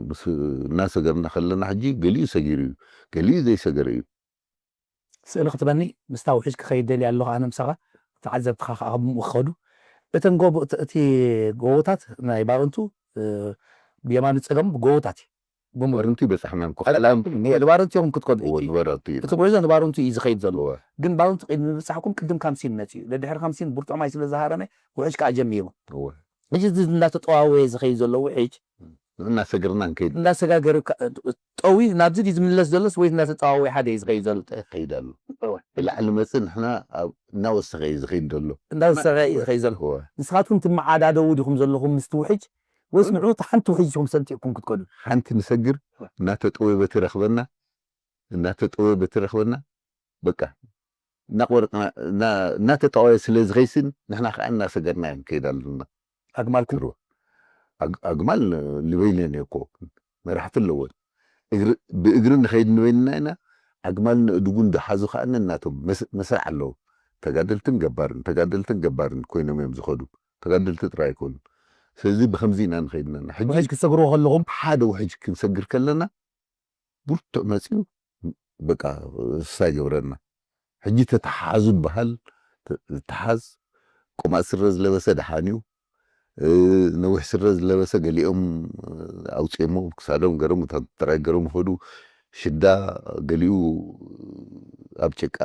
ምስ እናሰገርና ከለና፣ ሕጂ ገሊኡ ሰጊሩ እዩ፣ ገሊኡ ዘይሰገረ እዩ። ስእሊ ክትበኒ ምስታ ውሕጅ ክኸይድ ደልየ ኣለኹ፣ ኣነ ምሳኻ፣ ተዓዘብትኻ ከኣ ከምኡ ክኸዱ። እተን ጎቦ-፣ እቲ፣ እቲ ጎቦታት ናይ ባረንቱ፣ እ፣ ብየማኑ ጸገሙ ብጎቦታት እዩ። ብሙሉ። ባረንቱ ይበጻሕና እኮ። ቀላም ንባረንቱ ኢኹም ክትከዱ እወ፣ ሕጂ። ንባረንቱ እዩ። እቲ ጉዕዞ ንባረንቱ እዩ ዝኸይድ ዘሎ። እወ። ግን ባረንቱ ቅድሚ ምብጻሕኩም ቅድም ካምሲን መጺኡ። ደድሕሪ ካምሲን ብርቱዕ ማይ ስለ ዝሃረመ ውሕጅ ከኣ ጀሚሩ። እወ። ሕጂ እዚ እንዳተጠዋወየ ዝኸይድ ዘሎ ውሕጅ እናሰገርና ንከይድ። እንዳሰጋገረ ከ-፣ ጠዊ ናብዚ ድዩ ዝምለስ ዘሎስ ወይ እናተጠዋወየ ሓደ እዩ ዝኸይድ ዘሎ? ይኸይድ ኣሎ። እወ። ብላዕሊ መጽእ ንሕና ኣብ እናወሰኸ እዩ ዝኸይድ ዘሎ። እንዳወሰኸ እዩ ዝኸይድ ዘሎ። እወ። ንስኻትኩም ትመዓዳደዉ ዲኹም ዘለኹም ምስቲ ውሕጅ ወይስ ንዑ እቲ ሓንቲ ውሕጅ ኢኹም ሰንጢቕኩም ክትከዱ? ሓንቲ ንሰግር፣ እወ። እናተጠወየ በቲ ረኽበና፣ እናተጠወየ በቲ ረኽበና፣ በቃ እናቆረጥና፣ እና-፣ እናተጠወየ ስለ ዝኸይስን ንሕና ከኣ እናሰገርና ኢና ንከይድ ኣለና። ኣግማልኩም? ትርወ። ኣግ-፣ ኣግማል ንበይነን እኮ መራሕቲ ኣለወን። እግሪ፣ ብእግሪ ንኸይድ ንበይንና ኢና። ኣግማል ንእድጉን ዝሓዙ ከኣ ነናቶም መስ-፣ መስርዕ ኣለዎም። ተጋደልትን ገባርን፣ ተጋደልትን ገባርን ኮይኖም እዮም ዝኸዱ። ተጋደልቲ ጥራይ ኣይኮኑን። ስለዚ ብኸምዚ ኢና ንኸይድ ኣለና። ሕጂ ውሕጅ ክትሰግርዎ ከለኹም? ሓደ ውሕጅ ክንሰግር ከለና ብርቱዕ መጺኡ በቃ እሳ ይገብረና። ሕጂ ተተሓዙ በሃል፣ ተ-፣ ተሓዝ፣ ቆማጥ ስረ ዝለበሰ ደሓን እዩ። እ፣ ነዊሕ ስረ ዝለበሰ ገሊኦም፣ እ፣ ኣውጺኦሞ ክሳዶም ገሮም፣ እታ ጥራይ ገሮም ይኸዱ። ሽዳ ገሊኡ ኣብ ጭቃ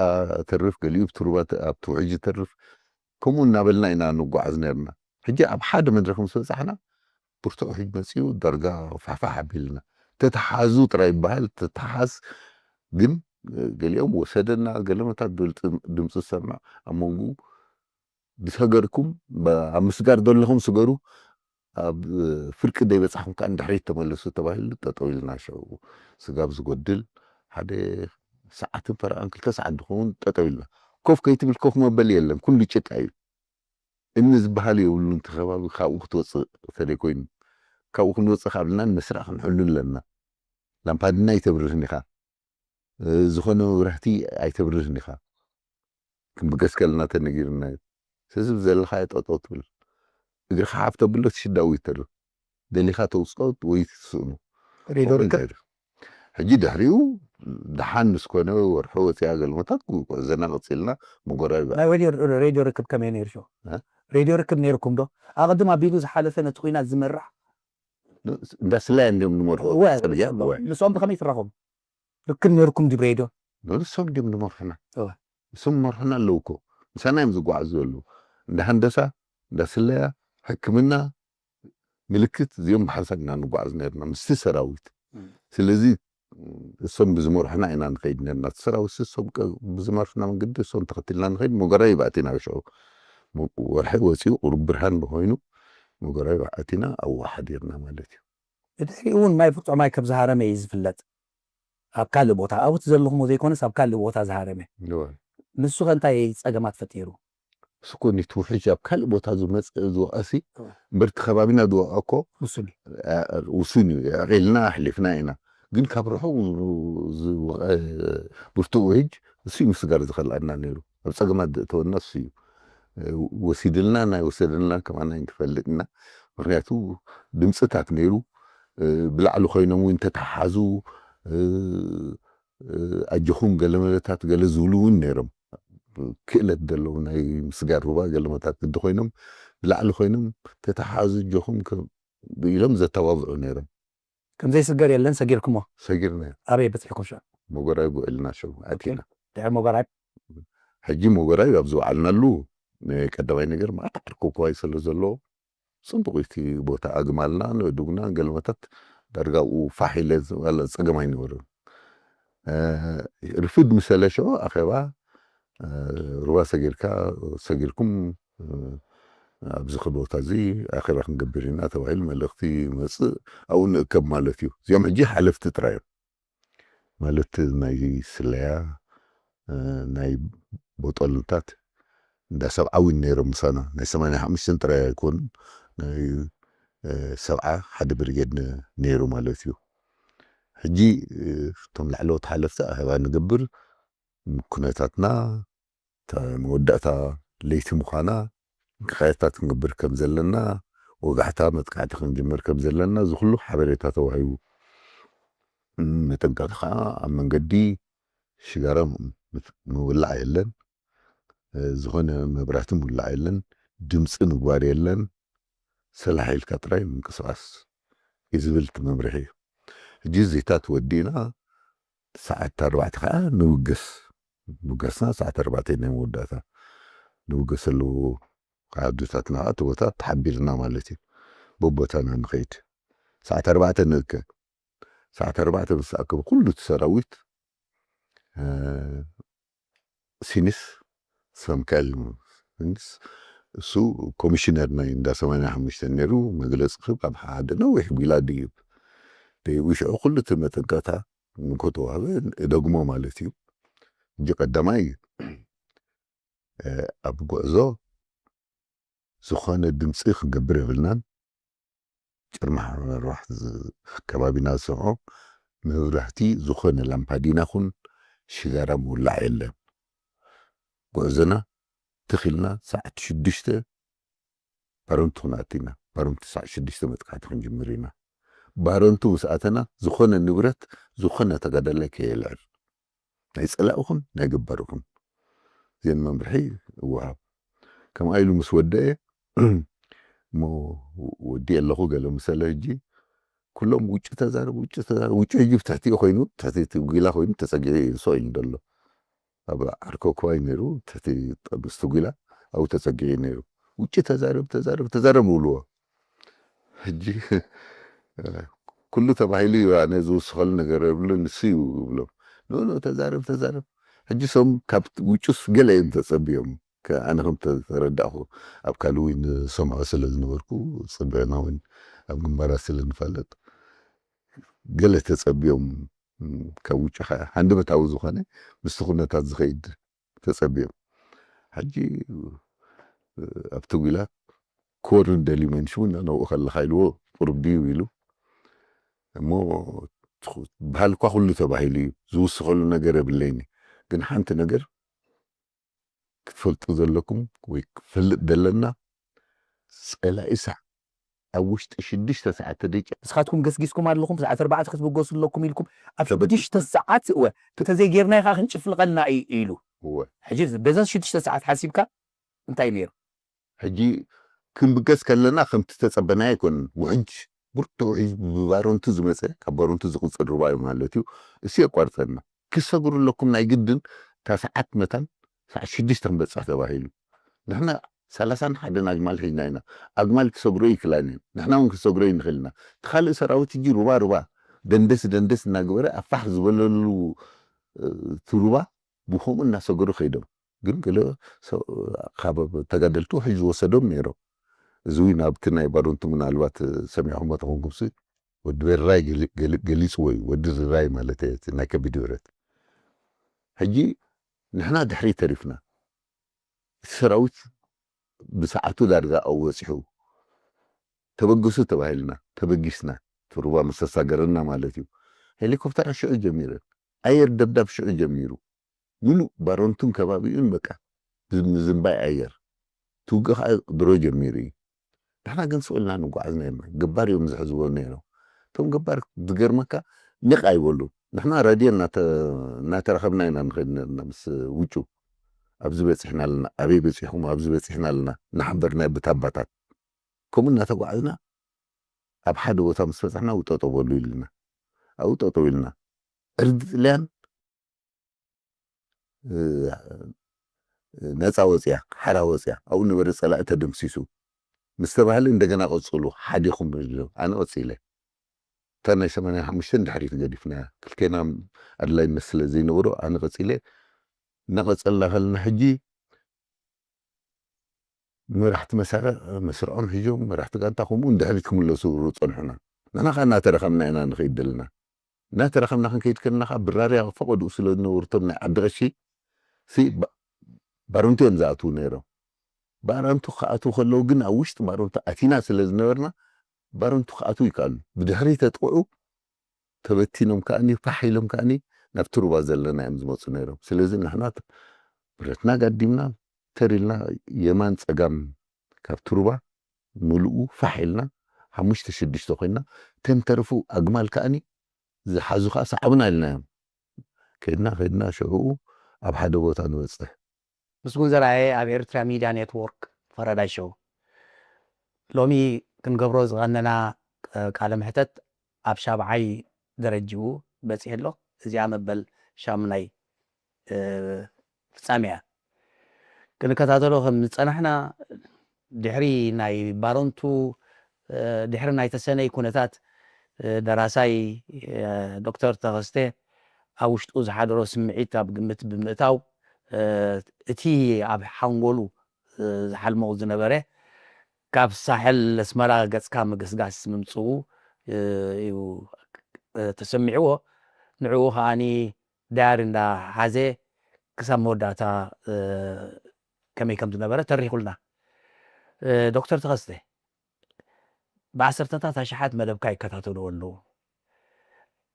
ተርፍ፣ ገሊኡ ኣብቲ ሩባ ተ-፣ ኣብቲ ውሕጅ ተርፍ። ከምኡ እናበልና ኢና ንጓዓዝ ነርና። ሕጂ ኣብ ሓደ መድረኽ ምስ በጻሕና ብርቱዕ ውሕጅ መጺኡ ዳርጋ ፋሕፋሕ ኣቢልና። ተተሓዙ ጥራይ ይበሃል፣ ተተሓዝ ግን፣ እ፣ ገሊኦም ወሰደና፣ ገለመታት ድምጺ፣ ድምጺ ዝሰምዕ ኣብ መንጎኡ ዝሰገርኩም፣ በ-፣ ኣብ ምስጋር ዘለኹም ስገሩ፣ ኣብ፣ እ፣ ፍርቂ ዘይበጻሕኩም ከኣ ንድሕሪት ተመለሱ ተባሂሉ ጠጠው ኢልና። ሽዑ ስጋብ ዝጎድል ሓደ ሰዓትን ፈረቓን ክልተ ሰዓት ዝኸውን ጠጠው ኢልና። ኮፍ ከይትብል ኮፍ መበሊ የለን፣ ኩሉ ጭቃ እዩ። እምኒ ዝበሃል የብሉን እቲ ከባቢ፣ ካብኡ ክትወጽእ እንተደይ ኮይኑ። ካብኡ ክንወጽእ ካብ ኢልና መስርዕ ክንሕሉ ኣለና። ላምፓድና ኣይተብርህን ኢኻ። እ፣ ዝኾነ መብራህቲ ኣይተብርህን ኢኻ። ክንብገስ ከለና ተነጊርና እዩ። ስለዚ ብዘለኻዮ ጠጠው ትብል። እግርኻ ሓፍ ተብሎ ትሽዳዊ ይተርፍ። ደሊኻ ተውጽኦ ወይ ትስእኑ። ሬድዮ ከምኡ ርክብ? እንታይ ዶ? ሕጂ ድሕሪኡ ደሓን ምስ ኮነ ወርሒ ወፂኣ ገለመታት ጉ-፣ ጉዕዞና ቀፂልና መጎራቢባ። ናይ ሬድዮ፣ ሬድዮ ርክብ ከመይ ነይሩ ሽዑ? እ? ሬድዮ ርክብ ነይርኩም ዶ? ኣቐድም ኣቢሉ ዝሓለፈ ነቲ ኲናት ዝመርሕ ን-፣ እንዳ ስለያ እንዲዮም ዝመርሑ። እወ፣ ሰብ እያ፣ እወ። ምስኦም ብኸመይ ትራኸቡ? ርክብ ነይርኩም ድዩ ብሬድዮ? ንሶም ድዮም ዝመርሑና? እወ። ንሶም ይመርሑና ኣለዉ እኮ። ምሳና እዮም ዝጓዓዙ ዘለዉ። እንዳ ሃንደሳ፣ እንዳ ስለያ፣ ሕክምና፣ ምልክት፣ እዚኦም ብሓንሳብ ኢና ንጓዓዝ ነርና ምስቲ ሰራዊት። እም። ስለዚ እሶም ብዝመርሑና ኢና ንኸይድ ነርና። እቲ ሰራዊት እሶም ቀ-፣ ብዝመርሑና መንገዲ እሶም ተኸቲልና ንኸይድ፣ መጎራቢባ ኣቲና ሽዑ። ሞ-፣ ወርሒ ወጺኡ ቁሩብ ብርሃን ብኾይኑ መጎራቢባ ኣቲና ኣብኡ ሓዲርና ማለት እዩ። ብድሕሪኡ እውን ማይ ብርቱዕ ማይ ከም ዝሃረመ እዩ ዝፍለጥ። ኣብ ካልእ ቦታ፣ ኣብቲ ዘለኹሞ ዘይኮነስ ኣብ ካልእ ቦታ ዝሃረመ። እወ። ንሱ ኸ እንታይ ጸገማት ፈጢሩ? እሱ እኮ ነቲ ውሕጅ ኣብ ካልእ ቦታ ዝመጽእ ዝወቐሲ እወ። እምበር እቲ ከባቢና ዝወቐ እኮ ውሱን እዩ። እ፣ ውሱን እዩ። ኣዕቒልና ኣሕሊፍና ኢና። ግን ካብ ርሑቕ ዝ-፣ ዝወቐ ብርቱዕ ውሕጅ እሱ እዩ ምስጋር ዝኸልኣና ነይሩ። ኣብ ጸገማት ዘእተወና እሱ እዩ። እ፣ ወሲድልና ናይ ወሰደልና ከማን ኣይንፈልጥና። ምኽንያቱ ድምፅታት ነይሩ። ብላዕሊ ኮይኖም እውን ተተሓሓዙ፣ ኣጆኹም ገለ መለታት ገለ ዝብሉ እውን ነይሮም። ክእለት ዘለዉ ናይ ምስጋር ሩባ ገለመታት ግዲ ኮይኖም ብላዕሊ ኮይኖም ተተሓሓዙ ኣጆኹም ኢሎም ዘተባብዑ ነይሮም። ከምዘይስገር የለን። ሰጊርኩሞ? ሰጊርና። ኣበይ በፂሕኩም? ሸ መጎራይ ጉዕልና ሸው ኣቲና። ድሕሪ መጎራይ? ሕጂ መጎራይ ኣብ ዝወዓልናሉ ቀዳማይ ነገር ማዕታ ዓርኮ ኮዋይ ስለ ዘሎ ፅቡቕ እቲ ቦታ ኣግማልና ንእዱግና ገለመታት ዳርጋ ኣብኡ ፋሕ ኢለ ዝባለ ፀገም ኣይነበረን። ርፍድ ምሰለ ሽዑ ኣኼባ ሩባ ሰጊርካ ሰጊርኩም ኣብዚ ክል ቦታ እዚ ኣኼባ ክንገብር ኢና ተባሂሉ መልእኽቲ መፅእ ኣብኡ ንእከብ ማለት እዩ። እዚኦም ሕጂ ሓለፍቲ ጥራይ እዮም። ማለት ናይ ስለያ ናይ ቦጠልታት እንዳ ሰብዓ እውን ነይሮም ምሳና። ናይ ሰማንያ ሓሙሽተን ጥራይ ኣይኮኑን፣ ናይ ሰብዓ ሓደ ብርጌድ ነይሩ ማለት እዩ። ሕጂ እቶም ላዕለዎት ሓለፍቲ ኣኼባ ንገብር፣ ኩነታትና መወዳእታ ለይቲ ምዃና፣ እንቅስቃሴታት ክንገብር ከም ዘለና፣ ወጋሕታ መጥቃዕቲ ክንጅምር ከም ዘለና እዚ ኩሉ ሓበሬታ ተዋሂቡ። መጠንቀቕታ ከዓ ኣብ መንገዲ ሽጋራ ምውላዕ የለን፣ ዝኾነ መብራህቲ ምውላዕ የለን፣ ድምፂ ምግባር የለን፣ ሰላሕ ኢልካ ጥራይ ምንቅስቃስ እዩ ዝብል እቲ መምርሒ እዩ። ሕጂ እዚታት ወዲእና ሰዓት ኣርባዕተ ከዓ ንውገስ። ውገስና ሰዓት ኣርባዕተ ናይ መወዳእታ ንውገሰሉ ዓድታትና ከዓ እቲ ቦታ ተሓቢርና ማለት እዩ። በቦታና ንኸይድ ሰዓት ኣርባዕተ ንእከብ። ሰዓት ኣርባዕተ ምስ ተኣከበ ኩሉ እቲ ሰራዊት ሲኒስ ሰምካል ሲኒስ እሱ ኮሚሽነር ናይ እንዳ ሰማንያ ሓሙሽተ ነይሩ መግለፂ ክብ ኣብ ሓደ ነዊሕ ቢላ ድይብ ደይቡ ሽዑ ኩሉ እቲ መጠንቀታ ንኮተዋህበ እደግሞ ማለት እዩ። እንጂ ቀዳማይ ኣብ ጉዕዞ ዝኾነ ድምፂ ክገብር የብልናን። ጭርማሕ መርባሕ ከባቢና ዝሰምዖ መብራህቲ ዝኾነ ላምፓዲና ኹን ሽጋራ ምውላዕ የለን። ጉዕዞና ትኺልና ሰዓት ሽዱሽተ ባረንቱ ክንኣቲና ባረንቱ ሰዓት ሽዱሽተ መጥቃዕቲ ክንጅምር ኢና። ባረንቱ ምስ ኣተና ዝኾነ ንብረት ዝኾነ ተጋዳላይ ከየልዕል ናይ ፀላእኹም ናይ ገባርኹም ዜን መምርሒ እወሃብ። ከምኣ ኢሉ ምስ ወደአ እሞ ወዲ ኣለኹ ገለ ምሰለ ሕጂ ኩሎም ውጭ ተዛረብ ውጭ ተዛረብ ውጭ ሕጂ ብትሕቲኡ ኮይኑ ትሕቲ እቲ ጒላ ኮይኑ ተፀጊዑ እዩ ሶ ኢሉ ዘሎ። ኣብ ዓርኮ ክዋይ ነይሩ ትሕቲ ጠብስቲ ጒላ ኣብኡ ተፀጊዑ ነይሩ። ውጭ ተዛረብ ተዛረብ ተዛረብ ይብልዎ። ሕጂ ኩሉ ተባሂሉ እዩ ኣነ ዝውስኸሉ ነገር የብሉ ንሱ እዩ ይብሎም። ንኡ ተዛረብ ተዛረብ። ሕጂ ሶም ካብ ውጭስ ገለ እዮም ተፀብዮም ኣነ ከም ተረዳእኹ ኣብ ካልእ እውን ዝሰምዖ ስለ ዝነበርኩ ፅበና እውን ኣብ ግንባራት ስለ ንፋለጥ ገለ ተፀብዮም ካብ ውጭ ከዓ ሃንደበታዊ ዝኾነ ምስቲ ኩነታት ዝኸይድ ተፀብዮም። ሕጂ ኣብቲ ጒላ ክወርድ ደልዩ መንሽው ነብኡ ከለኻ ኢልዎ ቁሩብ ድዩ ኢሉ እሞ በሃል እኳ ኩሉ ተባሂሉ እዩ ዝውስኸሉ ነገር የብለይኒ ግን ሓንቲ ነገር ክትፈልጡ ዘለኩም ወይ ክፈልጥ ዘለና ፀላኢ ሳዕ ኣብ ውሽጢ ሽዱሽተ ሰዓት ተደቂቕ ንስኻትኩም ገስጊስኩም ኣለኹም ሰዓት ኣርባዕተ ክትብገሱ ኣለኩም ኢልኩም ኣብ ሽዱሽተ ሰዓት እወ እንተዘይጌርናዮ ከዓ ክንጭፍልቐልና እዩ ኢሉ እወ ሕጂ በዛ ሽዱሽተ ሰዓት ሓሲብካ እንታይ ነይሩ ሕጂ ክንብገስ ከለና ከምቲ ተፀበናዮ ኣይኮነን ውሕጅ ብርቱ ውሕጅ ብባሮንቱ ዝመፀ ካብ ባሮንቱ ዝቕፅል ሩባ እዩ ማለት እዩ እሱ የቋርፀና ክሰግሩ ኣለኩም ናይ ግድን እታ ሰዓት መታን ሰዓት ሽዱሽተ ክንበፅሕ ተባሂሉ ንሕና ሰላሳን ሓደን ኣግማል ሒዝና ኢና ኣግማል ክሰግሮ ይክላን እየን ንሕና እውን ክሰግሮ ይንኽእል ኢና እቲ ካልእ ሰራዊት እጂ ሩባ ሩባ ደንደስ ደንደስ እናገበረ ኣፋሕ ዝበለሉ እቲ ሩባ ብከምኡ እናሰገሩ ከይዶም ግን ገለ ካብ ተጋደልቲ ውሕጅ ዝወሰዶም ነይሮም እዚ እውን ኣብቲ ናይ ባሮንቱ ምናልባት ሰሚዕኹሞ ተኾንኩምሲ ወዲ በራይ ገሊፅዎ እዩ ወዲ ዝራይ ማለት ናይ ከቢድ ብረት ሕጂ ንሕና ድሕሪ ተሪፍና እቲ ሰራዊት ብሰዓቱ ዳርጋ ኣብኡ በፂሑ ተበገሱ ተባሂልና ተበጊስና እቲ ሩባ ምስ ተሳገረና ማለት እዩ ሄሊኮፕተራት ሽዑ ጀሚረን ኣየር ደብዳብ ሽዑ ጀሚሩ ምሉእ ባረንቱን ከባቢኡን በቃ ምዝንባይ ኣየር እቲ ውግእ ከዓ ድሮ ጀሚሩ እዩ ንሕና ግን ስቕ ኢልና ንጓዓዝ ነርና። ገባር እዮም ዝሕዝዎ ነይሮም። እቶም ገባር ዝገርመካ ንቕ ኣይበሉ። ንሕና ራድዮ እናተ-፣ እናተራኸብና ኢና ንኸይድ ነርና ምስ ውጩ። "ኣብዚ በፂሕና ኣለና፣ ኣበይ በፂሕኩም? ኣብዚ በፂሕና ኣለና" እናሓበርና ብታባታት ከምኡ እናተጓዓዝና ኣብ ሓደ ቦታ ምስ በፃሕና "ውጠጦ በሉ" ኢሉና። ኣብኡ ጠጠው ኢልና። ዕርዲ ጥልያን፣ እ፣ ነፃ ወፅያ፣ ሓራ ወፅያ፣ ኣብኡ ነበረ ፀላኢ ተደምሲሱ ምስ ተባህለ፣ እንደገና ቀፅሉ፣ ሓዲኹም ኢሉ። ኣነ ቀፂለ። እታ ናይ ሰማንያ ሓሙሽተ ድሕሪት ገዲፍና፣ ክልቴና ኣድላይነት ስለ ዘይነበሮ፣ ኣነ ቀፂለ። እናቐፀልና ከለና፣ ሕጂ መራሕቲ መሳርዕ፣ መስርዖም ሒዞም፣ መራሕቲ ጋንታ ከምኡ ንድሕሪት ክምለሱ ጸንሑና። ንሕና ኸኣ እናተረኸብና ኢና ንኸይድ ዘለና። እናተረኸብና ክንከይድ ከለና ኸኣ፣ ብራርያ ፈቐድኡ ስለ ዝነበሩ፣ እቶም ናይ ዓዲ ቐሺ ሲ ባ-፣ ባረንቱ እዮም ዝኣትዉ ነይሮም። ባረንቱ ክኣትዉ ከለዉ ግን፣ ኣብ ውሽጢ ባረንቱ ኣቲና ስለ ዝነበርና፣ ባረንቱ ክኣትዉ ይከኣሉ። ብድሕሪት ተጥቕዑ፣ ተበቲኖም ከኣኒ፣ ፋሕ ኢሎም ከኣኒ፣ ናብቲ ሩባ ዘለና እዮም ዝመጹ ነይሮም። ስለዚ ንሕና ብረትና ጋዲምና፣ ተር ኢልና፣ የማን ጸጋም ካብቲ ሩባ ምሉኡ ፋሕ ኢልና፣ ሓሙሽተ ሽዱሽተ ኮይንና፣ እተን ተረፉ ኣግማል ከኣኒ ዝሓዙ ከኣ ሰዓቡና ኢልናዮም። ከድና፣ ከድና፣ ሽዑኡ ኣብ ሓደ ቦታ ንበጽሕ። ምስጉን ዘርኣየ ኣብ ኤርትራ ሚድያ ኔትዎርክ ፈረዳይ ሾው። ሎሚ ክንገብሮ ዝቐነና፣ እ፣ ቃለ መሕተት ኣብ ሻብዓይ ደረጅኡ በጺሑ ኣሎ። እዚኣ መበል ሻምናይ፣ እ፣ ፍጻሜ እያ። ክንከታተሎ ከም ዝጸናሕና፣ ድሕሪ ናይ ባረንቱ፣ እ፣ ድሕሪ ናይ ተሰነይ ኩነታት፣ እ፣ ደራሳይ፣ እ፣ ዶክተር ተኸስተ ኣብ ውሽጡ ዝሓደሮ ስምዒት ኣብ ግምት ብምእታው፣ እ፣ እቲ ኣብ ሓንጎሉ፣ እ፣ ዝሓልሞ ዝነበረ፣ ካብ ሳሕል ኣስመራ ገጽካ ምግስጋስ ምምጽኡ፣ እ፣ እዩ፣ እ፣ ተሰሚዕዎ። ንዕኡ ከኣኒ ዳያሪ እንዳሓዘ ክሳብ መወዳእታ፣ እ፣ ከመይ ከም ዝነበረ ተሪኹልና። እ፣ ዶክተር ተኸስተ፣ ብዓሰርተታት ኣሽሓት መደብካ ይከታተልዎ ኣለዉ።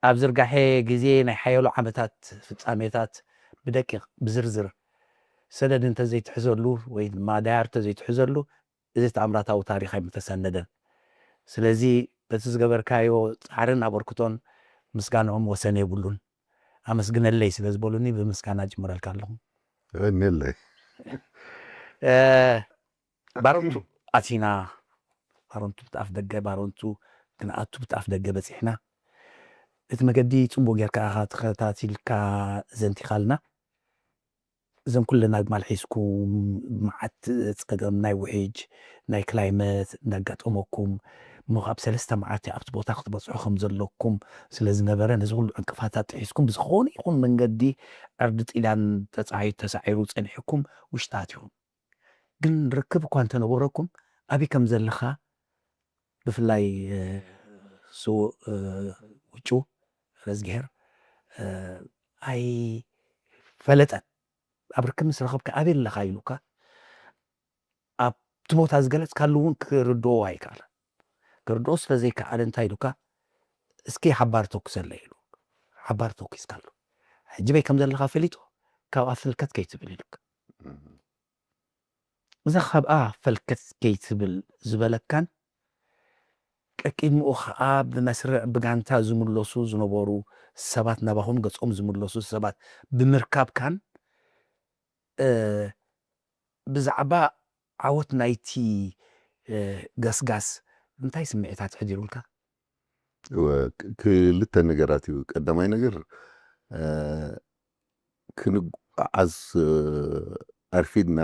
ኣብ ዝርጋሐ ግዜ ናይ ሓያሎ ዓመታት ፍጻሜታት ብደቂቕ፣ ብዝርዝር፣ ሰነድ እንተዘይትሕዘሉ ወይ ድማ ዳያሪ እንተዘይትሕዘሉ፣ እዚ ተኣምራታዊ ታሪኽ ኣይምተሰነደን። ስለዚ በቲ ዝገበርካዮ ጻዕርን ኣበርክቶን ምስጋንኦም ወሰን የብሉን። ኣመስግነለይ ስለ ዝበሉኒ ብምስጋና ጅምረልካ ኣለኹ። የቐንየለይ። እ፣ ባረንቱ ኣቲና፣ ባረንቱ ብቲ ኣፍ ደገ፣ ባረንቱ ክንኣቱ ብቲ ኣፍ ደገ በጺሕና። እቲ መገዲ ጽቡቕ ጌርካ ኢኻ ተኸታቲልካ ዘንቲኻልና። እዘን ኩለን ኣግማል ሒዝኩም፣ መዓት ጸገም ናይ ውሕጅ፣ ናይ ክላይመት እንዳጋጠመኩም፣ እሞ ካብ ሰለስተ መዓልቲ ኣብቲ ቦታ ክትበጽሑ ከም ዘለኩም ስለ ዝነበረ፣ ነዚ ኩሉ ዕንቅፋታት ጥሒስኩም ብዝኾነ ይኹን መንገዲ ዕርዲ ጥልያን ተጻሂ-፣ ተሳዒሩ ጸኒሕኩም ውሽጢ ኣቲኹም። ግን ርክብ እኳ እንተነበረኩም፣ ኣበይ ከም ዘለኻ ብፍላይ፣ እ፣ ስዉእ፣ እ፣ ውጩ ረዝግሄር፣ እ፣ ኣይፈለጠን። ኣብ ርክብ ምስ ረኸብካ፣ "ኣበይ ኣለኻ?" ኢሉካ፣ ኣብቲ ቦታ ዝገለጽካሉ እውን ክርድኦ ኣይከኣለን። ክርድኦ ስለ ዘይከኣለ እንታይ ኢሉካ፣ "እስኪ ሓባር ተኩሰለይ" ኢሉ። ሓባር ተኩስካሉ። ሕጂ በይ ከም ዘለኻ ፈሊጡ፣ "ካብኣ ፈልከት ከይትብል" ኢሉካ። እዛ ካብኣ ፈልከት ከይትብል ዝበለካን፣ ቀቂድምኡ ኸኣ ብመስርዕ ብጋንታ ዝምለሱ ዝነበሩ ሰባት፣ ናባኹም ገጾም ዝምለሱ ሰባት ብምርካብካን፣ እ፣ ብዛዕባ ዓወት ናይቲ፣ እ፣ ገስጋስ እንታይ ስምዒታት ኣሕዲሩልካ? እወ፣ ክ-፣ ክልተ ነገራት እዩ። ቀዳማይ ነገር፣ እ፣ ክንጓዓዝ፣ እ፣ ኣርፊድና፣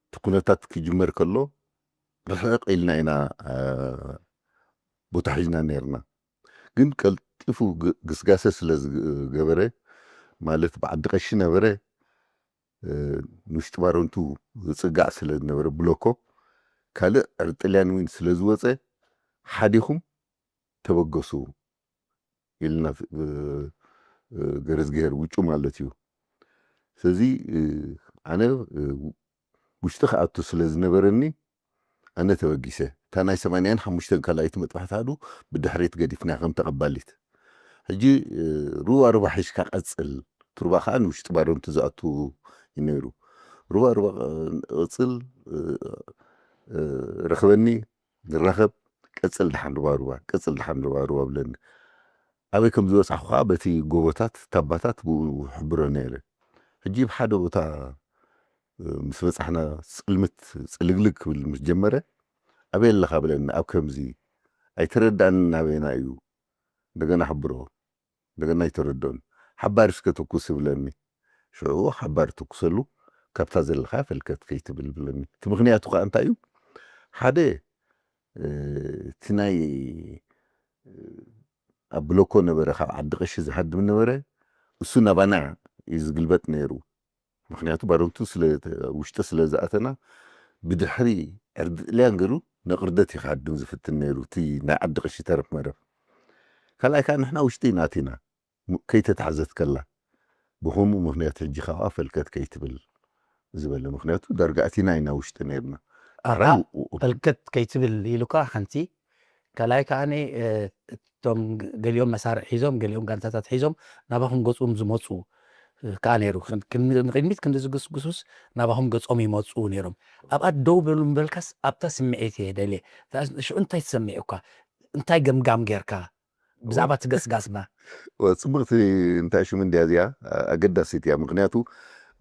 እቲ ኩነታት ክጅመር ከሎ ርሕቕ ኢልና ኢና፣ እ፣ ቦታ ሒዝና ነይርና። ግን ቀልጢፉ ግ-፣ ግስጋሰ ስለ ዝገበረ፣ ማለት ብዓዲ ቀሺ ነበረ፣ እ፣ ንውሽጢ ባረንቱ ዝጽጋዕ ስለ ዝነበረ ብሎኮ፣ ካልእ ዕርጥልያን እውን ስለ ዝወጸ፣ ሓዲኹም ተበገሱ ኢልና፣ እ፣ እ፣ ገረዝግሄር ውጩ ማለት እዩ። ስለዚ፣ እ፣ ኣነ፣ እ፣ ውሽጢ ክኣቱ ስለ ዝነበረኒ፣ ኣነ ተበጊሰ። እታ ናይ ሰማንያን ሓሙሽተን ካልኣይቲ መጥባሕቲ ሃዱ ብድሕሪት ገዲፍና ከም ተቐባሊት። ሕጂ፣ እ፣ ሩባ ሩባ ሒዝካ ቀጽል። እቲ ሩባ ከኣ ንውሽጢ ባረንቱ ዝኣቱ እዩ ነይሩ። ሩባ ሩባ፣ እ፣ ቀጽል፣ እ፣ እ፣ ርኽበኒ፣ ንራኸብ፣ ቀጽል ደሓን ሩባሩባ፣ ቀጽል ደሓን ሩባሩባ ብለኒ። ኣበይ ከም ዝበጻሕኩ ከኣ በቲ ጎቦታት፣ ታባታት ብኡ እሕብሮ ነይረ። ሕጂ ብሓደ ቦታ፣ እ፣ ምስ በጻሕና፣ ጽልምት ጽልግልግ ክብል ምስ ጀመረ፣ "ኣበይ ኣለኻ?" ብለኒ። ኣብ ከምዚ፣ "ኣይተረዳእንን፣ ናበይና እዩ?" እንደገና እሕብሮ፣ እንደገና ኣይተረድኦን። "ሓባር እስከ ተኩስ" ይብለኒ። ሽዑ ሓባር ተኩሰሉ፣ "ካብታ ዘለኻ ፈልከት ከይትብል" ብለኒ። እቲ ምኽንያቱ ከኣ እንታይ እዩ? ሓደ፣ እ፣ እቲ ናይ፣ እ፣ ኣብ ብሎኮ ነበረ፣ ካብ ዓዲ ቀሺ ዝሃድም ነበረ፣ እሱ ናባና እዩ ዝግልበጥ ነይሩ። ምኽንያቱ ባረንቱ ስለ፣ ውሽጢ ስለ ዝኣተና፣ ብድሕሪ ዕርዲ ጥልያን ገይሩ ንቕርደት እዩ ክሃድም ዝፍትን ነይሩ፣ እቲ ናይ ዓዲ ቀሺ ተረፍ መረፍ። ካልኣይ ከኣ ንሕና ውሽጢ ኢና ኣቲና፣ ም-፣ ከይተታሕዘት ከላ፣ ብኸምኡ ምኽንያት ሕጂ ከኣ ፈልከት ከይትብል ዝበለ፣ ምኽንያቱ ዳርጋ ኣቲና ኢና ውሽጢ ነይርና። ኣታ ሕራይ ው-፣ ው-፣ ፈልከት ከይትብል ኢሉካ ሓንቲ፣ ካልኣይ ከኣ፣ እ፣ እቶም ገ-፣ ገሊኦም መሳርዕ ሒዞም፣ ገሊኦም ጋንታታት ሒዞም ናባኹም ገጾም ዝመጹ፣ እ፣ ከኣ ነይሩ። ክን-፣ ክን-፣ ንቕድሚት ክንዲ ዝግስግሱስ ናባኹም ገጾም ይመጹ ነይሮም። ኣብኣ ደው በሉ ምበልካስ ኣብታ ስምዒት እየ ደልየ። እታ ሽዑ እንታይ ተሰሚዑካ? እንታይ ገምጋም ጌርካ? ብዛዕባ እቲ ገስጋስና። ወ-፣ ጽብቕቲ እንታይ ሽም እንድያ እዚኣ፣ ኣ-፣ ኣገዳሲት እያ። ምኽንያቱ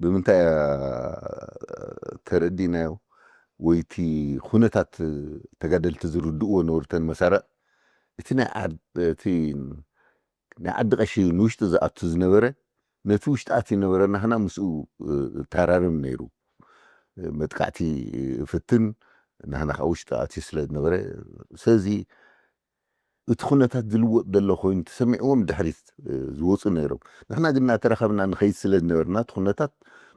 ብምንታይ እያ ተረዲናዮ? ወይ እቲ ኩነታት ተጋደልቲ ዝርድእዎ ነበሩ፣ እተን መሳርዕ፣ እቲ ናይ ዓድ-፣ እቲ ናይ ዓዲ ቀሺ ንውሽጢ ዝኣቱ ዝነበረ፣ ነቲ ውሽጢ ኣትዩ ነበረ ናህና ምስኡ፣ እ፣ ተራርም ነይሩ። መጥቃዕቲ ይፍትን፣ ናህና ከኣ ውሽጢ ኣትዩ ስለ ዝነበረ፣ ስለዚ እቲ ኩነታት ዝልወጥ ዘሎ ኮይኑ ተሰሚዕዎም ድሕሪት፣ እ፣ ዝወጹ ነይሮም። ንሕና ግን እናተራኸብና ንኸይድ ስለ ዝነበርና፣ እቲ ኩነታት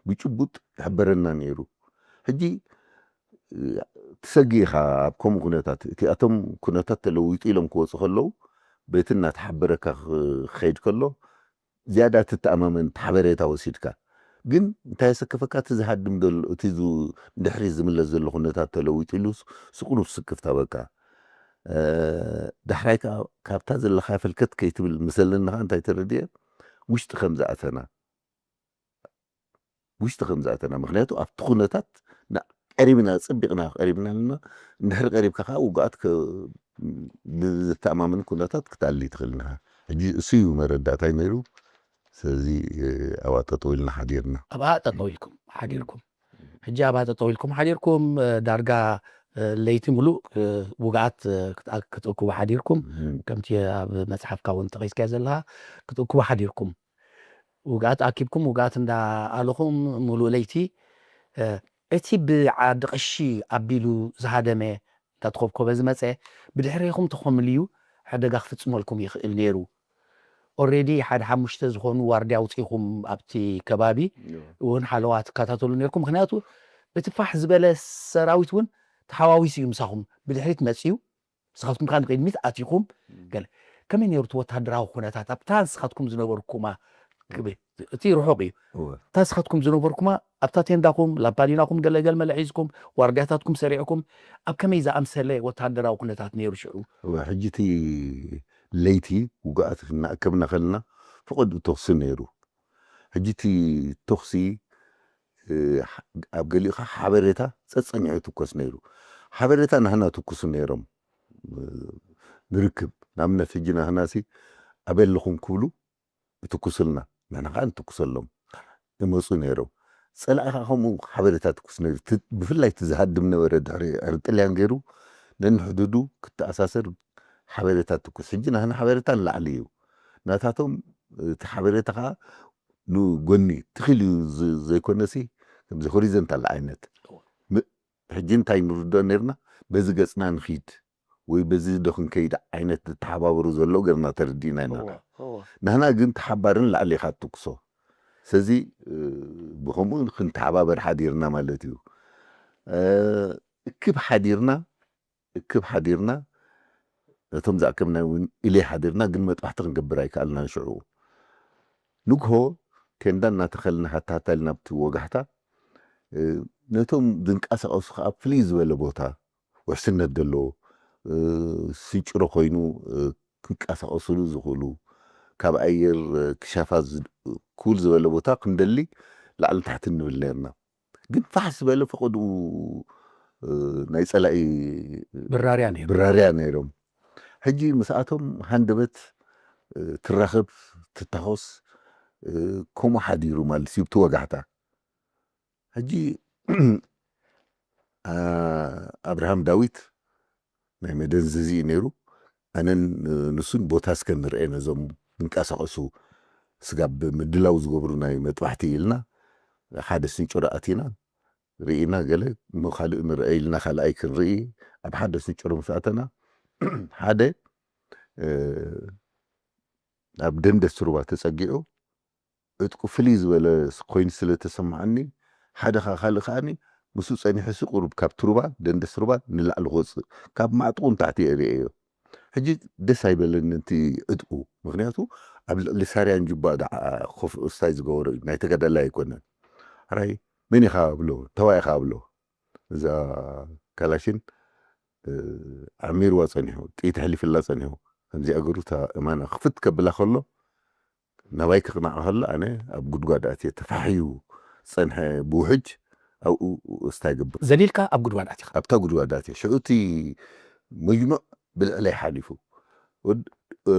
ብጭቡጥ ይሕበረና ነይሩ። ሕጂ፣ እ፣ ትሰግእ ኢኻ ኣብ ከምኡ ኩነታት። እቲኣቶም ኩነታት ተለዊጡ ኢሎም ክወጹ ከለዉ፣ በቲ እናተሓበረካ ክኸይድ ከሎ፣ ዝያዳ ትተኣማመን፣ እቲ ሓበሬታ ወሲድካ። ግን እንታይ የሰክፈካ? እቲ ዝሃድም ዘሎ፣ እቲ ዝ-፣ ንድሕሪት ዝምለስ ዘሎ ኩነታት ተለዊጡ ኢሉ ስ-፣ ስቑኑብ ስክፍታ በቃ። እ፣ ዳሕራይ ከኣ ካብታ ዘለኻያ ፈልከት ከይትብል ምስ ዘለኒ ከኣ እንታይ ተረዲኤ? ውሽጢ ከም ዝኣተና። ውሽጢ ከም ዝኣተና። ምኽንያቱ ኣብቲ ኩነታት ና-፣ ቀሪብና፣ ጸቢቕና ቀሪብና ኣለና። እንድሕር ቀሪብካ ከኣ ውግኣት ከ-፣ ብዘተኣማምን ኩነታት ክትኣሊ ትኽእል ኢኻ። ሕጂ እሱ እዩ መረዳእታይ ነይሩ። ስለዚ፣ እ፣ ኣብኣ ጠጠው ኢልና ሓዲርና። ኣብኣ ጠጠው ኢልኩም ሓዲርኩም። ሕጂ ኣብኣ ጠጠው ኢልኩም ሓዲርኩም፣ እ፣ ዳርጋ፣ እ፣ ለይቲ ምሉእ፣ እ፣ ውግኣት፣ እ፣ ክትኣ-፣ ክትእክቡ ሓዲርኩም። እም። ከምቲ ኣብ መጽሓፍካ እውን ጠቒስካዮ ዘለኻ ክትእክቡ ሓዲርኩም። ውግኣት ኣኪብኩም፣ ውግኣት እንዳኣለኹም ምሉእ ለይቲ፣ እ፣ እቲ ብዓዲ ቀሺ ኣቢሉ ዝሃደመ እንዳተኾብኮበ ዝመጸ ብድሕሬኹም ተኾምልዩ ሓደጋ ክፍጽመልኩም ይኽእል ነይሩ። ኦልሬዲ ሓደ ሓሙሽተ ዝኾኑ ዋርድያ ኣውጺእኹም ኣብቲ ከባቢ እዎ። እውን ሓለዋ ትከታተሉ ነይርኩም። ምኽንያቱ እቲ ፋሕ ዝበለ ሰራዊት እውን ተሓዋዊሱ እዩ ምሳኹም። ብድሕሪት መጺኡ፣ ንስኻትኩም ከኣ ንቕድሚት ኣቲኹም። እም። ገለ ከመይ ነይሩ እቲ ወታደራዊ ኩነታት ኣብታ ንስኻትኩም ዝነበርኩማ? ክብ-፣ እቲ ርሑቕ እዩ። እወ። እታ ንስኻትኩም ዝነበርኩማ ኣብታ ቴንዳኹም፣ ላምፓዲናኹም ገለ ገለ መለ ሒዝኩም፣ ዋርድያታትኩም ሰሪዕኩም፣ ኣብ ከመይ ዝኣምሰለ ወታደራዊ ኩነታት ነይሩ ሽዑ? እወ፣ ሕጂ እቲ ለይቲ ውግኣት እናኣከብና ከለና ፈቐድኡ ተኹሲ ነይሩ። ሕጂ እቲ ተኹሲ፣ እ፣ ኣብ ገሊኡ ኸዓ ሓበሬታ ጸጸኒዑ ይትኮስ ነይሩ። ሓበሬታ ናህና ትኩሱ ነይሮም፣ እ፣ ንርክብ። ንኣብነት ሕጂ ናህናሲ ኣበይ ኣለኹም ክብሉ ይትኩሱልና፣ ንሕና ኸዓ ንትኩሰሎም። ይመጹ ነይሮም። ጸላኢ ኸዓ ከምኡ ሓበሬታ ትኩስ ነይሩ። እቲ፣ ብፍላይ እቲ ዝሃድም ነበረ ድሕሪ ዕርዲ ጥልያን ገይሩ ነንሕዱዱ ክተኣሳሰር ሓበሬታ ትኩስ። ሕጂ ናህና ሓበሬታ ንላዕሊ እዩ። ናታቶም እቲ ሓበሬታ ኸዓ ንጎኒ ትኽ ኢሉ ዝ-፣ ዘይኮነሲ ከምዚ ሆሪዘንታል ዓይነት። እወ። ም-፣ ሕጂ እንታይ ንርድኦ ነይርና? በዚ ገጽና ንኺድ ወይ በዚ ዶ ክንከይድ ዓይነት ዝተሓባበሩ ዘለዉ ገርና ተረዲእና ኢና። እወ፣ እወ። ንሕና ግን ተሓባርን ላዕሊ ኢኻ ትትኩሶ። ስለዚ፣ እ፣ ብኸምኡ ክንተሓባበር ሓዲርና ማለት እዩ። እ፣ እክብ ሓዲርና፣ እክብ ሓዲርና፣ ነቶም ዝኣከብና እውን ኢለ ሓዲርና፣ ግን መጥባሕቲ ክንገብር ኣይከኣልናን ሽዑ። ንግሆ ቴንዳ እናተኸልና ሃታ ሃታ ኢልና ኣብቲ ወጋሕታ፣ እ፣ ነቶም ዝንቀሳቐሱ ኸዓ ፍልይ ዝበለ ቦታ፣ ውሕስነት ዘለዎ፣ እ፣ ስንጭሮ ኮይኑ፣ እ፣ ክንቀሳቐስሉ ዝኽእሉ፣ ካብ ኣየር፣ እ፣ ክሻፋ ዝ-፣ ክውል ዝበለ ቦታ ክንደሊ ላዕሊ ታሕቲ ንብል ነርና። ግን ፋሕ ዝበለ ፈቐድኡ እ፣ ናይ ጸላኢ ብራርያ ነይሩ። ብራርያ ነይሮም። ሕጂ ምስኣቶም ሃንደበት፣ እ፣ ትራኸብ፣ ትታኾስ፣ እ፣ ከምኡ ሓዲሩ ማለት እዩ፣ ብቲ ወጋሕታ። ሕጂ፣ ኣ-፣ ኣብርሃም ዳዊት ናይ መደንዘዚ እዩ ነይሩ። ኣነን፣ እ፣ ንሱን ቦታ እስከ ንርአ ነዞም ዝንቀሳቐሱ ስጋብ ምድላው ዝገብሩ ናይ መጥባሕቲ ኢልና ሓደ ስንጭሮ ኣቲና ርኢና፣ ገለ እሞ ካልእ ንርአ ኢልና ካልኣይ ክንርኢ ኣብ ሓደ ስንጭሮ ምስ ኣተና ሓደ፣ እ፣ ኣብ ደንደስ ሩባ ተጸጊዑ ዕጥቁ ፍልይ ዝበለ ኮይኑ ስለ ተሰማዓኒ፣ ሓደ ኸኣ ካልእ ከኣኒ ምስኡ ጸኒሑ ሲ ቁሩብ ካብ ትሩባ፣ ደንደስ ሩባ ንላዕሊ ክወጽእ፣ ካብ ማዕጥቑ ንታሕቲ እየ ርእየዮ። ሕጂ ደስ ኣይበለኒ እቲ ዕጥቁ፣ ምኽንያቱ ኣብ ልዕሊ ሳርያን ጁባ ደዓ ኮፍ እስታይ ዝገበሮ እዩ፣ ናይ ተጋዳላይ ኣይኮነን። ሕራይ መን ኢኻ ኣብሎ፣ ተዋይ ኢኻ ኣብሎ። እዛ ካላሽን፣ እ፣ ዓሚርዋ ጸኒሑ፣ ጥይት ኣሕሊፍላ ጸኒሑ፣ ከምዚኣ ገሩ እታ እማና ክፍት ከብላ ከሎ ናባይ ክቕናዕ ከሎ ኣነ ኣብ ጉድጓድ ኣትየ፣ ተፋሕዩ ዝጸንሐ ብውሕጅ ኣብኡ እስታይ ገብር። ዘሊልካ ኣብ ጉድጓድ ኣቲኻ። ኣብታ ጉድጓድ ኣትየ። ሽዑ እቲ መጅሙዕ ብልዕለይ ሓሊፉ። ወድ-፣ እ፣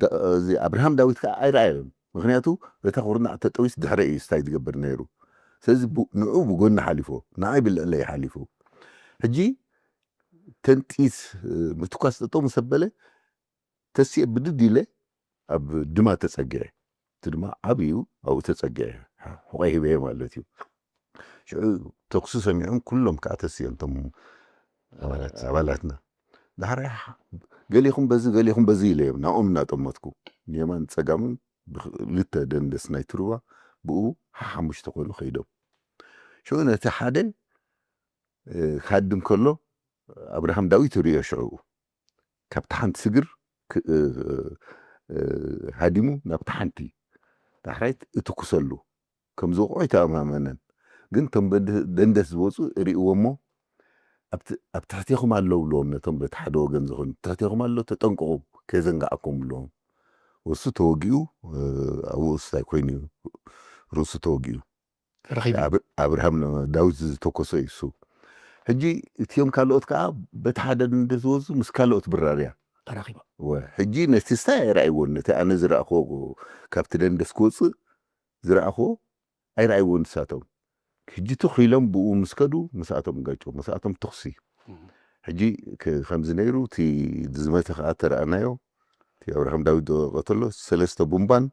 ዳ-፣ እዚ ኣብርሃም ዳዊት ከኣ ኣይረኣዮን። ምኽንያቱ እታ ኩርናዕ ተጠዊስ ድሕረ እዩ እስታይ ዝገብር ነይሩ። ስለዚ ብ-፣ ንዑ ብጎኒ ሓሊፎ፣ ንዓይ ብልዕለይ ሓሊፉ። ሕጂ ተንጢስ፣ እ፣ ምትኳስ ጠጠው ምስ ኣበለ፣ ተሲኤ ብድድ ኢለ ኣብ ድማ ተጸግዐ። እቲ ድማ ዓብዩ ኣብኡ ተጸግዐ። ሕቆይ ሂበየ ማለት እዩ። ሽዑ ተኩሲ ሰሚዖም ኩሎም ከዓ ተሲኦም እቶም ኣባላት፣ ኣባላትና። ዳሕራይ ገሊኹም በዚ፣ ገሊኹም በዚ ኢለዮም ናኦም እናጠመትኩ። ንየማን ጸጋምን ብኽልተ ደንደስ ናይ ትሩባ ብኡ ሓሙሽተ ኮይኑ ከይዶም። ሽዑ ነቲ ሓደ፣ እ፣ ክሃድም ከሎ ኣብርሃም ዳዊት ይርእዮ ሽዑ። ካብቲ ሓንቲ ስግር ክ-፣ እ፣ እ፣ ሃዲሙ ናብቲ ሓንቲ ዳሕራይት እትኩሰሉ። ከም ዝወቕዑ ኣይተኣማመነን። ግን እቶም በድ-፣ ደንደስ ዝወፁ እርእዎ እሞ፣ ኣብቲ-፣ ኣብ ትሕቴኹም ኣለዉ ብለዎም ነቶም በቲ ሓደ ወገን ዝኾኑ፣ "ትሕቴኹም ኣሎ፣ ተጠንቀቑ፣ ከየዘንጋዓኩም" ብለዎም። ወሱ ተወጊኡ፣ እ፣ ኣብኡ ስታይ ኮይኑ እዩ፣ ርእሱ ተወጊኡ። ተረኺቡ። ኣብ-፣ ኣብርሃም ዳዊት ዝተኮሶ እዩ እሱ። ሕጂ እቲኦም ካልኦት ከዓ በቲ ሓደ ደንደስ ዝወፁ ምስ ካልኦት ብራርያ። ተረኺቡ። ወ-፣ ሕጂ ነቲ ስታይ ኣይረኣይዎን፣ ነቲ ኣነ ዝረኣኽዎ ካብቲ ደንደስ ክወፅእ ዝረኣኽዎ ኣይረኣይዎን ንሳቶም። ሕጂ ትኽ ኢሎም ብኡ ምስ ከዱ ምስኣቶም ጋጮ፣ ምስኣቶም ተኹሲ። ሕጂ ከ-፣ ከምዚ ነይሩ፣ እቲ ዝመተ ከዓ ተረኣናዮ። እቲ ኣብርሃም ዳዊት ዝወቐ ተሎ ሰለስተ ቡምባን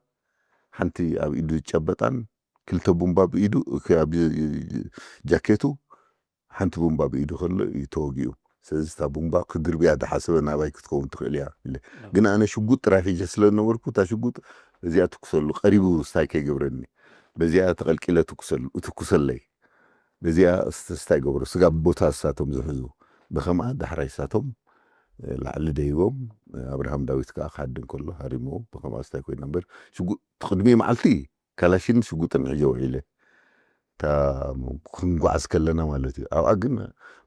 ሓንቲ ኣብ ኢዱ ዝጨበጣን ክልተ ቡምባ ብኢዱ፣ ኣብ ጃኬቱ ሓንቲ ቡምባ ብኢዱ ከሎ እዩ ተወጊኡ። ስለዚ እታ ቡምባ ክድርብያ ዝሓሰበ ናባይ ክትከውን ትኽእል እያ ኢለ። ግን ኣነ ሽጉጥ ጥራይ ሒጀ ስለ ዝነበርኩ እታ ሽጉጥ እዚኣ ትኩሰሉ፣ ቀሪቡ ስታይ ከይገብረኒ። በዚኣ ተቐልቂለ ትኩሰሉ፣ ትኩሰለይ። በዚኣ ስተ-፣ ስታይ ገብሮ፣ ስጋ ቦታ እሳቶም ዝሕዙ። ብኸምኣ ዳሕራይ እሳቶም፣ እ፣ ላዕሊ ደይቦም፣ እ፣ ኣብርሃም ዳዊት ከኣ ክሃድም ከሎ ሃሪሞ፣ ብኸምኣ ስታይ ኮይና እምበር፣ ሽጉጥ ቅድሚ መዓልቲ ካላሽን ሽጉጥን ሒጀ ውዒለ። እታ ክንጓዓዝ ከለና ማለት እዩ። ኣብኣ ግን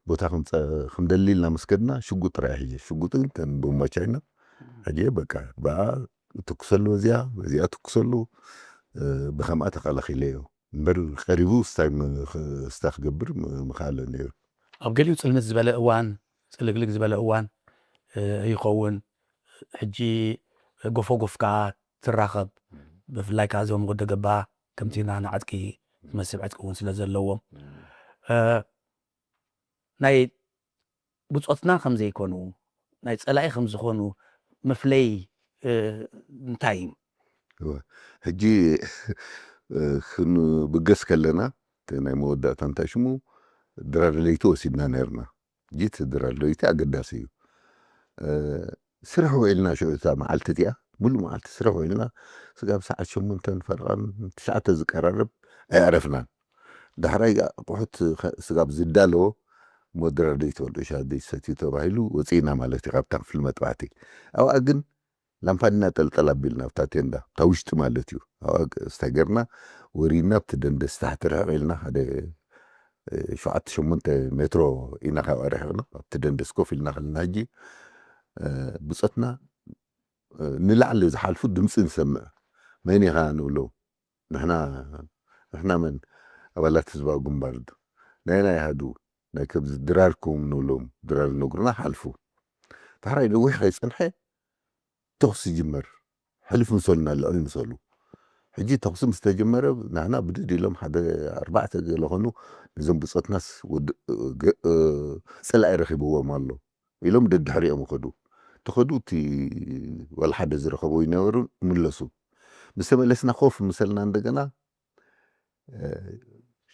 ቦታ ክንጸ-፣ ክንደሊ ኢልና ምስ ከድና ሽጉጥ ጥራይ ሒጀ። ሽጉጥን ከም ቦምባ ቻይና ሒጀ በቃ ብኣ ትኩሰሉ በዚኣ፣ በዚኣ ትኩሰሉ፣ እ፣ ብኸምኣ ተኸላኺለዮ። እምበር ቀሪቡ ስታይ ም-፣ ኽ-፣ ስታይ ክገብር ም-፣ ምኽኣለ ነይሩ። ኣብ ገሊኡ ጽልምት ዝበለ እዋን፣ ጽልግልግ ዝበለ እዋን፣ እ፣ ይኸውን። ሕጂ ጎፎ ጎፍካ ትራኸብ። ብፍላይ ከኣ እዞም ወደ ገባ ከምቲ ና ንዓጥቂ ዝመስል ዕጥቂ እውን ስለ ዘለዎም፣ እ፣ ናይ ብጾትና ከም ዘይኮኑ፣ ናይ ጸላኢ ከም ዝኾኑ መፍለይ፣ እ፣ እንታይ እዩ? እወ። ሕጂ፣ እ፣ ክንብገስ ከለና፣ እቲ ናይ መወዳእታ እንታይ ሽሙ፣ ድራር ለይቲ ወሲድና ነይርና። ሕጂ እቲ ድራር ለይቲ ኣገዳሲ እዩ። እ፣ ስራሕ ውዒልና ሽዑ እታ መዓልቲ እቲኣ፣ ሙሉእ መዓልቲ ስራሕ ውዒልና፣ ስጋብ ሰዓት ሸሞንተን ፈረቓን ትሽዓተ ዝቀራረብ ኣየዕረፍናን። ዳሕራይ ኣቑሑት ኸ-፣ ስጋብ ዝዳለዎ እሞ ድራር ለይቲ በልዑ ሻሂ ሰትዩ ተባሂሉ ወፂእና ማለት እዩ ካብታ ክፍሊ መጥባሕቲ። ኣብኣ ግን ላምፓ እናጠልጠል ኣቢልና ኣብታ ቴንዳ፣ ኣብታ ውሽጢ ማለት እዩ። ኣብኣ ስታይ ገርና ወሪድና ኣብቲ ደንደስ ታሕቲ ርሕቕ ኢልና ሓደ፣ እ፣ ሸውዓተ ሸሞንተ ሜትሮ ኢና ካብኣ ርሕቕና። ኣብቲ ደንደስ ኮፍ ኢልና ከለና ሕጂ፣ እ፣ ብጾትና፣ እ፣ ንላዕሊ ዝሓልፉ ድምጺ ንሰምዕ። መን ኢኻ ንብሎ። ንሕና፣ ንሕና መን? ኣባላት ህዝባዊ ግንባር ዶ? ናይ ናይ ኣሃዱ። ናይ ከብዚ ድራርኩም ንብሎም፣ ድራር ነግሩና ሓልፉ። ዳሕራይ ነዊሕ ከይጸንሐ ተኹሲ ይጅመር። ሕልፍ ምሰሉና፣ ልዕል ምሰሉ። ሕጂ ተኹሲ ምስ ተጀመረ፣ ንሕና ብድድ ኢሎም ሓደ ኣርባዕተ ገለ ኾኑ፣ እዞም ብጾትናስ ወዲ-፣ ገ-፣ ጸላኢ ረኺብዎም ኣሎ ኢሎም ደድሕሪኦም ይኸዱ። ተኸዱ፣ እቲ ዋላ ሓደ ዝረኸቦ ይነበሩ፣ ምለሱ። ምስ ተመለስና ኮፍ ምሰልና እንደገና፣ እ፣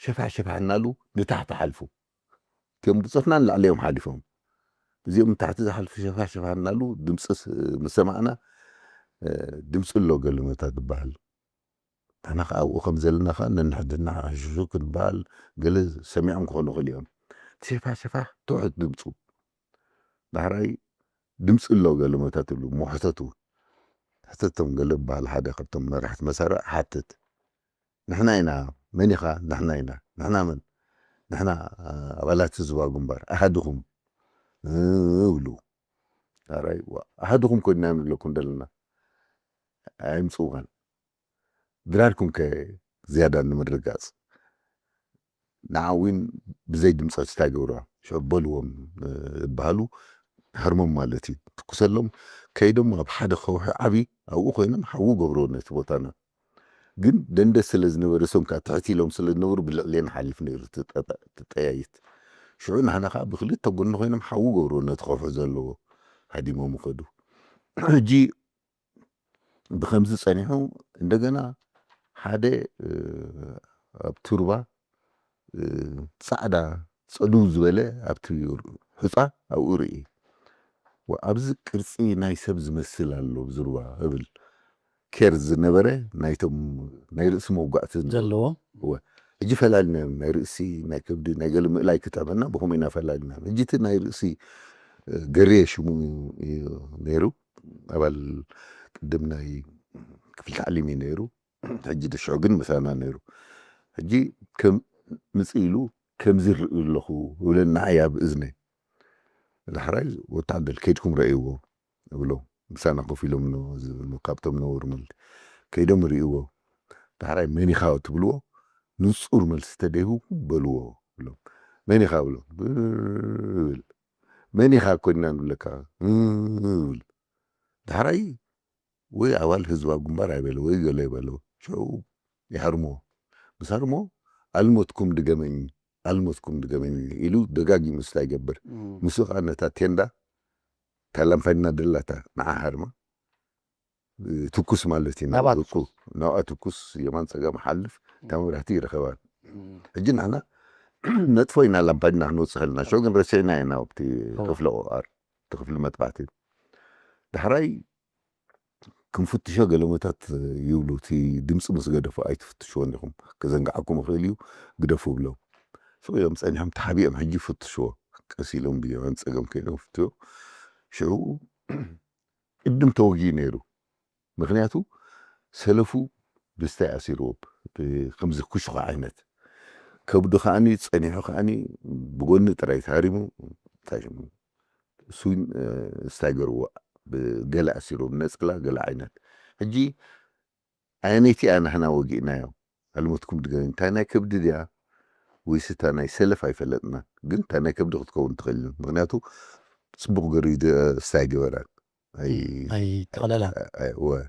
ሸፋሕ ሸፋሕ እናሉ ንታሕቲ ሓልፉ። እቲኦም ብጾትና ንላዕሊ እዮም ሓሊፎም። እዚኦም ንታሕቲ ዝሓልፉ ሸፋሕ ሸፋሕ እናሉ ድምፂ ስ-፣ ምስ ሰማዕና፣ እ፣ ድምፂ ኣሎ ገለመታት ዝበሃል። ንሕና ኸዓ ኣብኡ ከም ዘለና ኸዓ ነንሕድና ሕሹሹ ክንበሃል ገለ ሰሚዖም ክኾኑ ይኽእሉ እዮም። እቲ ሸፋሕ ሸፋሕ ትሑት ድምፁ። ዳሕራይ ድምፂ ኣሎ ገለመታት ይብሉ፣ እሞ ሕተቱ። ሕተቶም ገለ ዝበሃል ሓደ ካብቶም መራሕቲ መሳርዕ ሓትት። ንሕና ኢና። መን ኢኻ? ንሕና ኢና። ንሕና መን? ንሕና፣ አ፣ ኣባላት ህዝባዊ ግንባር። ኣሃድኹም፣ እ፣ እብሉ። ኣራይ፣ ዋ፣ ኣሃድኹም ኮይንና ንብለኩም ዘለና። ኣይምጽኡኻን። ድራርኩም ከ ዝያዳ ንምርግጋጽ። ንዓ እውን ብዘይ ድምጸት እንታይ ገብርዋ? ሽዑ በልዎም፣ እ፣ ዝበሃሉ ሃርሞም ማለት እዩ። ትኩሰሎም፣ ከይዶም ኣብ ሓደ ከውሒ ዓቢ ኣብኡ ኮይኖም ሓዊ ገብርዎ ነቲ ቦታና። ግን ደንደስ ስለ ዝነበረ፣ እሶም ከኣ ትሕት ኢሎም ስለ ዝነበሩ፣ ብልዕሌና ሓልፍ ነይሩ እቲ ጠ-፣ እቲ ጠያይት። ሽዑ ንሕና ከኣ ብክልተ ጎኒ ኮይኖም ሓዊ ገብርዎ ነቲ ከውሒ ዘለዎ፣ ሃዲሞም ይኸዱ። ሕጂ ብኸምዚ ጸኒሑ፣ እንደገና ሓደ፣ እ፣ ኣብቲ ሩባ፣ እ፣ ጻዕዳ ጸድው ዝበለ ኣብቲ ሑጻ ኣብኡ ርኢ። ወ-፣ ኣብዚ ቅርጺ ናይ ሰብ ዝመስል ኣሎ ኣብዚ ሩባ እብል። ኬር ዝነበረ ናይቶም ናይ ርእሲ መውጋእቲ ዝነበሩ። ዘለዎ። እወ። ሕጂ ፈላሊናዮም፣ ናይ ርእሲ፣ ናይ ከብዲ፣ ናይ ገለ ምእላይ ክጠዕመና ብኸምኡ ኢና ፈላሊናዮም። ሕጂ እቲ ናይ ርእሲ፣ እ፣ ገሬ ሽሙ እዩ ነይሩ። ኣባል ቅድም ናይ ክፍሊ ታዕሊም እዩ ነይሩ። ሕጂ ድሽዑ ግን ምሳና ነይሩ። ሕጂ ከም ምጽእ ኢሉ ከምዚ ይርኢ ኣለኹ ይብለና፣ ንዓይ ኣብ እዝነይ። ዳሕራይ ወታደር ከይድኩም ረእይዎ እብሎ። ምሳና ኮፍ ኢሎም ነ-፣ ዝ-፣ ካብቶም ነበሩ ማለት ከይዶም ርእይዎ። ዳሕራይ መን ኢኻ ትብልዎ፣ ንጹር መልሲ ተደይሁ በልዎ እብሎም። መን ኢኻ ብሎ፣ ብብል። መን ኢኻ ኮይንና ንብለካ፣ እብል። ዳሕራይ ወይ ኣባል ህዝባዊ ግንባር ኣይበለ ወይ ገለ ይበሎ። ሽዑ ይሃርሞ። ምስ ሃርሞ፣ "ኣልሞትኩም ድገመኝ፣ ኣልሞትኩም ድገመኝ" ኢሉ ደጋጊሙ ስታ ይገብር። እም። ምስኡ ኸዓ ነታ ቴንዳ፣ እታ ላምፓዲና ደላታ፣ ንዓ ሃርማ፣ ትኩስ ማለት እዩ። ናብኣ ናብኡ ትኩስ። ናብኣ ትኩስ፣ የማን ጸጋም ሓልፍ፣ እታ መብራህቲ ይረኸባን። እም። ሕጂ ንሕና ነጥፎ ኢና ላምፓዲና ክንወጽእ ከለና። ሽዑ ግን ረሲዕና ኢና ኣብቲ እወ። ክፍሊ ኦኣር፣ እቲ ክፍሊ መጥባሕቲ። ዳሕራይ ክንፍትሾ ገለመታት ይብሉ፣ እቲ ድምፂ ምስ ገደፎ ኣይትፍትሽዎን ኢኹም፣ ከዘንግዓኩም ይኽእል እዩ፣ ግደፉ ብሎም። ስቕ ኢሎም ጸኒሖም ተሓቢኦም ሕጂ ይፍትሽዎ። ቀስ ኢሎም ብየማን ጸገም ኮይኖም ይፍትሽዎ። ሽዑ ቅድም ተወጊኡ ነይሩ። ምኽንያቱ ሰለፉ ብስታይ ኣሲርዎ፣ ብ-፣ ከምዚ ኩሽኹ ዓይነት። ከብዱ ከኣኒ ጸኒሑ ከኣኒ ብጎኒ ጥራይ ተሃሪሙ፣ እንታይ ሽሙ፣ ስዊን፣ እ፣ ስታይ ገርዎ፣ ብገለ ኣሲርዎ፣ ብነጸላ ገለ ዓይነት። ሕጂ ኣየነይቲ እያ ናህና ወጊእናዮ? ኣልሞትኩም ድገ-፣ እንታይ ናይ ከብዲ ድያ? ወይስ እታ ናይ ሰለፍ ኣይፈለጥና። ግን እታ ናይ ከብዲ ክትከውን ትኽእል። ምኽንያቱ ጽቡቕ ገሩ ድ-፣ ስታይ ገበራን። ኣይ-፣ ኣይተቐለላን። ኣይ-፣ ወ-፣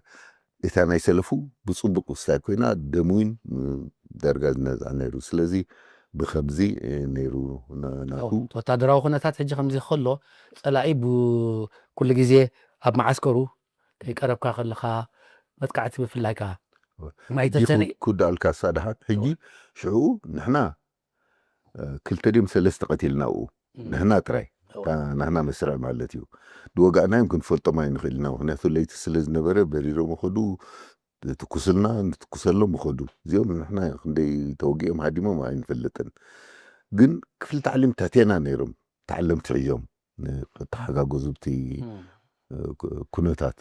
እታ ናይ ሰለፉ ብጽቡቕ ስታይ ኮይና ደም እውን ዳርጋ ዝነዝዓ ነይሩ። ስለዚ ብኸምዚ፣ እ፣ ነይሩ ና-፣ ናቱ። ወታደራዊ ኩነታት ሕጂ ከምዚ ከሎ፣ ጸላኢ ብ-፣ ኩሉ ግዜ ኣብ መዓስከሩ ከይቀረብካ ከለኻ፣ መጥቃዕቲ ብፍላይ ከኣ ወ-፣ ማይ ሕጂ ተሰነ-፣ ክውዳእልካ እሳ ደሓን። ሕጂ ሽዑ ንሕና፣ እ፣ ክልተ ድዮም ሰለስተ ቀቲልና ኣብኡ። እም። ንሕና ጥራይ። እወ። እታ ናህና መስርዕ ማለት እዩ። ዝወጋእናዮም ክንፈልጦም ኣይንኽእል ኢና። ምኽንያቱ ለይቲ ስለ ዝነበረ በሪሮም ይኸዱ፣ ትኩስልና፣ ንትኩሰሎም ይኸዱ። እዚኦም ንሕና ክንደይ ተወጊኦም ሃዲሞም ኣይንፈልጥን። ግን ክፍሊ ታዕሊም ታቴና ነይሮም። ተዓለምቲ ሒዞም ንክተሓጋገዙ ብቲ፣ እም። እ፣ ኩ-፣ ኩነታት።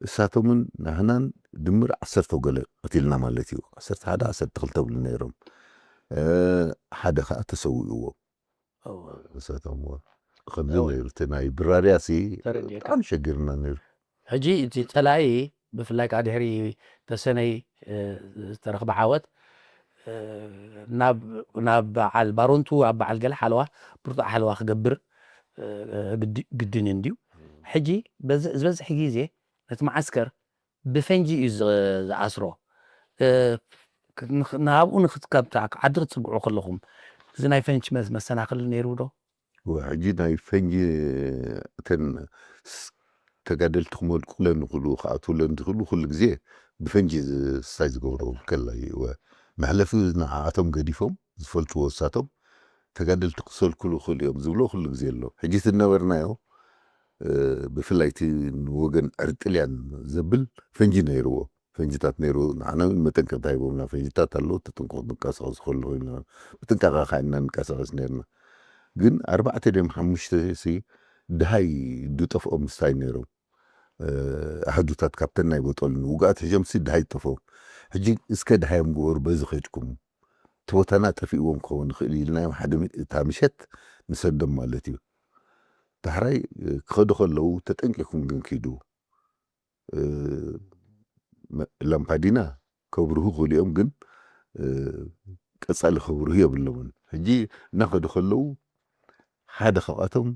እሳቶምን ናህናን ድምር ዓሰርተ ገለ ቀቲልና ማለት እዩ። ዓሰርተ ሓደ፣ ዓሰርተ ክልተ ብሉ ነይሮም። እ፣ ሓደ ኸኣ ተሰዊእዎ። እወ። እሳቶም እወ። ከምዚ እወ። ነይሩ። እቲ ናይ ብራርያሲ ተረዲኤካ። ብጣዕሚ ሸጊርና ነይሩ። ሕጂ እቲ ጸላኢ ብፍላይ ከኣ ድሕሪ ተሰነይ፣ እ፣ ዝተረኽበ ዓወት፣ ናብ በዓል ባሮንቱ ኣብ በዓል ገለ ሓለዋ ብርቱዕ ሓለዋ ክገብር ግድን እዩ እንድዩ። ሕጂ ዝበዝሕ ግዜ ነቲ መዓስከር ብፈንጂ እዩ ዝኣስሮ። ናብኡ ንክትከብታ ዓዲ ክትፅግዑ ከለኹም እዚ ናይ ፈንጂ መሰናክል ነይሩ ዶ? ሕጂ ናይ ፈንጂ እተን ተጋደልቲ ክመልቁለን ይኽእሉ ክኣትውለን ዝኽእሉ ኩሉ ግዜ ብፈንጂ ስታይ ዝገብሮ ከላ እዩ። መሕለፊ ንዓኣቶም ገዲፎም ዝፈልጥዎ እሳቶም ተጋደልቲ ክሰልኩሉ ይኽእሉ እዮም ዝብሎ ኩሉ ግዜ ኣሎ። ሕጂ ዝነበርናዮ ብፍላይ እቲ ንወገን ዕርጥልያን ዘብል ፈንጂ ነይርዎ። ፈንጅታት ነይሩ። ንዓና እውን መጠንቀቕታ ሂቦምና። ፈንጅታት ኣለዉ፣ ተጠንቀቑ፣ ትንቀሳቐሱ ከለኹ ኢልና ብጥንቃቐ ከዓ ኢና ንንቀሳቐስ ነርና። ግን ኣርባዕተ ድዮም ሓሙሽተ ሲ ድሃይ ዝጠፍኦም ምስታይ ነይሮም ኣህዱታት ካብተን ናይ ቦጦልን ውግኣት ሕጆም ሲ ድሃይ ዝጠፍኦም። ሕጂ እስከ ድሃዮም ግበሩ፣ በዚ ከድኩም እቲ ቦታና ጠፊእዎም ክኸውን ይኽእል ኢልናዮም። ሓደ እታ ምሸት ንሰዶም ማለት እዩ። ዳሕራይ ክኸዱ ከለዉ ተጠንቂኹም ግን ኪዱ ላምፓዲና ከብርሁ ክእሉ እዮም፣ ግን ቀጻሊ ከብርሁ የብሎምን። ሕጂ እናኸዱ ከለዉ ሓደ ካብኣቶም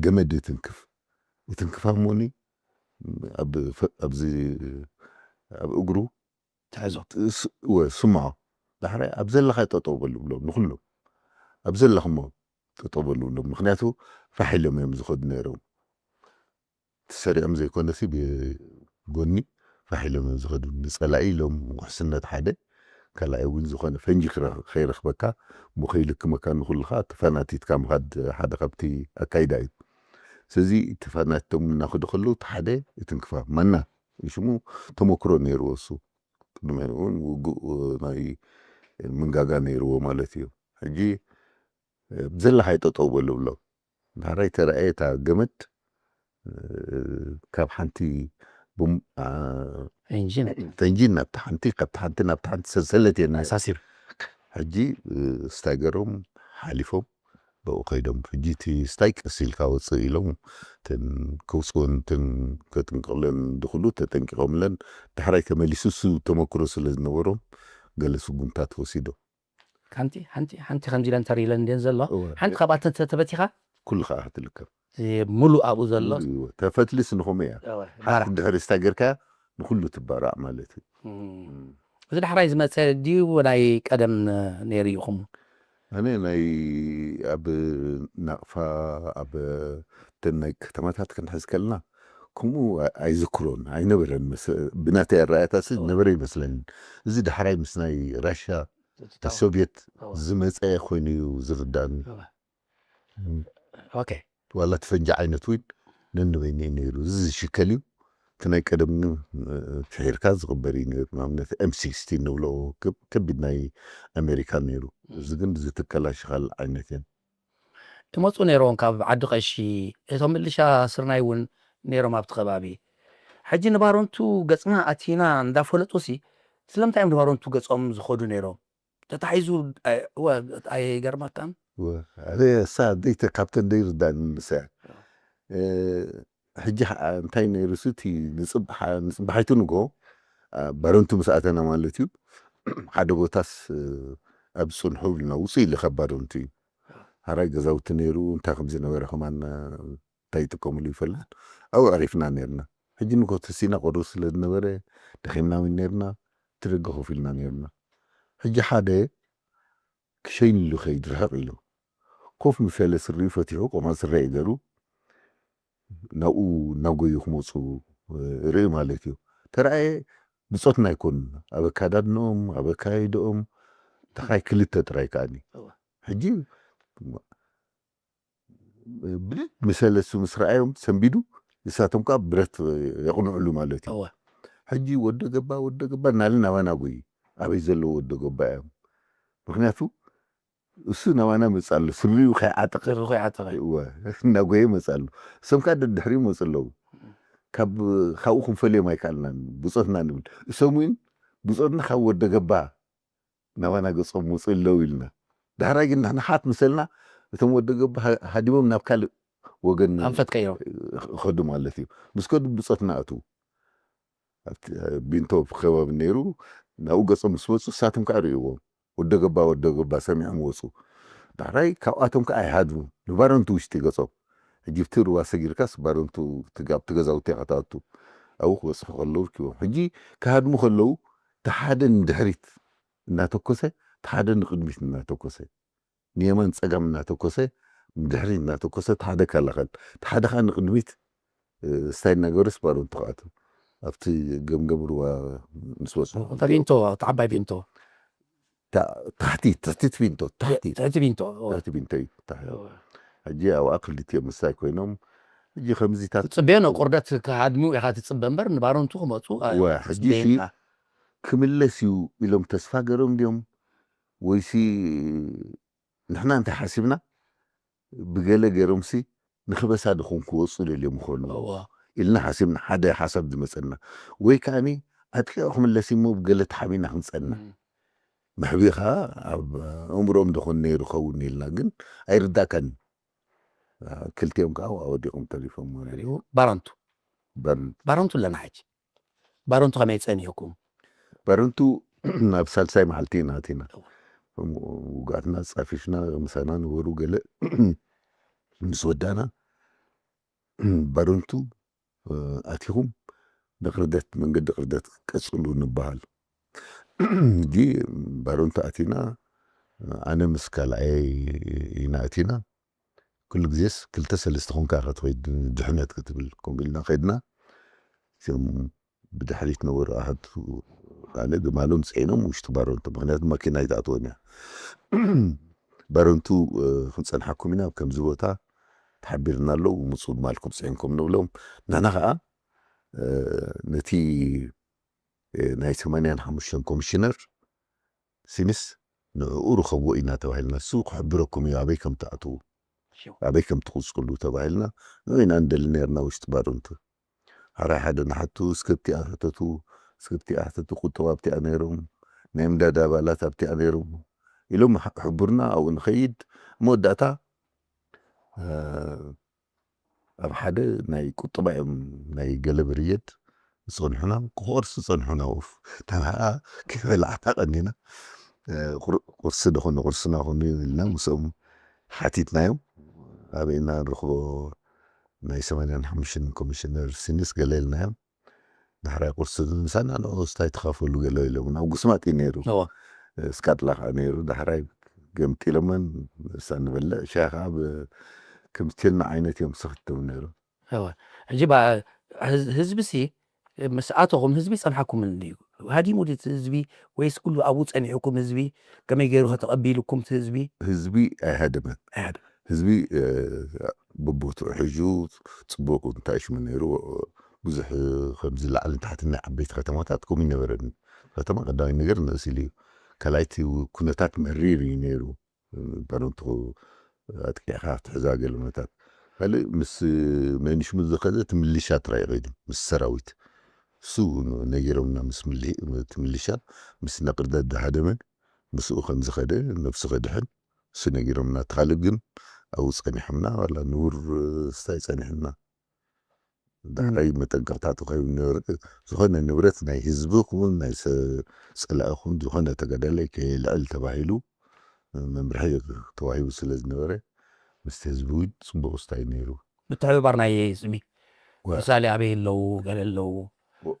ገመድ ይትንክፍ። ይትንክፍ ኣሞኒ ኣብዚ ኣብ እግሩ ትሕዞ። ስምዖ፣ ዳሕራይ ኣብ ዘለኻዮ ጠጠው በሉ ብሎም ንኹሎም። ኣብ ዘለኹሞ ጠጠው በሉ ብሎም። ምኽንያቱ ፋሕ ኢሎም እዮም ዝኸዱ ነይሮም። ተሰሪዖም ዘይኮነሲ ብጎኒ ፋሕ ኢሎም እዮም ዝኸዱ። ንጸላኢ ኢሎም ውሕስነት ሓደ፣ ካልኣይ እውን ዝኾነ ፈንጂ ከይረኽበካ፣ ብኸይልክመካ ንኹልኻ ተፈናቲትካ ምኻድ ሓደ ካብቲ ኣካይዳ እዩ። ስለዚ ተፈናቲቶም እናኸዱ ከለዉ እቲ ሓደ ይትንክፋ። ማና ሽሙ ተመክሮ ነይርዎ እሱ። ቅድሚ እውን ውግእ ናይ ምንጋጋ ነይርዎ ማለት እዩ። ሕጂ ዘለኻዮ ጠጠው በሉ ብሎ። ዳሕራይ ተረኣየ እታ ገመድ ካብ ሓንቲ ፈንጂ ናብቲ ሓንቲ ካብቲ ሓንቲ ናብቲ ሓንቲ ሰንሰለት እየን። ኣሳሲሩ ሕጂ ስታይገሮም ሓሊፎም ብኡ ከይዶም። ሕጂ እቲ ስታይ ቀስ ኢልካ ወፅእ ኢሎም እተን ከውፅወን እተን ከጥንቅቕለን ዝኽእሉ ተጠንቂቖምለን። ዳሕራይ ተመሊሱ እሱ ተመክሮ ስለ ዝነበሮም ገለ ስጉምታት ወሲዶም። ሓንቲ ሓንቲ ሓንቲ ከምዚ ኢለን ተር ኢለን እንድየን ዘሎ እወ። ሓንቲ ካብኣተን ተተበቲኻ ኩሉ ከዓ ክትልከብ ሙሉእ ኣብኡ ዘሎ ሙሉእ ተፈትልስ ንኸምኡ እያ። እወ፣ ሓንቲ ባራሕ። ድሕሪ ስታ ጌርካ ንኩሉ ትባራዕ ማለት እዩ። እም። እዚ ዳሕራይ ዝመፀ ድዩ ናይ ቀደም ነይሩ ኢኹም? ኣነ ናይ ኣብ ናቕፋ ኣብ እተን ናይ ከተማታት ክንሕዝ ከለና ከምኡ ኣይዝክሮን ኣይነበረን። ብናተይ ኣረኣያታሲ ነበረ ይመስለኒ። እዚ ዳሕራይ ምስ ናይ ራሻ ሶቪየት ዝመፀ ኮይኑ እዩ ዝርዳኒ። ኦኬ ዋላ እቲ ፈንጂ ዓይነት እውን ነንበይኑ እዩ ነይሩ። እዚ ዝሽከል እዩ። እቲ ናይ ቀደም ፍሒርካ ዝቕበር እዩ ነይሩ። ንኣብነት ኤም ሲክስቲን ንብሎ ከቢድ ናይ ኣሜሪካ ነይሩ። እዚ ግን ዝትከላ ሽኻል ዓይነት እየን። ይመፁ ነይሮም ካብ ዓዲ ቀሺ። እቶም ምልሻ ስርናይ እውን ነይሮም ኣብቲ ከባቢ። ሕጂ ንባሮንቱ ገፅና ኣቲና እንዳፈለጡ ሲ ስለምንታይ እዮም ንባሮንቱ ገፆም ዝኸዱ ነይሮም? ተታሒዙ ኣይገርመካን? ኣበ እሳ ደይተ ካብተን ደይርዳን ንሰ ሕጂ እንታይ ነይሩ እቲ ንፅባሓይቱ ንጎ ባረንቱ ምስ ኣተና ማለት እዩ። ሓደ ቦታስ ኣብ ፅንሑ ብልና ውፅእ ኢሉ ካብ ባረንቱ እዩ። ሓራይ ገዛውቲ ነይሩ እንታይ ከም ዝነበረ ከማን እንታይ ይጥቀምሉ ይፈልጥ። ኣብኡ ኣዕሪፍና ነርና። ሕጂ ንጎ ተሲና ቆሩ ስለ ዝነበረ ደኺምና እውን ነርና። ትደገ ኮፍ ኢልና ነርና። ሕጂ ሓደ ክሸይን ኢሉ ከይድ ርሕቕ ኢሉ ኮፍ ምስ በለ ስሪኡ ፈቲሑ ቆማል ስረ እዩ ገሩ ናብኡ እናጎዩ ክመፁ ርኢ ማለት እዩ። ተረኣየ ብፆትና ኣይኮኑን ኣብ ኣካዳድንኦም ኣብ ኣካይድኦም ተኻይ ክልተ ጥራይ ከዓኒ ሕጂ ብድድ ምሰለ እሱ ምስ ረኣዮም ሰንቢዱ ንሳቶም ከዓ ብረት የቕንዕሉ ማለት እዩ። ሕጂ ወደ ገባ ወደ ገባ እናለ ናባና ጎዩ ኣበይ ዘለዉ ወደ ገባ እዮም። ምክንያቱ እሱ ናባና መፅ ኣሎ ስሪኡ ከይዓጠቐ ከይዓጠቐ እናጎየ መፅ ኣሎ። እሶም ከዓ ደድሕሪኡ መፁ ኣለዉ። ካብ ካብኡ ክንፈልዮም ኣይከኣልናን። ብፆትና ንብል እሶም እውን ብፆትና ካብ ወደ ገባ ናባና ገፆም መፁ ኣለዉ ኢልና። ዳሕራይ ግን ንሕና ሓት ምሰልና እቶም ወደ ገባ ሃዲሞም ናብ ካልእ ወገን ኣንፈት ቀይሮም ከዱ ማለት እዩ። ምስ ከዱ ብፆትና ኣትዉ። ኣብቲ ቢንቶ ከባቢ ነይሩ ናብኡ ገጾም ምስ መጹ፣ እሳቶም ከዓ ርእይዎም። ወደ ገባ፣ ወደ ገባ ሰሚዖም ወጹ። ዳሕራይ ካብኣቶም ከዓ ኣይሃድሙ። ንባረንቱ ውሽጢ ገጾም። ሕጂ ብቲ ሩባ ሰጊርካስ ባረንቱ ትጋ-፣ ኣብቲ ገዛውቲ ኢኻ ትኣቱ። ኣብኡ ክበጽሑ ከለዉ ርኪቦም። ሕጂ ክሃድሙ ከለዉ፣ እቲ ሓደ ንድሕሪት እናተኮሰ፣ እቲ ሓደ ንቕድሚት እናተኮሰ፣ ንየማን ጸጋም እናተኮሰ፣ ንድሕሪት እናተኮሰ፣ እቲ ሓደ ከላኸል፣ እቲ ሓደ ከዓ ንቕድሚት፣ እ፣ ስታይ እናገበረስ ባረንቱ ክኣቱ። ኣብቲ ገምገም ሩባ ምስ በጽሑ ቪንቶ፣ ኣብቲ ዓባይ ቪንቶ። ታ-፣ ታሕቲ፣ ትሕቲ ቪንቶ፣ ታሕቲ። ትሕቲ ቪንቶ፣ ኦ። ትሕቲ ቪንቶ እዩ፣ ታሕቲ። ኦ። ሕጂ ኣብኣ ክልቲኦም ምስታይ ኮይኖም፣ ሕጂ ከምዚታት ትጽበዮ ነው፣ ቁርደት ክሃድሙ ኢኻ ትጽበ እምበር፣ ንባረንቱ ክመጹ፣ አ-፣ ወ-፣ ሕጂ ሲ ትጽበየና። ክምለስ እዩ ኢሎም ተስፋ ገይሮም ድዮም? ወይሲ ንሕና እንታይ ሓሲብና? ብገለ ገይሮምሲ ንኽበሳ ድኹም ክወጹ ደልዮም ይኾኑ እዋ። ኢልና ሓሲብና፣ ሓደ ሓሳብ ዝመጸና። ወይ ከኣኒ ኣጥቂዑ ክምለስ እሞ ብገለ ተሓቢና ክንጸንሕ። እም። መሕቢኻ ኣብ ኣእምሮኦም ደኾን ነይሩ ኸውን ኢልና፣ ግን ኣይርዳእካን። ክልቲኦም ከዓ ኣብኣ ወዲቖም ተሪፎም ማለት እዩ። ባረንቱ። ባረንቱ። ባረንቱ ኣለና ሕጂ። ባረንቱ ከመይ ጸኒሕኩም? ባረንቱ ኣብ ሳልሳይ መዓልቲ ኢና ኣቲና። እዋ። ውጋትና ጻፊፍና ምሳና ነበሩ ገለ ምስ ወዳእና፣ ባረንቱ፣ እ፣ ኣቲኹም ንቕርደት፣ መንገዲ ቅርደት ቀጽሉ ንበሃል። ሕጂ ባረንቱ ኣቲና፣ ኣነ ምስ ካልኣየይ ኢና ኣቲና። ኩሉ ግዜስ ክልተ ሰለስተ ኮንካ ኢኻ ትኸይድ፣ ድሕነት ክትብል። ከምኡ ኢልና ከድና። እቶም ብድሕሪት ነበሩ ኣሓቱ ካልእ ግማሎም ጽዒኖም ውሽጢ ባረንቱ፣ ምኽንያቱ ማኪና ኣይትኣትወን እያ። ባረንቱ፣ እ፣ ክንጸንሓኩም ኢና፣ ኣብ ከምዚ ቦታ ተሓቢርና ኣሎ፣ ምጹ ማልኩም ጽዒንኩም ንብሎም። ንሕና ኸኣ፣ እ፣ ነቲ፣ እ፣ ናይ ሰማንያን ሓሙሽተን ኮሚሽነር ሲንስ ንዕኡ ርኸብዎ ኢና ተባሂልና። እሱ ክሕብረኩም እዩ ኣበይ ከም ትኣትዉ፣ ኣበይ ከም ትቕጽሉ ተባሂልና። ንዑ ኢና ንደሊ ነርና ውሽጢ ባረንቱ። ሓራይ ሓደ ንሓቱ፣ እስከ ኣብቲኣ ሕተቱ፣ እስከ ኣብቲኣ ሕተቱ፣ ቁጠባ ኣብቲኣ ነይሮም፣ ናይ ምዳድ ኣባላት ኣብቲኣ ነይሮም ኢሎም ሕ-፣ ሕቡርና ኣብኡ ንኸይድ። መወዳእታ፣ እ፣ ኣብ ሓደ ናይ ቁጠባ እዮም ናይ ገለ ብርጌድ ዝጸንሑና፣ ክቆርሱ ጸንሑና። ኡፍ፣ ንሕና ከይበላዕና ቀኒና፣ እ፣ ቁር-፣ ቁርሲ ደኾነ ቁርስና ኾኑ ኢልና ምስኦም ሓቲትናዮም። ኣበይ ኢና ንረኽቦ ናይ ሰማንያን ሓሙሽተን ኮሚሽነር ሲንስ ገለ ኢልናዮም። ዳሕራይ ቁርሲ ምሳና ንዑ ስታይ ተኻፈሉ ገለ ኢሎም። ናብ ጉስማጥ እዩ ነይሩ። እዋ። ስቃጥላ ከዓ ነይሩ። ዳሕራይ ገምጢሎመን ምሳ ንበልዕ፣ ሻሂ ከዓ ብ-፣ ከምቲ ኢልና ዓይነት እዮም ዝሰኽትዎም ነይሩ። እዋ። ሕጂ ባ-፣ ህዝ-፣ ህዝቢ ሲ ምስ ኣተኹም ህዝቢ ጸንሓኩም እንድዩ። ሃዲሙ ድዩ እቲ ህዝቢ ወይስ ኩሉ ኣብኡ ጸኒሕኩም ህዝቢ ከመይ ገይሩ ከተቐቢልኩም እቲ ህዝቢ? ህዝቢ ኣይሃደመን። ኣይሃደመን። ህዝቢ፣ እ፣ ብቦትኡ ሒዙ ጽቡቕ እንታይ ሽሙ ነይሩ፣ ብዙሕ ከምዚ ላዕሊ ታሕቲ ናይ ዓበይቲ ከተማታት ከምኡ ይነበረን። ከተማ ቀዳማይ ነገር ንእስ ኢሉ እዩ። ካልኣይቲ ኩነታት መሪር እዩ ነይሩ። ባረንቱ ኣጥቂዕካ ክትሕዛ ገለ ኩነታት። ካልእ ምስ መንሽሙ ዝኸደ እቲ ምልሻ ጥራይ እዩ ከይዱ፣ ምስ ሰራዊት። እሱ ነጊሮምና ምስ ምል-፣ እቲ ምልሻ ምስ ነቕርደት ዝሃደመ ምስኡ ከም ዝኸደ ነብሱ ከድሕን እሱ ነጊሮምና። እቲ ካልእ ግን ኣብኡ ጸኒሖምና፣ ዋላ ንቡር ስታይ ጸኒሕና። ዳሕራይ መጠንቀቕታ ተዋሂቡ ነበረ። ዝኾነ ንብረት ናይ ህዝቢ ኹን ናይ ሰ-፣ ጸላኢ ኹን ዝኾነ ተጋዳላይ ከየልዕል ተባሂሉ መምርሒ ተዋሂቡ ስለ ዝነበረ፣ ምስቲ ህዝቢ እውን ጽቡቕ ስታይ ነይሩ። ምትሕብባር ናይ ህዝቢ፣ ወ- ምሳሌ ኣበይ ኣለዉ፣ ገለ ኣለዉ፣ ወ-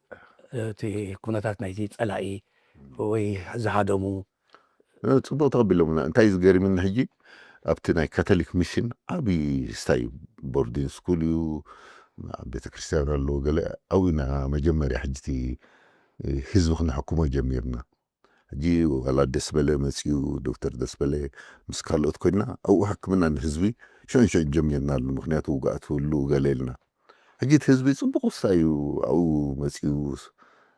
እቲ ኩነታት ናይቲ ጸላኢ ወይ ዝሃደሙ። እ፣ ጽቡቕ ተቐቢሎምና። እንታይ ዝገርምኒ ሕጂ፣ ኣብቲ ናይ ካቶሊክ ሚሽን ዓቢ ስታይ ቦርዲንግ ስኩል እዩ፣ ቤተ ክርስቲያን ኣለዎ፣ ገለ ኣብኡ ኢና መጀመርያ ሕጂ እቲ ህዝቢ ክንሕክሞ ጀሚርና። ሕጂ ዋላ ደስበለ መጺኡ፣ ዶክተር ደስበለ ምስ ካልኦት ኮይና ኣብኡ ሕክምና ንህዝቢ ሸንሸን ጀሚርናሉ። ምኽንያቱ ውግኣት ህሉ ገለ ኢልና። ሕጂ እቲ ህዝቢ ጽቡቕ ውሳ እዩ ኣብኡ መጺኡ፣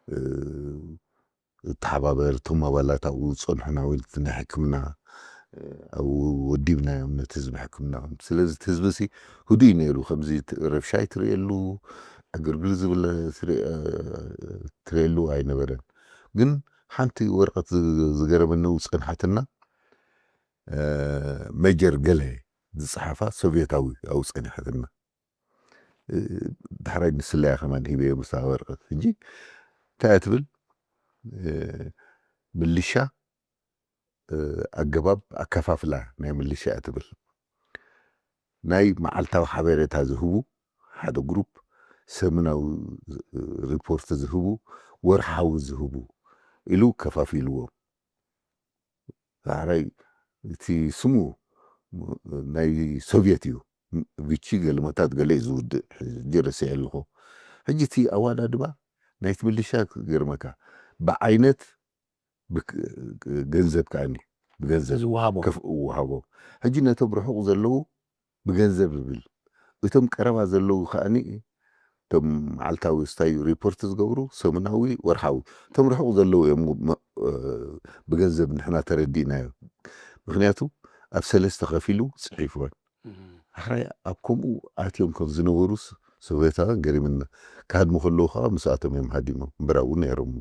እ፣ ዝተሓባበር፣ እቶም ኣባላት ኣብኡ ዝጸንሑ ናውቲ ናይ ሕክምና፣ እ፣ ኣብኡ ወዲብናዮም ነቲ ህዝቢ ሕክምና። ስለዚ እቲ ህዝቢ ሲ ህዱይ ነይሩ። ከምዚ ት-፣ ረብሻ ኣይትርእየሉ፣ ዕግርግር ዝብል ትርኢ-፣ እ፣ ትርእየሉ ኣይነበረን። ግን ሓንቲ ወረቐት ዝ-፣ ዝገረመኒ ኣብኡ ጸንሓትና፣ እ፣ ሜጀር ገለ ዝጸሓፋ ሶቭየታዊ ኣብኡ ጸኒሓትና። እ፣ ዳሕራይ ንስለያ ከማን ሂበዮ ምስታ ወረቐት። ሕጂ እንታይ እያ ትብል? እ፣ ምልሻ ኣገባብ ኣከፋፍላ ናይ ምልሻ እያ ትብል። ናይ መዓልታዊ ሓበሬታ ዝህቡ ሓደ ግሩፕ፣ ሰሙናዊ ሪፖርት ዝህቡ፣ ወርሓዊ ዝህቡ ኢሉ ከፋፊልዎም። ዳሕራይ እቲ ስሙ ናይ ሶቪየት እዩ። ቪቺ ገለመታት ገለ እዩ ዝውድእ፣ ሕጂ ረሲዐ ኣለኹ። ሕጂ እቲ ኣዋዳድባ ናይቲ ምልሻ ክገርመካ፣ ብዓይነት ብክ- ገንዘብ ከዓኒ ብገንዘብ ዝወሃቦ። ከፍ- ይወሃቦ። ሕጂ ነቶም ርሑቕ ዘለዉ ብገንዘብ ይብል፣ እቶም ቀረባ ዘለዉ ከዓኒ እቶም መዓልታዊ ስታይ ሪፖርት ዝገብሩ፣ ሰሙናዊ፣ ወርሓዊ። እቶም ርሑቕ ዘለዉ እዮም መ- እ፣ ብገንዘብ ንሕና ተረዲእናዮ። ምክንያቱ ኣብ ሰለስተ ከፊሉ ጽሒፍወን። ኣሕራይ ኣብ ከምኡ ኣትዮም ከም ዝነበሩስ ሶቪየታውያን ገሪምና። ክሃድሙ ከለዉ ከዓ ምስኣቶም እዮም ሃዲሞም። እምበር ኣብኡ ነይሮም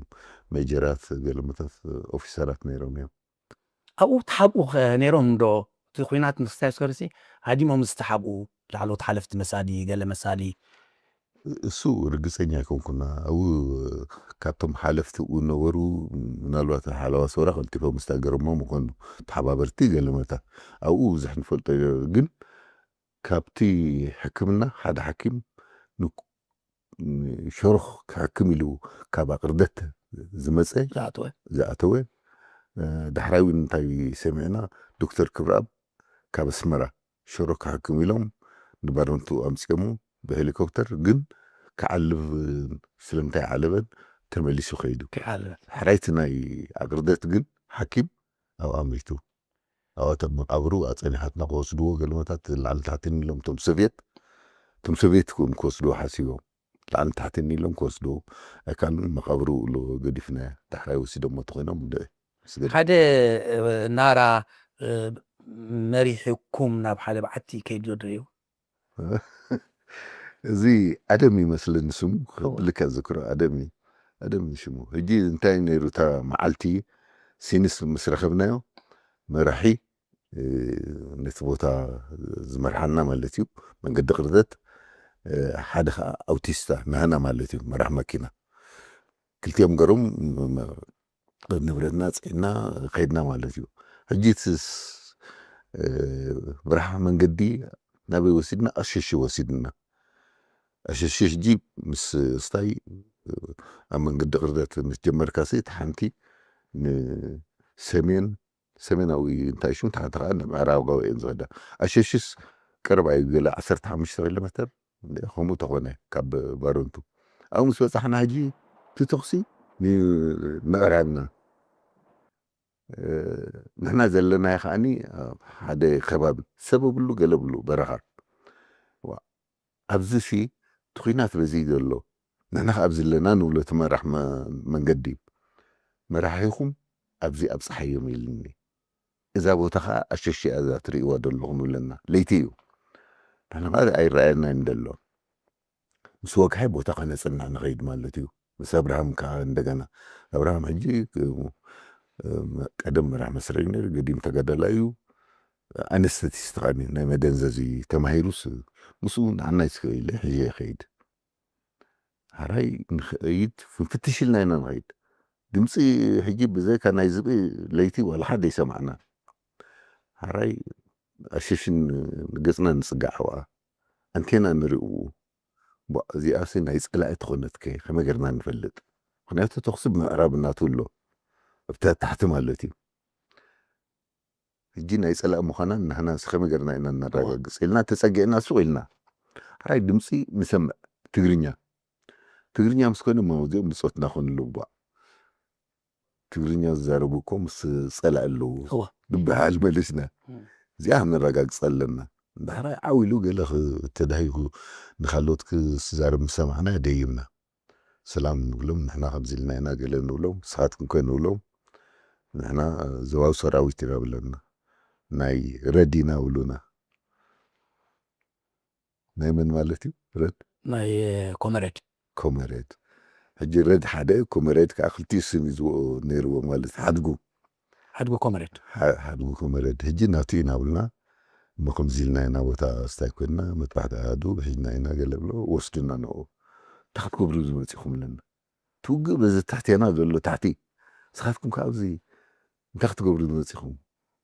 ሜጀራት፣ ገለመታት ኦፊሰራት ነይሮም እዮም። ኣብኡ ተሓብኡ ከ ነይሮም ዶ? እቲ ኩናት ምስታይ ስከርሲ ሃዲሞም ዝተሓብኡ ላዕለዎት ሓለፍቲ መሳሊ፣ ገለ መሳሊ። እሱ ርግፀኛ ኣይኮንኩና። ኣብኡ ካብቶም ሓለፍቲ ኣብኡ ነበሩ፣ ምናልባት ሓለዋ ሰውራ ቀልጢፎም ዝተገረሞም ይኾኑ፣ ተሓባበርቲ ገለመታ። ኣብኡ ብዙሕ ንፈልጦ፣ ግን ካብቲ ሕክምና ሓደ ሓኪም ን- ሸሮኽ ክሕክም ኢሉ ካብ ኣቕርደት ዝመፀ ዝኣተወ። ዝኣተወ። እ፣ ዳሕራይ እውን እንታይ ሰሚዕና፣ ዶክተር ክብረኣብ ካብ ኣስመራ ሸሮኽ ክሕክም ኢሎም ንባረንቱ ኣምፂኦሙ ብሄሊኮፕተር። ግን ክዓልብ ስለምንታይ ዓለበን ተመሊሱ ከይዱ። ክዓልብ። ሕራይቲ ናይ ኣቕርደት ግን ሓኪም ኣብኣ ሞይቱ። ኣብኣቶም መቃብሩ ኣፀኒሓትና ክወስድዎ ገለመታት ላዕሊ ታሕትን ኢሎም እቶም ሶቪየት እቶም ሶቪየት ክም ክወስድዎ ሓሲቦም ላዕሊ ታሕትን ኢሎም ክወስድዎ ኣይካልን። መቃብሩ ሎ ገዲፍና ዳሕራይ ወሲዶሞ ተኮይኖም ደ ስገድ ሓደ እ፣ ናራ እ፣ መሪሕኩም ናብ ሓደ በዓቲ ከይዱ ዶ እዩ? እዚ ኣደም ይመስለኒ ስሙ። እወ። ልካ ዝክሮ ኣደም እዩ። ኣደም እዩ ሽሙ። ሕጂ እንታይ ነይሩ እታ መዓልቲ ሲንስ ምስ ረኸብናዮ መራሒ እ፣ ነቲ ቦታ ዝመርሓና ማለት እዩ፣ መንገዲ ቅርደት። እ፣ ሓደ ከዓ ኣውቲስታ ናህና ማለት እዩ፣ መራሕ መኪና። ክልቲኦም ገሮም ም- ም- ንብረትና ፅዒና ከይድና ማለት እዩ። ሕጂ እቲ ስ- እ፣ መራሕ መንገዲ ናበይ ወሲድና? ኣሸሺ ወሲድና። ኣሸሺ ሕጂ ምስ ስታይ ኣብ መንገዲ ቅርደት ምስ ጀመርካ ሲ ሓንቲ ንሰሜን ሰሜናዊ እንታይ ሽም ተሓተ ከዓ ንምዕራባዊ እየን ዝኸዳ። ኣሸሽስ ቀረባ እዩ፣ ገለ ዓሰርተ ሓሙሽተ ኪሎ ሜተር ከምኡ ተኾነ ካብ ባረንቱ። ኣብኡ ምስ በፃሕና ሕጂ እቲ ተኹሲ ንምዕራብና እ፣ ንሕና ዘለናዮ ከዓኒ ኣብ ሓደ ከባቢ ሰብ ብሉ ገለ ብሉ በረኻ። ዋ፣ ኣብዚ ሲ እቲ ኲናት በዚ ዘሎ ንሕና ከ ኣብዚ ኣለና ንብሎ እቲ መራሕ መ- መንገዲ መራሒኹም ኣብዚ ኣብፅሓዮም ኢልኒ። እዛ ቦታ ከዓ ኣሸሽያ እዛ ትርእይዋ ዘለኹም ይብለና። ለይቲ እዩ። ንሕና ከዓ ኣይረኣየናን ደሎ። ምስ ወግሐ ቦታ ከነፅንዕ ንኸይድ ማለት እዩ። ምስ ኣብርሃም ከዓ እንደገና ኣብርሃም ሕጂ ቀደም መራሕ መስረይ ነይሩ፣ ገዲም ተጋዳላይ እዩ። ኣነስተቲስት ከዓ ናይ መደንዘዚ ተማሂሩስ ምስኡ ንዓናይ ስከ ኢለ ሕጂ ይኸይድ። ሓራይ ንኸይድ ፍንፍትሽ ኢልና ኢና ንኸይድ። ድምፂ ሕጂ ብዘይካ ናይ ዝብኢ ለይቲ ዋላ ሓደ ይሰማዕና። ሓራይ ኣሸሽን ንገፅና ንፅጋዕ ኣብኣ ኣንቴና ንርእኡ። ቧ፣ እዚኣሲ ናይ ፀላኢ ተኾነትከ ከመይ ጌርና ንፈልጥ? ምኽንያቱ ተኹሲ ብምዕራብ እናትውሎ ኣብታ ታሕቲ ማለት እዩ። ሕጂ ናይ ፀላኢ ምዃና ንሕና ሲ ከመይ ጌርና ኢና እናረጋግፅ ኢልና ተፀጊዕና ሱቕ ኢልና። ሓራይ ድምፂ ንሰምዕ ትግርኛ። ትግርኛ ምስ ኮነ እሞ እዚኦም ብፆትና ኮኑ ኣለዉ። ቧ፣ ትግርኛ ዝዛረቡ እኮ ምስ ፀላኢ ኣለዉ እወ። ብበሃል መሊስና። እም። እዚኣ ክነረጋግፅ ኣለና። ዳሕራይ ዓው ኢሉ ገለ ክ- ተዳሂጉ ንካልኦት ክዛረብ ምስ ሰማዕና ደይብና። ሰላም ንብሎም፣ ንሕና ከምዚ ኢልና ኢና ገለ ንብሎም፣ ንስኻትኩም ከ ንብሎም። ንሕና ዞባዊ ሰራዊት ኢና ብለና። ናይ ረድ ኢና ብሉና። ናይ መን ማለት እዩ ረድ? ናይ ኮመረድ። ኮመረድ። ሕጂ ረድ ሓደ ኮመረድ ከዓ ክልቲኡ ስም እዩ ዝወ- ነይርዎ ማለት ሓድጉ ሓድጉ ኮመረድ። ሓ- ሓድጉ ኮመረድ። ሕጂ ናቱ ኢና ብልና እሞ ከምዚ ኢልና ኢና ቦታ ስታይ ኮይንና መጥባሕቲ ኣሃዱ ብሒዝና ኢና ገለ ብሎ ወስድና ንኡ። እንታይ ክትገብሩ ዝመፂኹም ኣለና? ትውግእ በዚ ታሕቴና ዘሎ ታሕቲ ንስኻትኩም ከ ኣብዚ እንታይ ክትገብሩ መጺኹም?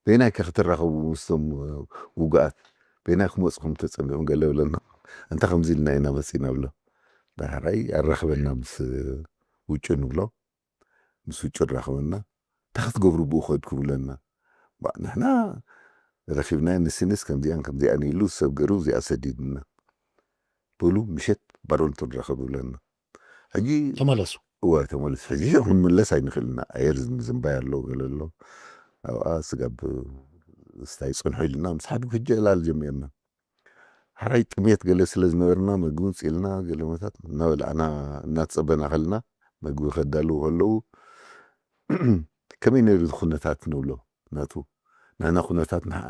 በይናይ ከ ክትራኸቡ ምስቶም ውጉኣት? በይናይ ክመጽኹም ተጸሚቑም?" ገለ ብለና። "እንተ ከምዚ ኢልና ኢና መጺና" ብሎ። ዳሕራይ ኣራኽበና ምስ ውጩ ንብሎ። ምስ ውጩ ኣራኽበና። "እንታይ ክትገብሩ ብኡ ከድኩም?" ብለና። "ባ፣ ንሕና ረኺብናዮ ንስንስ ከምዚኣን ከምዚኣን ኢሉ ሰብ ገሩ እዚኣ ሰዲድና። በሉ ምሸት ባሮንቶ ንራኸብ" ብለና። ሕጂ ተመለሱ። እወ፣ ተመለሱ። ሕጂ ክንምለስ ኣይንኽእልና። ኣየር ዝም-፣ ዝንባይ ኣሎ፣ ገለ ኣሎ። ኣብኣ ስጋብ ስታይ ጽንሑ ኢልና ምስ ሓድጉ ሕጂ ዕላል ጀሚርና። ሓራይ ጥሜት ገለ ስለ ዝነበርና መግቢ ውፅኢልና ገለመታት እናበላዕና እናተፀበና ከልና መግቢ ከዳልዉ ከለዉ ከመይ ነይሩ እቲ ኩነታት ንብሎ ናቱ ናና ኩነታት ንዓ-፣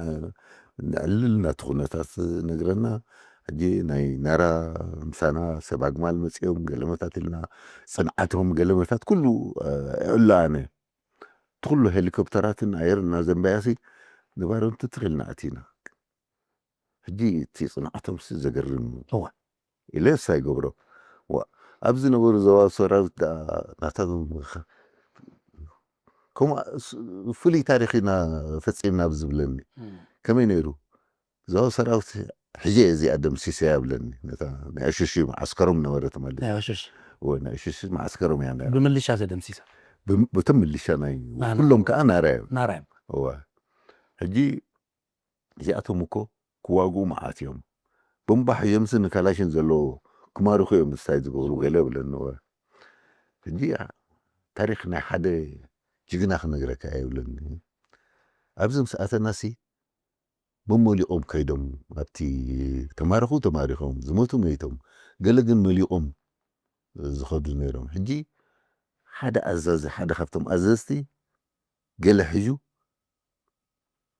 ንዕልል ናቱ ኩነታት ነግረና። ሕጂ ናይ ናራ ምሳና ሰብ ኣግማል መፂኦም ገለመታት ኢልና ፅንዓቶም ገለመታት ኩሉ ዕላነ እቲ ኩሉ ሄሊኮፕተራትን ኣየር እናዘንበያሲ ንባሮንቲ ትኽልና ኣቲና። ሕጂ እቲ ጽንዓቶም ሲ ዘገርም እዩ። እወ። ኢለ እሳይ ገብሮ። ዋ፣ ኣብ ዝነበሩ ዞባ ሰራዊት ደኣ ናታቶም ኸ-፣ ከምኡ ስ-፣ ፍሉይ ታሪኽ ኢና ፈጺምና ኣብ ዝብለኒ። እም። ከመይ ነይሩ? ዞባ ሰራዊት ሕጂ እየ እዚኣ ደምሲሰያ ብለኒ። ነታ ናይ ዕሽሽ መዓስከሮም ነበረት ማለት። ናይ ዕሽሽ። እወ፣ ናይ ዕሽሽ መዓስከሮም እያ ነይራ። ብምልሻ ተደምሲሳ። ብም-፣ በቶም ምልሻ ናይ ኣና። ኩሎም ከኣ ናራ እዮም። ናራ እዮም። እወ። ሕጂ እዚኣቶም እኮ ክዋግኡ መዓት እዮም። ቦምባ ሒዞምሲ ንካላሽን ዘለዎ ክማርኹ እዮም ምስታይ ዝገብሩ ገለ ብለኒ። እወ። ሕጂ ታሪኽ ናይ ሓደ ጅግና ክነግረካ እየ ይብለኒ። ኣብዚ ምስ ኣተናሲ መመሊቖም ከይዶም ኣብቲ ተማረኹ ተማሪኾም፣ ዝሞቱ መይቶም፣ ገለ ግን መሊቖም ዝኸዱ ነይሮም። ሕጂ ሓደ ኣዛዚ፣ ሓደ ካብቶም ኣዘዝቲ ገለ ሒዙ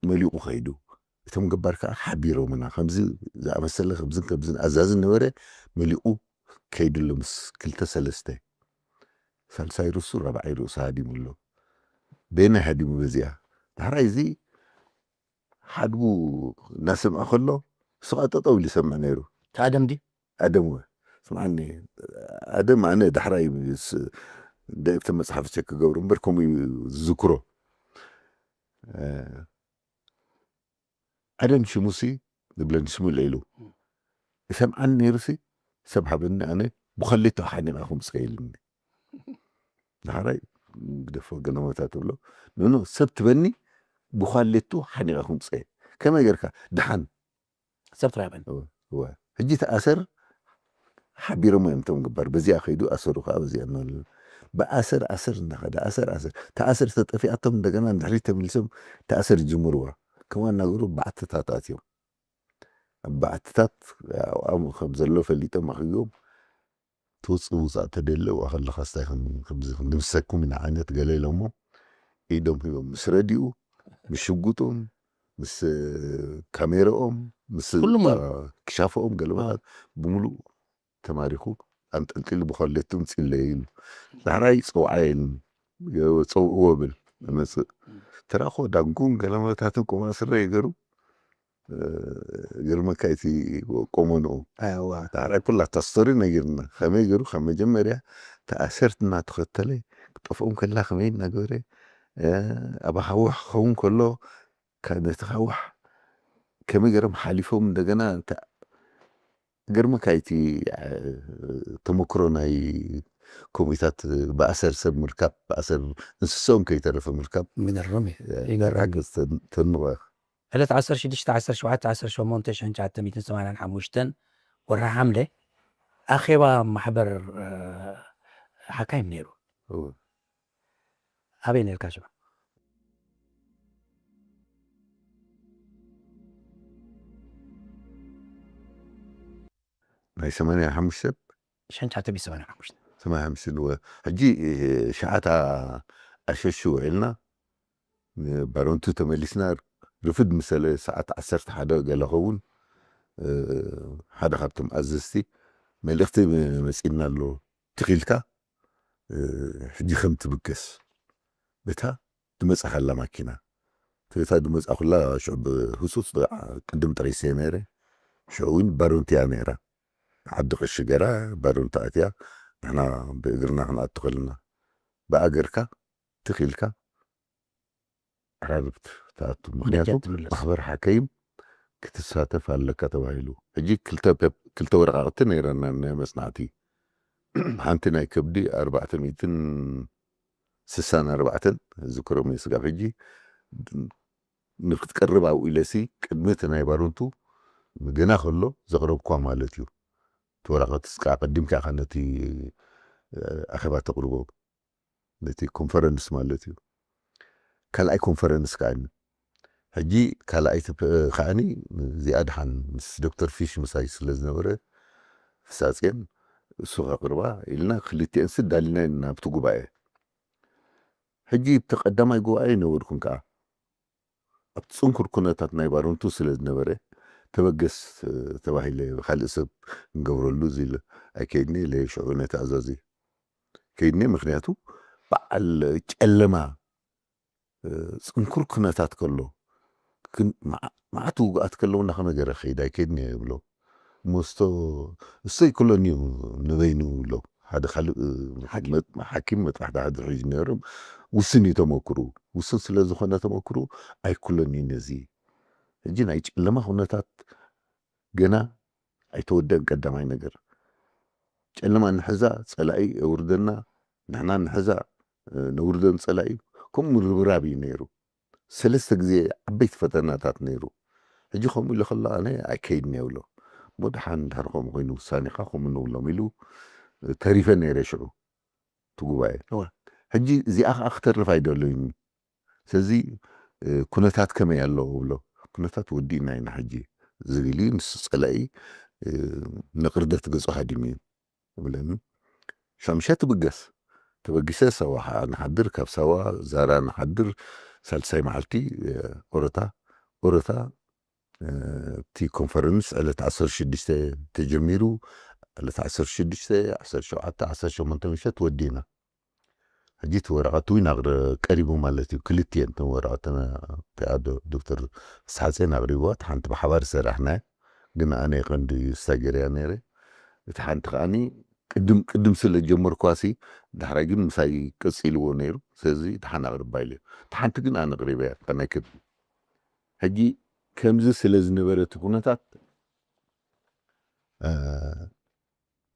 መሊቑ ከይዱ። እቶም ገባር ከኣ ሓቢሮምና፣ ከምዚ ዝኣመሰለ ከምዝን ከምዝን ኣዛዚ ነበረ፣ መሊቑ ከይዱ ኣሎ ምስ ክልተ ሰለስተ። ሳልሳይ ርእሱ፣ ራብዓይ ርእሱ ሃዲሙ ኣሎ። በየናይ ሃዲሙ በዚኣ? ዳሕራይ እዚ ሓድጉ እናሰምዐ ከሎ፣ ንሱ ኸኣ ጠጠው ኢሉ ይሰምዕ ነይሩ። እቲ ኣደም ድዩ? ኣደም ወ-፣ ስምዓኒ፣ ኣደም ኣነ ዳሕራይ ምስ ደቅቲ መጽሓፍ ቸክ ክገብሩ እምበር፣ ከምኡ እዩ ዝዝክሮ። እ፣ ኣደም ሽሙሲ ዝብለኒ ሽሙ ልዒሉ። እም። ይሰምዓኒ ነይሩሲ፣ ሰብ ሃበኒ፣ ኣነ ብኸሊቶ ሓኒቐ ክምጽእ ኢልኒ። ዳሕራይ ግደፎ ገለመታት ትብሎ። ኖ፣ ኖ፣ ሰብ ትበኒ ብዃሌቱ ሓኒቐ ክምፅእ። ከመይ ጌርካ? ደሓን። ሰብ ትራይ በኒ። እወ፣ እወ። ሕጂ ተኣሰር ሓቢሮም እዮም እቶም ግንባር። በዚኣ ከይዱ ኣሰሩ ከዓ በዚኣ እናበሉ። ብኣሰር ኣሰር እናኸደ፣ ኣሰር ኣሰር። ተኣሰር ተጠፊኣቶም እንደገና ንድሕሪት ተመሊሶም ተኣሰር ይጅምርዋ። ከምኡ እናገሩ በዓትታት ኣትዮም። ኣብ በዓትታት ኣብኦም ከም ዘሎ ፈሊጦም ኣኺቦም ትውፅእ ውፃእ ተደለ ዋ ከለኻ ስታይ ከም-፣ ከምዚ ክንድምሰኩም ኢና ዓይነት ገለ ኢሎሞ ኢዶም ሂቦም ምስ ረዲኡ ምስ ሽጉጦም ምስ ካሜረኦም ምስ ኩሉ ሙሉ። ክሻፎኦም ገለባታት ብምሉእ ተማሪኹ ኣንጠልጢሉ ብኮሌቱም ፅለዩ ኢሉ ዳሕራይ ፀውዓ ኢሉ ፀውዕዎ ብል መፅእ ተራኾ ዳንጉን ገለመታትን ቆማ ስረ ይገሩ ግርመካ እቲ ቆመንኡ ኣዋ ዳሕራይ ኩላ እታ ስቶሪ ነጊርና ከመይ ገይሩ ካብ መጀመርያ ተኣሰርት እናተኸተለ ክጠፍኦም ከላ ከመይ እናገበረ ኣብ ኣኻውሕ ክኸውን ከሎ ካብ ነቲ ካውሕ ከመይ ገይሮም ሓሊፎም እንደገና እታ ግርመካ እቲ ተመክሮ ናይ ኮሚታት ብኣሰር ሰብ ምርካብ ብኣሰር እንስሳኦም ከይተረፈ ምርካብ ምገርም እዩ ይገርም እዩ ተንዋ ዕለት ዓሰርተ ሽዱሽተ ዓሰርተ ሸውዓተ ዓሰርተ ሸሞንተ ሽሕን ትሽዓተ ሚእትን ሰማንያን ሓሙሽተን ወርሒ ሓምለ ኣኼባ ማሕበር ሓካይም ነይሩ። ኣበይ ነርካ ሽዑ? ናይ ሰማንያ ሓሙሽተ ሽሕን ትሽዓተ ሚእትን ሰማንያን ሓሙሽተን ሰማንያ ሓሙሽተ ንወ ሕጂ ሸዓታ ኣሸሹ ውዒልና ባሮንቱ ተመሊስና ርፍድ ምሰለ ሰዓት ዓሰርተ ሓደ ገለ ኸውን ሓደ ካብቶም ኣዘዝቲ መልእኽቲ መፂና ኣሎ ትኺልካ ሕጂ ከም ትብገስ በታ ድመፃ ካላ ማኪና ተታ ድመፃ ኩላ ሽዑ ብህፁፅ ቅድም ጥሪሰ ነይረ ሽዑ እውን ባሮንትያ ነይራ ዓዲ ቅሺ ገራ ባሮንታ ኣትያ ንሕና ብእግርና ክንኣቱ ከለና ብኣገርካ ትኽኢልካ ዕራርብት ትኣቱ። ምኽንያቱ ማሕበር ሓከይም ክትሳተፍ ኣለካ ተባሂሉ። ሕጂ ክልተ ወረቃቅቲ ነይረና ናይ መጽናዕቲ፣ ሓንቲ ናይ ከብዲ ኣርባዕተ ሚእትን ስሳን ኣርባዕተን ዝክሮም ስጋብ ሕጂ ንክትቀርብ ኣብኡ ኢለሲ ቅድሚ እቲ ናይ ባሮንቱ ገና ከሎ ዘቕረብኳ ማለት እዩ። እቲ ወረቐት እስካ ቀዲምካ ኢኻ ነቲ ኣኼባ ተቕርቦ፣ ነቲ ኮንፈረንስ ማለት እዩ። ካልኣይ ኮንፈረንስ ከዓኒ ሕጂ ካልኣይ ከዓኒ እዚኣ ድሓን ምስ ዶክተር ፊሽ ምሳይ ስለ ዝነበረ ፍሳፅየን እሱ ከቕርባ ኢልና ክልቲኤንስ ዳሊና ናብቲ ጉባኤ። ሕጂ እቲ ቀዳማይ ጉባኤ ይነበርኩን ከዓ ኣብቲ ፅንኩር ኩነታት ናይ ባሮንቱ ስለ ዝነበረ ተበገስ ተባሂለ ብካልእ ሰብ ንገብረሉ እዚ ኣይከይድኒ ኢለ ሽዑ ነቲ ኣዛዚ ከይድኒ። ምክንያቱ በዓል ጨለማ ፅንኩር ኩነታት ከሎ መዓት ውግኣት ከለውና ከመይ ገረ ከይድ ኣይከይድኒ ይብሎ። መስቶ እሱ ኣይኩሎን እዩ ንበይኑ ይብሎ። ሓደ ካልእ ሓኪም መጥባሕቲ ሓደ ሒዙ ነይሩ። ውስን እዩ ተመክሩ። ውስን ስለ ዝኾነ ተመክሩ ኣይኩሎን እዩ ነዚ። ሕጂ ናይ ጨለማ ኩነታት ገና ኣይተወደን። ቀዳማይ ነገር ጨለማ ንሕዛ ጸላኢ የውርደና፣ ንሕና ንሕዛ ነውርደን ጸላኢ። ከምኡ ምርብራብ እዩ ነይሩ። ሰለስተ ግዜ ዓበይቲ ፈተናታት ነይሩ። ሕጂ ከምኡ ኢሉ ከሎ ኣነ ኣይከይድን እየ ብሎ። እሞ ደሓን እንድሕር ከምኡ ኮይኑ ውሳኔኻ ከምኡ ንብሎም ኢሉ ተሪፈ ነይረ ሽዑ እቲ ጉባኤ። ሕጂ እዚኣ ከዓ ክተርፍ ኣይደለዩን። ስለዚ ኩነታት ከመይ ኣሎ ብሎ፣ ኩነታት ወዲእና ኢና ሕጂ ዝብል እዩ። ንሱ ጸላኢ ንቕርደት ገጹ ሃዲሙ እዩ። ይብለኒ። ሻምሸ ትብገስ። ተበጊሰ ሳዋ ንሓድር፣ ካብ ሳዋ ዛራ ንሓድር። ሳልሳይ መዓልቲ ኦረታ ኦረታ እቲ ኮንፈረንስ ዕለት ዓሰርተ ሽዱሽተ ተጀሚሩ። ዕለት ዓሰርተ ሽዱሽተ፣ ዓሰርተ ሸውዓተ፣ ዓሰርተ ሸሞንተ ምሸት ወዲና። ሕጂ እቲ ወረቐት እውን ኣቕረ ቀሪቡ ማለት እዩ። ክልቲኤን እተን ወረቐት ዶክተር ስሓጼን ኣቕሪብዋ፣ እቲ ሓንቲ ብሓባር ዝሰራሕናዮ ግን ኣነ ቀንዲ ስታጀርያ ነይረ። እቲ ሓንቲ ከዓኒ ቅድም ቅድም ስለ ጀመርኳሲ ዳሕራይ ግን ምሳይ ቀጺልዎ ነይሩ። ስለዚ ደሓን ኣቕርባ ኢለ፣ እቲ ሓንቲ ግን ኣነ ኣቕሪበያ እታ ናይ ከብዲ። ሕጂ ከምዚ ስለ ዝነበረ እቲ ኩነታት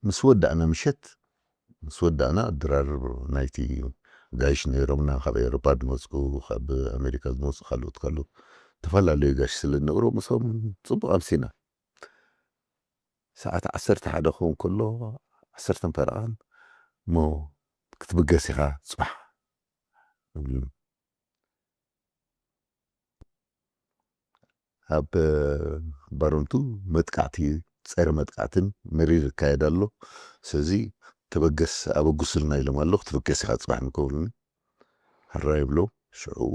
ምስ ወዳእና ምሸት ምስ ወዳእና ኣደራርብ ናይቲ ጋይሽ ነይሮምና፣ ካብ ኤውሮፓ ዝመፁ፣ ካብ ኣሜሪካ ዝመፁ፣ ካልኦት ካልኦት ዝተፈላለዩ ጋይሽ ስለ ዝነበሩ ምስኦም ፅቡቅ ኣምሲና። ሰዓት ዓሰርተ ሓደ ክኸውን ከሎ ዓሰርተ ፈረቓን እሞ ክትብገስ ኢኻ ፅባሕ ይብሉኒ። ኣብ ባረንቱ መጥቃዕቲ፣ ፀረ መጥቃዕትን መሪር ይካየድ ኣሎ። ስለዚ ተበገስ ኣበጉስልና ኢሎም ኣሎ። ክትብገስ ኢኻ ፅባሕ ንከብሉኒ። ሕራይ ይብሎ። ሽዕኡ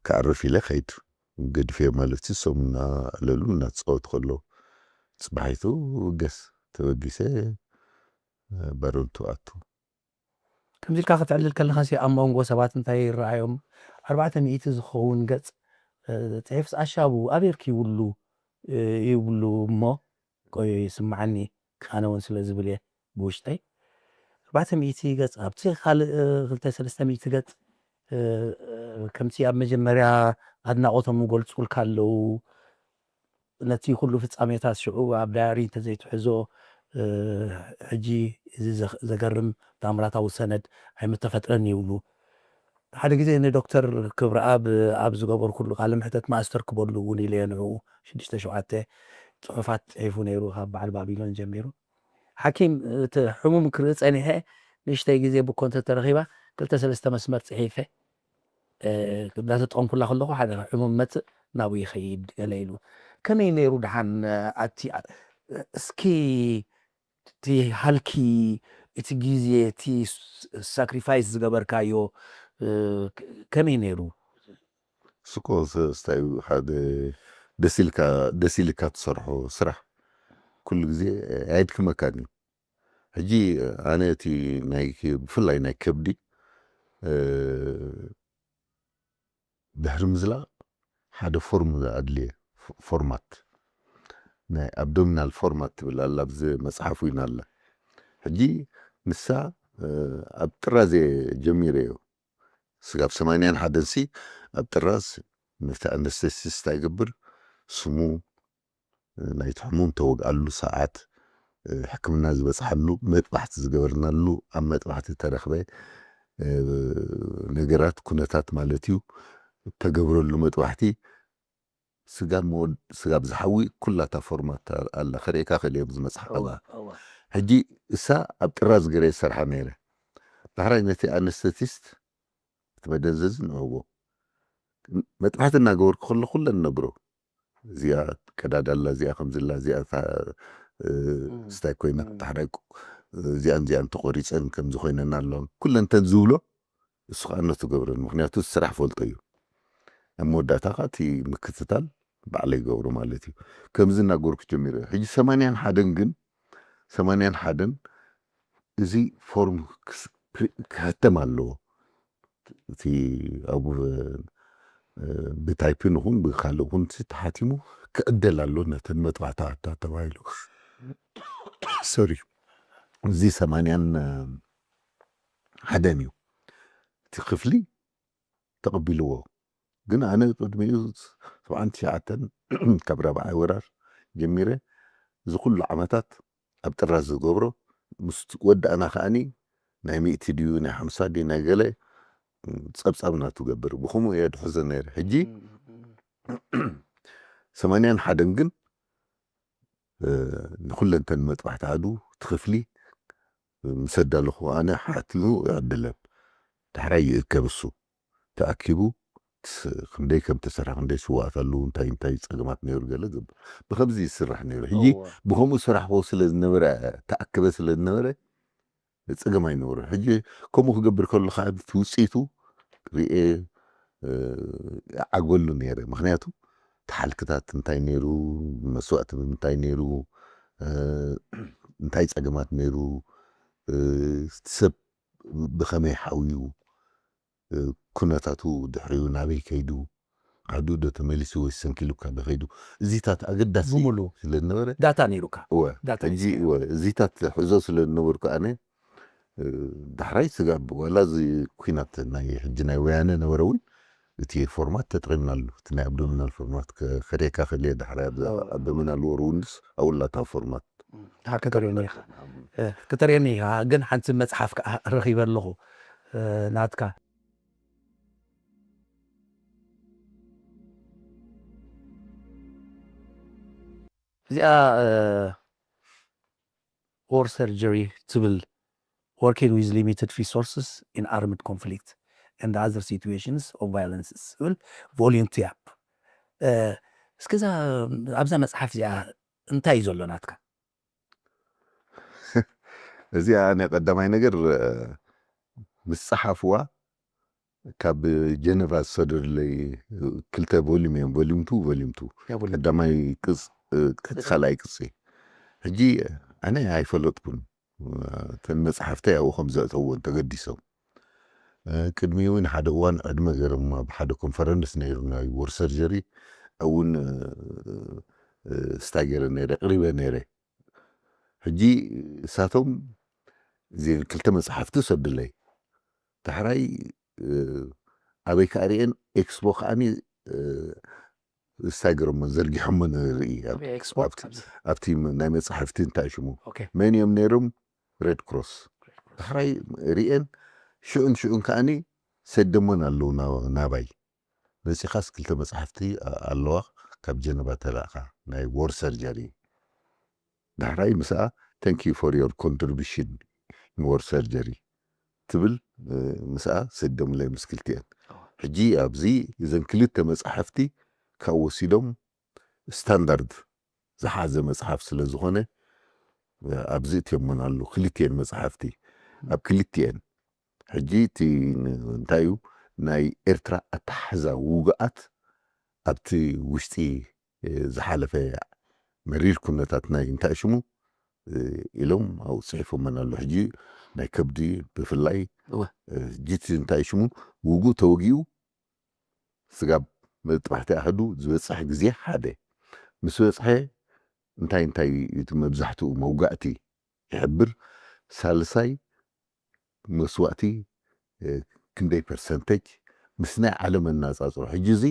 ክኣርፍ ኢለ ከይድ ገድፍዮ ማለት እዩ። እሶም እናዕለሉ እናተፃወቱ ከለዉ ፅባሒቱ ብገስ ተበጊሰ ባረንቱ ኣቱ። ከምዚ ኢልካ ከተዕልል ከለኻሲ ኣብ መንጎ ሰባት እንታይ ይረኣዮም? ኣርባዕተ ሚእቲ ዝኸውን ገጽ ጽሒፍስ ኣሻቡ ኣበይ ርኪብሉ ይብሉ እሞ ቆይ ይስምዓኒ፣ ኣነ እውን ስለ ዝብል እየ ብውሽጠይ። ኣርባዕተ ሚእቲ ገጽ ኣብቲ ካልእ ክልተ ሰለስተ ሚእቲ ገጽ ከምቲ ኣብ መጀመርያ ኣድናቖቶም ይገልጹልካ ኣለዉ። ነቲ ኩሉ ፍጻሜታት ሽዑ ኣብ ዳያሪ እንተዘይትሕዞ ሕጂ እዚ ዘገርም ተኣምራታዊ ሰነድ ኣይምተፈጥረን ይብሉ። ሓደ ግዜ ንዶክተር ክብረኣብ ኣብ ዝገበርኩሉ ቃለ መሕተት ማስተር ክበሉ እውን ኢለዮ ንዕኡ ሽዱሽተ ሸውዓተ ጽሑፋት ጽሒፉ ነይሩ ካብ በዓል ባቢሎን ጀሚሩ። ሓኪም እቲ ሕሙም ክርኢ ጸኒሐ ንእሽተይ ግዜ ብኮ እንተተረኺባ ክልተ ሰለስተ መስመር ጽሒፈ እንዳተጠቐምኩላ ከለኹ ሓደ ሕሙም መጽእ ናብኡ ይኸይድ ገለ ኢሉ። ከመይ ነይሩ ደሓን ኣቲ እስኪ እቲ ሃልኪ እቲ ግዜ እቲ ሳክሪፋይስ ዝገበርካዮ ከመይ ነይሩ? ስኮ ስታይ ሓደ ደስ ኢልካ ደስ ኢልካ ትሰርሖ ስራሕ ኩሉ ግዜ ኣየድክመካን እዩ። ሕጂ ኣነ እቲ ናይ ብፍላይ ናይ ከብዲ ድሕሪ ምዝላቕ ሓደ ፎርም ኣድልየ፣ ፎርማት፣ ናይ ኣብዶሚናል ፎርማት ትብል ኣላ ኣብዚ መፅሓፍ እውን ኣላ። ሕጂ ንሳ ኣብ ጥራዜ ጀሚረዮ ስጋብ ሰማንያን ሓደን ሲ ኣብ ጥራዝ ነቲ ኣነስተሲስታ ይገብር። ስሙ ናይቲ ሕሙም ተወግኣሉ ሰዓት፣ ሕክምና ዝበፅሓሉ፣ መጥባሕቲ ዝገበርናሉ፣ ኣብ መጥባሕቲ ተረኽበ ነገራት፣ ኩነታት ማለት እዩ። ተገብረሉ መጥባሕቲ ስጋብ ዝሓዊ ኩላታ ፎርማት ኣላ። ከርእካ ክእል እዮም ዝመፅሓ። ሕጂ እሳ ኣብ ጥራዝ ገረ ዝሰርሓ ነይረ። ዳሕራይ ነቲ ኣነስተቲስት እቲ መደንዘዚ ንህቦ። መጥባሕቲ እናገበርኩ ከሎ ኩለን ነብሮ፣ እዚኣ ቀዳዳላ፣ እዚኣ ከምዝላ፣ እዚኣ ስታይ ኮይና፣ ዳሕራይ እዚኣን እዚኣን ተቆሪፀን ከምዚ ኮይነን ኣለዋ፣ ኩለን ተን ዝብሎ እሱ ከዓ ነቱ ገብረን። ምክንያቱ ስራሕ ፈልጦ እዩ። ኣብ መወዳእታ ከዓ እቲ ምክትታል ባዕለይ ይገብሮ ማለት እዩ። ከምዚ እናገርኩ ጀሚረ። ሕጂ ሰማንያን ሓደን ግን፣ ሰማንያን ሓደን እዚ ፎርም ክስ- ክህተም ኣለዎ። እቲ ኣብ ብታይፕን ይኹን ብካልእ ይኹን ተሓቲሙ ክዕደል ኣሎ ነተን መጥባሕቲ ኣዳ ተባሂሉ። ሶሪ፣ እዚ ሰማንያን ሓደን እዩ እቲ ክፍሊ ተቐቢልዎ። ግን ኣነ ቅድሚኡ ሰብዓን ትሽዓተን ካብ ራብዓይ ወራር ጀሚረ እዚ ኩሉ ዓመታት ኣብ ጥራዝ ዝገብሮ፣ ምስ ወዳእና ከዓኒ ናይ ሚእቲ ድዩ ናይ ሓምሳ ድዩ ናይ ገለ ጸብጻብ ናቱ ገብር። ብኸምኡ እየ ድሕዞ ነይረ። ሕጂ ሰማንያን ሓደን ግን ንኩለንተን መጥባሕቲ ኣዱ ትኽፍሊ ምስ ኣዳለኹ ኣነ ሓትኑ ይዕድለን። ዳሕራይ ይእከብ እሱ። ተኣኪቡ ክንደይ ከም ተሰርሐ፣ ክንደይ ስዋኣት ኣለዉ፣ እንታይ እንታይ ጸገማት ነይሩ ገለ ዝብል። ብኸምዚ ይስራሕ ነይሩ። ሕጂ ብኸምኡ ስራሕ ስለ ዝነበረ፣ ተኣከበ ስለ ዝነበረ፣ ጸገም ኣይነበሮ። ሕጂ ከምኡ ክገብር ከሎ ከዓ እቲ ውጽኢቱ ርኤ ዓግበሉ ነይረ። ምክንያቱ ተሓልክታት እንታይ ነይሩ፣ መስዋእቲ ብምንታይ ነይሩ፣ እንታይ ጸገማት ነይሩ፣ ሰብ ብኸመይ ሓውዩ፣ ኩነታቱ ድሕሪኡ ናበይ ከይዱ፣ ዓዱ ዶ ተመሊሱ ወይ ሰንኪሉካ ዶ ከይዱ፣ እዚታት ኣገዳሲ ብምሉ ስለ ዝነበረ ዳታ ነይሩካ። እወ፣ ዳታ ሕጂ ነይሩካ። እወ፣ እዚታት ሕዞ ስለ ዝነበርኩ ኣነ፣ እ፣ ዳሕራይ ስጋብ ዋላ እዚ ኩናት ናይ ሕጂ ናይ ወያነ ነበረ እውን እቲ ፎርማት ተጠቒምናሉ። እቲ ናይ ኣብዶሚናል ፎርማት ከ-፣ ከደካ ከልየ ዳሕራይ ኣብዛ እወ። ኣብዶሚናል ወር ውንስ ኣውላታ ፎርማት። እም፣ ሃ፣ ከተርእየኒ ኢኻ። እም። እ፣ ከተርእየኒ ኢኻ። ግን ሓንቲ መጽሓፍ ከኣ ረኺበ ኣለኹ፣ እ፣ ናትካ። እዚኣ፣ እ፣ War Surgery ትብል፣ Working with Limited Resources in Armed Conflict and Other Situations of Violence ትብል volume two እያ። እ፣ እስከ እዛ፣ ኣብዛ መጽሓፍ እዚኣ እንታይ እዩ ዘሎ ናትካ? እዚኣ ናይ ቀዳማይ ነገር፣ እ፣ ምስ ጸሓፍዋ ካብ ጀነቫ ዝሰደዱለይ ክልተ ቮሊዩም እዮም፣ ቮሊዩም ቱ፣ ቮሊዩም ቱ። ያ ቮሊዩም ቱ። ቀዳማይ ቅጽ-፣ እ፣ ቅጽ-፣ ካልኣይ ቅጺ። ሕጂ ኣነ ኣይፈለጥኩን። እተን መጽሓፍተይ ኣብኡ ከም ዘእተውወን ተገዲሶም። እ፣ ቅድሚ እውን ሓደ እዋን ዕድመ ገይሮም ኣብ ሓደ ኮንፈረንስ ነይሩ ናይ ወር ሰርጀሪ እውን፣ እ፣ እ፣ ስታይ ገይረ ነይረ፣ ኣቕሪበ ነይረ። ሕጂ እሳቶም እዚአን ክልተ መጽሓፍቲ ሰዱለይ። ዳሕራይ፣ እ፣ ኣበይ ከኣ ርእየን ኤክስፖ ከኣኒ፣ እ፣ ስታይ ገይሮመን ዘርጊሖመን ንርኢ። ኣብ-፣ ኣበይ ኤክስፖ? ኣብቲ፣ ኣብዚ። ኣብቲ ናይ መጽሓፍቲ እንታይ ሽሙ? ኦኬ። መን እዮም ነይሮም? ሬድ ክሮስ። ሬድ ክሮስ። ዳሕራይ ርእየን ሽዑን ሽዑን ከኣኒ ሰደሞን ኣለዉ ና-፣ ናባይ። መጺኻስ ክልተ መጽሓፍቲ ኣ-፣ ኣለዋ ካብ ጀነቫ ተላእኻ ናይ ዎር ሰርጀሪ። ዳሕራይ ምስኣ፣ "Thank you for your contribution in war surgery" ትብል፣ እ፣ ምስኣ ሰደሙለይ ምስ ክልቲኤን። ኣዋ። ሕጂ ኣብዚ እዘን ክልተ መጻሕፍቲ ካብ ወሲዶም ስታንዳርድ ዝሓዘ መጽሓፍ ስለ ዝኾነ፣ እ፣ ኣብዚ እትዮመን ኣለዉ ክልቲኤን መጽሓፍቲ። ኣብ ክልቲኤን ሕጂ እቲ ን-፣ እንታይ እዩ፣ ናይ ኤርትራ ኣተሓሕዛ ውጉኣት ኣብቲ ውሽጢ፣ እ፣ ዝሓለፈ መሪር ኩነታት ናይ እንታይ ሽሙ፣ እ፣ ኢሎም ኣብኡ ጽሒፎመን ኣሎ። ሕጂ ናይ ከብዲ ብፍላይ፣ እወ። እ፣ ሕጂ እቲ እንታይ ሽሙ፣ ውጉእ ተወጊኡ ስጋብ መጥባሕቲ ኣሃዱ ዝበጽሕ ግዜ ሓደ። ምስ በጽሐ እንታይ እንታይ እዩ እቲ መብዛሕትኡ መውጋእቲ ይሕብር። ሳልሳይ መስዋእቲ፣ እ፣ ክንደይ ፐርሰንተጅ ምስ ናይ ዓለም ኣነጻጽሮ። ሕጂ እዚ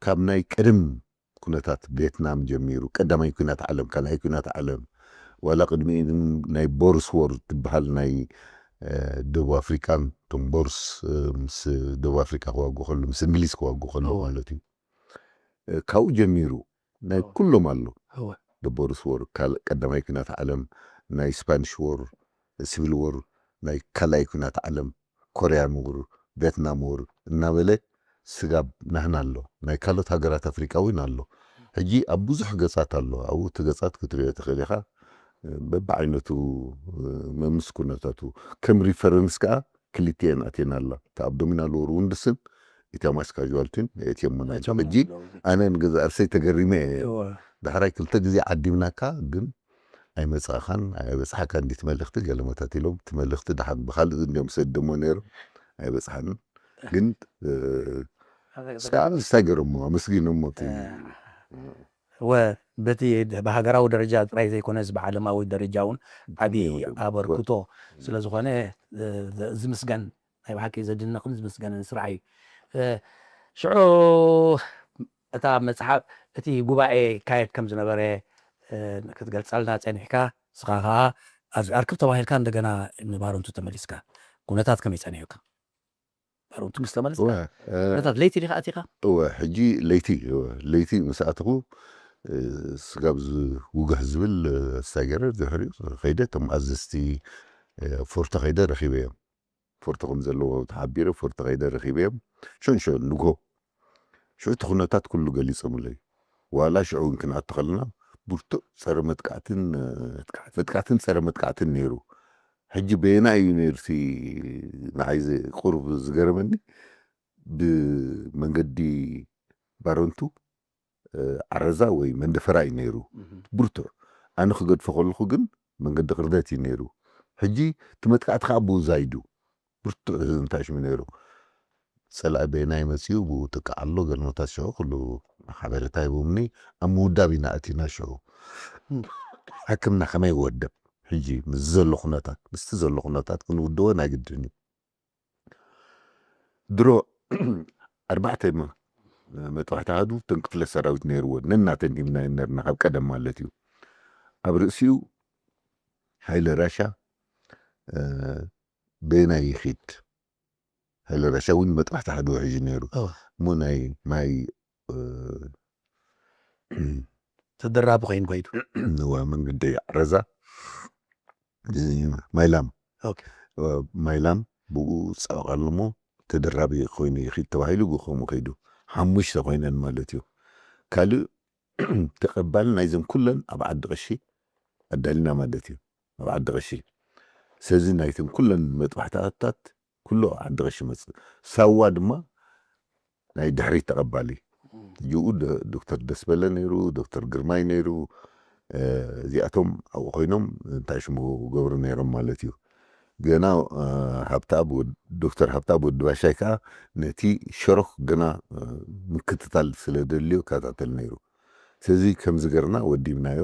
ካብ ናይ ቀደም ኩነታት ቬትናም ጀሚሩ፣ ቀዳማይ ኩናት ዓለም፣ ካልኣይ ኩናት ዓለም፣ ዋላ ቅድሚ ናይ ቦርስ ዎር ትበሃል ናይ ደቡብ ኣፍሪቃን፣ እቶም ቦርስ ምስ ደቡብ ኣፍሪቃ ክዋጉ ከሉ፣ ምስ እንግሊዝ ክዋጉ ከሉ ማለት እዩ። ካብኡ ጀሚሩ ናይ ኩሎም ኣሎ። ቦርስ ዎር፣ ቀዳማይ ኩናት ዓለም፣ ናይ ስፓኒሽ ዎር፣ ሲቪል ዎር፣ ናይ ካልኣይ ኩናት ዓለም፣ ኮርያን ዎር፣ ቬትናም ዎር እናበለ ስጋብ ናህና ኣሎ። ናይ ካልኦት ሃገራት ኣፍሪቃ እውን ኣሎ። ሕጂ ኣብ ብዙሕ ገጻት ኣሎ። ኣብኡ እቲ ገጻት ክትሪኦ ትኽእል ኢኻ። በብዓይነቱ መምስ ኩነታቱ ከም ሪፈረንስ ከዓ ክልቲኤን ኣትየን ኣላ። እታ ኣብዶሚናል ዎር ውንድስን ኢታማስ ካዥዋልቲን የእትየሙና። ሕጂ ኣነ ንገዛ ርእሰይ ተገሪመ እየ። ዳሕራይ ክልተ ግዜ ዓዲምናካ ግን ኣይመጻእኻን፣ ኣይበጽሓካን ድዩ እቲ መልእኽቲ? ገለመታት ኢሎም፣ እቲ መልእኽቲ ደሓን ብኻልእ እንዲዮም ሰደሞ ነይሩ፣ ኣይበጽሓንን። ግን እስካ እንታይ ገረሞ ኣመስጊኖሞ እቲ ወ በቲ ብሃገራዊ ደረጃ ጥራይ ዘይኮነስ ብዓለማዊ ደረጃ እውን ዓብዪ ኣበርክቶ ስለዝኾነ ዝምስገን ናይ ብሓቂ ዘድንቕን ዝምስገንን ስራሕ እዩ። ሽዑ እታ መፅሓፍ እቲ ጉባኤ ይካየድ ከም ዝነበረ ክትገልፀልና ፀኒሕካ፣ ንስኻ ከዓ ኣርክብ ተባሂልካ እንደገና ንባረንቱ ተመሊስካ። ኩነታት ከመይ ፀኒሑካ? ባረንቱ ምስ ተመለስካ ኩነታት ለይቲ ዲኻ ኣቲኻ? እወ፣ ሕጂ ለይቲ እወ፣ ለይቲ ምስ ኣተኹ ስጋብ ዝውጋህ ዝብል ስታይ ገይረ ድሕሪኡ ከይደ እቶም ኣዘዝቲ ፎርቶ ከይደ ረኺበ እዮም። ፎርቶ ከም ዘለዎ ተሓቢረ ፎርቶ ከይደ ረኺበ እዮም። ሽዑ ሽዑ ንግሆ ሽዑ እቲ ኩነታት ኩሉ ገሊጾምለይ። ዋላ ሽዑ እውን ክንኣቱ ከለና ብርቱዕ ጸረ መጥቃዕትን መጥቃዕትን ጸረ መጥቃዕትን ነይሩ። ሕጂ በየናይ እዩ ነይሩ እቲ ንዓይ ቁሩብ ዝገረመኒ ብመንገዲ ባረንቱ ዓረዛ ወይ መንደፈራ እዩ ነይሩ ብርቱዕ። ኣነ ክገድፎ ከለኹ ግን መንገዲ ቅርደት እዩ ነይሩ። ሕጂ እቲ መጥቃዕቲ ከዓ ብኡ ዛይዱ ብርቱዕ እንታይ ሽሙ ነይሩ። ፀላኢ በየናይ መፅኡ ብኡ ጥቃዕ ኣሎ ገለመታት ሽዑ ኩሉ ሓበሬታ ሂቦምኒ። ኣብ ምውዳብ ኢና ኣቲና ሽዑ ሕክምና ከመይ ይወደብ ሕጂ ምስ ዘሎ ኩነታት ምስቲ ዘሎ ኩነታት ክንውድቦ ናይ ግድን እዩ። ድሮ ኣርባዕተ መጥባሕቲ ኣሃዱ እተን ክፍለ ሰራዊት ነይርዎ ነናተን ሂብናየን ነርና ካብ ቀደም ማለት እዩ። ኣብ ርእሲኡ ሃይለ ራሻ በየናይ ይኺድ? ሃይለ ራሻ እውን መጥባሕቲ ኣሃዱ ሒዙ ነይሩ እሞ ናይ ማይ ተደራቢ ኮይኑ ከይዱ እዋ መንገዲ ዓረዛ ማይላም ማይላም ብኡ ዝፀበቐሉ እሞ ተደራቢ ኮይኑ ይኺድ ተባሂሉ ብኡ ከምኡ ከይዱ ሓሙሽተ ኮይነን ማለት እዩ። ካልእ ተቐባሊ ናይዘን ኩለን ኣብ ዓዲ ቀሺ ኣዳሊና ማለት እዩ። ኣብ ዓዲ ቀሺ ስለዚ ናይተን ኩለን መጥባሕትታት ኩሉ ዓዲ ቀሺ መፅእ ሳዋ ድማ ናይ ድሕሪት ተቐባሊ እጅኡ ዶክተር ደስበለ ነይሩ፣ ዶክተር ግርማይ ነይሩ። እዚኣቶም ኣብኡ ኮይኖም እንታይ ሽሙ ገብሩ ነይሮም ማለት እዩ። ገና ሃብተኣብ ዶክተር ሃብተኣብ ወዲ ባሻይ ከዓ ነቲ ሸሮክ ገና ምክትታል ስለ ደልዮ ይከታተል ነይሩ። ስለዚ ከምዚ ገርና ወዲብናዮ።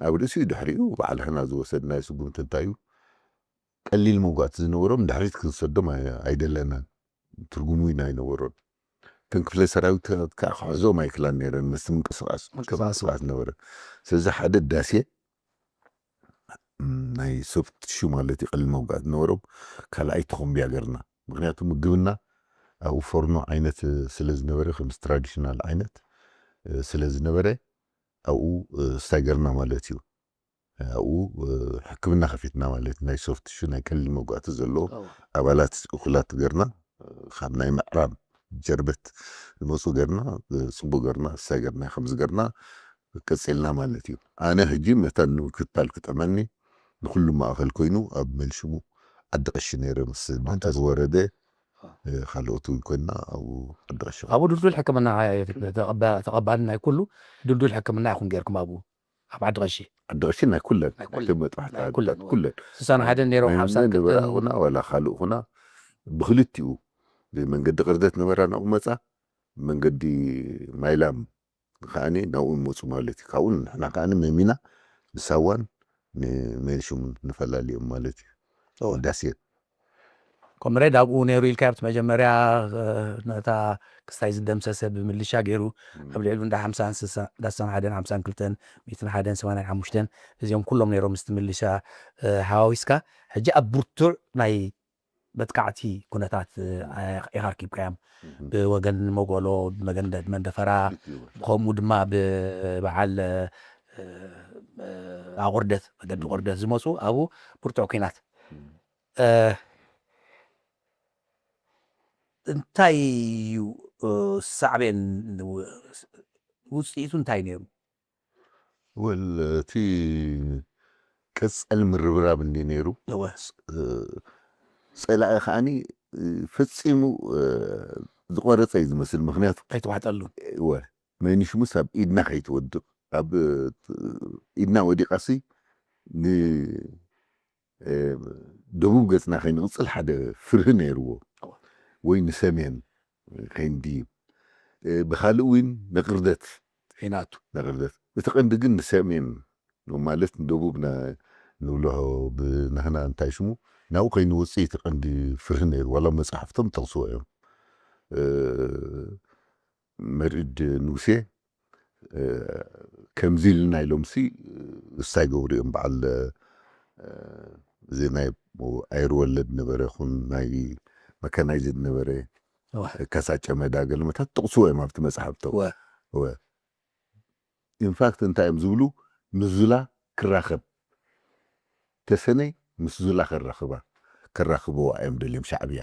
ኣብ ርእሲኡ ድሕሪኡ በዓል ሕና ዝወሰድናዮ ስጉምቲ እንታይ እዩ? ቀሊል መውጋእቲ ዝነበሮም ድሕሪት ክንሰዶም ኣይደለናን። ትርጉም እውን ኣይነበሮን። እተን ክፍለ ሰራዊት ከዓ ክሕዞም ኣይክላን ነይረን ምስቲ ምንቅስቃስ ምንቅስቃስ ነበረ። ስለዚ ሓደ ዳሴ ናይ ሶፍት ቲሹ ማለት እዩ ቀሊል መውጋእቲ ዝነበሮም ካልኣይ ተኾምብያ ገርና። ምክንያቱ ምግብና ኣብኡ ፎርኖ ዓይነት ስለ ዝነበረ ከምዚ ትራዲሽናል ዓይነት ስለ ዝነበረ ኣብኡ ስታይ ገርና ማለት እዩ። ኣብኡ ሕክምና ከፊትና ማለት ናይ ሶፍት ቲሹ ናይ ቀሊል መውጋእቲ ዘለዎ ኣባላት እኩላት ገርና ካብ ናይ ምዕራብ ጀርበት ዝመፁ ገርና ፅቡቅ ገርና ስታይ ገርና ከምዚ ገርና ቀፂልና ማለት እዩ። ኣነ ሕጂ መታን ንምክትታል ክጠመኒ ንኩሉ ማእኸል ኮይኑ ኣብ መልሽሙ ዓዲ ቀሺ ነይረ ምስ ዝወረደ ካልኦት እውን ኮይና ኣብኡ ዓዲ ቀሺ ኣብኡ ድልዱል ሕክምና ተቐባሊ ናይ ኩሉ ድልዱል ሕክምና ኢኹም ገይርኩም ኣብኡ ኣብ ዓዲ ቀሺ ዓዲ ቀሺ ናይ ኩለን ናይ ኩለን መጥባሕቲ ኩለን ኩለን ስሳን ሓደን ነይሮም ሓምሳን ክልተን ኩና ዋላ ካልእ ኩና ብክልቲኡ ብመንገዲ ቅርደት ነበራ ናብኡ መፃ መንገዲ ማይላም ከዓኒ ናብኡ ይመፁ ማለት እዩ። ካብኡ ንሕና ከዓኒ መሚና ንሳዋን ንመንሽሙን ንፈላልዮም ማለት እዩ። ዳሴት ኮምሬድ ኣብኡ ነይሩ ኢልካ ኣብቲ መጀመርያ፣ እ፣ ነታ ክስታይ ዝደምሰሰ ብምልሻ ገይሩ፣ ኣብ ልዕሉ እንዳ ሓምሳን ስሳን፣ እንዳ ስሳን ሓደን ሓምሳን ክልተን፣ ሚእትን ሓደን ሰማንያን ሓሙሽተን፣ እዚኦም ኩሎም ነይሮም ምስቲ ምልሻ፣ እ፣ ሓዋዊስካ። ሕጂ ኣብ ብርቱዕ ናይ መጥቃዕቲ ኩነታት፣ እ፣ ኢኻ ኣርኪብካዮም። ብወገን መጎሎ፣ ብመገን ደ-፣ መንደፈራ፣ ከምኡ ድማ ብበዓል፣ እ፣ እ፣ ኣቑርደት፣ መገዲ ቁርደት ዝመፁ ኣብኡ ብርቱዕ ኲናት። እ፣ እንታይ እዩ፣ እ፣ ሳዕቤን፣ ው-፣ ውፅኢቱ እንታይ ነይሩ? ወል፣ እቲ ቀጻሊ ምርብራብ እንዲ ነይሩ። እወ። እ፣ ጸላኢ ከዓኒ፣ እ፣ ፈጺሙ፣ እ፣ ዝቖረጸ እዩ ዝመስል። ምኽንያቱ ኣይተዋሕጠሉን። እወ፣ መኒሽሙስ ኣብ ኢድና ከይትወድቕ፣ ኣብ፣ እ፣ ኢድና ወዲቓሲ ን-፣ እ፣ ደቡብ ገጽና ከይንቕጽል ሓደ ፍርሂ ነይርዎ። እወ። ወይ ንሰሜን ከይንድይብ። እ፣ ብኻልእ እውን ንቕርደት ሒናቱ። ንቕርደት። እቲ ቀንዲ ግን ንሰሜን ማለት ንደቡብ ና-፣ ንብሎ ብናህና እንታይ ሽሙ፣ ናብኡ ከይንወፅእ እቲ ቀንዲ ፍርሂ ነይሩ። ዋላ መፅሓፍቶም ጠቕስዎ እዮም። እ፣ መርኢድ ንጉሴ፣ እ፣ ከምዚ ኢልና ኢሎምሲ፣ እ፣ እስታይ ገብሩ እዮም በዓል፣ እ፣ እዚ ናይ ኣየር ወለድ ነበረ ይኹን ናይ መካናይዝድ ነበረ፣ እወ። ካሳ ጨመዳ ገለመታት ጥቕስዎ እዮም ኣብቲ መፅሓፍቶም። እወ። እወ። ኢንፋክት እንታይ እዮም ዝብሉ፣ ንዙላ ክራኸብ፣ ተሰነይ ምስ ዙላ ከራኽባ፣ ከራኽብዋ እዮም ደልዮም ሻዕብያ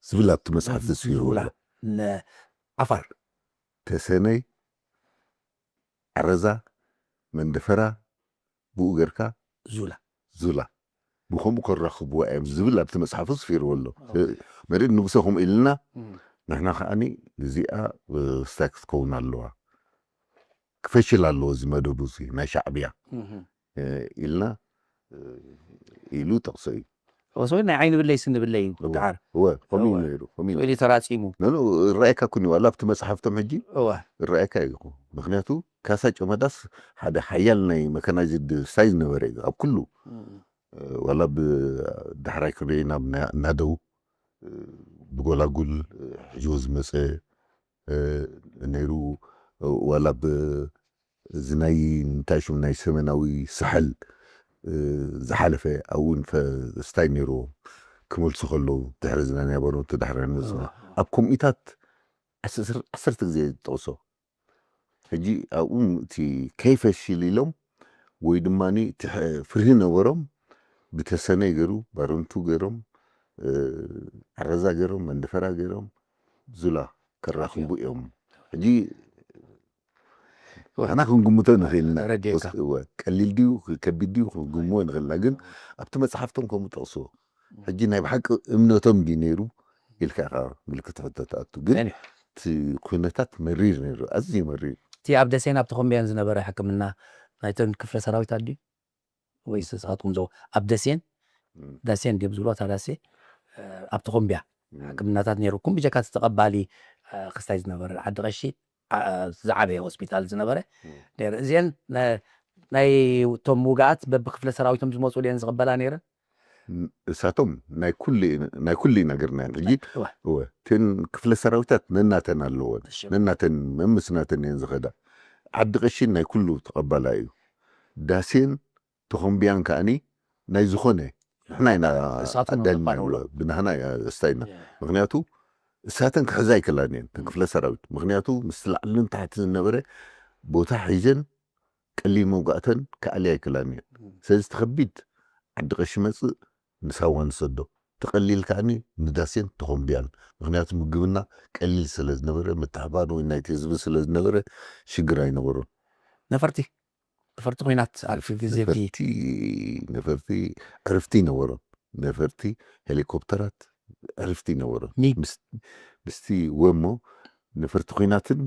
ዝብል ኣብቲ መፅሓፍ ተስፊሩ ዙላ ኣሎ። ንዓፋር። ተሰነይ፣ ዓረዛ፣ መንደፈራ፣ ብኡ ገርካ ዙላ። ዙላ። ብኸምኡ ከራኽብዋ እዮም ዝብል ኣብቲ መፅሓፍ ተስፊሩ ኣሎ። ኦኬ። መርኢድ ንጉሰ ከምኡ ኢልና፣ እም። ንሕና ከዓኒ እዚኣ፣ እ፣ ስታይ ክትከውን ኣለዋ። ክፈሽል ኣለዎ እዚ መደቡ እዚ ናይ ሻዕብያ፣ እም። እ፣ ኢልና፣ እ፣ ኢሉ ጠቕሶ እዩ። እወ፣ ሰው ናይ ዓይኒ ብለይ ስኒ ብለይ እዩ። እወ፣ ደሓር። እወ፣ ከምኡ እዩ እወ። ነይሩ፣ ከምኡ እዩ። ስእሊ ተራጺሙ። ኖ፣ ኖ፣ ይረኣየካ ኩኒ ዋላ ኣብቲ መጽሓፍቶም ሕጂ እወ። ይረኣየካ እዩ። ምኽንያቱ ካሳ ጨመዳስ ሓደ ሓያል ናይ መካናይዝድ ስታይ ዝነበረ እዩ ኣብ ኩሉ። እም። እ፣ ዋላ ብ-፣ ዳሕራይ ክበይ ናብ ና-፣ ናደው፣ እ፣ ብጎላጉል፣ እ፣ ሕጅዎ ዝመጸ፣ እ፣ ነይሩ። ዋላ ብ-፣ እዚ ናይ እንታይ ሽም ናይ ሰሜናዊ ሳሕል፣ እ፣ ዝሓለፈ ኣብኡ እውን ፈ-፣ ስታይ ነይርዎ ክመልሱ ከለዉ ድሕሪ እዚ ናይ ባሮንቱ ዳሕራይ ንመጽና። እወ። ኣብ ከምኡታት ዓሰርተ፣ ዓሰርተ ግዜ ዝጠቕሶ። ሕጂ ኣብኡ እቲ ከይፈሽል ኢሎም ወይ ድማ እቲ ሐ-፣ ፍርሂ ነበሮም ብተሰነይ ገይሩ ባሮንቱ ገይሮም፣ እ፣ ዓረዛ ገይሮም መንደፈራ ገይሮም ዙላ ከራኽቡ እዮም። ሕጂ ንሕና ክንግምቶ ንኽእል ኢና። ረድኤካ። ወስ-፣ እወ፣ ቀሊል ድዩ ከቢድ ድዩ ክንግምዎ ንኽእል ኢና። ግን ኣብቲ መጽሓፍቶም ከምኡ ጠቕስዎ። ሕጂ ናይ ብሓቂ እምነቶም ድዩ ነይሩ ኢልካ ኢኻ ምልክት ሕቶ ትኣቱ። ግን መን እዩ? እቲ ኩነታት መሪር ነይሩ፣ ኣዝዩ መሪር። እቲ ኣብ ደሴን ኣብ ተኾምቢያን ዝነበረ ሕክምና ናይተን ክፍለ ሰራዊት ኣድዩ? ወይስ ንስኻትኩም ዘው-፣ ኣብ ደሴን? እም። ደሴን ድዮም ዝብሎ፣ እታ ደሴ፣ እ፣ ኣብ ተኾምቢያ እም። ሕክምናታት ነይሩኩም። ብጀካ እቲ ተቐባሊ፣ እ፣ ክስታይ ዝነበረ ዓዲ ቀሺ፣ ዓ-፣ ዝዓበየ ሆስፒታል ዝነበረ እም። ነይሩ። እዚአን ነ-፣ ናይ እቶም ውግኣት በብክፍለ ሰራዊቶም ዝመፁ ድየን ዝቕበላ ነይረን? ን-፣ እሳቶም ናይ ኩሉ፣ ናይ ኩሉ ነገርና እየን። ሕጂ እወ። እወ፣ እተን ክፍለ ሰራዊታት ነናተን ኣለወን። እሺ። ነናተን መምስ ናተን እየን ዝኸዳ። ዓዲ ቀሺን ናይ ኩሉ ተቐባላይ እዩ። ዳሴን ተኾምቢያን ከኣኒ ናይ ዝኾነ ንሕና ኢና እሳቶም ኣዳሊናዮ። ተፋነውሎ። ብናህና እያ ስታይልና። እየ። ምኽንያቱ እሳተን ክሕዛ ኣይክእላን እየን፣ እተን ክፍለ ሰራዊት። ምኽንያቱ ምስቲ ላዕልን ታሕቲ ዝነበረ ቦታ ሒዘን ቀሊል መውጋእተን ክኣልያ ኣይክእላን እየን። እም። ስለዚ እቲ ከቢድ ዓዲ ቀሺ መጽእ ንሳዋ ንሰዶ። እቲ ቀሊል ከኣኒ ንዳሴን ተኾምቢያን። ምኽንያቱ ምግብና ቀሊል ስለ ዝነበረ፣ ምትሕባር ወይ ናይቲ ህዝቢ ስለ ዝነበረ ሽግር ኣይነበሮን። ነፈርቲ፣ ነፈርቲ ኲናት ኣብቲ ግዜ እቲ ነፈርቲ፣ ነፈርቲ ዕርፍቲ ይነበሮም። ነፈርቲ ሄሊኮፕተራት ዕርፍቲ ይነበሮም። ሚ-፣ ምስ-፣ ምስቲ ወሞ ነፈርቲ ኲናትን፣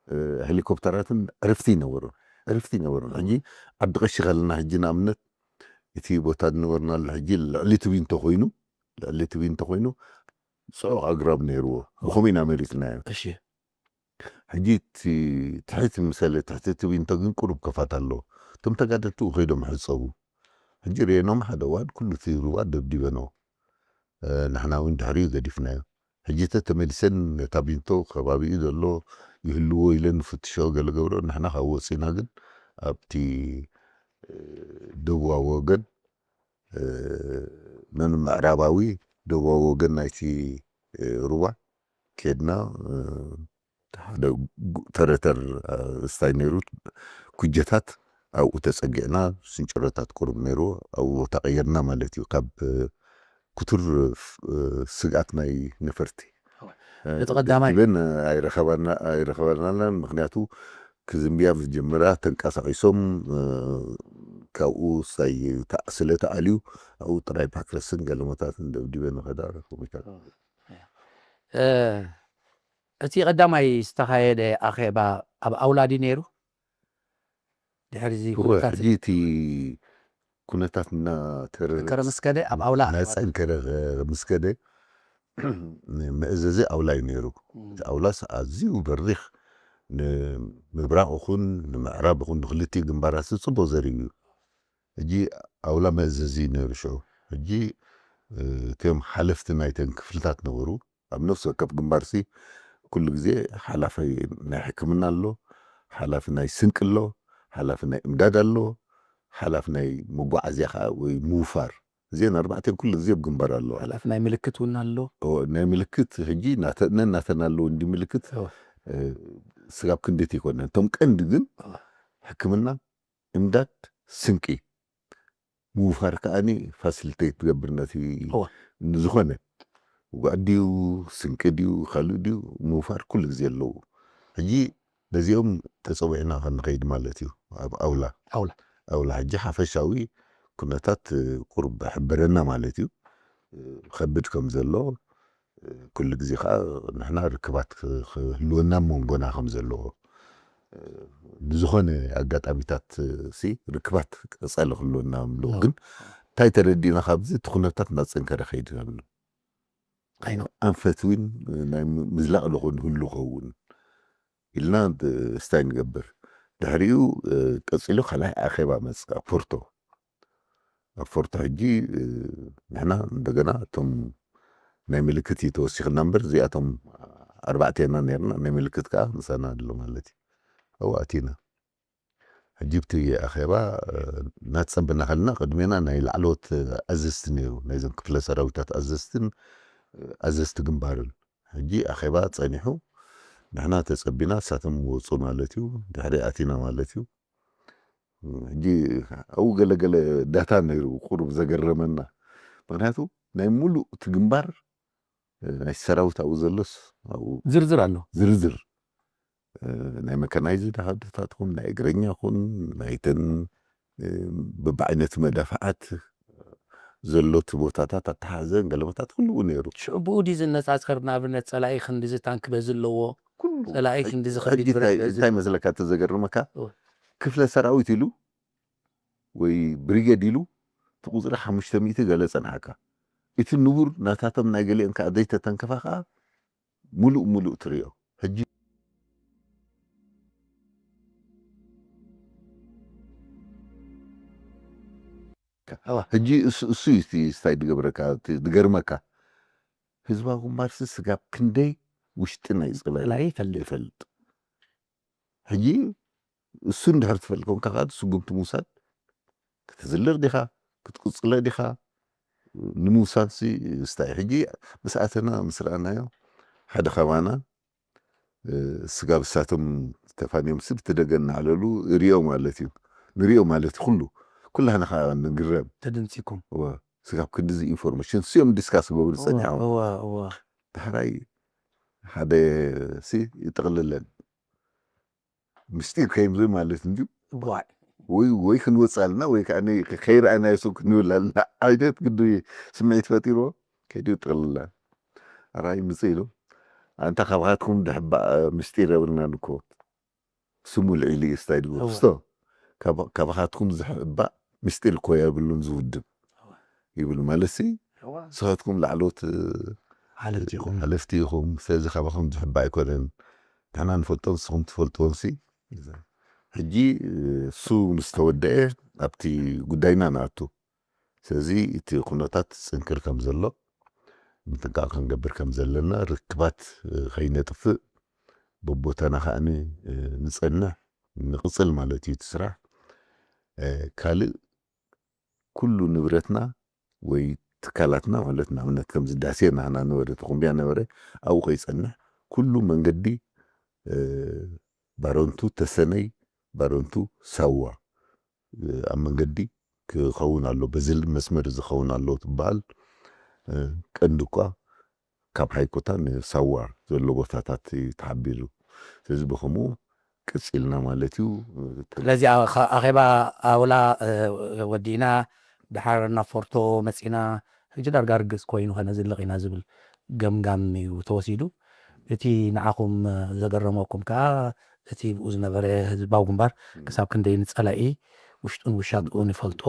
እ፣ ሄሊኮፕተራትን ዕርፍቲ ይነበሮም። ዕርፍቲ ይነበሮም። ሕጂ ዓዲ ቀሺ ከለና ሕጂ ንኣብነት እቲ ቦታ ዝነበርናሉ ሕጂ ልዕሊ ትቢ እንተኾይኑ፣ ልዕሊ ትቢ እንተኾይኑ ጽዑቕ ኣግራብ ነይርዎ። ብኸመይ ኢና መሪጽናዮ? እሺ። ሕጂ እቲ ትሕቲ ምሰለ ትሕቲ ትቢ እንተ ግን ቁሩብ ከፋት ኣለዎ። እቶም ተጋደልቲ ከይዶም ሕጸቡ። ሕጂ ርኤኖም ሓደ እዋን ኩሉ እቲ ሩባ ደብዲበንዎ። ንሕና እውን ድሕሪኡ ገዲፍናዮ። ሕጂ ተ ተመሊሰን ነታ ቢንቶ ከባቢኡ ዘሎ ይህልዎ ኢለን ንፍትሾ ገለ ገብሮ፣ ንሕና ካብ ወፂና ግን ኣብቲ ደቡባዊ ወገን፣ ምዕራባዊ ደቡባዊ ወገን ናይቲ ሩባ ኬድና፣ ሓደ ተረተር ስታይ ነይሩ፣ ኩጀታት ኣብኡ ተፀጊዕና፣ ስንጭሮታት ቁሩብ ነይሩ፣ ኣብኡ ተቐየርና ማለት እዩ። ካብ ክቱር ስግኣት ናይ ነፈርቲ እቲ ቀዳማይ ደብዳቤን ኣይረኸበናን፣ ምክንያቱ ክዝምብያ ምስ ጀመራ ተንቀሳቒሶም፣ ካብኡ ስታይ ስለ ተኣልዩ ኣብኡ ጥራይ ፓክረስን ገለመታትን ደብዲበን ንኸዳ ኮሚታት እቲ ቀዳማይ ዝተኻየደ ኣኼባ ኣብ ኣውላ ድዩ ነይሩ? ድሕሪ እዚ ኩነታት ሕጂ እቲ ኩነታት እናተረ ከረ ምስ ከደ ኣብ ኣውላ እናፀንከረ ምስ ከደ መእዘዚ ኣውላ እዩ ነይሩ። እቲ ኣውላስ ኣዝዩ በሪኽ፣ ንምብራቕ ይኹን ንምዕራብ ይኹን ንክልቲኡ ግንባራት ጽቡቕ ዘርኢ እዩ። ሕጂ ኣውላ መእዘዚ እዩ ነይሩ ሽዑ። ሕጂ እቶም ሓለፍቲ ናይተን ክፍልታት ነበሩ። ኣብ ነፍሲ ወከፍ ግንባርሲ ኩሉ ግዜ ሓላፊ ናይ ሕክምና ኣሎ፣ ሓላፊ ናይ ስንቂ ኣሎ፣ ሓላፊ ናይ እምዳድ ኣሎ፣ ሓላፊ ናይ መጓዓዝያ ከዓ ወይ ምውፋር። እዚአን ኣርባዕተን ኩሉ ግዜ ኣብ ግንባር ኣለዋ። ሓላፊ ናይ ምልክት እውን ኣሎ። ናይ ምልክት ሕጂ ናተነ ናተን ኣለዎ እንዲ ምልክት ስጋብ ክንደት ይኮነ። እቶም ቀንዲ ግን ሕክምና፣ እምዳድ፣ ስንቂ ምውፋር ከዓኒ ፋሲሊቴት ትገብር ነቲ ዝኾነ ውጋእ ድዩ ስንቂ ድዩ ካልእ ድዩ ምውፋር ኩሉ ግዜ ኣለዉ። ሕጂ ነዚኦም ተፀዊዕና ክንኸይድ ማለት እዩ። ኣብ ኣውላ ኣውላ ኣውላ ሕጂ ሓፈሻዊ ኩነታት ቁርብ ሕብረና ማለት እዩ። ከብድ ከም ዘሎ ኩሉ ግዜ ከዓ ንሕና ርክባት ክህልወና መንጎና ከም ዘለዎ ንዝኾነ ኣጋጣሚታት ሲ ርክባት ቀፃሊ ክህልወና ምሎ ግን እንታይ ተረዲእና ካብዚ እቲ ኩነታት እናፀንከረ ከይድ ንብል ኣይኖ ኣንፈት እውን ናይ ምዝላቕ ዶ ንህሉ ኸውን ኢልና ስታይ ንገብር። ድሕሪኡ ቀፂሉ ካልኣይ ኣኼባ መፅእ ኣብ ፖርቶ ኣብ ፎርቶ ሕጂ ንሕና እንደገና እቶም ናይ ምልክት እዩ ተወሲኽና እምበር እዚኣቶም ኣርባዕቴና ነርና ናይ ምልክት ከዓ ምሳና ኣሎ ማለት እዩ ኣብኡ ኣቲና ሕጂ ብቲ ኣኼባ እናተፀበና ከለና ቅድሜና ናይ ላዕለዎት ኣዘዝቲ ነይሩ ናይዞም ክፍለ ሰራዊታት ኣዘዝትን ኣዘዝቲ ግንባርን ሕጂ ኣኼባ ፀኒሑ ንሕና ተፀቢና እሳቶም ወፁ ማለት እዩ ድሕሪ ኣቲና ማለት እዩ ሕጂ ኣብኡ ገለገለ ዳታ ነይሩ ቁሩብ ዘገረመና ምክንያቱ ናይ ሙሉእ እቲ ግንባር ናይ ሰራዊት ኣብኡ ዘሎስ ኣብኡ ዝርዝር ኣሎ ዝርዝር ናይ መካናይዝድ ሃድታት ኹን ናይ እግረኛ ኹን ናይተን ብብዓይነት መዳፍዓት ዘሎ እቲ ቦታታት ኣተሓዘ ገለመታት ኩሉ ነይሩ ሽዑ ብኡ ድዩ ዝነፃፀር ንኣብነት ፀላኢ ክንድዚ ታንክ በዚ ኣለዎ ፀላኢ ክንድዚ ከቢድ ብረት በዚ እንታይ መስለካ ተዘገርመካ ክፍለ ሰራዊት ኢሉ ወይ ብሪጌድ ኢሉ እቲ ቁፅሪ ሓሙሽተ ሚእቲ ገለ ፀንሓካ እቲ ንቡር ናታቶም ናይ ገሊኦም ከዓ ዘይተተንከፋ ከዓ ሙሉእ ሙሉእ ትሪኦ ሕጂ ሕጂ እሱ እዩ እቲ ስታይ ድገብረካ ድገርመካ ህዝባዊ ግንባርሲ ስጋብ ክንደይ ውሽጢ ናይ ፀላኢ ይፈልጥ ይፈልጥ ሕጂ እሱ እንድሕር ትፈልጥ ኮንካ ከዓ ስጉምቲ ምውሳድ ክትዝልቕ ዲኻ ክትቅፅለ ዲኻ ንምውሳድ ስታይ ሕጂ ምስ ኣተና ምስ ረኣናዮ ሓደ ከባና ስጋብ እሳቶም ተፋንዮም ስብ ትደገ እናዕለሉ ሪኦ ማለት እዩ ንሪኦ ማለት እዩ ኩሉ ኩላህና ከዓ ንግረም ተደንሲኩም ስጋብ ክንዲዚ ኢንፎርሜሽን ስዮም ዲስካስ ገብሩ ፀኒሖም ዳሕራይ ሓደ ሲ ይጠቕልለን ምስጢር ከይምዚ ማለት እንዲ ወይ ወይ ክንወፅእ ኣለና ወይ ከዓ ከይረኣናዮ ሰብ ክንብል ኣለና ዓይነት ግዲ ስምዒት ፈጢርዎ ከይዲ ይጥቕልላ ኣራይ ምፅእ ኢሉ ኣንታ ካባኻትኩም ድሕባእ ምስጢር የብልናን እኮ ስሙ ልዒሉ እዩ ስታይ ድብል ክስቶ ካባኻትኩም ዝሕባእ ምስጢር እኮ የብሉን ዝውድብ ይብል ማለት ሲ ንስኻትኩም ላዕሎት ሓለፍቲ ኢኹም ስለዚ ካባኹም ዝሕባእ ኣይኮነን ንሕና ንፈልጦ ንስኹም ትፈልጥዎም ሲ ሕጂ እሱ ምስ ተወደአ ኣብቲ ጉዳይና ንኣቱ ስለዚ እቲ ኩነታት ፅንክር ከም ዘሎ ምጥንቃቕ ክንገብር ከም ዘለና፣ ርክባት ከይነጥፍእ፣ በቦታና ከኣ ንጸንሕ፣ ንቕጽል ማለት እዩ እቲ ስራሕ። ካልእ፣ ኩሉ ንብረትና ወይ ትካላትና ማለት፣ ንኣብነት ከምዚ ዳሴ ናህና ነበረ፣ ተኾምቢያ ነበረ፣ ኣብኡ ከይጸንሕ፣ ኩሉ መንገዲ ባረንቱ ተሰነይ፣ ባረንቱ ሳዋ ኣብ መንገዲ ክኸውን ኣሎ፣ በዚ መስመር እዚ ክኸውን ኣሎ ትበሃል። ቀንዲ እኳ ካብ ሃይኮታ ንሳዋ ዘሎ ቦታታት እዩ ተሓቢሩ። ስለዚ ብኸምኡ ቀጺልና ማለት እዩ። ስለዚ ኣኼባ ኣውላ ወዲእና፣ ድሓር ናብ ፎርቶ መጺና፣ ሕጂ ዳርጋ ርግጽ ኮይኑ ከነዝልቕ ኢና ዝብል ገምጋም እዩ ተወሲዱ። እቲ ንዓኹም ዘገረመኩም ከኣ እቲ ብኡ ዝነበረ ህዝባዊ ግንባር ክሳብ ክንደይ ንጸላኢ ውሽጡን ውሻጥኡን ይፈልጦ፣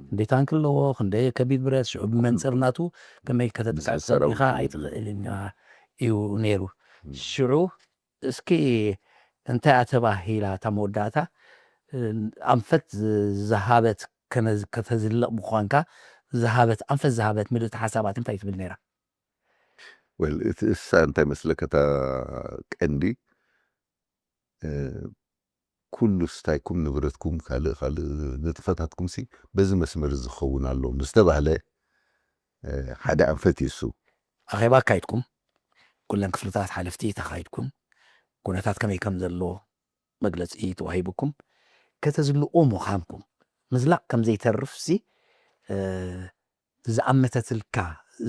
ክንደይ ታንክ ኣለዎ፣ ክንደይ ከቢድ ብረት፣ ሽዑ ብመንጽር ናቱ ከመይ ከተጥቅዕ ጸኒኻ ኣይትኽእልን ኢኻ እዩ ነይሩ። ሽዑ እስኪ እንታይ እያ ተባሂላ እታ መወዳእታ? ኣንፈት ዝሃበት ከተዝልቕ ምዃንካ ዝሃበት ኣንፈት ዝሃበት ምልእቲ ሓሳባት እንታይ ትብል ነይራ? ወል እቲ እሳ እንታይ መስለካ እታ ቀንዲ ኩሉ ስታይኩም ንብረትኩም ካልእ ካልእ ንጥፈታትኩም ሲ በዚ መስመር ዝኸውን ኣሎ ምስ ተባህለ ሓደ ኣንፈት ይሱ ኣኼባ ኣካይድኩም ኩለን ክፍልታት ሓለፍቲ ተኻይድኩም ኩነታት ከመይ ከም ዘሎ መግለጺ ተዋሂቡኩም ከተዝልቑ ምዃንኩም ምዝላቕ ከም ዘይተርፍ ሲ ዝኣመተትልካ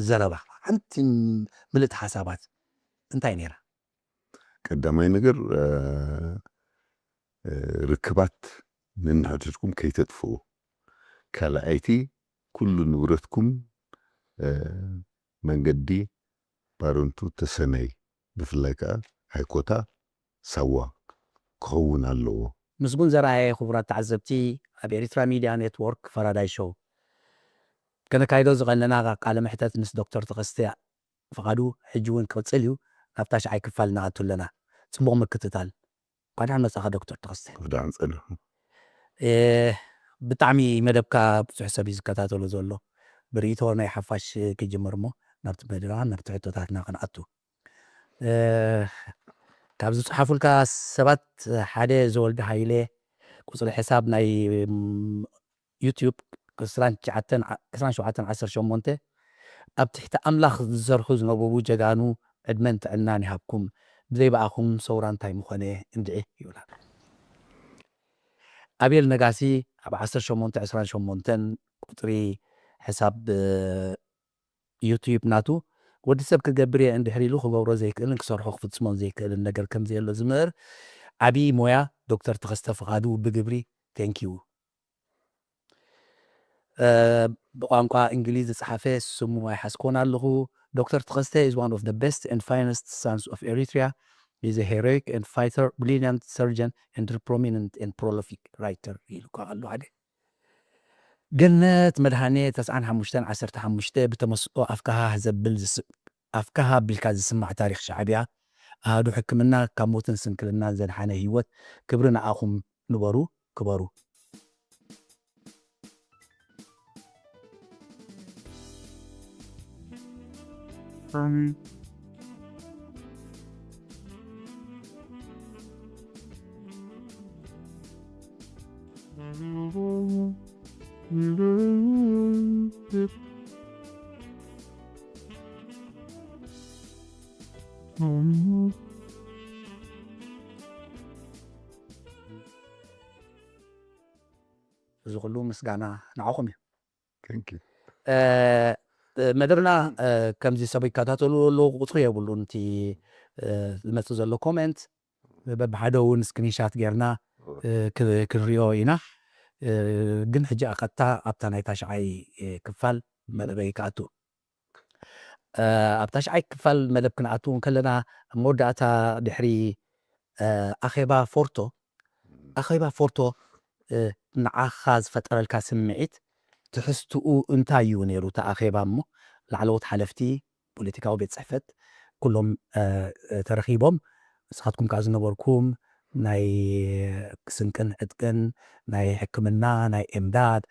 ዘረባ ሓንቲ ምልእቲ ሓሳባት እንታይ ነይራ? ቀዳማይ ነገር ርክባት ነንሕድሕድኩም ከይተጥፍኡ፣ ካልኣይቲ ኩሉ ንብረትኩም መንገዲ ባረንቱ ተሰነይ ብፍላይ ከዓ ሃይኮታ ሳዋ ክኸውን ኣለዎ። ምስጉን ዘርኣየ ክቡራት ተዓዘብቲ ኣብ ኤሪትራ ሚድያ ኔትዎርክ ፈራዳይ ሾው ከነካይዶ ዝቐነና ቃለ መሕተት ምስ ዶክተር ተኸስተ ፍቓዱ ሕጂ እውን ክቕጽል እዩ። ናብ ታሽዓይ ክፋል ንኣቱ ኣለና። ጽቡቕ ምክትታል። እንኳዕ ደሓን መጻኻ ዶክተር ተኸስተ። እንኳዕ ደሓን ጸኒሕኩም። ብጣዕሚ መደብካ ብዙሕ ሰብ እዩ ዝከታተሎ ዘሎ። ብርእይቶ ናይ ሓፋሽ ክጅምር እሞ ናብቲ መደብና ናብቲ ሕቶታትና ክንኣቱ። ካብ ዝጽሓፉልካ ሰባት ሓደ ዘወልደ ሃይለ ቁጽሪ ሕሳብ ናይ ዩትዩብ ዕስራን ትሽዓተን ዓሰርተ ሸሞንተ ኣብ ትሕቲ ኣምላኽ ዝሰርሑ ዝነበሩ ጀጋኑ ዕድመን ጥዕናን ይሃብኩም፣ ብዘይ ብኣኹም ሰውራ እንታይ ምኾነ እንድዒ ይብላ። ኣቤል ነጋሲ ኣብ ዓሰርተ ሸሞንተ ዕስራን ሸሞንተን ቁፅሪ ሕሳብ ዩትዩብ ናቱ ወዲ ሰብ ክገብር እየ እንድሕር ኢሉ ክገብሮ ዘይክእልን ክሰርሖ ክፍፅሞን ዘይክእልን ነገር ከምዘየሎ ዝምህር ዓብዪ ሞያ ዶክተር ተኸስተ ፍቓዱ ብግብሪ thank you። ብቋንቋ እንግሊዝ ዝጸሓፈ ስሙ ኣይሓዝኮን ኣለኹ። ዶክተር ተኸስተ is one of the best and finest sons of Eritrea. He is a heroic and fighter, brilliant surgeon and prominent and prolific writer ኢሉ ኣሎ ሓደ። ገነት መድሃኔ ተስዓን ሓሙሽተን ዓሰርተ ሓሙሽተ ብተመስጦ ኣፍካ ሃህ ዘብል ኣፍካሃ ኣቢልካ ዝስማዕ ታሪኽ ሻዕብያ ኣሃዱ ሕክምና ካብ ሞትን ስንክልናን ዘድሓነ ህይወት ክብሪ ንኣኹም ንበሩ ክበሩ። እዚ ኩሉ ምስጋና ንዓኹም እዩ። መደብና ከምዚ ሰብ ይከታተሉ ኣለዉ ቁፅሪ የብሉን እቲ ዝመፅእ ዘሎ ኮመንት በብሓደ እውን ስክሪንሻት ጌርና ክንሪኦ ኢና። ግን ሕጂ ቀጥታ ኣብታ ናይ ታሽዓይ ክፋል መደበይ ክኣቱ። ኣብ ታሽዓይ ክፋል መደብ ክንኣቱ እንከለና መወዳእታ ድሕሪ ኣኼባ ፎርቶ ኣኼባ ፎርቶ ንዓኻ ዝፈጠረልካ ስምዒት ትሕዝትኡ እንታይ እዩ ነይሩ እቲ ኣኼባ እሞ ላዕለዎት ሓለፍቲ ፖለቲካዊ ቤት ፅሕፈት ኩሎም ተረኺቦም ንስኻትኩም ከዓ ዝነበርኩም ናይ ስንቅን ዕጥቅን ናይ ሕክምና ናይ ኤምዳድ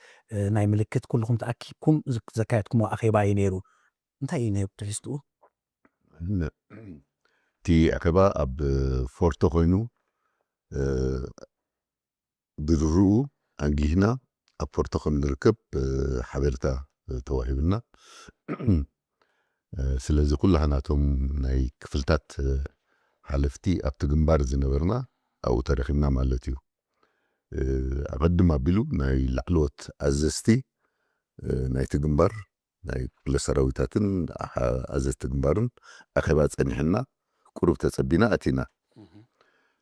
ናይ ምልክት ኩልኹም ተኣኪብኩም ዘካየድኩሞ ኣኼባ እዩ ነይሩ። እንታይ እዩ ነይሩ ትሕዝትኡ? እቲ ኣኼባ ኣብ ፎርቶ ኮይኑ፣ እ፣ ብድርኡ ኣንጊህና ኣብ ፎርቶ ከም ንርከብ፣ እ፣ ሓበሬታ፣ እ፣ ተዋሂብና። እ፣ ስለዚ ኩላህናቶም ናይ ክፍልታት፣ እ፣ ሓለፍቲ ኣብቲ ግንባር ዝነበርና ኣብኡ ተረኺብና ማለት እዩ። እ፣ ኣቐድም ኣቢሉ ናይ ላዕለዎት ኣዘዝቲ፣ እ፣ ናይቲ ግንባር፣ ናይ ክፍለ ሰራዊታትን ኣሓ-፣ ኣዘዝቲ ግንባርን ኣኼባ ጸኒሕና፣ ቁሩብ ተጸቢና ኣቲና።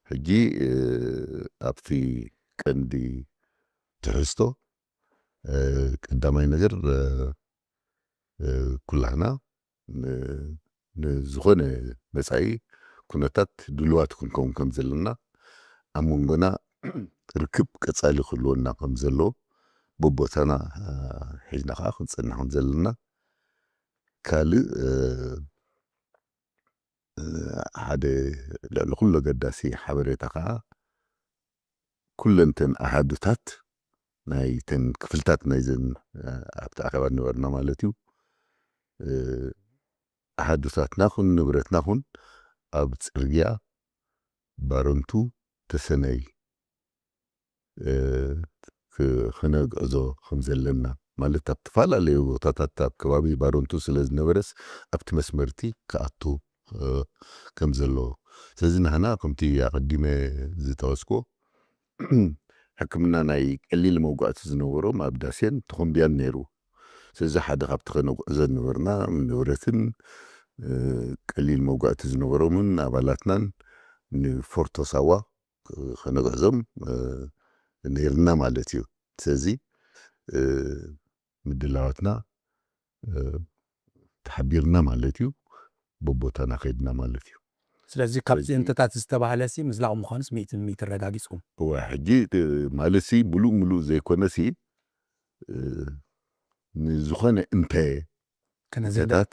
ሕጂ፣ እ፣ ኣብቲ ቀንዲ ትሕዝቶ፣ እ፣ ቀዳማይ ነገር፣ እ፣ እ፣ ኩላህና ን-፣ ንዝኾነ መጻኢ ኩነታት ድልዋት ክንከውን ከም ዘለና፣ ኣብ መንጎና ርክብ ቀጻሊ ክህልወና ከም ዘለዎ፣ በቦታና፣ እ፣ ሒዝና ከኣ ክንጸንሕ ከም ዘለና፣ ካልእ፣ እ፣ እ፣ ሓደ ልዕሊ ኩሉ ኣገዳሲ ሓበሬታ ከኣ፣ ኩለንተን ኣሃዱታት ናይተን ክፍልታት ናይዘን፣ እ፣ ኣብቲ ኣኼባ ዝነበርና ማለት እዩ፣ እ፣ ኣሃዱታትና ኹን ንብረትና ኹን ኣብ ጽርግያ ባረንቱ ተሰነይ፣ እ፣ ክ-፣ ክነግዕዞ ከም ዘለና፣ ማለት ኣብ ዝተፈላለዩ ቦታታት ኣብ ከባቢ ባረንቱ ስለ ዝነበረስ ኣብቲ መስመርቲ ክኣቱ፣ እ፣ ከም ዘለዎ። ስለዚ ንሕና ከምቲ ኣቐዲመ ዝጠቐስኩዎ ሕክምና ናይ ቀሊል መውጋእቲ ዝነበሮም ኣብ ዳሴን ተኾምቢያን ነይሩ። ስለዚ ሓደ ካብቲ ከነጉዕዞ ዝነበርና ንብረትን፣ እ፣ ቀሊል መውጋእቲ ዝነበሮምን ኣባላትናን ንፎርቶ ሳዋ ከነግዕዞም፣ እ፣ ነይርና ማለት እዩ። ስለዚ፣ እ፣ ምድላዋትና፣ እ፣ ተሓቢርና ማለት እዩ። በቦታና ከይድና ማለት እዩ። ስለዚ ካብቲ ስለዚ እንተታት ዝተባህለ ሲ ምዝላቕ ምዃኑስ ሚእቲ ሚእቲ ረጋጊጽኩም? እዋ፣ ሕጂ፣ እ፣ ማለት ሲ ምሉእ ምሉእ ዘይኮነ ሲ፣ እ፣ ንዝኾነ እንተ ከነዘንደ እንተታት፣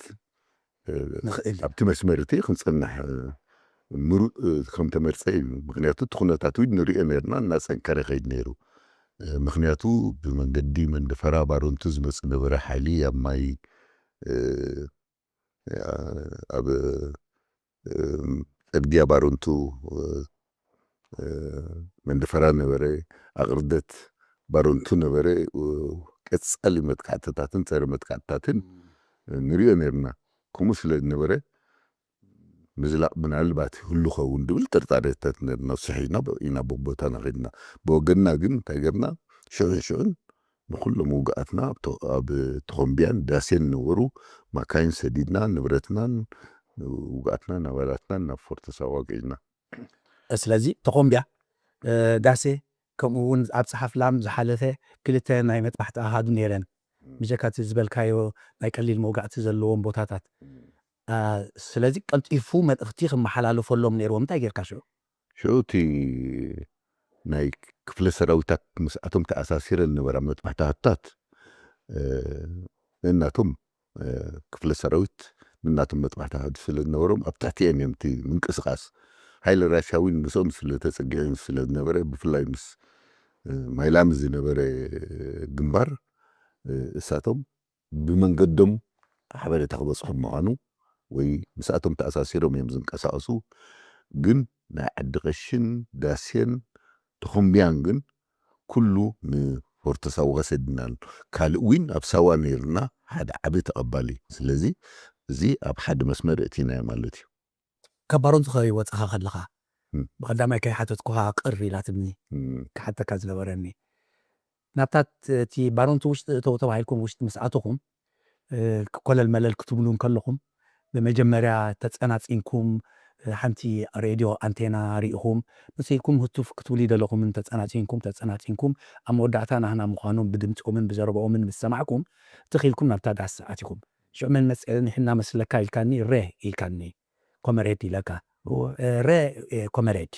እ፣ ንኽእል እዩ። ኣብቲ መስመር እቲ ክንጸንሕ፣ እ፣ ምሩእ፣ እ፣ ከም ተመርጸ እዩ። ምኽንያቱ እቲ ኩነታት እውን ንሪኦ ነርና፣ እናጸንከረ ከይድ ነይሩ። እ፣ ምኽንያቱ ብመንገዲ መንደፈራ ባረንቱ ዝመጽእ ነበረ ሓይሊ ኣብ ማይ፣ እ፣ ኣብ፣ እ፣ ጽርግያ ባረንቱ፣ እ፣ እ፣ መንደፈራ ነበረ፣ ኣቕርደት ባረንቱ ነበረ፣ እ፣ ቀጻሊ መጥቃዕትታትን ጸረ መጥቃዕትታትን ንሪኦ ነርና። ከምኡ ስለ ዝነበረ ምዝላቕ ምናልባት ይህሉ ኸውን ድብል ጥርጣሬታት ነርና። ስሒና ኢና በቦታና ከድና። ብወገንና ግን እንታይ ገርና? ሽዑን ሽዑን ንኹሎም ውግኣትና ኣብ ተ-፣ ኣብ ተኾምቢያን ዳሴን ነበሩ ማካይን ሰዲድና ንብረትናን ውግኣትናን ኣባላትናን ናብ ፎርቶ ሳዋ ገይና። ስለዚ ተኾምቢያ፣ እ፣ ዳሴ፣ ከምኡ እውን ኣብ ጸሓፍ ላም ዝሓለፈ ክልተ ናይ መጥባሕቲ ኣሃዱ ነይረን። ብጀካ እቲ ዝበልካዮ ናይ ቀሊል መውጋእቲ ዘለዎም ቦታታት። እ፣ ስለዚ ቀልጢፉ መልእኽቲ ክመሓላለፈሎም ነይርዎም። እንታይ ጌርካ ሽዑ? ሽዑ እቲ ናይ ክፍለ ሰራዊታት ምስኣቶም ተኣሳሲረ ዝነበራ መጥባሕቲ ኣሃዱታት፣ እ፣ ነናቶም፣ እ፣ ክፍለ ሰራዊት ነናቶም መጥባሕቲ ኣሃዱ ስለ ዝነበሮም ኣብ ትሕቲኤን እዮም እቲ ምንቅስቓስ። ሓይሊ ራሻ እውን ምስኦም ስለ ተጸጊዑ ስለ ዝነበረ፣ ብፍላይ ምስ፣ እ፣ ማይላሚ ዝነበረ ግንባር፣ እ፣ እሳቶም ብመንገዶም ሓበሬታ ክበጽሖም ምዃኑ ወይ ምስኣቶም ተኣሳሲሮም እዮም ዝንቀሳቐሱ። ግን ናይ ዓዲ ቀሽን ዳሴን ተኾምቢያን ግን ኩሉ ንፎርቶ ሳዋ ሰዲድናሉ። ካልእ እውን ኣብ ሳዋ ነይርና ሓደ ዓቢ ተቐባሊ። ስለዚ እዚ ኣብ ሓደ መስመር እቲናዮ ማለት እዩ። ካብ ባረንቱ ከይወጻኻ ከለኻ፣ እም። ብቐዳማይ ከይሓተትኩኻ ቅር ኢላትኒ፣ እም። ክሓተካ ዝነበረኒ። ናብታት እቲ ባረንቱ ውሽጢ እተው ተባሂልኩም ውሽጢ ምስ ኣተኹም፣ እ፣ ኮለል መለል ክትብሉ እንከለኹም፣ ብመጀመርያ ተጸናጺንኩም፣ እ፣ ሓንቲ ሬድዮ ኣንቴና ርኢኹም፣ መሲልኩም ህቱፍ ክትብሉ ይደለኹምን ተጸናጺንኩም፣ ተጸናጺንኩም፣ ኣብ መወዳእታ ናህና ምዃኖም ብድምጾምን ብዘረባኦምን ምስ ሰማዕኩም፣ ትኽ ኢልኩም ናብታ ዳስ ኣቲኹም። ሽዑ መን መጸ? ንሕና መስለካ ኢልካኒ፣ ሬ ኢልካኒ፣ ኮመሬድ ኢለካ። እወ። እ፣ ሬ፣ እ፣ ኮመሬድ።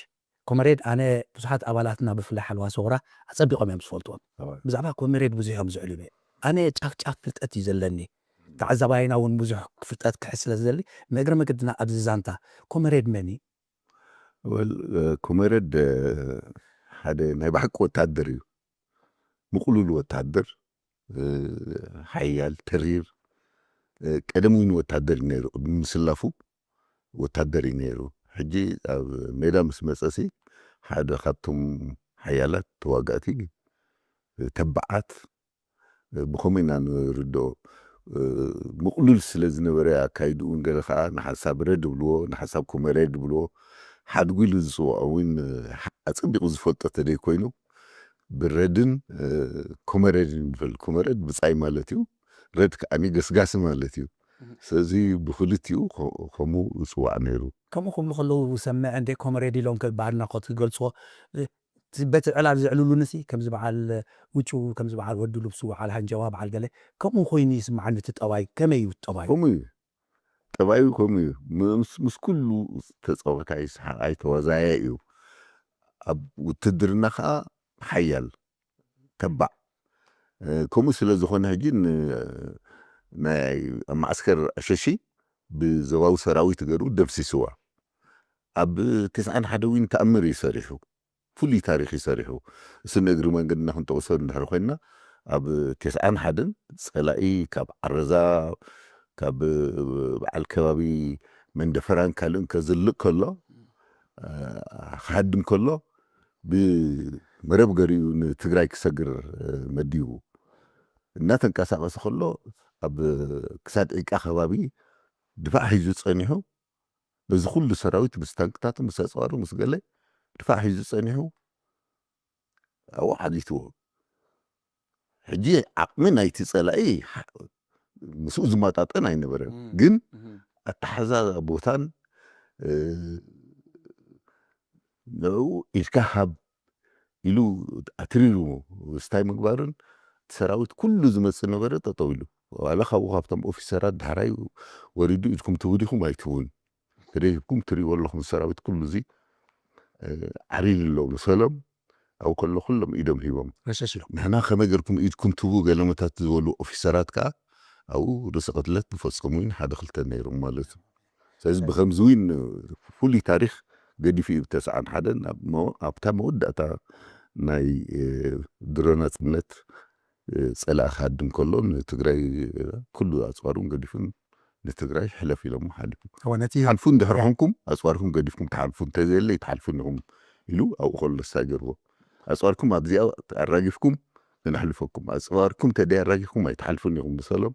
ኮመሬድ፣ ኣነ ብዙሓት ኣባላትና ብፍላይ ሓለዋ ሰውራ ኣጸቢቖም እዮም ዝፈልጥዎም። እወ። ብዛዕባ ኮመሬድ ብዙሕ እዮም ዝዕልሉ። ኣነ ጫፍ ጫፍ ፍልጠት እዩ ዘለኒ። ተዓዛባይና እውን ብዙሕ ፍልጠት ክሕዝ ስለ ዝደሊ፣ ንእግረ መገድና ኣብዚ ዛንታ ኮመሬድ መን እዩ? ወል፣ እ፣ ኮመሬድ፣ እ፣ ሓደ ናይ ብሓቂ ወታደር እዩ። ምቕሉል ወታደር፣ እ፣ ሓያል፣ ተሪር፣ ቀደም እውን ወታደር እዩ ነይሩ። ቅድሚ ምስላፉ ወታደር እዩ ነይሩ። ሕጂ ኣብ ሜዳ ምስ መጸሲ ሓደ ካብቶም ሓያላት ተዋጋእቲ፣ ተባዓት፣ ብኸምኡ ኢና ንርድኦ። ምቕሉል ስለ ዝነበረ ኣካይድኡ፣ ገለ ኸዓ ንሓንሳብ ረድ ይብልዎ፣ ንሓንሳብ ኮመሬድ ይብልዎ። ሓድጉ ኢሉ ዝፅውዖ እውን ኣፀቢቑ ዝፈልጦ ተደይ ኮይኑ ብረድን ኮመሬድን ይበል። ኮመሬድ ብፃይ ማለት እዩ። ረድ ከዓኒ ገስጋሲ ማለት እዩ። ስለዚ ብክልቲኡ ከምኡ ይፅዋዕ ነይሩ። ከምኡ ክብሉ ከለዉ ዝሰምዐ እንደ ኮመሬድ ኢሎም ብኣድናቆት ክገልፅዎ፣ በቲ ዕላል ዘዕልሉንሲ ከምዚ በዓል ውጩ፣ ከምዚ በዓል ወዲ ልብሱ፣ በዓል ሃንጀዋ፣ በዓል ገለ ከምኡ ኮይኑ ይስምዓኒ። እቲ ጠባይ ከመይ እዩ ጠባዩ? ከምኡ እዩ። ጠባዩ ከምኡ እዩ። ምስ ምስ ኩሉ ተጻዋታይ ሰሓቓይ ተዋዛያይ እዩ። ኣብ ውትድርና ከኣ ሓያል ተባዕ። ከምኡ ስለ ዝኾነ ሕጂ ናይ ኣብ ማዕስከር ኣሸሺ ብዘባዊ ሰራዊት ገይሩ ደምሲስዋ። ኣብ ተስዓን ሓደ እውን ተኣምር እዩ ሰሪሑ። ፍሉይ ታሪኽ እዩ ሰሪሑ። እሱ ንእግሪ መንገድና ክንጠቕሶ እንድሕር ኮይንና ኣብ ተስዓን ሓደን ጸላኢ ካብ ዓረዛ ካብ በዓል ከባቢ መንደፈራን ካልእን ከዝልእ ከሎ ክሃድም ከሎ ብመረብ ገሪኡ ንትግራይ ክሰግር መዲቡ እናተንቀሳቐሰ ከሎ ኣብ ክሳድ ዒቃ ከባቢ ድፋዕ ሒዙ ጸኒሑ በዚ ኩሉ ሰራዊት ምስ ታንክታቱ ምስ ኣፅዋሩ ምስ ገለ ድፋዕ ሒዙ ፀኒሑ ኣብኡ ሓቲትዎ። ሕጂ ዓቕሚ ናይቲ ፀላኢ ምስኡ ዝመጣጠን ኣይነበረን፣ ግን ኣተሓዛ ቦታን ንዕኡ ኢድካ ሃብ ኢሉ ኣትሪሩ ስታይ ምግባርን ሰራዊት ኩሉ ዝመፅእ ነበረ ጠጠው ኢሉ። ዋላ ካብኡ ካብቶም ኦፊሰራት ዳሕራይ ወሪዱ ኢድኩም ትህቡ ዲኹም ኣይትህቡን ተደይብኩም ትሪእዎ ኣለኹም ሰራዊት ኩሉ እዚ ዓሪር ኣሎ ብሰሎም ኣብኡ ከሎ ኩሎም ኢዶም ሂቦም ንሕና ከመይ ገርኩም ኢድኩም ትህቡ ገለመታት ዝበሉ ኦፊሰራት ከዓ ኣብኡ ርእሰ ቅትለት ንፈፀሙ ሓደ ክልተ ነይሮም ማለት እዩ። ስለዚ ብከምዚ እውን ፍሉይ ታሪክ ገዲፉ እዩ ብተስዓን ሓደን ኣብታ መወዳእታ ናይ ድሮ ናፅነት ፀላኢ ክሃድም ከሎ ንትግራይ ኩሉ ኣፅዋሩን ገዲፉን ንትግራይ ሕለፍ ኢሎሞ ሓሊፉ። እወ፣ ነቲ ሓልፉ እንድሕር ያ። ኮንኩም ኣፅዋርኩም ገዲፍኩም ትሓልፉ እንተዘየለ ኣይትሓልፉን ኢኹም ኢሉ ኣብኡ ከሎ ሳይ ገርቦ ኣፅዋርኩም ኣብዚኣ ኣራጊፍኩም ንነሕልፈኩም ኣፅዋርኩም ተደይ ኣራጊፍኩም ኣይትሓልፉን ኢኹም ብሰሎም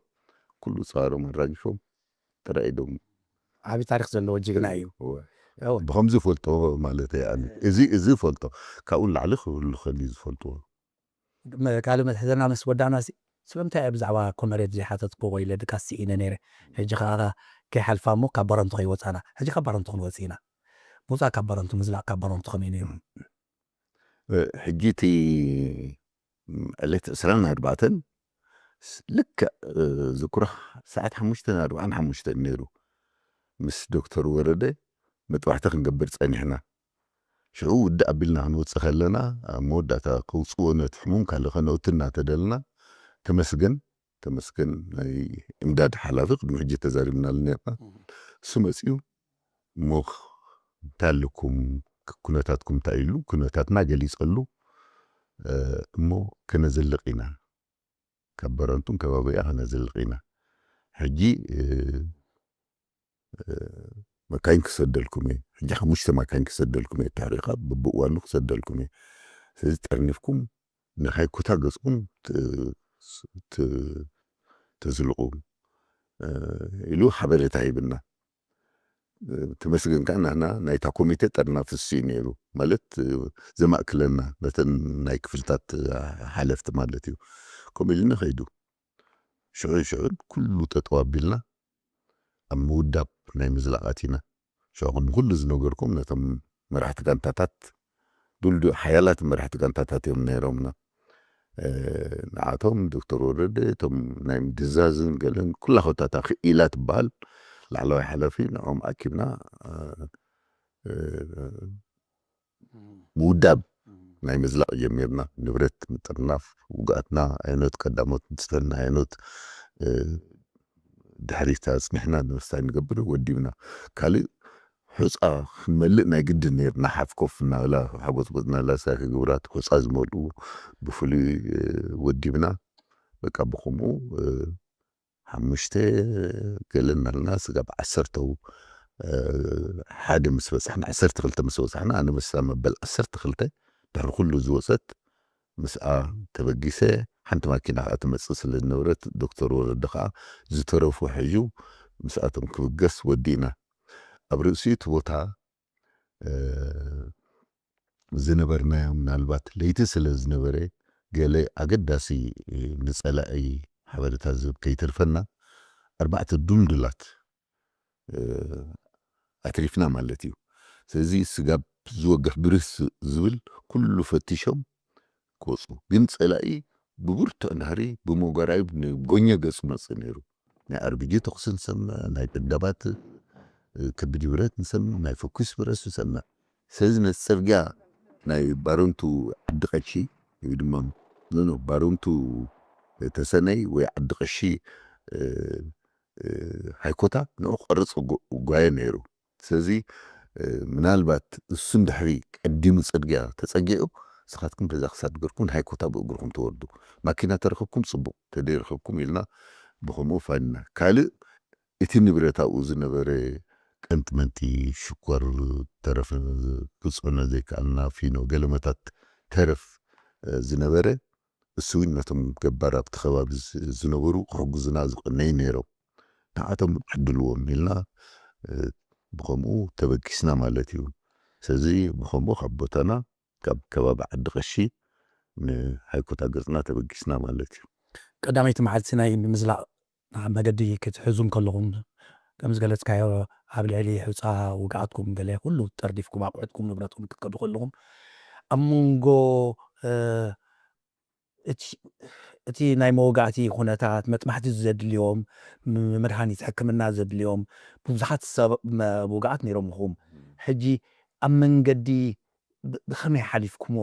ኩሉ ፀዋሮም ኣራጊፎም ጥራይ ኢዶም ዓቢ ታሪክ ዘለዎ ጅግና እዩ። እወ። እወ። ብኸምዚ ፈልጦ ማለት እየ ኣነ እዚ እዚ ፈልጦ ካብኡ ንላዕሊ ክህሉ ከል እዩ ዝፈልጥዎ ካልእ መትሕዘና ምስ ወዳእና ሲ ስለምንታይ እየ ብዛዕባ ኮመሬድ ዘይሓተትኩ ወይ ለድካ ስኢነ ነይረ ሕጂ ከዓ ከይሓልፋ እሞ ካብ ባረንቱ ከይወፃና ሕጂ ካብ ባረንቱ ክንወፅ ኢና ምውፃእ ካብ ባረንቱ ምዝላቅ ካብ ባረንቱ ከመይ ነይሩ ሕጂ እቲ ዕለት ዕስራን ኣርባዕተን ልክዕ ዝኩራ ሰዓት ሓሙሽተን ኣርባዓን ሓሙሽተን ነይሩ ምስ ዶክተር ወረደ መጥባሕቲ ክንገብር ፀኒሕና ሽዑ ውድእ ኣቢልና ክንወፅእ ከለና ኣብ መወዳእታ ከውፅዎ ነቲ ሕሙም ካልእ ከነውቲ እናተደልና ተመስገን ተመስገን ናይ እምዳድ ሓላፊ ቅድሚ ሕጂ ተዛሪብናሉ ነርና እሱ መፅኡ እሞ እንታይ ኣለኩም ኩነታትኩም እንታይ ኢሉ ኩነታትና ገሊፀሉ እሞ ከነዘልቕ ኢና ካብ በረንቱን ከባቢኣ ከነዘልቕ ኢና ሕጂ መካይን ክሰደልኩም እየ ሕጂ ሓሙሽተ መካይን ክሰደልኩም እየ ታሪኻ ብብእዋኑ ክሰደልኩም እየ ስለዚ ጠርኒፍኩም ንኻይ ኩታ ገፅኩም ተዝልቑ ኢሉ ሓበሬታ ሂብና ተመስገን ከዓ ናህና ናይታ ኮሚቴ ጠርናፍሲ እዩ ነይሩ ማለት ዘማእክለና ነተን ናይ ክፍልታት ሓለፍቲ ማለት እዩ ከምኡ ኢሉ ንኸይዱ ሽዑ ሽዑ ኩሉ ጠጠው ኣቢልና ኣብ ምውዳብ ናይ ምዝላቕ ኣቲና። ሽዑ ቅድሚ ኩሉ ዝነገርኩም ነቶም መራሕቲ ጋንታታት ዱልዱዕ ሓያላት መራሕቲ ጋንታታት እዮም ነይሮምና። ንዓቶም ዶክተር ወረደ እቶም ናይ ምድዛዝን ገለን ኩላ ኮታታ ክኢላ ትበሃል ላዕለዋይ ሓላፊ ንዖም ኣኪብና ምውዳብ ናይ ምዝላቕ ጀሚርና። ንብረት ምጥርናፍ፣ ውግኣትና ኣየኖት ቀዳሞት ንስተን ኣየኖት ድሕሪት ኣጽኒሕና ንምስታይ ንገብር ወዲብና። ካልእ ሑጻ ክንመልእ ናይ ግድን ነይርና። ሓፍ ኮፍ እናበላ ሓጎጽጎጽ እናበላ ሳይ ክግብራት ሑጻ ዝመልኡ ብፍሉይ ወዲብና። በቃ ብኸምኡ ሓሙሽተ ገለ እናልና ስጋብ ዓሰርተው ሓደ ምስ በጻሕና፣ ዓሰርተ ክልተ ምስ በጻሕና፣ ኣነ ምስታ መበል ዓሰርተ ክልተ ድሕሪ ኩሉ ዝወጸት ምስኣ ተበጊሰ። ሓንቲ ማኪና ከዓ ትመጽእ ስለ ዝነበረት ዶክተር ወረደ ከዓ ዝተረፉ ሒዙ ምስኣቶም ክብገስ ወዲእና። ኣብ ርእሲ እቲ ቦታ ዝነበርናዮ ምናልባት ለይቲ ስለ ዝነበረ ገለ ኣገዳሲ ንጸላኢ ሓበሬታ ዝህብ ከይተርፈና ኣርባዕተ ዱልዱላት ኣትሪፍና ማለት እዩ። ስለዚ ስጋብ ዝወግሕ ብርህ ዝብል ኩሉ ፈቲሾም ክወፁ፣ ግን ፀላኢ ብብርቱዕ ናህሪ ብመጓራዩ ንጎኘ ገፁ መፅእ ነይሩ። ናይ ኣርቢጂ ተኩሲ ንሰምዕ፣ ናይ ደብዳባት ከቢድ ብረት ንሰምዕ፣ ናይ ፈኩስ ብረት ንሰምዕ። ስለዚ ነቲ ፅርግያ ናይ ባረንቱ ዓዲ ቀሺ ወይ ድማ ኖ ኖ ባረንቱ ተሰነይ ወይ ዓዲ ቀሺ ሃይኮታ ንኡ ክቐርፅ ጓየ ነይሩ። ስለዚ ምናልባት እሱ እንድሕሪ ቀዲሙ ፅርግያ ተፀጊዑ ንስኻትኩም በዛ ክሳድ ገርኩም ንሃይኮታ ብእግርኩም ትወርዱ። ማኪና ተረኽብኩም ፅቡቕ፣ ተደይረኸብኩም ኢልና ብኸምኡ ፋንና። ካልእ እቲ ንብረት ኣብኡ ዝነበረ ቀንጥመንቲ፣ ሽኮር፣ ተረፍ ክፅዕኖ ዘይከኣልና ፊኖ፣ ገለመታት ተረፍ ዝነበረ እሱ እውን ነቶም ገባር ኣብቲ ከባቢ ዝነበሩ ክሕግዙና ዝቐነዩ ነይሮም። ንዓቶም ዕድልዎም ኢልና ብኸምኡ ተበጊስና ማለት እዩ። ስለዚ ብኸምኡ ካብ ቦታና ካብ ከባቢ ዓዲ ቀሺ ንሃይኮታ ገፅና ተበጊስና ማለት እዩ። ቀዳመይቲ መዓልቲ ናይ ምዝላቕ መገዲ ክትሕዙ እንከለኹም ከም ዝገለጽካዮ ኣብ ልዕሊ ሑጻ ውግኣትኩም ገለ ኩሉ ጠርዲፍኩም ኣቑሑትኩም ንብረትኩም ክትከዱ ከለኹም ኣብ መንጎ እቲ ናይ መወጋእቲ ኩነታት መጥባሕቲ ዘድልዮም መድሃኒት ሕክምና ዘድልዮም ብዙሓት ሰብ ውግኣት ነይሮምኹም። ሕጂ ኣብ መንገዲ ብኸመይ ሓሊፍኩሞ?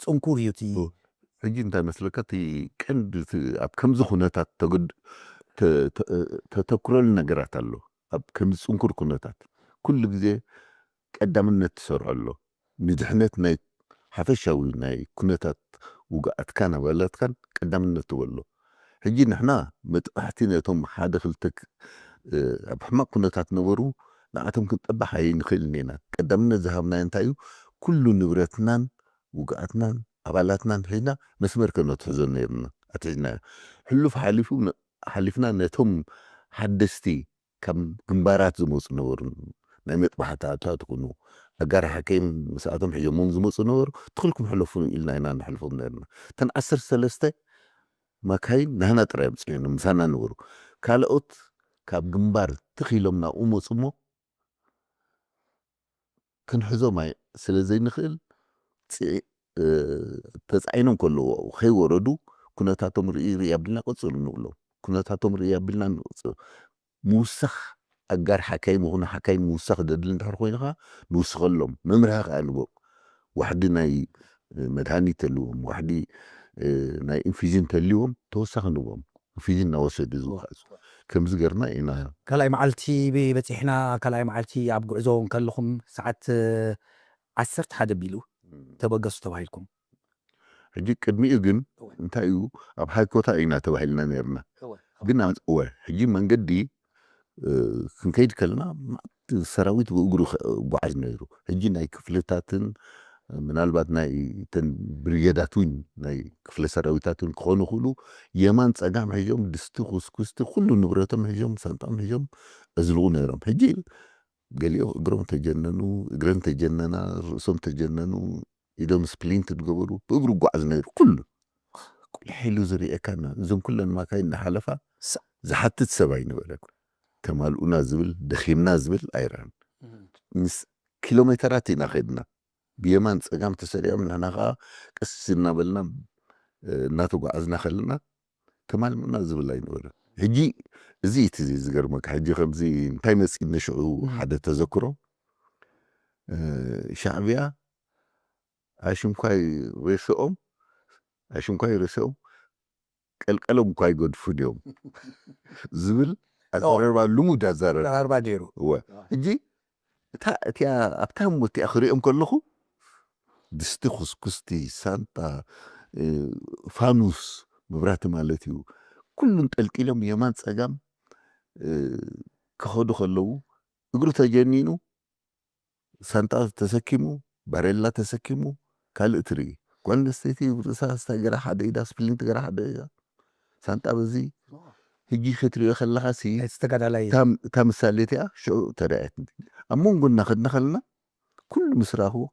ጽንኩር እዩ እቲ። ሕጂ እንታይ መስለካ እቲ ቀንዲ ኣብ ከምዚ ኩነታት ተተኩረሉ ነገራት ኣሎ። ኣብ ከምዚ ጽንኩር ኩነታት ኩሉ ግዜ ቀዳምነት ትሰርዖ ኣሎ። ንድሕነት ናይ ሓፈሻዊ ናይ ኩነታት ውግኣትካን ኣባላትካን ቀዳምነት ትበሎ። ሕጂ ንሕና መጥባሕቲ ነቶም ሓደ ክልተ ኣብ ሕማቕ ኩነታት ነበሩ ንኣቶም ክንጠባሕ ኣይንኽእልን ኢና። ቀዳምነት ዝሃብናዮ እንታይ እዩ? ኩሉ ንብረትናን ውግኣትናን ኣባላትናን ሒዝና መስመር ከነትሕዞ ነይርና ኣትሒዝናዮ። ሕሉፍ ሓሊፉ ሓሊፍና ነቶም ሓደስቲ ካብ ግንባራት ዝመፁ ነበሩ። ናይ መጥባሕቲ ኣታትኩኑ ኣጋር ሓኪም ምስኣቶም ሒዞሞም ዝመፁ ነበሩ። ትኽልኩም ሕለፉ ኢልና ኢና ንሕልፎም ነርና። እተን ዓሰርተ ሰለስተ ማካይን ናህና ጥራይ ኣምፅኦም ምሳና ነበሩ። ካልኦት ካብ ግንባር ትኽ ኢሎም ናብኡ መፁ እሞ ክንሕዞም ኣይ ስለ ዘይንኽእል ተፃዒኖም ከለዉ ከይወረዱ ኩነታቶም ርኢ ርኢ ኣቢልና ቀፅሉ ንብሎም። ኩነታቶም ርኢ ኣቢልና ንቅፅሉ። ምውሳኽ ኣጋር ሓካይም ይኹን ሓካይም ምውሳኽ ደድሊ እንድሕር ኮይኑ ከዓ ንውስኸሎም። መምርሒ ከዓ ንቦም። ዋሕዲ ናይ መድሃኒት ተልዎም፣ ዋሕዲ ናይ ኢንፊዥን ተልዎም ተወሳኺ ንቦም። ኢንፊዥን እናወሰዱ ዝውሓዙ ከምዚ ገርና ኢና። ካልኣይ መዓልቲ በፂሕና። ካልኣይ መዓልቲ ኣብ ጉዕዞ እንከለኹም ሰዓት ዓሰርተ ሓደ ቢሉ ተበገሱ ተባሂልኩም። ሕጂ ቅድሚኡ ግን እንታይ እዩ ኣብ ሃይኮታ ኢና ተባሂልና ነርና። ግን እወ ሕጂ መንገዲ ክንከይድ ከለና ሰራዊት ብእግሩ ጓዓዝ ነይሩ። ሕጂ ናይ ክፍልታትን ምናልባት ናይ ተን ብርጌዳት እውን ናይ ክፍለ ሰራዊታት እውን ክኾኑ ክእሉ የማን ፀጋም ሒዞም ድስቲ ኩስኩስቲ ኩሉ ንብረቶም ሒዞም ሳንጣም ሒዞም እዝልቑ ነይሮም። ሕጂ ገሊኦ እግሮም ተጀነኑ፣ እግረን ተጀነና፣ ርእሶም ተጀነኑ፣ ኢዶም ስፕሊንት ዝገበሩ ብእግሩ ጓዓዝ ነይሩ ኩሉ። ቁልሕ ኢሉ ዝርእየካ እዞም ኩለን ማካይ እናሓለፋ ዝሓትት ሰብ ኣይነበረን። ተማልኡና ዝብል ደኺምና ዝብል ኣይረኣን። ምስ ኪሎ ሜተራት ኢና ኸድና ብየማን ፀጋም ተሰሪዖም ንሕና ከዓ ቀስ እናበልና እናተጓዓዝና ከለና ተማልምና ዝብል ኣይነበረ። ሕጂ እዚ እቲ ዝገርመካ ሕጂ ከምዚ እንታይ መፂእኒ ሽዑ ሓደ ተዘክሮ ሻዕብያ ኣሽንኳይ ሬስኦም ኣሽንኳይ ሬስኦም ቀልቀሎም እኳ ይገድፉን እዮም ዝብል ኣዘራርባ ልሙድ ኣዘራርባ ኣዘራርባ ነይሩ። እወ ሕጂ እታ እቲኣ ኣብታ እሞ እቲኣ ክሪኦም ከለኹ ድስቲ ኩስኩስቲ ሳንጣ ፋኑስ መብራህቲ ማለት እዩ ኩሉ እንጠልቂሎም የማን ጸጋም ክኸዱ ከለዉ እግሩ ተጀኒኑ ሳንጣ ተሰኪሙ ባሬላ ተሰኪሙ ካልእ ትርኢ። ጓል ኣንስተይቲ ርእሳ ስታይ ገራ ሓደ ኢዳ ስፕሊንት ገራ ሓደ ኢዳ ሳንጣ በዚ ሕጂ ክትሪኦ ከለኻ ሲ ተጋዳላይ እታ ምሳሌት እያ ሽዑ ተረኣየት። ኣብ መንጎና ከድና ከለና ኩሉ ምስ ረኣኽዎ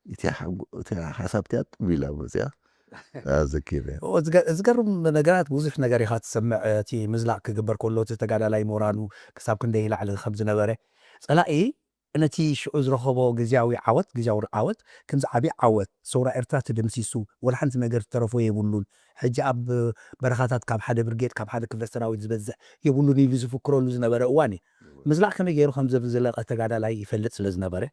እቲያ ሓሳብ እቲያ ጥብ ኢላ መፅያ ዘኪረ። ዝገርም ነገራት ብዙሕ ነገር ኢኻ ትሰምዕ። እቲ ምዝላቕ ክግበር ከሎ እቲ ተጋዳላይ ሞራሉ ክሳብ ክንደይ ላዕሊ ከም ዝነበረ ጸላኢ ነቲ ሽዑ ዝረኸቦ ግዝያዊ ዓወት ግዝያዊ ዓወት ከምዚ ዓብዪ ዓወት ሰውራ ኤርትራ ተደምሲሱ ወላ ሓንቲ ነገር ዝተረፎ የብሉን። ሕጂ ኣብ በረኻታት ካብ ሓደ ብርጌድ ካብ ሓደ ክፍለ ሰራዊት ዝበዝሕ የብሉን ኢሉ ዝፍክረሉ ዝነበረ እዋን እዩ። ምዝላቕ ከመይ ገይሩ ከም ዘብዝለቐ ተጋዳላይ ይፈልጥ ስለ ዝነበረ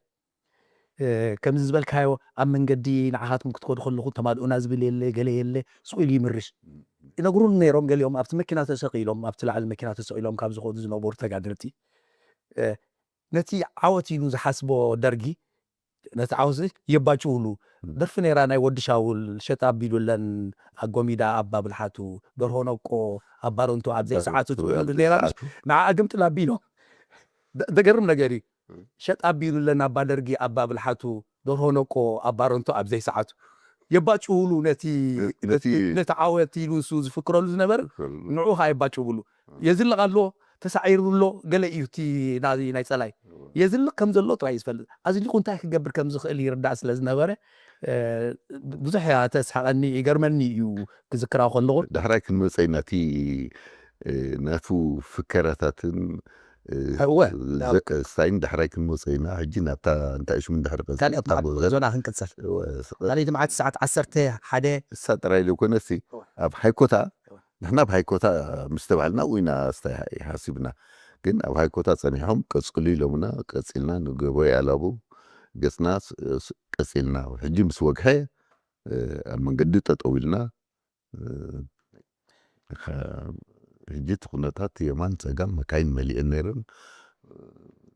ከምዚ ዝበልካዮ ኣብ መንገዲ ንዓኻትኩም ክትከዱ ከለኹ ተማልኡና ዝብል የለ ገለ የለ ስቕ ኢሉ ይምርሽ ይነግሩን ነይሮም። ገሊኦም ኣብቲ መኪና ተሰቒሎም ኣብቲ ላዕሊ መኪና ተሰቒሎም ካብ ዝኸዱ ዝነበሩ ተጋደልቲ ነቲ ዓወት ኢሉ ዝሓስቦ ደርጊ ነቲ ዓወት የባጭውሉ ደርፊ ነይራ ናይ ወዲ ሻውል ሸጥ ኣቢሉለን ኣጎሚዳ ኣባ ብልሓቱ ደርሆ ነቆ ኣባረንቱ ኣብ ዘይሰዓቱ ትብሉ ነይራ። ንዓ ግምጥል ኣቢሎም ደገርም ነገር እዩ። ሸጥ ኣቢሉለን ኣባ ደርጊ ኣባ ብልሓቱ ደርሆ ነቆ ኣባረንቱ ኣብ ዘይሰዓቱ የባጭውሉ ነቲ ነቲ ዓወት ኢሉ እሱ ዝፍክረሉ ዝነበረ ንዑ ከዓ የባጭውሉ የዝልቕ ኣሎ ተሳዒሩ ኣሎ ገለ እዩ እቲ ናይ ጸላይ የዝልቕ ከም ዘሎ ጥራይ ዝፈልጥ ኣዝሊቑ እንታይ ክገብር ከም ዝኽእል ይርዳእ ስለ ዝነበረ ብዙሕ እያ ተስሓቐኒ ይገርመኒ እዩ ክዝክራ ከለኹ። ዳሕራይ ክንመፀ ኢና እቲ ናቱ ፍከራታትን እወ ስታይን ዳሕራይ ክንመፀ ኢና። ሕጂ ናብታ እንታይ ሽሙ እንድሕር ካልኦት ዞና ክንቅፅል ካልኦት መዓልቲ ሰዓት ዓሰርተ ሓደ እሳ ጥራይ ዘይኮነሲ ኣብ ሃይኮታ ንሕና ኣብ ሃይኮታ ምስ ተባህልና ኣብኡ ኢና ስታይ ሓሲብና። ግን ኣብ ሃይኮታ ጸኒሖም ቀጽሉ ኢሎምና፣ ቀጺልና ንገቦይ ኣላቡ ገጽና ቀጺልና። ሕጂ ምስ ወግሐ ኣብ መንገዲ ጠጠው ኢልና። ሕጂ እቲ ኩነታት የማን ጸጋም መካይን መሊአን ነይረን።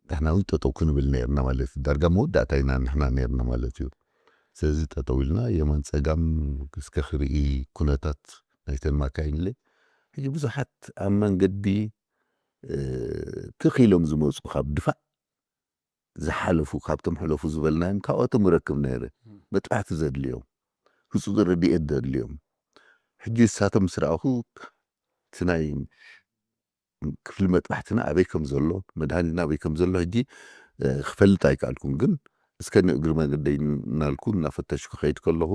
ንሕና እውን ጠጠው ክንብል ነይርና ማለት እዩ። ዳርጋ መወዳእታ ኢና ንሕና ነይርና ማለት እዩ። ስለዚ ጠጠው ኢልና የማን ጸጋም እስከ ክርኢ ኩነታት ናይተን ማካይንለ ሕጂ ብዙሓት ኣብ መንገዲ ትኽ ኢሎም ዝመፁ ካብ ድፋዕ ዝሓለፉ ካብቶም ሕለፉ ዝበልናዮም ካብኣቶም ይረክብ ነይረ። መጥባሕቲ ዘድልዮም ህፁፅ ረድኤት ዘድልዮም ሕጂ እሳቶም ምስ ረኣኹ እቲ ናይ ክፍሊ መጥባሕትና ኣበይ ከም ዘሎ መድሃኒትና ኣበይ ከም ዘሎ ሕጂ ክፈልጥ ኣይከኣልኩን። ግን እስከ ንእግሪ መገደይ እናልኩ እናፈተሽኩ ከይድ ከለኹ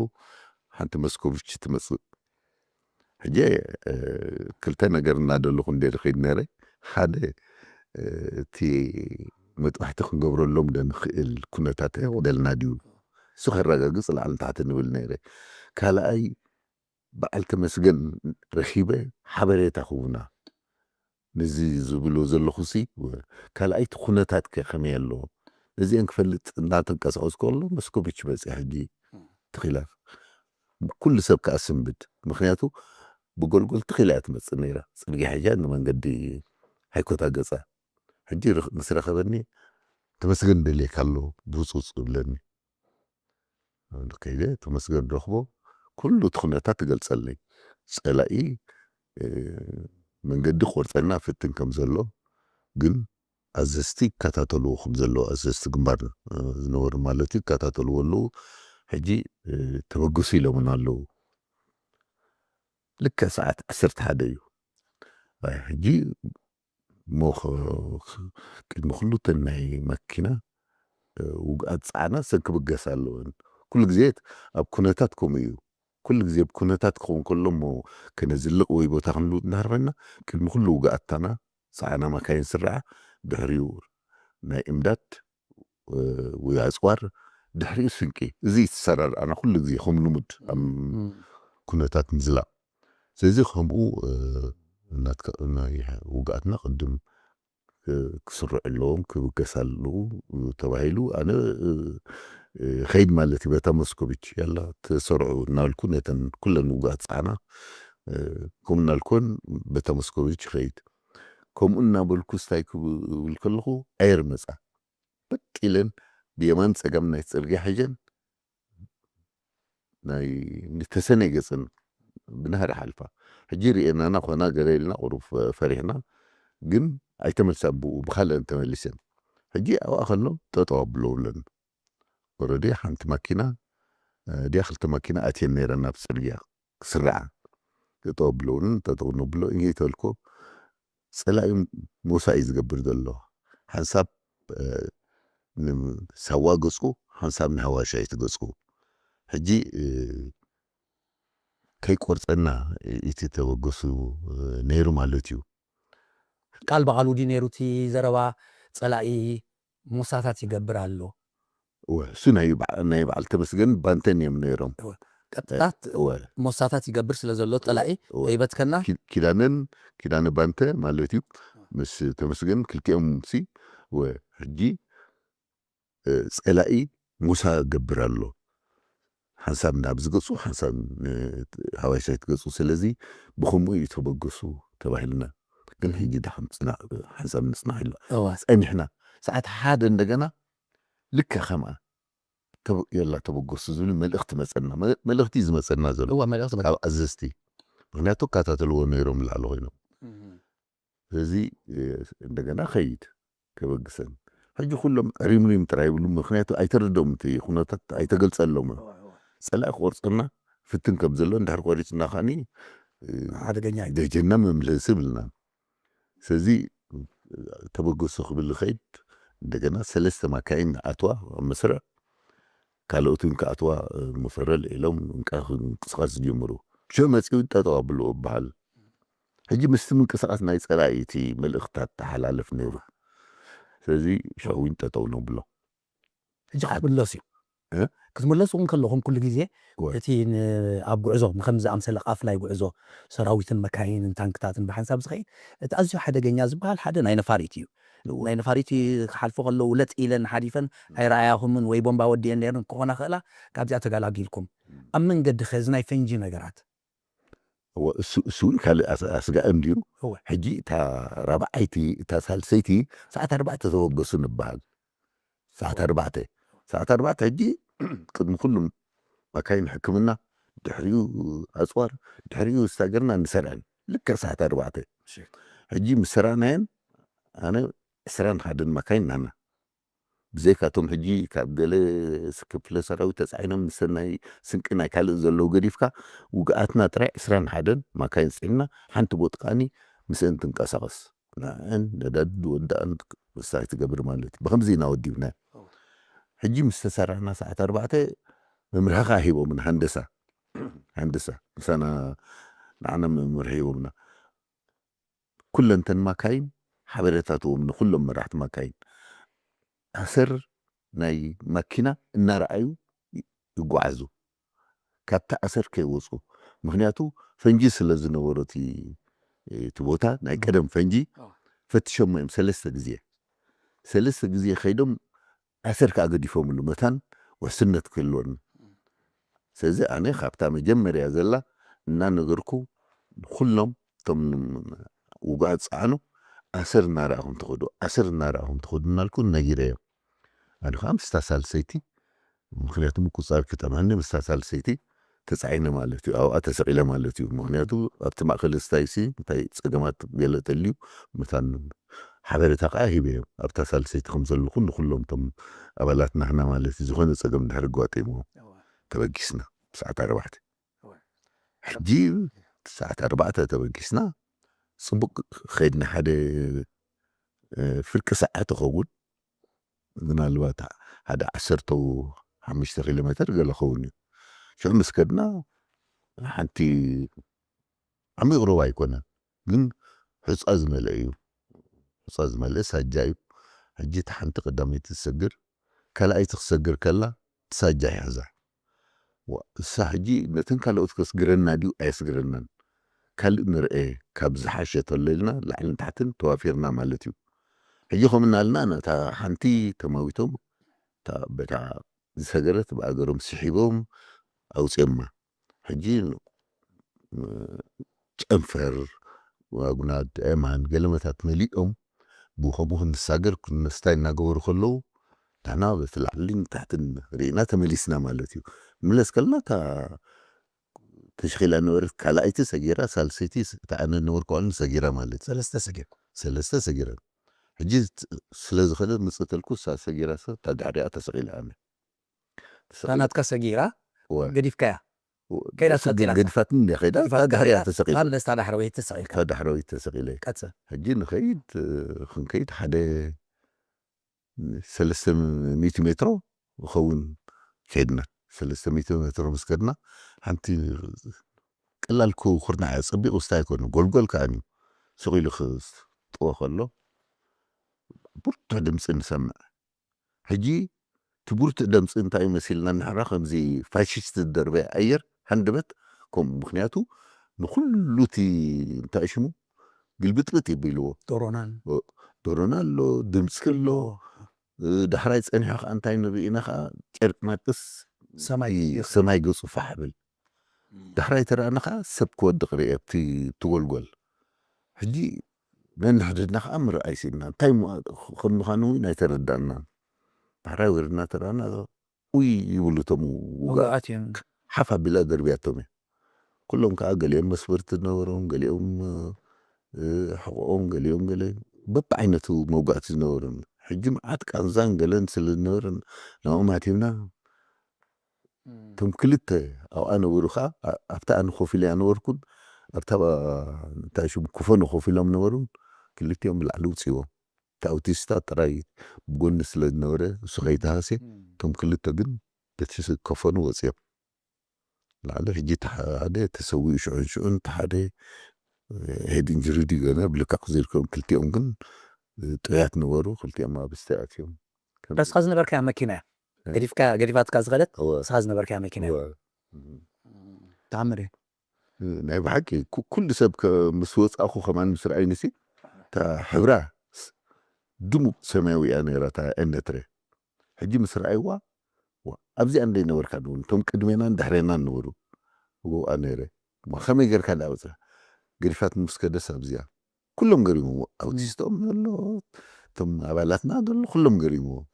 ሓንቲ መስኮብች ትመፅእ። ሕጂ ክልተ ነገር እናደለኹ እንደ ዝኸይድ ነረ ሓደ እቲ መጥባሕቲ ክንገብረሎም ዶ ንኽእል ኩነታት ደልና ድዩ እሱ ከረጋግፅ ላዕሊ ታሕቲ ንብል ነረ። ካልኣይ በዓል ተመስገን ረኺበ ሓበሬታ ክቡና ነዚ ዝብሎ ዘለኹ ሲ ካልኣይቲ ኩነታት ከ ከመይ ኣለዎ ነዚአን ክፈልጥ እናተንቀሳቀስ ከሎ መስኮቢች መፅያ ሕጂ ትኺላ ኩሉ ሰብ ከዓ ስንብድ ምክንያቱ ብጎልጎል ትኺላ እያ ትመፅእ ነይራ ፅርጊያ ሕጃ ንመንገዲ ሃይኮታ ገፃ ሕጂ ምስ ረኸበኒ ተመስገን ደልየካ ኣሎ ብህፁፅ ይብለኒ ከይደ ተመስገን ረኽቦ ኩሉ እቲ ኩነታት ትገልጸለይ ጸላኢ መንገዲ ቆርጸልና ፍትን ከም ዘሎ ግን ኣዘዝቲ ይከታተልዎ ከም ዘለዎ ኣዘዝቲ ግንባር ዝነበሩ ማለት እዩ ይከታተልዎ ኣለዉ ሕጂ ተበግሱ ኢሎምና ኣለዉ ልክዕ ሰዓት ዓሰርተ ሓደ እዩ ሕጂ እሞ ቅድሚ ኩሉ እተን ናይ መኪና ውግኣት ፃዕና ሰን ክብገስ ኣለወን። ኩሉ ግዜ ኣብ ኩነታት ከምኡ እዩ። ኩሉ ግዜ ብኩነታት ክኸውን ከሎ እሞ ከነዝልቕ ወይ ቦታ ክንልውጥ እንዳሃርበና ቅድሚ ኩሉ ውግኣትታና ፃዕና ማካይን ስርዓ ድሕሪኡ ናይ እምዳድ ወይ ኣፅዋር ድሕሪኡ ስንቂ እዚ ይተሰራርኣና ኩሉ ግዜ ከም ልሙድ ኣብ ኩነታት ምዝላቕ ስለዚ ከምኡ ናይ ውግኣትና ቅድም ክስርዑ ኣለዎም ክብገስ ኣለዉ ተባሂሉ ኣነ ኸይድ ማለት እዩ በታ ሞስኮቪች ያላ ተሰርዑ እናበልኩ ነተን ኩለን ውግኣት ፃዕና ከምኡ እናልኮን በታ ሞስኮቪች ይኸይድ ከምኡ እናበልኩ ስታይ ክብል ከለኹ ኣየር መፃ በጥ ኢለን ብየማን ፀጋም ናይ ፅርግያ ሒጀን ናይ ንተሰነይ ገፅን ብናህሪ ሓልፋ ሕጂ ርእየናና ኮና ገለ ኢልና ቁሩብ ፈሪሕና፣ ግን ኣይተመልሳን፣ ብኡ ብኻልአን ተመሊሰን። ሕጂ ኣብኣ ከሎ ጠጠው ኣብሎ ብለን። ወረዲ ሓንቲ ማኪና ድያ ክልተ ማኪና ኣትየን ነይረን ናብ ጽርግያ ክስርዓ። ጠጠው ኣብሎ ብለን፣ ጠጠው ነብሎ። እየ ተልኮ ጸላኢ ሞሳ እዩ ዝገብር ዘሎ። ሓንሳብ ንሳዋ ገጹ፣ ሓንሳብ ንሃዋሻይት ገጹ። ሕጂ ከይቆርጸና እቲ ተበገሱ ነይሩ ማለት እዩ። ቃል ብቓሉ ድዩ ነይሩ እቲ ዘረባ? ጸላኢ ሞሳታት ይገብር ኣሎ። እወ፣ እሱ ናይ በዓ- ናይ በዓል ተመስገን ባንተን እዮም ነይሮም። ቀጥታት እወ፣ ሞሳታት ይገብር ስለ ዘሎ ጠላኢ እወ። ወይበትከና ኪ- ኪዳነን ኪዳነ ባንተ ማለት እዩ። ምስ ተመስገን ክልቲኦም ሲ እወ፣ ሕጂ እ፣ ጸላኢ ሞሳ ገብር ኣሎ። ሓንሳብ ናብ ዝገጹ ሓንሳብ ን- ሃዋይ ሳይት ገጹ። ስለዚ ብኸምኡ እዩ ተበገሱ ተባሂልና። ግን ሕጂ ድሓን ጽናዕ ሓንሳብ ንጽናዕ ኢሉ እወ። ጸኒሕና። ሰዓት ሓደ እንደገና ልካ ከምኣ ተበ- የላ ተበገሱ ዝብል መልእኽቲ መጸና። መ- መልእኽቲ እዩ ዝመጸና ዘሎ እወ፣ መልእኽቲ መ- ካብ ኣዘዝቲ። ምክንያቱ እከታተልዎ ነይሮም ላዕሊ ኮይኖም። እህ። ስለዚ እ፣ እንደገና ኸይድ ከበግሰን። ሕጂ ኩሎም ሪምሪም ጥራይ ይብሉ፣ ምክንያቱ ኣይተረድኦም እቲ ኩነታት ኣይተገልጸሎም። ጸላኢ ክቆርጸና ፍትን ከም ዘሎ እንድሕር ቆሪጽና ከዓኒ እ፣ ሓደገኛ እዩ። ደጀና መምለሲ ይብልና። ስለዚ ተበገሱ ክብል ኸይድ እንደገና ሰለስተ ማካይን ኣትዋ ኣብ መስርዕ፣ ካልኦት እውን ክኣትዋ እ፣ መፈረ ልዒሎም እንቃ ክንቅስቃስ ዝጀምሩ። ሽዑ መጺኡ ጠጠው ኣብልዎ ይበሃል። ሕጂ ምስቲ ምንቅስቃስ ናይ ጸላኢ እቲ መልእኽታት ተሓላልፍ ነይሩ። ስለዚ ሽዑ እውን ጠጠው ነብሎ። ሕጂ ክትምለሱ እዩ እ? ክትምለሱ እውን ከለኹም ኩሉ ግዜ እወ። እቲ ን- ኣብ ጉዕዞ ንከም ዝኣምሰለ ቃፍላይ ጉዕዞ ሰራዊትን መካይንን ታንክታትን ብሓንሳብ ዝኸይድ እቲ ኣዝዩ ሓደገኛ ዝበሃል ሓደ ናይ ነፋሪት እዩ። እወ። ናይ ነፋሪት ክሓልፉ ከለዉ ለጥ ኢለን ሓዲፈን ኣይረኣያኹምን ወይ ቦምባ ወዲየን ነይረን ክኾና ክእላ፣ ካብዚኣ ተገላጊልኩም። ኣብ መንገዲ ከ እዚ ናይ ፈንጂ ነገራት? እወ፣ እሱ እሱ እውን ካልእ ኣስ- ኣስጋእም ድዩ? እወ። ሕጂ እታ ራብዓይቲ እታ ሳልሰይቲ ሰዓት ኣርባዕተ ተበገሱ ንበሃል። ሰዓት ኣርባዕተ ሰዓት ኣርባዕተ ሕጂ ቅድሚ ኩሉም ማካይን ሕክምና፣ ድሕሪኡ ኣፅዋር፣ ድሕሪኡ ዝታገርና ንሰርዐን። ልክዕ ሰዓት ኣርባዕተ ሕጂ ምስ ሰራናየን ኣነ ዕስራን ሓደን ማካይን ናና። ብዘይካቶም ሕጂ ካብ ገለ ክፍለ ሰራዊት ተፃዒኖም ምስ ናይ ስንቂ ናይ ካልእ ዘለዉ ገዲፍካ ውግኣትና ጥራይ ዕስራን ሓደን ማካይን ፅዒንና ሓንቲ ቦጥ ከዓኒ ምስአን ትንቀሳቐስ። ንዕን ነዳዲ ወዳእን ምሳይ ትገብር ማለት እዩ። ብኸምዚ ኢና ወዲብና። ሕጂ ምስ ተሰራሕና ሰዓት ኣርባዕተ መምርሒ ከዓ ሂቦምን ሃንደሳ ሃንደሳ ምሳና ንዓና መምርሒ ሂቦምና። ኩለንተን ማካይን ሓበሬታ ትዎም ንኩሎም መራሕቲ ማካይን ኣሰር ናይ ማኪና እናረኣዩ ይጓዓዙ። ካብቲ ኣሰር ከይወፁ። ምክንያቱ ፈንጂ ስለ ዝነበሮ እቲ እቲ ቦታ ናይ ቀደም ፈንጂ ኣዎ። ፈትሸሞ እዮም ሰለስተ ግዜ። ሰለስተ ግዜ ከይዶም ኣሰር ከዓ ገዲፎምሉ መታን ውሕስነት ክህልወኒ። ስለዚ ኣነ ካብታ መጀመርያ ዘላ እናነገርኩ ንኩሎም እቶም ውጉኣት ጸዓኑ ኣሰር እናረኣኹም ትኸዱ፣ ኣሰር እናረኣኹም ትኸዱ እናልኩ ነጊረዮም። ኣነ ከዓ ምስታ ሳልሰይቲ ምክንያቱ ምቁፅፃር ክጠምሐኒ ምስታ ሳልሰይቲ ተፃዒነ ማለት እዩ፣ ኣብኣ ተሰቒለ ማለት እዩ። ምክንያቱ ኣብቲ ማእከል ስታይሲ እንታይ ፀገማት ገለ ተልዩ መታን ሓበሬታ ከዓ ሂበዮም ኣብታ ሳልሰይቲ ከም ዘለኹ ንኩሎም እቶም ኣባላት ናህና ማለት እዩ። ዝኾነ ፀገም ድሕሪ ኣጓጢምዎ ተበጊስና ሰዓት ኣርባዕተ ሕጂ ሰዓት ኣርባዕተ ተበጊስና ፅቡቅ ከይድና ሓደ እ፣ ፍርቂ ሰዓት ይኸውን ምናልባት ሓደ ዓሰርተ ሓሙሽተ ኪሎ ሜትር ገለ ኸውን እዩ። ሽዑ ምስ ከድና ሓንቲ ዓሚቕ ሩባ ኣይኮነን ግን ሑፃ ዝመልአ እዩ። ሑፃ ዝመልአ ሳጃ እዩ። ሕጂ እቲ ሓንቲ ቀዳመይቲ ትሰግር ካልኣይቲ ክትሰግር ከላ ሳጃ ይሕዛ። እሳ ሕጂ ነተን ካልኦት ከስግረና ድዩ ኣየስግረናን ካልእ ንርአ ካብ ዝሓሸ ተሎ ኢልና ላዕልን ታሕትን ተዋፊርና ማለት እዩ። ሕጂ ከም እናልና ነታ ሓንቲ ተማዊቶም እታ በታ ዝሰገረት ብኣገሮም ስሒቦም ኣውፅኦማ። ሕጂ ጨንፈር ዋጉናት ኣእማን ገለመታት መሊኦም ብኸምኡ ክንሳገር ክንስታይ እናገበሩ ከለዉ ንሕና በቲ ላዕልን ታሕትን ርኢና ተመሊስና ማለት እዩ። ምለስ ከለና እታ ተሸኺላ ነበረት። ካልኣይቲ ሰጊራ፣ ሳልሰይቲ ስ-፣ እታ ኣነ ነበርኩ ሰጊራ ማለት እዩ። ሰለስተ ሰጊርኩም። ሰለስተ ሰጊረን። ሕጂ ት-፣ ስለ ዝኸደ ምጽእተልኩ እሳ ሰጊራ ሰብ እታ ድሕሪኣ ተሰቒላ ኣነ። እታ ናትካ ሰጊራ እወ። ገዲፍካያ። እወ፣ ከይዳ እሱ ግን ተሰቒላ። ገዲፋትኒ እንዲያ ከይዳ፣ እታ ገዲፋትካ ድሕሪኣ ከይዳ፣ ተሰቒላ። እታ ነስታ ዳሕረወይቲ ተሰቒልካ። እታ ዳሕረወይቲ ተሰቒለ። ቀጽል። ሕጂ ንኸይድ፣ እ፣ ክንከይድ ሓደ ሰለስተ ሚእቲ ሜትሮ ይኸውን ከይድና። ሰለስተ ሚእቲ ሜትሮ ምስ ከድና፣ ሓንቲ ቀላል ኩ-፣ ኩርናዕ እያ፣ ጸቢቑ ስታይ ኣይኮነ፣ ጎልጎል ከኣ እዩ። ስቕ ኢሉ ክጥወ ከሎ፣ ብርቱዕ ድምጺ ንሰምዕ። ሕጂ እቲ ብርቱዕ ድምጺ እንታይ መሲልና ንሕና፣ ከምዚ ፋሽስት ዝደርበ ኣየር ሃንደበት፣ ከምኡ፣ ምኽንያቱ ንኹሉ እቲ እንታይ ሽሙ ግልብጥብጥ ይብልዎ። ዶሮናን። ዶሮና ኣሎ፣ ድምጺ ኣሎ። እ፣ ዳሕራይ ጸኒሑ ከኣ እንታይ ንርኢ ኢና ከኣ፣ ጨርቂ ማጥስ ሰማይ ይ-፣ ሰማይ ገጹ ፋሕ ብል። ዳሕራይ ተረኣና ከኣ ሰብ ክወድቕ ርእ ኣብቲ ትጎልጎል። ሕጂ ነንሕድድና ከኣ ምርኣይ ስኢንና። እንታይ ሙ-፣ ከም ምዃኑ እውን ኣይተረዳእናን። ዳሕራይ ወሪድና ተረኣና፣ ኡይ ይብሉ እቶም ውጉኣት። ውጉኣት እዮም። ሓፍ ኣቢላ ደርብያቶም እያ። ኩሎም ከኣ ገሊኦም መስበርቲ ዝነበሮም፣ ገሊኦም፣ እ፣ ሕቖኦም፣ ገሊኦም ገለ በብዓይነቱ መውጋእቲ ዝነበሮም። ሕጂ መዓት ቃንዛን ገለን ስለ ዝነበረን ናብኦም ኣቲብና። እቶም ክልተ ኣብኣ ነበሩ ከኣ፣ ኣ-፣ ኣብታ ኣነ ኮፍ ኢለ ነበርኩን፣ ኣብታ፣ እንታይ ሽሙ፣ ኮፈኑ ኮፍ ኢሎም ነበሩ። ክልቲኦም ብላዕሊ ውጽእዎም። እቲ ኣውቲስታ ጥራይ ብጎኒ ስለ ዝነበረ፣ እሱ ከይተሃስየ፣ እቶም ክልተ ግን በቲ ስ-፣ ኮፈኑ ወጽዮም። ላዕሊ ሕጂ እቲ ሓደ ተሰዊኡ ሽዑን ሽዑን፣ እቲ ሓደ ሄድ ኢንጅሪ ድዩ ገለ ብልክዕ ክዘይርከቦም፣ ክልቲኦም ግን ጥዑያት ነበሩ። ክልቲኦም ኣብ ስተ ኣትዮም። ከም ረስኻ ዝነበርካያ መኪና እያ። እ። ገዲፍካ፣ ገዲፋትካ ዝኸደት እወ። ረስኻ ዝነበርካያ መኪና እያ። እወ። ተኣምር እዩ። እ፣ ናይ ብሓቂ ኩ-፣ ኩሉ ሰብ ከ-፣ ምስ ወጻእኩ ከማን ምስ ረኣዩኒ ሲ፣ እታ ሕብራ ስ-፣ ድሙቕ ሰማያዊ እያ ነይራ እታ ኤነትረ። ሕጂ ምስ ረኣይዋ፣ ዋ፣ ኣብዚኣ እንደ ነበርካ ድውን፣ እቶም ቅድሜናን ድሕሬናን ነበሩ። እወ፣ ነይረ። ዋ፣ ከመይ ጌርካ ደኣ ወጻ? ገዲፋት ምስ ከደስ ኣብዚኣ። ኩሎም ገሪሞም። ኣውቲስቶም ዘሎ፣ እቶም ኣባላትና ዘሎ፣ ኩሎም ገሪሞም።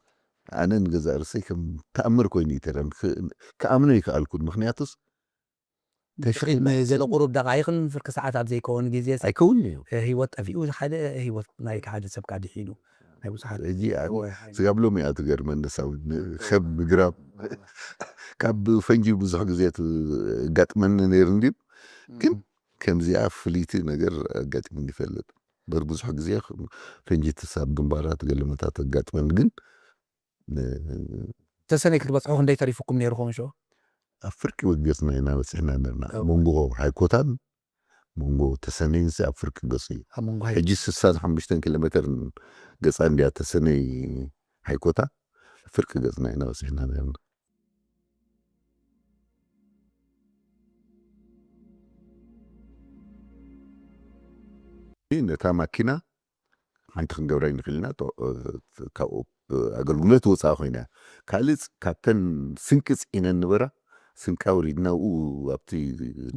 ኣነ ንገዛእ ርእሰይ ከም ተኣምር ኮይኑ እዩ ተረም-፣ ክ-፣ ክኣምኖ ይከኣልኩን። ምኽንያቱስ፣ ተሽኺል ንገለ ቁሩብ ደቓይቕን ፍርቂ ሰዓት ኣብ ዘይከውን ግዜ ኣይከውን እዩ። ህይወት ጠፊኡ፣ ሓደ ህይወት ናይ ሓደ ሰብ ካኣ ድሒኑ። ናይ ብዙሓት ሕጂ ኣብ እወ፣ ሓይሊ። ስጋብ ሎሚ እያ ትገርመኒ፣ ንሳ እውን ን-፣ ሰብ ምግራብ። ካብ ፈንጂ ብዙሕ ግዜ ትጋጥመኒ ነይሩ እንድዩ። ግን እም። ከምዚኣ ፍልይቲ ነገር ኣጋጢሙኒ ይፈልጥ። በር ብዙሕ ግዜ ፈንጂ ትሳብ ግንባራት ገለመታት ኣጋጥመኒ፣ ግን ን-፣ ተሰነይ ክትበጽሑ ክንደይ ተሪፉኩም ነይሩ ኸውን ሽዑ? ኣብ ፍርቂ ገጽና ኢና በጺሕና ነርና። እው። መንጎ ሃይኮታን መንጎ ተሰነይን ሲ ኣብ ፍርቂ ገጹ እዩ። ኣብ መንጎ ሃይ- ሕጂ ስሳን ሓሙሽተን ኪሎ ሜተር ገጻ እንድያ ተሰነይ ሃይኮታ፣ ፍርቂ ገጽና ኢና በጺሕና ነርና። ነታ ማኪና ሓንቲ ክንገብራ ኣይንኽእል ኢና። ቶ-፣ እ፣ ካብኡ፣ እ፣ ኣገልግሎት ወፃኢ ኮይና እያ። ካልእ ፅ-፣ ካብተን ስንቂ ፅዒነን ንበራ፣ ስንቂ ኣውሪድና ኣብኡ ኣብቲ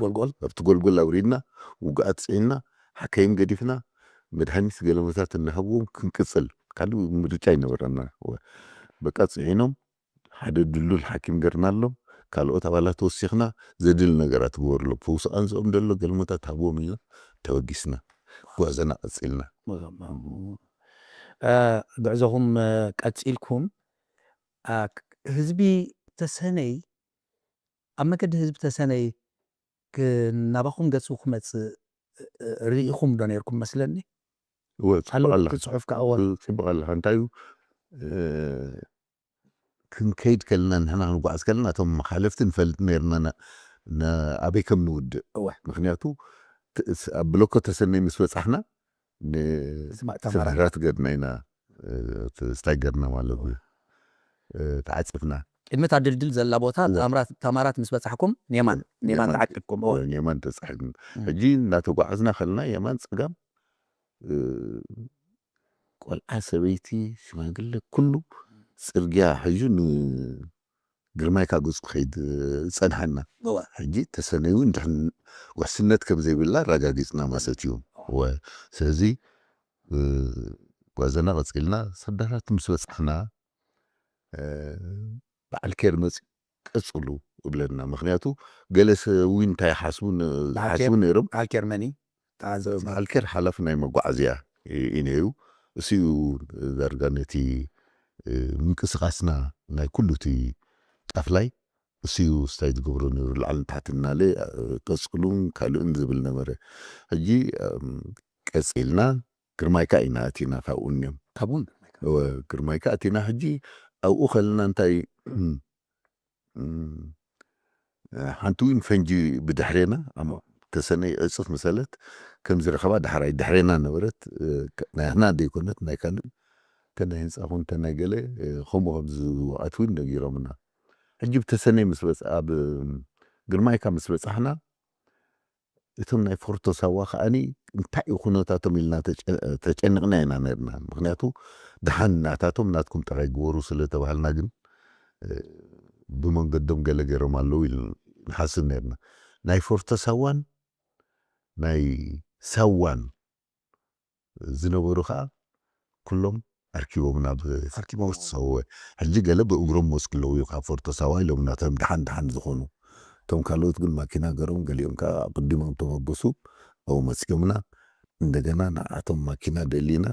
ጎልጎል? ኣብቲ ጎልጎል ኣውሪድና፣ ውጉኣት ፅዒንና፣ ሓካይም ገዲፍና፣ መድሃኒት ገለመታት እናሃብዎም ክንቅፅል። ካልእ ምርጫ ኣይነበረና። ወ-፣ በቃ ፅዒኖም፣ ሓደ ድሉል ሓኪም ገርናሎም፣ ካልኦት ኣባላት ወሲኽና፣ ዘድሊ ነገራት ግበርሎም፣ ፈውሲ ቃንዝኦም ደሎ ገልሞታት ሃብዎም ኢልና ተበጊስና፣ ጓዘና ቀጺልና። እ፣ ጉዕዞኹም፣ እ፣ ቀጺልኩም፣ እ፣ ክ-፣ ህዝቢ ተሰነይ፣ ኣብ መገዲ ህዝቢ ተሰነይ ክ-፣ ናባኹም ገጹ ክመጽእ፣ እ፣ እ፣ ርኢኹም ዶ ነይርኩም መስለኒ? እወ፣ ጽቡቕ ኣሎ ኣለኻ። እቲ ጽሑፍ ከኣ እወ። እ፣ ጽቡቕ ኣለኻ። እንታይ እዩ፣ እ፣ ክንከይድ ከለና፣ ንሕና ክንጓዓዝ ከለና፣ እቶም መሓለፍቲ ንፈልጥ ነይርና፣ ና-፣ ና-፣ ኣበይ ከም ንውድእ። እወ። ምኽንያቱ፣ ት-፣ ስ-፣ ኣብ ብሎኮ ተሰነይ ምስ በጻሕና፣ ን-፣ ስማዕ፣ ታማራት። ስድራት ገርና ኢና፣ እ፣ ት-፣ ስታይ ገርና ማለት እዩ። እ፣ ተዓጺፍና። ቅድሚ እታ ድልድል ዘላ ቦታ፣ እወ። ታምራት፣ ታማራት ምስ በጻሕኩም፣ ንየማን፣ ንየማን ንየማን። ተዓቂብኩም። እወ። እወ፣ ንየማን ተጻሒፍና። እም። ሕጂ እናተጓዓዝና ከለና፣ የማን ጸጋም፣ እ፣ ቆልዓ፣ ሰበይቲ፣ ሽማግለ፣ ኩሉ ጽርግያ ሒዙ ንግርማይ ካብ ገጹ ክኸይድ ጸንሐና። እወ። ሕጂ ተሰነዩ እንድሕን ውሕስነት ከም ዘይብላ ኣረጋጊጽና ማለት እዩ። እወ። እወ። ስለዚ፣ እ፣ ጓዘና ቀጺልና፣ ሰዳራት ምስ በጻሕና፣ እ፣ በዓል ኬር መጺኡ፣ ቀጽሉ፣ እብለና። ምክንያቱ ገለ ሰብ እውን እንታይ ሓስቡ ን- በዓል ሓስቡ ኬር- ነይሮም። በዓል ኬር መኒ ተዓዘብቲ በዓል ኬር ሓላፊ ናይ መጓዓዝያ እዩ ነይሩ። እሱ እዩ ዳርጋ ነቲ እ፣ ምንቅስቃስና ናይ ኩሉ እቲ ጣፍላይ እሱ እዩ ስታይ ዝገብሮ ነይሩ። ላዕሊ ታሕቲ እናለ እ፣ ቀፅሉን ካልእን ዝብል ነበረ። ሕጂ እም፣ ቀፂልና ግርማይካ ኢና ኣቲና ካብኡ እኒኦም ካብኡን እወ፣ ግርማይካ ኣቲና። ሕጂ ኣብኡ ከለና እንታይ እም፣ ሓንቲ እውን ፈንጂ ብድሕሬና ኣብ ተሰነይ ዕፅፍ ምሰለት ከም ዝረኸባ ዳሕራይ ድሕሬና ነበረት። እ፣ ከ- ናይና ዘይኮነት ናይ ካልእ ተናይ ህንፃ ኹን ተናይ ገለ እ፣ ከምኡ ከም ዝወዓት እውን ነጊሮምና። ሕጂ ብተሰነይ ምስ በፅ ኣብ ግርማይካ ምስ በፃሕና እቶም ናይ ፎርቶ ሳዋ ከዓኒ እንታይ እዩ ኩነታቶም ኢልና ተጨ- ተጨኒቕና ኢና ነርና። ምክንያቱ ደሓን ናታቶም ናትኩም ጥራይ ግበሩ ስለተባሃልና ግን እ፣ ብመንገዶም ገለ ገይሮም ኣለዉ ኢሉ ንሓስብ ነርና። ናይ ፎርቶ ሳዋን ናይ ሳዋን ዝነበሩ ከዓ ኩሎም ኣርኪቦምና ብ- ኣርኪቦም ሰወ ሕጂ ገለ ብእግሮም መፅኡ ኣለዉ እዩ ካብ ፎርቶ ሳዋ ኢሎም ናቶም ደሓን ደሓን ዝኾኑ። እቶም ካልኦት ግን ማኪና ገሮም ገሊኦም ከዓ ቅድሞም ተመበሱ ኣብኡ መፅኦምና። እንደገና ንዓቶም ማኪና ደሊና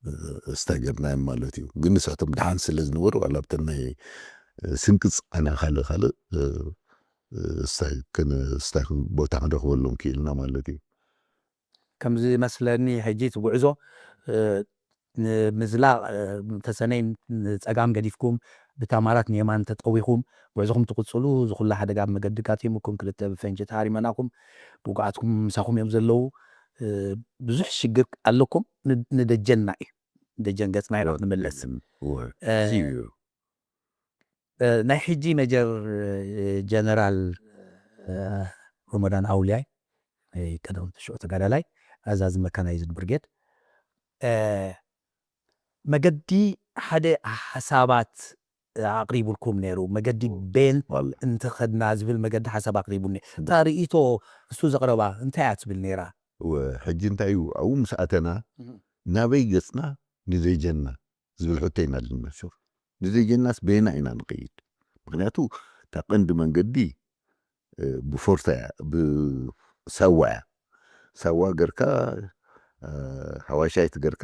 እ፣ ስታይ ገርናዮም ማለት እዩ። ግን ንሳቶም ደሓን ስለ ዝነበሩ ዋላ ኣብተን ናይ እ፣ ስንቅፅ ኣነ ካልእ ካልእ እ፣ እ፣ ስታይ ክን- ስታይ ክን- ቦታ ክንረኽበሎም ክኢልና ማለት እዩ። ከም ዝመስለኒ ሕጂ እቲ ጉዕዞ እ፣ ንምዝላቕ እ፣ ተሰነይ ንፀጋም ገዲፍኩም ብታማራት ንየማን ተጠዊኹም ጉዕዞኹም ትቕፅሉ ዝኹላ ሓደጋ ኣብ መገዲ ጋጢሙኩም ክልተ ብፈንጂ ተሃሪመናኹም ውጉኣትኩም ምሳኹም እዮም ዘለዉ እ፣ ብዙሕ ሽግር ኣለኩም ን- ንደጀንና እዩ ደጀን ገፅና ኢና ክንምለስ እወ፣ እ፣ እዚ እዩ። እ፣ ናይ ሕጂ መጀር እ፣ ጀነራል እ፣ ረመዳን ኣውልያይ ናይ ቀደም ሽዑ ተጋዳላይ ኣዛዚ መካናይዝድ ብርጌድ እ፣ መገዲ ሓደ ሓሳባት ኣቕሪቡልኩም ነይሩ። መገዲ ቤን ዋላ እንተኸድና ዝብል መገዲ ሓሳብ ኣቕሪቡኒ። እታ ርእይቶ እሱ ዘቕረባ እንታይ እያ ትብል ነይራ? እወ፣ ሕጂ እንታይ እዩ ኣብኡ ምስ ኣተና እህ። ናበይ ገፅና ንደጀና ዝብል ሕቶ ኢና ኣለና። ንደጀናስ በየና ኢና ንኸይድ? ምክንያቱ እታ ቀንዲ መንገዲ እ፣ ብፎርታ እያ ብሳዋ እያ። ሳዋ ገርካ እ፣ ሃዋሻይት ገርካ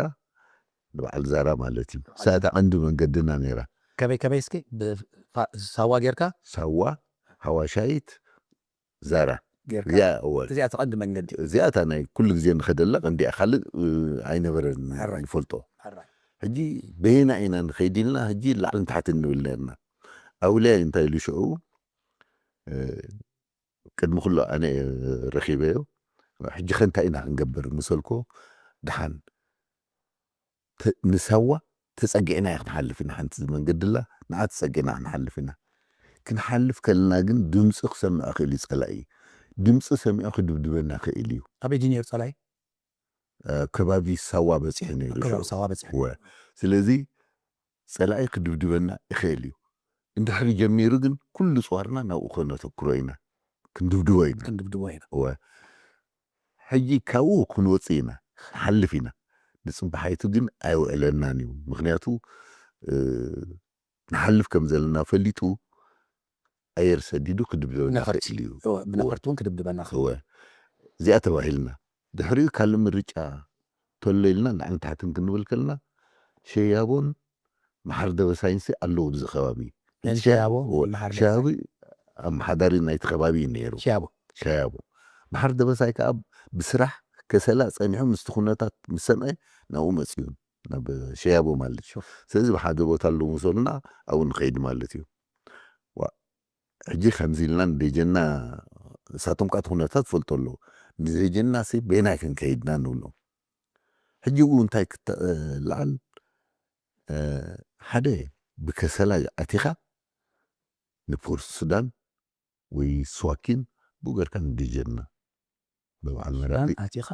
ንበዓል ዛራ ማለት እዩ። እሳ እታ ቀንዲ መንገድና ነይራ። ከመይ ከመይ እስኪ ብፋ- ሳዋ ጌርካ ሳዋ ሃዋሻይት ዛራ ጌርካ እዚኣ እወ እዚኣ ተቐንዲ መንገዲ እዚኣ እታ ናይ ኩሉ ግዜ ንኸደላ ቀንዲያ ካልእ እ፣ ኣይነበረን ሕራይ። ንፈልጦ። ሕራይ። ሕጂ በየና ኢና ንኸይድ ኢልና ሕጂ ላዕልን ታሕትን ንብል ነርና። ኣውልያ እንታይ ኢሉ ሽዑ እ፣ ቅድሚ ኩሉ ኣነ እየ ረኺበዮ። ሕጂ ከ እንታይ ኢና ክንገብር ምሰልኮ ድሓን ተ- ንሳዋ ተጸጊዕና እያ ክንሓልፍ ኢና። ሓንቲ መንገዲ ኣላ ንዓ ተጸጊዕና ክንሓልፍ ኢና። ክንሓልፍ ከለና ግን ድምፂ ክሰምዕ ክእል እዩ ጸላኢ። ድምፂ ሰሚዑ ክድብድበና ክእል እዩ። ኣበይ ድዩ ነይሩ ጸላኢ? እ፣ ከባቢ ሳዋ በፂሑ ነይሩ ከባቢ ሽዑ። ሳዋ በፂሑ ወ ስለዚ ጸላኢ ክድብድበና ይኽእል እዩ። እንድሕሪ ጀሚሩ ግን ኩሉ ፅዋርና ናብኡ ከነተኩሮ ኢና ክንድብድቦ ኢና። ክንድብድቦ ኢና። እወ ሕጂ ካብኡ ክንወፅእ ኢና ንሓልፍ ኢና። ንፅባሓይቱ ግን ኣይውዕለናን እዩ። ምክንያቱ እ፣ ንሓልፍ ከም ዘለና ፈሊጡ ኣየር ሰዲዱ ክድብደበና ነፈርቲ። ክእል እዩ። እወ፣ ብነፈርቲ እውን ክድብድበና ክእል። እወ እዚኣ ተባሂልና ድሕሪኡ ካልእ ምርጫ ተሎ ኢልና ንዓን ታሕትን ክንብል ከለና ሸያቦን መሓር ደበሳይንሲ ኣለዉ ኣብዚ ከባቢ። ነን ሸያ- ሸያቦ እወ፣ መሓር ሸያቢ ኣመሓዳሪ ናይቲ ከባቢ እዩ ነይሩ። ሸያቦ ሸያቦ መሓር ደበሳይ ከዓ ብስራሕ ከሰላ ፀኒሑ ምስቲ ኩነታት ምስ ሰምዐ ናብኡ መፅኡ ናብ ሸያቦ ማለት እዩ። ስለዚ ብሓደ ቦታ ኣለዉ ምስ በሉና ኣብኡ ንኸይድ ማለት እዩ። ዋ ሕጂ ከምዚ ኢልና ንደጀና ንሳቶም ከዓ እቲ ኩነታት ፈልጡ ኣለዉ። ንደጀና ሲ በየናይ ክንከይድና ንብሎ። ሕጂ እውን እንታይ ክተልዓል ሓደ ብከሰላ ኣቲኻ ንፖርት ሱዳን ወይ ስዋኪን ብኡ ገርካ ንደጀና በበዓል መራሒ ሱዳን ኣቲኻ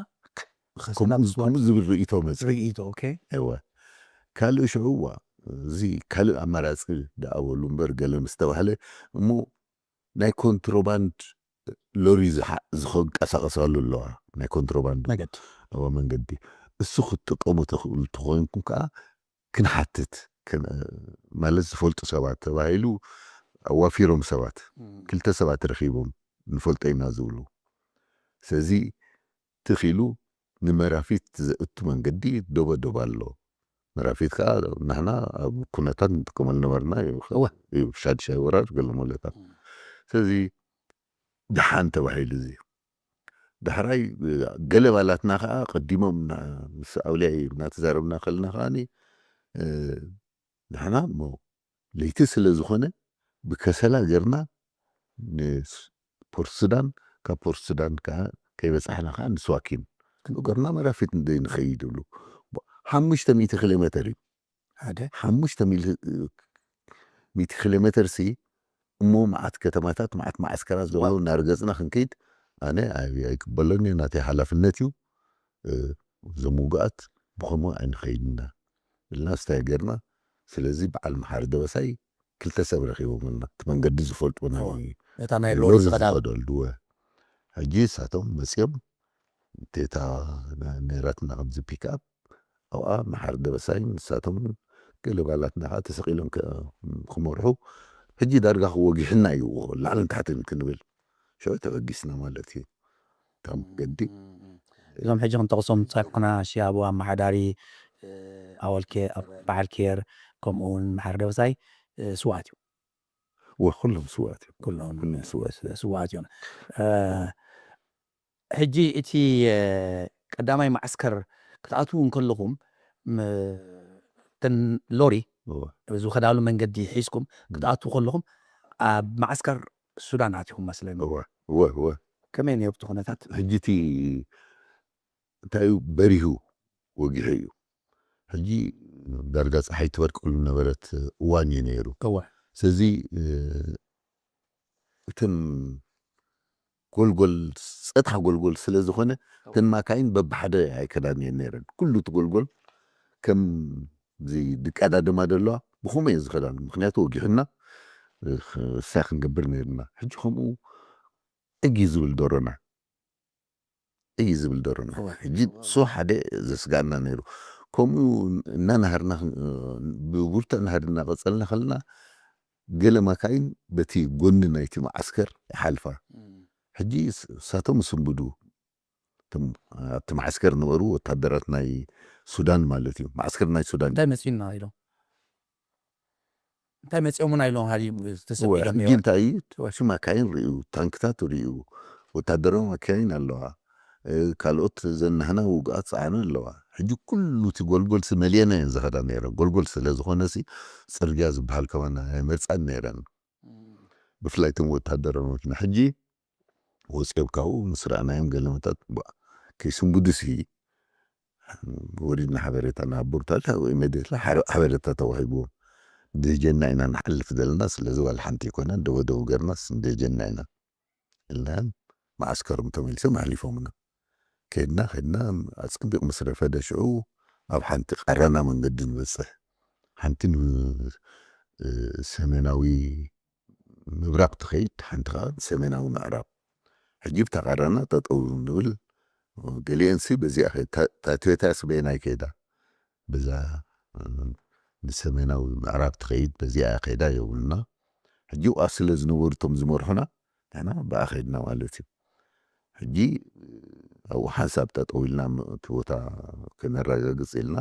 ብኸሰላ ከምኡ ብስዋ- ከምኡ ዝብል ርእይቶ መፅ ርእይቶ ኦኬ እወ ካልእ ሽዑ እዋ እዚ ካልእ ኣማራፂ ደኣ በሉ እምበር ገለ ምስ ተባህለ እሞ ናይ ኮንትሮባንድ ሎሪ ዝሓ- ዝንቀሳቀሳሉ ኣለዋ ናይ ኮንትሮባንድ መገዲ እወ መንገዲ እሱ ክትጥቀሙ ተኽእሉ ተኮይንኩም ከዓ ክንሓትት ክን- ማለት ዝፈልጡ ሰባት ተባሂሉ ኣዋፊሮም ሰባት፣ ክልተ ሰባት ረኺቦም፣ "ንፈልጦ ኢና" ዝብሉ። ስለዚ ትኽ ኢሉ ንመራፊት ዘእቱ መንገዲ ዶበዶብ ኣሎ። መራፊት ከኣ ንሕና ኣብ ኩነታት ንጥቀመሉ ነበርና እዩ። እወ። እዩ፣ ሻድሻይ ወራር ገለ ሞለታት። እም። ስለዚ ደሓን ተባሂሉ እዚ። ዳሕራይ ገለ ባላትና ከኣ ቀዲሞም ና-፣ ምስ ኣውልያይ እናተዛረብና ከለና ከኣኒ፣ እ፣ ንሕና እሞ ለይቲ ስለ ዝኾነ ብከሰላ ገርና ንፖርት ሱዳን፣ ካብ ፖርት ሱዳን ከኣ ከይበጻሕና ከኣ ንስዋኪን ክንኡ ገርና መራፊት እንደ ንኸይድ ይብሉ። ሓሙሽተ ሚእቲ ኪሎ ሜተር እዩ። ሓደ ሓሙሽተ ሚእቲ ኪሎ ሜተር ሲ እሞ መዓት ከተማታት፣ መዓት መዓስከራት ዘሎ ዋው። እናርገጽና ክንከይድ ኣነ ኣይ-፣ ኣይቅበሎን እየ፣ ናተይ ሓላፍነት እዩ። እ፣ እዞም ውጉኣት ብኸምኡ ኣይንኸይድና ኢልና ስታይ ገርና። ስለዚ በዓል መሓሪ ደበሳይ ክልተ ሰብ ረኺቦምና፣ እቲ መንገዲ ዝፈልጡ ናይ እዋ። ነታ ናይ ሎሪ ሎሪ ዝኸዳ ዝኸደሉ፣ እወ። ሕጂ ንሳቶም መጺኦም፣ እታ ነ-፣ ነይራትና ከምዚ ፒክኣፕ፣ ኣብኣ መሓሪ ደበሳይን ንሳቶም ገለ ባላትና ከኣ ተሰቒሎም ከ-፣ ክመርሑ፣ ሕጂ ዳርጋ ክወጊሕና እዩ፣ ላዕልን ታሕትን ክንብል። ሽዑ ተበጊስና ማለት እዩ። እታ መንገዲ እዞም ሕጂ ክንጠቕሶም ዝጸናሕና ሽያቦ ኣመሓዳሪ፣ እ፣ ኣወል ኬ-፣ በዓል ኬር፣ ከምኡ እውን መሓሪ ደበሳይ፣ እ፣ ስውኣት እዮም። እወ፣ ኩሎም ስውኣት እዮም። ኩሎም ኩሎም ስውኣት እዮም። ስውኣት እዮም። እ፣ ሕጂ እቲ፣ እ፣ ቀዳማይ ማዕስከር ክትኣትዉ እንከለኹም፣ ም-፣ እተን ሎሪ እወ። ዝኸዳሉ መንገዲ ሒዝኩም ክትኣትዉ ከለኹም፣ ኣብ ማዕስከር ሱዳን ኣቲኹም መስለኒ። እወ፣ እወ፣ እወ። ከመይ ነይሩ እቲ ኩነታት? ሕጂ እቲ እንታይ እዩ፣ በሪሁ ወጊሑ እዩ። ሕጂ ዳርጋ ጸሓይ ትበርቀሉ ነበረት እዋን እዩ ነይሩ። እወ። ስለዚ፣ እ፣ እተን ጎልጎል፣ ጸጥሓ ጎልጎል ስለ ዝኾነ፣ እተን ማካይን በብሓደ ኣይከዳን እየን ነይረን። ኩሉ እቲ ጎልጎል ከምዚ ድቃዳድማ ደለዋ፣ ብኸምኡ እየን ዝኸዳን። ምኽንያቱ ወጊሑና፣ እ፣ እንታይ ክንገብር ነይርና። ሕጂ ከምኡ ዕጊ ዝብል ደሮና። እዩ ዝብል ደሮና። እወ። ሕጂ እሱ ሓደ ዘስጋና ነይሩ። ከምኡ እናናሃርና፣ ብብርቱዕ ናህሪ እናቐጸልና ከለና፣ ገለ ማካይን በቲ ጎኒ ናይቲ መዓስከር ይሓልፋ። እም። ሕጂ ስ-፣ እሳቶም ይስንብዱ። እቶም ኣብቲ መዓስከር ነበሩ ወታደራት ናይ ሱዳን ማለት እዩ። መዓስከር ናይ ሱዳን። እንታይ መጺኡና ኢሎም? እንታይ መጺኦምና ኢሎም ሃዲም እወ፣ ዝተሰቢሎም ሕጂ እዮም። እንታይ እዩ? እወ። እሱ ማካይን ርእዩ፣ ታንክታት ርእዩ፣ ወታደራዊ ማካይን ኣለዋ። እ፣ ካልኦት ዘናህና ውጉኣት ጸዓኑ ኣለዋ። ሕጂ ኩሉ እቲ ጎልጎል ሲ መሊአና እየን ዝኸዳ ነይረን። ጎልጎል ስለ ዝኾነ ሲ ጽርግያ ዝበሃል ከማን ኣይመርጻን ነይረን። እም። ብፍላይ እቶም ወታደራዊ መኪና። ሕጂ ወጺኦም ካብኡ ምስ ረኣናዮም ገለመታት፣ ባ-፣ ከይስንብዱ ሲ ወሪድና ሓበሬታ ንሃቦም ተባሂልና፣ ወይ ኢመደትሊ ሓረ-፣ ሓበሬታ ተዋሂብዎም። ደጀና ኢና ንሓልፍ ዘለና፣ ስለዚ ዋላ ሓንቲ ኣይኮነን፣ ደወደው ገርናስ ደጀና ኢና ኢልና፣ መዓስከሮም ተመሊሶም ኣሕሊፎምና። ከድና፣ ከድና፣ ኣጸቢቑ ምስ ረፈደ ሽዑ ኣብ ሓንቲ ቃራና መንገዲ ንበጽሕ። ሓንቲ ን-፣ እ፣ ሰሜናዊ ምብራቕ ትኸይድ፣ ሓንቲ ኸኣ ሰሜናዊ ምዕራብ። ሕጂ ብታ ቃራና ጠጠው ንብል፣ ገሊኤንሲ በዚኣ ኸ-፣ እታ፣ እታ ቶዮታ ሲ በየናይ ከይዳ? በዛ፣ እ፣ ንሰሜናዊ ምዕራብ ትኸይድ፣ በዚኣ ከይዳ የብሉና። ሕጂ ኣብኣ ስለ ዝነበሩ እቶም ዝመርሑና፣ ንሕና ብኣ ኸይድና ማለት እዩ። ሕጂ ኣብኡ ሓንሳብ ጠጠው ኢልና ም-፣ እቲ ቦታ ከነረጋግጽ ኢልና፣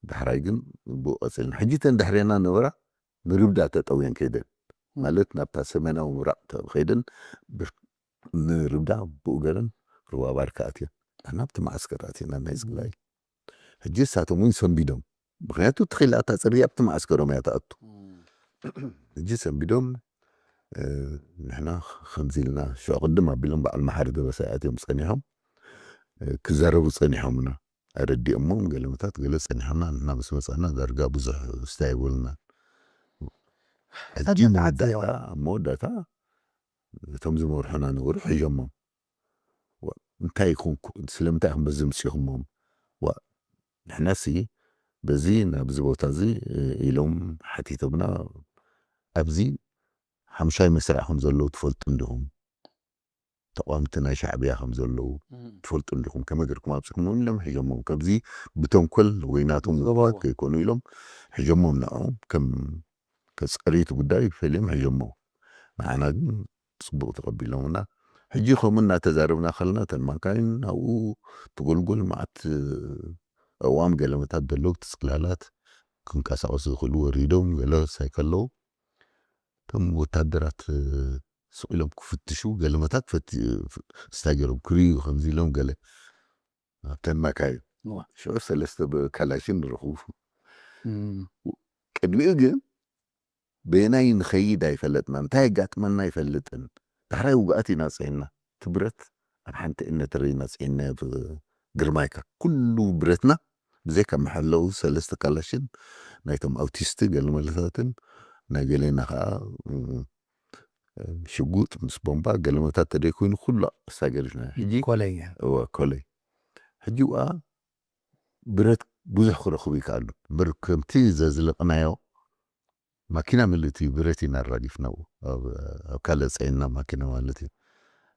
ዳሕራይ ግን ብኡ ቀጺልና። ሕጂ እተን ድሕሬና ነበራ ንርብዳ ተጠውየን ከይደን። ማለት ናብታ ሰሜናዊ ምብራቕ ተ-፣ ከይደን ብር-፣ ንርብዳ ብኡ ገረን ሩባ ባርካ ኣትየን። ንሕና ኣብቲ መዓስከር ኣቲና ናይ ዝግላይ። ሕጂ ንሳቶም እውን ሰንቢዶም። ምኽንያቱ ትኺላ እታ ጽርግያ ኣብቲ መዓስከሮም እያ ትኣቱ። እም። ሕጂ ሰንቢዶም፣ እ፣ ንሕና ከምዚ ኢልና ሽዑ ቅድም ኣቢሎም በዓል መሓሪ ደበሳይ ኣትዮም ጸኒሖም፣ እ፣ ክዛረቡ ጸኒሖምና። ኣረዲኦሞም ገለመታት ገለ ጸኒሖምና፣ ንሕና ምስ መጻና ዳርጋ ብዙሕ ስታይ ኣይበሉናን። ሕጂ መወዳእታ፣ ኣብ መወዳእታ እቶም ዝመርሑና ነበሩ ሒዞሞም። ዋ፣ እንታይ ይኹንኩ-፣ ስለምንታይ ኢኹም በዚ ምጺኹሞም? ዋ፣ ንሕናሲ በዚ ናብዚ ቦታ እዚ፣ እ፣ ኢሎም ሓቲቶምና። ኣብዚ ሓምሻይ መስርዕ ከም ዘለዉ ትፈልጡ እንዲኹም? ተቓወምቲ ናይ ሻዕብያ ከም ዘለዉ እም። ትፈልጡ እንዲኹም? ከመይ ጌርኩም ኣብጺኹሞም? ኢሎም ሒዞሞም። ከምዚ ብተንኮል ወይ ናቶም ዝገበሩ። ውድቀት ከይኮኑ ኢሎም ሒዞሞም ንዕኦም ከም ተጻሪቱ ጉዳይ ፈሊዮም ሕጀሞ። ንዓና ግን ጽቡቕ ተቐቢሎምና። ሕጂ ከምኡ እናተዛረብና ከለና፣ እተን ማካይን ኣብኡ ትጎልጎል፣ መዓት ኣእዋም ገለመታት ዘለዉ፣ እቲ ጽላላት ክንቀሳቐሱ ዝኽእሉ ወሪዶም፣ ገለ ሳይከለዉ፣ እቶም ወታደራት ስቕ ኢሎም ክፍትሹ፣ ገለመታት ፈት-፣ ስታይ ገይሮም ክርእዩ ከምዚ ኢሎም ገለ ኣብተን ማካይን። እዋ። ሽዑ ሰለስተ ብ-፣ ካላሽን ንረኽቡ። እም። ቅድሚኡ ግን በየናይ ንኸይድ ኣይፈለጥና፣ እንታይ የጋጥመና ኣይፈልጥን። ዳሕራይ ውግኣት ኢና ጸይና። እቲ ብረት ኣብ ሓንቲ እነተረ ኢና ጸይና፣ ብ-፣ ግርማይካ። ኩሉ ብረትና ብዘይካ መሐለዊ ሰለስተ ካላሽን ናይቶም ኣውቲስት ገለመለታትን ናይ ገሌና ከኣ፣ እም፣ ሽጉጥ ምስ ቦምባ ገለመታት ተደይኮይኑ ኩሉ ኣሳገሪፍና። ሕጂ ኮለይ። እወ፣ ኮለይ። ሕጂ ውኣ ብረት ብዙሕ ክረኽቡ ይከኣሉ። እምበር ከምቲ ዘዝለቕናዮ ማኪና ምልእቲ ብረት ኢና ኣራጊፍና፣ ኣብ፣ ኣብ ካልእ ጸይንና ማኪና ማለት እዩ።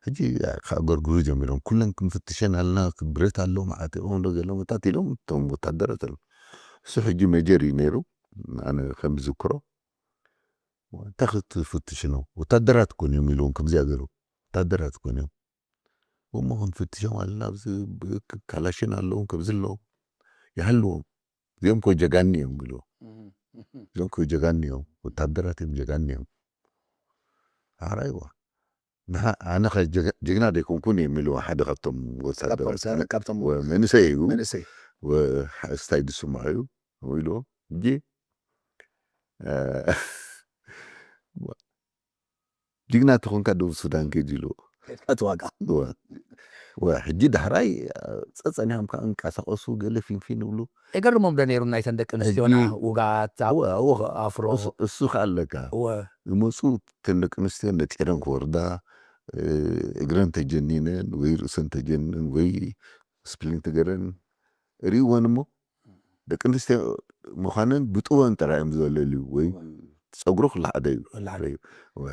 ሕጂ ከኣ ገርግሩ ጀሚሮም፣ "ኩለን ክንፍትሸን ኣለና፣ ብረት ኣሎ፣ መዓት እዮም ዶ ገለመታት?" ኢሎም እቶም ወታደራት ኣለዉ። እሱ ሕጂ ሜጀር እዩ ነይሩ፣ ኣነ ከም ዝዝክሮ። "እንታይ ክትፍትሹ ነው? ወታደራት እኮ እዮም" ኢልዎም፣ ከምዚኣ ገይሩ፣ "ወታደራት እኮ እዮም። እሞ ክንፍትሾም ኣለና፣ ኣብዚ ብ-፣ ክ-፣ ካላሽን ኣለዎም፣ ከምዚ ኣለዎም፣ ይሃልዎም። እዚኦም እኮ ጀጋኒ እዮም" ኢልዎም። እም፣ እም። "እዚኦም እኮ ጀጋኒ እዮም፣ ወታደራት እዮም፣ ጀጋኒ እዮም። ሓራይዋ። ንሓ-፣ ኣነ ኸ ጀግ-፣ ጅግና ደይኮንኩን እዮም" ኢልዎ ሓደ ካብቶም ወታደራት። ካብቶም ሰ-፣ ካብቶም ወ-፣ መንእሰይ እዩ። መንእሰይ። ወ-፣ ሓ-፣ ስታይ ድስምዖ እዩ ኢልዎ። ሕጂ፣ እ፣ ጅግና ተኾንካ ደቡብ ሱዳን ኪድ ኢልዎ። ከይትዋጋእ። ወ-፣ ወ-፣ ሕጂ ዳሕራይ፣ እ፣ ጸጸኒሖም ከኣ እንቀሳቐሱ ገለ ፊንፊን ይብሉ። የገርሞም ዶ ነይሩ ናይተን ደቂ ኣንስትዮና ሕጂ ውጋት ኣብ እወ፣ እወ፣ ኣፍሮ? እሱ፣ እሱ ከኣ ኣለካ። እወ። ይመጹ፣ እተን ደቂ ኣንስትዮ ነጢረን ክወርዳ፣ እ፣ እግረን ተጀኒነን ወይ ርእሰን ተጀኒነን ወይ ስፕሊንት ገረን ርእይወን እሞ፣ ደቂ ኣንስትዮ ምዃነን ብጥበን ጥራይ እዮም ዝዘለልዩ፣ ወይ ጸጉሩ ክለዓደ እዩ። ክለዓደ። እወ።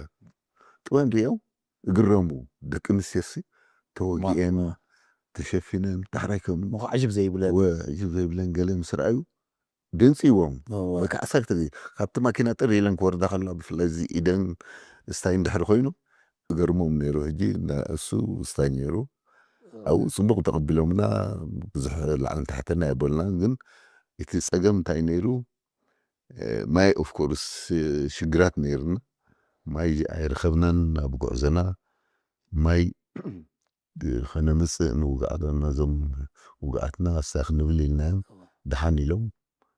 ጥበን ርእዮም ይግረሙ። ደቂ ኣንስትዮሲ ተወጊኤን፣ ዋ። ተሸፊነን፣ ዳሕራይ ከም እሞ ዕጅብ ዘይብለን። ወ-፣ ዕጅብ ዘይብለን ገለ ምስ ረኣዩ፣ ደንጽይዎም። እወ። በቃ ዓሰርተ ግዜ ካብቲ ማኪና ጥር ኢለን ክወርዳ ከለዋ፣ ብፍላይ እዚ ኢደን ስታይ እንድሕር ኮይኑ፣ ይገርሞም ነይሩ። ሕጂ ና-፣ እሱ ስታይ ነይሩ። እወ። ኣብኡ ጽቡቕ ተቐቢሎምና፣ ብዙሕ ላዕልን ታሕትን ኣይበሉናን። ግን እቲ ጸገም እንታይ ነይሩ? እ፣ ማይ ኦፍ ኮርስ ሽግራት ነይርና። ማይ ኣይረኸብናን ኣብ ጉዕዞና። ማይ ከነምጽእ ንውግኣት ነዞም ውግኣትና ኣስታይ ክንብል ኢልናዮም። እወ። ደሓን ኢሎም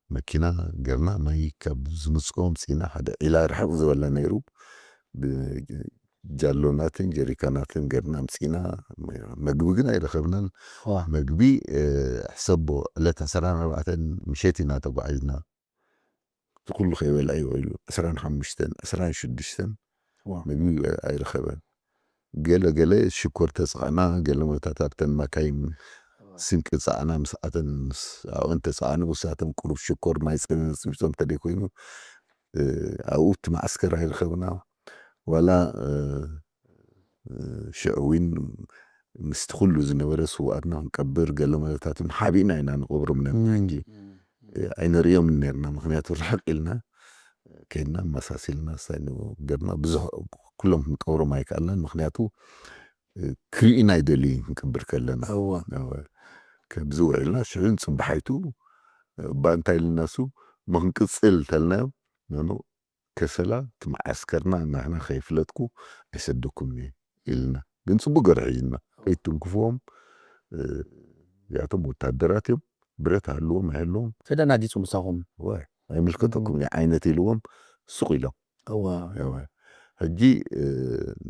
መኪና ገርና ማይ ካብ ዝምጽኦ ኣምጺእና፣ ሓደ ዒላ ርሕቕ ዝበለ ነይሩ። ብጃሎናትን ጀሪካናትን ገርና ኣምጺእና፣ መግቢ ግን ኣይረኸብናን። እወ። መግቢ፣ እ፣ ሕሰቦ፣ ዕለት ዕስራን ኣርባዕተን ምሸት ኢና ተጓዒዝና። እቲ ኩሉ ከይበልዐ ይውዕሉ። ዕስራን ሓሙሽተን፣ ዕስራን ሽዱሽተን ዋው። ምግቢ ኣይረኸበን። ገለ ገለ ሽኮር ተጻዕና፣ ገለ መታት ኣብተን ማካይን ስንቂ ጻዕና፣ ምስኣተን ምስ ኣብአን ተጻዕኑ፣ ውሳቶም ቁሩብ ሽኮር ማይ ጽ-፣ ጽቢቶም ተደይኮይኑ፣ እ፣ ኣብኡ እቲ መዓስከር ኣይረኸብና። ዋላ፣ እ፣ እ፣ ሽዑ እውን ምስቲ ኩሉ ዝነበረ ስውኣትና ክንቀብር ገለ መለታትን ሓቢእና ኢና ንቐብሮም ነርና። እም። ሕጂ፣ እ፣ ኣይንርእዮምን ነርና። ምኽንያቱ ርሕቕ ኢልና ከይድና ኣመሳሲልና ስታይ ንገርና ብዙሕ ኩሎም ክንቀብሮም ኣይከኣልናን። ምኽንያቱ፣ እ፣ ክርእዩና ኣይደልዩን ክንቀብር ከለና። እወ። እወ። ከምዚ ውዒልና ሽዑ ንጽባሓይቱ፣ እ፣ እባ እንታይ ኢልና እሱ፣ "እሞ ክንቅጽል" ተልናዮም፣ "ኖ፣ ኖ፣ ከሰላ እቲ መዓስከርና ናህና ከይፍለጥኩ ኣይሰደኩምን እየ" ኢልና። ግን ጽቡቅ ገይሩ ሒዝና። ከይትንክፍዎም፣ እ፣ እዚኣቶም ወታደራት እዮም፣ ብረት ሃልዎም ኣይሃልዎም። ተደናጊጹ ምሳኹም። እወ፣ ኣይምልከተኩም እዩ ዓይነት ኢልዎም ሱቕ ኢሎም። እወ። እወ። ሕጂ፣ እ፣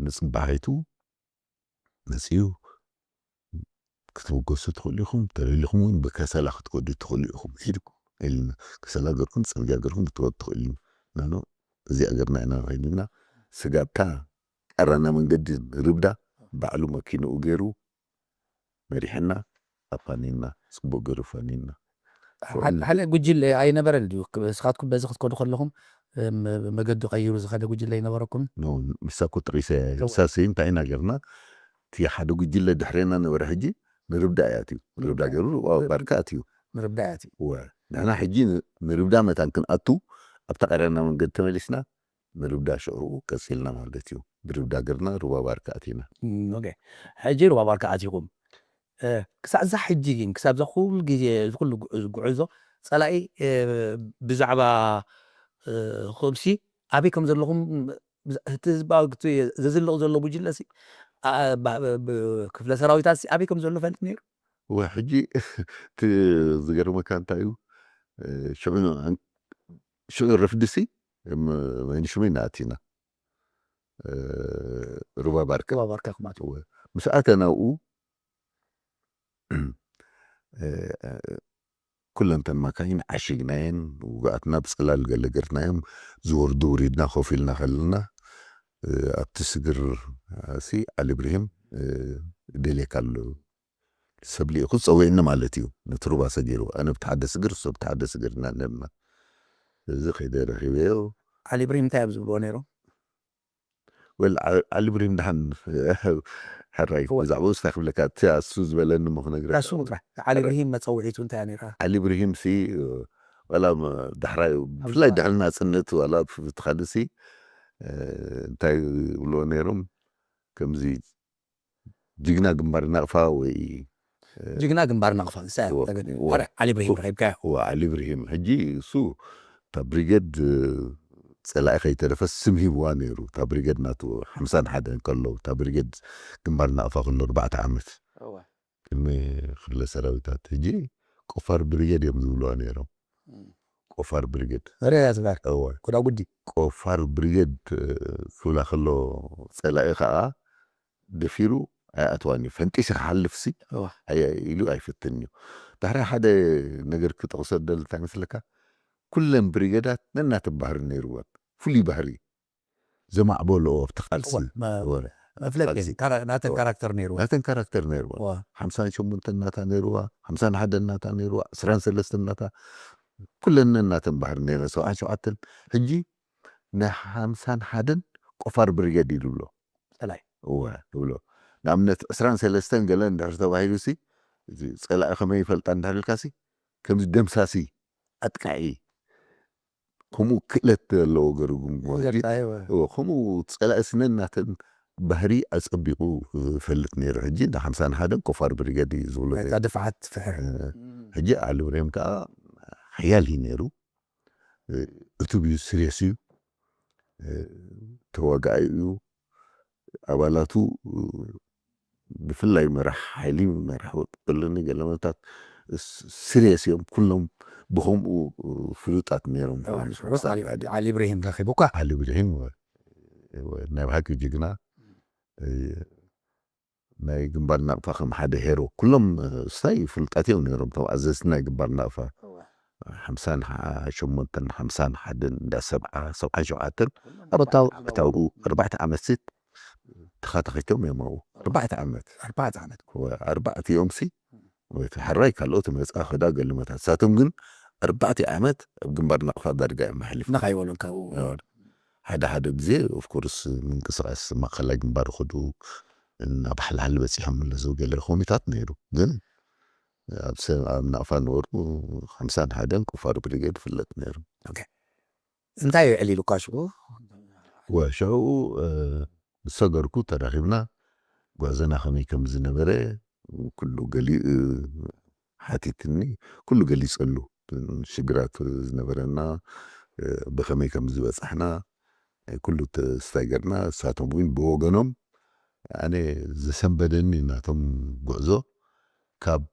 ንጽባሒቱ መጺኡ፣ "ክትብገሱ ትኽእሉ ኢኹም፣ ተደሊኹም እውን ብከሰላ ክትከዱ ትኽእሉ ኢኹም። ሂድኩም" ኢልና። ከሰላ ገርኩም፣ ጽርግያ ገርኩም ክትወዱ ትኽእሉ ኢኹም። ናኖ፣ እዚኣ ገርና ኢና ከይድና። ስጋብታ ቀራና መንገዲ ርብዳ ባዕሉ መኪንኡ ገይሩ መሪሕና፣ ኣፋኒና፣ ጽቡቅ ገይሩ ኣፋኒና። ሓደ፣ ሓደ ጉጅለ ኣይነበረን ድዩ? ክ-፣ ንስኻትኩም በዚ ክትከዱ ከለኹም፣ እም፣ መገዲ ቀይሩ ዝኸደ ጉጅለ ኣይነበረኩምን? ኖ፣ ንሳ እኮ ጥቂሰ እያ። እዋ። ንሳ ስይ እንታይ ኢና ገርና? እቲ ሓደ ጉጅለ ድሕሬና ነበረ፣ ሕጂ ንርብዳ እዩ ኣትዩ። ንርብዳ ገይሩ፣ ዋ፣ ባርካ ኣትዩ። ንርብዳ እዩ ኣትዩ። እወ። ንሕና ሕጂ ን-፣ ንርብዳ መታን ክንኣቱ፣ ኣብታ ቀዳና መንገዲ ተመሊስና ንርብዳ ሽዑ ቀጺልና ማለት እዩ። ብርብዳ ገርና ሩባ ባርካ ኣቲና። ኦኬ፣ ሕጂ ሩባ ባርካ ኣቲኹም። ክሳብ እዛ ሕጂ ግን ክሳብ እዛ ኩሉ ግዜ እዚ ኩሉ ጉዕዞ ጸላኢ ብዛዕባ ክብሲ ኣበይ ከም ዘለኹም እቲ ህዝባዊ ዘዝልቕ ዘሎ ጉጅለ ሲ ክፍለ ሰራዊታት ሲ ኣበይ ከም ዘሎ ፈልጥ ነይሩ? ወ ሕጂ እቲ ዝገርመካ እንታይ እዩ? ሽዑ ረፍድሲ መንሽመይ ናኣቲና ሩባ ባርካ ሩባ ባርካ ክማት ምስ ኣተና ኣብኡ ኩለንተን ማካይን ዓሽግናየን ውጉኣትና ብጸላል ገለገርናዮም ዝወርዱ ውሪድና ኮፍ ኢልና ከለና ኣብቲ ስግር ሲ ዓሊ ብርሂም ደልየካ ኣሎ ሰብ ልኢኹ ጸዊዕኒ ማለት እዩ። ነቲ ሩባ ሰጊሩ ኣነ ብቲ ሓደ ስግር እሱ ብቲ ሓደ ስግር ኢና ነርና። እዚ ከይደ ረኺበዮ። ዓሊ ብርሂም እንታይ እዮም ዝብልዎ ነይሮም? ወል ዓሊ ብርሂም ደሓን ሕራይ ብዛዕባ ውስታ ክብለካ እቲ ኣሱ ዝበለኒ ሞ ክነግረካ እሱ ጥራሕ ዓሊ ብርሂም መጸውዒቱ እንታይ እያ ነይራ? ዓሊ ብርሂም ሲ ዋላ ዳሕራይ ብፍላይ ድሕሪ ናጽነት ዋላ ፍትኻልሲ እንታይ ይብልዎ ነይሮም ከምዚ ጅግና ግንባር ናቕፋ ወይ ጅግና ግንባር ናቕፋ ንሳ እያ እወ፣ ተገ- እወ። ዓረ- ዓሊ ብርሂም ረኺብካዮ ወ ዓሊ ብርሂም ሕጂ እሱ እታ ብሪገድ ጸላኢ ከይተረፈ ስም ሂብዋ ነይሩ። እታ ብሪገድ ናቱ ሓምሳን ሓደን ከሎ እታ ብሪገድ ግንባር ናቕፋ ከሎ ኣርባዕተ ዓመት ቅድሚ ክፍለ ሰራዊታት ሕጂ ቆፋር ብሪገድ እዮም ዝብልዋ ነይሮም። ቆፋር ብሪገድ ርያ ዝባር እወ ኩዳ ጉዲ ቆፋር ብሪገድ ክብላ ከሎ ጸላኢ ከዓ ደፊሩ ኣይኣትዋን እዩ ፈንጢሲ ክሓልፍ ሲ እወ ኣያ ኢሉ ኣይፍትን እዩ። ዳሕራይ ሓደ ነገር ክጠቕሶ ደል እንታይ መስለካ? ኩለን ብሪገዳት ነናተን ባህሪ ነይርወን። ፍሉይ ባህሪ ዘማዕበልኦ ኣብቲ ቃልሲ እወ፣ መ- እወ፣ መፍለጢ ቃልሲ። ካራ- ናተን እወ። ካራክተር ነይርዎ ናተን ካራክተር ነይርወን። እወ፣ ሓምሳን ሸሞንተን ናታ ነይርዋ፣ ሓምሳን ሓደን ናታ ነይርዋ፣ ዕስራን ሰለስተን ናታ ኩለነን ናተን ባህሪ ነይረን። ሰብዓን ሸውዓተን ሕጂ ናይ ሓምሳን ሓደን ቆፋር ብሪገድ ኢሉ ኣሎ። ጸላይ እወ ይብሎ። ንኣብነት ዕስራን ሰለስተን ገለ እንድሕር ተባሂሉ ሲ እቲ ጸላኢ ከመይ ይፈልጣ እንድሕር ኢልካ ሲ ከምዚ ደምሳሲ ኣጥቃዒ ከምኡ ክእለት ዘለዎ ገሩ ግምት ገርጣ እወ እወ ከምኡ ጸላኢ ስነን ናተን ባህሪ ኣጸቢቑ ይፈልጥ ነይሩ። ሕጂ እንዳ ሓምሳን ሓደን ቆፋር ብሪገድ እዩ ዝብሎ ነይሩ። ናይታ ድፍዓት ፍሕር ሕጂ ዓሊ ብሬም ከዓ ሓያል እዩ ነይሩ። እቱብ እዩ ስሬስ እዩ። ተዋጋኢ እዩ። ኣባላቱ ብፍላይ መራሕ ሓይሊ መራሕ ወጥለኒ ገለመታት ስሬስ እዮም። ኩሎም ብከምኡ ፍሉጣት ነይሮም። ዓሊ ኢብራሂም ረኺቡካ። ዓሊ ኢብራሂም ናይ ብሓቂ ጅግና ናይ ግንባር ናቕፋ ከም ሓደ ሄሮ ኩሎም ስታይ ፍሉጣት እዮም ነይሮም። እቶም ኣዘዝቲ ናይ ግንባር ናቕፋ ሓምሳን ሸሞንተን ሓምሳን ሓደን እንዳ ሰብዓ ሰብዓን ሸውዓተን ኣብ ኣታው ኣታውኡ ኣርባዕተ ዓመት ሴት ተኻተኺቶም እዮም ኣብኡ ኣርባዕተ ዓመት ኣርባዕተ ዓመት ኣርባዕቲኦም ሲ እቲ ሕራይ ካልኦት መፅኣ ከዳ ገልመታት ሳቶም ግን ኣርባዕተ ዓመት ኣብ ግንባር ናቕፋ ዳርጋ እዮም ኣሕሊፎም። ንኻይበሉን ካብኡ ሓደ ሓደ ግዜ ኦፍኮርስ ምንቅስቃስ ማእኸላይ ግንባር ክዱ ናብ ሓልሓል በፂሖም ኣለዘው ገለ ኮሚታት ነይሩ ግን ኣብ ሰ- ኣብ ናቕፋ ነበሩ ሓምሳን ሓደን ቁፋር ብሪጌድ ይፍለጥ ነይሩ። እንታይ እዩ ዕሊሉካ ሽዑ? ወ ሽዑ ዝሰገርኩ ተራኺብና ጓዘና ከመይ ከም ዝነበረ ኩሉ ገሊ ሓቲትኒ ኩሉ ገሊፀሉ ሽግራት ዝነበረና ብኸመይ ከም ዝበፃሕና ኩሉ ተስታይ ገርና እሳቶም እውን ብወገኖም ኣነ ዘሰንበደኒ ናቶም ጉዕዞ ካብ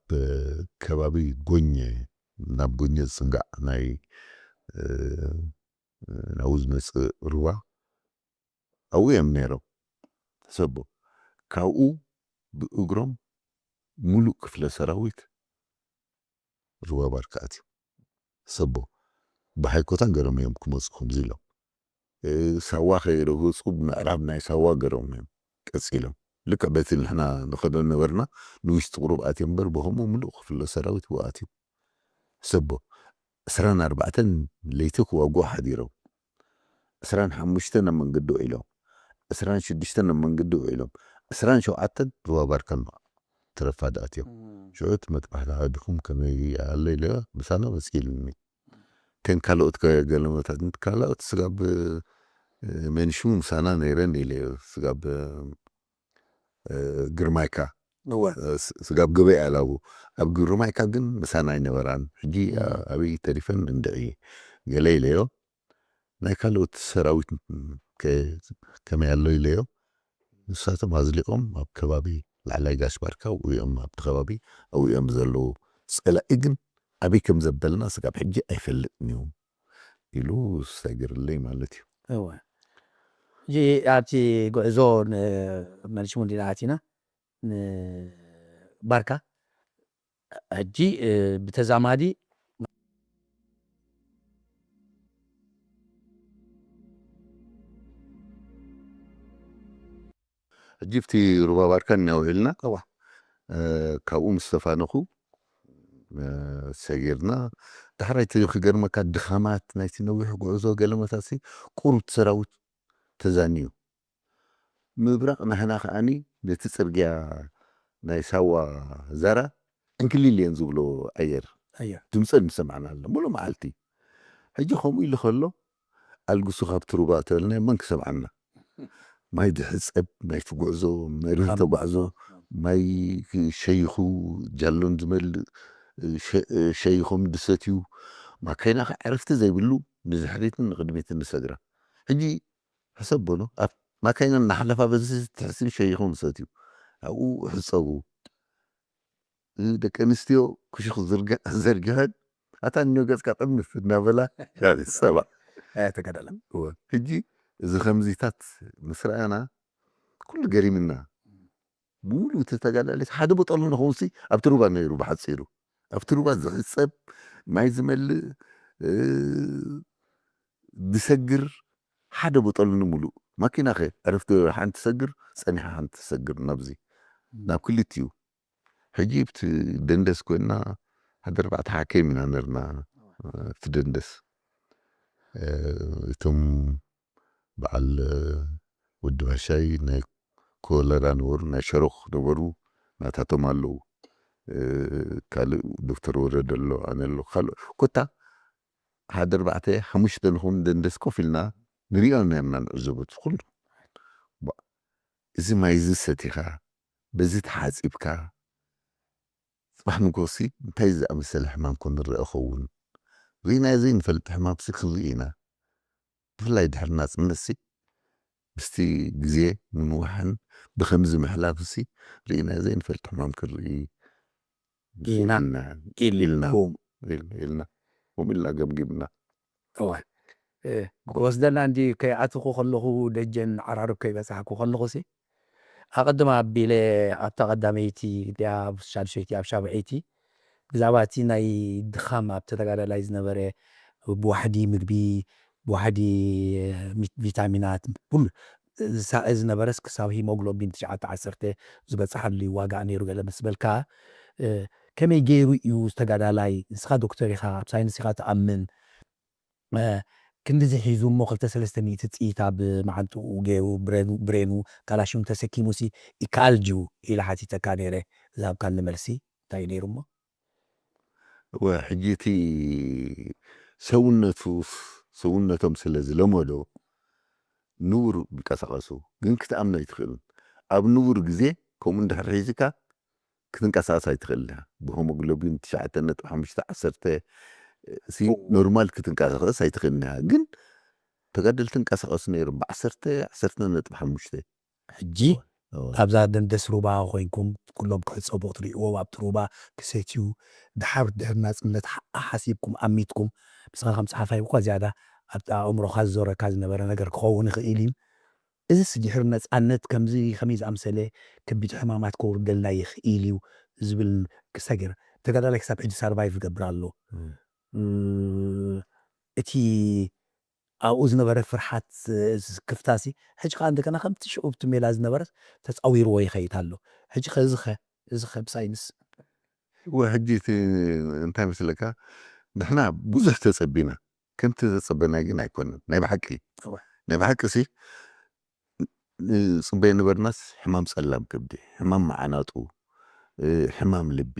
ከባቢ ጎኘ ናብ ጎኘ ዝፅጋዕ ናይ ናብኡ ዝመፅእ ሩባ ኣብኡ እዮም ነይሮም ሰቦ ካብኡ ብእግሮም ሙሉእ ክፍለ ሰራዊት ሩባ ባርካ ኣትዮም ሰቦ ብሃይኮታን ገሮም እዮም ክመፁ ከምዚ ኢሎም ሳዋ ከይረገፁ ብምዕራብ ናይ ሳዋ ገሮም እዮም ቀፂሎም ልክዕ በቲ ንሕና ንኸዶ ነበርና ንውሽጢ ቁሩብ ኣትዮም እምበር ብኸምኡ ሙሉእ ክፍለ ሰራዊት ብኡ ኣትዮም ሰቦ ዕስራን ኣርባዕተን ለይቲ ክዋግኡ ሓዲሮም ዕስራን ሓሙሽተን ኣብ መንገዲ ውዒሎም ዕስራን ሽዱሽተን ኣብ መንገዲ ውዒሎም ዕስራን ሸውዓተን ሩባ ባርካ ተረፋድ ኣትዮም ሽዑ እቲ መጥባሕቲ ዓድኹም ከመይ ኣሎ ኢለ ምሳና መፅእ ኢሉኒ ከም ካልኦት ገለመታት፣ ካልኦት ስጋብ መንሽሙ ምሳና ነይረን ኢለ፣ ስጋብ ግርማይካ፣ ስጋብ ገበያ ኣላቡ። ኣብ ግርማይካ ግን ምሳና ኣይነበራን። ሕጂ ኣበይ ተሪፈን እንድዒ ገለ ኢለዮ። ናይ ካልኦት ሰራዊት ከመይ ኣሎ ኢለዮ። ንሳቶም ኣዝሊቖም ኣብ ከባቢ ላዕላይ ጋሽ ባርካ ውእኦም ኣብቲ ከባቢ ውእኦም ዘለዉ። ጸላኢ ግን ኣበይ ከም ዘበልና ስጋብ ሕጂ ኣይፈልጥን እዩ ኢሉ ሰጊርለይ ማለት እዩ። እወ። ሕጂ ኣብቲ ጉዕዞ ንመንሽሙ እንዲና ኣቲና፣ ንባርካ ሕጂ ብተዛማዲ ሕጂ ኣብቲ ሩባ ባርካ እናውዒልና፣ ካብኡ ምስ ተፋነኹ ሰጊርና። ዳሕራይ እቲ ክገርመካ ድኻማት ናይቲ ነዊሕ ጉዕዞ ገለመታሲ ቁሩብ ሰራዊት ተዛንዩ። ምብራቕ ናህና ከዓኒ ነቲ ጽርግያ ናይ ሳዋ ዛራ ዕንክሊል እየን ዝብሎ ኣየር። ኣየር። ድምጸን ምሰማዕና ኣሎ ሙሉእ መዓልቲ። ሕጂ ከምኡ ኢሉ ከሎ ኣልግሱ ካብ ትሩባ ተበልና መን ክሰምዓና? ማይ ድሕጸብ፣ ማይ ትጉዕዞ፣ መሪር ተጓዕዞ፣ ማይ ሸይኹ ጃሎን ዝመልእ ሸይኾም ድሰትዩ፣ ማካይና ከ ዕረፍቲ ዘይብሉ ንድሕሪትን ንቕድሚትን ንሰግራ። ሕጂ ሕሰብ በሉ፣ ኣብ ማካይና እናሓለፋ በዚ ትሕሲ ሸይኾም ሰትዩ፣ ኣብኡ ሕጸቡ። ደቂ ኣንስትዮ ክሹኽ ዘርጊሐን ኣታ እኒኦ ገጽካ ጥምት እናበላ ሰባ ተጋዳለ። ሕጂ እዚ ከምዚታት ምስ ረኣና ኩሉ ገሪምና። ብሙሉ እቲ ተጋዳሊት ሓደ ቦጠሉ ንኸውንሲ ኣብቲ ሩባ ነይሩ ብሓፂሩ ኣብቲ ሩባ ዝሕፀብ ማይ ዝመልእ ዝሰግር ሓደ ቦጠሉ ንምሉእ ማኪና ኸ ዕረፍቲ ሓንቲ ሰግር ፀኒሓ ሓንቲ ሰግር ናብዚ ናብ ክልቲኡ ሕጂ ብቲ ደንደስ ኮይና ሓደ ኣርባዕተ ሓከይም ኢና ነርና እቲ ደንደስ እቶም በዓል ወዲ ባሻይ ናይ ኮለራ ነበሩ ናይ ሸሮኽ ነበሩ ናታቶም ኣለዉ ካልእ ዶክተር ወረደ ኣሎ ኣነ ኣሎ ካልእ ኮታ ሓደ ኣርባዕተ ሓሙሽተ ንኹን ደንደስ ኮፍ ኢልና ንሪኦ ነርና ንዕዘቦ ኩሉ እዚ ማይ እዚ ሰቲኻ በዚ ተሓፂብካ ፅባሕ ንጎሲ እንታይ ዝኣመሰለ ሕማም ኮ ንረአ ኸውን ርኢናዮ ዘይንፈልጥ ሕማም ሲ ክንርኢ ኢና ብፍላይ ድሕሪ ናፅነት ሲ ምስቲ ግዜ ምንዋሕን ብከምዚ ምሕላፍ ሲ ርኢናዮ ዘይንፈልጥ ሕማም ክንርኢ ኢና ኢልና ኢልኩም ኢልና ከምኡ ኢልና ገምጊምና እወ ክወስደና እንዲ ከይኣትኹ ከለኹ ደጀን ዓራርብ ከይበፃሕኩ ከለኹ ሲ ኣቐድም ኣቢለ ኣብታ ቀዳመይቲ ድያ ኣብ ሻድሸይቲ ኣብ ሻብዐይቲ ብዛዕባ እቲ ናይ ድኻም ኣብ ተጋዳላይ ዝነበረ ብዋሕዲ ምግቢ ብዋሕዲ ቪታሚናት ኩሉ ዝሳቐ ዝነበረስ ክሳብ ሂሞግሎቢን ትሽዓተ ዓሰርተ ዝበፅሓሉ ዋጋ ነይሩ ገለ ምስ በልካ ከመይ ገይሩ እዩ ተጋዳላይ ንስኻ ዶክተር ኢኻ ኣብ ሳይንስ ኢኻ ትኣምን ክንድዚ ሒዙ እሞ ክልተ ሰለስተ ሚእቲ ጥይት ኣብ መዓንጥኡ ገይሩ ብሬኑ ካላሽኑ ተሰኪሙ ሲ ይከኣል ድዩ ኢለ ሓቲተካ ነይረ ዝሃብካኒ መልሲ እንታይ እዩ ነይሩ እሞ እወ ሕጂ እቲ ሰውነቱ ሰውነቶም ስለ ዝለመዶ ንቡር ይንቀሳቐሱ ግን ክትኣምኖ ኣይትኽእልን ኣብ ንቡር ግዜ ከምኡ እንድሕር ሒዝካ ክትንቀሳቐስ ኣይትኽእል ኢኻ ብሆሞግሎቢን ትሽዓተ ነጥቢ ሓሙሽተ ዓሰርተ ሲ ኖርማል ክትንቀሳቐስ ኣይትኽእል ኢኻ ግን ተጋደልቲ እንቀሳቐሱ ነይሮም ብዓሰርተ ዓሰርተ ነጥቢ ሓሙሽተ ሕጂ ኣብዛ ደንደስ ሩባ ኮይንኩም ኩሎም ክሕፀቡ ክትሪእዎም ኣብቲ ሩባ ክሰትዩ ድሓር ድሕሪ ናፅነት ሓሲብኩም ኣሚትኩም ንስኻ ከም ፀሓፋይ እኳ ዝያዳ ኣብ ኣእምሮኻ ዝዞረካ ዝነበረ ነገር ክኸውን ይኽእል እዩ እዚ ድሕሪ ነፃነት ከምዚ ከመይ ዝኣምሰለ ከቢድ ሕማማት ከውርደልና ይኽእል እዩ ዝብል ክሰግር ተጋዳላይ ክሳብ ሕጂ ሳርቫይቭ ይገብር ኣሎ እቲ ኣብኡ ዝነበረ ፍርሓት ክፍታሲ ሕጂ ከዓ እንደገና ከምቲ ሽዑ ብቲ ሜላ ዝነበረ ተፃዊርዎ ይኸይድ ኣሎ ሕጂ ከዚ ኸ እዚ ኸ ብሳይንስ ወ ሕጂ እቲ እንታይ መስለካ ንሕና ብዙሕ ተፀቢና ከምቲ ተፀበናይ ግን ኣይኮነን ናይ ብሓቂ ናይ ብሓቂ ሲ ፅበይ ነበርናስ ሕማም ፀላም ከብዲ ሕማም መዓናጡ ሕማም ልቢ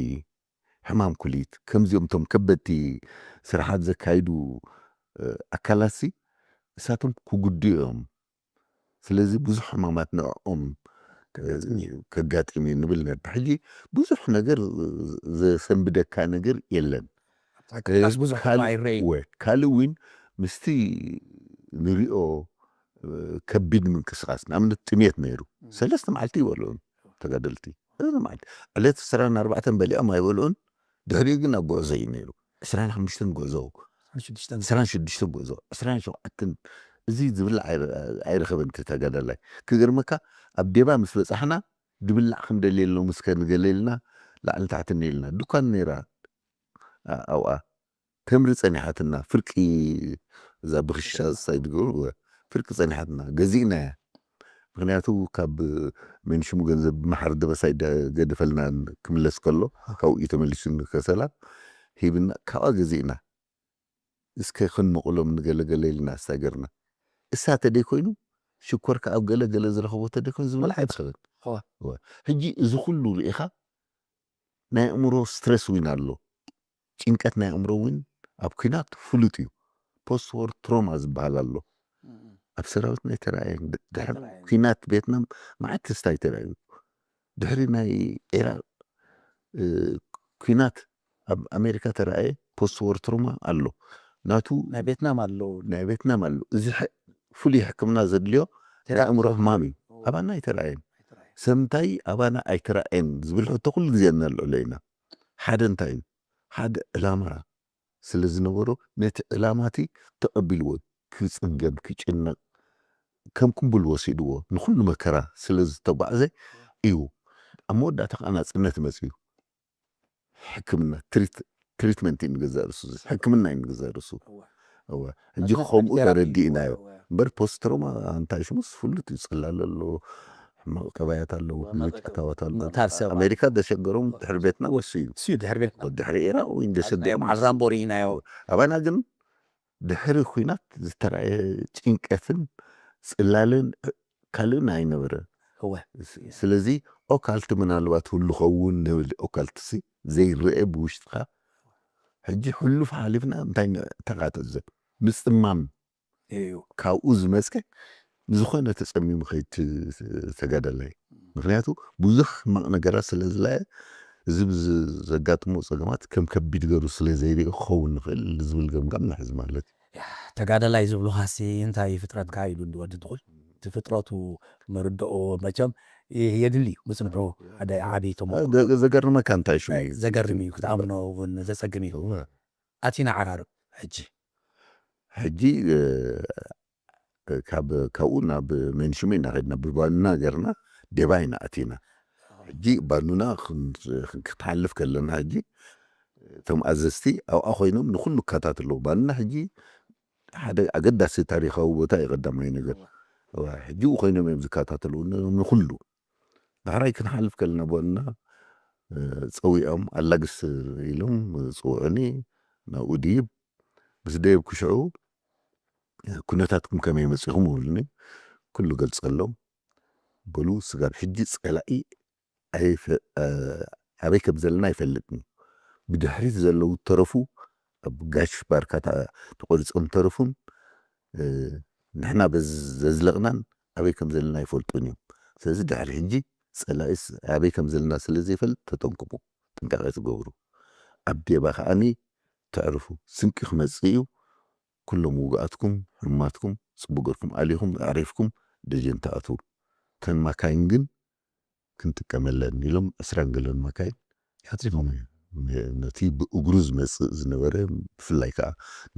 ሕማም ኩሊት፣ ከምዚኦም እቶም ከበድቲ ስራሓት ዘካይዱ ኣካላትሲ እሳቶም ክጉድኡ እዮም። ስለዚ ብዙሕ ሕማማት ንዕኦም ከጋጥም እዩ ንብል ነበር። ሕጂ ብዙሕ ነገር ዘሰንብደካ ነገር የለን። ብዙሕ ኣይረዩ። ካልእ እውን ምስቲ ንሪኦ ከቢድ ምንቅስቃስ ንኣብነት ጥሜት ነይሩ። ሰለስተ መዓልቲ ይበልዑን ተጋደልቲ። ሰለስተ መዓልቲ ዕለት ዕስራን ኣርባዕተን በሊዖም ኣይበልዑን። ድሕሪኡ ግን ኣብ ጉዕዞ እዩ ነይሩ። ዕስራን ሓሙሽተን ጉዕዞ፣ ዕስራን ሽዱሽተን ጉዕዞ፣ ዕስራን ሸውዓተን። እዚ ዝብል ኣይረኸበን እቲ ተጋዳላይ። ክገርመካ ኣብ ዴባ ምስ በፃሕና ድብላዕ ክንደልየሎም እስከ ንገለልና ላዕሊ ታሕቲ ነይልና ድኳን ነይራ ኣብኣ ተምሪ ጸኒሓትና ፍርቂ እዛ ብክሻ ሳይድጎ ፍርቂ ጸኒሓትና ገዚእና እያ። ምክንያቱ ካብ መንሽሙ ገንዘብ ማሕር ደበሳይ ገደፈልና ክምለስ ከሎ ካብኡ ተመሊሱ ከሰላ ሂብና ካብኣ ገዚእና እስከ ክንመቕሎም ንገለገለ ኢልና ኣሳገርና። እሳ ተደይ ኮይኑ ሽኮር ከኣ ኣብ ገለገለ ዝረኸቦ ተደይ ኮይኑ ዝበላ ኣይትኸውን። ሕጂ እዚ ኩሉ ርኢኻ ናይ ኣእምሮ ስትረስ እውን ኣሎ። ጭንቀት ናይ ኣእምሮ እውን ኣብ ኲናት ፍሉጥ እዩ። ፖስት ዎር ትሮማ ዝበሃል ኣሎ። ኣብ ሰራዊት ናይ ተራእየ ድሕሪ ኲናት ቬትናም መዓት ክስታይ ተራእዩ። ድሕሪ ናይ ኢራቅ ኲናት ኣብ ኣሜሪካ ተራእየ ፖስት ዎር ትሮማ ኣሎ። ናቱ ናይ ቬትናም ኣሎ። ናይ ቬትናም ኣሎ። እዚ ፍሉይ ሕክምና ዘድልዮ ናይ ኣእምሮ ህማም እዩ። ኣባና ኣይተራእየን። ሰምታይ ኣባና ኣይተራእየን ዝብል ሕቶ ኩሉ ግዜ ነልዕሎ ኢና። ሓደ እንታይ እዩ? ሓደ ዕላማ ስለ ዝነበሮ ነቲ ዕላማቲ ተቐቢልዎ ክጽገም ክጭነቕ ከም ቅቡል ወሲድዎ ንኹሉ መከራ ስለ ዝተጓዕዘ እዩ ኣብ መወዳእታ ከዓ ናጽነት መጽዩ። ሕክምና ትሪትመንት እዩ ንገዛእ ርሱ ሕክምና እዩ ንገዛእ ርሱ። ሕጂ ከምኡ ተረዲእናዮ እምበር ፖስት ትሮማ እንታይ ሽሙስ ፍሉጥ እዩ። ጽላለ ኣሎ ሕማቕ ጠባያት ኣለዎ። ሕማቕ ጠባያት ኣለዎ። ኣሜሪካ ደሸገሮም ድሕሪ ቤትና ወሱ እዩ። ድሕሪ ኢራቅ ወይ ደሸገሮም ዓዛምቦ ርኢናዮ። ኣባና ግን ድሕሪ ኲናት ዝተራየ ጭንቀትን ጽላልን ካልእን ኣይነበረ። ስለዚ ኦካልት ምናልባት ህሉ ኸውን ንብል። ኦካልትሲ ዘይረአ ብውሽጥኻ ሕጂ ሕሉፍ ሓሊፍና እንታይ ተቃተዘ ምጽማም ካብኡ ዝመፀ ንዝኾነ ተፀሚሙ ከይድ ተጋደላይ። ምክንያቱ ብዙሕ ሕማቕ ነገራት ስለ ዝለየ እዚ ዘጋጥሞ ፀገማት ከም ከቢድ ገሩ ስለ ዘይርኢ ክኸውን ንኽእል ዝብል ገምጋም ንሕዝ ማለት እዩ። ተጋደላይ ዝብሉኻሲ እንታይ ፍጥረትካ ኢሉ ወዲ ትኹል እቲ ፍጥረቱ መርድኦ መቸም የድሊ እዩ። ምፅንሑ ሓደ ዓብዪ ተሞ ዘገርመካ እንታይ ሽሙ እዩ? ዘገርም እዩ ክትኣምኖ እውን ዘፀግም እዩ። ኣቲና ዓራርብ ሕጂ ሕጂ ካብ ካብኡ ናብ መንሽሙ ኢና ከድና ብባኑና ገርና ዴባ ኢና ኣቲና። ሕጂ ባኑና ክትሓልፍ ከለና ሕጂ እቶም ኣዘዝቲ ኣብኣ ኮይኖም ንኩሉ ይከታተልዎ። ባኑና ሕጂ ሓደ ኣገዳሲ ታሪካዊ ቦታ እዩ። ቀዳማይ ነገር ሕጂ ኮይኖም እዮም ዝከታተልዎ ንኩሉ። ዳሕራይ ክንሓልፍ ከለና ባኑና ፀዊዖም ኣላግስ ኢሎም ፅውዑኒ። ናብኡ ድይብ ምስ ደየብኩ ሽዑ ኩነታትኩም ከመይ መፂኹም ይብሉኒ። ኩሉ ገልፀሎም። በሉ ስጋብ ሕጂ ፀላኢ ኣበይ ከም ዘለና ኣይፈልጥን። ብድሕሪት ዘለዉ ተረፉ ኣብ ጋሽ ባርካ ተቆሪፆም ተረፉን ንሕና በዚ ዘዝለቕናን ኣበይ ከም ዘለና ኣይፈልጡን እዮም። ስለዚ ድሕሪ ሕጂ ፀላኢስ ኣበይ ከም ዘለና ስለ ዘይፈልጥ ተጠንቅቁ፣ ጥንቃቄ ትገብሩ። ኣብ ዴባ ከዓኒ ተዕርፉ። ስንቂ ክመፅእ እዩ። ኩሎም ውግኣትኩም ሕማትኩም ፅቡቅ ገርኩም ኣሊኹም ኣዕሪፍኩም ደጀን ትኣትዉ። ተን ማካይን ግን ክንጥቀመለን ኢሎም ዕስራን ገለን ማካይን ነቲ ብእግሩ ዝመፅእ ዝነበረ ብፍላይ ከዓ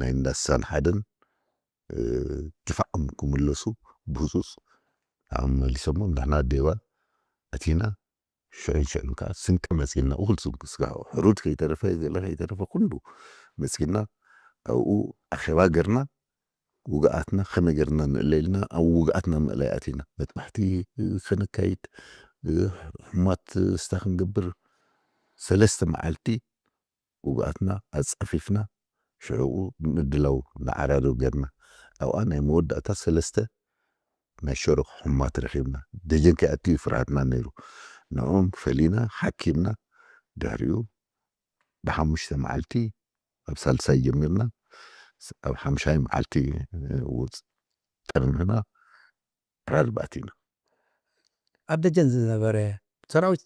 ናይ እንዳሳን ሓደን ድፋዖም ክምለሱ ብህፁፅ ኣመሊሶሞ ንሕና ዴባ ኣቲና ሽዑን ሽዑን ከዓ ስንቂ መፂእና እኹል ስንቂ ስጋ ሕሩድ ከይተረፈ ገለ ከይተረፈ ኩሉ መፂእና ኣብኡ ኣኼባ ገርና ውግኣትና ከመይ ገርና ንእለ ኢልና ኣብ ውግኣትና ምእላይ ኣቲና መጥባሕቲ ከነካይድ ሕማት ስታ ክንገብር ሰለስተ መዓልቲ ውግኣትና ኣፃፊፍና ሽዕኡ ምድላው ንዓራርብ ገርና ኣብኣ ናይ መወዳእታ ሰለስተ ናይ ሸሮኽ ሕማት ረኺብና ደጀን ከይኣትዩ ፍርሃትና ነይሩ። ንዕኦም ፈሊና ሓኪምና ድሕሪኡ ብሓሙሽተ መዓልቲ ኣብ ሳልሳይ ጀሚርና ኣብ ሓምሻይ መዓልቲ ውፅ ጠርንፍና ዓራርብ ኣቲና። ኣብ ደጀን ዝነበረ ሰራዊት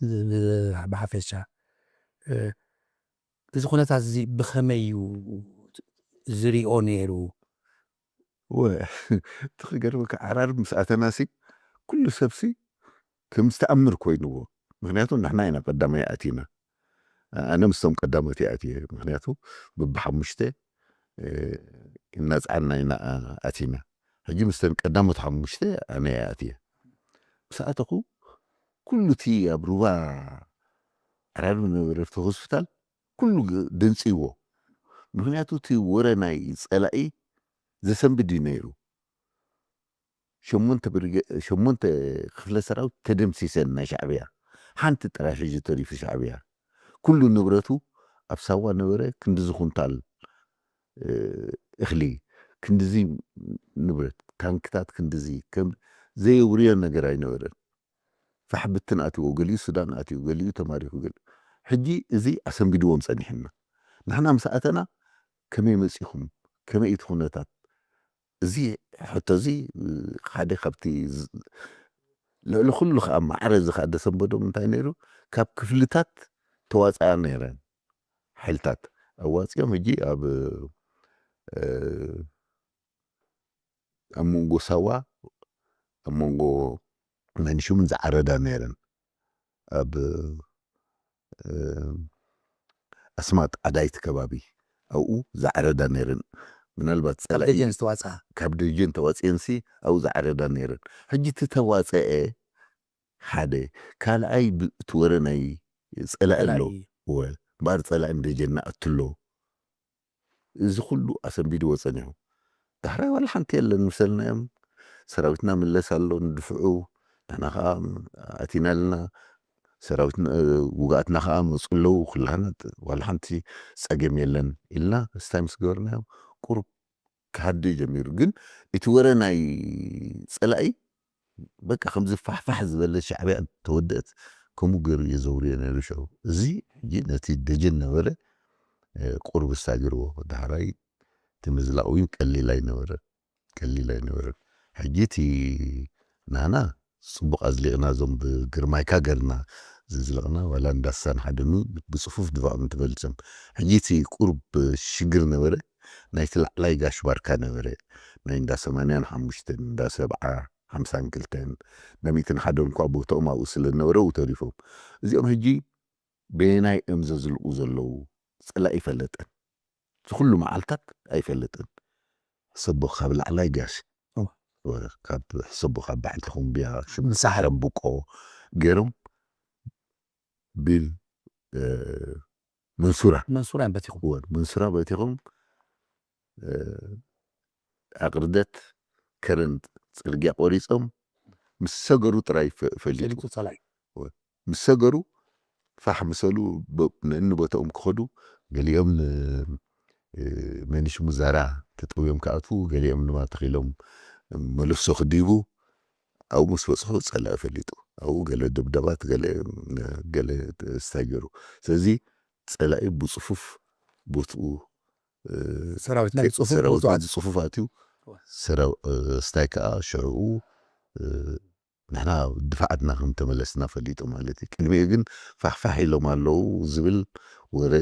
ብሓፈሻ እዚ ኩነታት እዚ ብኸመይ እዩ ዝሪኦ ነይሩ? እቲ ክገርመካ ዓራርብ ምስ ኣተናሲ ኩሉ ሰብሲ ከም ዝተኣምር ኮይንዎ። ምክንያቱ ንሕና ኢና ቀዳማይ ኣቲና። ኣነ ምስቶም ቀዳሞት እየ ኣትየ። ምክንያቱ ብብሓሙሽተ እናፀዓና ኢና ኣቲና። ሕጂ ምስተን ቀዳሞት ሓሙሽተ ኣነ እየ ኣትየ። ምስ ኣተኹ ኩሉ እቲ ኣብ ሩባ ዓራርብ ነበረ እቲ ሆስፒታል ኩሉ ደንፂዎ። ምክንያቱ እቲ ወረ ናይ ፀላኢ ዘሰንብድ እዩ ነይሩ። ሸሞንተ ክፍለ ሰራዊት ተደምሲሰን ናይ ሻዕብያ፣ ሓንቲ ጥራይ ሕጂ ተሪፉ ሻዕብያ። ኩሉ ንብረቱ ኣብ ሳዋ ነበረ። ክንድዚ ኩንታል እኽሊ፣ ክንድዚ ንብረት፣ ታንክታት ክንድዚ፣ ዘየውርዮ ነገር ኣይነበረን። ፋሕ ብትን ኣትዎ፣ ገሊኡ ሱዳን ኣትዩ፣ ገሊኡ ተማሪኹ። ገሊ ሕጂ እዚ ኣሰንቢድዎም ጸኒሕና። ንሕና ምስ ኣተና ከመይ መጺኹም፣ ከመይ እቲ ኩነታት? እዚ ሕቶ እዚ ሓደ ካብቲ ልዕሊ ኩሉ ከዓ ማዕረ እዚ ከዓ ደሰንበዶም እንታይ ነይሩ? ካብ ክፍልታት ተዋፅኣ ነይረን ሓይልታት ኣዋፂኦም። ሕጂ ኣብ ኣብ መንጎ ሳዋ ኣብ መንጎ መንሽምን ዝዓረዳ ነይረን። ኣብ ኣስማጥ ዓዳይቲ ከባቢ ኣብኡ ዝዓረዳ ነይረን። ምናልባት ፀላኢ ካብ ደጀን ተዋፅኤንሲ ኣብኡ ዝዓረዳ ነይረን። ሕጂ እቲ ተዋፀአ ሓደ ካልኣይ እቲ ወረ ናይ ፀላኢ ኣሎ። እምበኣር ፀላኢ ንደጀን ናእቱ ኣሎ። እዚ ኩሉ ኣሰንቢድዎ ጸኒሑ። ዳሕራይ ዋላ ሓንቲ የለን። ምሰልና እዮም። ሰራዊትና ምለስ ኣሎ ንድፍዑ፣ ንሕና ከዓ ኣቲና ኣለና። ሰራዊት ውግኣትና ከዓ መፁ ኣለዉ። ኩላህና ዋላ ሓንቲ ፀገም የለን ኢልና ስታይ ምስ ገበርናዮም ቁሩብ ክሃዲ ጀሚሩ። ግን እቲ ወረ ናይ ፀላኢ በቃ ከምዚ ፋሕፋሕ ዝበለ ሻዕብያ ተወደእት ከምኡ ገይሩ እየ ዘውርዮ ነይሩ። ሸው እዚ ሕጂ ነቲ ደጀን ነበረ ቁርብ ስታይ ገይርዎ። ዳሕራይ እቲ ምዝላቕ እውን ቀሊል ኣይነበረ ቀሊል ኣይነበረ። ሕጂ እቲ ናና ፅቡቕ ኣዝሊቕና እዞም ብግርማይካ ገርና ዝዝለቕና ዋላ እንዳሳን ሓደኑ ብፅፉፍ ድፋዖም ትበልፅም። ሕጂ እቲ ቁርብ ሽግር ነበረ ናይቲ ላዕላይ ጋሽ ባርካ ነበረ ናይ እንዳ ሰማንያን ሓሙሽተን እንዳ ሰብዓ ሓምሳን ክልተን እንዳ ሚእትን ሓደን እኳ ቦትኦም ኣብኡ ስለ ዝነበረ ተሪፎም። እዚኦም ሕጂ በየናይ እዮም ዘዝልቑ ዘለዉ? ፀላኢ ይፈለጠን ዝኩሉ መዓልታት ኣይፈልጥን። ሕሰቦ ካብ ላዕላይ ጋሽ ካብ ሕሰቦ ካብ ባሕልቲ ኩምብያ ሽምሳሓ ረብቆ ገይሮም ብል መንሱራ መንሱራ እዮም በቲኹም። እወ መንሱራ በቲኹም ኣቕርደት ከረን ፅርግያ ቆሪፆም ምስ ሰገሩ ጥራይ ፈሊጡ ፈሊጡ ፀላኢ። ምስ ሰገሩ ፋሕ ምሰሉ ነኒ ቦታኦም ክኸዱ ገሊኦም መንሽሙ ዛራ ተጠውዮም ክኣትዉ ገሊኦም ድማ ተኺሎም መለሶ ክዲቡ ኣብኡ ምስ በፅሑ ፀላኢ ፈሊጡ ኣብኡ ገለ ደብደባት ገለ ስታይ ገይሩ። ስለዚ ፀላኢ ብፅፉፍ ቦትኡ ሰራዊትና ብፅፉፍ ሰራዊት ቦትኡ ኣትዩ። ብፅፉፍ ኣትዩ ሰራው- ስታይ ከዓ ሽዕኡ ንሕና ድፋዓትና ከም ተመለስና ፈሊጡ ማለት እዩ። ቅድሚኡ ግን ፋሕፋሕ ኢሎም ኣለዉ ዝብል ወረ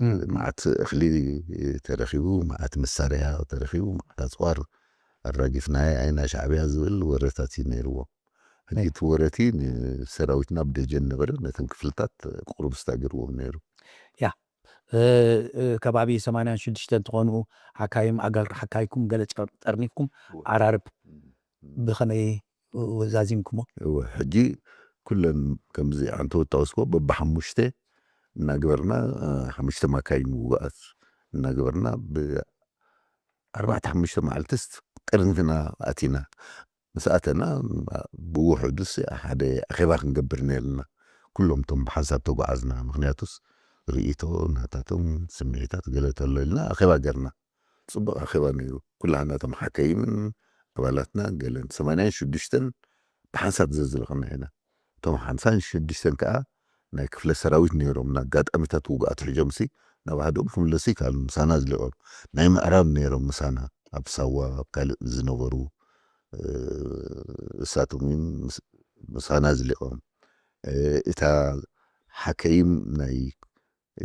እም። መዓት እኽሊ ተረኺቡ፣ መዓት መሳርያ ተረኺቡ፣ መዓት ኣፅዋር ኣራጊፍናዮ ኣይና ሻዕብያ ዝብል ወረታት እዩ ነይርዎ። ሕጂ እቲ ወረቲ ንሰራዊትና ኣብ ደጀን ነበረ ነተን ክፍልታት ቁሩብ ስታይ ገይርዎም ነይሩ። ከባቢ ሰማንያን ሽዱሽተን እንትኾኑ ሓካይም ኣጋር ሓካይኩም ገለ ጠርኒፍኩም ዓራርብ ብኸመይ ዛዚምኩሞ? እወ ሕጂ ኩለን ከምዚ ኣንተ ወጣወስኮ በብሓሙሽተ እናገበርና ሓሙሽተ ማካይን ምውጋኣት እናገበርና ብኣርባዕተ ሓሙሽተ መዓልትስ ጥርንፍና ኣቲና። ምስ ኣተና ብውሕዱስ ሓደ ኣኼባ ክንገብር ነይርና ኩሎም እቶም ብሓንሳብ ተጓዓዝና። ምክንያቱስ ርእይቶ ናታቶም ስምዒታት ገለ ተሎ ኢልና ኣኼባ ገርና። ፅቡቅ ኣኼባ ነይሩ። ኩላህና እቶም ሓከይምን ኣባላትና ገለን ሰማንያን ሽዱሽተን ብሓንሳብ ዘዝለቕና ኢና። እቶም ሓምሳን ሽዱሽተን ከዓ ናይ ክፍለ ሰራዊት ነይሮም፣ ንኣጋጣሚታት ውግኣት ሕጆምሲ ናብ ዓዶም ክምለሱ ይከኣሉ፣ ምሳና ኣዝሊቖም። ናይ ምዕራብ ነይሮም ምሳና፣ ኣብ ሳዋ፣ ኣብ ካልእ ዝነበሩ፣ እ፣ እሳቶም እዮም ምስ-፣ ምሳና ኣዝሊቖም። እ፣ እታ ሓከይም ናይ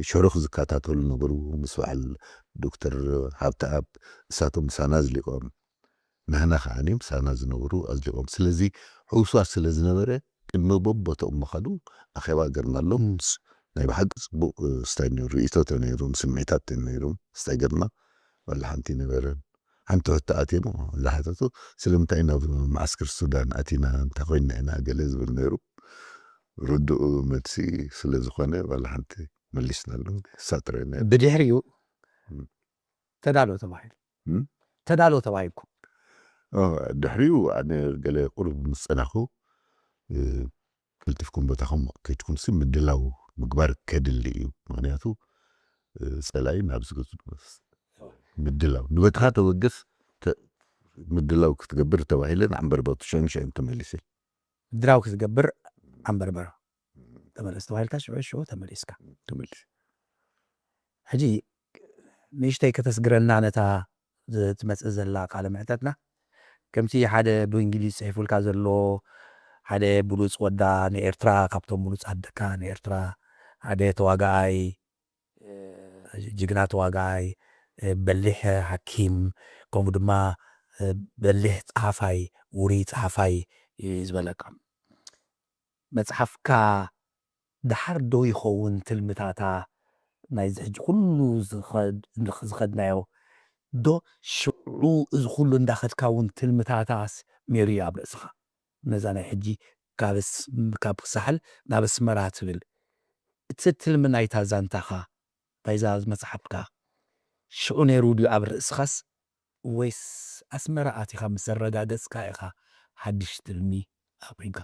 ሸሮኽ ዝከታተሉ ነበሩ፣ ምስ በዓል ዶክተር ሃብተኣብ፣ እሳቶም ምሳና ኣዝሊቖም። ናህና ከዓኒ ምሳና ዝነበሩ ኣዝሊቖም። ስለዚ ሕውስዋስ ስለ ዝነበረ፣ ቅድሚ በቦትኦም ምኻዱ ኣኼባ ገርናሎም። ስ-፣ ናይ ብሓቂ ጽቡቕ፣ እ፣ ስታይ ነይሩ፣ ርእይቶ ተነይሩም፣ ስምዒታት ተነይሩም፣ ስታይ ገርና፣ ዋላ ሓንቲ ነበረን። ሓንቲ ሕቶ ኣትዮም ዝሓተቱ፣ ስለምንታይ ናብ መዓስከር ሱዳን ኣቲና፣ እንታይ ኮይንና ኢና፣ ገለ ዝብል ነይሩ። ርዱእ መልሲ ስለ ዝኾነ፣ ዋላ ሓንቲ መሊስናሎም። ሳጥረ ነይሩ። ብድሕሪኡ እም። ተዳሎ ተባሂሉ። እም? ተዳሎ ተባሂልኩም። ኦ፣ ድሕሪኡ ኣነ ገለ ቁሩብ ምስ ጸናኹ፣ እ፣ ቀልጢፍኩም ቦታኹም ከይድኩምሲ ምድላው ምግባር ከድሊ እዩ። ምኽንያቱ፣ እ፣ ጸላኢ ናብ ዝገዙ ምድላው፣ ንበትኻ ተበገስ፣ ተ-፣ ምድላው ክትገብር ተባሂለ፣ ንዓምበርበቱ ሸንሸን ተመሊሰ። ምድላው ክትገብር ዓምበርበር ተመለስ ተባሂልካ፣ ሽዑ፣ ሽዑ ተመሊስካ። ተመሊሰ። ሕጂ ንእሽተይ ከተስግረልና ነታ ዝ-፣ ትመጽእ ዘላ ቃለ ምሕተትና። ከምቲ ሓደ ብእንግሊዝ ጽሒፉልካ ዘሎ፣ ሓደ ብሉጽ ወዳ ንኤርትራ፣ ካብቶም ብሉጻት ደቃ ንኤርትራ፣ ሓደ ተዋጋኣይ፣ እ፣ ጅግና ተዋጋኣይ፣ እ፣ በሊሕ ሓኪም፣ ከምኡ ድማ፣ እ፣ በሊሕ ጸሓፋይ፣ ውሩይ ጸሓፋይ እዩ ዝበለካ። መጽሓፍካ ደሓር ዶ ይኸውን ትልምታታ ናይዚ ሕጂ ኩሉ ዝኸድ-፣ ዝኸድናዮ ዶ ሽዑ እዚ ኩሉ እንዳኸድካ እውን ትልምታታስ ነይሩ እዩ ኣብ ርእስኻ? ነዛ ናይ ሕጂ ካብ ስ-፣ ካብ ሳሕል ናብ ኣስመራ ትብል፣ እቲ ትልሚ ናይታ ዛንታኻ፣ ናይዛ መጽሓፍካ ሽዑ ነይሩ ድዩ ኣብ ርእስኻስ፣ ወይስ ኣስመራ ኣቲኻ ምስ ዘረጋገጽካ ኢኻ ሓድሽ ትልሚ ኣቑምካ?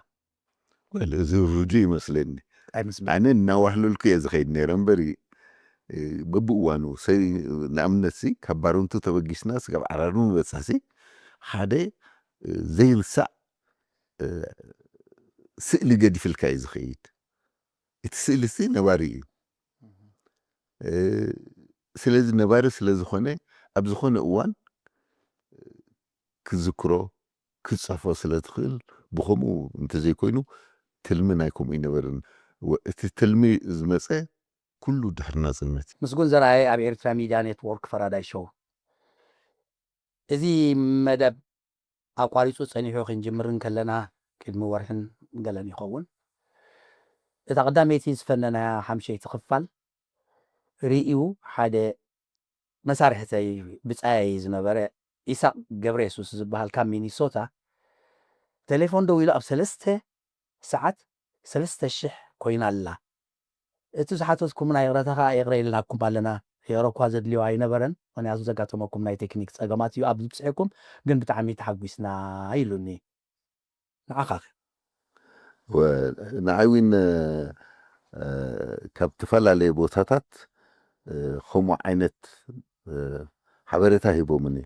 ወል፣ እዚ ርጁ ይመስለኒ። ኣይመስለኒ። ኣነ እናዋህለልኩ እየ ዝኸይድ ነይረ እምበር፣ እ፣ በብእዋኑ ሰ-፣ ንኣብነት ሲ፣ ካብ ባረንቱ ተበጊስና ስጋብ ዓራርቡ ንበጽሕ ሲ፣ ሓደ፣ እ፣ ዘይርሳዕ፣ እ፣ ስእሊ ገዲፍልካ እዩ ዝኸይድ። እቲ ስእሊ ሲ ነባሪ እዩ። እ፣ ስለዚ ነባሪ ስለ ዝኾነ፣ ኣብ ዝኾነ እዋን ክዝክሮ፣ ክጽሕፎ ስለ ትኽእል፣ ብኸምኡ እንተዘይኮይኑ፣ ትልሚ ናይ ከምኡ ኣይነበርን። ወ-፣ እቲ ትልሚ ዝመጸ ኩሉ ድሕሪ ናጽነት። ምስጉን ዘርኣየ ኣብ ኤርትራ ሚድያ ኔትወርክ ፈራዳይ ሾው። እዚ መደብ ኣቋሪጹ ጸኒሑ ክንጅምር እንከለና ቅድሚ ወርሕን ገለን ይኸውን። እታ ቀዳመይቲ ዝፈነናያ ሓምሸይቲ ክፋል ርእዩ ሓደ መሳርሕተይ ብጻየይ ዝነበረ ኢሳቕ ገብረየሱስ ዝበሃል ካብ ሚኒሶታ ቴሌፎን ደዊሉ ኣብ ሰለስተ ሰዓት ሰለስተ ሽሕ ኮይና ኣላ። እቲ ዝሓተትኩምና ይቕረታ ከኣ ይቕረ ኢልናኩም ኣለና። ይቕረ እኳ ዘድልዮ ኣይነበረን፣ ምኽንያቱ ዘጋጠመኩም ናይ ቴክኒክ ጸገማት እዩ ኣብዚ ብጽሐኩም፣ ግን ብጣዕሚ ተሓጒስና ኢሉኒ። ንዓኻ ከ? ወ-፣ ንዓይ እውን፣ እ፣ ካብ ዝተፈላለየ ቦታታት፣ እ፣ ከምኡ ዓይነት፣ እ፣ ሓበሬታ ሂቦምኒ።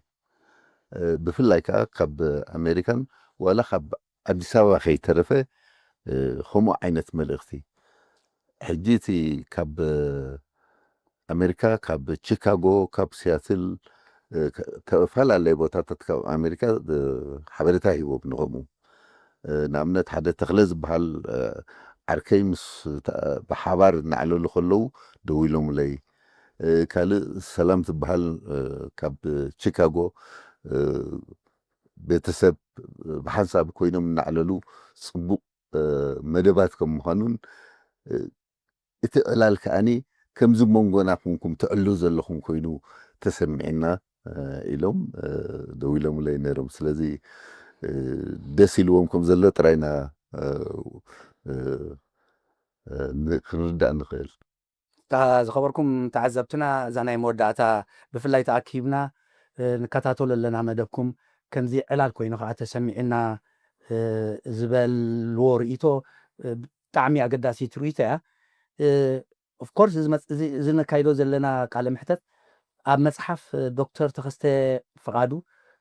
እ፣ ብፍላይ ከኣ ካብ ኣሜሪካን ዋላ ካብ ኣዲስ ኣበባ ከይተረፈ፣ እ፣ ከምኡ ዓይነት መልእኽቲ። ሕጂ እቲ ካብ ኣሜሪካ፣ ካብ ቺካጎ፣ ካብ ሲያትል፣ እ፣ ከ-፣ ዝተፈላለየ ቦታታት ካብ ኣሜሪካ፣ እ፣ ሓበሬታ ሂቦም ንኸምኡ። እ፣ ንኣብነት ሓደ ተኽለ ዝበሃል፣ እ፣ ዓርከይ ምስ ተ-፣ ብሓባር እናዕለሉ ከለዉ ደዊሎምለይ። እ፣ ካልእ ሰላም ትበሃል፣ እ፣ ካብ ቺካጎ፣ እ፣ ቤተሰብ ብሓንሳብ ኮይኖም እናዕለሉ ጽቡቕ፣ እ፣ መደባት ከም ምዃኑን፣ እ፣ እቲ ዕላል ከኣኒ ከምዚ መንጎና ኮንኩም ትዕሉ ዘለኹም ኮይኑ ተሰሚዕና፣ እ፣ ኢሎም፣ እ፣ ደዊሎምለይ ነይሮም። ስለዚ፣ እ፣ ደስ ኢልዎም ከም ዘሎ ጥራይና፣ እ፣ እ፣ እ፣ ን-፣ ክንርዳእ ንኽእል። እታ ዝኸበርኩም ተዓዘብትና፣ እዛ ናይ መወዳእታ ብፍላይ ተኣኪብና፣ እ፣ ንከታተሎ ኣለና መደብኩም። ከምዚ ዕላል ኮይኑ ከኣ ተሰሚዕና፣ እ፣ ዝበልዎ ርእይቶ፣ እ፣ ብጣዕሚ ኣገዳሲት ርእይቶ እያ። እ፣ ኦፍ ኮርስ እዚ መጽ-፣ እዚ፣ እዚ ነካይዶ ዘለና ቃለ ምሕተት ኣብ መጽሓፍ፣ እ፣ ዶክተር ተኸስተ ፍቓዱ፣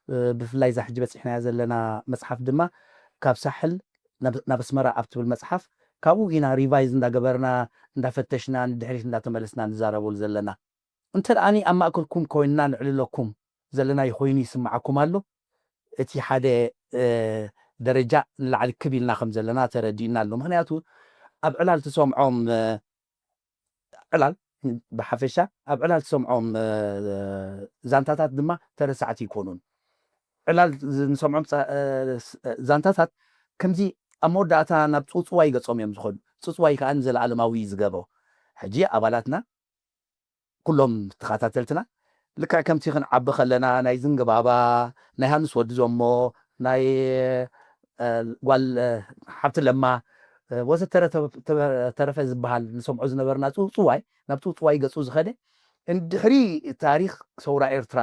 እ፣ ብፍላይ እዛ ሕጂ በጺሕናያ ዘለና መጽሓፍ ድማ ካብ ሳሕል ናብ፣ ናብ ኣስመራ ኣብ ትብል መጽሓፍ ካብኡ ኢና ሪቫይዝ እንዳገበርና እንዳፈተሽና ንድሕሪት እንዳተመለስና ንዛረበሉ ዘለና። እንተ ደኣኒ ኣብ ማእከልኩም ኮይንና ንዕልለኩም ዘለና ኮይኑ ይስምዓኩም ኣሎ፣ እቲ ሓደ ደረጃ ንላዕሊ ክብ ኢልና ከም ዘለና ተረዲእና ኣሎ። ምክንያቱ ኣብ ዕላል ትሰምዖም ዕላል ብሓፈሻ ኣብ ዕላል ትሰምዖም ዛንታታት ድማ ተረሳዕቲ ይኮኑን። ዕላል ንሰምዖም ዛንታታት ከምዚ ኣብ መወዳእታ ናብ ፅውፅዋይ ገፆም እዮም ዝኸዱ። ፅውፅዋይ ከዓ ንዘለኣለማዊ እዩ ዝገብሮ። ሕጂ ኣባላትና ኩሎም ተኸታተልትና ልክዕ ከምቲ ክንዓቢ ከለና ናይ ዝንግባባ ናይ ሃንስ ወዲ ዞሞ ናይ ጓል ሓብቲ ለማ ወዘተረፈ ዝበሃል ንሰምዖ ዝነበርና ፅውፅዋይ ናብ ፅውፅዋይ ገፁ ዝኸደ እንድሕሪ ታሪክ ሰውራ ኤርትራ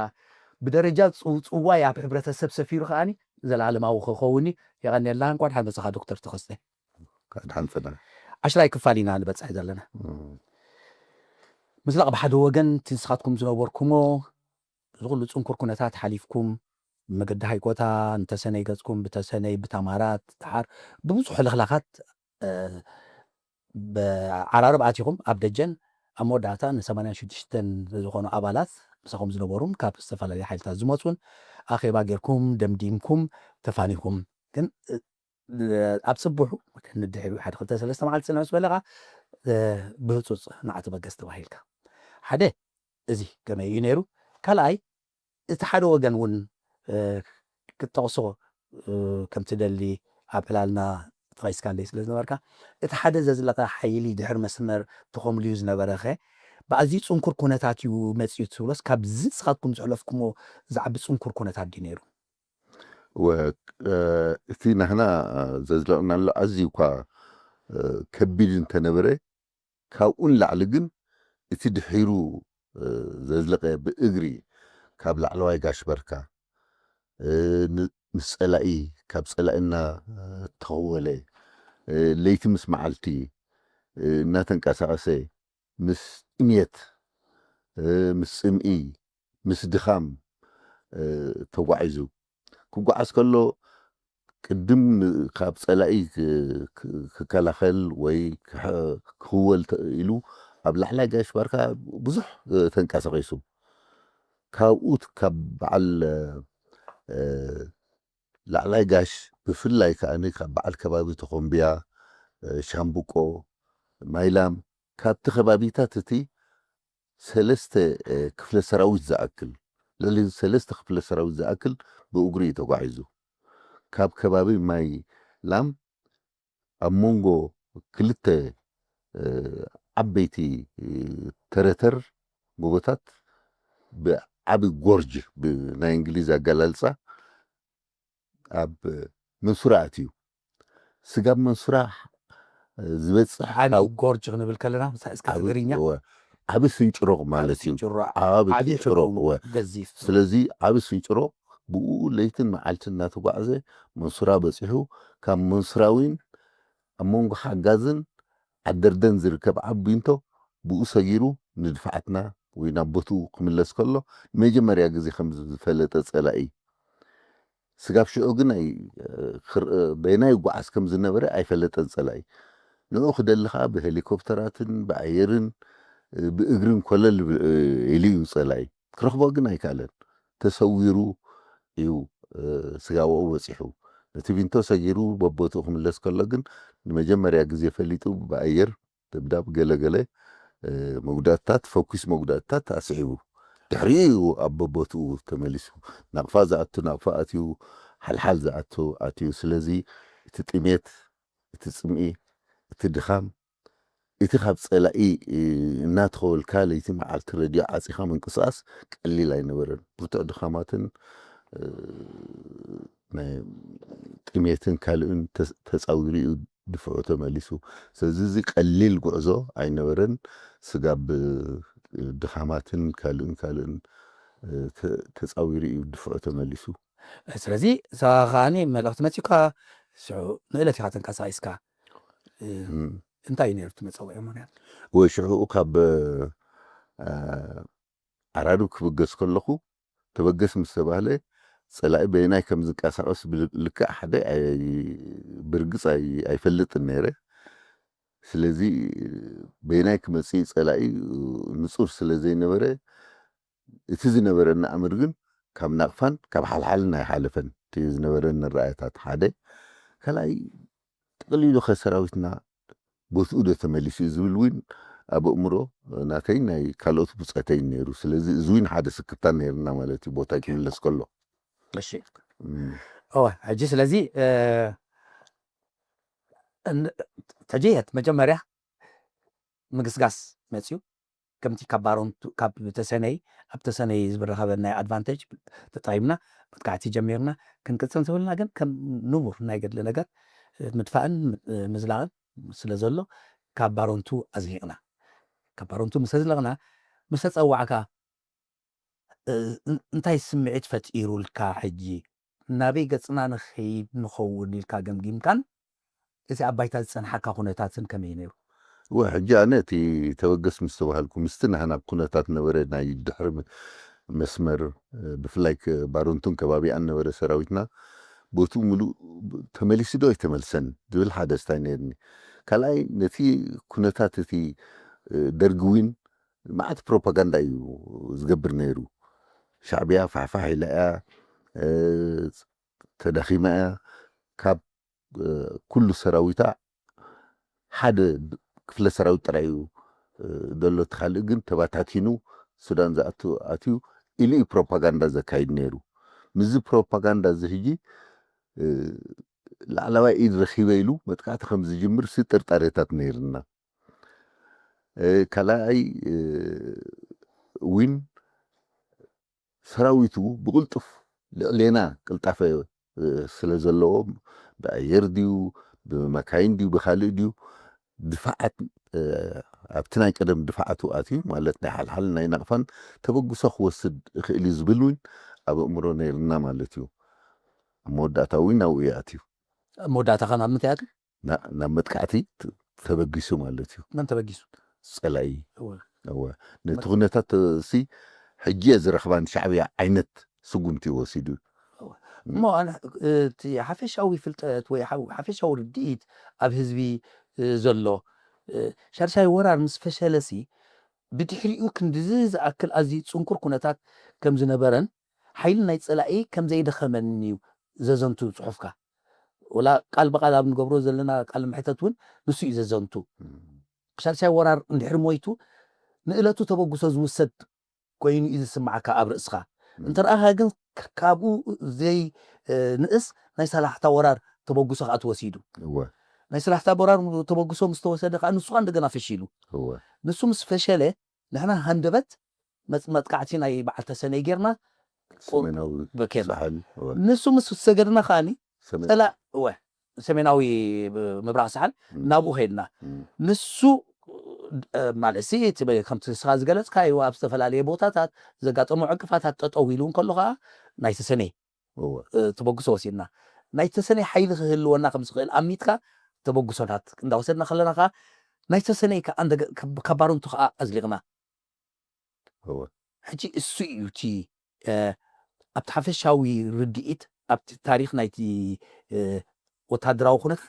ብደረጃ ፅውፅዋይ ኣብ ሕብረተሰብ ሰፊሩ ከዓኒ ዘላለማዊ ክኸውን። የቐንየልና። እንኳን ሓመፀኻ ዶክተር ተኸስተ። ኣድሓንፅና ዓሽራይ ክፋል ኢና ንበፅሕ ዘለና። ምስላቕ ብሓደ ወገን እቲ ንስኻትኩም ዝነበርኩሞ እዚ ኩሉ ፅንኩር ኩነታት ሓሊፍኩም ብመገዲ ሃይቆታ ንተሰነይ ገፅኩም ብተሰነይ ብታማራት ድሓር ብብዙሕ ሕልኽላኻት ብዓራርብ ኣቲኹም ኣብ ደጀን ኣብ መወዳእታ ን ሰማንያን ሽዱሽተን ዝኾኑ ኣባላት ምሳኹም ዝነበሩን ካብ ዝተፈላለዩ ሓይልታት ዝመፁን ኣኼባ ጌርኩም ደምዲምኩም ተፋኒኹም። ግን ኣብ ፅቡሑ ንድሕሪኡ ሓደ ክልተ ሰለስተ መዓልቲ ፅንሕ ምስ በለ ከዓ ብህፁፅ ንዓቲ በገስ ተባሂልካ ሓደ እዚ ከመይ እዩ ነይሩ? ካልኣይ እቲ ሓደ ወገን እውን ክትጠቕሶ ከምትደሊ ኣብ ዕላልና ተቐይስካለይ ስለ ዝነበርካ እቲ ሓደ ዘዝለቐ ሓይሊ ድሕር መስመር ተኾምልዩ ዝነበረ ኸ ብኣዝዩ ፅንኩር ኩነታት እዩ መፅዩ ትብሎስ ካብዚ ንስኻትኩም ዝሕለፍኩሞ ዝዓቢ ፅንኩር ኩነታት ድዩ ነይሩ? እቲ ናህና ዘዝለቕናሉ ኣዝዩ እኳ ከቢድ እንተነበረ ካብኡ ንላዕሊ ግን እቲ ድሒሩ ዘዝለቐ ብእግሪ ካብ ላዕለዋይ ጋሽ በርካ ምስ ፀላኢ ካብ ፀላኢ እናተኸወለ ለይቲ ምስ መዓልቲ እናተንቀሳቐሰ ምስ ጥምየት ምስ ፅምኢ ምስ ድኻም ተጓዒዙ ክጓዓዝ ከሎ ቅድም ካብ ፀላኢ ክከላኸል ወይ ክኽወል ኢሉ ኣብ ላዕላይ ጋሽ ባርካ ብዙሕ ተንቀሳቒሱ ካብኡ ካብ በዓል ላዕላይ ጋሽ ብፍላይ ከዓ ካብ በዓል ከባቢ ተኾምብያ ሻምብቆ ማይላም ካብቲ ከባቢታት እቲ ሰለስተ ክፍለ ሰራዊት ዝኣክል ልዕሊ ሰለስተ ክፍለ ሰራዊት ዝኣክል ብእግሩ እዩ ተጓዒዙ ካብ ከባቢ ማይ ላም ኣብ መንጎ ክልተ ዓበይቲ ተረተር ጎቦታት ብዓቢ ጎርጅ ብናይ እንግሊዝ ኣገላልፃ ኣብ መንሱራ ኣትዩ ስጋብ መንሱራ ዝበፅሕ ዓቢ ጎርጅ ክንብል ከለና እስከ ትግርኛ ዓቢ ስንጭሮቕ ማለት እዩ ስንጭሮቕ ዓቢ ዓቢ ስንጭሮቕ ትርጉም እወ ገዚፍ ስለዚ ዓቢ ስንጭሮቕ ብኡ ለይትን መዓልትን እናተጓዕዘ መንሱራ በፂሑ ካብ መንሱራዊን ኣብ መንጎ ሓጋዝን ዓደርደን ዝርከብ ዓቢ ቢንቶ ብኡ ሰጊሩ ንድፍዓትና ወይ ናብ ቦትኡ ክምለስ ከሎ ንመጀመርያ ግዜ ከም ዝፈለጠ ፀላኢ ስጋብ ሽዑ ግን ኣይ- ክር- በየናይ ይጓዓዝ ከም ዝነበረ ኣይፈለጠን ፀላኢ ንኡ ክደሊ ከዓ ብሄሊኮፕተራትን ብኣየርን ብእግርን ኮለል ኢሉ እዩ ፀላኢ ክረኽቦ ግን ኣይከኣለን ተሰዊሩ እዩ ስጋብኡ በፂሑ ነቲ ቢንቶ ሰጊሩ በቦትኡ ክምለስ ከሎ ግን ንመጀመርያ ግዜ ፈሊጡ ብኣየር ደብዳብ ገለገለ መጉዳእታት ፈኩስ መጉዳእታት ኣስዒቡ ድሕሪኡ እዩ ኣብ በቦትኡ ተመሊሱ ናቕፋ ዝኣቱ ናቕፋ ኣትዩ ሓልሓል ዝኣቱ ኣትዩ ስለዚ እቲ ጥሜት እቲ ፅምኢ እቲ ድኻም እቲ ካብ ፀላኢ እናተኸወልካ ለይቲ መዓልቲ ረድዮ ዓፂኻ ምንቅስቃስ ቀሊል ኣይነበረን ብርቱዕ ድኻማትን ጥሜትን ካልእን ተፃዊሩ እዩ ድፍዑ ተመሊሱ ስለዚ እዚ ቀሊል ጉዕዞ ኣይነበረን ስጋብ ድኻማትን ካልእን ካልእን ተፃዊሩ እዩ ድፍዑ ተመሊሱ ስለዚ እሳ ከዓኒ መልእኽቲ መፂካ ሽዑ ንእለት ኢኻ ተንቀሳቂስካ እንታይ እዩ ነይሩ እቲ መፀውዒ ምክንያት ወይ ሽዑኡ ካብ ዓራርብ ክብገስ ከለኹ ተበገስ ምስ ተባህለ ፀላኢ በየናይ ከም ዝንቀሳቀስ ልክዕ ሓደ ብርግፅ ኣይፈልጥን ነይረ ስለዚ በየናይ ክመጽእ ጸላኢ ንጹር ስለ ዘይነበረ፣ እቲ ዝነበረና ኣምር ግን ካብ ናቕፋን ካብ ሓልሓልን ኣይሓለፈን። እቲ ዝነበረኒ ራእይታት ሓደ። ካልኣይ፣ ጠቕሊሉ ከ ሰራዊትና ቦትኡ ዶ ተመሊሱ እዩ ዝብል እውን ኣብ ኣእምሮ ናተይን ናይ ካልኦት ብጸተይን ነይሩ። ስለዚ እዚ እውን ሓደ ስክፍታ ነይርና ማለት እዩ፣ ቦታ ክምለስ ከሎ። እሺ። እወ፣ ሕጂ ስለዚ ተጀየት መጀመርያ ምግስጋስ መፅዩ። ከምቲ ካብ ባሮንቱ ካብ ተሰነይ ኣብ ተሰነይ ዝብረኸበ ናይ ኣድቫንቴጅ ተጠቂምና መጥቃዕቲ ጀሚርና ክንቅፅል እንተበልና ግን ከም ንቡር ናይ ገድሊ ነገር ምድፋእን ምዝላቕን ስለ ዘሎ ካብ ባሮንቱ ኣዝሊቕና። ካብ ባሮንቱ ምስ ኣዝለቕና፣ ምስ ተፀዋዕካ እንታይ ስምዒት ፈጢሩልካ? ሕጂ ናበይ ገፅና ንኸይድ ንኸውን ኢልካ ገምጊምካን እቲ ኣብ ባይታ ዝፀንሓካ ኩነታትን ከመይ ነይሩ? ወ ሕጂ ኣነ እቲ ተበገስ ምስ ተባሃልኩ ምስቲ ናህና ኩነታት ነበረ ናይ ድሕሪ መስመር ብፍላይ ባሮንቱን ከባቢኣን ነበረ ሰራዊትና ቦቱ ሙሉእ ተመሊሱ ዶ ኣይተመልሰን ዝብል ሓደ ስታይ ነርኒ። ካልኣይ ነቲ ኩነታት እቲ ደርጊ እውን መዓት ፕሮፓጋንዳ እዩ ዝገብር ነይሩ። ሻዕብያ ፋሕፋሕ ኢላ እያ፣ ተዳኺማ እያ፣ ካብ ኩሉ ሰራዊታ ሓደ ክፍለ ሰራዊት ጥራይ እዩ ዘሎ፣ እቲ ካልእ ግን ተባታቲኑ ሱዳን ዝኣቱ ኣትዩ ኢሉ እዩ ፕሮፓጋንዳ ዘካይድ ነይሩ። ምስዚ ፕሮፓጋንዳ እዚ ሕጂ ላዕለዋይ ኢድ ረኺበ ኢሉ መጥቃዕቲ ከም ዝጅምር ሲ ጥርጣሬታት ነይርና። ካልኣይ እውን ሰራዊቱ ብቕልጡፍ ልዕሌና ቅልጣፈ ስለ ዘለዎ ብኣየር ድዩ ብመካይን ድዩ ብካልእ ድዩ ድፋዓት ኣብቲ ናይ ቀደም ድፋዓቱ ኣትዩ ማለት ናይ ሓልሓል ናይ ናቕፋን ተበግሶ ክወስድ ይኽእል እዩ ዝብል እውን ኣብ ኣእምሮ ነይርና ማለት እዩ። ኣብ መወዳእታ እውን ናብኡ እዩ ኣትዩ። መወዳእታ ከ ናብ ምንታይ ኣትዩ? ናብ መጥቃዕቲ ተበጊሱ ማለት እዩ። መን ተበጊሱ? ጸላኢ። እወ። ነቲ ኩነታት ሲ ሕጂ እየ ዝረኽባን ሻዕብያ ዓይነት ስጉምቲ ወሲዱ። እሞ እቲ ሓፈሻዊ ፍልጠት ወይ ሓፈሻዊ ርድኢት ኣብ ህዝቢ ዘሎ ሻድሻይ ወራር ምስ ፈሸለሲ ብድሕሪኡ ክንድዚ ዝኣክል ኣዝዩ ጽንኩር ኩነታት ከም ዝነበረን ሓይሊ ናይ ጸላኢ ከም ዘይደኸመን እዩ ዘዘንቱ ጽሑፍካ። ወላ ቃል ብቃል ኣብ ንገብሮ ዘለና ቃል ምሕተት እውን ንሱ እዩ ዘዘንቱ። ሻድሻይ ወራር እንድሕሪ ሞይቱ ንእለቱ ተበግሶ ዝውሰድ ኮይኑ እዩ ዝስማዓካ ኣብ ርእስኻ። እንተ ረኣኻ ግን ካብኡ ዘይንእስ ናይ ሰላሕታ ወራር ተበግሶ ከዓ ተወሲዱ። ናይ ሰላሕታ ወራር ተበግሶ ምስ ተወሰደ ከዓ ንሱ ከዓ እንደገና ፈሺሉ። ንሱ ምስ ፈሸለ ንሕና ሃንደበት መጥቃዕቲ ናይ በዓል ተሰነይ ጌርና በኬርና። ንሱ ምስ ሰገድና ከዓኒ ጸላ እወ ሰሜናዊ ምብራቕ ሳሕል ናብኡ ከይድና። ንሱ ማለት ሲ ከምቲ ንስኻ ዝገለጽካዮ ኣብ ዝተፈላለየ ቦታታት ዘጋጠሙ ዕንቅፋታት ጠጠው ኢሉ እንከሎ ከዓ ናይ ተሰነይ ተበግሶ ወሲድና። ናይ ተሰነይ ሓይሊ ክህልወና ከም ዝኽእል ኣሚትካ ተበግሶታት እንዳወሰድና ከለና ከዓ ናይ ተሰነይ ከዓ ካብ ባረንቱ ከዓ ኣዝሊቕና። ሕጂ እሱ እዩ እቲ ኣብቲ ሓፈሻዊ ርድኢት ኣብቲ ታሪኽ ናይቲ ወታደራዊ ኩነት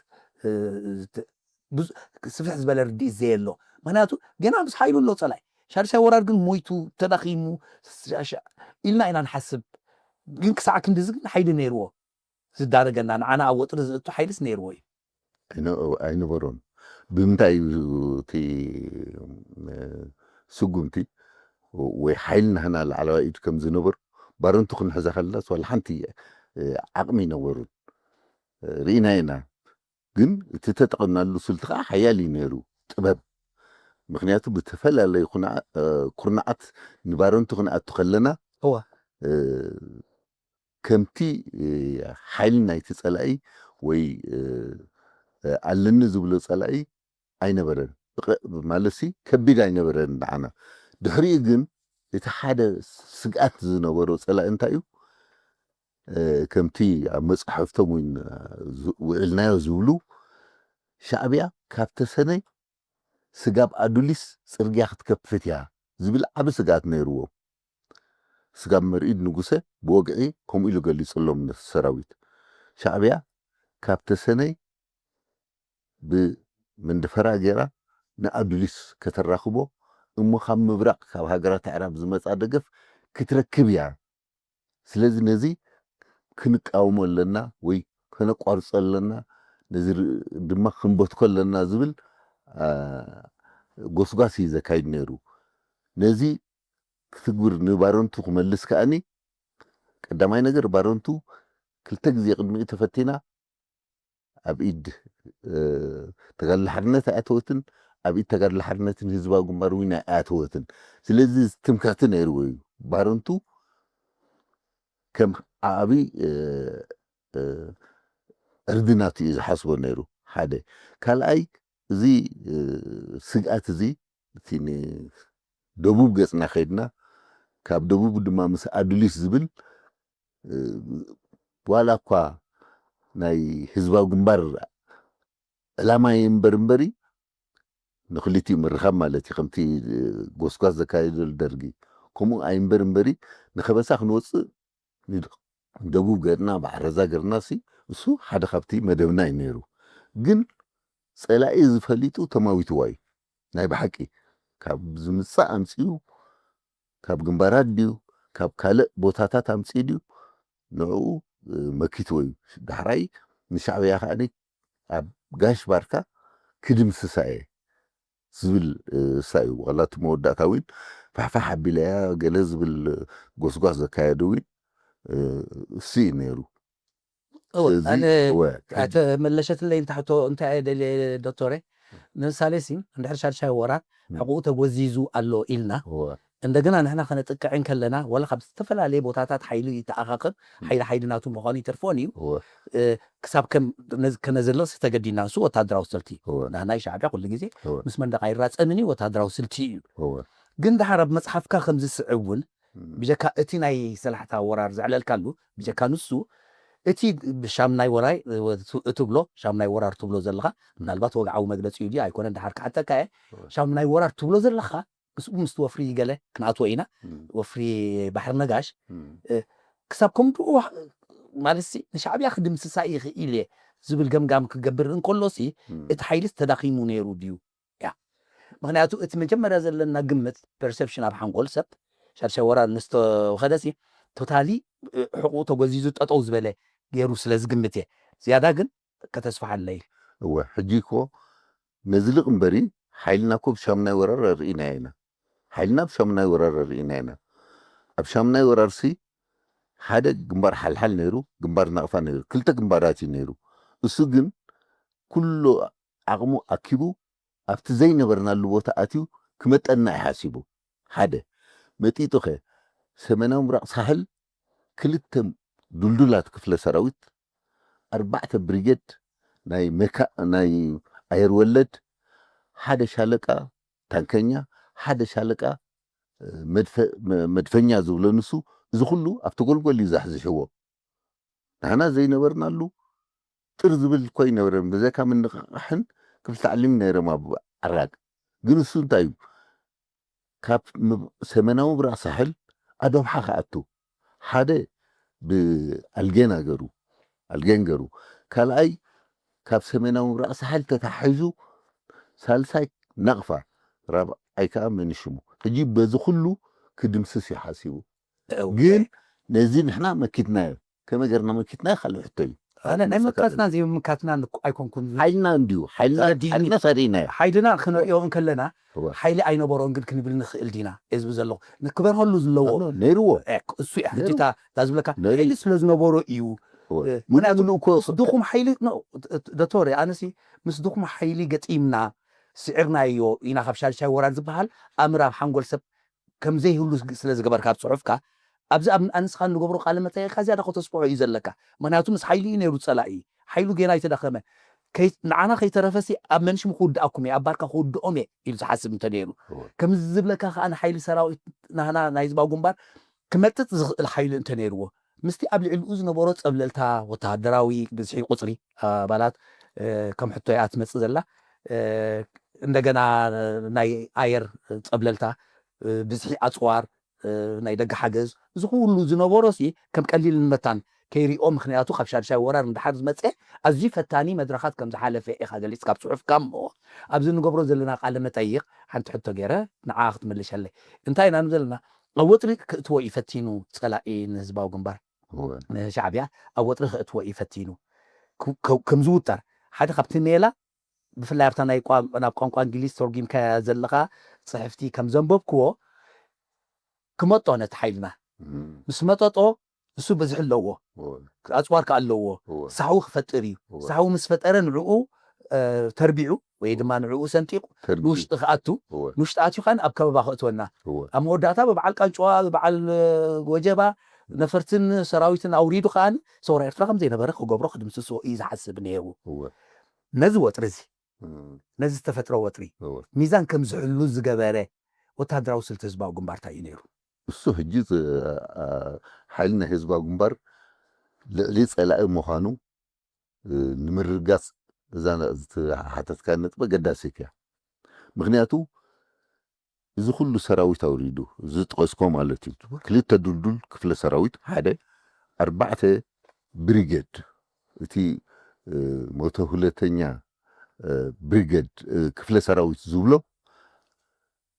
ስፍሕ ዝበለ ርድኢት ዘየሎ። ምክንያቱ ገና ምስ ሓይሉ ኣሎ ጸላኢ። ሻድሻይ ወራር ግን ሞይቱ ተዳኺሙ ኢልና ኢና ንሓስብ። ግን ክሳዕ ክንድዚ ግን ሓይሊ ነይርዎ ዝዳረገና ንዓና ኣብ ወጥሪ ዘእቱ ሓይልስ ነይርዎ እዩ። ኣይነበሮን። ብምንታይ እዩ እቲ ስጉምቲ ወይ ሓይሊ ናህና ላዕለዋይ ኢድ ከም ዝነበሩ ባረንቱ ክንሕዛ ከለናስ ዋላ ሓንቲ ዓቕሚ ኣይነበሩን ርኢና ኢና። ግን እቲ ተጠቐምናሉ ስልቲ ከዓ ሓያል እዩ ነይሩ፣ ጥበብ። ምክንያቱ ብተፈላለዩ ኩርናዓት ንባረንቱ ክንኣቱ ከለና ከምቲ ሓይሊ ናይቲ ጸላኢ ወይ ኣለኒ ዝብሎ ጸላኢ ኣይነበረን። ማለትሲ ከቢድ ኣይነበረን ንዓና። ድሕሪኡ ግን እቲ ሓደ ስግኣት ዝነበሮ ጸላኢ እንታይ እዩ? ከምቲ ኣብ መጻሕፍቶም እውን ውዒልናዮ ዝብሉ ሻዕብያ ካብ ተሰነይ ስጋብ ኣዱሊስ ጽርግያ ክትከፍት እያ ዝብል ዓቢ ስግኣት ነይርዎም። ስጋብ መርኢድ ንጉሰ ብወግዒ ከምኡ ኢሉ ገሊጹሎም ነቲ ሰራዊት። ሻዕብያ ካብ ተሰነይ ብ መንደፈራ ገይራ ንኣዱሊስ ከተራኽቦ፣ እሞ ካብ ምብራቕ ካብ ሃገራት ኣዕራብ ዝመጻ ደገፍ ክትረክብ እያ። ስለዚ ነዚ ክንቃወሞ ኣለና ወይ ከነቋርጾ ኣለና፣ ነዚ ር- ድማ ክንበትኮ ኣለና ዝብል አ፣ ጎስጓስ እዩ ዘካይድ ነይሩ። ነዚ ክትግብር ንባረንቱ ክመልስ ከኣኒ፣ ቀዳማይ ነገር ባረንቱ ክልተ ግዜ ቅድሚኡ ተፈቲና ኣብ ኢድ እ፣ ተጋድሎ ሓርነት ኣይኣተወትን፣ ኣብ ኢድ ተጋድሎ ሓርነትን ህዝባዊ ግንባር እውን ኣይኣተወትን። ስለዚ ትምክሕቲ ነይርዎ እዩ። ባረንቱ ከም ዓቢ እ፣ እ፣ ዕርድናት እዩ ዝሓስቦ ነይሩ። ሓደ ካልኣይ፣ እዚ እ፣ ስግኣት እዚ እቲ ንደቡብ ገጽና ከይድና፣ ካብ ደቡብ ድማ ምስ ኣዱሊስ ዝብል እ፣ ዋላ እኳ ናይ ህዝባዊ ግንባር ዕላማ እምበር እምበሪ፣ ንክልቲኡ ምርኻብ ማለት እዩ። ከምቲ ጎስጓስ ዘካየደሉ ደርጊ ከምኡ ኣይምበር እምበሪ፣ ንኸበሳ ክንወፅእ ንደቡብ ገርና ባዕረዛ ገርና ሲ፣ እሱ ሓደ ካብቲ መደብና እዩ ነይሩ። ግን ፀላኢ ዝፈሊጡ ተማዊትዋ እዩ። ናይ ብሓቂ ካብ ዝምፃእ ኣምፅኡ፣ ካብ ግንባራት ድዩ፣ ካብ ካልእ ቦታታት ኣምፅኡ ድዩ፣ ንዕኡ መኪትዎ እዩ። ዳሕራይ ንሻዕብያ ከዓ ኣብ ጋሽ ባርካ ክድምስሳ እየ ዝብል እሳ እዩ። ዋላ እቲ መወዳእታ እውን ፋሕፋሕ ኣቢለያ ገለ ዝብል ጎስጓስ ዘካየዱ እውን እሱ እዩ ነይሩ። እወ፣ ስለዚ ኣነ እወ፣ ኣተ መለሸትለይ እንተ ሕቶ እንታይ እየ ደልየ ዶክተረ? ንምሳሌ ሲ እንድሕር ሻድሻይ ወራር ም። ሕቁኡ ተጎዚዙ ኣሎ ኢልና፣ እወ፣ እንደገና ንሕና ከነጥቅዕ እንከለና፣ ዋላ ካብ ዝተፈላለየ ቦታታት ሓይሊ ይተኣኻኸብ፣ ም። ሓይሊ ሓይሊ ናቱ ምዃኑ ይተርፎን እዩ። እወ፣ እ፣ ክሳብ ከም ነዝ-፣ ከነዘልቕሲ ተገዲና፣ ንሱ ወታደራዊ ስልቲ። እወ፣ ንሕና ሻዕብያ ኩሉ ግዜ እወ፣ ምስ መንደቕ ኣይራጸምን እዩ፣ ወታደራዊ ስልቲ እዩ። እወ፣ ግን ደሓር ኣብ መጽሓፍካ ከም ዝስዕብ እውን፣ ም። ብጀካ እቲ ናይ ሰላሕታ ወራር ዘዕለልካሉ፣ ብጀካ ንሱ፣ እቲ ብሻምናይ ወራይ እትብሎ፣ ሻምናይ ወራር ትብሎ ዘለኻ፣ ምናልባት ወግዓዊ መግለጺ እዩ ድዩ ኣይኮነን፣ ደሓር ክሓተካ እየ። እወ። ሻምናይ ወራር ትብሎ ዘለኻ፣ ምስኡ ምስቲ ወፍሪ ገለ ክንኣትዎ ኢና። ም። ወፍሪ ባሕሪ ነጋሽ፣ ም። እ፣ ክሳብ ከምድኡ ዋ-፣ ማለት ሲ፣ ንሻዕብያ ክድምስሳ ይኽእል እየ ዝብል ገምጋም ክገብር እንከሎ ሲ፣ ም። እቲ ሓይልስ ተዳኺሙ ነይሩ ድዩ? እያ። ምኽንያቱ እቲ መጀመርያ ዘለና ግምት፣ ፐርሰፕሽን ኣብ ሓንጎል ሰብ፣ ሻድሻይ ወራር ምስ ተወኸደ ሲ፣ ቶታሊ፣ እ፣ ሕቑኡ ተጎዚዙ ጠጠው ዝበለ ገይሩ ስለ ዝግምት እየ። ዝያዳ ግን ከተስፍሓለይ። እወ፣ ሕጂ እኮ ነዝልቕ እምበሪ፣ ሓይልና እኮ ብሻምናይ ወራር ኣርኢናዮ ኢና። ሓይልና ብሻምናይ ወራር ኣርኢና ኢና። ኣብ ሻምናይ ወራር ሲ፣ ሓደ ግንባር ሓልሓል ነይሩ፣ ግንባር ናቕፋ ነይሩ፣ ክልተ ግንባራት እዩ ነይሩ። እሱ ግን ኩሉ ዓቕሙ ኣኪቡ ኣብቲ ዘይነበርናሉ ቦታ ኣትዩ ክመጠና እዩ ሓሲቡ። ሓደ መጢጡ ኸ፣ ሰሜናዊ ምብራቕ ሳሕል ክልተ ድልዱላት ክፍለ ሰራዊት፣ ኣርባዕተ ብሪጌድ ናይ መካ-፣ ናይ ኣየር ወለድ፣ ሓደ ሻለቃ ታንከኛ፣ ሓደ ሻለቃ፣ እ፣ መድፈ-፣ መ-፣ መድፈኛ ዝብሎ ንሱ፣ እዚ ኩሉ ኣብቲ ጎልጎል እዩ ዛሕዚሕዎ። ንሕና ዘይነበርናሉ ጥር ዝብል እኮ ኣይነበረን፣ ብዘይካ ምንቕቓሕን ክፍለ ዓሊም ነይሮም ኣብ ዓራግ። ግን እሱ እንታይ እዩ? ካብ ምብ-፣ ሰሜናዊ ምብራቕ ሳሕል ኣዶብሓ ክኣቱ፣ ሓደ ብኣልጌና ገሩ፣ ኣልጌን ገሩ፣ ካልኣይ ካብ ሰሜናዊ ምብራቕ ሳሕል ተታሒዙ፣ ሳልሳይ ናቕፋ፣ ራብዓይ ከዓ መንሽሙ። ሕጂ በዚ ኩሉ ክድምስስ እዩ ሓሲቡ። እው። ግን ነዚ ንሕና መኪትናዮ። ከመይ ገርና መኪትናዮ ካልእ ሕቶ እዩ። ኣነ ናይ መካትና ዘይምምካትና ንኩ-፣ ኣይኮንኩን። ሓይልና እንድዩ፣ ሓይልና ተረዲእኒ። ሓይልና ተሪእናዮ። ሓይልና ክንሪኦ እንከለና፣ እወ። ሓይሊ ኣይነበሮን ግን ክንብል ንኽእል ዲና? እየ ዝብል ዘለኹ። ንክበርሀሉ ዝለዎ። ኣሎ፣ ነይርዎ። ኤክ፣ እሱ እዩ። ነይሩ። ሕጂ እታ፣ እታ ዝብለካ፣ ነይሩ። ሓይሊ ስለ ዝነበሮ እዩ። እወ። እ፣ ምክንያቱ ምሉእ እኮ ምስ ድኹም ሓይሊ፣ ኖ፣ ዶክተር፣ ኣነሲ ምስ ድኹም ሓይሊ ገጢምና፣ ስዒርናዮ ኢና ካብ ሻድሻይ ወራር ዝበሃል ኣምር ኣብ ሓንጎል ሰብ ከም ዘይህሉ ስለ ዝገበርካ ኣብ ጽሑፍካ፣ ኣብዚ ኣብ ኣንስኻ እንገብሮ ቃለ መጠይቕካ ዝያዳ ከተስፍሖ እዩ ዘለካ። ምኽንያቱ ምስ ሓይሊ እዩ ነይሩ ጸላኢ። ሓይሉ ጌና ኣይተዳኸመ። ከይ-፣ ንዓና ከይተረፈሲ ኣብ መንሽም ክውድኣኩም እየ፣ ኣብ ባርካ ክውድኦም እየ ኢሉ ዝሓስብ እንተ ነይሩ። እወ። ከምዚ ዝብለካ ከኣ ንሓይሊ ሰራዊት ናህና ናይ ህዝባዊ ግንባር ክመጥጥ ዝኽእል ሓይሊ እንተ ነይርዎ፣ ምስቲ ኣብ ልዕሊኡ ዝነበሮ ጸብለልታ ወተሃደራዊ ብዝሒ ቁጽሪ ኣባላት፣ እ፣ ከም ሕቶ እያ ትመጽእ ዘላ። እ፣ እንደገና ናይ ኣየር ጸብለልታ፣ እ፣ ብዝሒ ኣጽዋር፣ እ፣ ናይ ደገ ሓገዝ፣ እዚ ኩሉ ዝነበሮ ሲ ከም ቀሊል ንመታን ከይሪኦ፣ ምክንያቱ ካብ ሻድሻይ ወራር ንድሓር ዝመፀ ኣዝዩ ፈታኒ መድረኻት ከም ዝሓለፈ ኢኻ ገሊፅካ ኣብ ፅሑፍካ። እሞ ኣብዚ ንገብሮ ዘለና ቃለ መጠይቕ ሓንቲ ሕቶ ገይረ ንዓ ክትምልሸለይ። እንታይ ኢና ንብል ዘለና? ኣብ ወጥሪ ክእትዎ እዩ ፈቲኑ ፀላኢ ንህዝባዊ ግንባር፣ ንሻዕብያ ኣብ ወጥሪ ክእትዎ እዩ ፈቲኑ። ከም ዝውጠር ሓደ ካብቲ ሜላ፣ ብፍላይ ኣብታ ናይ ናብ ቋንቋ እንግሊዝ ተርጒምካያ ዘለኻ ፅሕፍቲ ከም ዘንበብክዎ፣ ክመጦ ነቲ ሓይልና ምስ መጠጦ፣ ንሱ ብዝሒ ኣለዎ፣ ኣፅዋር ከኣ ኣለዎ። ሳሕዊ ክፈጥር እዩ። ሳሕዊ ምስ ፈጠረ ንዕኡ ተርቢዑ ወይ ድማ ንዕኡ ሰንጢቑ ንውሽጢ ክኣቱ፣ ንውሽጢ ኣትዩ ከኣ ኣብ ከበባ ክእትወና። ኣብ መወዳእታ ብበዓል ቃንጭዋ፣ ብበዓል ወጀባ ነፈርትን ሰራዊትን ኣውሪዱ ከኣ ሰውራ ኤርትራ ከም ዘይነበረ ክገብሮ ክድምስሶ እዩ ዝሓስብ ነይሩ። ነዚ ወጥሪ እዚ ነዚ ዝተፈጥረ ወጥሪ ሚዛን ከም ዝሕሉ ዝገበረ ወታደራዊ ስልቲ ህዝባዊ ግንባር እንታይ እዩ ነይሩ? እሱ ሕጂ ሓይሊ ናይ ህዝባዊ ግንባር ልዕሊ ፀላኢ ምዃኑ ንምርጋፅ እዛ ዝተሓተትካ ነጥበ ገዳሲት እያ። ምክንያቱ እዚ ኩሉ ሰራዊት ኣውሪዱ ዝጠቐስኮ ማለት እዩ። ክልተ ድልዱል ክፍለ ሰራዊት፣ ሓደ ኣርባዕተ ብሪጌድ፣ እቲ መቶ ሁለተኛ ብሪጌድ ክፍለ ሰራዊት ዝብሎ፣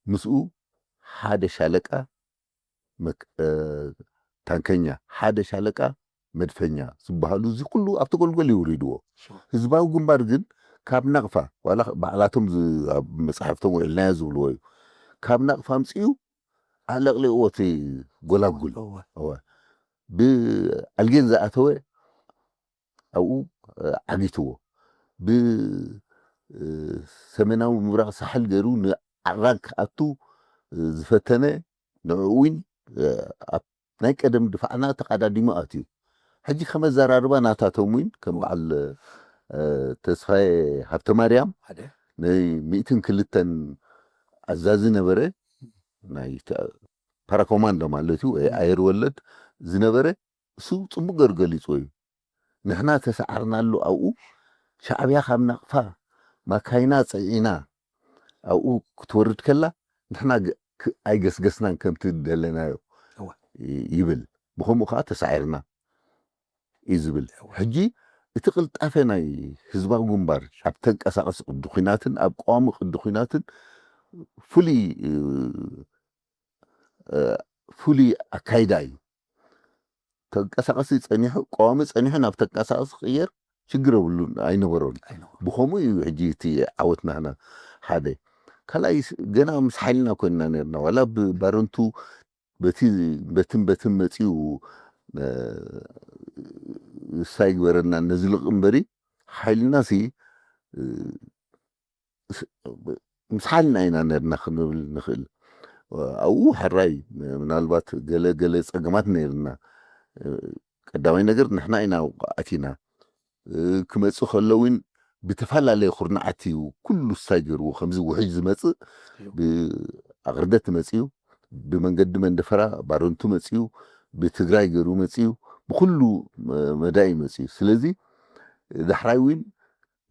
ምስኡ ሓደ ሻለቃ ታንከኛ፣ ሓደ ሻለቃ መድፈኛ ዝበሃሉ፣ እዚ ኩሉ ኣብቲ ጎልጎል እዩ ውሪድዎ። ህዝባዊ ግንባር ግን ካብ ናቕፋ፣ ዋላ ባዕላቶም ኣብ መፅሓፍቶም ውዒልናዮ ዝብልዎ እዩ፣ ካብ ናቕፋ ኣምፅኡ ኣለቕሊቕዎ እቲ ጎላጉል። ብኣልጌን ዝኣተወ ኣብኡ ዓጊትዎ። ብሰሜናዊ ምብራቕ ሳሕል ገይሩ ንዓራግ ክኣቱ ዝፈተነ ንዕኡ እውን ኣብ ናይ ቀደም ድፋዕና ተቓዳዲሙ ኣትዩ። ሕጂ ከም ኣዘራርባ ናታቶም እውን ከም በዓል ተስፋዬ ሃብተማርያም ናይ ሚእትን ክልተን ኣዛዚ ነበረ፣ ናይ ፓራኮማንዶ ማለት እዩ፣ ኣየር ወለድ ዝነበረ፣ እሱ ፅቡቅ ገይሩ ገሊፅዎ እዩ። ንሕና ተሰዓርናሉ ኣብኡ፣ ሻዕብያ ካብ ናቕፋ ማካይና ፅዒና ኣብኡ ክትወርድ ከላ፣ ንሕና ኣይገስገስናን ከምቲ ደለናዮ ይብል። ብኸምኡ ከዓ ተሳዒርና እዩ ዝብል። ሕጂ እቲ ቅልጣፈ ናይ ህዝባዊ ግንባር ኣብ ተንቀሳቐሲ ቅዲ ኲናትን ኣብ ቀዋሚ ቅዲ ኲናትን ፍሉይ ፍሉይ ኣካይዳ እዩ። ተንቀሳቐሲ ጸኒሑ፣ ቀዋሚ ጸኒሑ ናብ ተንቀሳቐሲ ክቕየር ሽግር የብሉን፣ ኣይነበሮን። ብኸምኡ እዩ ሕጂ እቲ ዓወት ናህና ሓደ። ካልኣይ ገና ምስ ሓይልና ኮይንና ነርና፣ ዋላ ብባረንቱ በቲ በትን በትን መጺኡ ንሳ ይግበረና ነዝልቕ እምበሪ፣ ሓይልና ሲ ምስ ሓልና ኢና ነርና ክንብል ንኽእል። ኣብኡ ሕራይ ምናልባት ገለ ገለ ጸገማት ነይርና። ቀዳማይ ነገር ንሕና ኢና ኣብኡ ኣቲና። ክመጽእ ከሎ እውን ብተፈላለየ ኩርናዓት እዩ ኩሉ ስታይ ገይርዎ። ከምዚ ውሕጅ ዝመጽእ ብኣቕርደት መጽዩ፣ ብመንገዲ መንደፈራ ባረንቱ መጽዩ፣ ብትግራይ ገይሩ መጽዩ፣ ብኩሉ መዳይ መጽዩ። ስለዚ ዳሕራይ እውን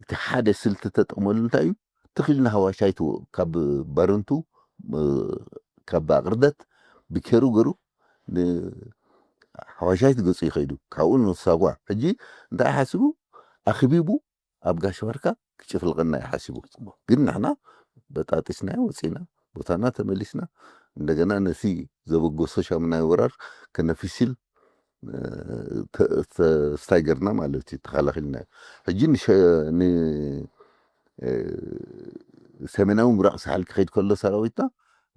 እቲ ሓደ ስልቲ ተጠቕመሉ እንታይ እዩ? ትኽልና ሃዋሻይት ካብ ባረንቱ ካብ ኣቕርደት ብኬሩ ገሩ ሃዋሻይት ገፁ ይኸይዱ። ካብኡ ንሳጓ ሕጂ እንታይ ሓሲቡ ኣኽቢቡ ኣብ ጋሽ ባርካ ክጭፍልቐና እዩ ሓሲቡ። ግን ንሕና በጣጢስናዮ ወፂና ቦታና ተመሊስና እንደገና ነቲ ዘበገሶ ሻሙናይ ወራር ከነፊሲል ስታይ ገርና ማለት እዩ ተኸላኺልና። ሕጂ ንሰሜናዊ ምብራቕ ሳሕል ክኸይድ ከሎ ሰራዊትና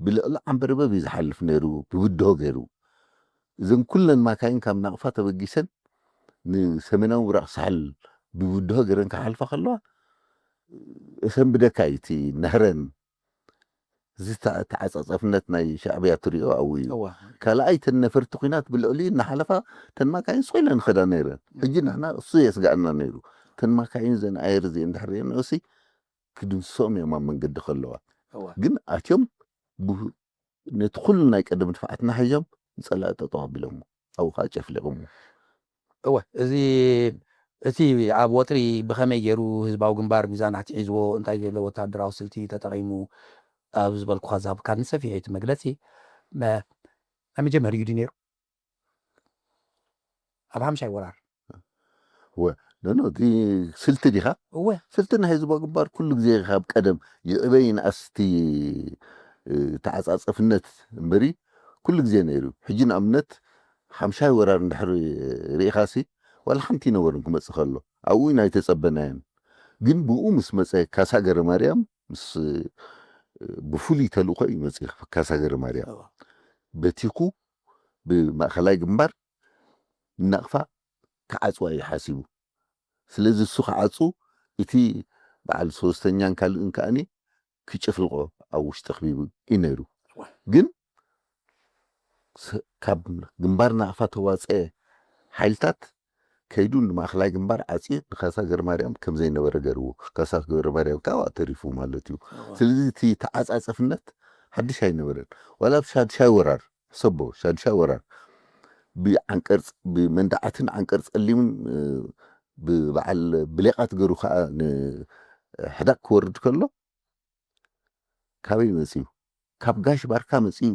ብልዕሊ ዓንበርበብ እዩ ዝሓልፍ ነይሩ ብብድሆ ገይሩ። እዘን ኩለን ማካይን ካብ ናቕፋ ተበጊሰን ንሰሜናዊ ምብራቕ ሳሕል ብብድሆ ገይረን ክሓልፋ ከለዋ እሰንብደካ እዩ እቲ ነህረን። እዚ ተዓፃፃፍነት ናይ ሻዕብያ ትሪኦ ኣብኡ እዩ። ካልኣይ ተን ነፈርቲ ኩናት ብልዕሊ እናሓለፋ ተን ማካይን ስቕ ኢለን ይኸዳ ነይረን። ሕጂ ንሕና እሱ የስጋእና ነይሩ። ተን ማካይን ዘን ኣየር እዚአን ድሕር ሪአንኦሲ ክድምስሶም እዮም ኣብ መንገዲ ከለዋ። ግን ኣትዮም ነቲ ኩሉ ናይ ቀደም ድፍዓትና ሒዞም ንፀላኢ ጠጠው ኣቢሎሞ ኣብኡ ከዓ ጨፍሊቖሞ። እወ፣ እዚ እቲ ኣብ ወጥሪ ብኸመይ ገይሩ ህዝባዊ ግንባር ሚዛን ኣትሒዝዎ፣ እንታይ ዘሎ ወታደራዊ ስልቲ ተጠቒሙ ኣብ ዝበልኩኻ ዝሃብካኒ ሰፊሕ እቲ መግለፂ ናይ መጀመሪኡ ድዩ ነይሩ? ኣብ ሓምሻይ ወራር እወ ኖኖ እቲ ስልቲ ዲኻ እወ ስልቲ ናይ ህዝባዊ ግንባር ኩሉ ግዜ ካብ ቀደም ይዕበ ይንኣስ እቲ እ፣ ተዓጻጸፍነት እምበሪ ኩሉ ግዜ ነይሩ። ሕጂ ንኣብነት ሓምሻይ ወራር እንድሕር ርኢኻሲ ዋላ ሓንቲ ይነበርን ክመጽእ ከሎ ኣብኡ ኢና ኣይተጸበናዮን። ግን ብኡ ምስ መጸ ካሳ ገረ ማርያም ምስ እ፣ ብፍሉይ ተልእኾ እዩ መጽእ ካሳ ገረ ማርያም እወ በቲኹ ብማእኸላይ ግንባር ናቕፋ ክዓጽዋ እዩ ሓሲቡ። ስለዚ እሱ ክዓጹ እቲ በዓል ሶስተኛን ካልእን ከኣኒ ክጭፍልቆ ኣብ ውሽጢ ኣኽቢቡ እዩ ነይሩ። ግን ስ- ካብ ግንባር ናቕፋ ተዋፀ ሓይልታት ከይዱ ንማእኸላይ ግንባር ዓፅዩ ንካሳ ገረማርያም ከም ዘይነበረ ገርዎ። ካሳ ገረማርያም ከዓ ተሪፉ ማለት እዩ። ስለዚ እቲ ተዓፃፀፍነት ሓድሽ ኣይነበረን። ዋላ ኣብ ሻድሻይ ወራር ሕሰቦ ሻድሻይ ወራር ብዓንቀርፅ ብመንዳዓትን ዓንቀር ፀሊምን እ፣ ብበዓል ብሌቃት ገሩ ከዓ ንሕዳቅ ክወርድ ከሎ ካበይ መፅዩ? ካብ ጋሽ ባርካ መፅኡ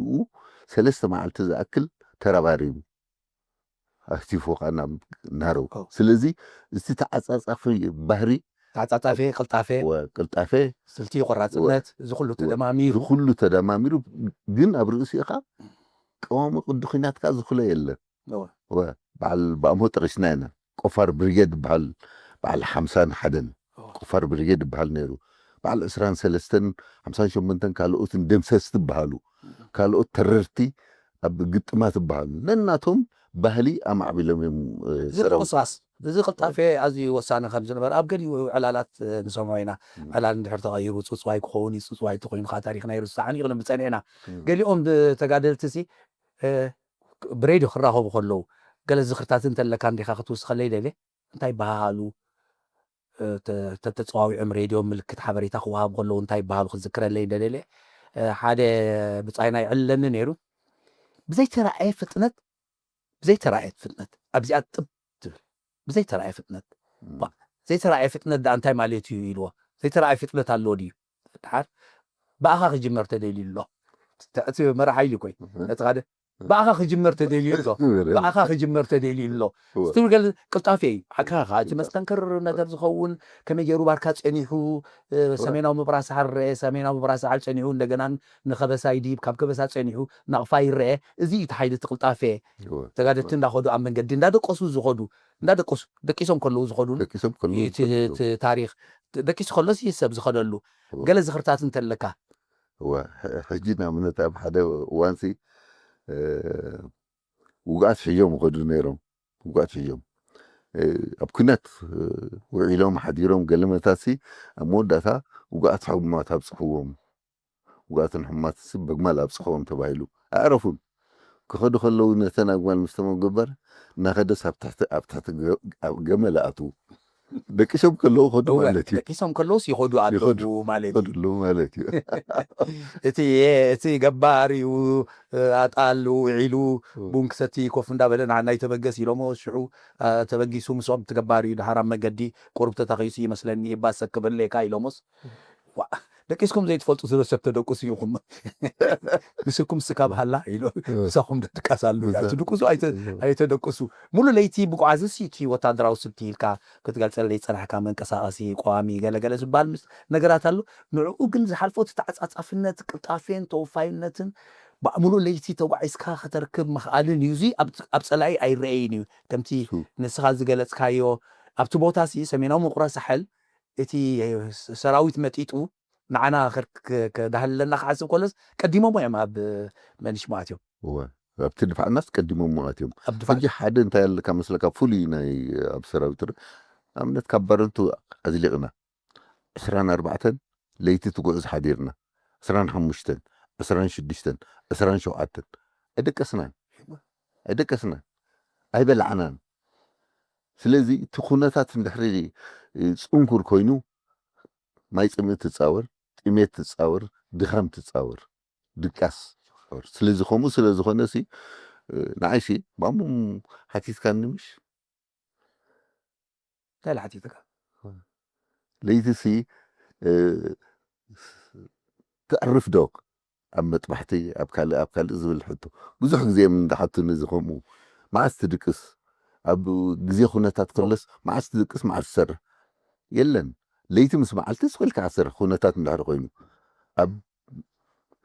ሰለስተ መዓልቲ ዝኣክል ተረባሪቡ ኣህቲፎ ከዓ ናብ ናረው። ኦ። ስለዚ እቲ ተዓፃፃፊ ባህሪ ተዓፃፃፌ ቅልጣፌ ወ- ቅልጣፌ ስልቲ ቆራፅነት እዚ ኩሉ ተደማሚሩ እዚ ኩሉ ተደማሚሩ ግን ኣብ ርእሲኡ ከዓ ቀዋሚ ቅዲ ኩናት ከዓ ዝኽሎ የለን። እወ። ወ- በዓል ብኣሞ ጠቂስና ኢና። ቆፋር ብሪጌድ ይበሃል በዓል ሓምሳን ሓደን እወ። ቆፋር ብሪጌድ ይበሃል ነይሩ። በዓል ዕስራን ሰለስተን ሓምሳን ሸሞንተን ካልኦትን ደምሰስቲ ይበሃሉ። ካልኦት ተረርቲ ኣብ ግጥማት ይበሃሉ። ነናቶም ባህሊ ኣማዕቢሎም እዮም እ፣ እዚ ሰራዊት ምቁስቃስ እዚ ቅልጣፌ ኣዝዩ ወሳኒ ከም ዝነበረ ኣብ ገሊኡ ዕላላት እ፣ ንሰምዖ ኢና። ዕላል እንድሕር ተቐይሩ ፅፅዋይ ክኸውን እዩ፣ ፅፅዋይ እንተኮይኑ ከዓ ታሪኽና ይርስዕ። ሓኒቕና ምፀኒዕና። ገሊኦም ብ- ተጋደልቲ ሲ እ፣ ብሬድዮ ክራኸቡ ከለዉ ገለ ዝኽርታት እንተለካ እንዲኻ ክትውስኸለይ ደልየ እንታይ ይበሃሃሉ እ፣ ተ- ተተፀዋዊዖም ሬድዮ ምልክት ሓበሬታ ክወሃቡ ከለዉ እንታይ ይበሃሉ ክዝክረለይ እንደደልየ እ፣ ሓደ ብፃይና ይዕልለኒ ነይሩ። ብዘይተረኣየ ፍጥነት ብዘይተረኣየት ፍጥነት ኣብዚኣ ጥብ ትብል ብዘይተረኣየ ፍጥነት ባ- ዘይተረኣየ ፍጥነት ደኣ እንታይ ማለት እዩ ኢልዎ። ዘይተረኣየ ፍጥነት ኣለዎ ድዩ? ድሓር ብኣኻ ክጅመር ተደልዩ ኣሎ። እቲ መራሕ ሓይሊ ኮይ ነቲ ሓደ ብኣኻ ክጅመር ተደልዩ ኣሎ። ብኣኻ ክጅመር ተደልዩ ኣሎ። ስትብል ገለ ቅልጣፌ እዩ። ሓካ ከዓ እቲ መስተንክር ነገር ዝኸውን ከመይ ገይሩ ባርካ ጸኒሑ እ፣ ሰሜናዊ ምብራስ ሓል ረአ፣ ሰሜናዊ ምብራስ ሓል ጸኒሑ እንደገና ንኸበሳ ይድይብ፣ ካብ ከበሳ ጸኒሑ ናቕፋ ይረአ። እዚ እዩ እቲ ሓይሊ እቲ ቅልጣፌ። ተጋደልቲ እንዳኸዱ ኣብ መንገዲ እንዳደቀሱ ዝኸዱ እንዳደቀሱ ደቂሶም ከለዉ ዝኸዱ ደቂሶም ከለዉ እቲ እቲ ታሪኽ ደቂሱ ከሎስ እዩ ሰብ ዝኸደሉ ገለ ዝኽርታት እንተለካ እወ፣ ሕ- ሕጂ ንኣብነት ኣብ ሓደ እዋንሲ እ፣ ውጉኣት ሒዞም ይኸዱ ነይሮም። ውጉኣት ሒዞም እ፣ ኣብ ኩናት እ፣ ውዒሎም ሓዲሮም ገለመታሲ ኣብ መወዳእታ ውጉኣት ሕሙማት ኣብፅሕዎም። ውጉኣትን ሕሙማትሲ በግማል ኣብፅሕዎም ተባሂሉ ኣዕረፉን። ክኸዱ ከለዉ ነተን ኣግማል ምስ ተመገበር እናኸደስ ኣብ ትሕቲ ኣብ ትሕቲ ገ- ኣብ ገመል ኣእትዉ። ደቂሶም ከለዉ ኸዱ እወ፣ ማለት እዩ። ደቂሶም ከለውስ ይኸዱ ኣለዉ ይኸዱ። ማለት እዩ። ይኸድሉ ማለት እዩ። እቲ እቲ ገባር እዩ ኣጣል ውዒሉ ቡን ክሰቲ ኮፍ እንዳበለ ንዓና ይተበገስ ኢሎሞ ሽዑ አ፣ ተበጊሱ ምስኦም ትገባር እዩ ድሓር ኣብ መገዲ ቁሩብ ተታኺሱ ይመስለኒ ይባሰ ክብለካ ኢሎሞስ ዋ፣ ደቂስኩም ዘይትፈልጡ ስለ ሰብ ተደቁሱ ኢኹም። ምስልኩም ስካብ ሃላ ኢሎ ምሳኹም ደድቃስ ኣሉ እያ ትድቁሱ ኣይተ- ኣይተደቁሱ። ሙሉ ለይቲ ብጓዓዝሲ እቲ ወታደራዊ ስልቲ ኢልካ ክትገልፀለይ ዝፀናሕካ መንቀሳቐሲ ቀዋሚ ገለገለ ዝበሃል ምስ ነገራት ኣሎ። ንዕኡ ግን ዝሓልፎ እቲ ተዓፃፃፍነት ቅልጣፌን ተወፋይነትን ብኣእምሮ ለይቲ ተጓዒዝካ ከተርክብ ምኽኣልን እዩ። እዚ ኣብ ኣብ ፀላኢ ኣይረኣይን እዩ። ከምቲ ንስኻ ዝገለፅካዮ ኣብቲ ቦታ ሲ ሰሜናዊ ምቁራ ሳሕል እቲ ሰራዊት መጢጡ ንዓና ከር- ከ- ከዳህልለና ክሓስብ ከሎስ ቀዲሞሞ እዮም ኣብ መንሽሞ ኣትዮም። እወ፣ ኣብቲ ድፋዕናስ ቀዲሞሞ ኣትዮም። ኣብ ድፋዕ ሕጂ ሓደ እንታይ ኣለካ መስለካ ፍሉይ ናይ ኣብ ሰራዊት ር- ኣብነት ካብ ባረንቱ ኣዝሊቕና ዕስራን ኣርባዕተን ለይቲ ትጉዕዝ ሓዲርና ዕስራን ሓሙሽተን ዕስራን ሽዱሽተን ዕስራን ሸውዓተን ኣይደቀስናን ኣይደቀስናን ኣይበላዕናን። ስለዚ እቲ ኩነታት እንድሕሪ እ፣ ፅንኩር ኮይኑ ማይ ፅምእ ትፃወር፣ ጥሜት ትፃወር፣ ድኻም ትፃወር፣ ድቃስ ትፃወር። ስለዚ ከምኡ ስለ ዝኾነ ሲ እ፣ ንዓይ ሲ ማሙም ሓቲትካኒ ምሽ እንታይ ኢለ ሓቲትካ? ለይቲ ሲ እ፣ ተዕርፍ ዶ ኣብ መጥባሕቲ ኣብ ካልእ ኣብ ካልእ ዝብል ሕቶ ብዙሕ ግዜ እዮም እንዳሓቱኒ እዚ ከምኡ መዓስ ትድቅስ ኣብ ግዜ ኩነታት ከሎስ መዓስ ትድቅስ፣ መዓስ ትሰርሕ የለን። ለይቲ ምስ መዓልቲ ስቕ ኢልካ ትሰርሕ ኩነታት እንድሕር ኮይኑ፣ ኣብ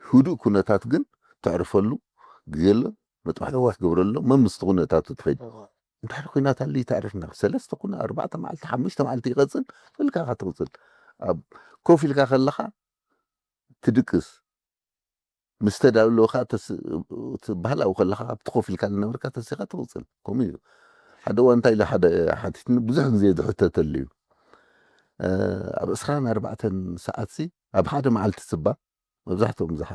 ህዱእ ኩነታት ግን ተዕርፈሉ ግዜ ኣሎ፣ መጥባሕቲ ክትገብረሉ፣ መምስቲ ኩነታቱ ትኸይድ። እንድሕር ኩናት ኣልዩ ተዕርፍና ሰለስተ ኩነ ኣርባዕተ መዓልቲ ሓሙሽተ መዓልቲ ይቐጽል፣ ስቕ ኢልካ ኢኻ ትቕጽል። ኣብ ኮፍ ኢልካ ከለኻ ትድቅስ፣ ምስ ተዳለወ ከዓ ተስ-፣ እቲ ባህላዊ ከለኻ ኣብቲ ኮፍ ኢልካ ዝነበርካ ተሲኻ ትቕጽል። ከምኡ እዩ። ሓደ እዋን እንታይ ኢለ ሓደ ሓቲትኒ፣ ብዙሕ ግዜ ዝሕተተሉ እዩ። እ፣ ኣብ ዕስራን ኣርባዕተን ሰዓትሲ ኣብ ሓደ መዓልቲ ስባ፣ መብዛሕትኦም ዝሓ-፣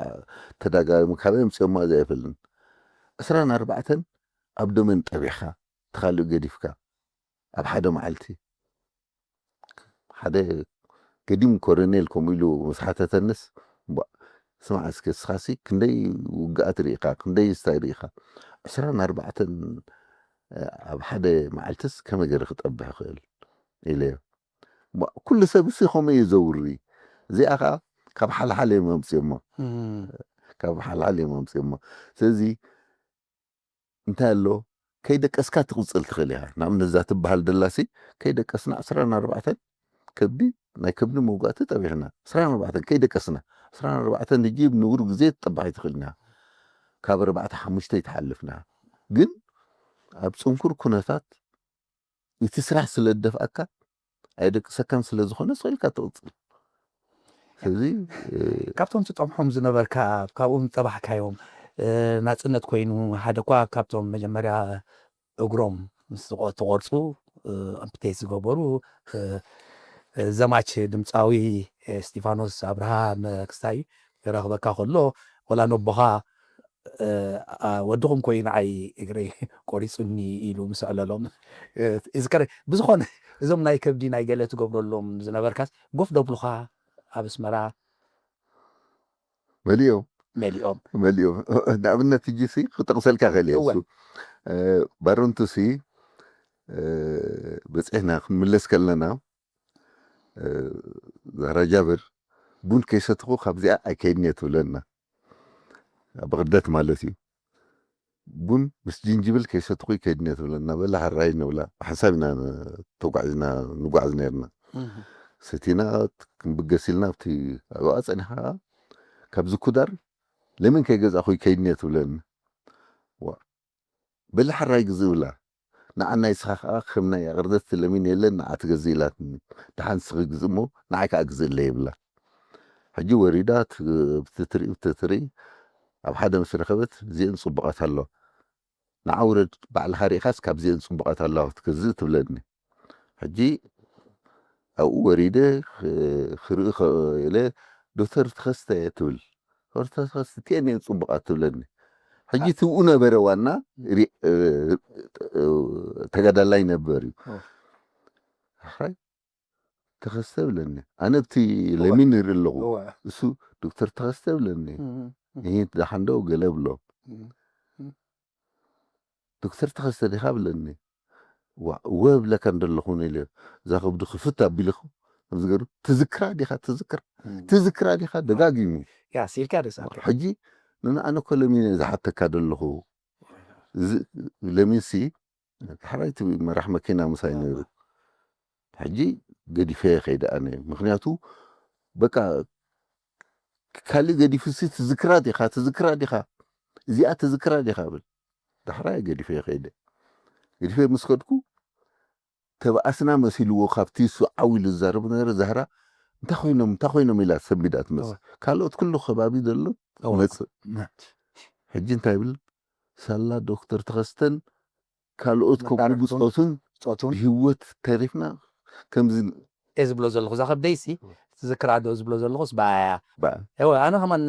ተዳጋጋሚ ካበይ ኣምፅኦማ እዚ ኣይፈልጥን። ዕስራን ኣርባዕተን ኣብ ደመን ጠቢሕካ፣ እቲ ካልእ ገዲፍካ፣ ኣብ ሓደ መዓልቲ ሓደ ገዲም ኮረኔል ከምኡ ኢሉ ምስ ሓተተንስ፣ እምቧእ፣ ስማዕ እስከ፣ እስኻሲ ክንደይ ውግኣት ርኢኻ፣ ክንደይ ስታይ ርኢኻ? ዕስራን ኣርባዕተን ኣብ ሓደ መዓልትስ ከመይ ገይረ ክጠብሕ እኽእል? ኢለዮ። እምቧእ፣ ኩሉ ሰብ እሱ ከምኡ እዩ ዘውሪ። እዚኣ ኸዓ ካብ ሓልሓል እዮም ኣምፅኦማ። እም። ካብ ሓልሓል እዮም ኣምፅኦማ። ስለዚ እንታይ ኣሎ፣ ከይደቀስካ ትቕጽል ትኽእል ኢኻ። ንኣብነት እዛ ትበሃል ደላሲ፣ ከይደቀስና ዕስራን ኣርባዕተን ከብዲ፣ ናይ ከብዲ መውጋእቲ ጠቢሕና። ዕስራን ኣርባዕተን ከይደቀስና። ዕስራን ኣርባዕተን ህጂ ብንቡር ግዜ ትጠባሕ ኣይትኽእልን ኢኻ። ካብ ኣርባዕተ ሓሙሽተ ኣይትሓልፍን ኢኻ። ግን ኣብ ጽንኩር ኩነታት እቲ ስራሕ ስለ ዝደፍኣካ፣ ኣየደቅሰካን ስለ ዝኾነ፣ ስቕ ኢልካ ትቕጽል። ስለዚ፣ እ፣ ካብቶም ትጠምሖም ዝነበርካ፣ ካብኦም ዝጠባሕካዮም፣ እ፣ ናጽነት ኮይኑ፣ ሓደ እኳ ካብቶም መጀመርያ እግሮም ምስ ዝቆ-፣ ተቖርጹ፣ እ፣ ኣምፕቴት ዝገበሩ፣ እ፣ እ፣ ዘማች ድምጻዊ፣ እ፣ እስጢፋኖስ ኣብርሃ መክስታይ ይረኽበካ ከሎ፣ ወላ ነቦኻ፣ እ፣ ኣ፣ "ወድኹም ኮይኑ ንዓይ እግረይ ቆሪጹኒ" ኢሉ ምስ ኣዕለሎም፣ እ፣ ይዝከር። ብዝኾነ፣ እዞም ናይ ከብዲ ናይ ገለ ትገብረሎም ዝነበርካስ፣ ጎፍ ደብሉኻ ኣብ ኣስመራ መሊኦም። መሊኦም። መሊኦም። ንኣብነት፣ ሕጂ ሲ ክጠቕሰልካ ክእል እየ። እወ። እሱ፣ እ፣ ባረንቱሲ፣ እ፣ በጺሕና ክንምለስ ከለና፣ እ፣ ዛራ ጃብር፣ "ቡን ከይሰተኹ ካብዚኣ ኣይከይድን እየ" ትብለና። ኣብ በቕደት ማለት እዩ። "ቡን ምስ ጅንጅብል ከይሰተኹ ኣይከይድን እየ" ትብለና። "በላ ሕራይ" ንብላ። ብሓንሳብ ኢና ን-፣ ተጓዒዝና፣ ንጓዓዝ ነርና። እህ። ሰቲና ክንብገስ ኢልና ኣብቲ ኣብኣ ጸኒሓ፣ ካብዚ ኩዳር ለሚን ከይገዛእኹ ኣይከይድን እየ ትብለኒ። ዋ፣ "በሊ ሕራይ ግዝእ" ብላ። ንዓናይ፣ ንስኻ ከኣ ከም ናይ ኣቕርደት ለሚን የለን፣ ንዓ ትገዝእ ኢላትኒ። ደሓን ንስኺ ግዝእ እሞ ንዓይ ከኣ ግዝእለይ ይብላ። ሕጂ ወሪዳ ት-፣ ብቲ ትርኢ፣ ብቲ ትርኢ፣ ኣብ ሓደ ምስ ረኸበት፣ "እዚአን ጽቡቓት ኣለዋ። ንዓ ውረድ፣ ባዕልኻ ርኢኻስ ካብዚአን ጽቡቓት ኣለዋ ክትገዝእ" ትብለኒ። ሕጂ ኣብኡ ወሪደ ክ-፣ ክርኢ ከ-፣ ኢለ፣ "ዶክተር ተኸስተ" ትብል። "ዶክተር ተኸስተ እቲአን እየን ጽቡቓት" ትብለኒ። ሕጂ ትብኡ ነበረ ዋና ሪ-፣ እ፣ እ፣ ተጋዳላይ ነበር እዩ። ኦ። "ሕራይ ተኸስተ" ብለኒ። ኣነ ኣብቲ እወ። ለሚን ንርኢ ኣለኹ። እወ። እሱ "ዶክተር ተኸስተ" ብለኒ። እም፣ እም። "ይህ ደሓን ዶ?" ገለ ብሎ። እም፣ እም። "ዶክተር ተኸስተ ዲኻ?" ብለኒ። "ዋ፣ እወ ብለካ እንደለኹ" ኢለ፣ እዛ ከብዱ ክፍት ኣቢልኩ፣ ከምዚ ገይሩ፣ "ትዝክራ ዲኻ? ትዝክራ? እም። ትዝክራ ዲኻ?" ደጋጊሙ። ያ፣ ሲልካ ደስ ኣትካ። ሕጂ ንንኣነ እኮ ለሚን እየ ዝሓተካ ዘለኹ። እዚ ለሚንሲ፣ ዳሕራይ እቲ መራሕ መኪና ምሳይ ነይሩ። ሕጂ ገዲፈ ከይደ ኣነ። ምኽንያቱ፣ በቃ፣ ካልእ ገዲፉሲ፣ "ትዝክራ ዲኻ? ትዝክራ ዲኻ? እዚኣ ትዝክራ ዲኻ?" ብል። ዳሕራይ ገዲፈ ከይደ። ገዲፈ ምስ ከድኩ፣ ተባኣስና መሲልዎ፣ ካብቲ እሱ ዓው ኢሉ ዝዛረቡ ነበረ። ዛህራ፣ "እንታይ ኮይኖም? እንታይ ኮይኖም?" ኢላ ሰንቢዳ ትመጽእ። እወ። ካልኦት ኩሉ ከባቢ ዘሎ እወ። ትመጽእ። ነ- ሕጂ እንታይ ይብል? ሳላ ዶክተር ተኸስተን ካልኦት ከምኡ መዳርግቱን ብጾቱን ብጾቱን ብህይወት ተሪፍና ከምዚ እየ ዝብሎ ዘለኹ። እዛ ከብደይሲ ትዝክራ ዶ ዝብሎ ዘለኹስ ብኣያ። ብኣ። እወ፣ ኣነ ከማን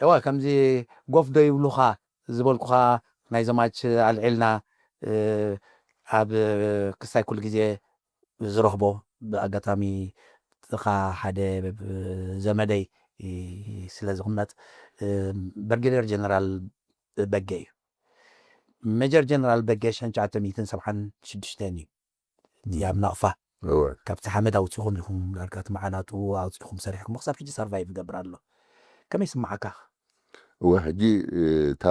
እወ፣ ከምዚ ጎፍ ዶ ይብሉኻ ዝበልኩኻ ናይ ዘማች ኣልዒልና፣ እ፣ ኣብ ክስታይ ኩሉ ግዜ ዝረኽቦ፣ ብኣጋጣሚ ጥቓ ሓደ ዘመደይ ስለ ዝቕመጥ፣ እ፣ ብርጌደር ጀነራል በጌ እዩ። ሜጀር ጀነራል በጌ ሽሕን ትሽዓተ ሚእትን ሰብዓን ሽዱሽተን እዩ። እቲ ኣብ ናቕፋ እወ። ካብቲ ሓመድ ኣውጺኹም ኢኹም፣ ዳርጋ እቲ መዓናጡ ኣውጺኹም ሰሪሕኩም፣ ክሳብ ሕጂ ሰርቫይቭ ይገብር ኣሎ። ከመይ ስምዓካ? እወ፣ ሕጂ እታ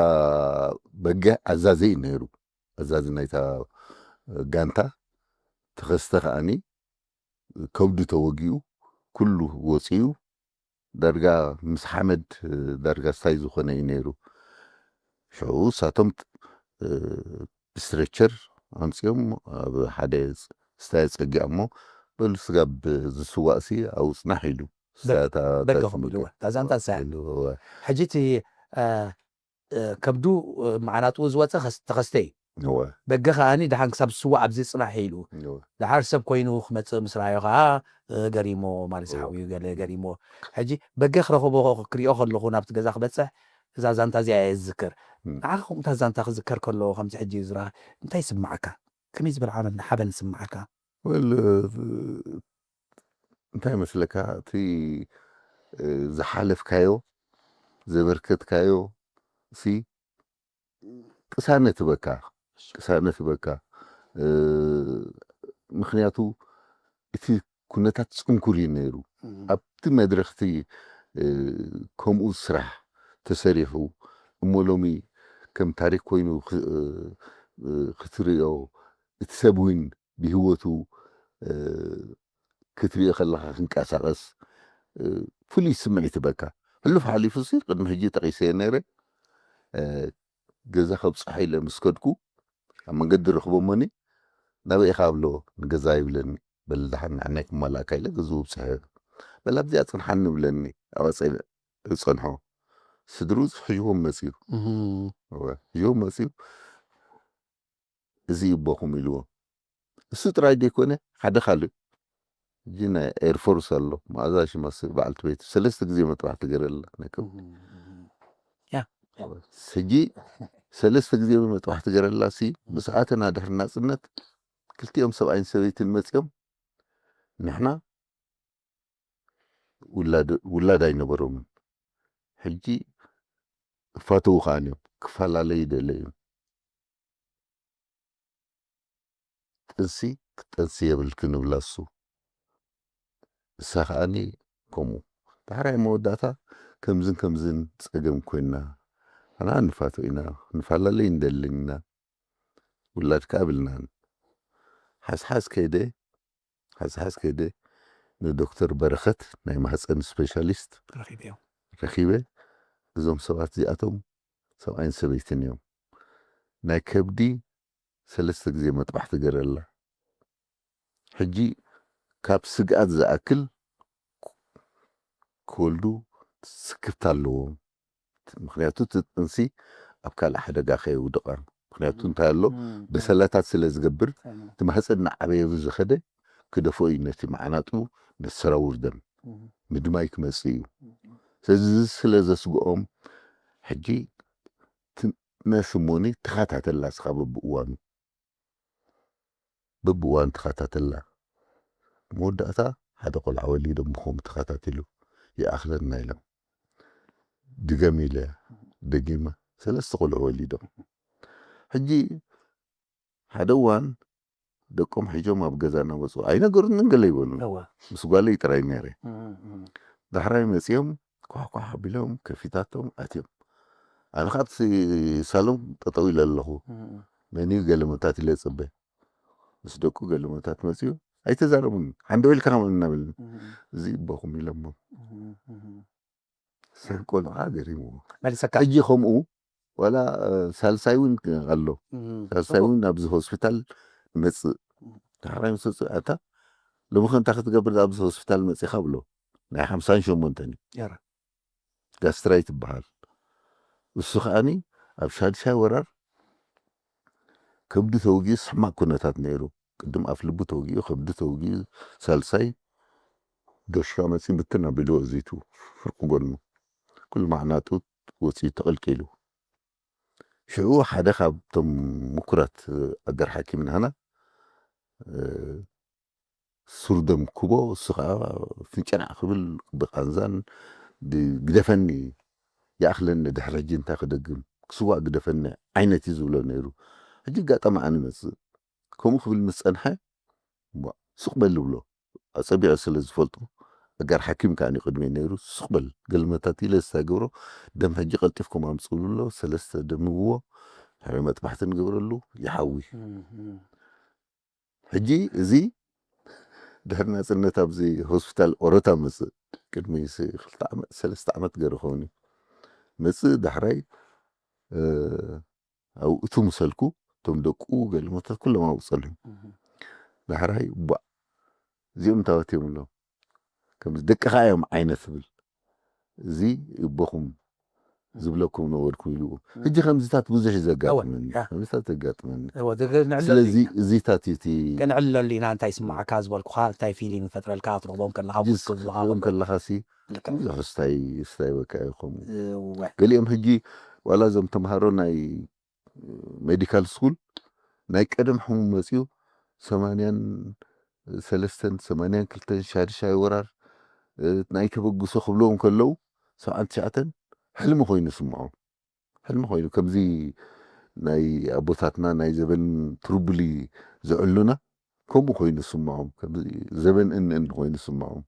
በገ ኣዛዚ እዩ ነይሩ። ኣዛዚ ናይታ ጋንታ። ተኸስተ ከዓኒ ከብዱ ተወጊኡ፣ ኩሉ ወፂኡ። ዳርጋ ምስ ሓመድ ዳርጋ ስታይ ዝኾነ እዩ ነይሩ። ሽዑ እሳቶም ብስትሬቸር ኣምፅኦም ኣብ ሓደ ስታይ ፀጊዖሞ፣ በሉ ስጋብ ዝስዋእሲ ኣብኡ ፅናሕ ኢሉ። ስታያታ በገኹም ኢልዎ። እታ ዛንታ እሳ እያ። ሕጂ እቲ ከብዱ መዓናጥኡ ዝወፀ ተኸስተ እዩ። በገ ከዓኒ ደሓን ክሳብ ዝስዋእ ኣብዚ ፅናሕ ኢሉ። ደሓር ሰብ ኮይኑ ክመፅእ ምስ ረኣዮ ከዓ ገሪሞ፣ ማለት ሓውዩ ገለ ገሪሞ። ሕጂ በገ ክረኽቦ ክሪኦ ከለኹ ናብቲ ገዛ ክበፅሕ እዛ ዛንታ እዚኣ እየ ዝዝክር። ንዓኻ ከምኡ እታ ዛንታ ክዝከር ከሎ ከምዚ ሕጂ ዝራ እንታይ ይስምዓካ? ከመይ ዝበለ ሓበን ሓበን ይስምዓካ? ወል እንታይ መስለካ፣ እቲ ዝሓለፍካዮ ዘበርከትካዮ ሲ ቅሳነት በካ ቅሳነት በካ ምክንያቱ እቲ ኩነታት ፅንኩር እዩ ነይሩ። ኣብቲ መድረክቲ ከምኡ ስራሕ ተሰሪሑ እሞ ሎሚ ከም ታሪክ ኮይኑ ክትሪኦ፣ እቲ ሰብ እውን ብህይወቱ ክትሪኦ ከለካ ክንቀሳቀስ ፍሉይ ስምዒት በካ። ሕሉፍ ሓሊፉ ሲ ቅድሚ ሕጂ ጠቂሰ ነይረ። ገዛ ከብፅሖ ኢለ ምስ ከድኩ ኣብ መንገዲ ረኽቦ እሞኒ ናበይ ኢኻ ብሎ፣ ንገዛ ይብለኒ። በል ደሓን ንዓናይ ክማላእካ ኢለ ገዝኡ ብፅሐ። በል ኣብዚኣ ፅንሓኒ ብለኒ። ኣቐፀለ ዝፀንሖ ስድሩ ሕጅቦም መፅዩ። ሕጅቦም መፅዩ እዚ ይቦኹም ኢልዎ። እሱ ጥራይ ዘይኮነ ሓደ ካልእ ሕጂ ናይ ኤርፎርስ ኣሎ፣ መኣዛ ሽማስ በዓልቲ ቤት ሰለስተ ግዜ መጥባሕቲ ገረላ ነከም ሕጂ ሰለስተ ግዜ መጥባሕቲ ገረላ ሲ ብሰዓትና ድሕሪ ናፅነት ክልቲኦም ሰብኣይን ሰበይትን መፅኦም ንሕና ውላድ ኣይነበሮምን። ሕጂ እፋተዉ ከዓን እዮም ክፈላለዩ ይደለዩ። ጥንሲ ክትጠንሲ የብልክን ይብላ እሱ። እሳ ከዓኒ ከምኡ። ዳሕራይ መወዳእታ ከምዝን ከምዝን ጸገም ኮይና፣ ኣና ንፋቶ ኢና፣ ንፈላለይ እንደልን ኢና፣ ውላድ ከኣ ብልናን። ሓስሓስ ከይደ፣ ሓስሓስ ከይደ ንዶክተር በረኸት ናይ ማህፀን ስፔሻሊስት ረኺበ። እዞም ሰባት እዚኣቶም ሰብኣይን ሰበይትን እዮም። ናይ ከብዲ ሰለስተ ግዜ መጥባሕቲ ገረላ። ሕጂ ካብ ስግኣት ዝኣክል ክወልዱ ስክፍታ ኣለዎም። ምክንያቱ እቲ ጥንሲ ኣብ ካልእ ሓደጋ ከየውድቓ። ምክንያቱ እንታይ ኣሎ? በሰላታት ስለ ዝገብር እቲ ማህፀን እናዓበየ ዝኸደ ክደፎ እዩ ነቲ መዓናጡ፣ ነቲ ሰራውር ደም ምድማይ ክመፅእ እዩ። ስለዚ እዚ ስለ ዘስግኦም ሕጂ ነስሞኒ ተኸታተላ ስኻ በብእዋኑ በብእዋን ተኸታተላ። መወዳእታ ሓደ ቆልዓ ወሊዶም ብኸምኡ ተኸታቲሉ ይኣኽለና ኢሎም። ድገም ኢለ ደጊመ ሰለስተ ቆልዑ ወሊዶም። ሕጂ ሓደ እዋን ደቆም ሒዞም ኣብ ገዛ እናመፁ ኣይነገሩንን ገለ ይበሉን። ምስ ጓለይ ጥራይ ነይረ። ዳሕራይ መፂኦም ኳሕኳሕ ኣቢሎም ከፊታቶም ኣትዮም። ኣነ ካብቲ ሳሎም ጠጠው ኢለ ኣለኹ። መን እዩ ገለመታት ኢለ ፅበ ምስ ደቁ ገለመታት መፅኡ ኣይተዛረቡን። ሓንደ ኢልካ ከምኡ እናበልን እዚ ይቦኹም ኢሎሞ ሰብ ቆልዓ ገሪምዎ። መሊሰካ ሕጂ ከምኡ ዋላ ሳልሳይ እውን ኣሎ። ሳልሳይ እውን ኣብዚ ሆስፒታል መፅእ ዳሕራይ ምስ ወፅእ ኣታ ሎሚ ከ እንታይ ክትገብር ኣብዚ ሆስፒታል መፂኻ ብሎ ናይ ሓምሳን ሸሞንተን እዩ። ጋስትራይት ይበሃል። እሱ ከዓኒ ኣብ ሻድሻይ ወራር ከብዱ ተወጊኡ ሕማቕ ኩነታት ነይሩ። ቅድም ኣፍ ልቡ ተወጊኡ፣ ከብዱ ተወጊኡ፣ ሳልሳይ ዶሽካ መፂ ብትን ኣቢልዎ እዚቱ ፍርቂ ጎኑ ኩሉ ማዕናጡ ወፂኡ ተቐልቂሉ። ሽዑ ሓደ ካብቶም ምኩራት ኣገር ሓኪም ናህና ሱር ደም ክቦ፣ እሱ ከዓ ፍንጭናዕ ክብል ብቃንዛን ግደፈኒ ይኣኽለኒ፣ ድሕሪ ሕጂ እንታይ ክደግም ክስዋእ ግደፈኒ ዓይነት እዩ ዝብሎ ነይሩ። ሕጂ ኣጋጣሚ ኣነ መፅእ ከምኡ ክብል ምስ ፀንሐ ስቕ በል ብሎ ኣፀቢዖ ስለ ዝፈልጦ ኣጋር ሓኪም ከኣ ቅድሚ ነይሩ። ስቕ በል ገልመታት ኢለ ዝሳገብሮ ደም ሕጂ ቀልጢፍኩም ኣምፅሉ ኣሎ። ሰለስተ ደምብዎ ሕሪ መጥባሕቲ ንገብረሉ ይሓዊ። ሕጂ እዚ ድሕሪ ናፅነት ኣብዚ ሆስፒታል ኦሮታ መፅእ። ቅድሚ ስ- ክልተ ዓመት ሰለስተ ዓመት ገይሩ ኸውን እዩ። መፅእ ዳሕራይ እ፣ ኣብኡ እቱ ምሰልኩ እቶም ደቁ ገልመታት ኩሎም ኣብኡ ፀልሑ። ዳሕራይ ቧዕ እዚኦም ታወት እዮም ኣሎ ከምዚ ደቅኻ እዮም ዓይነት ትብል። እዚ እቦኹም ዝብለኩም ነበርኩ ኢሉ። ሕጂ ከምዚታት ብዙሕ እዩ ዘጋጥመኒ። ከምዚታት ዘጋጥመኒ። ስለዚ እዚታት እዩ እቲ ከነዕልለሉ ኢና። እንታይ ይስማዓካ ዝበልኩኻ እንታይ ፊሊንግ ይፈጥረልካ ክትረኽቦም ከለኻ ሕጂ ክትረኽቦም ከለኻ ሲ ብዙሕ ስታይ ስታይ በቃ ይኸሙ። ገሊኦም ሕጂ ዋላ እዞም ተምሃሮ ናይ ሜዲካል ስኩል ናይ ቀደም ሕሙም መፅኡ ሰማንያን ሰለስተን ሰማንያን ክልተን ሻድሻይ ወራር ናይ ተበግሶ ክብለዎም ከለዉ ሰብዓን ትሽዓተን ሕልሚ ኮይኑ ስምዖም። ሕልሚ ኮይኑ ከምዚ ናይ ኣቦታትና ናይ ዘበን ትሩብሊ ዘዕሉና ከምኡ ኮይኑ ስምዖም። ዘበን እንን ኮይኑ ስምዖም።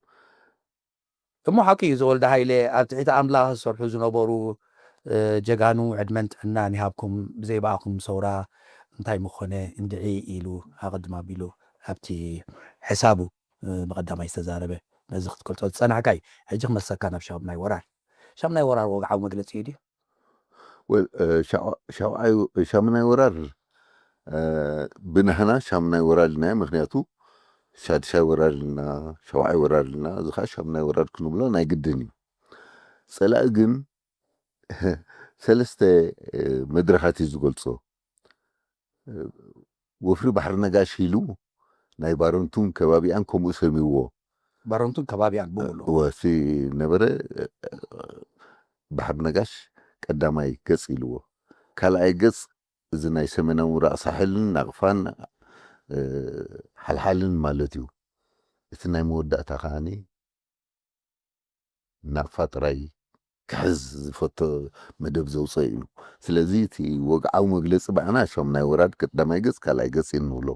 እሞ ሓቂ እዩ። ዘወልደ ሃይለ ኣብ ትሕቲ ኣምላኽ ዝሰርሑ ዝነበሩ ጀጋኑ ዕድመን ጥዕናን ይሃብኩም። ብዘይ ብኣኹም ሰውራ እንታይ ምኾነ እንድዒ ኢሉ ኣቐድም ኣቢሉ ኣብቲ ሕሳቡ ብቐዳማይ ዝተዛረበ ነዚ ክትገልጾ ዝጸናሕካ እዩ። ሕጂ ክመልሰካ ናብ ሻምናይ ወራር። ሻምናይ ወራር ወግዓዊ መግለጺ እዩ ድዩ? ሻምናይ ወራር ብናህና ሻምናይ ወራር ኢልና ምክንያቱ ሻድሻይ ወራር ኢልና ሻውዓይ ወራር ኢልና እዚ ከዓ ሻምናይ ወራር ክንብሎ ናይ ግድን እዩ። ፀላኢ ግን ሰለስተ መድረኻት እዩ ዝገልፆ። ወፍሪ ባሕሪ ነጋሽ ኢሉ ናይ ባረንቱን ከባቢኣን ከምኡ ሰሚዎ። ባረንቱን ከባቢኣን ብምሉ ወሲ ነበረ። ባሕሪ ነጋሽ ቀዳማይ ገፅ ኢልዎ። ካልኣይ ገፅ እዚ ናይ ሰሜናዊ ምብራቕ ሳሕልን ናቕፋን ሓልሓልን ማለት እዩ። እቲ ናይ መወዳእታ ከዓኒ ናቕፋ ጥራይ ክሕዝ ዝፈቶ መደብ ዘውፀ እዩ። ስለዚ እቲ ወግዓዊ መግለፂ ብኣና ሻምናይ ወራር ቀዳማይ ገፅ ካልኣይ ገፅ እዩ ንብሎ።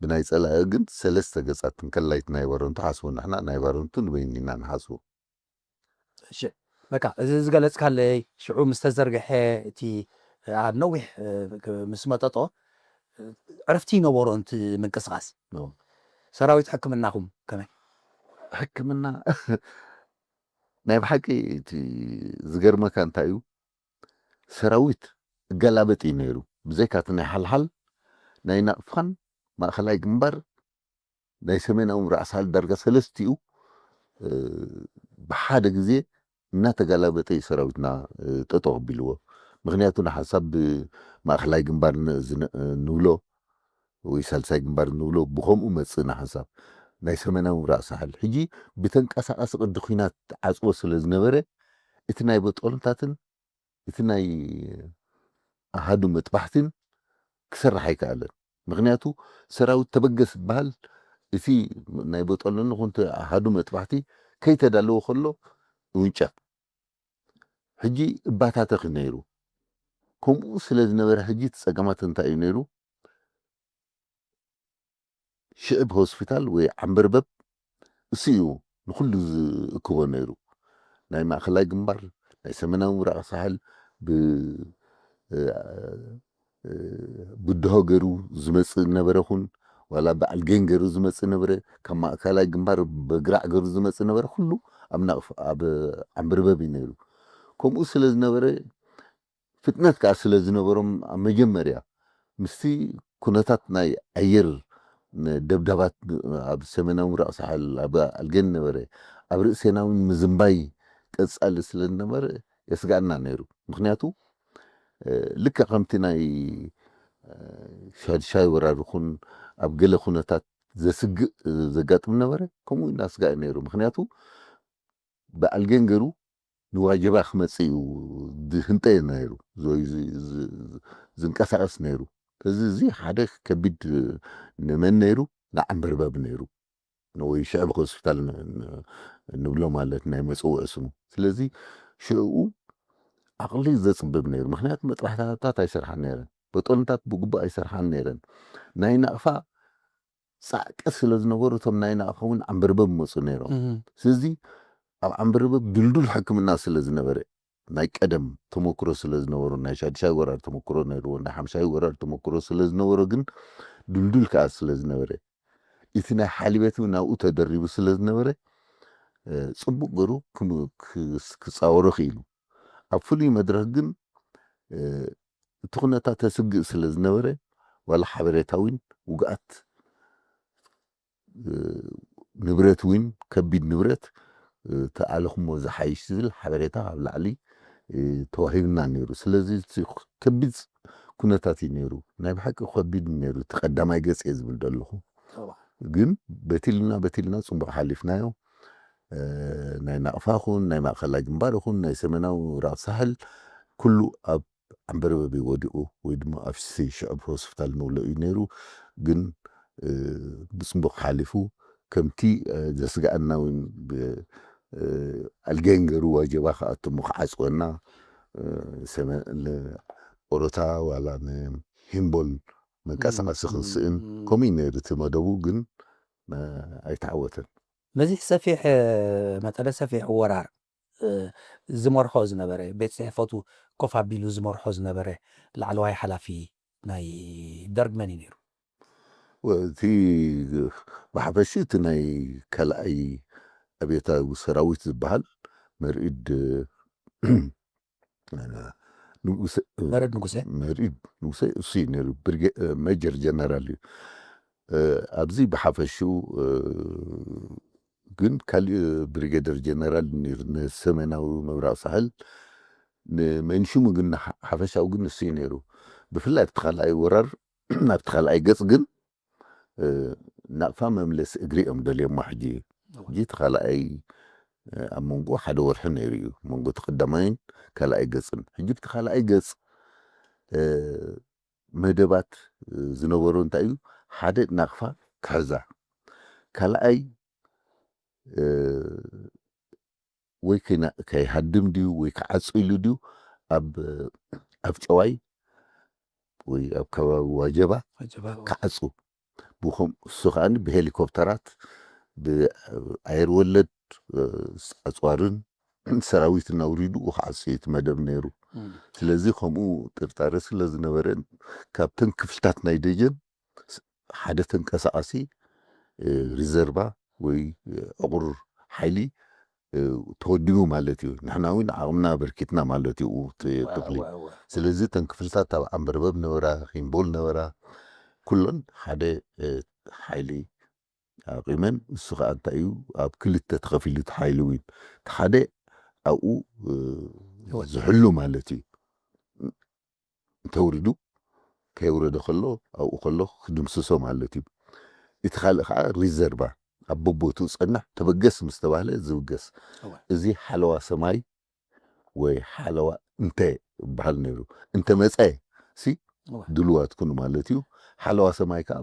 ብናይ ፀላኢ ግን ሰለስተ ገፃት እንከላይ እቲ ናይ ባረንቱ ሓስቡ ንሕና ናይ ባረንቱ ንበይንና ንሓስቡ። በቃ እዚ ዝገለፅካለይ ሽዑ ምስ ተዘርግሐ እቲ ኣብ ነዊሕ ምስ መጠጦ ዕረፍቲ ይነበሮ። እቲ ምንቅስቃስ ሰራዊት ሕክምናኹም ከመይ? ሕክምና ናይ ብሓቂ እቲ ዝገርመካ እንታይ እዩ፣ ሰራዊት እገላበጥ እዩ ነይሩ። ብዘይካ እቲ ናይ ሓልሓል ናይ ናቕፋን ማእኸላይ ግንባር ናይ ሰሜናዊ ምብራቕ ሳሕል ዳርጋ ሰለስቲኡ ብሓደ ግዜ እናተጋላበጠ እዩ ሰራዊትና ጠጠው ኣቢልዎ። ምክንያቱ ንሓንሳብ ብማእኸላይ ግንባር ንብሎ ወይ ሳልሳይ ግንባር ንብሎ ብከምኡ መፅእ ንሓንሳብ ናይ ሰሜናዊ ምብራቕ ሳሕል ሕጂ ብተንቀሳቃሲ ቅዲ ኩናት ዓፅዎ ስለ ዝነበረ እቲ ናይ በጦልንታትን እቲ ናይ ኣሃዱ መጥባሕትን ክሰርሕ ኣይከኣለን። ምክንያቱ ሰራዊት ተበገስ ዝበሃል እቲ ናይ በጦልን ንኹንቲ ኣሃዱ መጥባሕቲ ከይተዳለወ ከሎ ይውንጨፍ። ሕጂ እባታተኺ ነይሩ። ከምኡ ስለ ዝነበረ ሕጂ እቲ ጸገማት እንታይ እዩ ነይሩ? ሽዕብ ሆስፒታል ወይ ዓንበርበብ እሱ እዩ ንኹሉ ዝእክቦ ነይሩ። ናይ ማእኸላይ ግንባር፣ ናይ ሰሜናዊ ምብራቕ ሳሕል ብ ብድሆ ገይሩ ዝመፅእ ነበረ ኹን ዋላ ብኣልጌን ገይሩ ዝመፅእ ነበረ፣ ካብ ማእከላይ ግንባር በግራዕ ገይሩ ዝመፅእ ነበረ፣ ኩሉ ኣብ ናቕፍ ኣብ ዓንበርበብ እዩ ነይሩ። ከምኡ ስለ ዝነበረ ፍጥነት ከዓ ስለ ዝነበሮም ኣብ መጀመርያ ምስቲ ኩነታት ናይ ኣየር ደብዳባት ኣብ ሰሜናዊ ምብራቕ ሳሕል ኣብ ኣልጌን ነበረ፣ ኣብ ርእሴና እውን ምዝንባይ ቀጻሊ ስለ ዝነበረ የስጋእና ነይሩ። ምክንያቱ ልክዕ ከምቲ ናይ ሻድሻይ ወራር ይኹን ኣብ ገለ ኩነታት ዘስግእ ዘጋጥም ነበረ፣ ከምኡ እናስጋእ ነይሩ። ምክንያቱ ብኣልጌን ገይሩ ንዋጀባ ክመፅእ እዩ ዝህንጠ ነይሩ፣ ዝንቀሳቀስ ነይሩ። እዚ እዚ ሓደ ከቢድ ንመን ነይሩ? ንዓንበርበብ ነይሩ። ወይ ሽዕብ ሆስፒታል ንብሎ ማለት ናይ መፀውዒ ስሙ። ስለዚ ሽዕኡ ዓቕሊ ዘፅብብ ነይሩ። ምክንያቱ መጥባሕታታት ኣይሰርሓን ነይረን፣ በጦልንታት ብግቡእ ኣይሰርሓን ነይረን። ናይ ናቕፋ ጻዕቂ ስለ ዝነበሩ እቶም ናይ ናቕፋ እውን ዓንበርበብ ይመጹ ነይሮም። ስለዚ ኣብ ዓንበርበብ ድልዱል ሕክምና ስለ ዝነበረ፣ ናይ ቀደም ተመክሮ ስለ ዝነበሩ፣ ናይ ሻድሻይ ወራር ተመክሮ ነይርዎ፣ ናይ ሓምሻይ ወራር ተመክሮ ስለ ዝነበሮ ግን ድልዱል ከኣ ስለ ዝነበረ፣ እቲ ናይ ሓሊበት እውን ኣብኡ ተደሪቡ ስለ ዝነበረ፣ ጽቡቕ ገይሩ ክጻወሮ ክኢሉ። ኣብ ፍሉይ መድረኽ ግን እቲ ኩነታት ተስግእ ስለ ዝነበረ፣ ዋላ ሓበሬታ እውን ውግኣት ንብረት እውን ከቢድ ንብረት ተኣለኹሞ ዝሓይሽ ዝብል ሓበሬታ ኣብ ላዕሊ ተዋሂብና ነይሩ። ስለዚ ከቢድ ኩነታት እዩ ነይሩ። ናይ ብሓቂ ከቢድ ነይሩ። እቲ ቀዳማይ ገጽ እየ ዝብል ዘለኹ። ግን በቲልና በቲልና ጽቡቕ ሓሊፍናዮ። ናይ ናቕፋ ኹን ናይ ማእኸላይ ግንባር ኹን ናይ ሰሜናዊ ምብራቕ ሳሕል ኩሉ ኣብ ዓንበርበቢ ወዲቑ ወይ ድማ ኣብ ሽዕብ ሆስፒታል ንብሎ እዩ ነይሩ። ግን ብፅቡቕ ሓሊፉ። ከምቲ ዘስግኣና እውን ኣልገንገሩ ዋጀባ ክኣትሙ ክዓፅወና ኦሮታ ዋላ ንሂምቦል መንቀሳቐሲ ክንስእን ከምኡ እዩ ነይሩ እቲ መደቡ። ግን ኣይተዓወተን። ነዚ ሰፊሕ መጠነ ሰፊሕ ወራር ዝመርሖ ዝነበረ፣ ቤት ፅሕፈቱ ኮፍ ኣቢሉ ዝመርሖ ዝነበረ ላዕለዋይ ሓላፊ ናይ ደርግ መን እዩ ነይሩ? እቲ ብሓፈሽ እቲ ናይ ካልኣይ ኣብዮታዊ ሰራዊት ዝበሃል መርኢድ መርኢድ ንጉሰ መርኢድ ንጉሰ እሱ እዩ ነይሩ። ሜጀር ጀነራል እዩ። ኣብዚ ብሓፈሽኡ ግን ካሊእ ብሪጌደር ጀነራል ነይሩ ንሰሜናዊ ምብራቕ ሳሕል። ንመንሽሙ ግን ሓፈሻዊ ግን እሱ እዩ ነይሩ። ብፍላይ ኣብቲ ካልኣይ ወራር ኣብቲ ካልኣይ ገጽ ግን ናቕፋ መምለሲ እግሪ እዮም ደልዮሞ። ሕጂ ሕጂ እቲ ካልኣይ ኣብ መንጎ ሓደ ወርሒ ነይሩ እዩ መንጎ እቲ ቀዳማይን ካልኣይ ገጽን። ሕጂ እቲ ካልኣይ ገጽ መደባት ዝነበሮ እንታይ እዩ? ሓደ ናቕፋ ክሕዛ፣ ካልኣይ ወይ ከይሃድም ድዩ ወይ ክዓጹ ኢሉ ድዩ ኣብ ኣብ ጨዋይ ወይ ኣብ ከባቢ ዋጀባ ክዓጹ። ብኸም እሱ ከዓኒ ብሄሊኮፕተራት ብኣየር ወለድ ኣጽዋርን ሰራዊት እናውሪዱ ክዓጹ እዩ እቲ መደብ ነይሩ። ስለዚ ከምኡ ጥርጣረ ስለ ዝነበረ ካብተን ክፍልታት ናይ ደጀን ሓደ ተንቀሳቓሲ ሪዘርቫ ወይ ዕቑር ሓይሊ ተወዲቡ ማለት እዩ። ንሕና እውን ዓቕምና ኣበርኪትና ማለት እዩ እቲ ክፍሊ። ስለዚ እተን ክፍልታት ኣብ ዓንበርበብ ነበራ፣ ሂምቦል ነበራ፣ ኩለን ሓደ ሓይሊ ኣቂመን። እሱ ከዓ እንታይ እዩ ኣብ ክልተ ተኸፊሉ እቲ ሓይሊ እውን እቲ ሓደ ኣብኡ ዝሕሉ ማለት እዩ። እንተውሪዱ ከየውረደ ከሎ ኣብኡ ከሎ ክድምስሶ ማለት እዩ። እቲ ካልእ ከዓ ሪዘርቫ ኣብ በቦትኡ ፀንሕ ተበገስ ምስ ተባህለ ዝብገስ። እዚ ሓለዋ ሰማይ ወይ ሓለዋ እንተ ይበሃል ነይሩ። እንተ መፀ ሲ ድልዋት ኩኑ ማለት እዩ። ሓለዋ ሰማይ ከዓ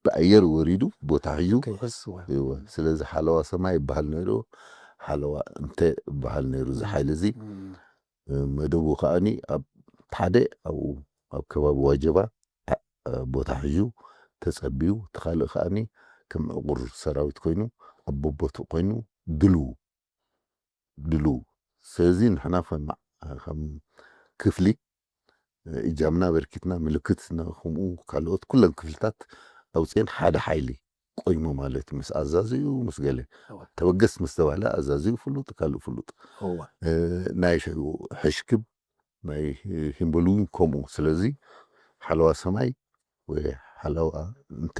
ብኣየር ወሪዱ ቦታ ሒዙ። ስለዚ ሓለዋ ሰማይ ይበሃል ነይሩ። ሓለዋ እንተ ይበሃል ነይሩ እዚ ሓይሊ እዚ። መደቡ ከዓኒ ኣብ ሓደ ኣብኡ ኣብ ከባቢ ዋጀባ ቦታ ሒዙ ተጸቢዩ፣ እቲ ካልእ ከዓኒ ከም ዕቑር ሰራዊት ኮይኑ ኣብ በቦትኡ ኮይኑ ድልው ድልው። ስለዚ ንሕና ከም ክፍሊ እጃምና ኣበርኪትና፣ ምልክት ከምኡ ካልኦት ኩለን ክፍልታት ኣውፅኤን ሓደ ሓይሊ ቆይሙ ማለት ምስ ኣዛዚኡ ምስ ገለ ተበገስ ምስ ተባህለ ኣዛዚኡ ፍሉጥ ካልእ ፍሉጥ ናይ ሕሽክብ ናይ ሂምበል እውን ከምኡ። ስለዚ ሓለዋ ሰማይ ወይ ሓለዋ እንተ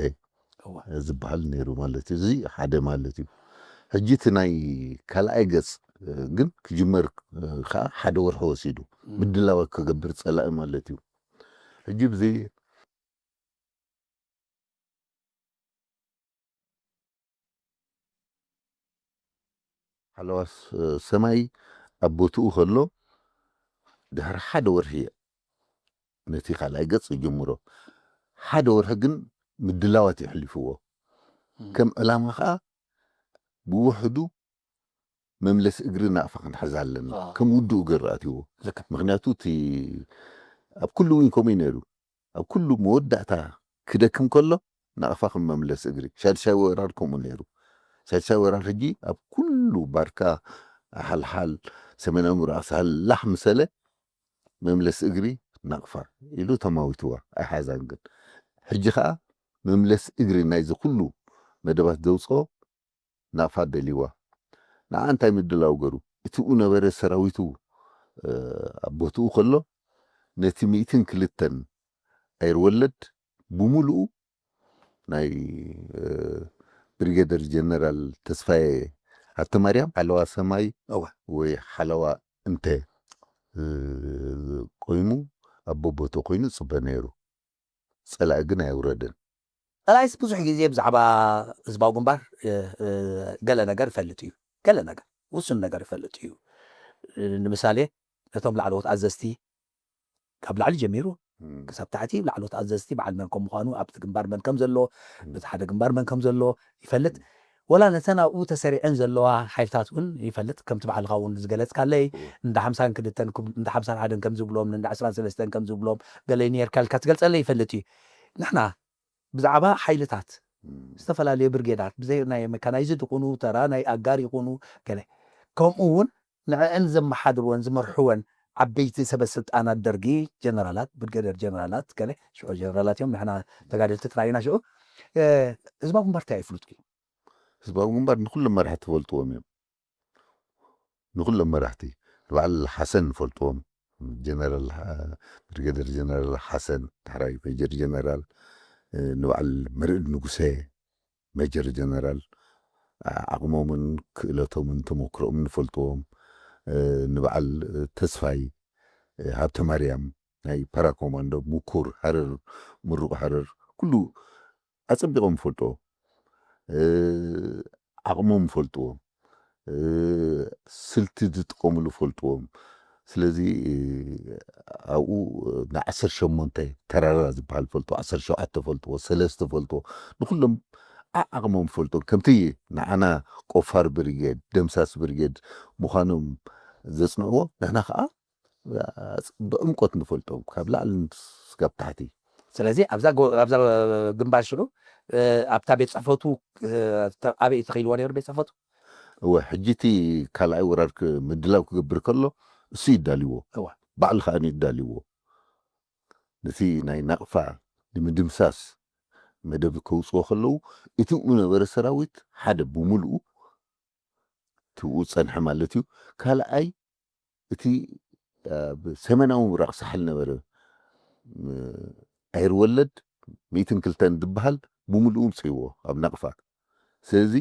ዝበሃል ነይሩ ማለት እዩ። እዚ ሓደ ማለት እዩ። ሕጂ እቲ ናይ ካልኣይ ገፅ ግን ክጅመር ከዓ ሓደ ወርሒ ወሲዱ ምድላዋት ክገብር ፀላኢ ማለት እዩ። ሕጂ ብዚ ሓለዋ ሰማይ ኣብ ቦትኡ ከሎ ድሕሪ ሓደ ወርሒ እየ ነቲ ካልኣይ ገፅ ዝጅምሮ። ሓደ ወርሒ ግን ምድላዋት የሕሊፍዎ። ከም ዕላማ ከዓ ብውሕዱ መምለሲ እግሪ ናቕፋ ክንሕዝ ኣለና። ከም ውድኡ ገይሩ ኣትይዎ። ምክንያቱ እቲ ኣብ ኩሉ እውን ከምኡ እዩ ነይሩ። ኣብ ኩሉ መወዳእታ ክደክም ከሎ ናቕፋ ከም መምለስ እግሪ። ሻድሻይ ወራር ከምኡ ነይሩ። ሻድሻይ ወራር ሕጂ ኣብ ኩሉ ባርካ፣ ሓልሓል፣ ሰሜናዊ ምብራቕ ሳሕል ላሕ ምሰለ መምለስ እግሪ ናቕፋ ኢሉ ተማዊትዋ ኣይሓዛን። ግን ሕጂ ኸኣ መምለስ እግሪ ናይዚ ኩሉ መደባት ዘውፅኦ ናቕፋ ደልይዋ። ንዓ እንታይ ምድላው ገሩ? እቲኡ ነበረ ሰራዊቱ ኣብ ቦትኡ ከሎ ነቲ ሚእትን ክልተን ኣየር ወለድ ብምሉኡ ናይ ብሪጌደር ጀነራል ተስፋዬ ሃብተማርያም ሓለዋ ሰማይ ወይ ሓለዋ እንተ ኮይኑ ኣብ ቦቦቶ ኮይኑ ጽበ ነይሩ። ጸላኢ ግን ኣየውረደን። ጸላኢስ ብዙሕ ግዜ ብዛዕባ ህዝባዊ ግንባር ገለ ነገር ይፈልጥ እዩ። ገለ ነገር፣ ውሱን ነገር ይፈልጥ እዩ። ንምሳሌ ነቶም ላዕለዎት ኣዘዝቲ ካብ ላዕሊ ጀሚሩ ክሳብ ታሕቲ ላዕለዎት ኣዘዝቲ በዓል መን ከም ምዃኑ፣ ኣብቲ ግንባር መን ከም ዘሎ፣ በቲ ሓደ ግንባር መን ከም ዘሎ ይፈልጥ። ወላ ነተን ኣብኡ ተሰሪዐን ዘለዋ ሓይልታት እውን ይፈልጥ። ከምቲ ባዕልኻ እውን ዝገለጽካለይ፣ እንዳ ሓምሳን ክልተን ክብ-፣ እንዳ ሓምሳን ሓደን ከም ዝብሎም፣ እንዳ ዕስራን ሰለስተን ከም ዝብሎም፣ ገለ ኔርካ ኢልካ ትገልጸለይ ይፈልጥ እዩ። ንሕና ብዛዕባ ሓይልታት ዝተፈላለዩ ብርጌዳት፣ ብዘይ ናይ መካናይዝድ ይኹኑ፣ ተራ ናይ ኣጋር ይኹኑ፣ ገለ ከምኡ እውን ንዕአን ዘመሓድርወን ዝመርሕወን ዓበይቲ ሰበ ስልጣናት ደርጊ፣ ጀነራላት፣ ብርጌደር ጀነራላት፣ ገለ ሽዑ ጀነራላት እዮም፣ ንሕና ተጋደልቲ ጥራይ ኢና ሽዑ። ህዝባዊ ግንባር እንታይ ይፍልጡ? ህዝባዊ ግንባር ንኩሎም መራሕቲ ትፈልጥዎም እዮም። ንኩሎም መራሕቲ፣ ንበዓል ሓሰን ንፈልጥዎም፣ ጀነራል፣ ብሪጌደር ጀነራል ሓሰን፣ ዳሕራይ ሜጀር ጀነራል፣ ንበዓል መርዕድ ንጉሰ፣ ሜጀር ጀነራል፣ ዓቕሞምን ክእለቶምን ተመክሮኦምን ንፈልጥዎም፣ ንበዓል ተስፋይ ሃብተ ማርያም፣ ናይ ፓራኮማንዶ፣ ምኩር፣ ሃረር፣ ምሩቕ ሃረር፣ ኩሉ ኣጸቢቖም ይፈልጥዎ። ዓቕሞም ይፈልጥዎ። ስልቲ ዝጥቀምሉ ይፈልጥዎም። ስለዚ ኣብኡ ንዓሰርተ ሸሞንተ ተራራ ዝበሃል ፈልጥዎ፣ ዓሰርተ ሸውዓተ ፈልጥዎ፣ ሰለስተ ፈልጥዎ። ንኹሎም ዓዓቕሞም ይፈልጥዎም። ከምቲ ንዓና ቆፋር ብርጌድ፣ ደምሳስ ብርጌድ ምዃኖም ዘጽንዕዎ፣ ንሕና ኸዓ ብዕምቆት ንፈልጦም፣ ካብ ላዕሊ ስጋብ ታሕቲ። ስለዚ ኣብዛ ጎ-፣ ኣብዛ ግንባር ሽዑ፣ እ፣ ኣብታ ቤት ጽሕፈቱ፣ እ፣ ተ-፣ ኣበይ ተኸይልዎ ነይሩ ቤት ጽሕፈቱ? እወ፣ ሕጂ እቲ ካልኣይ ወራር ክ-፣ ምድላው ክገብር ከሎ እሱ ይዳልዎ። እወ። ባዕሉ ከኣ ይዳልዎ። ነቲ ናይ ናቕፋ ንምድምሳስ መደብ ከውጽዎ ከለዉ፣ እቲ ዝነበረ ሰራዊት ሓደ ብምሉኡ ትብኡ ጸንሐ ማለት እዩ። ካልኣይ፣ እቲ ኣብ ሰሜናዊ ምብራቕ ሳሕል ነበረ፣ ም-፣ ኣየር ወለድ ሚእትን ክልተን ዝበሃል ብምሉኡ ምጽእዎ ኣብ ናቕፋ። ስለዚ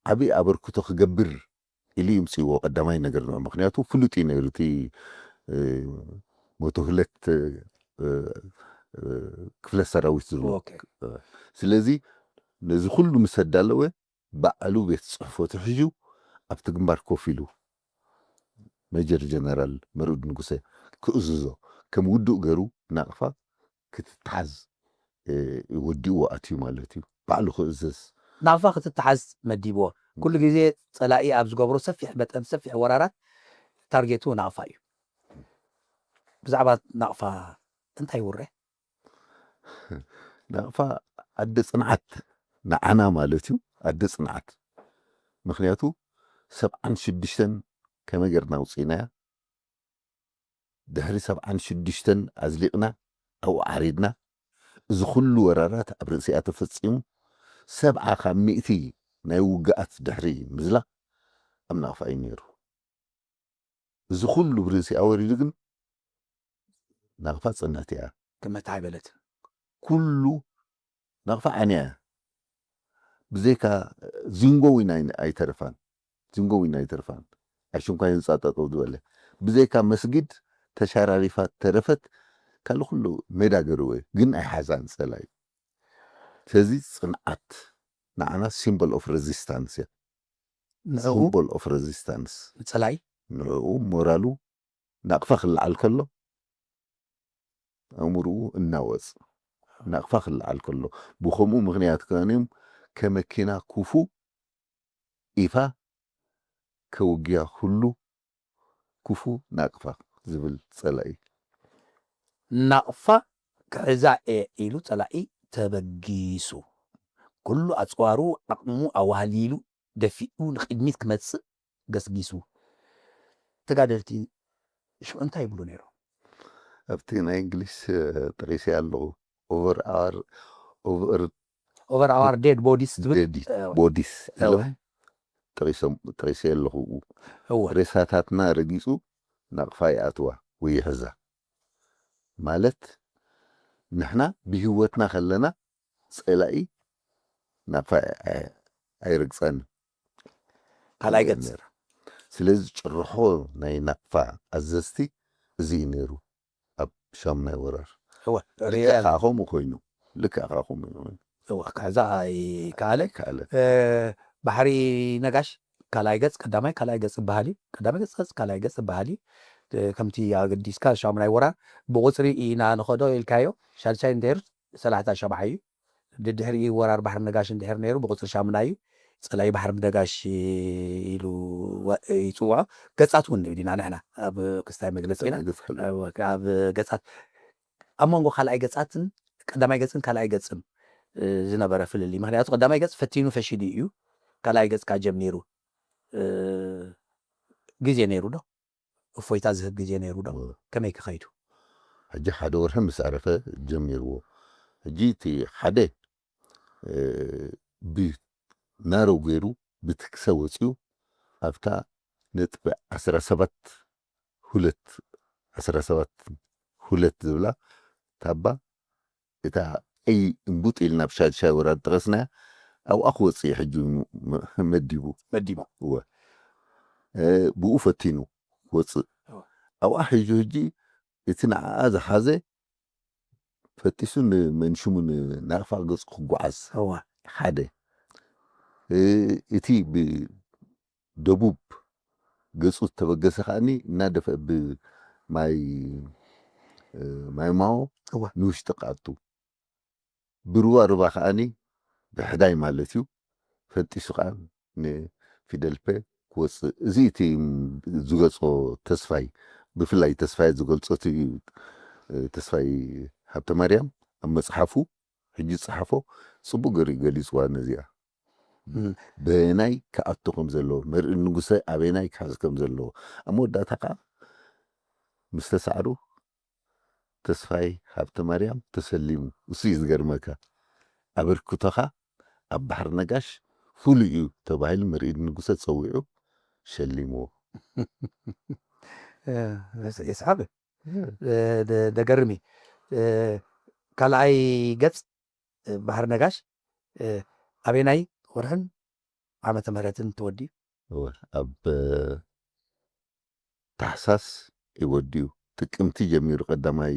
ዓቢ ኣበርክቶ ክገብር ኢሉ እዩ ምጽእዎ ቀዳማይ ነገር ንዑ። ምኽንያቱ ፍሉጥ እዩ ነይሩ እቲ፣ እ፣ መቶ ክልተ፣ እ፣ እ፣ ክፍለ ሰራዊት ዝብሎ። ኦኬ። ስለዚ ነዚ ኩሉ ምስ ኣዳለወ ባዕሉ ቤት ጽሕፈቱ ሒዙ ኣብቲ ግንባር ኮፍ ኢሉ ሜጀር ጀነራል መርኡድ ንጉሰ ክእዝዞ፣ ከም ውዱእ ገይሩ ናቕፋ ክትትሓዝ፣ እ፣ ወዲእዎ ኣትዩ ማለት እዩ። ባዕሉ ክእዝዝ። ናቕፋ ክትትሓዝ መዲብዎ። ኩሉ ግዜ ጸላኢ ኣብ ዝገብሮ ሰፊሕ መጠን፣ ሰፊሕ ወራራት ታርጌቱ ናቕፋ እዩ። ብዛዕባ ናቕፋ እንታይ ይውረ? ናቕፋ ኣደ ጽንዓት ንዓና ማለት እዩ፣ ኣደ ጽንዓት። ምኽንያቱ ሰብዓን ሽዱሽተን ከመይ ጌርና ኣውጺእናያ? ድሕሪ ሰብዓን ሽዱሽተን ኣዝሊቕና፣ ኣብኡ ዓሪድና፣ እዚ ኩሉ ወራራት ኣብ ርእሲኣ ተፈጺሙ፣ ሰብዓ ካብ ሚእቲ ናይ ውግኣት ድሕሪ ምዝላቕ ኣብ ናቕፋ እዩ ነይሩ። እዚ ኩሉ ብርእሲኣ ወሪዱ ግን ናቕፋ ጽንዕቲ እያ። ክመታ ኣይበለትን። ኩሉ ናቕፋ ዓንያ እያ። ብዘይካ ዚንጎ ዊን ኣይ-፣ ኣይተረፋን። ዚንጎ ዊን ኣይተረፋን። ኣሽንኳይ ህንጻ ጠጠው ዝበለ። ብዘይካ መስጊድ ተሻራሪፋ ተረፈት። ካልእ ኩሉ ሜዳ ገርዎ እዩ። ግን ኣይሓዛን ጸላኢ። ስለዚ ጽንዓት ንዓና ሲምቦል ኦፍ ሬዚስታንስ እያ። ንዕኡ ሲምቦል ኦፍ ሬዚስታንስ። ንጸላኢ? ንዕኡ ሞራሉ ናቕፋ ክለዓል ከሎ ኣእምርኡ እናወጽ ናቕፋ ክለዓል ከሎ ብኸምኡ ምኽንያት ከኣንዮም ከመኪና ኩፉ ኢፋ ከውግያ ኩሉ ኩፉ ናቕፋ ዝብል ጸላኢ። ናቕፋ ክሕዛ እየ ኢሉ ጸላኢ ተበጊሱ። ኩሉ ኣፅዋሩ ዓቕሙ ኣዋህሊሉ ደፊኡ ንቕድሚት ክመፅእ ገስጊሱ። ተጋደልቲ ሽዑ እንታይ ይብሉ ነይሮም? ኣብቲ ናይ እንግሊዝ ጠቂሰ ኣለኹ። ኦቨር ኣር ኦቨር over our dead bodies ትብል ቦዲስ ኢሎም ጠቂሰ ኣለኹ። እወ ሬሳታትና ረጊፁ ናቕፋ ይኣትዋ ወይ ይሕዛ ማለት ንሕና ብህይወትና ከለና ፀላኢ ናቕፋ ኣይረግፀን ካልኣይ ገፅ ስለዚ ጭርሖ ናይ ናቕፋ ኣዘዝቲ እዚ እዩ ነይሩ ኣብ ሻሙናይ ወራር እወ ልክዕ ከዓ ከምኡ ኮይኑ ልክዕ ከዓ ከምኡ ኮይኑ እወ ከዛ ይከኣለ ከኣለ ባሕሪ ነጋሽ ካልኣይ ገፅ ቀዳማይ ካልኣይ ገፅ ይበሃል እዩ። ቀዳማይ ገፅ ገፅ ካልኣይ ገፅ ይበሃል እዩ። ከምቲ ኣገዲስካ ሻሙናይ ወራር ብቁፅሪ ኢና ንኸዶ ኢልካዮ ሻድሻይ እንተይሩ ሰላሳ ሸብዓ እዩ። ድድሕሪ ወራር ባሕሪ ነጋሽ እንድሕር ነይሩ ብቁፅሪ ሻሙናይ እዩ። ፀላኢ ባሕሪ ነጋሽ ኢሉ ይፅውዖ። ገፃት እውን ንብል ኢና ንሕና ኣብ ክስታይ መግለፂ ኢና። ኣብ ገፃት ኣብ መንጎ ካልኣይ ገፃትን ቀዳማይ ገፅን ካልኣይ ገፅን ዝነበረ ፍልልይ ምክንያቱ ቀዳማይ ገፅ ፈቲኑ ፈሺሉ እዩ። ካልኣይ ገፅ ካ ጀሚሩ ግዜ ነይሩ ዶ? እፎይታ ዝህብ ግዜ ነይሩ ዶ? ከመይ ክኸይዱ? ሕጂ ሓደ ወርሒ ምስ ኣረፈ ጀሚርዎ። ሕጂ እቲ ሓደ ብናረው ገይሩ ብትክሰ ወፂኡ ኣብታ ነጥቢ ዓስራ ሰባት ሁለት ዓስራ ሰባት ሁለት ዝብላ ታባ እታ ቀይ እምቡጥ ኢልና ብሻድሻይ ወራር ጠቐስናያ ኣብኣ ክወፅእ እዩ ሕጂ መዲቡ መዲቡ እወ ብኡ ፈቲኑ ክወፅእ ኣብኣ ሕጂ ሕጂ እቲ ንዓኣ ዝሓዘ ፈጢሱ ንመንሽሙ ንናቕፋ ገፁ ክጓዓዝ እወ ሓደ እቲ ብደቡብ ገፁ ዝተበገሰ ከዓኒ እናደፈ ብማይ ማይ ማዎ እወ ንውሽጢ ክኣቱ ብሩባ ሩባ ከዓኒ ብሕዳይ ማለት እዩ ፈጢሱ ከዓ ንፊደልፔ ክወፅእ እዚ እቲ ዝገፆ ተስፋይ ብፍላይ ተስፋይ ዝገልፆ እቲ ተስፋይ ሃብተ ማርያም ኣብ መፅሓፉ ሕጂ ዝፀሓፎ ፅቡቅ ገሪኡ ገሊፅዋ ነዚኣ በየናይ ክኣቱ ከም ዘለዎ መርኢ ንጉሰ ኣበየናይ ክሕዝ ከም ዘለዎ ኣብ መወዳእታ ከዓ ምስ ተሳዕሩ ተስፋይ ሃብተ ማርያም ተሰሊሙ እሱ እዩ ዝገርመካ ኣበርክቶኻ ኣብ ባሕሪ ነጋሽ ፍሉይ እዩ ተባሂሉ መርኢ ንጉሰ ፀዊዑ ሸሊምዎ የስሓብ ደገርሚ ካልኣይ ገፅ ባሕሪ ነጋሽ ኣበናይ ወርሕን ዓመተ ምህረትን ተወዲኡ ኣብ ታሕሳስ ይወዲኡ ጥቅምቲ ጀሚሩ ቀዳማይ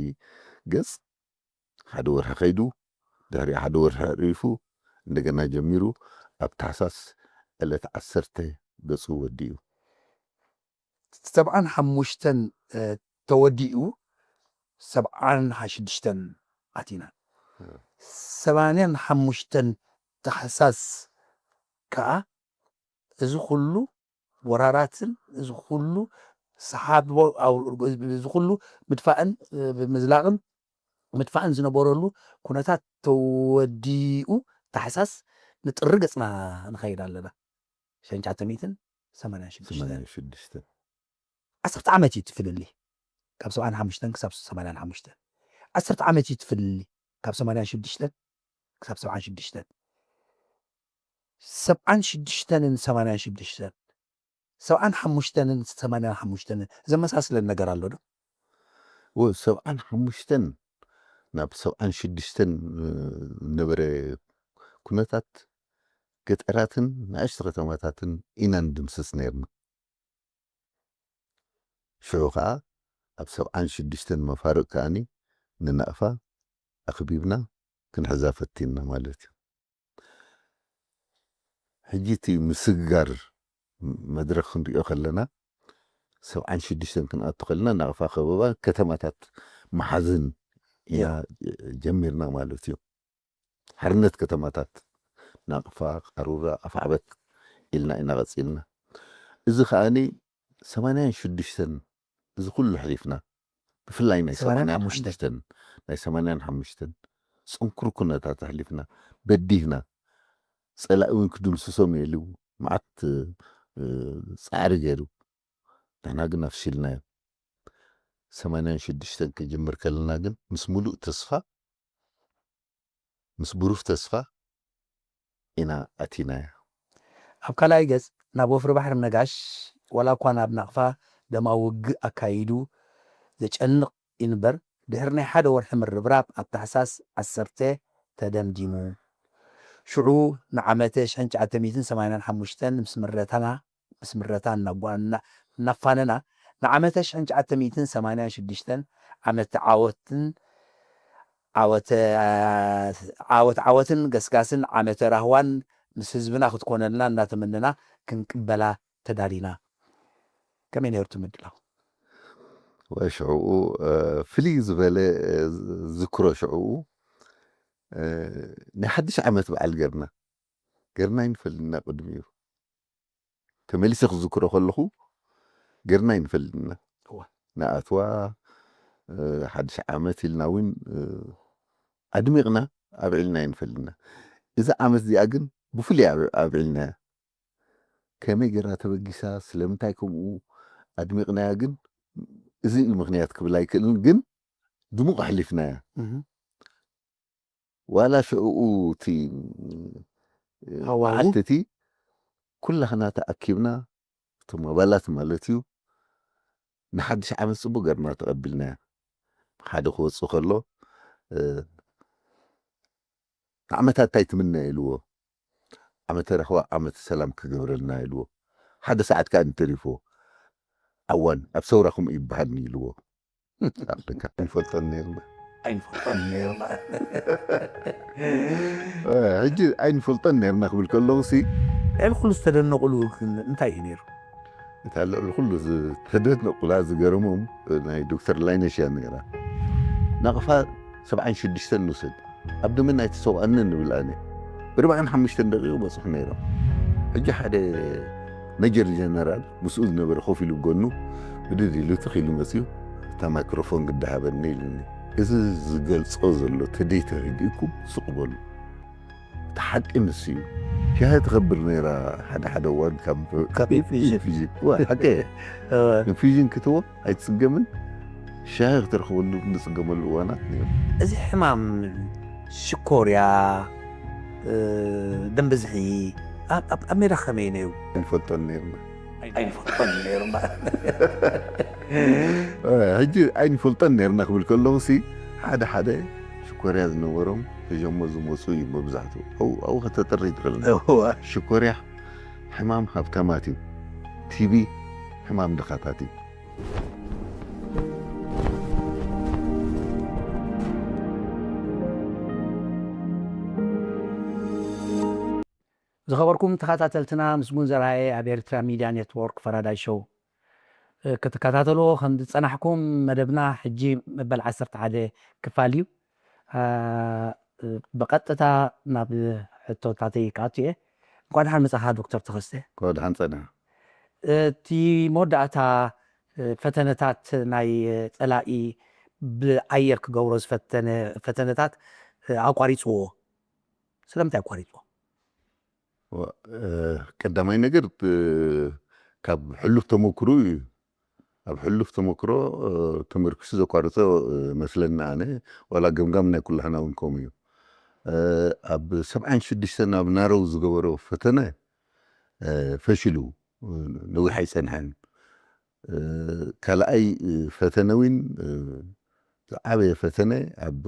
ገፅ ሓደ ወርሒ ከይዱ ድሕሪ ሓደ ወርሒ ዕሪፉ እንደገና ጀሚሩ ኣብ ታሕሳስ ዕለት ዓሰርተ ገፁ ወዲኡ ሰብዓን ሓሙሽተን ተወዲኡ ሰብዓን ሽዱሽተን ኣቲና ሰማንያን ሓሙሽተን ታሕሳስ ከዓ እዚ ኩሉ ወራራትን እዚ ኩሉ ሰሓብ እዚ ኩሉ ምድፋእን ምዝላቕን ምድፋእን ዝነበረሉ ኩነታት ተወዲኡ ታሕሳስ ንጥሪ ገፅና ንኸይድ ኣለና ሸንቻተ ሚትን ሰማንያን ሽዱሽተ ሰማንያን ሽዱሽተ ዓሰርተ ዓመት እዩ ትፍልሊ ካብ ሰብዓን ሓሙሽተን ክሳብ ሰማንያን ሓሙሽተን ዓሰርተ ዓመት እዩ ትፍልሊ ካብ ሰማንያን ሽዱሽተን ክሳብ ሰብዓን ሽዱሽተን ሰብዓን ሽዱሽተንን ሰማንያን ሽዱሽተን ሰብዓን ሓሙሽተንን ሰማንያን ሓሙሽተንን ዘመሳስለን ነገር ኣሎ ዶ? ወ ሰብዓን ሓሙሽተን ናብ ሰብዓን ሽዱሽተን ዝነበረ ኩነታት ገጠራትን ንኣሽቱ ከተማታትን ኢና ንድምስስ ነርና። ሽዑ ከዓ ኣብ ሰብዓን ሽዱሽተን መፋርቕ ከኣኒ ንናቕፋ ኣኽቢብና ክንሕዛ ፈቲንና ማለት እዩ። ሕጂ እቲ ምስግጋር መድረኽ ክንሪኦ ከለና ሰብዓን ሽዱሽተን ክንኣቱ ከለና ናቕፋ ከበባ ከተማታት መሓዝን ኢና ጀሚርና ማለት እዩ። ሓርነት ከተማታት ናቕፋ፣ ቃሩራ፣ ኣፍዓበት ኢልና ኢና ቀፂልና። እዚ ከዓኒ ሰማንያን ሽዱሽተን እዚ ኩሉ ኣሕሊፍና ብፍላይ ናይ ሰማንያን ሓሙሽተን ናይ ሰማንያን ሓሙሽተን ፅንኩር ኩነታት ኣሕሊፍና በዲህና ጸላኢ እውን ክድምስሶም እየ ኢሉ መዓት ጻዕሪ ገይሩ። ንሕና ግን ኣፍሽልናዮ። ሰማንያን ሽዱሽተን ክጅምር ከለና ግን ምስ ሙሉእ ተስፋ፣ ምስ ብሩህ ተስፋ ኢና ኣቲናዮ። ኣብ ካልኣይ ገጽ ናብ ወፍሪ ባሕሪ ነጋሽ ዋላ እኳ ናብ ናቕፋ ደማዊ ውግእ ኣካይዱ ዘጨንቕ ይንበር ድሕሪ ናይ ሓደ ወርሒ ምርብራብ ኣብ ታሕሳስ ዓሰርተ ተደምዲሙ። ሽዑ ንዓመተ ሽሕን ትሽዓተ ሚእትን ሰማንያን ሓሙሽተን ምስ ምረታና ምስ ምረታ እናፋነና ንዓመተ ሽሕን ትሽዓተ ሚእትን ሰማንያን ሽዱሽተን ዓመት ዓወትን ዓወት ዓወትን ገስጋስን ዓመተ ራህዋን ምስ ህዝብና ክትኮነልና እናተመነና ክንቅበላ ተዳሊና። ከመይ ነይሩ እቲ ምድላው? ሽዕኡ ፍልይ ዝበለ ዝክሮ ሽዕኡ ናይ ሓድሽ ዓመት በዓል ገርና ገርና ይንፈልድና ቅድሚኡ ተመሊሰ ክዝክሮ ከለኹ ገርና ይንፈልድና ንኣትዋ ሓድሽ ዓመት ኢልና እውን ኣድሚቕና ኣብዒልና ይንፈልድና። እዚ ዓመት እዚኣ ግን ብፍሉይ ኣብዒልና ከመይ ገይራ ተበጊሳ ስለምንታይ ከምኡ ኣድሚቕናያ ግን እዚ እዩ ምክንያት ክብል ኣይክእልን ግን ድሙቕ ኣሕሊፍናያ። ዋላ ሽዕኡ እቲ መዓልቲ እቲ ኩላኽና ተኣኪብና እቶም ኣባላት ማለት እዩ ንሓድሽ ዓመት ፅቡቅ ገርና ተቐቢልናያ። ሓደ ክወፅእ ከሎ ንዓመታት እንታይ ትምነ ኢልዎ። ዓመተ ራህዋ ዓመተ ሰላም ክገብረልና ኢልዎ። ሓደ ሰዓት ከዓ እንተሪፎ ዓዋን ኣብ ሰውራ ከምኡ ይበሃል ኢልዎ። ኣይንፈልጦን ነርና ኣይንፈልጦን ነርና ሕጂ ኣይንፈልጦን ነርና ክብል ከለዉ ሲ ልዕሊ ኩሉ ዝተደነቁሉ ግን እንታይ እዩ ነይሩ? እታ ልዕሊ ኩሉ ዝተደነቁላ ዝገረሞም ናይ ዶክተር ላይነሽ እያ ነራ። ናቕፋ ሰብዓን ሽዱሽተን ንውሰድ ኣብ ደመና ኣይተሰውኣንን ንብል ኣነ ብርባዕን ሓሙሽተን ደቂቁ በፅሑ ነይሮም። ሕጂ ሓደ መጀር ጀነራል ምስኡ ዝነበረ ኮፍ ኢሉ ጎኑ ብድድ ኢሉ ትኽ ኢሉ መፅዩ እታ ማይክሮፎን ግዳሃበኒ ኢሉኒ። እዚ ዝገልፆ ዘሎ ተደይ ተረዲእኩም ስቕ በሉ። እቲ ሓቂ ንሱ እዩ። ሻሂ ትኸብር ነይራ ሓደ ሓደ እዋን ካብ ካብ ኢንፊዥን። ኢንፊዥን። እዋ፣ ሓቂ እየ። ኢንፊዥን ክትቦ ኣይትፅገምን። ሻሂ ክትረኽበሉ ንፅገመሉ እዋናት ነይሩ። እዚ ሕማም ሽኮርያ ደም ብዝሒ ኣብ ሜዳ ከመይ ነይሩ? ኣይንፈልጦን ነይርና። ኣይንፈልጦን ነይርና። ሕጂ ኣይንፈልጦን ነይርና ክብል ከለኹ ሲ ሓደ ሓደ ሽኮርያ ዝነበሮም ተጀሞ ዝመፁ እዩ መብዛሕትኡ። ኣብኡ ከተጥሪ ትኽእል። ሽኮርያ ሕማም ሃብታማት እዩ። ቲቢ ሕማም ድኻታት እዩ። ዝኸበርኩም ተኸታተልትና ምስጉን ዘርኣየ ኣብ ኤርትራ ሚድያ ኔትወርክ ፈራዳይ ሾው ክትከታተልዎ ከም ዝጸናሕኩም መደብና ሕጂ መበል ዓሰርተ ሓደ ክፋል እዩ። ብቐጥታ ናብ ሕቶታተይ ክኣቱ እየ። እንኳዕ ደሓን መጻኻ ዶክተር ተኸስተ። እንኳዕ ደሓን ጸና። እቲ መወዳእታ ፈተነታት ናይ ጸላኢ ብኣየር ክገብሮ ዝፈተነ ፈተነታት ኣቋሪጽዎ። ስለምንታይ ኣቋሪጽዎ? ቀዳማይ ነገር ካብ ሕሉፍ ተመክሮ እዩ። ኣብ ሕሉፍ ተመክሮ ተመርኪሱ ዘቋርጾ መስለኒ ኣነ። ዋላ ገምጋም ናይ ኩላህና እውን ከምኡ እዩ። ኣብ ሰብዓን ሽዱሽተን ኣብ ናረው ዝገበሮ ፈተነ ፈሽሉ ነዊሕ ኣይጸንሐን። ካልኣይ ፈተነ እውን ዝዓበየ ፈተነ ኣብ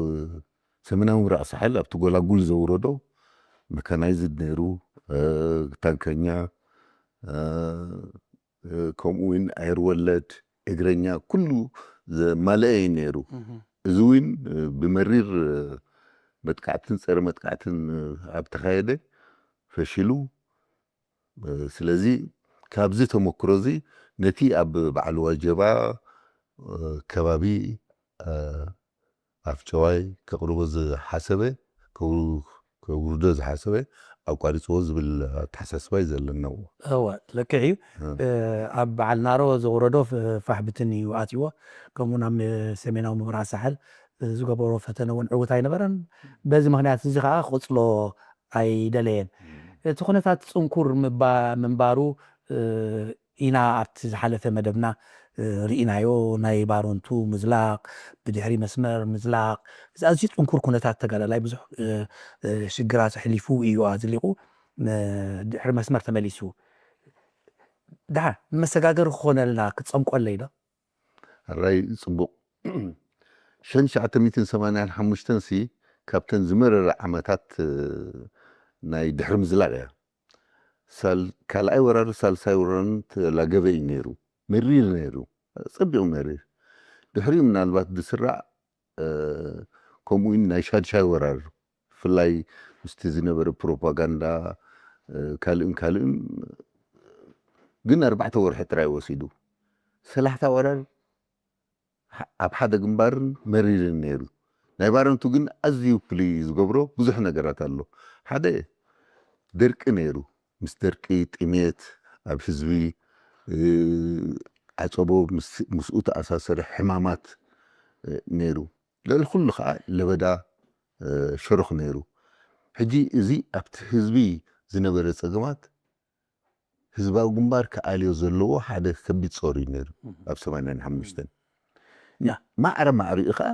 ሰሜናዊ ምብራቕ ሳሕል ኣብቲ ጎላጉል ዘውረዶ መካናይዝድ ነይሩ፣ ታንከኛ፣ ከምኡ እውን ኣየር ወለድ፣ እግረኛ ኩሉ ዘማለአ እዩ ነይሩ። እዚ እውን ብመሪር መጥቃዕትን ፀረ መጥቃዕትን ኣብ ተኻየደ ፈሽሉ። ስለዚ ካብዚ ተመክሮ እዚ ነቲ ኣብ በዓል ዋጀባ ከባቢ ኣፍጨዋይ ከቕርቦ ዝሓሰበ ከውርዶ ዝሓሰበ ኣቋሪፅዎ ዝብል ኣተሓሳስባ እዩ ዘለና። እወ ልክዕ እዩ። ኣብ በዓል ናሮ ዘውረዶ ፋሕ ብትን እዩ ኣትዎ። ከምኡ ናብ ሰሜናዊ ምብራቕ ሳሕል ዝገበሮ ፈተነ እውን ዕውት ኣይነበረን። በዚ ምክንያት እዚ ከዓ ክቕፅሎ ኣይደለየን። እቲ ኩነታት ጽንኩር ምባ- ምንባሩ ኢና ኣብቲ ዝሓለፈ መደብና ርኢናዮ። ናይ ባረንቱ ምዝላቕ፣ ብድሕሪ መስመር ምዝላቕ፣ እዚ ኣዝዩ ጽንኩር ኩነታት ተጋዳላይ ብዙሕ ሽግራት ኣሕሊፉ እዩ ኣዝሊቑ ድሕሪ መስመር ተመሊሱ። ደሓር ንመሰጋገሪ ክኾነልና ክትጸምቆለይ ዶ? ሕራይ ጽቡቕ። ሸን ትሽዓተ ሚእትን ሰማንያን ሓሙሽተን ሲ ካብተን ዝመረረ ዓመታት ናይ ድሕሪ ምዝላቕ እያ። ሳል ካልኣይ ወራር ሳልሳይ ወራርን ተላገበ እዩ ነይሩ። መሪር ነይሩ። ጸቢቑ መሪር። ድሕሪኡ ምናልባት ዝስራዕ ከምኡ እውን ናይ ሻድሻይ ወራር ብፍላይ ምስቲ ዝነበረ ፕሮፓጋንዳ ካልእን ካልእን ግን ኣርባዕተ ወርሒ ጥራይ ወሲዱ። ሰላሕታ ወራር ኣብ ሓደ ግንባርን መሪርን ነይሩ። ናይ ባረንቱ ግን ኣዝዩ ፍልይ ዝገብሮ ብዙሕ ነገራት ኣሎ። ሓደ ደርቂ ነይሩ። ምስ ደርቂ፣ ጥሜት ኣብ ህዝቢ፣ ዓጸቦ ምስኡ ተኣሳሰረ ሕማማት ነይሩ። ልዕሊ ኩሉ ከዓ ለበዳ ሸሮኽ ነይሩ። ሕጂ እዚ ኣብቲ ህዝቢ ዝነበረ ጸገማት ህዝባዊ ግንባር ክኣልዮ ዘለዎ ሓደ ከቢድ ጾር እዩ ነይሩ ኣብ ሰማንያን ሓሙሽተን። ማዕረ ማዕሪኡ ከዓ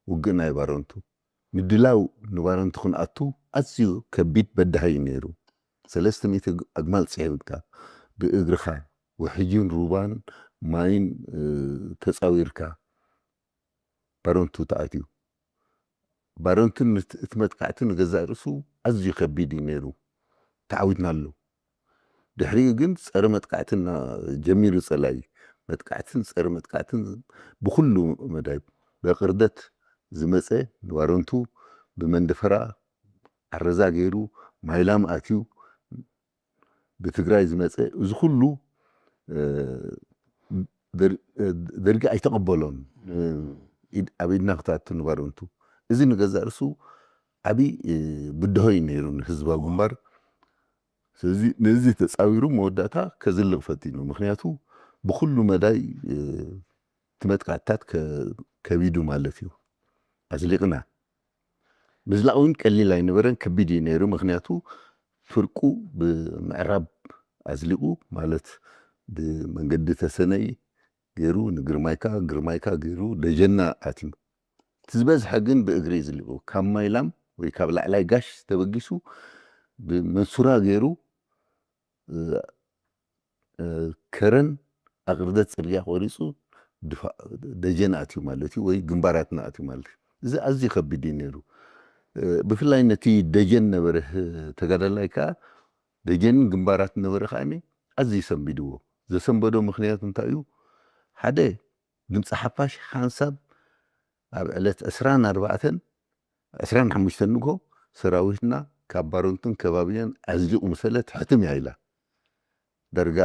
ውግእ ናይ ባረንቱ ምድላው ንባረንቱ ክንኣቱ ኣዝዩ ከቢድ በዳሂ እዩ ነይሩ። ሰለስተ ሚእቲ ኣግማል ጽዒርካ ብእግርኻ ውሕጅን ሩባን ማይን ተጻዊርካ ባረንቱ ተኣትዩ። ባረንቱ እቲ መጥቃዕቲ ንገዛእ ርእሱ ኣዝዩ ከቢድ እዩ ነይሩ። ተዓዊትናሉ። ድሕሪኡ ግን ጸረ መጥቃዕቲ ጀሚሩ ጸላኢ። መጥቃዕትን ጸረ መጥቃዕትን ብኹሉ መዳይ በቅርደት ዝመጸ ንባረንቱ ብመንደፈራ ዓረዛ ገይሩ ማይላም ኣትዩ ብትግራይ ዝመጸ እዚ ኩሉ ደርጊ ኣይተቐበሎን። ኣብ ኢድና ክታቱ ንባረንቱ እዚ ንገዛእ ርእሱ ዓብዪ ብድሆ እዩ ነይሩ ንህዝባዊ ግንባር። ስለዚ ነዚ ተፃዊሩ መወዳእታ ከዝልቕ ፈቲኑ። ምክንያቱ ብኩሉ መዳይ እቲ መጥቃዕትታት ከቢዱ ማለት እዩ። ኣዝሊቕና ምዝላቕ እውን ቀሊል ኣይነበረን፣ ከቢድ እዩ ነይሩ። ምክንያቱ ፍርቁ ብምዕራብ ኣዝሊቑ ማለት ብመንገዲ ተሰነይ ገይሩ ንግርማይካ፣ ግርማይካ ገይሩ ደጀና ኣትዩ። እቲ ዝበዝሐ ግን ብእግሪ እዩ ዝሊቑ። ካብ ማይላም ወይ ካብ ላዕላይ ጋሽ ተበጊሱ ብመንሱራ ገይሩ ከረን ኣቕርደት ፅርግያ ቆሪፁ ደጀን ኣትዩ ማለት እዩ፣ ወይ ግንባራትና ኣትዩ ማለት እዩ። እዚ ኣዝዩ ከቢድ እዩ ነይሩ። ብፍላይ ነቲ ደጀን ነበረ ተጋዳላይ ከዓ ደጀንን ግንባራት ነበረ ከዓ ኣዝዩ ሰንቢድዎ። ዘሰንበዶ ምክንያት እንታይ እዩ? ሓደ ድምፂ ሓፋሽ ሓንሳብ ኣብ ዕለት ዕስራን ኣርባዕተን ዕስራን ሓሙሽተን ንግሆ ሰራዊትና ካብ ባረንቱን ከባቢያን ኣዝሊቑ ምሰለ ትሕትም እያ ኢላ። ዳርጋ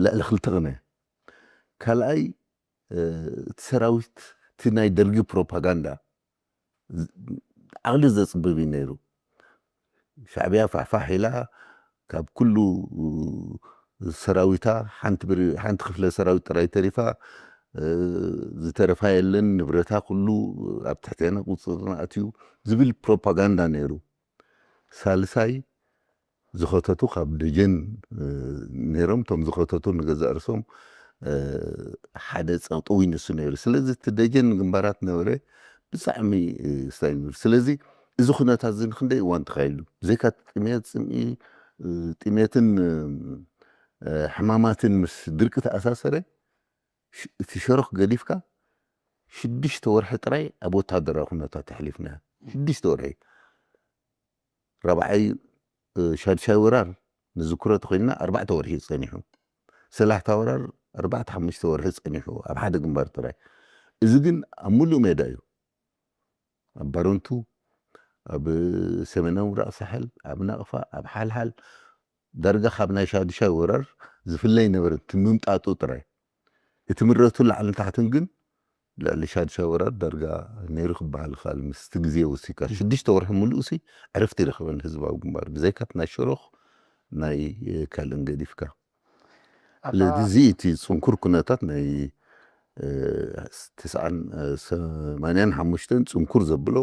ልዕሊ ክልተ ቅነ። ካልኣይ እቲ ሰራዊት እቲ ናይ ደርጊ ፕሮፓጋንዳ ዓቕሊ ዘፅብብ እዩ ነይሩ። ሻዕብያ ፋሕፋሕ ኢላ ካብ ኩሉ ሰራዊታ ሓንቲ ክፍለ ሰራዊት ጥራይ ተሪፋ፣ ዝተረፋ የለን፣ ንብረታ ኩሉ ኣብ ትሕቴና ቁፅፅርና ኣትዩ ዝብል ፕሮፓጋንዳ ነይሩ። ሳልሳይ ዝኸተቱ ካብ ደጀን ነይሮም። እቶም ዝኸተቱ ንገዛእ ርእሶም ሓደ ፀቕጢ እውን ንሱ ነይሩ። ስለዚ እቲ ደጀን ግንባራት ነበረ ብጣዕሚ ስታይ ነይሩ። ስለዚ እዚ ኩነታት እዚ ንክንደይ እዋን ተኻይሉ ብዘይካ ጥሜት፣ ፅምኢ፣ ጥሜትን ሕማማትን ምስ ድርቂ ተኣሳሰረ። እቲ ሸሮኽ ገዲፍካ ሽዱሽተ ወርሒ ጥራይ ኣብ ወታደራዊ ኩነታት ኣሕሊፍና። ሽዱሽተ ወርሒ። ራብዓይ ሻድሻይ ወራር ንዝክሮ ተኮይንና ኣርባዕተ ወርሒ እዩ ጸኒሑ። ሰላሕታ ወራር ኣርባዕተ ሓሙሽተ ወርሒ ጸኒሑ ኣብ ሓደ ግንባር ጥራይ። እዚ ግን ኣብ ሙሉእ ሜዳ እዩ። ኣብ ባረንቱ፣ ኣብ ሰሜናዊ ምብራቕ ሳሕል፣ ኣብ ናቕፋ፣ ኣብ ሓልሓል ዳርጋ ካብ ናይ ሻዱሻይ ወራር ዝፍለ ኣይነበረን። እቲ ምምጣጡ ጥራይ። እቲ ምረቱ ላዕልን ታሕትን ግን ልዕሊ ሻዱሻይ ወራር ዳርጋ ነይሩ ክበሃል ይከኣል። ምስቲ ግዜ ወሲካ ሽዱሽተ ወርሒ ሙሉእ ሲ ዕረፍቲ ይረኸበን ህዝባዊ ግንባር ብዘይካ ናይ ሸሮኽ ናይ ካልእን ገዲፍካ። ስለዚ እዚ እቲ ጽንኩር ኩነታት ናይ ተስዓን ሰማንያን ሓሙሽተን ጽንኩር ዘብሎ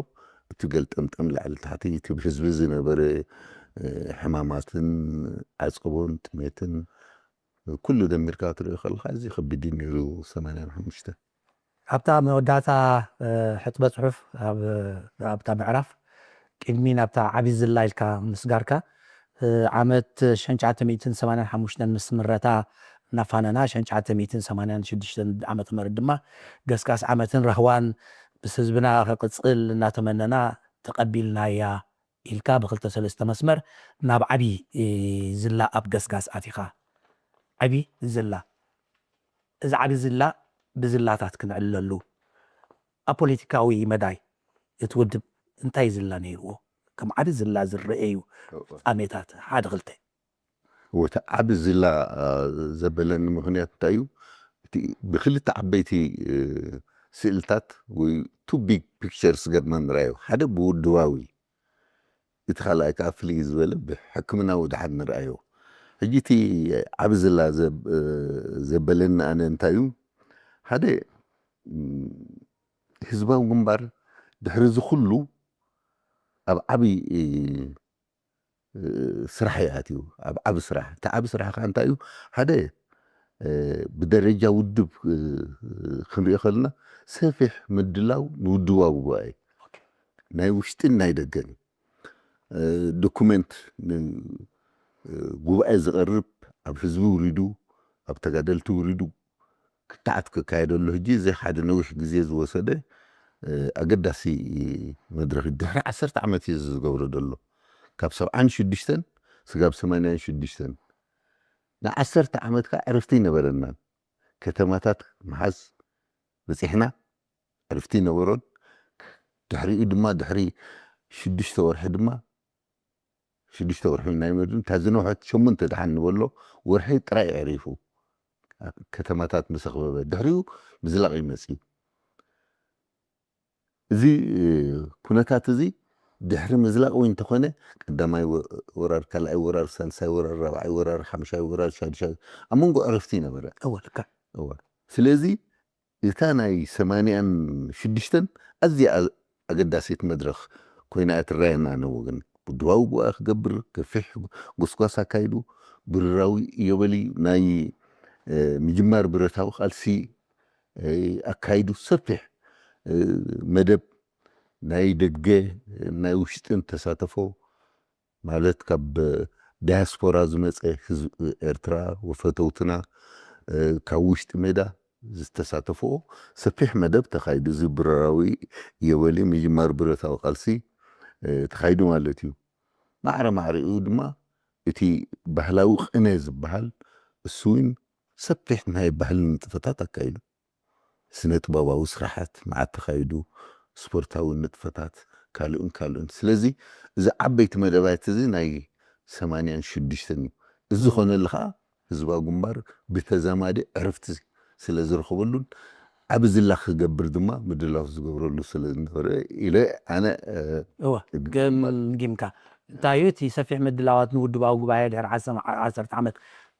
እቲ ገልጠምጠም ላዕሊ ታሕቲ እቲ ብህዝቢ ዝነበረ ሕማማትን ዓፀቦን ጥሜትን ኩሉ ደሚርካ ትሪኦ ከለካ እዚ ከቢድ እዩ ነይሩ። ሰማንያን ሓሙሽተ ኣብታ መወዳእታ ሕጥበ ፅሑፍ ኣብታ ምዕራፍ ቅድሚ ናብታ ዓብዪ ዝላ ኢልካ ምስጋርካ ዓመት ሸንቻተ ሚእትን ሰማንያን ሓሙሽተን ምስ ምረታ እናፋነና ሸንቻተ ሚእትን ሰማንያን ሽዱሽተን ዓመተ ምህረት ድማ ገስጋስ ዓመትን ራህዋን ምስ ህዝብና ክቕፅል እናተመነና ተቐቢልናያ ኢልካ ብክልተ ሰለስተ መስመር ናብ ዓቢ ዝላ ኣብ ገስጋስ ኣቲኻ። ዓቢ ዝላ። እዚ ዓቢ ዝላ ብዝላታት ክንዕለሉ ኣብ ፖለቲካዊ መዳይ እቲ ውድብ እንታይ ዝላ ነይርዎ? ከም ዓቢ ዝላ ዝረኣዩ ፍጻሜታት ሓደ ክልተ። ወቲ ዓቢ ዝላ ዘበለኒ ምኽንያት እንታይ እዩ? እቲ ብክልተ ዓበይቲ ስእልታት ወይ two big pictures ገርና ንርኣዮ። ሓደ ብውድባዊ፣ እቲ ካልኣይ ከዓ ፍልይ ዝበለ ብሕክምናዊ ድሓር ንርኣዮ። ሕጂ እቲ ዓቢ ዝላ ዘበለኒ ኣነ እንታይ እዩ? ሓደ ህዝባዊ ግንባር ድሕሪ እዚ ኩሉ ኣብ ዓቢ ስራሕ እዩ ኣትዩ፣ ኣብ ዓቢ ስራሕ። እቲ ዓቢ ስራሕ ከዓ እንታይ እዩ? ሓደ ብደረጃ ውድብ ክንሪኦ ከለና ሰፊሕ ምድላው ንውድባዊ ጉባኤ ናይ ውሽጥን ናይ ደገን ዶኩመንት ጉባኤ ዝቐርብ ኣብ ህዝቢ ውሪዱ ኣብ ተጋደልቲ ውሪዱ ክትዓት ክካየደሉ ሕጂ እዚ ሓደ ነዊሕ ግዜ ዝወሰደ ኣገዳሲ መድረኽ ድሕሪ ዓሰርተ ዓመት እዩ ዝገብሮ ዘሎ። ካብ ሰብዓን ሽዱሽተን ስጋብ ሰማንያን ሽዱሽተን ንዓሰርተ ዓመት ከዓ ዕረፍቲ ይነበረናን። ከተማታት ምሓዝ በፂሕና ዕርፍቲ ነበሮን። ድሕሪኡ ድማ ድሕሪ ሽዱሽተ ወርሒ ድማ ሽዱሽተ ወርሒ ናይ መድን እታ ዝነውሐት ሸሞንተ ደሓን ንበሎ ወርሒ ጥራይ ዕሪፉ ከተማታት ምስ ኣኽበበ ድሕሪኡ ምዝላቕ ይመፅእ። እዚ ኩነታት እዚ ድሕሪ ምዝላቕ ወይ እንተኾነ ቀዳማይ ወራር፣ ካልኣይ ወራር፣ ሳልሳይ ወራር፣ ራብዓይ ወራር፣ ሓምሻይ ወራር፣ ሻድሻይ ኣብ መንጎ ዕረፍቲ ነበረ። እወ ልካ። እወ ስለዚ እታ ናይ ሰማንያን ሽዱሽተን ኣዝያ ኣገዳሲት መድረኽ ኮይና እያ ትረኣየና። ኣነ ወገን ውድባዊ ጉባኤ ክገብር ገፊሕ ጎስጓስ ኣካይዱ ብርራዊ ኢዮበሊ ናይ ምጅማር ብረታዊ ቃልሲ ኣካይዱ ሰፊሕ መደብ ናይ ደገ ናይ ውሽጥን ተሳተፎ ማለት ካብ ዳያስፖራ ዝመፀ ህዝቢ ኤርትራ ወፈተውትና ካብ ውሽጢ ሜዳ ዝተሳተፍኦ ሰፊሕ መደብ ተኻይዱ። እዚ ብረራዊ የበሊ ምጅማር ብረታዊ ቃልሲ ተኻይዱ ማለት እዩ። ማዕረ ማዕሪኡ ድማ እቲ ባህላዊ ቅነ ዝበሃል እሱ እውን ሰፊሕ ናይ ባህሊ ንጥፈታት ኣካይዱ። ስነ ጥበባዊ ስራሓት መዓት ተኻይዱ፣ ስፖርታዊ ንጥፈታት ካልኡን ካልኡን። ስለዚ እዚ ዓበይቲ መደባት እዚ ናይ ሰማንያን ሽዱሽተን እዩ። እዚ ዝኾነሉ ከዓ ህዝባዊ ግንባር ብተዛማዲ ዕረፍቲ ስለ ዝረኽበሉን ዓቢ ዝላ ክገብር ድማ ምድላው ዝገብረሉ ስለ ዝነበረ ኢለ ኣነ እወ ገምጊምካ እንታይ እዩ እቲ ሰፊሕ ምድላዋት ንውድባዊ ጉባኤ ድሕሪ ዓሰርተ ዓመት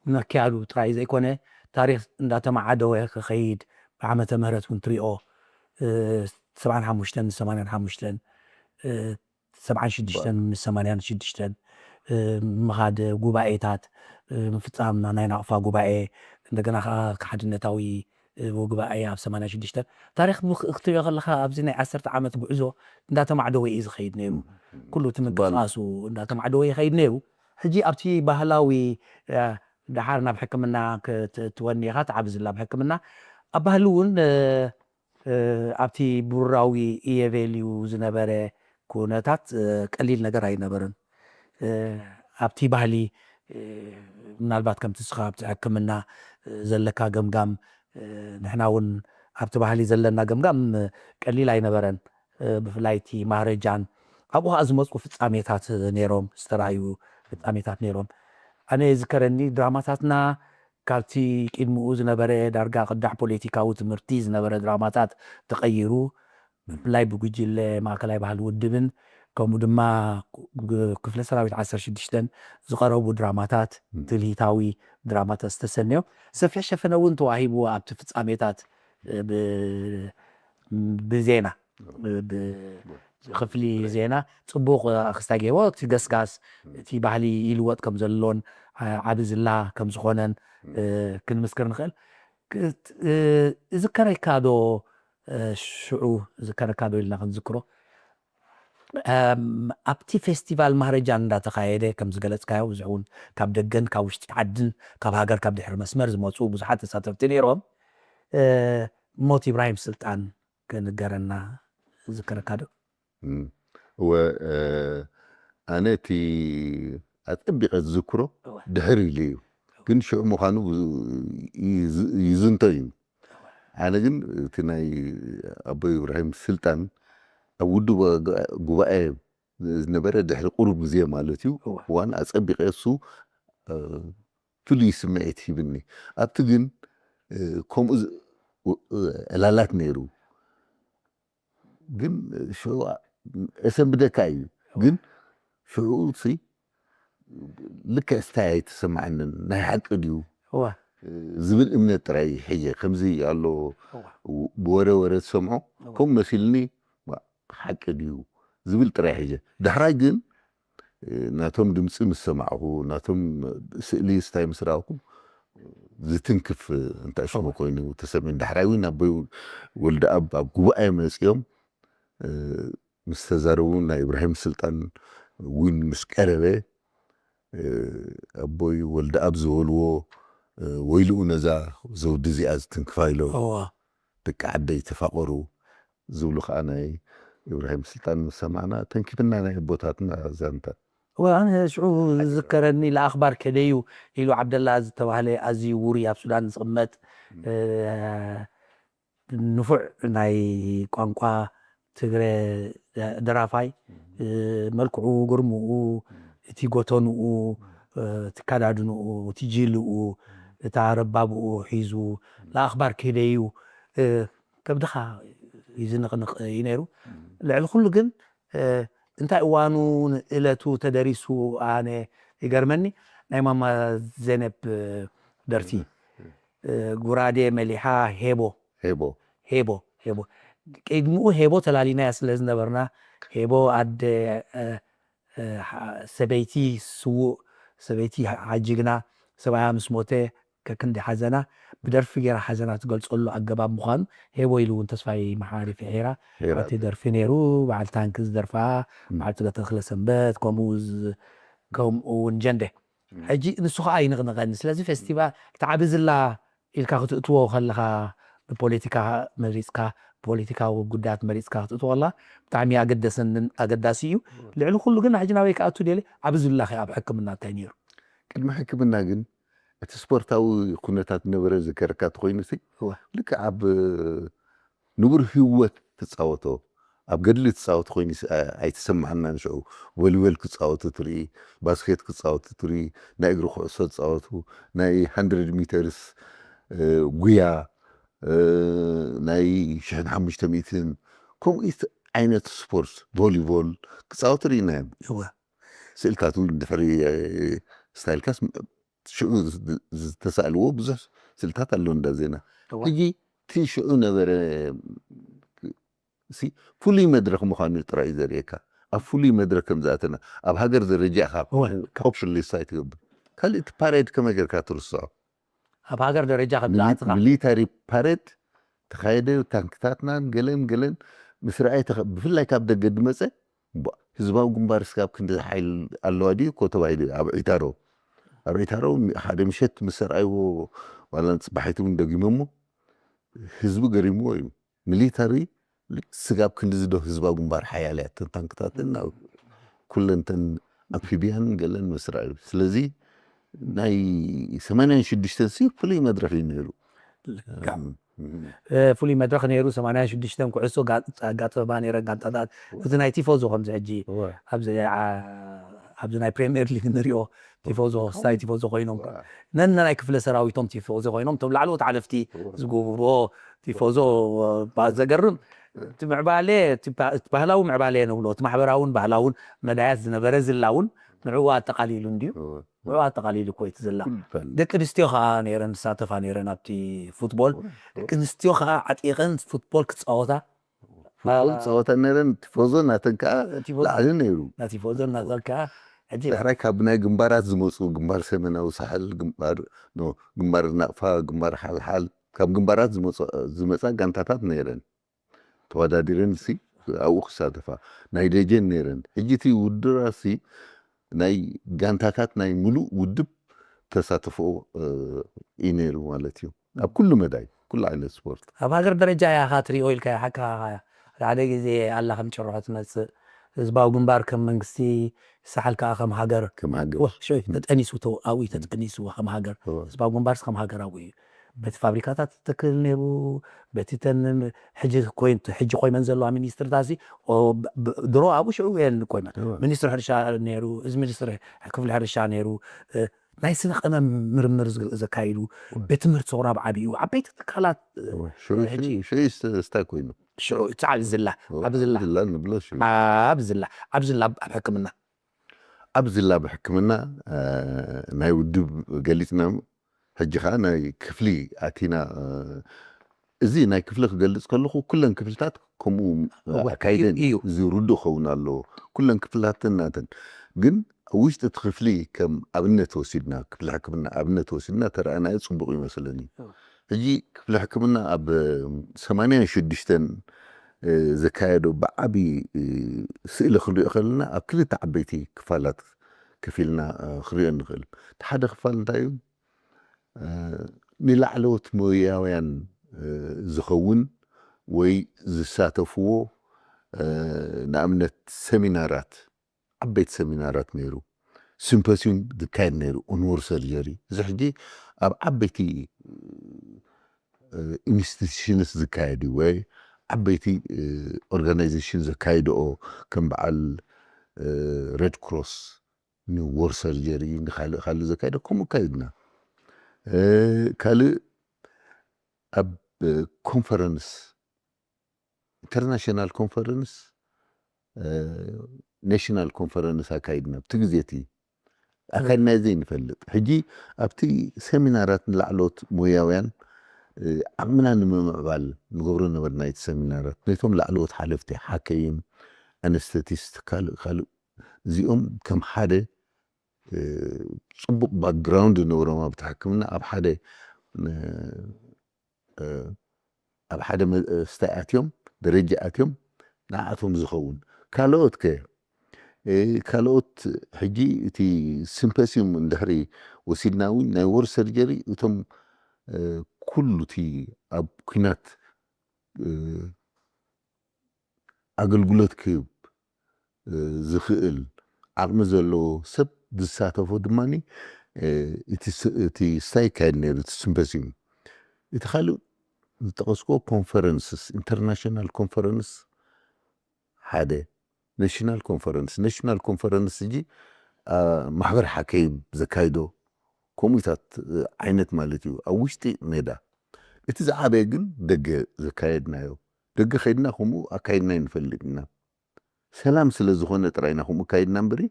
ምክያዱ ጥራይ ዘይኮነ ታሪኽ እንዳተመዓደወ ክኸይድ ብዓመተ ምህረት እውን ትሪኦ ሰብዓን ሓሙሽተን ሰማንያን ሓሙሽተን ሰብዓን ሽዱሽተን ምስ ሰማንያን ሽዱሽተን ምኻድ ጉባኤታት ምፍፃም ናይ ናቕፋ ጉባኤ እንደገና ከዓ ሓድነታዊ ጉባኤ ኣብ ሰማንያን ሽዱሽተን ታሪኽ ክትሪኦ ከለካ ኣብዚ ናይ ዓሰርተ ዓመት ጉዕዞ እንዳተማዕደወ እዩ ዝኸይድ ነይሩ። ኩሉ እቲ ምንቅስቃሱ እንዳተማዕደወ ይኸይድ ነይሩ። ሕጂ ኣብቲ ባህላዊ ድሓር ናብ ሕክምና ክትወኒ ኢኻ ትዓብዝ ናብ ሕክምና ኣብ ባህሊ እውን ኣብቲ ብሩራዊ ኢየቬልዩ ዝነበረ ኩነታት ቀሊል ነገር ኣይነበረን። ኣብቲ ባህሊ ምናልባት ከምቲ ንስኻ ኣብቲ ሕክምና ዘለካ ገምጋም ንሕና እውን ኣብቲ ባህሊ ዘለና ገምጋም ቀሊል ኣይነበረን። ብፍላይ እቲ ማህረጃን ኣብኡ ከዓ ዝመፁ ፍፃሜታት ነይሮም ዝተራእዩ ፍፃሜታት ነይሮም። ኣነ ዝከረኒ ድራማታትና ካብቲ ቅድሚኡ ዝነበረ ዳርጋ ቅዳሕ ፖለቲካዊ ትምህርቲ ዝነበረ ድራማታት ተቐይሩ ብፍላይ ብጉጅለ ማእከላይ ባህሊ ውድብን ከምኡ ድማ ክፍለ ሰራዊት ዓሰርተ ሽዱሽተን ዝቐረቡ ድራማታት ትልሂታዊ ድራማታት ዝተሰነዮም ሰፊሕ ሸፈነ እውን ተዋሂብዎ ኣብቲ ፍፃሜታት ብዜና ክፍሊ ዜና ጽቡቕ ኣክስታ ገይዎ። እቲ ገስጋስ እቲ ባህሊ ይልወጥ ከም ዘሎን ዓቢ ዝላ ከም ዝኾነን ክንምስክር ንኽእል። እዝከረካ ዶ ሽዑ እዝከረካ ዶ ኢልና ክንዝክሮ ኣብቲ ፌስቲቫል ማህረጃን እንዳተኻየደ ከም ዝገለጽካዮ ብዙሕ እውን ካብ ደገን ካብ ውሽጢ ዓድን ካብ ሃገር ካብ ድሕሪ መስመር ዝመፁ ብዙሓት ተሳተፍቲ ነይሮም። ሞት ኢብራሂም ስልጣን ክንገረና ዝከረካ ዶ? እወ፣ ኣነ እቲ ኣጸቢቐ ዝዝክሮ ድሕር ኢሉ እዩ፣ ግን ሽዑ ምዃኑ ይዝንቶ እዩ። ኣነ ግን እቲ ናይ ኣቦ ኢብራሂም ስልጣን ኣብ ውድብ ጉባኤ ዝነበረ ድሕሪ ቁሩብ ግዜ ማለት እዩ። እዋን ኣጸቢቐ እሱ ፍሉይ ስምዒት ሂብኒ። ኣብቲ ግን ከምኡ ዕላላት ነይሩ። ግን ሽዑ እሰንብደካ እዩ። ግን ሽዑ ሲ ልክዕ ስታይ ኣይተሰማዓንን። ናይ ሓቂ ድዩ ዝብል እምነት ጥራይ ሒዘ ከምዚ ኣሎ ብወረ ወረ ትሰምዖ ከምኡ መሲልኒ ሓቂ ድዩ ዝብል ጥራይ ሒዘ። ዳሕራይ ግን ናቶም ድምፂ ምስ ሰማዕኹ ናቶም ስእሊ ስታይ ምስ ረኣኹ ዝትንክፍ እንታይ ሽሙ ኮይኑ ተሰሚዑ። ዳሕራይ እውን ኣቦይ ወልደኣብ ኣብ ጉባኤ መፂኦም ምስ ተዛረቡ ናይ ኢብራሂም ስልጣን እውን ምስ ቀረበ ኣቦይ ወልደኣብ ዝበልዎ ወይልኡ ነዛ ዘውዲ እዚኣ ዝትንክፋ ኢሎም ደቂ ዓደይ ተፋቐሩ ዝብሉ ከዓ ናይ ኢብራሂም ስልጣን ምስ ሰማዕና ተንኪፍና ናይ ኣቦታትና ዛንታ። ኣነ ሽዑ ዝዝከረኒ ለኣኽባር ከደዩ ኢሉ ዓብደላ ዝተባህለ ኣዝዩ ውሩይ ኣብ ሱዳን ዝቕመጥ ንፉዕ ናይ ቋንቋ ትግረ ደራፋይ፣ መልክዑ፣ ግርምኡ፣ እቲ ጎተንኡ፣ እቲ ኣከዳድንኡ፣ እቲ ጅልኡ፣ እታ ረባብኡ ሒዙ ለኣኽባር ከደዩ ከብድኻ ይዝንቕንቕ እዩ ነይሩ። ልዕሊ ኩሉ ግን እንታይ እዋኑ እለቱ ተደሪሱ ኣነ ይገርመኒ ናይ ማማ ዘነብ ደርፊ ጉራዴ መሊሓ ሄቦ ሄቦ ሄቦ ሄቦ ቅድሚኡ ሄቦ ተላሊናያ ስለ ዝነበርና ሄቦ ኣደ ሰበይቲ ስዉእ ሰበይቲ ሓጅግና ሰብኣያ ምስ ሞተ ከክንዲ ሓዘና ብደርፊ ገይራ ሓዘና ትገልፀሉ ኣገባብ ምዃኑ ሄቦ ኢሉ እውን ተስፋይ መሓሪ ፍሒራ ሓንቲ ደርፊ ነይሩ። በዓል ታንክ ዝደርፋ በዓል ፅገ ተክለ ሰንበት ከምኡ ከምኡ እውን ጀንደ ሕጂ ንሱ ከዓ ይንቕንቐኒ። ስለዚ ፌስቲቫል እቲ ዓቢ ዝላ ኢልካ ክትእትዎ ከለኻ ንፖለቲካ መሪፅካ ፖለቲካዊ ጉዳያት መሪፅካ ክትእትዎ ከለኻ ብጣዕሚ ኣገደሰንን ኣገዳሲ እዩ። ልዕሊ ኩሉ ግን ሕጂ ናበይ ክኣቱ ደሊ ዓቢ ዝላ ኣብ ሕክምና እንታይ ነይሩ? ቅድሚ ሕክምና ግን እቲ ስፖርታዊ ኩነታት ነበረ ዝከረካ ተኮይኑ ሲ ልክዕ ኣብ ንቡር ህይወት ትጻወቶ ኣብ ገድሊ ትጻወት ኮይኑ ኣይተሰማዓናን። ሽዑ ቮሊቦል ክጻወቱ ትርኢ፣ ባስኬት ክጻወቱ ትርኢ፣ ናይ እግሪ ኩዕሶ ትጻወቱ፣ ናይ ሃንድረድ ሚተርስ ጉያ፣ ናይ ሽሕን ሓሙሽተ ሚእትን ከምኡ ዓይነት ስፖርት ቮሊቦል ክጻወቱ ርኢናዮም። ስእልታት እውን ድሕሪ ስታይልካስ ሽዑ ዝተሳእልዎ ብዙሕ ስእልታት ኣሎ እንዳ ዜና። ሕጂ እቲ ሽዑ ነበረ ፍሉይ መድረኽ ምዃኑ ጥራይ እዩ ዘርእየካ። ኣብ ፍሉይ መድረኽ ከም ዝኣተና ኣብ ሃገር ደረጃ ኢኻ ፖፕ ሊስት ኣይትገብር። ካልእ እቲ ፓሬድ ከመይ ጌርካ ትርስዖ? ኣብ ሃገር ደረጃ ከም ዝኣትኻ ሚሊታሪ ፓሬድ ተኻየደ። ታንክታትናን ገለን ገለን ምስ ረኣየ ብፍላይ ካብ ደገ ድመፀ ህዝባዊ ግንባር ስጋብ ክንዲ ሓይል ኣለዋ ድዩ እኮ ተባሂሉ ኣብ ዒታሮ ኣብ ዒታሮ ሓደ ምሸት ምስ ኣርኣይዎ ዋላ ንፅባሒት እውን ደጊሞሞ ህዝቢ ገሪምዎ እዩ። ሚሊታሪ ስጋብ ክንዲ ዝዶ ህዝባዊ ግንባር ሓያል እያ ተን ታንክታትን ኣብ ኩለንተን ኣምፊቢያን ገለን ምስ ረኣዩ ስለዚ ናይ ሰማንያን ሽዱሽተን ሲ ፍሉይ መድረኽ እዩ ነይሩ። ፍሉይ መድረኽ ነይሩ። ሰማንያን ሽዱሽተን ኩዕሶ ኣጋጠማ ነይረ ጋንጣታት እቲ ናይ ቲፎዞ ከምዚ ሕጂ ኣብዚ ናይ ፕሪምየር ሊግ ንሪኦ ቲፎዞ ስታይ ቲፎዞ ኮይኖም ነንናይ ክፍለ ሰራዊቶም ቲፎዞ ኮይኖም እቶም ላዕለዎት ሓለፍቲ ዝገብርዎ ቲፎዞ ዘገርም እቲ ምዕባለ ባህላዊ ምዕባለ ንብሎ እቲ ማሕበራውን ባህላውን መዳያት ዝነበረ ዝላ እውን ንዕኡ ኣጠቃሊሉ እንድዩ ንዕኡ ኣጠቃሊሉ እኮ እቲ ዝላ ደቂ ኣንስትዮ ከዓ ነይረን ዝሳተፋ ነይረን ኣብቲ ፉትቦል ደቂ ኣንስትዮ ከዓ ዓጢቐን ፉትቦል ክፃወታ ፉል ጸወታ ነይረን። ቲፎዞ ናተን ከዓ ቲፎዞ- ላዕሊ ነይሩ። ናቲ ፎዘን ናተን ከዓ ሕጂ ዳሕራይ ካብ ናይ ግንባራት ዝመፁ፣ ግንባር ሰሜናዊ ሳሕል፣ ግንባር ኖ፣ ግንባር ናቕፋ፣ ግንባር ሓልሓል፣ ካብ ግንባራት ዝመፁ- ዝመፃ ጋንታታት ነይረን። ተወዳዲረን ሲ ኣብኡ ክሳተፋ ናይ ደጀን ነይረን። ሕጂ እቲ ውድድር ሲ ናይ ጋንታታት ናይ ሙሉእ ውድብ ተሳትፎ እዩ ነይሩ ማለት እዩ። ኣብ ኩሉ መዳይ፣ ኩሉ ዓይነት ስፖርት። ኣብ ሃገር ደረጃ ኢኻ ትሪኦ ኢልካ ሓካ ሓደ ግዜ ኣላ ከም ጭርሖ ትመፅእ፣ ህዝባዊ ግንባር ከም መንግስቲ፣ ሳሕል ከዓ ከም ሃገር ከም ሃገር ወ- ሽዑ ተጠኒሱ ተው- ኣብኡ እዩ ተጠኒሱ ከም ሃገር። እወ። ህዝባዊ ግንባርስ ከም ሃገር ኣብኡ እዩ። በቲ ፋብሪካታት ትክል ነይሩ፣ በቲ ተን ሕጂ ኮይን- ሕጂ ኮይመን ዘለዋ ሚኒስትርታት ሲ ኦ፣ ብ- ብ- ድሮ ኣብኡ ሽዑ እየን ኮይመን እወ። ሚኒስትር ሕርሻ ነይሩ። እዚ ሚኒስትር ክፍሊ ሕርሻ ነይሩ። እ፣ ናይ ስነ ቀመም ምርምር ዝ- ዘካይዱ፣ ቤት ትምህርቲ ሰውራ ኣብ ዓብኡ ዓበይቲ ትካላት። እ፣ እወ። ሽዑ ሕጂ ሽዑ ሽዑ ስታይ ኮይኑ ሽዑ እቲ ዓብ ዝላ እወ። ዓብ ዝላ ዝላ ንብሎ ሽዑ ዓብ ዝላ ዓብ ዝላ ኣብ ሕክምና ኣብ ዝላ ብሕክምና እ፣ ናይ ውድብ ገሊፅና። ሕጂ ከዓ ናይ ክፍሊ ኣቲና። እ፣ እዚ ናይ ክፍሊ ክገልፅ ከለኹ ኩለን ክፍልታት ከምኡ እ፣ እወ፣ ኣካይደን እዩ። እዚ ርዱእ ክኸውን ኣለዎ። ኩለን ክፍልታት ናተን። ግን ኣብ ውሽጢ እቲ ክፍሊ ከም ኣብነት ወሲድና፣ ክፍሊ ሕክምና ኣብነት ወሲድና ተረኣናዮ ፅቡቕ ይመስለኒ። እወ። ሕጂ ክፍሊ ሕክምና ኣብ ሰማንያን ሽዱሽተን እ፣ ዘካየዶ ብዓቢ እ፣ ስእሊ ክንሪኦ ከለና ኣብ ክልተ ዓበይቲ ክፋላት ከፊልና እ፣ ክንሪኦ ንኽእል። እቲ ሓደ ክፋል እንታይ እዩ? እ፣ ንላዕለዎት ሞያውያን እ፣ ዝኸውን ወይ ዝሳተፍዎ እ፣ ንኣብነት ሰሚናራት፣ ዓበይቲ ሰሚናራት ነይሩ፣ ሲምፖሲዩም ዝካየድ ነይሩ ኦን ዎር ሰርጀሪ። እዚ ሕጂ ኣብ ዓበይቲ እ፣ ኢንስቲትዩሽንስ ዝካየድ እዩ ወይ ዓበይቲ ኦርጋናይዜሽን ዘካይድኦ ከም በዓል ሬድ ክሮስ ንዎር ሰርጀሪ ንካልእ ካልእ ዘካይደ ከምኡ ኣካይድና። እ፣ ካልእ ኣብ እ፣ ኮንፈረንስ ኢንተርናሽናል ኮንፈረንስ እ፣ ናሽናል ኮንፈረንስ ኣካይድና ኣብቲ ግዜ እቲ ኣካይድና ዘይንፈልጥ። ሕጂ ኣብቲ ሰሚናራት ንላዕለዎት ሞያውያን እ፣ ዓቕምና ንምምዕባል ንገብሮ ነበርና። እቲ ሰሚናራት ነቶም ላዕለዎት ሓለፍቲ፣ ሓከይም፣ ኣነስተቲስት፣ ካልእ ካልእ እዚኦም ከም ሓደ እ፣ ፅቡቕ ባክግራውንድ ዝነበሮም ኣብቲ ሕክምና ኣብ ሓደ እ፣ እ፣ ኣብ ሓደ መ- ስታይ ኣትዮም፣ ደረጃ ኣትዮም ንዓኣቶም ዝኸውን። ካልኦት ከ እ፣ ካልኦት ሕጂ እቲ ሲምፖሲዩም እንድሕሪ ወሲድና እውን ናይ ዎር ሰርጀሪ እቶም እ፣ ኩሉ እቲ ኣብ ኩናት እ፣ ኣገልግሎት ክህብ እ፣ ዝኽእል ዓቕሚ ዘለዎ ሰብ ዝሳተፎ ድማ እ፣ እቲ ስ- እቲ ስታይ ይካየድ ነይሩ። እቲ ሲምፖሲዩም እቲ ካልእ ዝጠቐስክዎ ኮንፈረንስስ ኢንተርናሽናል ኮንፈረንስ ሓደ ናሽናል ኮንፈረንስ ናሽናል ኮንፈረንስ ሕጂ እ፣ ማሕበር ሓከይም ዘካይዶ ከምኡታት እ፣ ዓይነት ማለት እዩ ኣብ ውሽጢ ሜዳ። እቲ ዝዓበየ ግን ደገ ዘካየድናዮ ደገ ከይድና ከምኡ ኣካይድና ይንፈልጥ ኢና። ሰላም ስለ ዝኾነ ጥራይና ከምኡ ካይድና እምበሪ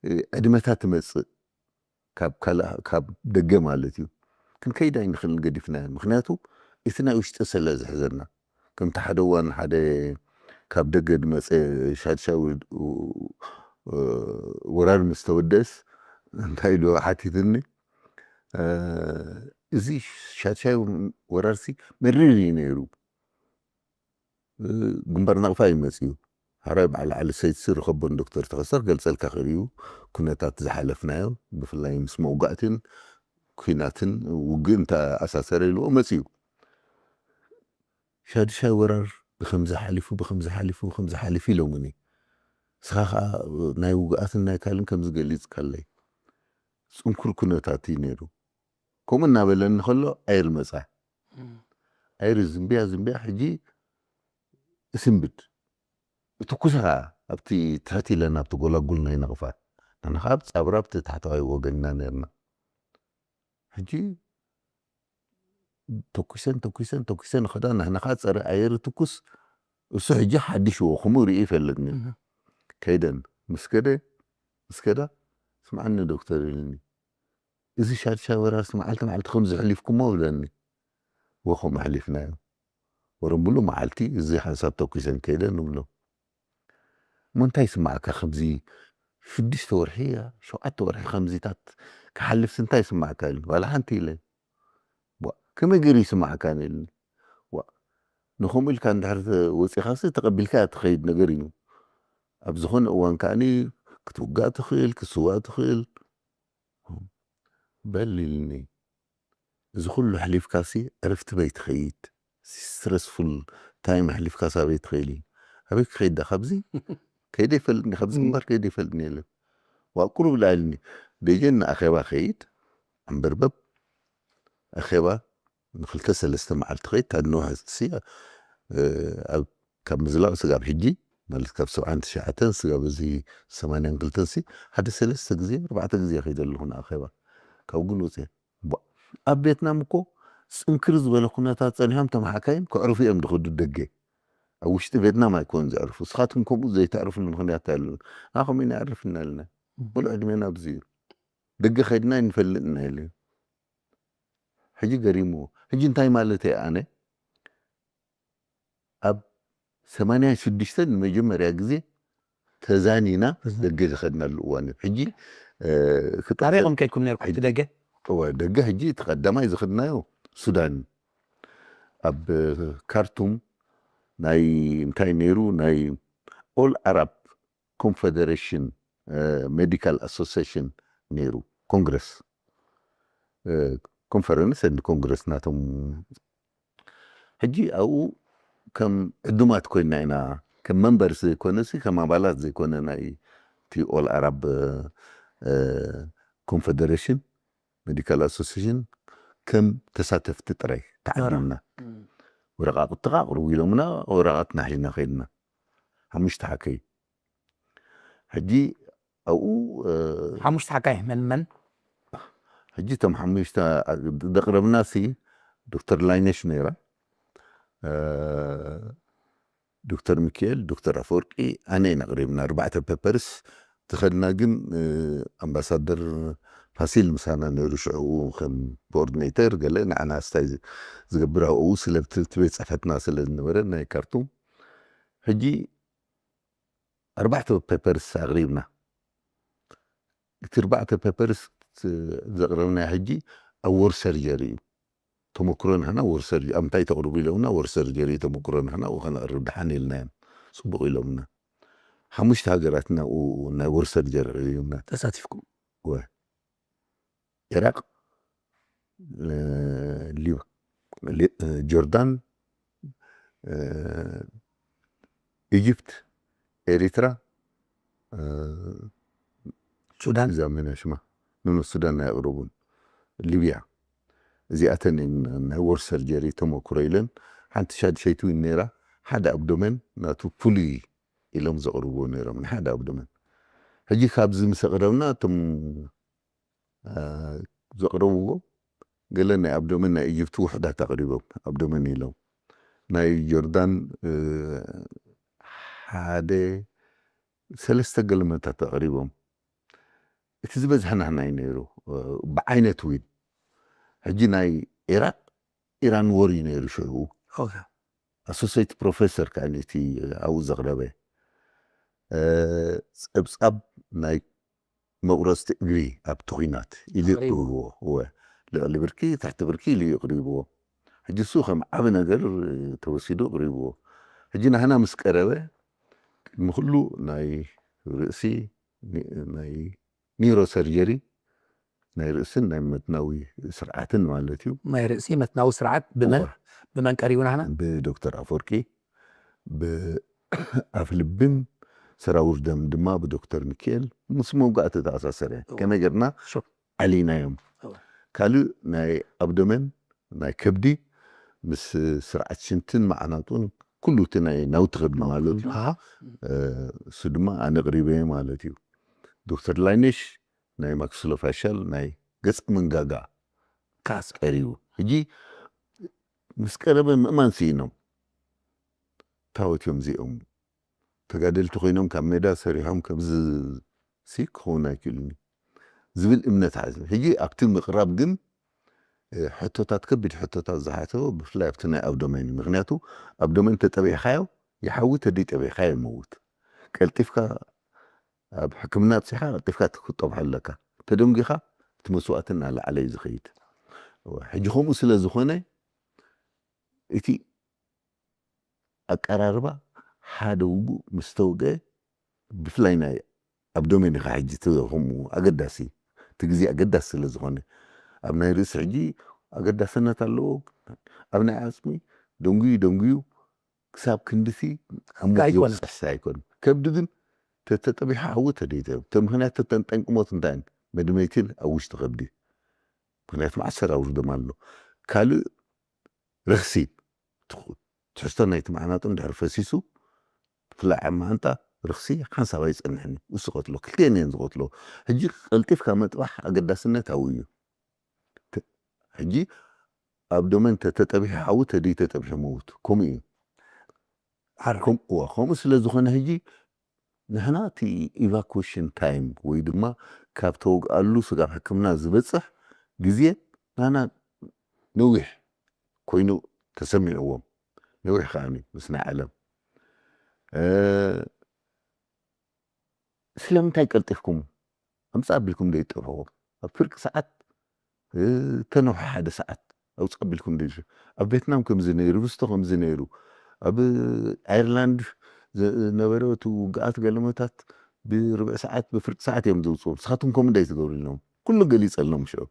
እ፣ ዕድመታት ትመፅእ ካብ ካልእ ካብ ደገ ማለት እዩ። ክንከይድ ኣይንኽእልን ገዲፍናዮ። ምክንያቱ እቲ ናይ ውሽጢ ስለ ዝሕዘና። ከምቲ ሓደ እዋን ሓደ ካብ ደገ ዝመፀ ሻድሻዊ እ፣ ወራር ምስ ተወደእስ እንታይ ኢሉ ሓቲትኒ እ፣ እዚ ሻድሻዊ ወራርሲ መሪር እዩ ነይሩ። እ፣ ግንባር ናቕፋ እዩ መፅዩ። ሓራይ በዓል ዓሊ ሰይድሲ ርኸቦን ዶክተር ተኸሰር ገልፀልካ ክእል እዩ። ኩነታት ዝሓለፍናዮ ብፍላይ ምስ መውጋእትን ኩናትን ውግእን ተኣሳሰረ ኢልዎ መፅዩ። ሻድሻይ ወራር ብከምዚ ሓሊፉ ብከምዚ ሓሊፉ ብከምዚ ሓሊፉ ኢሎምኒ። ንስኻ ከዓ ናይ ውግኣትን ናይ ካልእን ከምዚ ገሊፅካለይ። ፅንኩር ኩነታት እዩ ነይሩ። ከምኡ እናበለኒ ከሎ ኣይር መፃ። ኣይር ዝንብያ ዝንብያ ሕጂ እስንብድ እትኩሰ ከዓ ኣብቲ ትሕት ኢለን ኣብቲ ጎላጉል ናይ ነቕፋ ንሕና ከዓ ኣብ ፃብራ ኣብቲ ታሕተዋይ ወገንና ነርና። ሕጂ ተኩሰን ተኩሰን ተኩሰን ኸዳ ንሕና ከዓ ፀረ ኣየር ትኩስ እሱ ሕጂ ሓድሽዎ ከምኡ ርኢ ይፈልጥኒ። ከይደን ምስ ከደ ምስ ከዳ ስምዓኒ ዶክተር ኢልኒ እዚ ሻድሻይ ወራርሲ መዓልቲ መዓልቲ ከም ዝሕሊፍኩሞ ብለኒ። ወኸም ኣሕሊፍናዮ። ወረምብሉ መዓልቲ እዚ ሓንሳብ ተኩሰን ከይደ ንብሎ። እሞ እንታይ ይስማዓካ? ከምዚ ሽዱሽተ ወርሒ፣ ሸውዓተ ወርሒ ከምዚታት ክሓልፍሲ እንታይ ይስማዓካ? ኢሉ። ዋላ ሓንቲ ኢለ። ዋ፣ ከመይ ገይሩ ይስማዓካ? ኢሉ። ዋ፣ ንኸምኡ ኢልካ እንድሕር ወጺኻሲ ተቐቢልካ ትኸይድ ነገር እዩ። ኣብ ዝኾነ እዋን ከኣኒ ክትውጋእ ትኽእል፣ ክትስዋእ ትኽእል። በል ኢልኒ። እዚ ኩሉ ኣሕሊፍካሲ ዕረፍቲ በይ ትኸይድ? ስትረስፉል ታይም ኣሕሊፍካስ ኣበይ ትኸይድ? ኣበይ ክኸይድ ዳ ካብዚ? ከይደ ይፈልጥኒ፣ ካብዚ ግንባር ከይደ ይፈልጥኒ የለን። ዋ፣ ቁሩብ ደኣ ኢልኒ። ደጀን ንኣኼባ ከይድ፣ ኣንበርበብ፣ ኣኼባ ንክልተ ሰለስተ መዓልቲ ከይድ፣ ታድንዋ ህዝብሲ፣ እ፣ ኣብ፣ ካብ ምዝላቕ ስጋብ ሕጂ፣ ማለት ካብ ሰብዓን ትሽዓተን ስጋብ እዚ ሰማንያን ክልተን ሲ፣ ሓደ ሰለስተ ግዜ፣ ኣርባዕተ ግዜ ከይደ ኣለኹ ንኣኼባ። ካብ ግን ወፅየ። ቧ-፣ ኣብ ቬትናም እኮ ፅንክር ዝበለ ኩነታት ፀኒሖም፣ እቶም ሓካይም ከዕርፉ እዮም ዝኸዱ ደገ። ኣብ ውሽጢ ቬትናም ኣይኮን ዘዕርፉ። ንስኻትኩም ከምኡ ዘይተዕርፉሉ ምኽንያት ኣሎ። ንዓኹም ኢና የዕርፍና ኣለና። ሙሉእ ዕድሜና ኣብዚ እዩ። ደገ ከይድና ይንፈልጥና ኢሉ። ሕጂ ገሪምዎ። ሕጂ እንታይ ማለት እየ ኣነ? ኣብ ሰማንያን ሽዱሽተን ንመጀመርያ ግዜ ተዛኒና ደገ ዝኸድናሉ እዋን እዩ። ሕጂ፣ እ፣ ክጠ-፣ ኣበይ ኢኹም ከይድኩም ነርኩም? ሕጂ ደገ? እወ፣ ደገ ሕጂ እቲ ቀዳማይ ዝኸድናዮ ሱዳን። ኣብ ካርቱም ናይ እንታይ ነይሩ? ናይ ኦል ኣራብ ኮንፈደሬሽን፣ እ፣ ሜዲካል ኣሶሲሽን ነይሩ፣ ኮንግረስ፣ እ፣ ኮንፈረንስ ኤንድ ኮንግረስ ናቶም። ሕጂ ኣብኡ ከም ዕዱማት ኮይና ኢና፣ ከም መንበርስ ዘይኮነሲ፣ ከም ኣባላት ዘይኮነ ናይ እቲ ኦል ኣራብ፣ እ፣ ኮንፈደሬሽን ሜዲካል ኣሶሲሽን ከም ተሳተፍቲ ጥራይ ተዓዲምና። እም። ወረቓቕትኻ ኣቕርቡ ኢሎምና፣ ወረቓቕትና ሒዝና ከይድና። ሓሙሽተ ሓከይ። ሕጂ ኣብኡ፣ እ፣ ሓሙሽተ ሓካይ መን መን? ሕጂ እቶም ሓሙሽተ ዘቕረብናሲ ዶክተር ላይነሽ ነይራ፣ እ፣ ዶክተር ሚካኤል፣ ዶክተር ኣፈወርቂ፣ ኣነ ኢና ኣቕሪብና። ኣርባዕተ ፔፐርስ ዝኸድና ግን፣ እ፣ ኣምባሳደር ፋሲል ምሳና ነይሩ ሽዕኡ ከም ኮኦርዲኔተር ገለ ንዓና ስታይ ዝ-፣ ዝገብር ኣብኡ ስለ እቲ ቤት ጽሕፈትና ስለ ዝነበረ ናይ ካርቱም። ሕጂ ኣርባዕተ ፔፐርስ ኣቕሪብና። እቲ ኣርባዕተ ፔፐርስ ዘቕረብናዮ ሕጂ ኣብ ወር ሰርጀሪ እዩ። ተመክሮ ናህና ወር ሰርጀሪ፣ ኣብ እንታይ ተቕርቡ ኢሎምና፣ ወር ሰርጀሪ ተመክሮ ናህና ኣብኡ ከነቕርብ ደሓን ኢልናዮም። ጽቡቕ ኢሎምና። ሓሙሽተ ሃገራት ናብኡ ናይ ወር ሰርጀሪ ኣቕሪብና። ተሳቲፍኩም? ወ-፣ ኢራቅ፣ እ፣ ሊብ-፣ ሊ-፣ እ፣ ጆርዳን፣ እ፣ ኢጅፕት፣ ኤሪትራ፣ እ፣ ሱዳን። እዛ መን እያ ሽማ? ኖ፣ ኖ፣ ሱዳን ኣይቕረቡን። ሊብያ። እዚኣተን እየን ናይ ወር ሰርጀሪ ተመክሮ ኢለን። ሓንቲ ሻድሸይቲ እውን ነይራ። ሓደ ኣብዶመን ናቱ ፍሉይ ኢሎም ዘቕርብዎ ነይሮም፣ ንሓደ ኣብዶመን። ሕጂ ካብዚ ምስ ኣቕረብና፣ እቶም፣ እ፣ ዘቕረብዎ ገለ ናይ ኣብዶመን ናይ ኢጅፕት ውሑዳት ኣቕሪቦም፣ ኣብዶመን ኢሎም። ናይ ጆርዳን፣ እ፣ ሓደ ሰለስተ ገለመታት ኣቕሪቦም። እቲ ዝበዝሐ ናህና እዩ ነይሩ፣ እ፣ ብዓይነት እውን። ሕጂ ናይ ኢራቅ፣ ኢራን ዎር እዩ ነይሩ ሽዑ። ኦኬ። ኣሶሴት ፕሮፌሰር ከኣ ነቲ ኣብኡ ዘቕረበ፣ እ፣ ጸብጻብ ናይ መቑረጽቲ እግሪ ኣብቲ ኲናት ኢሉ ኣቕሪቡ። የቕርብዎ። እወ፣ ልዕሊ ብርኪ፣ ትሕቲ ብርኪ ኢሉ የቕርብዎ። ሕጂ እሱ ከም ዓቢ ነገር ተወሲዱ ኣቕሪብዎ። ሕጂ ናህና ምስ ቀረበ፣ ቅድሚ ኩሉ ናይ ርእሲ፣ ኒ-፣ ናይ ኒውሮ ሰርጀሪ፣ ናይ ርእስን ናይ መትናዊ ስርዓትን ማለት እዩ። ናይ ርእሲ መትናዊ ስርዓት ብመን፣ እወ። ብመን ቀሪቡ ናህና? ብዶክተር ኣፈወርቂ፣ ብኣፍ ልብን ሰራውር ደም ድማ ብዶክተር ሚካኤል፣ ምስ መውጋእቲ ተኣሳሰረ። እወ። ከመይ ጌርና ሹር። ዓሊናዮም። እወ። ካልእ ናይ ኣብዶመን፣ ናይ ከብዲ፣ ምስ ስርዓት ሽንትን መዓናጡን፣ ኩሉ እቲ ናይ ናውቲ ከብዲ ማለት እዩ። ኣሃ። እ፣ እሱ ድማ ኣነ ኣቕሪበ ማለት እዩ። ዶክተር ላይነሽ ናይ ማክሲሎፋሻል፣ ናይ ገጽ መንጋጋ ካስ ቀሪቡ። ሕጂ ምስ ቀረበ ምእማን ስኢኖም። ታወት እዮም እዚኦም። ተጋደልቲ ኮይኖም ካብ ሜዳ ሰሪሖም ከምዚ ሲ ክኸውን ኣይክእልን እዩ ዝብል እምነት ሓዘ። ሕጂ ኣብቲ ምቕራብ ግን፣ ሕቶታት፣ ከቢድ ሕቶታት ዝሓተወ ብፍላይ ኣብቲ ናይ ኣብዶሜን እዩ። ምክንያቱ ኣብዶሜን ተጠቢሕካዮ ይሓዊ፣ ተደይ ጠቢሕካዮ ይመውት። ቀልጢፍካ ኣብ ሕክምና ኣብፂሕካ ቀልጢፍካ ክትጠብሖ ኣለካ። ተደንጊኻ እቲ መስዋእቲ እናለዓለ እዩ ዝኸይድ። ሕጂ ከምኡ ስለ ዝኾነ እቲ ኣቀራርባ ሓደ ውጉእ ምስ ተወግአ ብፍላይ ናይ ኣብዶሜን ኢኻ ሕጂ እቲ ከምኡ ኣገዳሲ፣ እቲ ግዜ ኣገዳሲ ስለ ዝኾነ ኣብ ናይ ርእሲ ሕጂ ኣገዳስነት ኣለዎ። ኣብ ናይ ዓፅሚ ደንጉዩ ደንጉዩ ክሳብ ክንድሲ ኣብ ሞት ኣይኮነን። ዘብፅሕ ኣይኮነን። ከብዲ ግን ተተጠቢሑ ሓዊ ተደይተ ተ ምክንያት ተጠንጠንቂ ሞት እንታይ መድመይትን ኣብ ውሽጢ ከብዲ ምክንያት መዓሰር ኣውርዶም ኣሎ። ካልእ ረኽሲ ትኽ- ትሕዝቶ ናይቲ መዓናጡ እንድሕር ፈሲሱ ብፍላይ ኣብ መዓንጣ ረኽሲ ሓንሳብ ኣይጸንሕን እዩ። እሱ ቀትሎ ክልቲኤን እየን ዝቐትሎ። ሕጂ ቀልጢፍካ መጥባሕ ኣገዳስነት ኣብኡ እዩ። ተ- ሕጂ ኣብ ዶመን ተተጠቢሑ ሓዊ ተደይ ተጠቢሑ መውት ከምኡ እዩ። ሓር- ከም- እዋ፣ ከምኡ ስለ ዝኾነ ሕጂ ንሕና እቲ ኢቫኩዌሽን ታይም ወይ ድማ ካብ ተወግኣሉ ስጋብ ሕክምና ዝበፅሕ ግዜ ናና ነዊሕ ኮይኑ ተሰሚዕዎም። ነዊሕ ከዓኒ ምስ ናይ ዓለም እ፣ ስለምንታይ ቀልጢፍኩም ኣምፃ ኣቢልኩም ዘይጠፍዎም ኣብ ፍርቂ ሰዓት እ፣ ተነውሐ ሓደ ሰዓት ኣውፃ ኣቢልኩም ደሽ ኣብ ቬትናም ከምዚ ነይሩ ብስቶ ከምዚ ነይሩ ኣብ ኣየርላንድ ዝነበረ እቲ ውግኣት ገለመታት ብርብዕ ሰዓት ብፍርቂ ሰዓት እዮም ዘውፅኡ ንስኻትኩም ከምኡ እንታይ ትገብሩ ኢሎም ኩሉ ገሊፀሎም ሽዑ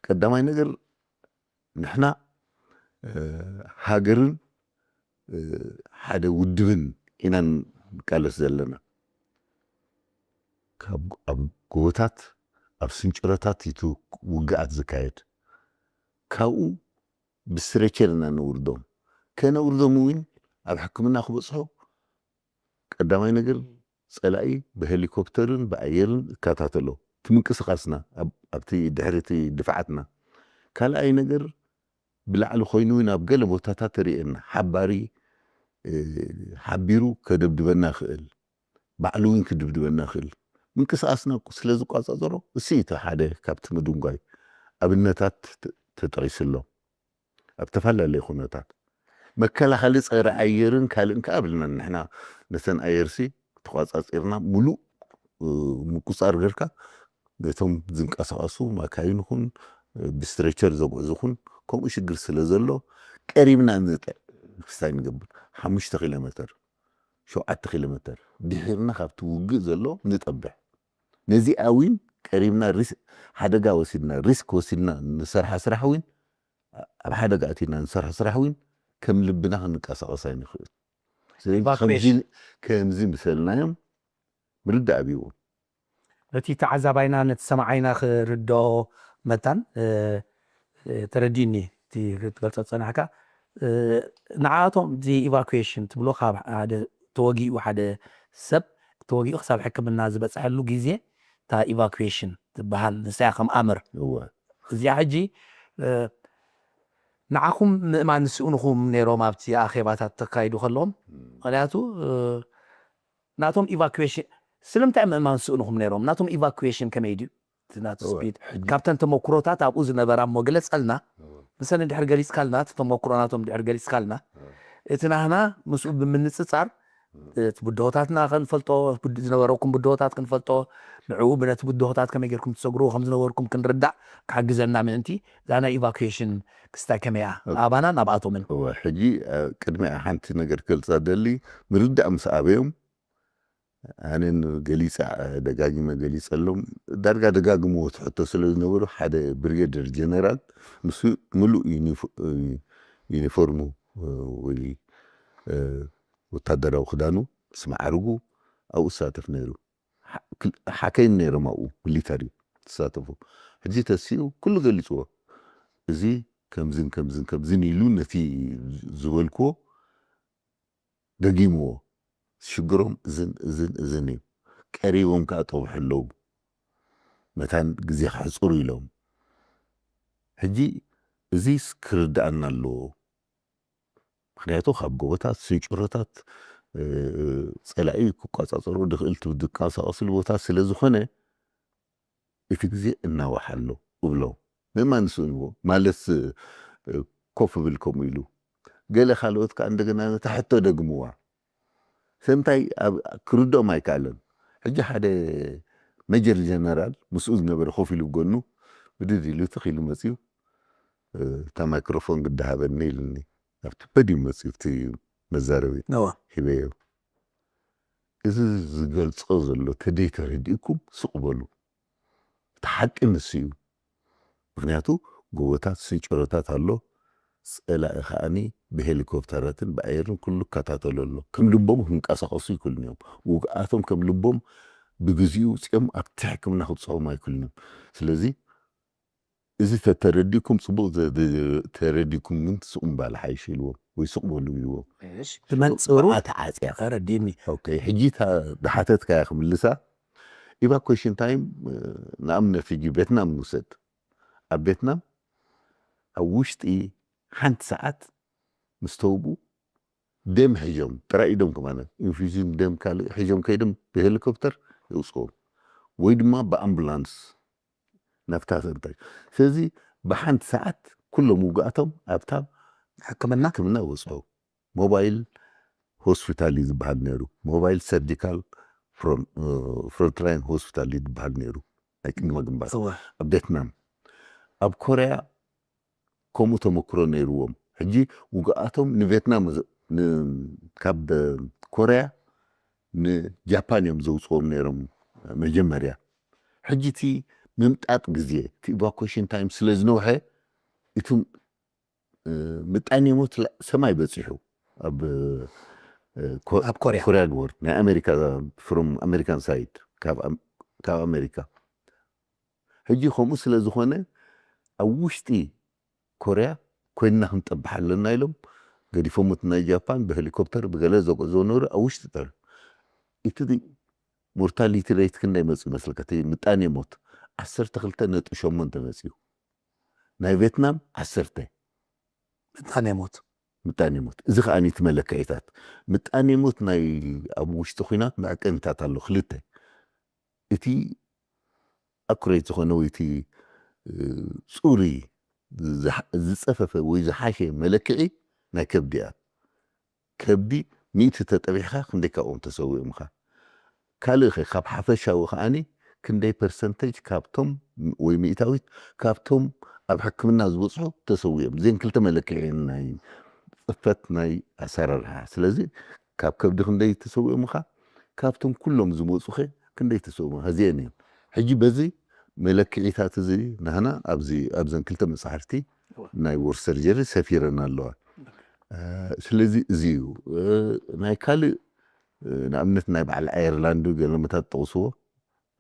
ቀዳማይ ነገር ንሕና እ፣ ሃገርን እ፣ ሓደ ውድብን ኢና ንቃለስ ዘለና ካብ ኣብ ጎቦታት ኣብ ስንጭረታት እዩ ውግኣት ዝካየድ ካብኡ ብስትሬቸር ኢና ነውርዶም ከነውርዶም እውን ኣብ ሕክምና ክበፅሑ ቀዳማይ ነገር ፀላኢ ብሄሊኮፕተርን ብኣየርን እከታተሎ እቲ ምንቅስቃስና ኣብቲ ድሕሪ እቲ ድፍዓትና ካልኣይ ነገር ብላዕሊ ኮይኑ እውን ኣብ ገለ ቦታታት ተርእየና ሓባሪ ሓቢሩ ከደብድበና ይኽእል ባዕሉ እውን ክድብድበና ይኽእል ምንቅስቃስና ስለ ዝቋፃፀሮ እሱ እቲ ሓደ ካብቲ ምድንጓይ ኣብነታት ተጠቂሱ ኣሎ ኣብ ተፈላለየ ኩነታት መከላኸሊ ፀረ ኣየርን ካልእን ከዓ ኣብልና ንሕና ነተን ኣየርሲ ተቋፃፂርና ሙሉእ ምቁፃር ገርካ ነቶም ዝንቀሳቀሱ ማካይን ኹን ብስትሬቸር ዘጉዕዙ ኹን ከምኡ ሽግር ስለ ዘሎ ቀሪብና ንጠ ክስታይ ንገብር ሓሙሽተ ኪሎ ሜትር ሸውዓተ ኪሎ ሜትር ድሒርና ካብቲ ውግእ ዘሎ ንጠብሕ ነዚኣ እውን ቀሪብና ሓደጋ ወሲድና ሪስክ ወሲድና ንሰርሓ ስራሕ እውን ኣብ ሓደጋ ኣቲና ንሰርሖ ስራሕ እውን ከም ልብና ክንቀሳቀስ ኣይንኽእል ስለዚ ከምዚ ምሰልናዮም ምርዳእ ኣብዎም ነቲ ተዓዛባይና ነቲ ሰማዓይና ክርድኦ መታን ተረዲእኒ እቲ ክትገልፆ ዝፀናሕካ ንዓቶም እዚ ኢቫኩዌሽን ትብሎ ካብ ሓደ ተወጊኡ ሓደ ሰብ ተወጊኡ ክሳብ ሕክምና ዝበፅሐሉ ግዜ እታ ኢቫኩዌሽን ትበሃል ንሳያ ከም ኣምር እዚኣ ሕጂ ንዓኹም ምእማን ዝስእንኹም ነይሮም ኣብቲ ኣኼባታት ተካይዱ ከለዎም ምክንያቱ ናቶም ኢቫኩዌሽን ስለምንታይ ምእማን ዝስእንኹም ነይሮም ናቶም ኢቫኩዌሽን ከመይ ድዩ ናቱ ስፒድ ካብተን ተመክሮታት ኣብኡ ዝነበራ እሞ ግለፀልና ምሰን ድሕር ገሊፅካልና እቲ ተመክሮ ናቶም ድሕር ገሊፅካልና እቲ ናህና ምስኡ ብምንፅፃር እቲ ብድሆታትና ክንፈልጦ ዝነበረኩም ብድሆታት ክንፈልጦ ንዕኡ ብነቲ ብድሆታት ከመይ ጌርኩም ትሰግርዎ ከም ዝነበርኩም ክንርዳእ ክሕግዘና ምእንቲ እዛ ናይ ኢቫኩዌሽን ክስታይ ከመይ እያ ኣባና ናብኣቶምን ሕጂ ቅድሚያ ሓንቲ ነገር ክገልፃ ደሊ ምርዳእ ምስ ኣበዮም ኣነ ገሊፀ ደጋጊመ ገሊፀሎም ዳርጋ ደጋግምዎ ትሕቶ ስለ ዝነበሩ ሓደ ብሪጌደር ጀነራል ምስ ምሉእ ዩኒፎርሙ ወይ ወታደራዊ ክዳኑ ምስ መዓርጉ ኣብኡ ዝሳተፍ ነይሩ ሓከይም ነይሮም ኣብኡ ሚሊተሪ ዝሳተፉ ሕጂ ተሲኡ ኩሉ ገሊፅዎ እዚ ከምዝን ከምዝን ከምዝን ኢሉ ነቲ ዝበልክዎ ደጊምዎ ሽግሮም እዝን እዝን እዝን እዩ ቀሪቦም ከዓ ጠብሑ ኣለዉ መታን ግዜ ከሕፅሩ ኢሎም ሕጂ እዚስ ክርድኣና ኣለዎ ምክንያቱ ካብ ጎቦታት ስንጭሮታት ፀላኢ ክቋፃፀሩ ድክእል ድንቀሳቀስሉ ቦታ ስለ ዝኾነ እቲ ግዜ እናወሓ ኣሎ እብሎም ምእማን ስእንዎ ማለት ኮፍ ብል ከምኡ ኢሉ ገለ ካልኦት ከዓ እንደገና ነታ ሕቶ ደግምዋ። ሰምታይ ክርድኦም ኣይከኣለን። ሕጂ ሓደ ሜጀር ጀነራል ምስኡ ዝነበረ ኮፍ ኢሉ ጎኑ ብድድ ኢሉ ትኽ ኢሉ መፅዩ። እታ ማይክሮፎን ግዳሃበኒ ኢልኒ ኣብቲ ፖዲዩም መፅዩ እቲ መዛረቢ ሂበዮ። እዚ ዝገልፆ ዘሎ ተደይ ተረዲእኩም ስቕ በሉ። እቲ ሓቂ ንሱ እዩ። ምክንያቱ ጎቦታት ስንጭሮታት ኣሎ። ፀላኢ ከዓኒ ብሄሊኮፕተራትን ብኣየርን ኩሉ ይከታተሎ ኣሎ። ከም ልቦም ክንቀሳቀሱ ይክእሉን እዮም። ውግኣቶም ከም ልቦም ብግዚኡ ውፅኦም ኣብቲ ሕክምና ክብፅሖም ኣይክእሉን እዮም። ስለዚ እዚ ተተረዲእኩም ፅቡቅ፣ ተረዲእኩም ግን ስቁም ባል ሓይሽ ኢልዎም ወይ ስቅ በሉ ኢልዎም። ብመንፅሩ ተዓፅያ ተረዲእኒ። ሕጂ ድሓተትካያ ክምልሳ ኢቫኩዌሽን ታይም ንኣብነት ሕጂ ቬትናም ንውሰድ። ኣብ ቬትናም ኣብ ውሽጢ ሓንቲ ሰዓት ምስ ተውቡ ደም ሒዞም ጥራይ ኢዶም ከማነ ኢንፊዚን ደም ካልእ ሒዞም ከይዶም ብሄሊኮፕተር የውፅዎም ወይ ድማ ብኣምቡላንስ ናብታ ሰንታይ። ስለዚ ብሓንቲ ሰዓት ኩሎም ውግኣቶም ኣብታ ሕክምና ሕክምና ይወፅሑ። ሞባይል ሆስፒታል እዩ ዝበሃል ነይሩ። ሞባይል ሰርጂካል ፍሮንትላይን ሆስፒታል እዩ ዝበሃል ነይሩ ናይ ቅድመ ግንባር ኣብ ቬትናም። ኣብ ኮርያ ከምኡ ተመክሮ ነይርዎም። ሕጂ ውግኣቶም ንቬትናም ካብ ኮርያ ንጃፓን እዮም ዘውፅዎም ነይሮም መጀመርያ። ሕጂ እቲ ምምጣጥ ግዜ እቲ ኢቫኩዌሽን ታይም ስለ ዝነውሐ እቲ ምጣኔ ሞት ሰማይ በፂሑ ኣብ ኣብ ኮርያ ኮርያ ግበር ናይ ኣሜሪካ from American side ካብ ኣሜሪካ። ሕጂ ከምኡ ስለ ዝኾነ ኣብ ውሽጢ ኮርያ ኮይንና ክንጠብሕ ኣለና ኢሎም ገዲፎም እቲ ናይ ጃፓን ብሄሊኮፕተር ብገለ ዘጎዞ ነበሩ ኣብ ውሽጢ ጠር እቲ ሞርታሊቲ ሬት ክንደይ መፅኡ ይመስለካ? እቲ ምጣኔ ሞት ዓሰርተ ክልተ ነጥቢ ሸሞንተ መፅኡ። ናይ ቬትናም ዓሰርተ ምጣኔ ሞት ምጣኔ ሞት። እዚ ከዓ እቲ መለክዒታት ምጣኔ ሞት ናይ ኣብ ውሽጢ ኩናት መዐቀኒታት ኣሎ ክልተ። እቲ ኣኩሬት ዝኾነ ወይ እቲ ፅሩይ ዝፀፈፈ ወይ ዝሓሸ መለክዒ ናይ ከብዲ እያ። ከብዲ ሚእቲ ተጠቢሕካ ክንደይ ካብኦም ተሰዊኦምካ? ካልእ ኸ ካብ ሓፈሻዊ ከዓኒ ክንደይ ፐርሰንተጅ ካብቶም ወይ ሚእታዊት ካብቶም ኣብ ሕክምና ዝበፅሑ ተሰዊኦም? እዚን ክልተ መለክዒ ናይ ፅፈት ናይ ኣሰራርሓ። ስለዚ ካብ ከብዲ ክንደይ ተሰዊኦምካ? ካብቶም ኩሎም ዝመፁ ኸ ክንደይ ተሰዊኦም? እዚአን እየን። ሕጂ በዚ መለክዒታት እዚ ናህና ኣብዚ ኣብዘን ክልተ መፅሓፍቲ ናይ ወር ሰርጀሪ ሰፊረን ኣለዋ። ስለዚ እዚ እዩ ናይ ካልእ ንኣብነት ናይ በዓል ኣየርላንድ ገለመታት ጠቕስዎ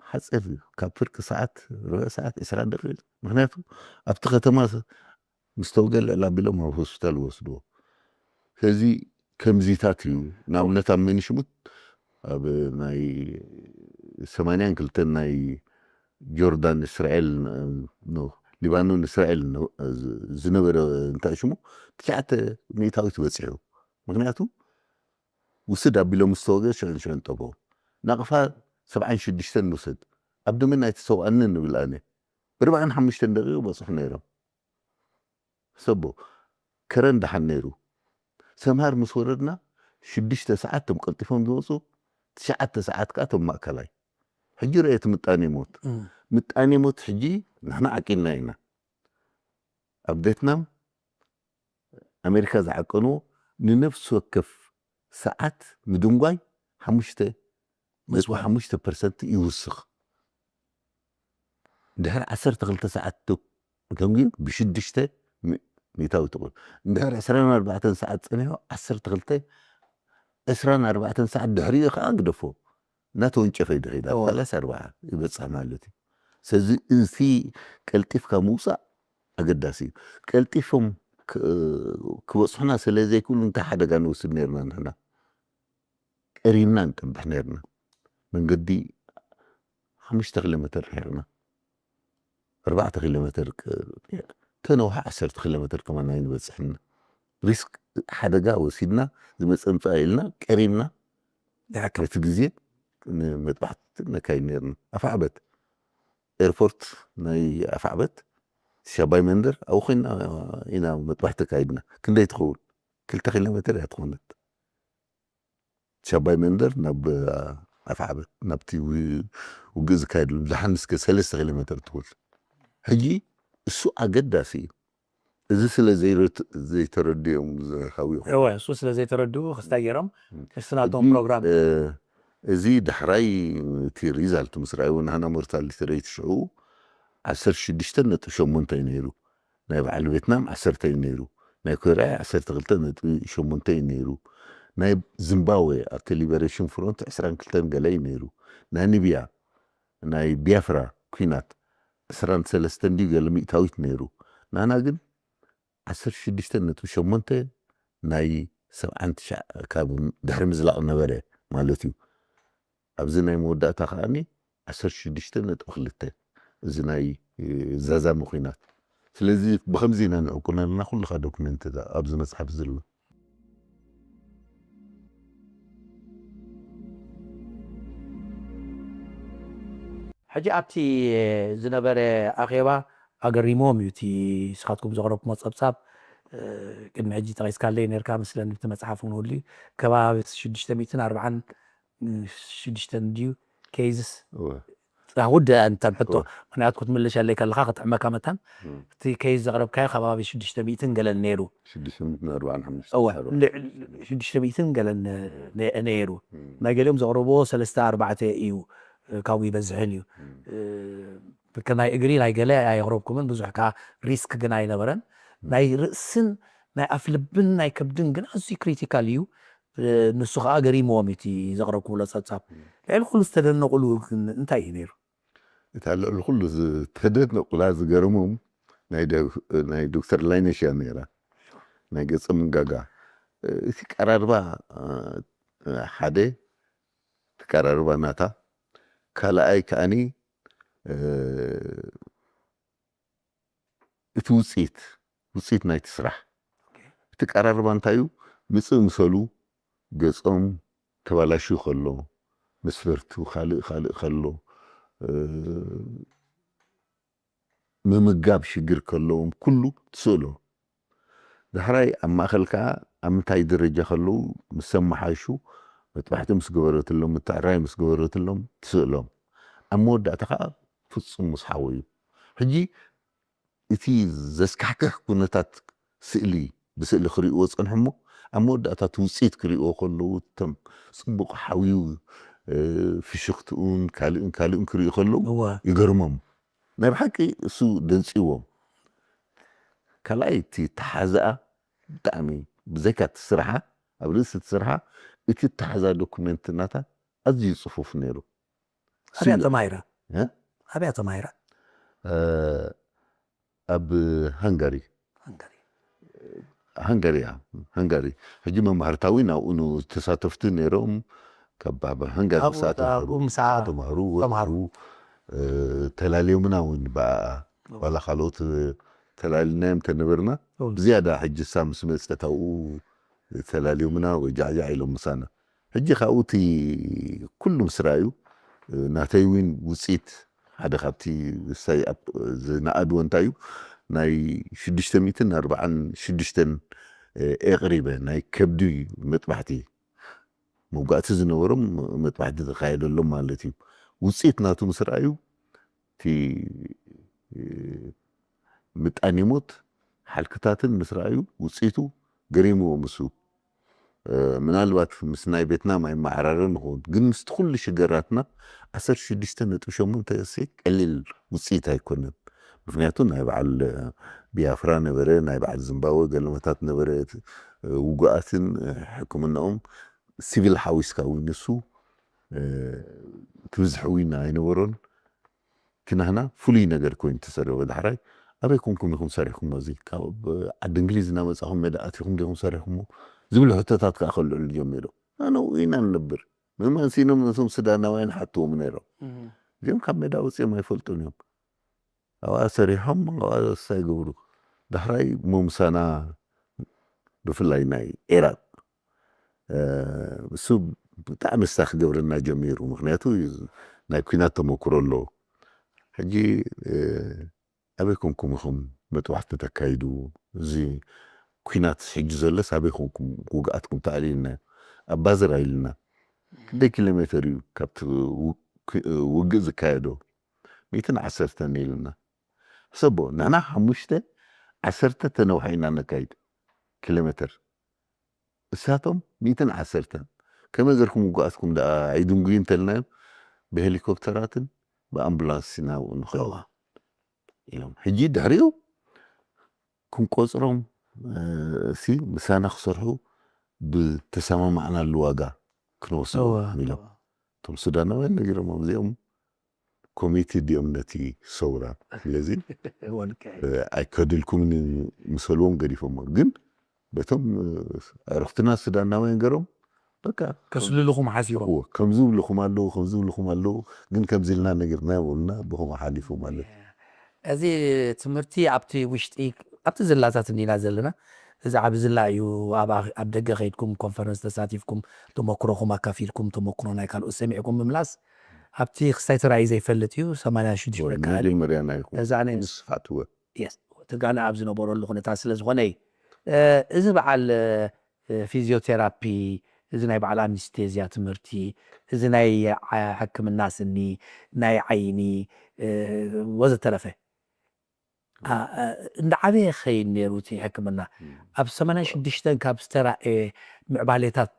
ሓፂር እዩ። ካብ ፍርቂ ሰዓት ርብዕ ሰዓት ዕስራ ደቂቕ። ምክንያቱ ኣብቲ ከተማ ምስ ተወገ ልዕል ኣቢሎም ኣብ ሆስፒታል ይወስድዎ። ስለዚ ከምዚታት እዩ። ንኣብነት ኣብ መንሽሙት ኣብ ናይ ሰማንያን ክልተን ናይ ጆርዳን እስራኤል ሊባኖን እስራኤል ዝነበረ እንታይ ሽሙ ትሽዓተ ሚእታዊት በፂሑ። ምክንያቱ ውስድ ኣቢሎም ዝተወገ ሽዕን ሽዕን ጠቦ ናቕፋ ሰብዓን ሽዱሽተን ንውሰድ ኣብ ደመ ናይ ተሰውኣኒ ንብል ኣነ ብርብዓን ሓሙሽተን ደቂቕ በፅሑ ነይሮም። ሰቦ ከረን ደሓን ነይሩ። ሰምሃር ምስ ወረድና ሽዱሽተ ሰዓት ቶም ቀልጢፎም ዝመፁ ትሽዓተ ሰዓት ከዓ ቶም ማእከላይ። ሕጂ ርአ እቲ ምጣኔ ሞት ምጣኔ ሞት ሕጂ ንሕና ዓቂልና ኢና። ኣብ ቬትናም ኣሜሪካ ዝዓቀንዎ ንነፍሲ ወከፍ ሰዓት ምድንጓይ ሓሙሽተ ነጥቢ ሓሙሽተ ፐርሰንት ይውስኽ። ድሕሪ ዓሰርተ ክልተ ሰዓት ተንጉዩ ብሽዱሽተ ሚእታዊ ትቑል እንድሕር ዕስራን ኣርባዕተን ሰዓት ፀኒሑ ዓሰርተ ክልተ ዕስራን ኣርባዕተን ሰዓት ድሕሪኡ ከዓ ግደፎ እናተወንጨፈ ይድኸይዳ ሰላሳ ኣርባዓ ይበፅሕ ማለት እዩ። ስለዚ እዚ ቀልጢፍካ ምውፃእ ኣገዳሲ እዩ። ቀልጢፎም ክበፅሑና ስለ ዘይክእሉ እንታይ ሓደጋ ንወስድ ነርና ንሕና ቀሪምና ንጠብሕ ነርና። መንገዲ ሓሙሽተ ኪሎ ሜትር ነርና ኣርባዕተ ኪሎ ሜትር ተነውሐ ዓሰርተ ኪሎ ሜትር ከማን ኣይንበፅሕና። ሪስክ ሓደጋ ወሲድና ዝመፀ ምፃእ ኢልና ቀሪምና እቲ ግዜ ንመጥባሕቲ ነካይድ ነርና። ኣፋዕበት ኤርፖርት ናይ ኣፋዕበት ሻባይ መንደር ኣብኡ ኮይና ኢና መጥባሕቲ ኣካይድና። ክንደይ ትኸውን? ክልተ ኪሎ ሜትር እያ ትኾነት። ሻባይ መንደር ናብ ኣፍዓበ፣ ናብቲ ው- ውግእ ዝካየድሉ ደሓን እስከ ሰለስተ ኪሎ ሜትር ትኹል። ሕጂ እሱ ኣገዳሲ እዩ። እዚ ስለ ዘይረት- ዘይተረድኦም ዝሃዊ ይኹን እወ እሱ ስለ ዘይተረድኡ ክስታይ ገይሮም እሱ ናቶም ሕጂ ፕሮግራም እ፣ እዚ ዳሕራይ እቲ ሪዛልት ምስ ረኣይዎ ናህና ሞርታሊቲ ሬት ሽዑ ዓሰርተ ሽዱሽተ ነጥቢ ሸሞንተ እዩ ነይሩ። ናይ በዓል ቬትናም ዓሰርተ እዩ ነይሩ። ናይ ኮርያ ዓሰርተ ክልተ ነጥቢ ሸሞንተ እዩ ነይሩ። ናይ ዚምባብዌ ኣብቲ ሊበሬሽን ፍሮንት ዕስራን ክልተን ገለ እዩ ነይሩ። ናሚብያ ናይ ቢያፍራ ኩናት ዕስራን ሰለስተን ድዩ ገለ ሚእታዊት ነይሩ። ናና ግን ዓሰርተ ሽዱሽተ ነጥቢ ሸሞንተ ናይ ሰብዓን ትሽዓን ካብ ድሕሪ ምዝላቕ ነበረ ማለት እዩ። ኣብዚ ናይ መወዳእታ ከዓኒ ዓሰርተ ሽዱሽተ ነጥቢ ክልተ እዚ ናይ ዛዛሚ ኩናት። ስለዚ ብኸምዚ ኢና ንዕቁን ኣለና ኩልኻ ዶክመንት ኣብዚ መፅሓፍ ዘሎ። ሕጂ ኣብቲ ዝነበረ ኣኼባ ኣገሪሞም እዩ እቲ ንስኻትኩም ዘቕረብኩሞ ጸብጻብ። ቅድሚ ሕጂ ጠቒስካለይ ነርካ ምስለን እቲ መጽሓፍ እውን ወልዩ ከባቢ ሽዱሽተ ሚእትን ኣርባዓን ሽዱሽተን ድዩ ኬዝስ ውድአ እንተን ሕቶ ምክንያቱ ክትምልሸለይ ከለኻ ክጥዕመካ መታን እቲ ኬዝ ዘቕረብካዮ ከባቢ ሽዱሽተ ሚእትን ገለን ነይሩ። ሽዱሽተ ሚእትን ገለን ነይሩ። ናይ ገሊኦም ዘቕረብዎ ሰለስተ ኣርባዕተ እዩ፣ ካብኡ ይበዝሕን እዩ። ከናይ እግሪ ናይ ገለ ኣየቕረብኩምን፣ ብዙሕ ከዓ ሪስክ ግን ኣይነበረን። ናይ ርእስን ናይ ኣፍልብን ናይ ከብድን ግን ኣዝዩ ክሪቲካል እዩ። ንሱ ከዓ ገሪምዎም እቲ ዘቕረብኩምሎ ጸብጻብ። ልዕሊ ኩሉ ዝተደነቑሉ ግን እንታይ እዩ ነይሩ? እታ ልዕሊ ኩሉ ዝተደነቑላ ዝገርሞም ናይ ደ- ናይ ዶክተር ላይነሽ እያ ነይራ። ናይ ገጸ ምንጋጋ እቲ ቀራርባ ሓደ እቲ ቀራርባ ናታ ካልኣይ ከዓኒ እቲ ውፅኢት ውፅኢት ናይቲ ስራሕ እቲ ቀራርባ እንታይ እዩ? ምፅእ ምሰሉ ገፆም ተባላሽዩ ከሎ መስፈርቱ ካልእ ካልእ ከሎ ምምጋብ ሽግር ከለዎም ኩሉ ትስእሎ። ዳሕራይ ኣብ ማእኸል ከዓ ኣብ ምንታይ ደረጃ ከለዉ ምስ ኣመሓይሹ መጥባሕቲ ምስ ገበረትሎም ምትዕራይ ምስ ገበረትሎም ትስእሎም። ኣብ መወዳእታ ከዓ ፍፁም ምስ ሓወዩ ሕጂ እቲ ዘስካሕክሕ ኩነታት ስእሊ ብስእሊ ክርእይዎ ዝፀንሑ እሞ ኣብ መወዳእታ እቲ ውፅኢት ክርእይዎ ከለዉ እቶም ፅቡቕ ሓውዩ ፍሽኽትኡን ካልእን ካልእን ክርእዩ ከለዉ ይገርሞም። ናይ ብሓቂ እሱ ደንፅዎም። ካልኣይ እቲ ተሓዝኣ ብጣዕሚ ብዘይካ እቲ ስርሓ ኣብ ርእሲ እቲ ስርሓ እቲ ተሓዛ ዶኩሜንት ናታ ኣዝዩ ፅፉፍ ነይሩ። ኣብያ ተማሂራ ኣብያ ተማሂራ ኣብ ሃንጋሪ ሃንጋሪ እያ ሃንጋሪ። ሕጂ መማህርታዊ ናብኡ ተሳተፍቲ ነይሮም። ካብ ሃንጋሪ ተማህሩ ተላልዮምና እውን ብኣኣ ዋላ ካልኦት ተላልናዮም ተነበርና ብዝያዳ ሕጂ እሳ ምስ መፀት ኣብኡ ተላልዮምና ወይ ጃዕጃዕ ኢሎም ምሳና። ሕጂ ካብኡ እቲ ኩሉ ምስ ረኣዩ ናተይ እውን ውፅኢት ሓደ ካብቲ ሳይ ዝነኣድዎ እንታይ እዩ ናይ ሽዱሽተ ሚእትን ኣርባዓን ሽዱሽተን ኤቕሪበ ናይ ከብዲ መጥባሕቲ መውጋእቲ ዝነበሮም መጥባሕቲ ዝካየደሎም ማለት እዩ። ውፅኢት ናቱ ምስ ረኣዩ እቲ ምጣኔ ሞት ሓልክታትን ምስ ረኣዩ ውፅኢቱ ገሪምዎም እሱ ምናልባት ምስ ናይ ቤትናም ኣይመዓራረን ይኸውን ግን ምስቲ ኩሉ ሽገራትና ዓሰርተ ሽዱሽተ ነጥቢ ሸሞንተ ቀሊል ውፅኢት ኣይኮነን። ምክንያቱ ናይ በዓል ቢያፍራ ነበረ ናይ በዓል ዝምባወ ገለመታት ነበረ። ውጉኣትን ሕክምናኦም ሲቪል ሓዊስካ እውን ንሱ ትብዝሒ እውን ኣይነበሮን። ክናህና ፍሉይ ነገር ኮይኑ ተሰሪሑ ዳሕራይ ኣበይ ኮንኩም ኢኹም ሰሪሕኩሞ እዚ ካብ ዓዲ እንግሊዝ እናመፃኹም ሜዳ ኣቲኹም ዲኹም ሰሪሕኩሞ ዝብሉ ሕቶታት ከዓ ከልዕሉ ጀሚሩ ኣነው ኢና ንነብር ምእማን ሲኖም ነቶም ሱዳናውያን ሓትዎም ነይሮም እዚኦም ካብ ሜዳ ወፂኦም ኣይፈልጡን እዮም ኣብኣ ሰሪሖም ኣብኣ ሳይገብሩ ዳሕራይ ሞምሳና ብፍላይ ናይ ኢራቅ እሱ ብጣዕሚ ስታ ክገብረና ጀሚሩ ምክንያቱ ናይ ኩናት ተመክሮ ኣለዎ ሕጂ ኣበይ ኮንኩም ኢኹም መጥባሕቲ ተካይዱ? እዚ ኲናት ሕጂ ዘሎስ ኣበይ ኮንኩም ውግኣትኩም ተኣልዩልና? ኣብ ባዝራ ኢልና። ክንደይ ኪሎ ሜተር እዩ ካብቲ ው-፣ ክ-፣ ውግእ ዝካየዶ? ሚእትን ዓሰርተን ኢልና። ሕሰቦ፣ ንሕና ሓሙሽተ ዓሰርተ ተነውሐ ኢና ነካይድ ኪሎ ሜተር። እሳቶም ሚእትን ዓሰርተን። ከመይ ገርኩም ውግኣትኩም ደኣ ኣይድንጉዩ እንተልናዮም፣ ብሄሊኮፕተራትን ብኣምቡላንስ ኢና ኣብኡ ንኸይድ ኢሎም። ሕጂ ድሕሪኡ ክንቆጽሮም፣ እ፣ እሲ ምሳና ክሰርሑ ብተሰማማዕናሉ ዋጋ ክንወስዶም እወ፣ ኢሎም። እወ። እቶም ሱዳናውያን ነጊሮሞም፣ እዚኦም ኮሚትድ እዮም ነቲ ሰውራ። ስለዚ፣ እወ፣ ልክዕ። እ፣ ኣይከድልኩምን ምስ በልዎም ገዲፎሞ። ግን በቶም፣ እ፣ ኣዕሩኽትና ሱዳናውያን ገሮም፣ በቃ፣ ከስልልኹም ሓሲቦም። እወ፣ ከምዚ ይብልኹም ኣለዉ፣ ከምዚ ይብልኹም ኣለዉ፣ ግን ከምዚ ኢልና ነጊርናዮም ኢልና ብኸምኡ ሓሊፉ ማለት እዩ። እዚ ትምህርቲ ኣብቲ ውሽጢ፣ ኣብቲ ዝላታት እንዲና ዘለና፣ እዚ ዓቢ ዝላ እዩ። ኣብ ኣኽ-፣ ኣብ ደገ ከይድኩም ኮንፈረንስ ተሳቲፍኩም፣ ተመክሮኹም ኣካፊልኩም፣ ተመክሮ ናይ ካልኦት ሰሚዕኩም ምምላስ፣ ኣብቲ ክስታይ ተራእዩ ዘይፈልጥ እዩ። ሰማንያ ሽዱሽተ እወ፣ ካል መጀመርያ ናይኹም እዛ ናይ ምስፋት እወ። የስ፣ ትጋነ ኣብ ዝነበረሉ ኩነታት ስለ ዝኾነ እዩ። እ፣ እዚ በዓል፣ እ፣ ፊዚዮቴራፒ፣ እዚ ናይ በዓል ኣኒስቴዝያ ትምህርቲ፣ እዚ ናይ ዓ-፣ ሕክምና ስኒ፣ ናይ ዓይኒ፣ እ፣ ወዘተረፈ። አ፣ አ፣ እንዳዓበየ ክኸይድ ነይሩ እቲ ሕክምና። እም። ኣብ ሰማንያ ሽዱሽተ ካብ ዝተራእየ ምዕባሌታት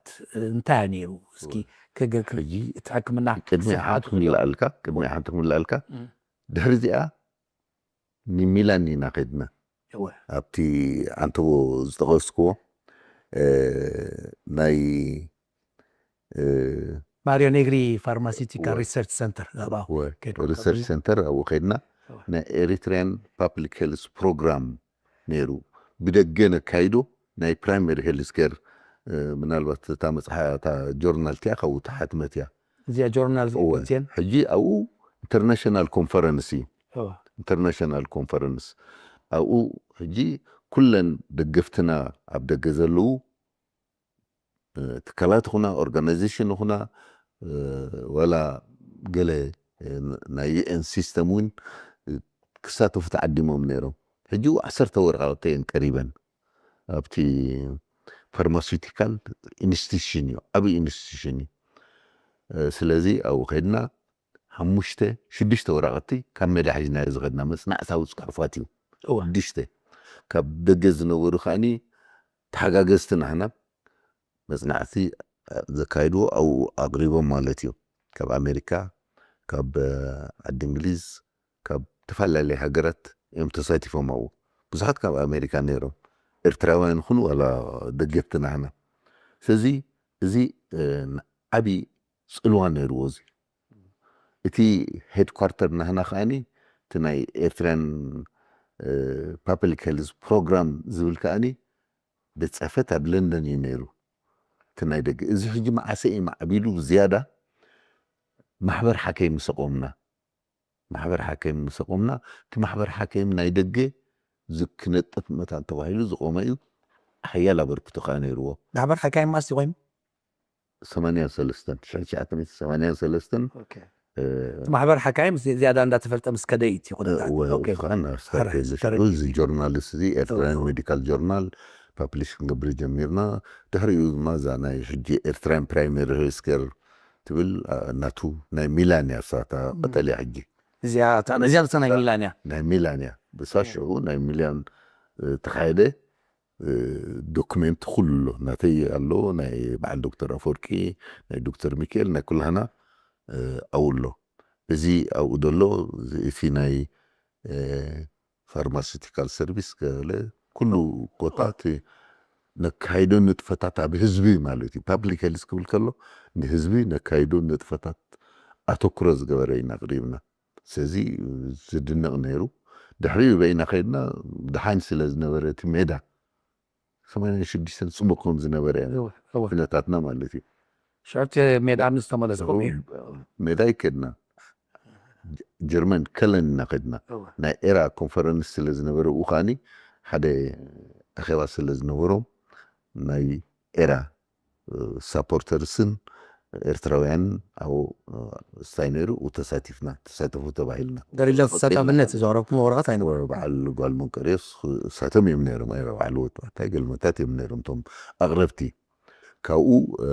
እንታይ እዩ ነይሩ? እስኪ እወ። ክግ-፣ ክግ-፣ ሕጂ እቲ ሕክምና ቅድሚ ስርዓቱ ሓንቲ ክምልኣልካ፣ ቅድሚ ሓንቲ ክምልኣልካ፣ እም። ድሕሪ እዚኣ ንሚላን ኢና ከድና። እወ። ኣብቲ ኣንተቦ ዝጠቐስክዎ፣ እ፣ ናይ፣ እ፣ ማሪዮ ኔግሪ ፋርማሲቲካል እወ። ሪሰርች ሰንተር ኣብኣ እወ። ከይድኩም ሪሰርች ከብሪ-፣ ሰንተር ኣብኡ ከድና። እወ። ናይ ኤሪትሪያን ፓብሊክ ሄልስ ፕሮግራም ነይሩ። ብደገ ነካይዶ ናይ ፕራይመሪ ሄልስ ኬር፣ እ፣ ምናልባት እታ መጽሓ-፣ እታ ጆርናል እቲኣ ካብኡ ተሓትመት እያ። እዚኣ ጆርናል እወ። እዚኣን? ሕጂ ኣብኡ ኢንተርናሽናል ኮንፈረንስ እዩ። እወ። ኢንተርናሽናል ኮንፈረንስ። ኣብኡ ሕጂ ኩለን ደገፍትና ኣብ ደገ ዘለዉ፣ እ፣ ትካላት ይኹና፣ ኦርጋናይዜሽን ይኹና፣ እ፣ ዋላ ገለ፣ እ፣ ናይ ዩ ኤን ሲስተም እውን፣ እ፣ ክሳተፉ ተዓዲሞም ነይሮም። ሕጂ ዓሰርተ ወረቓቕቲ እየን ቀሪበን። ኣብቲ ፋርማሲውቲካል ኢንስቲትዩሽን እዩ፣ ዓብዪ ኢንስቲትዩሽን እዩ። እ፣ ስለዚ ኣብኡ ከይድና ሓሙሽተ፣ ሽዱሽተ ወረቐቲ ካብ ሜዳ ሒዝናዮ ዝኸድና መጽናዕታዊ ጽሑፋት እዩ። እወ። ሽዱሽተ። ካብ ደገ ዝነበሩ ከኣኒ ተሓጋገዝቲ ናህና መጽናዕቲ ዘካይድዎ ኣብኡ ኣቕሪቦም ማለት እዩ። ካብ ኣሜሪካ፣ ካብ፣ እ፣ ዓዲ እንግሊዝ፣ ካብ ዝተፈላለየ ሃገራት እዮም ተሳቲፎም ኣብኡ። ብዙሓት ካብ ኣሜሪካ ነይሮም። ኤርትራውያን ይኹኑ ዋላ ደገፍቲ ናህና። ስለዚ እዚ፣ እ፣ ዓቢ ጽልዋ ነይርዎ እዚ። እቲ ሄድኳርተር ናህና ከኣኒ፣ እቲ ናይ ኤርትራን፣ እ፣ ፓብሊክ ሄልዝ ፕሮግራም ዝብል ከኣኒ ቤት ጽሕፈት ኣብ ለንደን እዩ ነይሩ። እቲ ናይ ደገ። እዚ ሕጂ መዓሰ እዩ ማዕቢሉ ዝያዳ ማሕበር ሓከይም ምስ ኣቆምና። ማሕበር ሓከይም ምስ ኣቆምና፣ እቲ ማሕበር ሓከይም ናይ ደገ ዝ-፣ ክነጥፍ መታን ተባሂሉ ዝቆመ እዩ። ሓያል ኣበርክቶ ከኣ ነይርዎ። ማሕበር ሓካይም መዓስ እዩ ቆይሙ? ሰማንያን ሰለስተን፣ ሽሕን ትሽዓተ ሚእትን ሰማንያን ሰለስተን፣ ኦኬ። እ፣ እቲ ማሕበር ሓካይም ዝ-፣ ዝያዳ እንዳተፈልጠ ምስ ከደ እዩ እቲ ኩነታት። እወ፣ ኦኬ። እወ፣ ከኣ ናብ ስታርት ሕራይ፣ የዘሽሉ፣ ስታርት እዚ ዮርናል። ጆርናልስ እዚ ኤርትራውያን እወ። ሜዲካል ጆርናል ፓብሊሽ ክንገብር ጀሚርና። ድሕሪኡ ድማ እዛ ናይ ሕጂ ኤርትራውያን ፕራይመሪ ሄልዝ ኬር ትብል፣ አ፣ ናቱ ናይ ሚላን እያ፣ እሳ እታ እም። ቀጠልያ ሕጂ። እዚኣ፣ እታ፣ እዚኣ እታ ናይ እታ ሚላን እያ። ናይ ሚላን እያ። ብሳ እም። ሽዑ ናይ ሚላን፣ እ፣ ተኻየደ። እ፣ ዶክሜንት ኩሉ ኣሎ። ናተይ ኣሎ፣ ናይ በዓል ዶክተር ኣፈወርቂ፣ ናይ ዶክተር ሚካኤል፣ ናይ ኩላህና፣ እ፣ ኣብኡ ኣሎ። እዚ ኣብኡ ዘሎ፣ እዚ፣ እቲ ናይ፣ እ፣ ፋርማሲውቲካል ሰርቪስ ገለ ኩሉ ቦታ እቲ ነካይዶ ንጥፈታት ኣብ ህዝቢ ማለት እዩ። ፓብሊክ ሄልዝ ክብል ከሎ ንህዝቢ ነካይዶ ንጥፈታት ኣተኩሮ ዝገበረ ኢና ኣቕሪብና። ስለዚ ዝድነቕ ነይሩ። ድሕሪኡ በይና ከይድና፣ ደሓን ስለ ዝነበረ እቲ ሜዳ፣ ሰማንያን ሽዱሽተን ጽቡቕ ከም ዝነበረ እወ፣ እወ። ኩነታትና ማለት እዩ። ሽዑ እቲ ሜዳ ምስ ተመለስኩም እዩ። ሜዳ ኣይከድና። ጀ-፣ ጀርመን ከለን ኢና ከድና። እወ። ናይ ኤራ ኮንፈረንስ ስለ ዝነበረ፣ ብኡ ከኣኒ ሓደ ኣኼባ ስለ ዝነበሮም፣ ናይ ኤራ፣ እ፣ ሳፖርተርስን፣ ኤርትራውያን ኣብኡ፣ እ፣ ስታይ ነይሩ፣ ተሳቲፍና፣ ተሳተፉ ተባሂልና። ገሪላ ተሳታፍነት ዘቕረብኩም ወረቐት ኣይነበረ። በዓል ጓል መንቀርዮስ እሳቶም እዮም ነይሮም፣ ኣይረ በዓል ወጣ፣ እንታይ ገልመታት እዮም ነይሮም፣ እቶም ኣቕረብቲ። ካብኡ፣ እ፣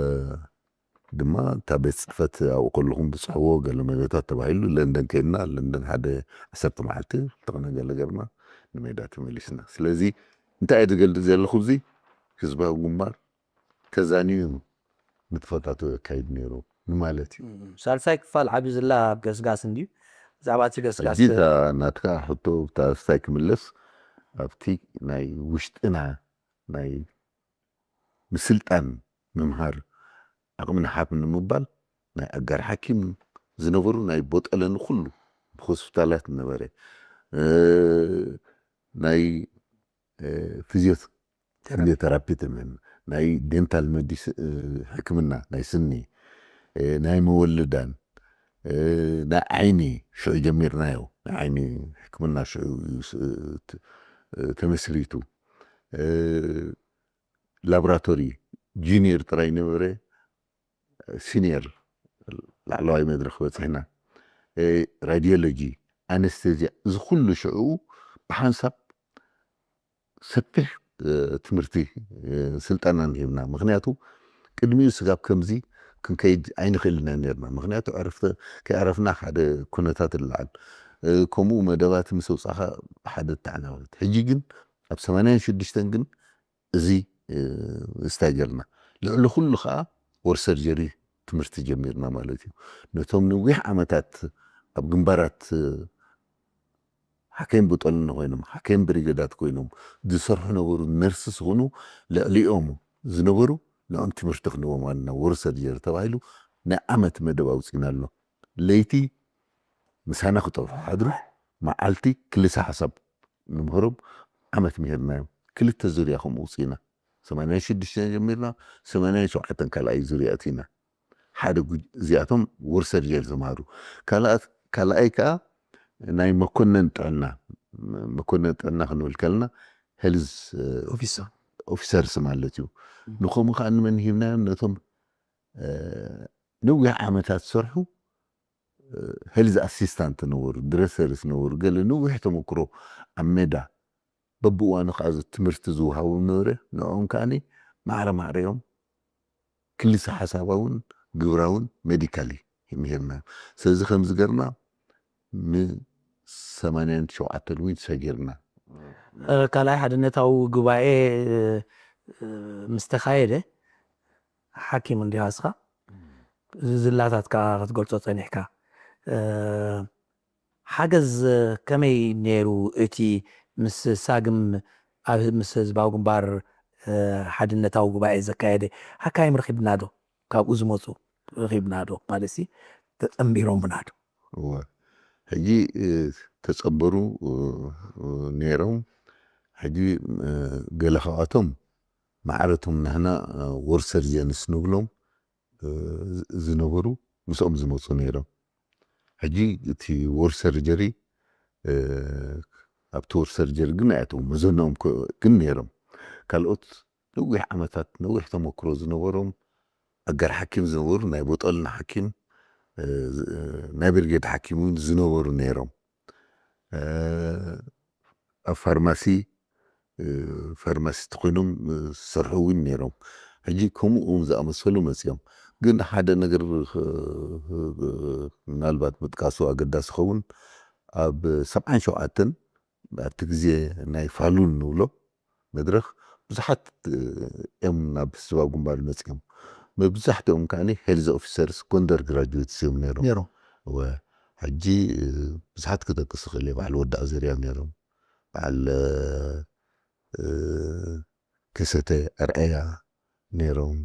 ድማ እታ ቤት ጽሕፈት ኣብኡ ከለኹም ብጽሕዎ ገለ መለታት ተባሂሉ፣ ለንደን ከይድና፣ ለንደን ሓደ ዓሰርተ መዓልቲ ተኾነ ገለ ገርና ንሜዳ ተመሊስና። ስለዚ እንታይ እየ ዝገልጽ ዘለኹ፣ እዚ ህዝባዊ ግንባር ተዛንዩ እዩ ንጥፈታቱ የካይድ ነይሩ ንማለት እዩ። እም፣ ሳልሳይ ክፋል ዓቢ ዝላ ኣብ ገስጋስ እንድዩ። ብዛዕባ እቲ ገስጋስ ሕጂ እታ ናትካ ሕቶ፣ እታ ስታይ ክምለስ፣ ኣብቲ ናይ ውሽጥና ናይ ምስልጣን፣ ምምሃር፣ ዓቕሚ ንሓፍ ንምባል ናይ ኣጋር ሓኪም ዝነበሩ ናይ ቦጠለኒ ኩሉ ብሆስፒታላት ነበረ። እ፣ ናይ፣ እ፣ ፊዚዮ-፣ ፊዚዮቴራፒ ትምህን፣ ናይ ዴንታል መዲስ-፣ እ፣ ሕክምና፣ ናይ ስኒ፣ እ፣ ናይ መወልዳን፣ እ፣ ናይ ዓይኒ ሽዑ ጀሚርናዮ። ናይ ዓይኒ ሕክምና ሽዑ እዩ ስ-፣ ት-፣ እ፣ ተመስሪቱ። እ፣ ላቦራቶሪ ጁኒየር ጥራይ ነበረ፣ ሲኒየር ላዕለዋይ መድረኽ በፂሕና። እ፣ ራዲዮሎጂ፣ ኣነስቴዝያ፣ እዚ ኩሉ ሽዑ ብሓንሳብ ሰፊሕ፣ እ፣ ትምህርቲ፣ እ፣ ስልጠና ንሂብና። ምኽንያቱ ቅድሚኡ ስጋብ ከምዚ ክንከይድ ኣይንኽእልን ኢና ነርና። ምኽንያቱ ዕረፍተ-፣ ከይዕረፍና ሓደ ኩነታት ይለዓል። እ፣ ከምኡ መደባት ምስ ኣውጻእኻ ሓደ ተዓናወት። ሕጂ ግን ኣብ ሰማንያን ሽዱሽተን ግን እዚ፣ እ፣ ስታይ ጌርና። ልዕሊ ኩሉ ኸኣ ወር ሰርጀሪ ትምህርቲ ጀሚርና ማለት እዩ። ነቶም ነዊሕ ዓመታት ኣብ ግንባራት፣ እ፣ ሓካይም ብጦልኒ ኮይኖም፣ ሓካይም ብሪገዳት ኮይኖም ዝሰርሑ ነበሩ፣ ነርስ ዝኾኑ ልዕሊኦም ዝነበሩ ንኦም ትምህርቲ ክንዎም ኣለና። ወር ሰርጀሪ ተባሂሉ ናይ ዓመት መደብ ኣውጺእና ኣሎ። ለይቲ ምሳና ክጠፍሑ ሓድሩ፣ መዓልቲ ክልሰ ሓሳብ ንምህሮም ዓመት ምሂርናዮም። ክልተ ዙርያ ከምኡ ውፅኢና። ሰማንያን ሽዱሽተን ጀሚርና፣ ሰማንያን ሸውዓተን ካልኣይ ዙርያ እቲና። ሓደ ጉጅ-፣ እዚኣቶም ወር ሰርጀሪ ተምሃሩ። ካልኣት-፣ ካልኣይ ከዓ ናይ መኮነን ጥዕና፣ መኮነን ጥዕና ክንብል ከለና ሄልዝ፣ እ፣ ኦፊሰር። ኦፊሰርስ ማለት እዩ። ንኸምኡ ከዓ ንመን ሂብናዮም? ነቶም፣ እ፣ ነዊሕ ዓመታት ዝሰርሑ፣ እ፣ ሄልዝ ኣሲስታንት ነበሩ፣ ድረሰርስ ነበሩ፣ ገለ ነዊሕ ተመክሮ ኣብ ሜዳ በብእዋኑ ከዓ እዚ ትምህርቲ ዝወሃቡ ነበረ። ንዕኦም ከዓኒ ማዕረ ማዕረ እዮም ክልሰ ሓሳባውን ግብራውን ሜዲካሊ ምሂርና። ስለዚ ከምዚ ገርና ንሰማንያን ሸውዓተን እውን ሰጊርና። እ፣ ካልኣይ ሓድነታዊ ጉባኤ፣ እ፣ እ፣ ምስ ተኻየደ ሓኪም እንዲኻ እስኻ ዝላታት ከዓ ክትገልጾ ጸኒሕካ። እ፣ ሓገዝ ከመይ ነይሩ? እቲ ምስ ሳግም ኣብ ምስ ህዝባዊ ግንባር፣ እ፣ ሓድነታዊ ጉባኤ ዘካየደ ሓካይም ረኺብና ዶ? ካብኡ ዝመጹ ረኺብና ዶ? ማለት ሲ ተጸንቢሮምና ዶ? እወ። ሕጂ፣ እ፣ ተጸንበሩ፣ እ፣ እ፣ ነይሮም። ሕጂ፣ እ፣ ገለ ካብኣቶም ማዕረቶም ንሕና፣ እ፣ ወር ሰርጀንስ ንብሎም፣ እ፣ ዝ-፣ ዝነበሩ ምስኦም ዝመጹ ነይሮም። ሕጂ እቲ ወር ሰርጀሪ፣ እ፣ ኣብቲ ወር ሰርጀሪ ግን ኣይኣተው፣ መዘንኦም ኮ-፣ ግን ነይሮም። ካልኦት ነዊሕ ዓመታት፣ ነዊሕ ተመክሮ ዝነበሮም፣ ኣጋር ሓኪም ዝነበሩ፣ ናይ ቦጠልና ሓኪም፣ እ፣ ዝ-፣ እ፣ ናይ ብርጌድ ሓኪም እውን ዝነበሩ ነይሮም። እ፣ ኣብ ፋርማሲ፣ እ፣ ፋርማሲስት ኮይኖም፣ እ፣ ዝሰርሑ እውን ነይሮም። ሕጂ ከምኡ እውን ዝኣመሰሉ መጺኦም። ግን ሓደ ነገር፣ እ፣ እ፣ ምናልባት ምጥቃሱ ኣገዳሲ ኸውን፣ ኣብ ሰብዓን ሸውዓተን ኣብቲ ግዜ ናይ ፋሉል ንብሎ መድረኽ ብዙሓት፣ እ፣ እዮም ናብ ህዝባዊ ግንባር መጺኦም። መብዛሕትኦም ከዓኒ ሄልዝ ኦፊሰርስ ጎንደር ግራጁዌትስ እዮም ነይሮም። ነይሮም። እወ፣ ሕጂ፣ እ፣ ብዙሓት ክጠቅስ እኽእል እየ። በዓል ወዲ ኣዘርያ ነይሮም። በዓል፣ እ፣ ከሰተ ኣርኣያ ነይሮም።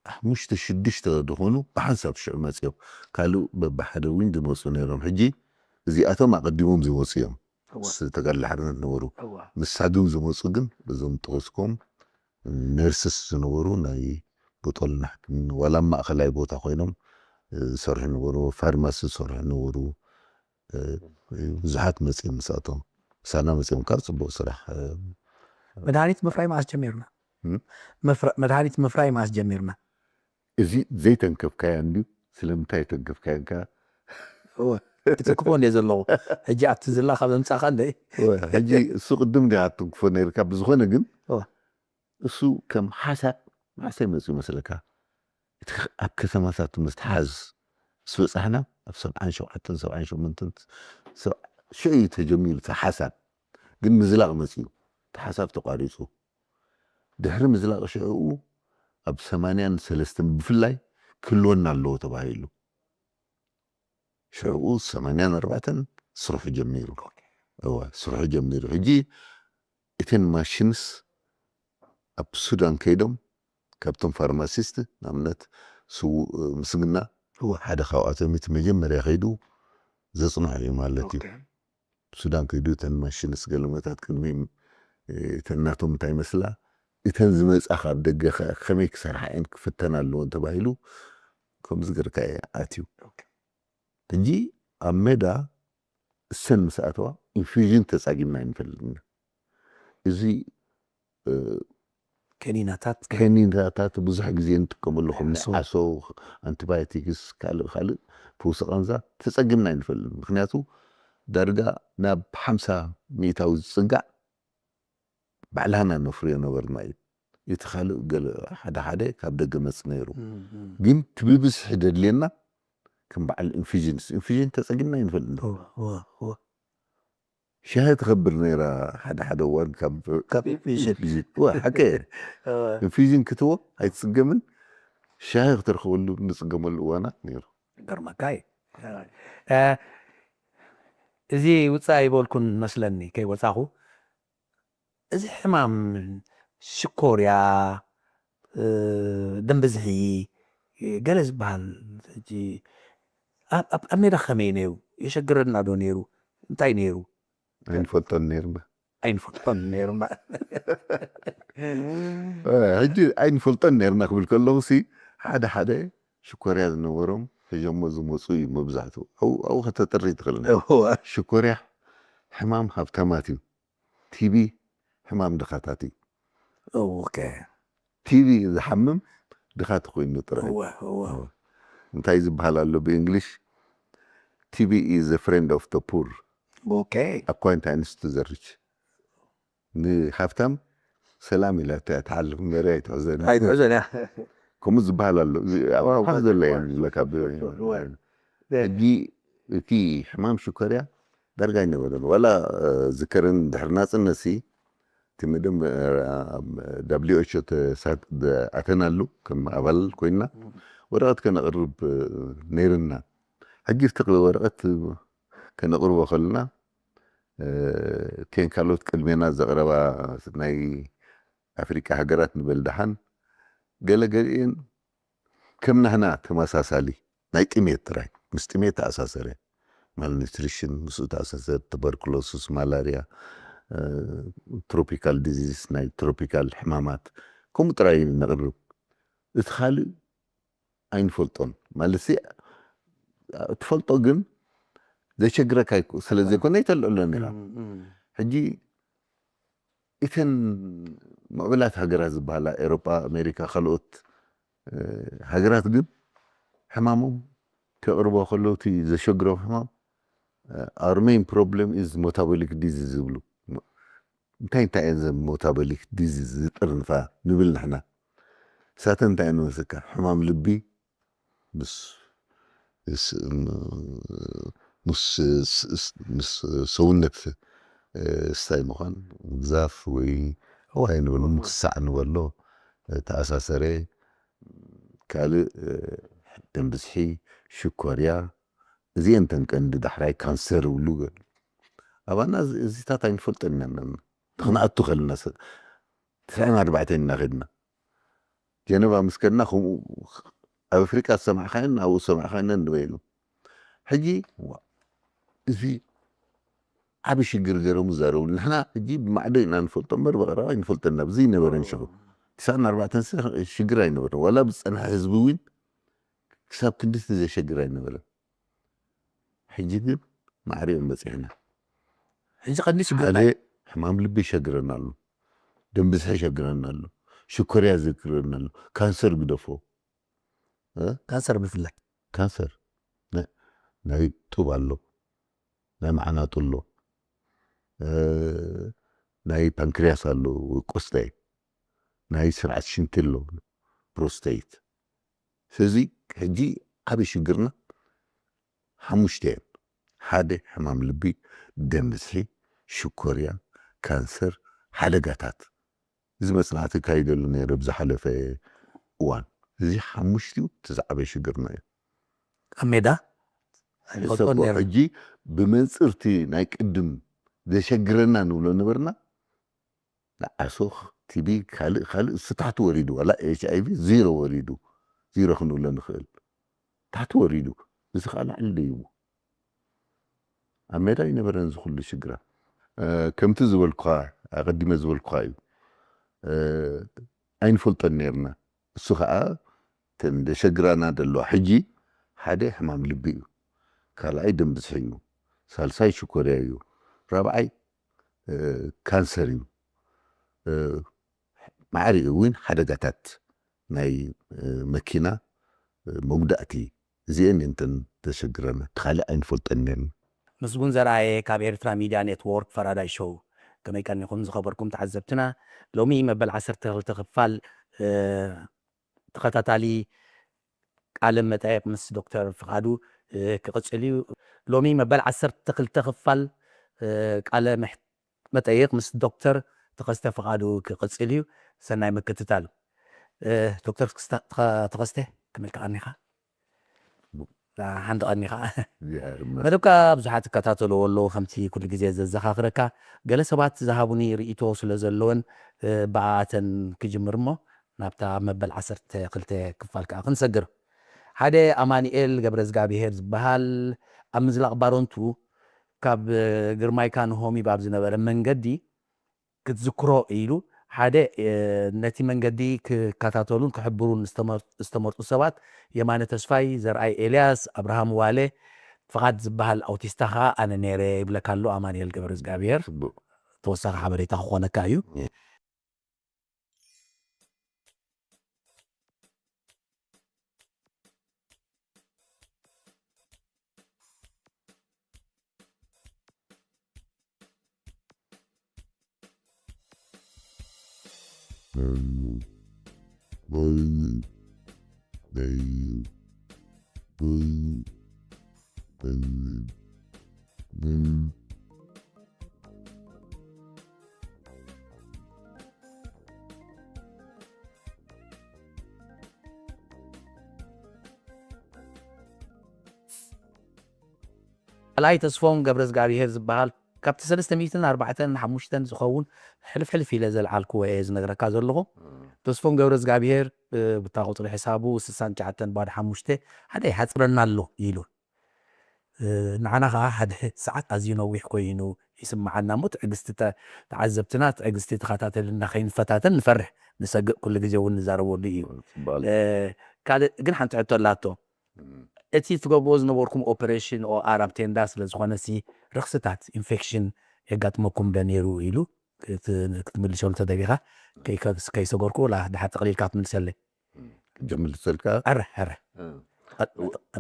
ሓሙሽተ ሽዱሽተ ዝኾኑ ብሓንሳብ ሽዑ መጺኦም። ካልእ በብሓደ እውን ዝመጹ ነይሮም። ሕጂ እዚኣቶም ኣቐዲሞም ዝመጹ እዮም። እወ። ምስ ተጋድሎ ሓርነት ነበሩ። እወ። ምስ ሳግም ዝመጹ ግን በዞም ጠቐስኩም ነርስስ ዝነበሩ ናይ ቦጦልና ሕክምና ዋላ ኣብ ማእኸላይ ቦታ ኮይኖም፣ እ፣ ዝሰርሑ ነበሩ፣ ፋርማሲ ዝሰርሑ ነበሩ። እ፣ ብዙሓት መጺኦም ምስኣቶም። ምሳና መጺኦም ካብ ጽቡቕ ስራሕ፣ እ፣ መድሃኒት ምፍራይ መዓስ ጀሚርና? እም? መፍረ-፣ መድሃኒት ምፍራይ መዓስ ጀሚርና? እዚ ዘይተንከፍካዮ እንድዩ። ስለምንታይ ተንከፍካዮ እንካ? እወ፣ ክትንክፎ እንደ ዘለኹ። ሕጂ ኣብቲ ዝላ ካብ ዘምጻኻ እንደ እወ፣ ሕጂ እሱ ቅድም እንዲ ኣትንክፎ ነይርካ። ብዝኾነ ግን እወ። እሱ ከም ሓሳብ ማዕሰ መጽኡ መስለካ? እቲ ኸ-፣ ኣብ ከተማታት ምስትሓዝ ምስ በጻሕና ኣብ ሰብዓን ሸውዓተን ሰብዓን ሸሞንተን ሰብ-፣ ሽዑ እዩ ተጀሚሩ እቲ ሓሳብ። ግን ምዝላቕ መጽኡ፣ እቲ ሓሳብ ተቋሪጹ። ድሕሪ ምዝላቕ ሽዕኡ ኣብ ሰማንያን ሰለስተን ብፍላይ ክህልወና ኣለዎ ተባሂሉ። ሽዕኡ ሰማንያን ኣርባዕተን ስርሑ ጀሚሩ። እወ፣ ስርሑ ጀሚሩ። ሕጂ እተን ማሽንስ ኣብ ሱዳን ከይዶም ካብቶም ፋርማሲስት ንኣብነት ስዉእ ምስግና እወ። ሓደ ካብኣቶም እቲ መጀመርያ ከይዱ ዘጽንዖ እዩ ማለት እዩ። ኦኬ። ሱዳን ከይዱ እተን ማሽንስ ገለመታት ቅድሚ እተን ናቶም እንታይ መስላ እተን ዝመጻ ካብ ደገ ከ-፣ ከመይ ክሰርሓ እየን ክፍተና ኣለዎን ተባሂሉ ከምዚ ገርካ እየ ኣትዩ። ኦኬ። ሕጂ ኣብ ሜዳ እሰን ምስ ኣተዋ ኢንፊዥን ተጻጊምና ኣይንፈልጥና። እዚ እ፣ ከኒናታት ከኒናታት ብዙሕ ግዜ ንጥቀመሉ ከም ንዕሶ። ንዓሶ፣ ኣንቲባዮቲክስ፣ ካልእ ካልእ ፈውሲ ቃንዛ ተጸጊምና ኣይንፈልጥን። ምኽንያቱ ዳርጋ ናብ ሓምሳ ሚእታዊ ዝጽጋዕ ባዕላና ነፍርዮ ነበርና እዩ። እቲ ካልእ ገለ ሓደ ሓደ ካብ ደገ መጽ ነይሩ። እም፣ እም። ግን እቲ ብብዝሒ ደድልየና ከም በዓል ኢንፊዥንስ፣ ኢንፊዥን ተጸጊምና ኣይንፈልጥን። እወ፣ እወ፣ እወ። ሻሂ ትኸብር ነይራ ሓደ ሓደ እዋን ካብ ካብ ኢንፊዥን። ኢንፊዥን። እወ፣ ሓቂ እየ። እወ። ኢንፊዥን ክትቦ ኣይትጽገምን፣ ሻሂ ክትረኽበሉ ንጽገመሉ እዋናት ነይሩ። ገርመካ እዩ። እ፣ እዚ ውፃእ ይበልኩን መስለኒ ከይወፃኹ፣ እዚ ሕማም ሽኮርያ፣ እ፣ ደም ብዝሒ፣ ገለ ዝበሃል፣ ሕጂ ኣብ ኣብ- ኣብ ሜዳ ከመይ ነይሩ? የሸግረና ዶ ነይሩ? እንታይ ነይሩ? ኣይንፈልጦን ነይርና። ኣይንፈልጦን ነይርና። እ፣ ሕጂ ኣይንፈልጦን ነይርና ክብል ከለኹ ሲ ሓደ ሓደ ሽኮርያ ዝነበሮም ሒዞሞ ዝመፁ እዩ መብዛሕትኡ። ኣብኡ ኣብኡ ከተጥሪ ትኽእል ነይሩ። እወ። ሽኮርያ ሕማም ሃብታማት እዩ። ቲቢ ሕማም ድኻታት እዩ። ኦኬ። ቲቢ ዝሓምም ድኻ ተኮይኑ ጥራይ። እወ፣ እወ። እንታይ ዝበሃል ኣሎ ብእንግሊሽ? ቲቢ is a friend of the poor, ኦኬ። acquaintance to the rich። ንሃብታም ሰላም ኢላ እያ ትሓልፍ እምበር ኣይትሕዘን። ኣይትሕዘን እያ። ከምኡ ዝበሃል ኣሎ። እዚ ኣብ ዋው፣ ሓፍ ዋው፣ ዘሎ ዋው። እየን ዝብለካ ብ-፣ ዋው። ሕጂ እቲ ሕማም ሽኮርያ ዳርጋ ኣይነበረን። ዋላ፣ እ፣ ዝከረን ድሕሪ ናጽነት ሲ እቲ መደም፣ እ፣ ኣብ ደብሊው ኤች ኦ ተሳ-፣ ደ-፣ ኣተናሉ ከም ኣባል ኮይና ወረቐት ከነቕርብ፣ እ፣ ነይርና። ሕጂ እቲ ወረቐት ከነቕርቦ ከለና፣ እ፣ እተን ካልኦት ቅድሜና ዘቕረባ ናይ ኣፍሪቃ ሃገራት ንበል ደሓን፣ ገለ ገሊኤን ከም ናህና ተመሳሳሊ ናይ ጥሜት ጥራይ፣ ምስ ጥሜት ተኣሳሰረ። ማልኒትሪሽን ምስኡ ተኣሳሰረ፣ ቱበርኩሎሲስ፣ ማላርያ፣ እ፣ ትሮፒካል ዲዚዝ፣ ናይ ትሮፒካል ሕማማት፣ ከምኡ ጥራይ ነቕርብ። እቲ ካልእ ኣይንፈልጦን። ማለት ሲ፣ ትፈልጦ ግን ዘሸግረካ ኣይኮ-፣ ስለ ዘይኮነ ኣይተልዕሎ ነይራ። እም፣ እም። ሕጂ እተን ምዕቡላት ሃገራት ዝበሃላ ኤሮጳ፣ ኣሜሪካ፣ ካልኦት፣ እ፣ ሃገራት ግን ሕማሞም ከቕርቦ ከለዉ እቲ ዘሸግሮም ሕማም፣ እ፣ our main problem is metabolic disease ዝብሉ። እንታይ እንታይ እየን ዘን ሞታቦሊክ ዲዚዝ ዝጥርንፋ ንብል ንሕና። ንሳተን እንታይ እየን ንመስለካ? ሕማም ልቢ፣ ምስ፣ ምስ፣ ምስ፣ ምስ ሰውነት፣ እ፣ ስታይ ምዃን፣ ምግዛፍ ወይ እንታይ ንበሎ፣ ምክሳዕ ንበሎ፣ እ፣ ተኣሳሰረ፣ ካልእ፣ እ፣ ደም ብዝሒ፣ ሽኮርያ፣ እዚአን ተን ቀንዲ ዳሕራይ ካንሰር ይብሉ። ኣባና እዚ-፣ እዚታት ኣይንፈልጦን ኢና። ንሕና ክንኣቱ ከለና ሰ-፣ ትስዓን ኣርባዕተን ኢና ከድና። ጀነቫ ምስ ከድና ከምኡ ኣብ ኣፍሪቃ ዝሰማዕካየን ኣብኡ ዝሰማዕካየን ንበይኑ። ሕጂ ዋ፣ እዚ ዓቢ ሽግር ገይሮም ይዛረቡ። ንሕና ሕጂ ብማዕዶ ኢና ንፈልጦ እምበር ብቐረባ ኣይንፈልጦን ኢና። ብዚ ነበረን ሽዑ። ትስዓን ኣርባዕተን ስ-፣ ሽግር ኣይነበረን። ዋላ ብዝጸንሐ ህዝቢ እውን ክሳብ ክንድቲ ዘሸግር ኣይነበረን። ሕጂ ግን ማዕሪኦም በጺሕና። ሕጂ ቀንዲ ሽግር ሓደ እንታይ? ሕማም ልቢ ይሸግረና ኣሎ፣ ደም ብዝሒ ይሸግረና ኣሎ፣ ሽኮርያ ይሸግረና ኣሎ፣ ካንሰር ግደፎ። እ? ካንሰር ብፍላይ። ካንሰር ናይ- ናይ ጡብ ኣሎ፣ ናይ መዓናጡ ኣሎ፣ እ፣ ናይ ፓንክርያስ ኣሎ፣ ቆስታይ፣ ናይ ስርዓት ሽንቲ ኣሎ፣ ፕሮስተይት። ስለዚ ሕጂ ዓብዪ ሽግርና ሓሙሽተ እዮም። ሓደ ሕማም ልቢ፣ ደም ብዝሒ፣ ሽኮርያ፣ ካንሰር፣ ሓደጋታት። እዚ መፅናዕቲ ካይደሉ ነይረ ብዝሓለፈ እዋን። እዚ ሓሙሽቲኡ እቲ ዝዓበየ ሽግርና እዩ። ኣብ ሜዳ ኣይፈልጦን ሰቦ ነይረ። ሕጂ ብመንፅርቲ ናይ ቅድም ዘሸግረና ንብሎ ነበርና። ንዓሶ ቲቢ ካልእ ካልእ እሱ ታሕቲ ወሪዱ፣ ዋላ ኤች ኣይ ቪ ዜሮ ወሪዱ፣ ዜሮ ክንብሎ ንኽእል። ታሕቲ ወሪዱ፣ እዚ ከዓ ላዕሊ ደይቡ። ኣብ ሜዳ ኣይነበረን እዚ ኩሉ ሽግራ። እ፣ ከምቲ ዝበልኩኻ፣ ኣቐዲመ ዝበልኩኻ እዩ። እ፣ ኣይንፈልጦን ነርና። እሱ ከዓ እተን ደሸግራና ደለዋ ሕጂ ሓደ ሕማም ልቢ እዩ፣ ካልኣይ ደም ብዝሒ እዩ፣ ሳልሳይ ሽኮርያ እዩ፣ ራብዓይ እ፣ ካንሰር እዩ። እ፣ ማዕሪኡ እውን ሓደጋታት ናይ እ፣ መኪና እ፣ መጉዳእቲ እዚአን እንተን ተሸግረና እቲ ካልእ ኣይንፈልጠን ነርና። ምስጉን ዘርኣየ ካብ ኤርትራ ሚድያ ኔትወርክ ፈራዳይ ሾው። ከመይ ቀኒኹም ዝኸበርኩም ተዓዘብትና? ሎሚ መበል ዓሰርተ ክልተ ክፋል እ፣ ተኸታታሊ ቃለ መጠየቕ ምስ ዶክተር ፍቓዱ እ፣ ክቕጽል እዩ። ሎሚ መበል ዓሰርተ ክልተ ክፋል እ፣ ቃለ ምሕ- መጠይቕ ምስ ዶክተር ተኸስተ ፍቓዱ ክቕጽል እዩ። ሰናይ ምክትታል። እ፣ ዶክተር ተኸስተ- ተኸ- ተኸስተ ክመልካ ቀኒኻ ሓንቲ ቀኒኻ መደብካ ብዙሓት ይከታተልዎ ኣለዉ። ከምቲ ኩሉ ግዜ ዘዘኻኽረካ፣ ገለ ሰባት ዝሃቡኒ ርእይቶ ስለ ዘለወን እ፣ ብኣተን ክጅምር እሞ ናብታ መበል ዓሰርተ ክልተ ክፋል ከዓ ክንሰግር። ሓደ ኣማኑኤል ገብረ እግዚኣብሄር ዝበሃል ኣብ ምዝላቕ ባሮንቱ ካብ እ፣ ግርማይ ካንሆሚ ባብ ዝነበረ መንገዲ ክትዝክሮ ኢሉ ሓደ እ፣ ነቲ መንገዲ ክከታተሉን ክሕብሩን ዝተመር- ዝተመርጡ ሰባት የማነ ተስፋይ፣ ዘርኣይ ኤልያስ፣ ኣብርሃም ዋለ፣ ፍቓድ ዝበሃል ኣውቲስታ ኸዓ ኣነ ነይረ ይብለካ ኣሎ ኣማኑኤል ገብረ እግዚኣብሄር። ጽቡቅ። ተወሳኺ ሓበሬታ ክኾነካ እዩ። ካልኣይ ተስፎም ገብረ እግዚኣብሄር ዝበሃል ካብቲ ሰለስተ ሚእትን ኣርባዕተን ሓሙሽተን ዝኸውን ሕልፍ ሕልፍ ኢለ ዘልዓልክዎ እየ ዝነግረካ ዘለኹ። ተስፎም ገብረ እግዚኣብሄር እ፣ ብታ ቁፅሪ ሕሳቡ ስሳን ትሽዓተን ባዶ ሓሙሽተ ሓደ ይሓፅረና ኣሎ ኢሉ። እ፣ ንዓና ከዓ ሓደ ሰዓት ኣዝዩ ነዊሕ ኮይኑ ይስምዓና እሞ ትዕግስቲ ተ- ተዓዘብትና ትዕግስቲ ተኸታተልና ከይንፈታተን ንፈርሕ ንሰግእ ኩሉ ግዜ እውን ንዛረበሉ እዩ። ጽባል። እ፣ ካልእ ግን ሓንቲ ሕቶ ኣላቶ። እቲ ትገብርዎ ዝነበርኩም ኦፐሬሽን ኦኣር ኣብ ቴንዳ ስለ ዝኾነ ሲ ረኽስታት ኢንፌክሽን የጋጥመኩም ዶ ነይሩ ኢሉ ክት- ክትምልሰሉ ተደሊኻ ከይከ- ከይሰገርኩ ላ ድሓር ጠቕሊልካ ክትምልሰለይ። ጀምልሰልካ ኣረ ኣረ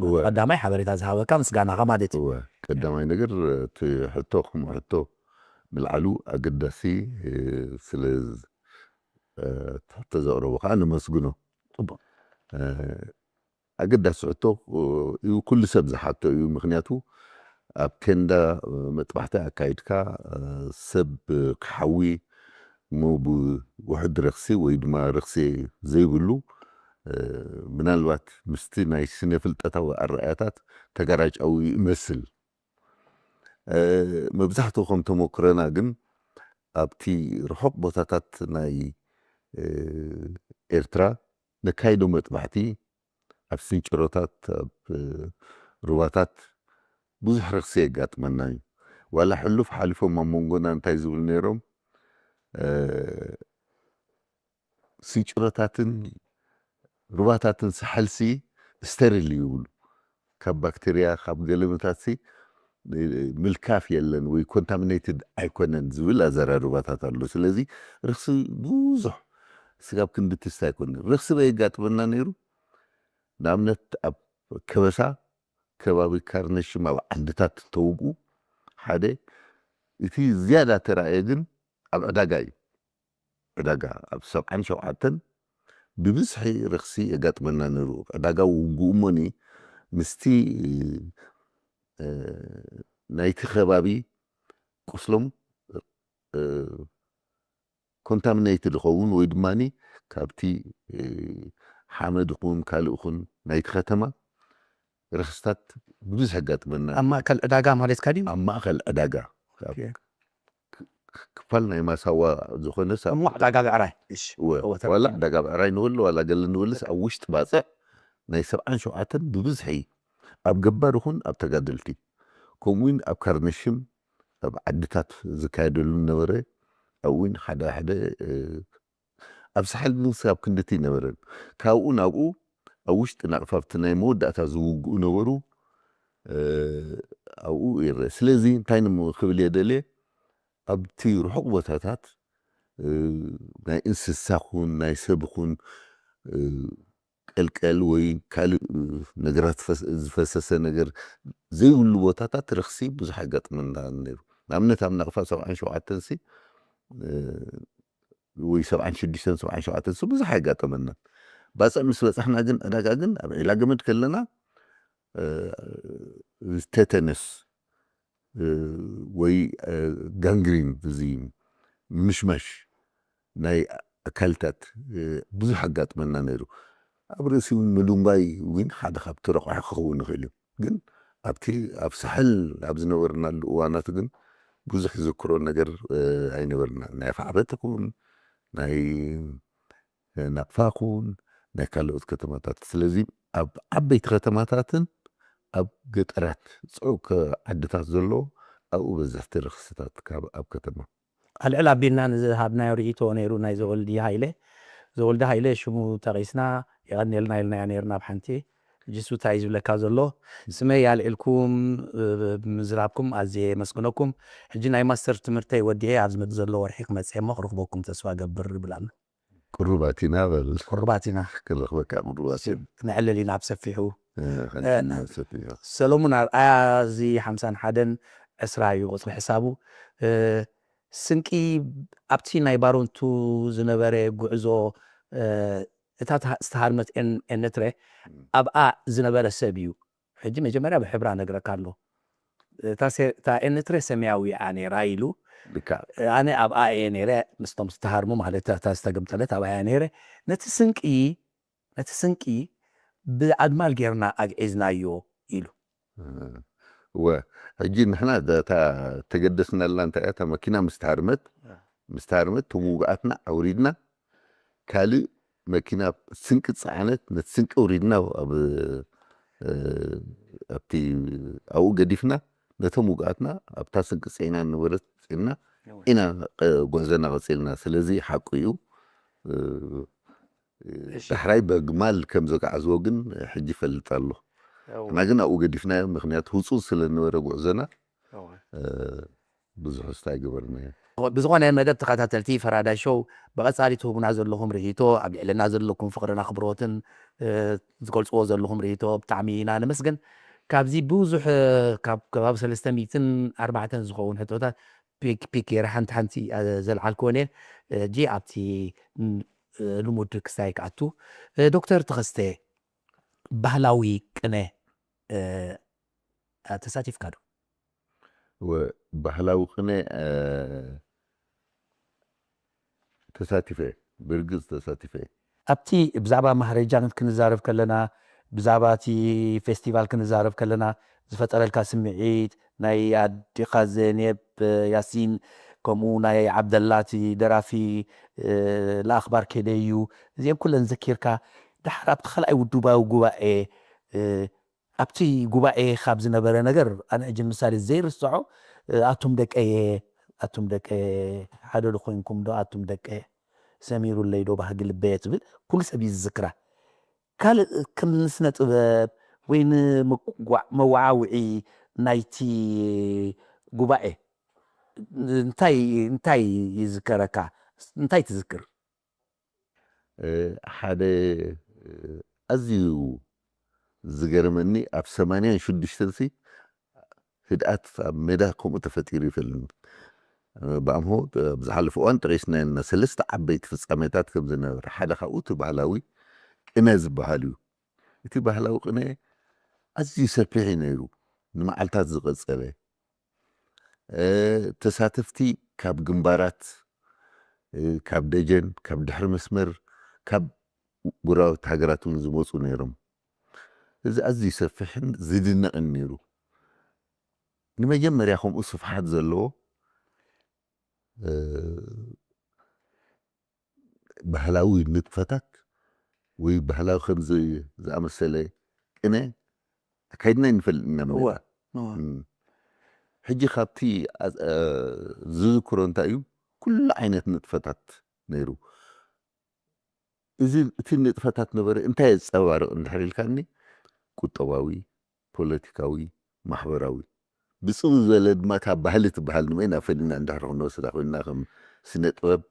እወ። ቀዳማይ ሓበሬታ ዝሃበካ ምስጋናኻ ማለት እዩ። እወ። ቀዳማይ ነገር እቲ ሕቶ ከም ሕቶ ምልዓሉ ኣገዳሲ እ፣ ስለ ዝ- እ፣ እቲ ሕቶ ዘቕረቡ ከዓ ነመስግኖ። ጽቡቕ። እ፣ ኣገዳሲ ሕቶ እዩ፣ ኩሉ ሰብ ዝሓቶ እዩ። ምክንያቱ ኣብ ቴንዳ መጥባሕቲ ኣካይድካ ሰብ ክሓዊ እሞ ብውሕድ ረክሲ ወይ ድማ ረክሲ ዘይብሉ ምናልባት ምስቲ ናይ ስነ ፍልጠታዊ ኣረኣያታት ተጋራጫዊ ይመስል። መብዛሕትኡ ከም ተመክሮና ግን ኣብቲ ርሑቕ ቦታታት ናይ ኤርትራ ነካይዶ መጥባሕቲ ኣብ ስንጭሮታት ኣብ ሩባታት ብዙሕ ረኽሲ የጋጥመና እዩ። ዋላ ሕሉፍ ሓሊፎም ኣብ መንጎና እንታይ ዝብሉ ነይሮም፣ ስንጭሮታትን ሩባታትን ሳሕልሲ ስተሪል እዩ ይብሉ። ካብ ባክቴርያ ካብ ገለመታትሲ ምልካፍ የለን ወይ ኮንታሚኔትድ ኣይኮነን ዝብል ኣዘራርባታት ኣሎ። ስለዚ ረኽሲ ብዙሕ ስጋብ ክንዲ ትስቲ ኣይኮነን። ረኽሲ በየጋጥመና ነይሩ። ንኣብነት ኣብ ከበሳ ከባቢ ካርነሽም ኣብ ዓድታት ተውግኡ ሓደ እቲ ዝያዳ ተራእየ ግን ኣብ ዕዳጋ እዩ። ዕዳጋ ኣብ ሰብዓን ሸውዓተን ብብዝሒ ረኽሲ የጋጥመና ነይሩ። ዕዳጋ ውግኡ እሞኒ ምስቲ ናይቲ ከባቢ ቁስሎም ኮንታሚኔትድ ይኸውን ወይ ድማ ካብቲ ሓመድ ኹን ካልእ ኹን ናይቲ ከተማ ረኽስታት ብብዝሒ የጋጥመና። ኣብ ማእከል ዕዳጋ ማለትካ ድዩ? ኣብ ማእከል ዕዳጋ ክፋል ናይ ማሳዋ ዝኾነስ ኣብ እሞ ዕዳጋ ብዕራይ ዋላ ዕዳጋ ብዕራይ ንብል ዋላ ገለ ንብልስ ኣብ ውሽጢ ባፅዕ ናይ ሰብዓን ሸውዓተን ብብዝሒ ኣብ ገባር ይኹን ኣብ ተጋደልቲ ከምኡውን ኣብ ካርነሽም ኣብ ዓድታት ዝካየደሉ ነበረ። ኣብኡውን ሓደ ሓደ ኣብ ሳሕል ንስ ኣብ ክንድቲ ነበረን ካብኡ ናብኡ ኣብ ውሽጢ ናቕፋብቲ ናይ መወዳእታ ዝውግኡ ነበሩ። ኣብኡ ይረአ። ስለዚ እንታይ ክብል የደልየ ኣብቲ ርሑቕ ቦታታት ናይ እንስሳ ኹን ናይ ሰብ ኹን ቀልቀል ወይ ካልእ ነገራት ዝፈሰሰ ነገር ዘይብሉ ቦታታት ረኽሲ ብዙሕ ኣጋጥመና ነይሩ። ንኣብነት ኣብ ናቕፋ ሰብዓን ሸውዓተን ሲ ወይ ሰብዓን ሽዱሽተን ሰብዓን ሸውዓተን ሲ ብዙሕ ኣጋጠመና። ባፅዕ ምስ በፃሕና ግን ዕዳጋ ግን ኣብ ዒላ ገመድ ከለና ቴተነስ ወይ ጋንግሪን እዚ ምሽማሽ ናይ ኣካልታት ብዙሕ ኣጋጥመና ነይሩ። ኣብ ርእሲ እውን ምድንጓይ እውን ሓደ ካብቲ ረቑሒ ክኸውን ይኽእል እዩ። ግን ኣብቲ ኣብ ሳሕል ኣብ ዝነበርናሉ እዋናት ግን ብዙሕ ዝክሮ ነገር ኣይነበርና። ናይ ኣፍዓበት ይኹን ናይ ናቕፋ ይኹን ናይ ካልኦት ከተማታት። ስለዚ ኣብ ዓበይቲ ከተማታትን ኣብ ገጠራት ፅዑቅ ዓድታት ዘሎ ኣብኡ በዛሕቲ ረኽስታት ካብ ኣብ ከተማ ኣልዕል ኣቢልና ንዝሃብናዮ ርእይቶ ነይሩ ናይ ዘወልዲ ሃይለ። ዘወልዲ ሃይለ ሽሙ ጠቒስና የቐንየልና ኢልናዮ ነይርና ኣብ ሓንቲ። ሕጂ እሱ እንታይ እዩ ዝብለካ ዘሎ? ስመይ ኣልዒልኩም ብምዝራብኩም ኣዝየ የመስግነኩም። ሕጂ ናይ ማስተር ትምህርተይ ወዲኤ ኣብ ዝመጽእ ዘሎ ወርሒ ክመጽእ እሞ ክረኽበኩም ተስፋ ገብር ይብል ኣሎ። ቅሩባት ኢና በል። ቅሩባት ኢና። ክንረኽበካ ቅሩባት ኢና። ክነዕልል ኢና ብሰፊሑ። እ፣ ክንሰፊሑ። ሰሎሙን ኣርኣያ እዚ ሓምሳን ሓደን ዕስራ እዩ ቁጽሪ ሕሳቡ። እ፣ ስንቂ ኣብቲ ናይ ባሮንቱ ዝነበረ ጉዕዞ፣ እ፣ እታ ተሃ-፣ ዝተሃርመት ኤን-፣ ኤነትረ ኣብኣ ዝነበረ ሰብ እዩ። ሕጂ መጀመርያ ብሕብራ ነግረካ ኣሎ። እታ ሴ-፣ እታ ኤነትረ ሰማያዊ እያ ነይራ ኢሉ። ልካ። ኣነ ኣብኣ እየ ነይረ፣ ምስቶም ዝተሃርሙ ማለት እታ ዝተገምጠለት ኣብኣ እያ ነይረ። ነቲ ስንቂ፣ ነቲ ስንቂ ብኣድማል ጌርና ኣግዒዝናዮ ኢሉ። እወ፣ ሕጂ ንሕና እታ ተገደስናላ እንታይ እያ? እታ መኪና ምስ ተሃርመት፣ እ። ምስ ተሃርመት፣ እቶም ውጉኣትና ኣውሪድና፣ ካልእ መኪና ስንቂ ዝጸዓነት፣ ነቲ ስንቂ ኣውሪድና ኣብ፣ እ፣ ኣብቲ፣ ኣብኡ ገዲፍና፣ ነቶም ውጉኣትና ኣብታ ስንቂ ጽዒና ዝነበረት ጽዒንና ኢና፣ እ፣ ጉዕዞና ቀጺልና። ስለዚ ሓቁ እዩ። እ፣ እሺ። ዳሕራይ በግማል ከም ዘጓዓዝዎ ግን ሕጂ ይፈልጥ ኣሎ። እወ። እና ግን ኣብኡ ገዲፍናዮ፣ ምኽንያቱ ህጹጽ ስለ ዝነበረ ጉዕዞና፣ እወ። እ፣ ብዙሕ ስታ ኣይገበርናዮ። ብዝኾነ መደብ ተኸታተልቲ ፈራዳይ ሾው ብቐጻሊ ትህቡና ዘለኹም ርኢቶ፣ ኣብ ልዕልና ዘለኩም ፍቕርን ኣኽብሮትን፣ እ፣ ዝገልጽዎ ዘለኹም ርኢቶ ብጣዕሚ ኢና ነመስግን። ካብዚ ብዙሕ፣ እ፣ ካብ ከባቢ ሰለስተ ሚእትን ኣርባዕተን ዝኸውን ሕቶታት ፒክ ፒክ ገይረ ሓንቲ ሓንቲ፣ እ፣ ዘልዓልክወን እየን። ሕጂ ኣብቲ፣ ም፣ እ፣ ልሙድ ክስታይ ክኣቱ። እ፣ ዶክተር ተኸስተ፣ ባህላዊ ቅነ፣ እ፣ ተሳቲፍካ ዶ? ወ-፣ ባህላዊ ቅነ፣ እ፣ ተሳቲፈ፣ ብርግጽ ተሳቲፈ። ኣብቲ ብዛዕባ ማህረጃ ክንዛረብ ከለና፣ ብዛዕባ እቲ ፌስቲቫል ክንዛረብ ከለና፣ ዝፈጠረልካ ስምዒት፣ ናይ ኣዴኻ ዘኔብ ያሲን፣ ከምኡ ናይ ዓብደላ እቲ ደራፊ፣ እ፣ ለኣኽባር ከደዩ፣ እዚአን ኩለን ዘኪርካ፣ ደሓር ኣብቲ ካልኣይ ውድባዊ ጉባኤ፣ እ፣ ኣብቲ ጉባኤ ካብ ዝነበረ ነገር፣ ኣነ ሕጂ ንምሳሌ ዘይርስዖ፣ እ፣ ኣቱም ደቀየ፣ ኣቱም ደቀየ፣ ሓደ ዶ ኮይንኩም ዶ ኣቱም ደቀ ሰሚሩለይ ዶ ባህጊ ልበየ ትብል ኩሉ ሰብ እዩ ዝዝክራ። ካልእ ከም ንስነ ጥበብ ወይ ንምቁጓዕ መወዓውዒ ናይቲ ጉባኤ እንታይ፣ እንታይ ይዝከረካ? እንታይ ትዝክር? እ፣ ሓደ፣ እ፣ ኣዝዩ ዝገርመኒ ኣብ ሰማንያን ሽዱሽተን ሲ ህድኣት ኣብ ሜዳ ከምኡ ተፈጢሩ ይፈልኒ። ብኣምሆ ኣብ ዝሓለፈ እዋን ጠቒስና ኢና ሰለስተ ዓበይቲ ፍጻሜታት ከም ዝነበረ፣ ሓደ ካብኡ እቲ ባህላዊ ቅነ ዝበሃል እዩ። እቲ ባህላዊ ቅነ ኣዝዩ ሰፊሕ እዩ ነይሩ፣ ንመዓልታት ዝቐጸለ። ተሳተፍቲ ካብ ግንባራት፣ ካብ ደጀን፣ ካብ ድሕሪ መስመር፣ ካብ ጎረባብቲ ሃገራት እውን ዝመፁ ነይሮም። እዚ ኣዝዩ ሰፊሕን ዝድነቕን ነይሩ። ንመጀመርያ ከምኡ ስፍሓት ዘለዎ ባህላዊ ንጥፈታት ወይ ባህላዊ ከምዚ ዝኣመሰለ ቅነ ኣካይድና ይንፈልጥ ኢና። ሕጂ ካብቲ ዝዝክሮ እንታይ እዩ፣ ኩሉ ዓይነት ንጥፈታት ነይሩ። እዚ እቲ ንጥፈታት ነበረ እንታይ የፀባርቕ እንድሕር ኢልካኒ፣ ቁጠባዊ፣ ፖለቲካዊ፣ ማሕበራዊ፣ ብፅብ ዝበለ ድማ ካብ ባህሊ ትበሃል ንመይና ፈሊና እንድሕር ክንወስዳ ኮይንና፣ ከም ስነ ጥበብ፣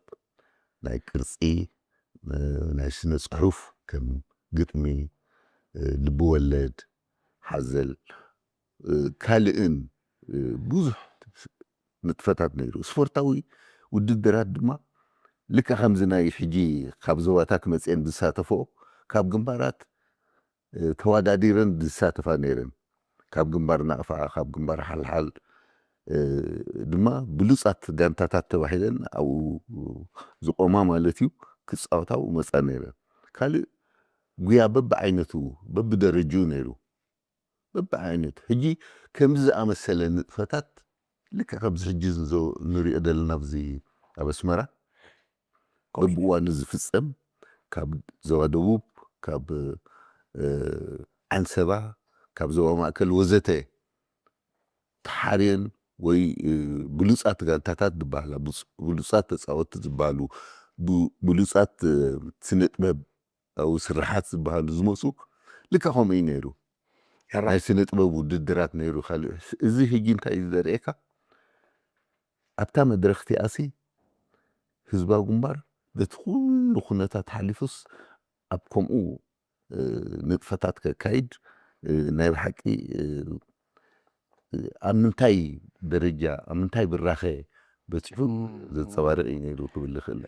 ናይ ቅርፂ፣ ናይ ስነ ፅሑፍ፣ ከም ግጥሚ፣ ልቢ ወለድ፣ ሓዘል፣ ካልእን ብዙሕ ንጥፈታት ነይሩ። ስፖርታዊ ውድድራት ድማ ልክዕ ከምዚ ናይ ሕጂ ካብ ዞባታት መፅኤን ዝሳተፎ፣ ካብ ግንባራት ተዋዳዲረን ዝሳተፋ ነይረን። ካብ ግንባር ናቕፋ፣ ካብ ግንባር ሓልሓል ድማ ብሉፃት ጋንታታት ተባሂለን ኣብኡ ዝቆማ ማለት እዩ፣ ክፃወታ ኣብኡ መፃ ነይረን። ካልእ ጉያ በብዓይነቱ በብደረጅኡ ነይሩ። በብዓይነቱ። ሕጂ ከምዚ ዝኣመሰለ ንጥፈታት ልክዕ ከምዚ ሕጂ ንሪኦ ዘለና ኣብዚ ኣብ ኣስመራ በብእዋኑ ዝፍፀም፣ ካብ ዞባ ደቡብ፣ ካብ ዓንሰባ፣ ካብ ዞባ ማእከል ወዘተ ተሓርየን ወይ ብሉፃት ጋንታታት ዝበሃላ፣ ብሉፃት ተፃወትቲ ዝበሃሉ፣ ብሉፃት ስነ ጥበብ ኣብኡ ስርሓት ዝበሃሉ ዝመፁ ልክዕ ከምኡ እዩ ነይሩ። ናይ ስነ ጥበብ ውድድራት ነይሩ። ካልእ እዚ ሕጂ እንታይ እዩ ዘርእየካ? ኣብታ መድረኽ እቲኣሲ ህዝባዊ ግንባር በቲ ኩሉ ኩነታት ሓሊፉስ ኣብ ከምኡ ንጥፈታት ከካይድ ናይ ብሓቂ ኣብ ምንታይ ደረጃ፣ ኣብ ምንታይ ብራኸ በፂሑ ዘንፀባርቕ እዩ ነይሩ ክብል ይኽእል።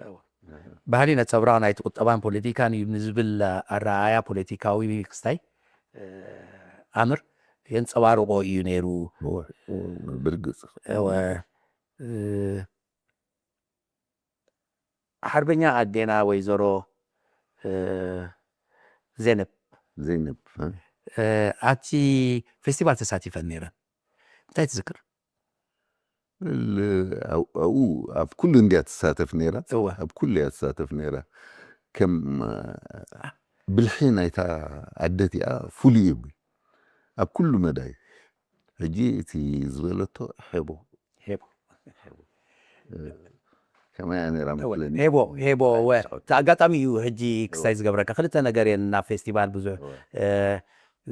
ባህሊ ነፀብራቕ ናይቲ ቁጠባን ፖለቲካን እዩ ንዝብል ኣረኣእያ ፖለቲካዊ ክስታይ ኣምር የንፀባርቖ እዩ ነይሩ። ብርግፅ እወ። ሓርበኛ ኣዴና ወይዘሮ ዜነብ ዘይነብ ኣብቲ ፌስቲቫል ተሳቲፈን ነይረን። እንታይ ትዝክር? ኣብኡ ኣብ ኩሉ እንድያ ትሳተፍ ነይራ። እወ። ኣብ ኩሉ እያ ትሳተፍ ነይራ። ከም ብልሒ ናይታ ኣደ እቲኣ ፍሉይ እዩ። ኣብ ኩሉ መዳይ። ሕጂ እቲ ዝበለቶ ሄቦ። ሄቦ። ከመይ እያ ነይራ መስለኒ። ሄቦ ሄቦ ወ እቲ ኣጋጣሚ እዩ። ሕጂ ክስታይ ዝገብረካ ክልተ ነገር እየን ናብ ፌስቲቫል ብዙሕ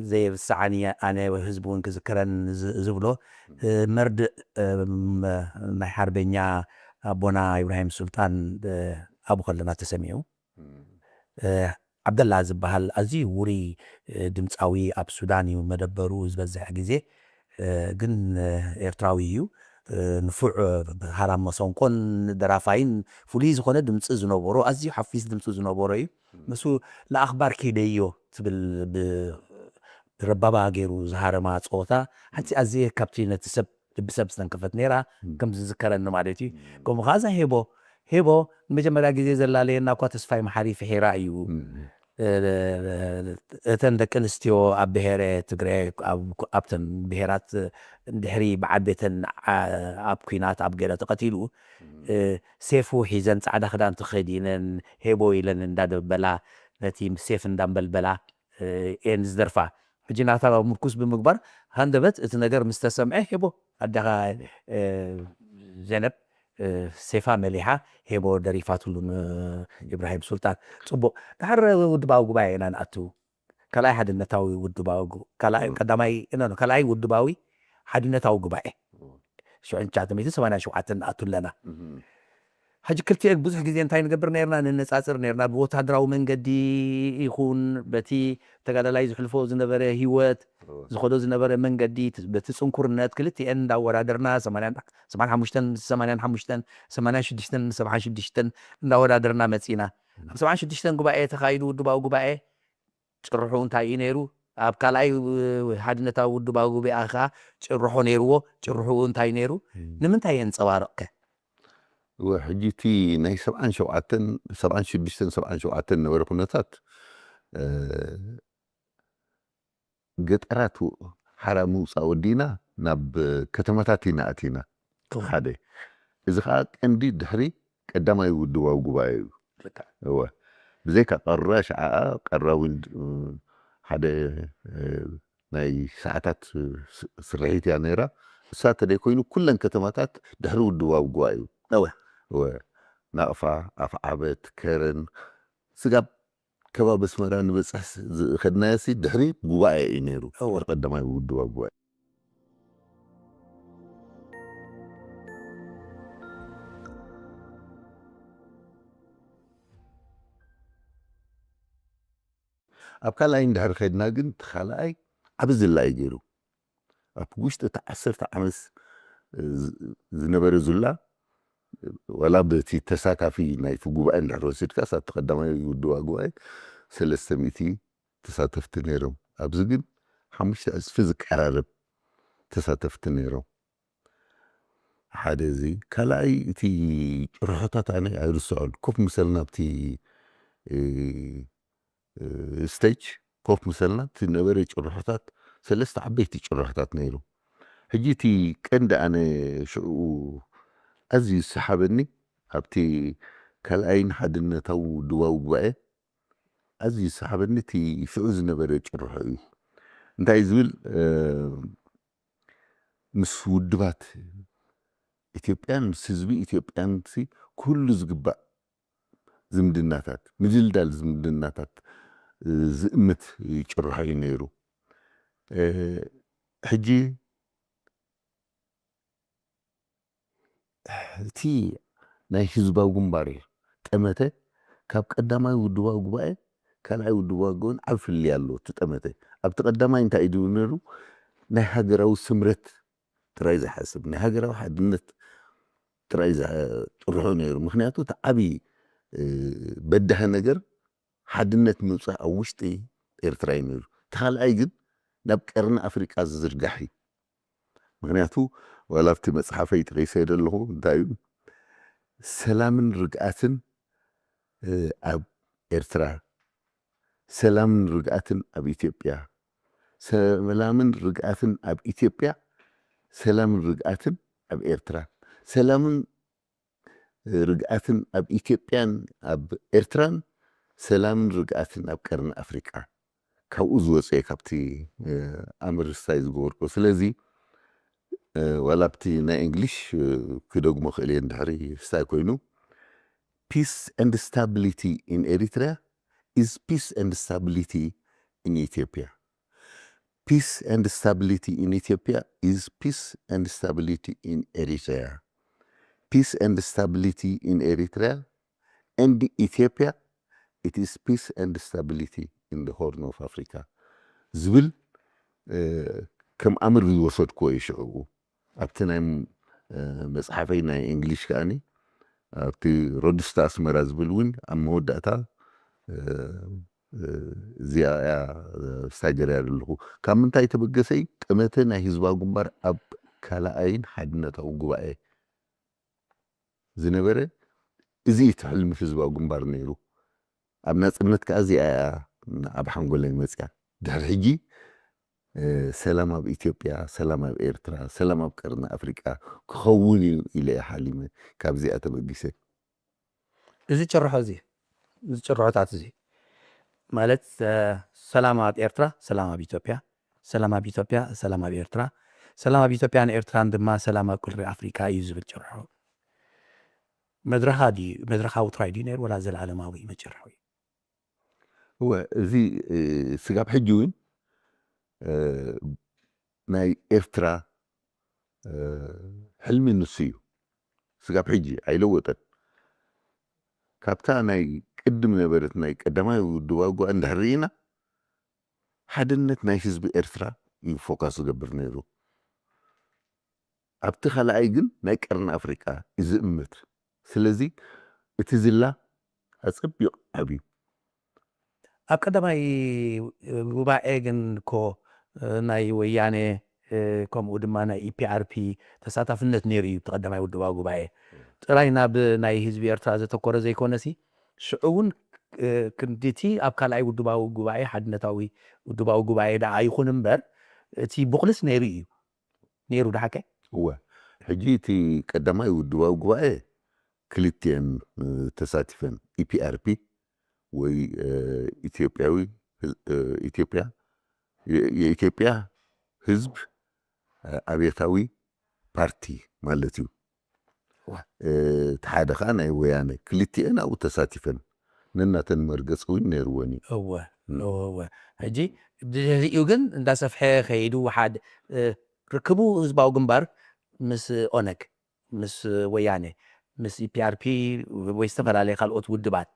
ዘየብስዓኒ ኣነ ህዝቢ እውን ክዝክረን ዝብሎ መርድእ ናይ ሓርበኛ ኣቦና ኢብራሂም ሱልጣን ኣብኡ ከለና ተሰሚዑ። ዓብደላ ዝበሃል ኣዝዩ ውሩይ ድምፃዊ ኣብ ሱዳን እዩ መደበሩ ዝበዝሕ ግዜ፣ ግን ኤርትራዊ እዩ። ንፉዕ ሃራም መሰንቆን ደራፋይን ፍሉይ ዝኾነ ድምፂ ዝነበሮ፣ ኣዝዩ ሓፊስ ድምፂ ዝነበሮ እዩ። ንሱ ንኣኽባር ኪደዮ ትብል ብረባባ ገይሩ ዝሃረማ ፀወታ ሓንቲ ኣዝየ ካብቲ ነቲ ሰብ ልቢ ሰብ ዝተንከፈት ነይራ። ከም ዝዝከረኒ ማለት እዩ። ከምኡ ከዓ እዛ ሄቦ ሄቦ ንመጀመርያ ግዜ ዘላለየና እኳ ተስፋይ መሓሪ ፍሒራ እዩ። እተን ደቂ ኣንስትዮ ኣብ ብሄረ ትግረ ኣብተን ብሄራት ድሕሪ በዓል ቤተን ኣብ ኩናት ኣብ ገለ ተቐቲሉ ሴፉ ሒዘን ፃዕዳ ክዳን ተኸዲነን ሄቦ ኢለን እንዳደበላ ነቲ ሴፍ እንዳንበልበላ እየን ዝደርፋ። ሕጂ ናታ ምርኩስ ብምግባር ሃንደበት እቲ ነገር ምስ ተሰምዐ ሄቦ ኣደኻ ዜነብ ሴፋ መሊሓ ሄቦ ደሪፋትሉ ንኢብራሂም ሱልጣን። ፅቡቕ። ድሓር ውድባዊ ጉባኤ ኢና ንኣቱ። ካልኣይ ሓድነታዊ ውድባዊ ጉ- ካልኣይ ቀዳማይ ኖ፣ ኖ፣ ካልኣይ ውድባዊ ሓድነታዊ ጉባኤ ሽዑ ትሽዓተ ሚእቲ ሰማንያን ሸውዓተን ንኣቱ ኣለና። ሕጂ ክልቲኤ ብዙሕ ግዜ እንታይ ንገብር ነርና? ንነጻጽር ነርና። ብወታደራዊ መንገዲ ይኹን በቲ ተጋዳላይ ዝሕልፎ ዝነበረ ህይወት፣ ዝኸዶ ዝነበረ መንገዲ፣ በቲ ጽንኩርነት ክልቲኤን እንዳወዳደርና ሰማንያን ሓሙሽተን ሰማንያን ሓሙሽተን ሰማንያን ሽዱሽተን ሰብዓን ሽዱሽተን እንዳወዳደርና መጺና። ኣብ ሰብዓን ሽዱሽተን ጉባኤ ተኻይዱ ውድባዊ ጉባኤ ጭርሑ እንታይ እዩ ነይሩ? ኣብ ካልኣይ ሓድነታዊ ውድባዊ ጉባኤ ከዓ ጭርሖ ነይርዎ። ጭርሑ እንታይ ነይሩ? ንምንታይ የንጸባርቕ ከ? እወ ሕጂ እቲ ናይ ሰብዓን ሸውዓተን ሰብዓን ሽዱሽተን ሰብዓን ሸውዓተን ነበረ ኩነታት ገጠራት ሓራ ምውፃእ ወዲእና ናብ ከተማታት ኢና ኣቲና። ሓደ እዚ ከዓ ቀንዲ ድሕሪ ቀዳማይ ውድባዊ ጉባኤ እዩ። እወ ብዘይካ ቀራ ሸዓኣ ቀራ እውን ሓደ ናይ ሰዓታት ስርሒት እያ ነይራ። እሳ ተደይ ኮይኑ ኩለን ከተማታት ድሕሪ ውድባዊ ጉባኤ እዩ። እወ እወ ናቕፋ፣ ኣፍዓበት፣ ከረን፣ ስጋብ ከባቢ ኣስመራ ንበፅሕ ዝኸድናዮ ሲ ድሕሪ ጉባኤ እዩ ነይሩ። ቀዳማይ ውድባዊ ጉባኤ ኣብ ካልኣይ እንድሕር ከድና ግን እቲ ካልኣይ ዓብ ዝላ እዩ ገይሩ። ኣብ ውሽጢ እቲ ዓሰርተ ዓመት ዝነበረ ዙላ ዋላ በቲ ተሳታፊ ናይቲ ጉባኤ እንድሕር ወሲድካ ሳብቲ ቀዳማይ ውድባ ጉባኤ ሰለስተ ሚእቲ ተሳተፍቲ ነይሮም። ኣብዚ ግን ሓሙሽተ ዕፅፊ ዝቀራረብ ተሳተፍቲ ነይሮም። ሓደ እዚ ካልኣይ እቲ ጭርሖታት ኣነ ኣይርስዖን። ኮፍ ምሰልና ኣብቲ ስቴጅ ኮፍ ምሰልና እቲ ነበረ ጭርሖታት ሰለስተ ዓበይቲ ጭርሖታት ነይሩ። ሕጂ እቲ ቀንዲ ኣነ ሽዑ ኣዝዩ ዝሰሓበኒ ኣብቲ ካልኣይን ሓድነታዊ ውድባዊ ጉባኤ ኣዝዩ ዝሰሓበኒ እቲ ሽዑ ዝነበረ ጭርሖ እዩ። እንታይ ዝብል ምስ ውድባት ኢትዮጵያን ምስ ህዝቢ ኢትዮጵያን ክህሉ ዝግባእ ዝምድናታት፣ ምድልዳል ዝምድናታት ዝእምት ጭርሖ እዩ ነይሩ። ሕጂ እቲ ናይ ህዝባዊ ግንባር እዩ ጠመተ ካብ ቀዳማይ ውድባዊ ጉባኤ ካልኣይ ውድባዊ ጉባኤን ዓብ ፍልልይ ኣለዎ። እቲ ጠመተ ኣብቲ ቀዳማይ እንታይ እዩ ድብል ነይሩ? ናይ ሃገራዊ ስምረት ጥራይ ዝሓስብ ናይ ሃገራዊ ሓድነት ጥራይ ዝጥርሑ ነይሩ። ምክንያቱ እቲ ዓብዪ በዳሂ ነገር ሓድነት ምብፃሕ ኣብ ውሽጢ ኤርትራ እዩ ነይሩ። እቲ ካልኣይ ግን ናብ ቀርኒ ኣፍሪቃ ዝዝርጋሕ እዩ። ምክንያቱ ዋላ ኣብቲ መፅሓፈይ ጠቂሰ ዘለኹ እንታይ እዩ ሰላምን ርግኣትን ኣብ ኤርትራ፣ ሰላምን ርግኣትን ኣብ ኢትዮጵያ፣ ሰላምን ርግኣትን ኣብ ኢትዮጵያ፣ ሰላምን ርግኣትን ኣብ ኤርትራ፣ ሰላምን ርግኣትን ኣብ ኢትዮጵያን ኣብ ኤርትራን፣ ሰላምን ርግኣትን ኣብ ቀርኒ ኣፍሪቃ። ካብኡ ዝወፀ ካብቲ ኣምር ስታይ ዝገበርኮ። ስለዚ ዋላ ኣብቲ ናይ እንግሊሽ ክደግሞ ክእል እየ እንድሕሪ ስታይ ኮይኑ peace and stability in Eritrea is peace and stability in Ethiopia. Peace and stability in Ethiopia is peace and stability in Eritrea. Peace and stability in Eritrea and Ethiopia, it is peace and stability in the Horn of Africa ዝብል ከም ኣምር ዝወሰድክዎ እዩ ሽዕኡ። ኣብቲ ናይ መፅሓፈይ ናይ እንግሊሽ ከኣኒ ኣብቲ ሮድስታ ኣስመራ ዝብል እውን ኣብ መወዳእታ እዚኣ እያ ሳገርያ ዘለኹ። ካብ ምንታይ ተበገሰ እዩ? ጠመተ ናይ ህዝባዊ ግንባር ኣብ ካልኣይን ሓድነታዊ ጉባኤ ዝነበረ እዚ እቲ ሕልሚ ህዝባዊ ግንባር ነይሩ። ኣብ ናፅነት ከዓ እዚኣ እያ ኣብ ሓንጎለይ መፅያ። ድሕሪ ሕጂ ሰላም ኣብ ኢትዮጵያ፣ ሰላም ኣብ ኤርትራ፣ ሰላም ኣብ ቀርኒ ኣፍሪቃ ክኸውን እዩ ኢለ እየ ሓሊመ። ካብዚኣ ተበጊሰ እዚ ጭርሖ እዚ እዚ ጭርሖታት እዚ ማለት ሰላም ኣብ ኤርትራ፣ ሰላም ኣብ ኢትዮጵያ፣ ሰላም ኣብ ኢትዮጵያ፣ ሰላም ኣብ ኤርትራ፣ ሰላም ኣብ ኢትዮጵያን ኤርትራን ድማ ሰላም ኣብ ቁሪ ኣፍሪቃ እዩ ዝብል ጭርሖ መድረኻ ድዩ መድረኻዊ ጥራይ ድዩ ነይሩ ወላ ዘለዓለማዊ መጭርሖ እዩ? እወ እዚ ስጋብ ሕጂ እውን ናይ ኤርትራ ሕልሚ ንሱ እዩ። ስጋብ ሕጂ ኣይለወጠን። ካብታ ናይ ቅድም ነበረት ናይ ቀዳማይ ውድባዊ ጉባኤ እንድሕር ርኢና፣ ሓድነት ናይ ህዝቢ ኤርትራ እዩ ፎካስ ዝገብር ነይሩ። ኣብቲ ካልኣይ ግን ናይ ቀርኒ ኣፍሪቃ እዩ ዝእምት። ስለዚ እቲ ዝላ ኣጸቢቑ ዓብዩ። ኣብ ቀዳማይ ጉባኤ ግን እኮ ናይ ወያነ ከምኡ ድማ ናይ ኢፒኣርፒ ተሳታፍነት ነይሩ እዩ። እቲ ቀዳማይ ውድባዊ ጉባኤ ጥራይ ናብ ናይ ህዝቢ ኤርትራ ዘተኮረ ዘይኮነሲ፣ ሽዑ እውን ክንዲቲ ኣብ ካልኣይ ውድባዊ ጉባኤ፣ ሓድነታዊ ውድባዊ ጉባኤ ደኣ ይኹን እምበር፣ እቲ ቡቕልስ ነይሩ እዩ። ነይሩ ዶ ሓቀይ? እወ። ሕጂ እቲ ቀዳማይ ውድባዊ ጉባኤ ክልቲኤን ተሳቲፈን፣ ኢፒኣርፒ ወይ ኢትዮጵያዊ ኢትዮጵያ የኢትዮጵያ ህዝብ ኣብዮታዊ ፓርቲ ማለት እዩ። እቲ ሓደ ከዓ ናይ ወያነ፣ ክልቲኤን ኣብኡ ተሳቲፈን፣ ነናተን መርገፂ እውን ነይርወን እዩ። እወ እወ። ሕጂ ድሕሪኡ ግን እንዳሰፍሐ ከይዱ፣ ሓደ ርክቡ ህዝባዊ ግንባር ምስ ኦነግ፣ ምስ ወያነ፣ ምስ ኢፒኣርፒ ወይ ዝተፈላለየ ካልኦት ውድባት፣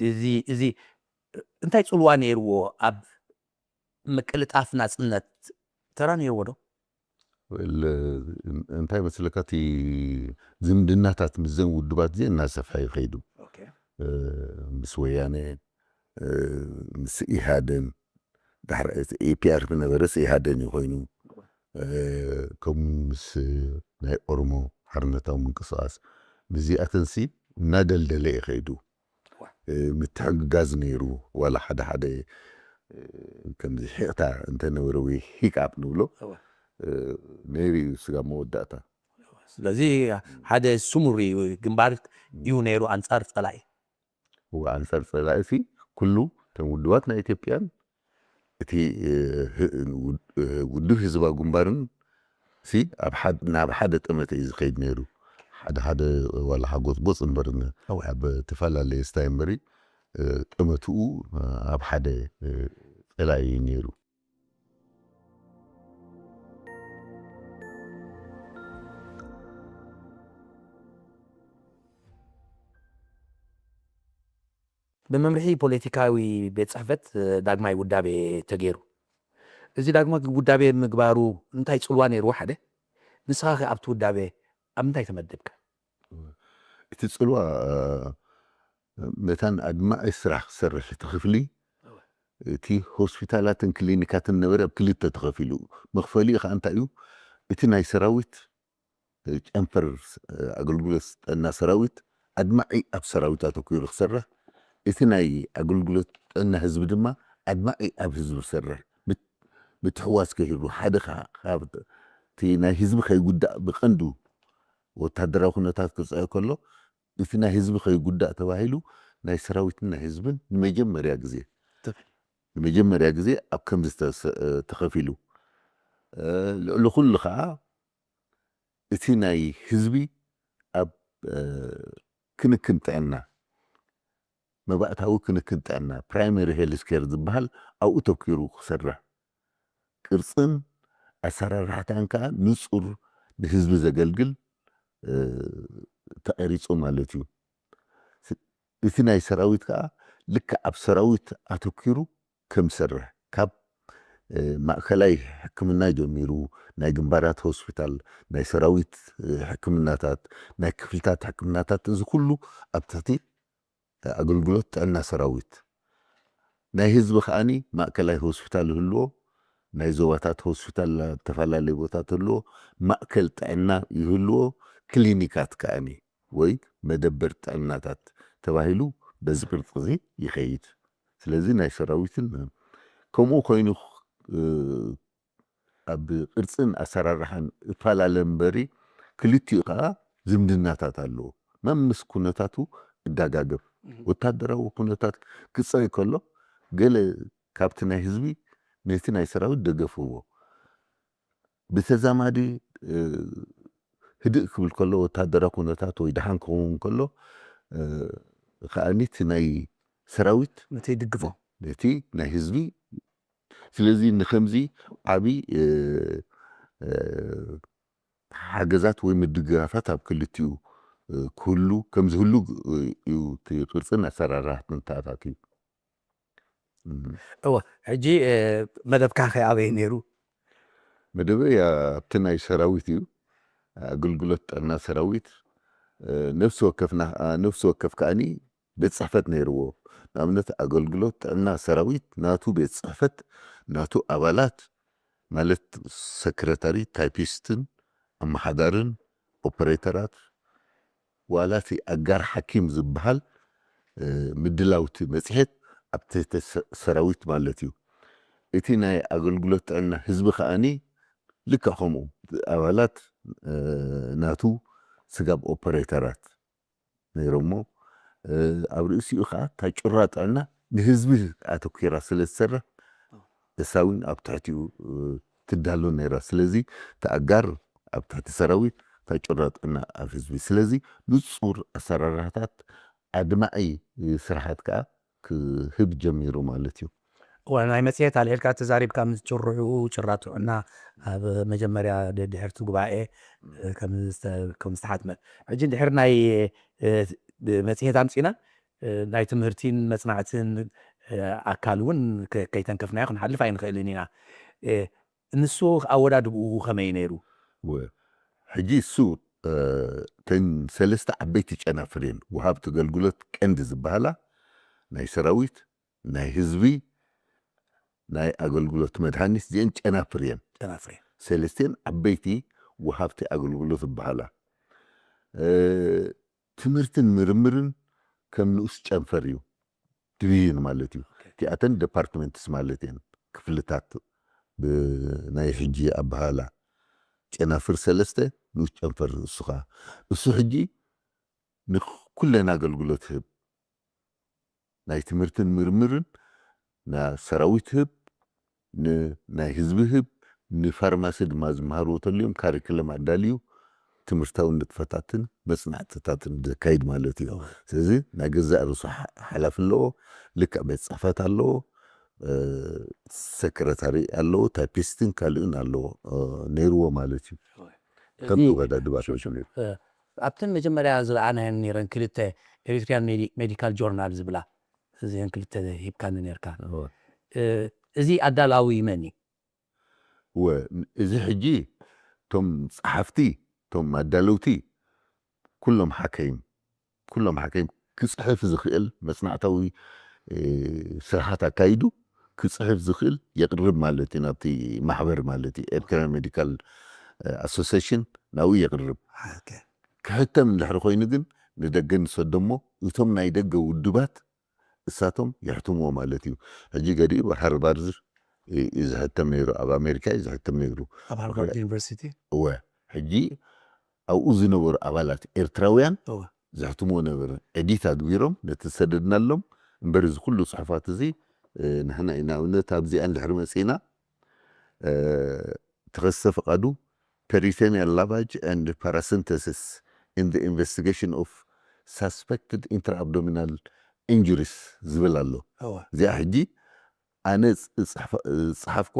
እዚ እዚ እንታይ ፅልዋ ነይርዎ ኣብ ምቅልጣፍ ናፅነት? ተራ ነይርዎ ዶ? እንታይ መስለካ፣ እቲ ዝምድናታት ምስዘን ውድባት እዚአን እናሰፍሐ ይኸይዱ። ምስ ወያነ፣ ምስ ኢሃደን፣ ዳሕራይ ኢፒኣርፒ ነበረስ ኢሃደን እዩ ኮይኑ፣ ከም ምስ ናይ ኦሮሞ ሓርነታዊ ምንቅስቃስ፣ ምስዚኣተንሲ እናደልደለ ይኸይዱ። ምትሕግጋዝ ነይሩ። ዋላ ሓደ ሓደ ከምዚ ሒቕታ እንተነበረ ወይ ሂክኣፕ ንብሎ ነይሩ እዩ ስጋብ መወዳእታ። ስለዚ ሓደ ስሙር እዩ፣ ግንባር እዩ ነይሩ ኣንጻር ጸላኢ። እወ፣ ኣንጻር ጸላኢ ሲ ኩሉ እቶም ውድባት ናይ ኢትዮጵያን እቲ ውድብ ህዝባዊ ግንባርን ሲ ኣብ ናብ ሓደ ጠመተ እዩ ዝኸይድ ነይሩ። ሓደ ሓደ ዋላ ሓጎጽጎጽ እምበር ኣብ ተፈላለየ ስታይ እምበሪ ጠመትኡ ኣብ ሓደ ጸላኢ እዩ ነይሩ። ብመምርሒ ፖለቲካዊ ቤት ጽሕፈት ዳግማይ ውዳቤ ተገይሩ። እዚ ዳግማይ ውዳቤ ምግባሩ እንታይ ጽልዋ ነይርዎ? ሓደ ንስኻ ከ ኣብቲ ውዳቤ ኣብ ምንታይ ተመደብካ? እቲ ጽልዋ መታን ኣድማዒ ስራሕ ክሰርሕ እቲ ክፍሊ እቲ ሆስፒታላትን ክሊኒካትን ነበረ ኣብ ክልተ ተኸፊሉ። መኽፈሊኡ ከዓ እንታይ እዩ? እቲ ናይ ሰራዊት ጨንፈር ኣገልግሎት ጥዕና ሰራዊት ኣድማዒ ኣብ ሰራዊት ኣተኪሩ ክሰርሕ፣ እቲ ናይ ኣገልግሎት ጥዕና ህዝቢ ድማ ኣድማዒ ኣብ ህዝቢ ክሰርሕ ምትሕዋስ ክህሉ፣ ሓደ እቲ ናይ ህዝቢ ከይጉዳእ ብቐንዱ ወታደራዊ ኩነታት ክፅዕ ከሎ እቲ ናይ ህዝቢ ከይጉዳእ ተባሂሉ ናይ ሰራዊትን ናይ ህዝብን ንመጀመርያ ግዜ ንመጀመርያ ግዜ ኣብ ከምዚ ተኸፊሉ። ልዕሊ ኩሉ ከዓ እቲ ናይ ህዝቢ ኣብ ክንክን ጥዕና፣ መባእታዊ ክንክን ጥዕና፣ ፕራይመሪ ሄልስ ኬር ዝበሃል ኣብኡ ተኪሩ ክሰርሕ፣ ቅርፅን ኣሰራርሓታን ከዓ ንፁር ንህዝቢ ዘገልግል ተቐሪፁ ማለት እዩ። እቲ ናይ ሰራዊት ከዓ ልክዕ ኣብ ሰራዊት ኣተኪሩ ከም ዝሰርሕ፣ ካብ ማእከላይ ሕክምና ጀሚሩ ናይ ግንባራት ሆስፒታል፣ ናይ ሰራዊት ሕክምናታት፣ ናይ ክፍልታት ሕክምናታት፣ እዚ ኩሉ ኣብ ትሕቲ ኣገልግሎት ጥዕና ሰራዊት። ናይ ህዝቢ ከዓኒ ማእከላይ ሆስፒታል ይህልዎ፣ ናይ ዞባታት ሆስፒታል ኣብ ዝተፈላለዩ ቦታት ይህልዎ፣ ማእከል ጥዕና ይህልዎ፣ ክሊኒካት ከዓኒ ወይ መደበር ጥዕናታት ተባሂሉ በዚ ቅርፂ እዚ ይኸይድ። ስለዚ ናይ ሰራዊትን ከምኡ ኮይኑ ኣብ ቅርፅን ኣሰራርሓን እፈላለ እምበሪ ክልቲኡ ከዓ ዝምድናታት ኣለዎ። መምስ ኩነታቱ እዳጋገብ ወታደራዊ ኩነታት ክፀይ ከሎ ገለ ካብቲ ናይ ህዝቢ ነቲ ናይ ሰራዊት ደገፍዎ ብተዛማዲ ህድእ ክብል ከሎ ወታደራዊ ኩነታት ወይ ደሓን ክኸውን ከሎ ከዓኒ እቲ ናይ ሰራዊት ነቲ ይድግፎ ነቲ ናይ ህዝቢ ስለዚ ንከምዚ ዓቢ ሓገዛት ወይ ምድግጋፋት ኣብ ክልቲኡ ክህሉ፣ ከም ዝህሉ እዩ እቲ ቅርጽን ኣሰራርሓትን ተኣታትዩ። እወ። ሕጂ መደብካ ከ ኣበይ ነይሩ? መደበይ ኣብቲ ናይ ሰራዊት እዩ። ኣገልግሎት ጥዕና ሰራዊት ነፍሲ ወከፍ ከዓኒ ቤት ጽሕፈት ነይርዎ። ንኣብነት ኣገልግሎት ጥዕና ሰራዊት ናቱ ቤት ጽሕፈት፣ ናቱ ኣባላት ማለት ሰክረታሪ፣ ታይፒስትን ኣመሓዳርን ኦፐሬተራት፣ ዋላ እቲ ኣጋር ሓኪም ዝበሃል ምድላውቲ መጽሔት ኣብ ትሕቲ ሰራዊት ማለት እዩ። እቲ ናይ ኣገልግሎት ጥዕና ህዝቢ ከዓኒ ልክዕ ከምኡ ኣባላት ናቱ ስጋብ ኦፐሬተራት ነይሮሞ። ኣብ ርእሲኡ ከዓ እታ ጩራ ጥዕና ንህዝቢ ኣተኪራ ስለ ዝሰርሕ እሳ እውን ኣብ ትሕቲኡ ትዳሎ ነይራ። ስለዚ እቲ ኣጋር ኣብ ትሕቲ ሰራዊት፣ እታ ጩራ ጥዕና ኣብ ህዝቢ። ስለዚ ንጹር ኣሰራርሓታት ኣድማዒ ስራሓት ከዓ ክህብ ጀሚሩ ማለት እዩ። እዋ ናይ መጽሔት ኣልዒልካ ተዛሪብካ ምስ ጭርዕኡ ጭራ ጥዕና ኣብ መጀመርያ ድሕርቲ ጉባኤ ከም ዝተሓትመ ሕጂ ድሕሪ ናይ መጽሔት ኣምጺና ናይ ትምህርቲን መጽናዕትን ኣካል እውን ከይተንከፍናዮ ክንሓልፍ ኣይንኽእልን ኢና። ንሱ ኣወዳድብኡ ከመይ ነይሩ? ሕጂ እሱ እተን ሰለስተ ዓበይቲ ጨናፍር እየን። ወሃብቲ ኣገልግሎት ቀንዲ ዝበሃላ ናይ ሰራዊት፣ ናይ ህዝቢ፣ ናይ ኣገልግሎት መድሃኒት፣ እዚአን ጨናፍር እየን። ጨናፍር እየን። ሰለስቲአን ዓበይቲ ወሃብቲ ኣገልግሎት ዝበሃላ። ትምህርትን ምርምርን ከም ንኡስ ጨንፈር እዩ። ዲቪዥን ማለት እዩ። እቲኣተን ዲፓርትመንትስ ማለት እየን። ክፍልታት ብናይ ሕጂ ኣበሃላ ጨናፍር ሰለስተ ንኡስ ጨንፈር እሱ ኸዓ እሱ ሕጂ ንኩለን ኣገልግሎት ህብ ናይ ትምህርትን ምርምርን ንሰራዊት ህብ ንናይ ህዝቢ ህብ ንፋርማሲ ድማ ዝመሃርዎ ተልዮም ካሪክለም ኣዳልዩ ትምህርታዊ ንጥፈታትን መጽናዕትታትን ዘካይድ ማለት እዩ። ስለዚ ናይ ገዛእ ርእሱ ሓላፊ ኣለዎ። ልክዕ ቤት ጽሕፈት ኣለዎ፣ ሰክረታሪ ኣለዎ፣ ታይፒስትን ካልእን ኣለዎ ነይርዎ ማለት እዩ። ከም ተወዳድባ ተወሰኑ ኣብተን መጀመርያ ዝረኣናየን ነይረን ክልተ ኤሪትሪያን ሜዲካል ጆርናል ዝብላ እዚአን ክልተ ሂብካኒ ነርካ። እዚ ኣዳላዊ መን እዩ? እወ፣ እዚ ሕጂ እቶም ጸሓፍቲ፣ እቶም ኣዳለውቲ ኩሎም ሓከይም፣ ኩሎም ሓከይም ክጽሕፍ ዝኽእል መጽናዕታዊ ስራሓት ኣካይዱ ክጽሕፍ ዝኽእል የቕርብ ማለት እዩ። ናብቲ ማሕበር ማለት እዩ ኤርትራን ሜዲካል ኣሶሲሽን ናብኡ የቕርብ። ክሕተም እንድሕሪ ኮይኑ ግን ንደገ ንሰዶ እሞ እቶም ናይ ደገ ውድባት እሳቶም የሕትምዎ ማለት እዩ። ሕጂ ገዲኡ ሃርቫርድ እዩ ዝሕተም ነይሩ፣ ኣብ ኣሜሪካ እዩ ዝሕተም ነይሩ። ኣብ ሃርቫርድ ዩኒቨርሲቲ እወ። ሕጂ ኣብኡ ዝነበሩ ኣባላት ኤርትራውያን ዘሕትምዎ ነበረ። ኤዲት ኣግቢሮም ነቲ ዝሰደድናሎም እምበር እዚ ኩሉ ጽሑፋት እዚ ንሕና ኢና። ኣብነት ኣብዚኣ እንድሕሪ መጺእና ተኸስተ ፍቓዱ peritoneal lavage and paracentesis in the investigation of suspected intra-abdominal injuries ዝብል ኣሎ። እዚኣ ሕጂ ኣነ ዝጸሓፍኳ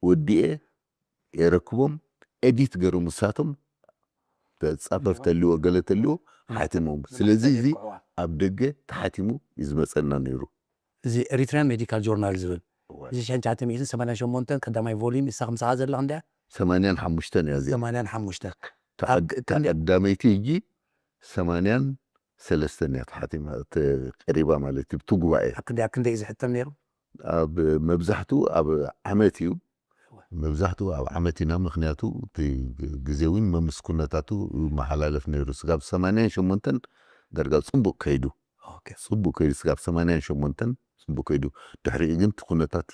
ወዲኤ የረክቦም ኤዲት ገሩ ምሳቶም ጻፈፍ ተልዎ ገለ ተልዎ ሓቲሞም። ስለዚ እዚ ኣብ ደገ ተሓቲሙ እዩ ዝመጸና ነይሩ። እዚ ኤሪትሪያን ሜዲካል ጆርናል ዝብል እዚ ሽሕን ትሽዓተ ሚእትን ሰማንያን ሸሞንተን ቀዳማይ ቮሊም እሳ ከምሳኻ ዘላ ክንደያ ሰማንያን ሓሙሽተን እያ እዚኣ። ሰማንያን ሓሙሽተ ቀዳመይቲ ሕጂ ሰማንያን ሰለስተን እያ ተሓቲማ ቀሪባ ማለት እዩ። ብቲ ጉባኤ ኣብ ክንደይ ኣብ ክንደይ እዩ ዝሕተም ነይሩ? ኣብ መብዛሕትኡ ኣብ ዓመት እዩ። መብዛሕትኡ ኣብ ዓመት ኢና። ምክንያቱ እቲ ግዜ እውን መምስ ኩነታቱ መሓላለፍ ነይሩ። ስጋብ ሰማንያን ሸሞንተን ዳርጋ ጽቡቅ ከይዱ። ጽቡቅ ከይዱ ስጋብ ሰማንያን ሸሞንተን ጽቡቅ ከይዱ። ድሕሪኡ ግን እቲ ኩነታት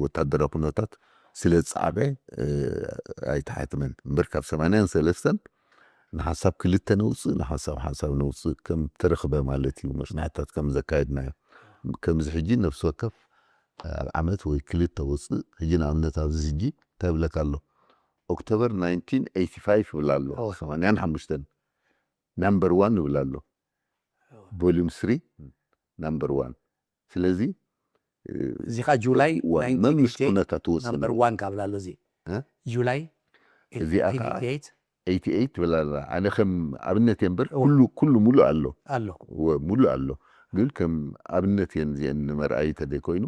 ወታደራዊ ኩነታት ስለ ዝጸዓበ ኣይተሓትመን እምበር ካብ ሰማንያን ሰለስተን ንሓንሳብ ክልተ ነውፅእ ንሓንሳብ ሓንሳብ ነውፅእ ከም ተረኽበ ማለት እዩ። መጽናዕትታት ከም ዘካየድናዮ ከምዚ ሕጂ ነፍሲ ወከፍ ኣብ ዓመት ወይ ክልተ ወፅእ ሕጂ ንኣብነት ኣብዚ ሕጂ እንታይ ይብለካ ኣሎ ኦክቶበር ናይንቲን ኤይቲ ፋይቭ ይብል ኣሎ ሰማንያን ሓሙሽተን ናምበር ዋን ይብል ኣሎ ቮሉም ስሪ ናምበር ዋን ስለዚ እዚ ከዓ ጁላይ መምስ ኩነታት ትወፅእ ናምበር ዋን ካብላ ኣሎ እዚ ጁላይ እዚኣ ከዓ ኤይቲ ኤይት ትብል ኣላ። ኣነ ከም ኣብነት እየ እምበር፣ እወ። ኩሉ፣ ኩሉ ሙሉእ ኣሎ። ኣሎ። እወ፣ ሙሉእ ኣሎ። ግን ከም ኣብነት እየን እዚአን ንመርኣይ ተደይ ኮይኑ፣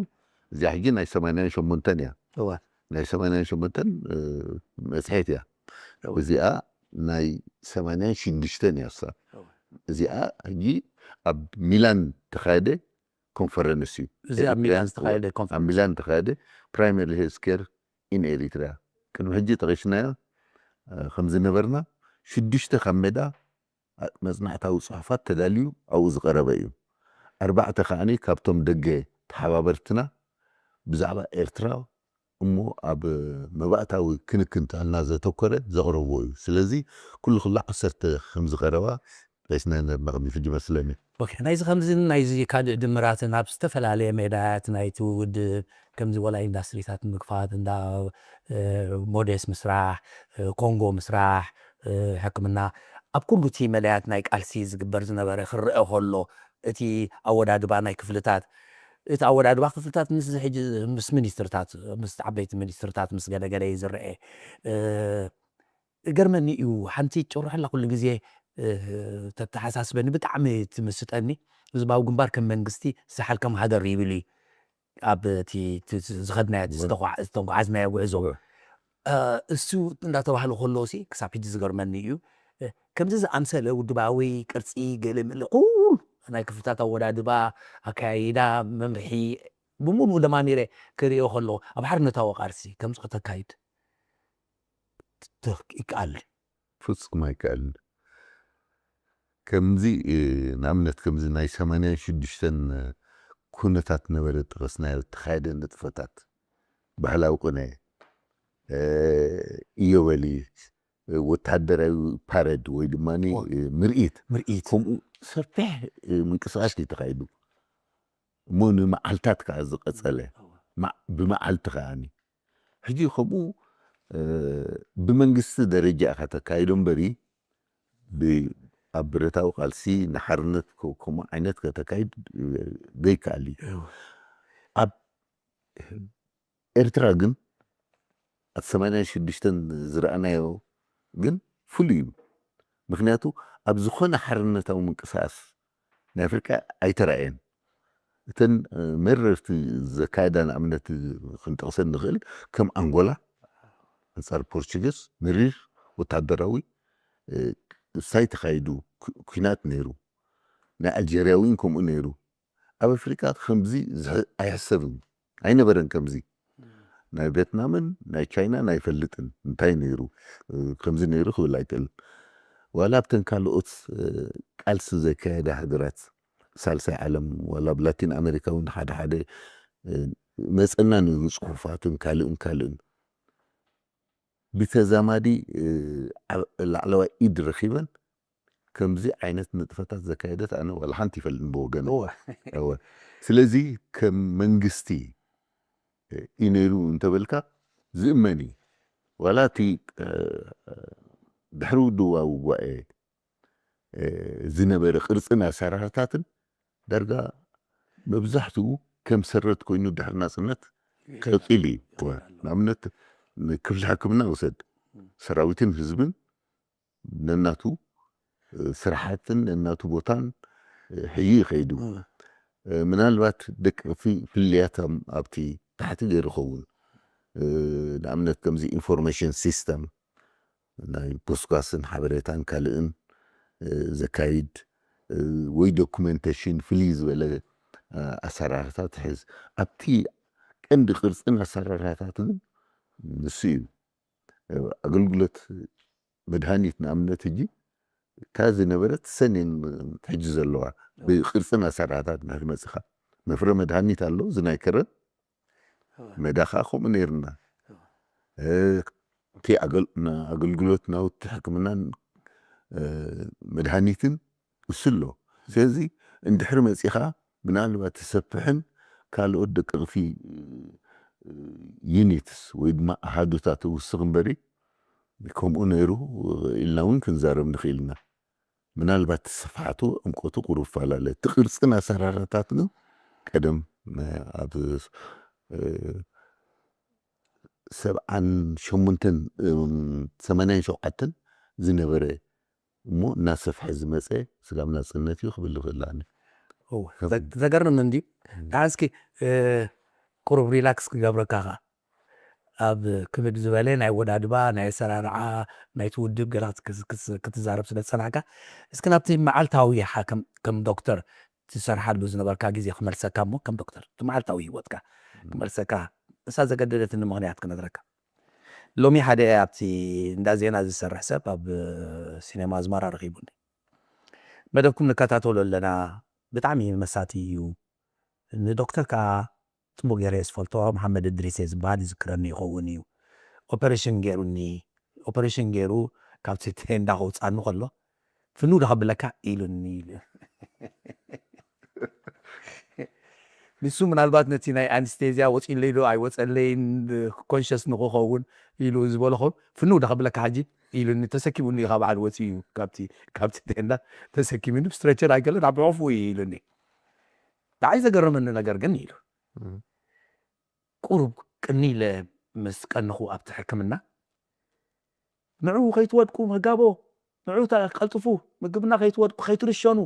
እዚኣ ሕጂ ናይ ሰማንያን ሸሞንተን እያ። እወ። ናይ ሰማንያን ሸሞንተን፣ እ፣ መጽሔት እያ። እወ። እዚኣ ናይ ሰማንያን ሽዱሽተን እያ እሳ። እወ። እዚኣ ሕጂ ኣብ ሚላን ተኻየደ ኮንፈረንስ እዩ። እዚ ኣብ ሚላን ኤሪትሪያን ዝተኻየደ ኣብ ኮንፈረንስ። ሚላን ተኻየደ ፕራይመሪ ሄልዝ ኬር ኢን ኤሪትሪያ። ቅድሚ ሕጂ ጠቒስናዮ፣ እ፣ ከም ዝነበርና፣ ሽዱሽተ ካብ ሜዳ መጽናዕታዊ ጽሑፋት ተዳልዩ ኣብኡ ዝቐረበ እዩ። ኣርባዕተ ከኣኒ ካብቶም ደገ ተሓባበርትና ብዛዕባ ኤርትራ እሞ ኣብ መባእታዊ ክንክን ጥዕና ዘተኮረ ዘቕረብዎ እዩ። ስለዚ ኩሉ ኩሉ ዓሰርተ ከም ዝቐረባ ጠቒስና ነርና ቅድሚ ሕጂ መስለኒ። ኦኬ፣ ናይዚ ከምዚ ናይዚ ካልእ ድምራትን ኣብ ዝተፈላለየ ሜዳያት ናይቲ ውድብ ከምዚ ወላ ኢንዳስትሪታት ምክፋት፣ እንዳ፣ እ፣ ሞዴስ ምስራሕ፣ እ፣ ኮንጎ ምስራሕ፣ እ፣ ሕክምና፣ ኣብ ኩሉ እቲ መዳያት ናይ ቃልሲ ዝግበር ዝነበረ ክረአ ከሎ፣ እቲ ኣወዳድባ ናይ ክፍልታት፣ እቲ ኣወዳድባ ክፍልታት ምስ ሕጂ ምስ ሚኒስትርታት፣ ምስ ዓበይቲ ሚኒስትርታት ምስ ገለገለ እዩ ዝረአ። እ፣ እገርመኒ እዩ። ሓንቲ ጭርሖ ኣላ ኩሉ ግዜ፣ እ፣ ተተሓሳስበኒ፣ ብጣዕሚ ትምስጠኒ። ህዝባዊ ግንባር ከም መንግስቲ፣ ሳሕል ከም ሃገር ይብል እዩ። ኣብ እቲ፣ እቲ ዝኸድናዮ፣ እቲ እወ። ዝተጓዓ-፣ ዝተጓዓዝናዮ ጉዕዞ። እወ። እ፣ እሱ እንዳተባህለ ከሎ ሲ ክሳብ ሕጂ ዝገርመኒ እዩ። እ፣ ከምዚ ዝኣምሰለ ውድባዊ ቅርጺ፣ ገለ መለ፣ ኩሉ ናይ ክፍልታት ኣወዳድባ፣ ኣካያይዳ፣ መምርሒ፣ ብምሉኡ ደማሚረ ክርእዮ ከሎ፣ ኣብ ሓርነታዊ ቃልሲ ከምዚ ከተካይድ ት-፣ ይከኣል? ፍጹም ኣይከኣልን። ከምዚ፣ እ፣ ንኣብነት ከምዚ ናይ ሰማንያን ሽዱሽተን ኩነታት ነበረ ጠቐስናዮ፣ እተኻየደ ንጥፈታት፣ ባህላዊ ቅነ፣ እ፣ ኢዮበሊ፣ እ፣ ወተሃደራዊ ፓረድ ወይ ድማ ኦ። እ፣ ምርኢት፣ ምርኢት። ከምኡ ሰፊሕ፣ እ፣ ምንቅስቓስ እዩ ተኻይዱ። እሞ ንመዓልታት ከኣ ዝቐጸለ፣ እወ። ማ-፣ ብመዓልቲ ከኣኒ። ሕጂ ከምኡ፣ እ፣ ብመንግስቲ ደረጃ ኢኻ ተካይዶ እምበሪ፣ ብ-፣ ኣብ ብረታዊ ቃልሲ ንሓርነት ከ-፣ ከምኡ ዓይነት ከተካይድ፣ እ፣ ዘይከኣል እዩ። እወ። ኣብ ኤርትራ ግን ኣብ ሰማንያን ሽዱሽተን ዝረኣናዮ ግን ፍሉይ እዩ። ምኽንያቱ ኣብ ዝኾነ ሓርነታዊ ምንቅስቓስ ናይ ኣፍሪቃ ኣይተራእየን። እተን፣ እ፣ መረርቲ ዘካየዳ ንኣብነት ክንጠቕሰን ንኽእል ከም ኣንጎላ ኣንጻር ፖርቹጊዝ መሪር ወታደራዊ፣ እ፣ ሳይ ተኻይዱ ኩ-፣ ኩናት ነይሩ። ናይ ኣልጀርያ እውን ከምኡ ነይሩ። ኣብ ኣፍሪቃ ከምዚ ዝሕ-፣ ኣይሕሰብን። ኣይነበረን ከምዚ። ናይ ቬትናምን ናይ ቻይናን ኣይፈልጥን። እንታይ ነይሩ? እ፣ ከምዚ ነይሩ ክብል ኣይክእልን። ዋላ ኣብተን ካልኦት፣ እ፣ ቃልሲ ዘካየዳ ሃገራት ሳልሳይ ዓለም፣ ዋላ ኣብ ላቲን ኣሜሪካ እውን ሓደ ሓደ፣ እ፣ መጸና ነይሩ ጽሑፋትን ካልእን ካልእን። ብተዛማዲ፣ እ፣ ኣብ ላዕለዋይ ኢድ ረኺበን ከምዚ ዓይነት ንጥፈታት ዘካየደት ኣነ ዋላ ሓንቲ ይፈልጥን ብወገን። እወ። እወ። ስለዚ ከም መንግስቲ፣ እ፣ እዩ ነይሩ እንተበልካ ዝእመን እዩ። ዋላ እቲ፣ እ፣ ድሕሪ ውድባዊ ጉባኤ፣ እ፣ ዝነበረ ቅርጽን ኣሰራርታትን ዳርጋ መብዛሕትኡ ከም ሰረት ኮይኑ ድሕሪ ናጽነት ቀጺሉ እዩ። እወ። ንኣብነት ንክፍሊ ሕክምና ውሰድ። ሰራዊትን ህዝብን ነናቱ፣ እ፣ ስራሓትን ነናቱ ቦታን፣ እ፣ ሕዩ ይኸይዱ። እወ። እ፣ ምናልባት ደቂ ፍ-፣ ፍልያቶም ኣብቲ ታሕቲ ገይሩ ይኸውን። እ፣ ንኣብነት ከምዚ ኢንፎርሜሽን ሲስተም ናይ ጎስጓስን ሓበሬታን ካልእን፣ እ፣ ዘካይድ፣ እ፣ ወይ ዶኩሜንቴሽን ፍልይ ዝበለ፣ እ፣ ኣሰራርታ ትሕዝ። ኣብቲ ቀንዲ ቅርጽን ኣሰራርታታት ግን ንሱ እዩ። እ፣ ኣገልግሎት መድሃኒት ንኣብነት ሕጂ እታ ዝነበረት ሰኔን ሕጂ ዘለዋ ብቅርጽን ኣሰራርታን ድሕሪ መጽኻ መፍረ መድሃኒት ኣሎ፣ እዚ ናይ ከረን እወ። መዳ ኸዓ ከምኡ ነይርና። እወ። እ፣ እቲ ኣገል-፣ ና-፣ ኣገልግሎት ናውቲ ሕክምናን፣ እ፣ መድሃኒትን እሱ ኣሎ። ስለዚ እንድሕሪ መጺኻ ምናልባት ትሰፍሕን ካልኦት ደቀቕቲ፣ እ፣ ዩኒትስ ወይ ድማ ኣሃዱታት ትውስኽ እምበሪ ከምኡ ነይሩ ኢልና እውን ክንዛረብ ንኽእል ኢና። ምናልባት ስፍሓቱ፣ ዕምቆቱ ቁሩብ ይፈላለ። እቲ ቅርጽን ኣሰራርታትን ግን ቀደም፣ እ፣ ኣብ፣ እ፣ ሰብዓን ሸሞንተን፣ እም፣ ሰማንያን ሸውዓተን ዝነበረ እሞ እናሰፍሐ ዝመፀ ስጋብ ናፅነት እዩ ክብል ይኽእል ኣነ። እወ፣ ዘ- ዘገርም እንድዩ። ደሓን እስኪ እ፣ ቁሩብ ሪላክስ ክገብረካ ኸዓ ኣብ ክብድ ዝበለ ናይ ወዳድባ ናይ ኣሰራርዓ ናይቲ ውድብ ገለ ክት- ክት- ክትዛረብ ስለ ዝፀናሕካ እስኪ ናብቲ መዓልታዊ ሓ- ከም- ከም ዶክተር ትሰርሓሉ ዝነበርካ ግዜ ክመልሰካ እሞ ከም ዶክተር እቲ መዓልታዊ ህይወትካ ክመልሰካ እሳ ዘገደደትኒ ምኽንያት ክነግረካ። ሎሚ ሓደ ኣብቲ እንዳ ዜና ዝሰርሕ ሰብ ኣብ ሲኔማ ኣዝማራ ረኺቡኒ። መደብኩም ንከታተሎ ኣለና፣ ብጣዕሚ መሳቲ እዩ። ንዶክተር ከዓ ፅቡቅ ገይረ እየ ዝፈልጦ፣ መሓመድ እድሪስ እየ ዝበሃል፣ ይዝክረኒ ይኸውን እዩ። ኦፐሬሽን ገይሩኒ፣ ኦፐሬሽን ገይሩ ካብቲ ቴንዳ ከውፅኣኒ ከሎ ፍንው ዶ ከብለካ ኢሉኒ ኢሉ። ንሱ ምናልባት ነቲ ናይ ኣንስቴዝያ ወፂለይ ዶ ኣይወፀለይን ኮንሸስ ንክኸውን ኢሉ ዝበለኹ ፍንው ዶ ከብለካ ሕጂ ኢሉኒ። ተሰኪሙኒ ካብ በዓል ወፂኡ እዩ፣ ካብቲ ካብቲ ቴንዳ ተሰኪሙኒ ብስትሬቸር ኣይገለን ኣብ ዕቑፉ እዩ ኢሉኒ። ንዓይ ዘገረመኒ ነገር ግን ኢሉ ቁሩብ ቅኒ ኢለ ምስ ቀነኹ ኣብቲ ሕክምና ንዑ ከይትወድቁ መጋቦ ንዑ ተ- ቀልጥፉ ምግብና ከይትወድቁ ከይትርሸኑ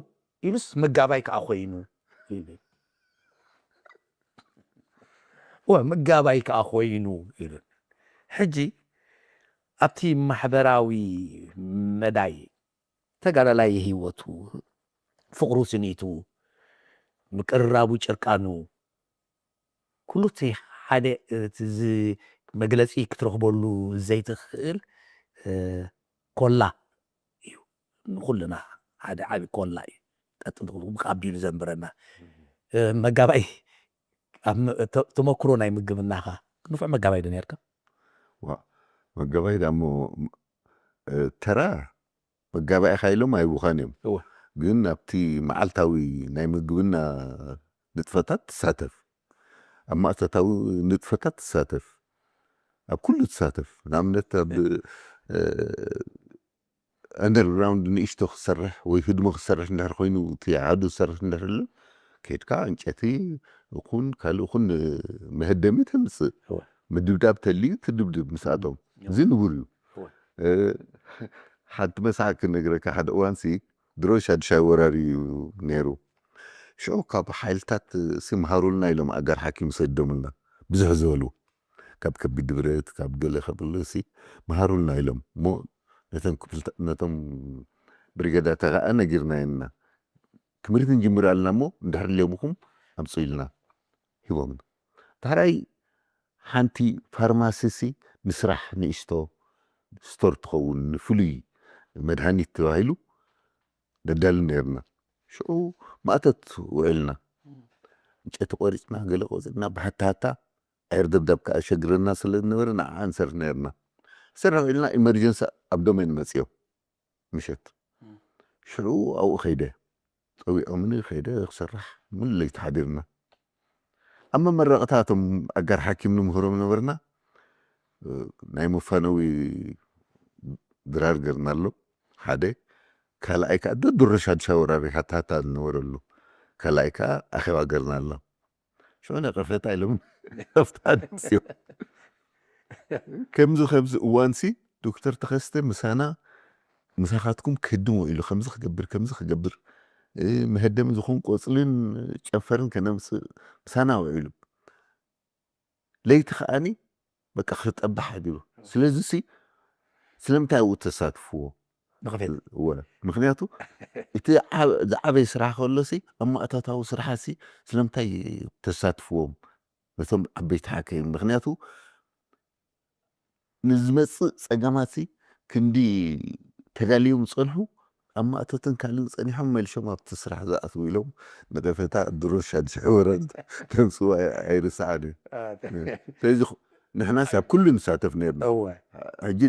ኢሉስ መጋባይ ከዓ ኮይኑ ኢሉ። ወ መጋባይ ከዓ ኮይኑ ኢሉ። ሕጂ ኣብቲ ማሕበራዊ መዳይ ተጋዳላይ ህይወቱ ፍቕሩ ስኒቱ ምቅርራቡ ጭርቃኑ ኩሉ እቲ ሓደ እቲ ዝ- መግለፂ ክትረኽበሉ ዘይትኽእል እ፣ ኮላ እዩ። ንኩልና ሓደ ዓቢ ኮላ እዩ። ጠጥንትኹም ኣቢሉ ዘንብረና እ፣ መጋባይ ኣብ ም- ተ- ተመክሮ ናይ ምግብናኻ ንፉዕ መጋባይ ዶ ነርካ? ዋ መጋባይ ዳሞ እ፣ ተራ መጋባይ ኢኻ ኢሎም ኣይብኻን እዮም። እወ። ግን ኣብቲ መዓልታዊ ናይ ምግብና ንጥፈታት ትሳተፍ፣ ኣብ ማእቶታዊ ንጥፈታት ትሳተፍ፣ ኣብ ኩሉ ትሳተፍ። ንኣብነት ኣብ እ፣ ኣንደርግራውንድ ንእሽቶ ክሰርሕ ወይ ህድሞ ክሰርሕ እንድሕር ኮይኑ እቲ ዓዱ ክሰርሕ እንድሕር ኣሎ ከይድካ ዕንጨቲ እኹን ካልእ እኹን መህደሚ ተምፅእ እወ። ምድብዳብ ተልዩ ትድብድብ ምስኣቶም እዚ ንቡር እዩ። እወ። እ፣ ሓንቲ መሳሕ ክነግረካ ሓደ እዋንሲ ድሮ ሻድሻይ ወራር እዩ ነይሩ። ሽዑ ካብ ሓይልታት ሲ መሃሩልና ኢሎም ኣጋር ሓኪም ሰደሙልና ብዙሕ ዝበሉ ካብ ከቢድ ብረት ካብ ገለ ከብሉ ሲ መሃሩልና ኢሎም እሞ ነተን ክፍልታ- ነቶም ብሪገዳታ ከዓ ነጊርና ኢና ትምህርቲ ንጅምር ኣልና እሞ እንድሕር ሌምኹም ኣምፁ ኢልና ሂቦምና። ዳሕራይ ሓንቲ ፋርማሲ ሲ ንስራሕ ንእሽቶ ስቶር ትኸውን ንፍሉይ መድሃኒት ተባሂሉ ነዳሉ ነርና። ሽዑ ማእቶት ውዕልና እንጨቲ ቆሪፅና ገለ ቆፅና ብሃታሃታ ኣየር ደብዳብ ከዓ ሸግረና ስለ ዝነበረ ንዓ ንሰርሕ ነርና። ሰርሕ ውዕልና ኢመርጀንሲ ኣብ ዶሜን መፅዮም ምሸት ሽዑ ኣብኡ ከይደ ፀዊዖምኒ ከይደ ክሰርሕ ሙሉ ለይቲ ሓዲርና። ኣብ መመረቕታ እቶም ኣጋር ሓኪም ንምህሮም ነበርና። ናይ መፋነዊ ድራር ገርና ኣሎ ሓደ ካልኣይ ከዓ ደድሮ ሻድሻ ወራሪ ሃታታ ዝነበረሉ ካልኣይ ከዓ ኣኼባ ገርና ኣሎ። ሽዑ ነቐፈታ ኢሎም ኣብታ ኣንስዮ ከምዚ ከምዚ እዋንሲ ዶክተር ተኸስተ ምሳና ምሳኻትኩም ክህድሞ ኢሉ ከምዚ ክገብር ከምዚ ክገብር መሀደሚ ዝኾን ቆፅልን ጨንፈርን ከነምፅእ ምሳና ውዒሉ ለይቲ ከዓኒ በቃ ክጠባሕ ኣቢሉ ስለዚ ሲ ስለምንታይ ኣብኡ ተሳትፍዎ ንኽፈል ወ ምክንያቱ እቲ ዝዓበየ ስራሕ ከሎ ሲ ኣብ ማእታታዊ ስራሕ ሲ ስለምንታይ ተሳትፍዎም ነቶም ዓበይቲ ሓኪም ምክንያቱ ንዝመፅእ ፀገማት ሲ ክንዲ ተዳልዮም ዝፀንሑ ኣብ ማእቶትን ካልእን ፀኒሖም መሊሾም ኣብቲ ስራሕ ዝኣትዉ ኢሎም ነቀፌታ ድሮ ሻድሽሕ ወረድ ተምፅዋ ኣይርስዓን እዩ ስለዚ ንሕናስ ኣብ ኩሉ ንሳተፍ ነርና ሕጂ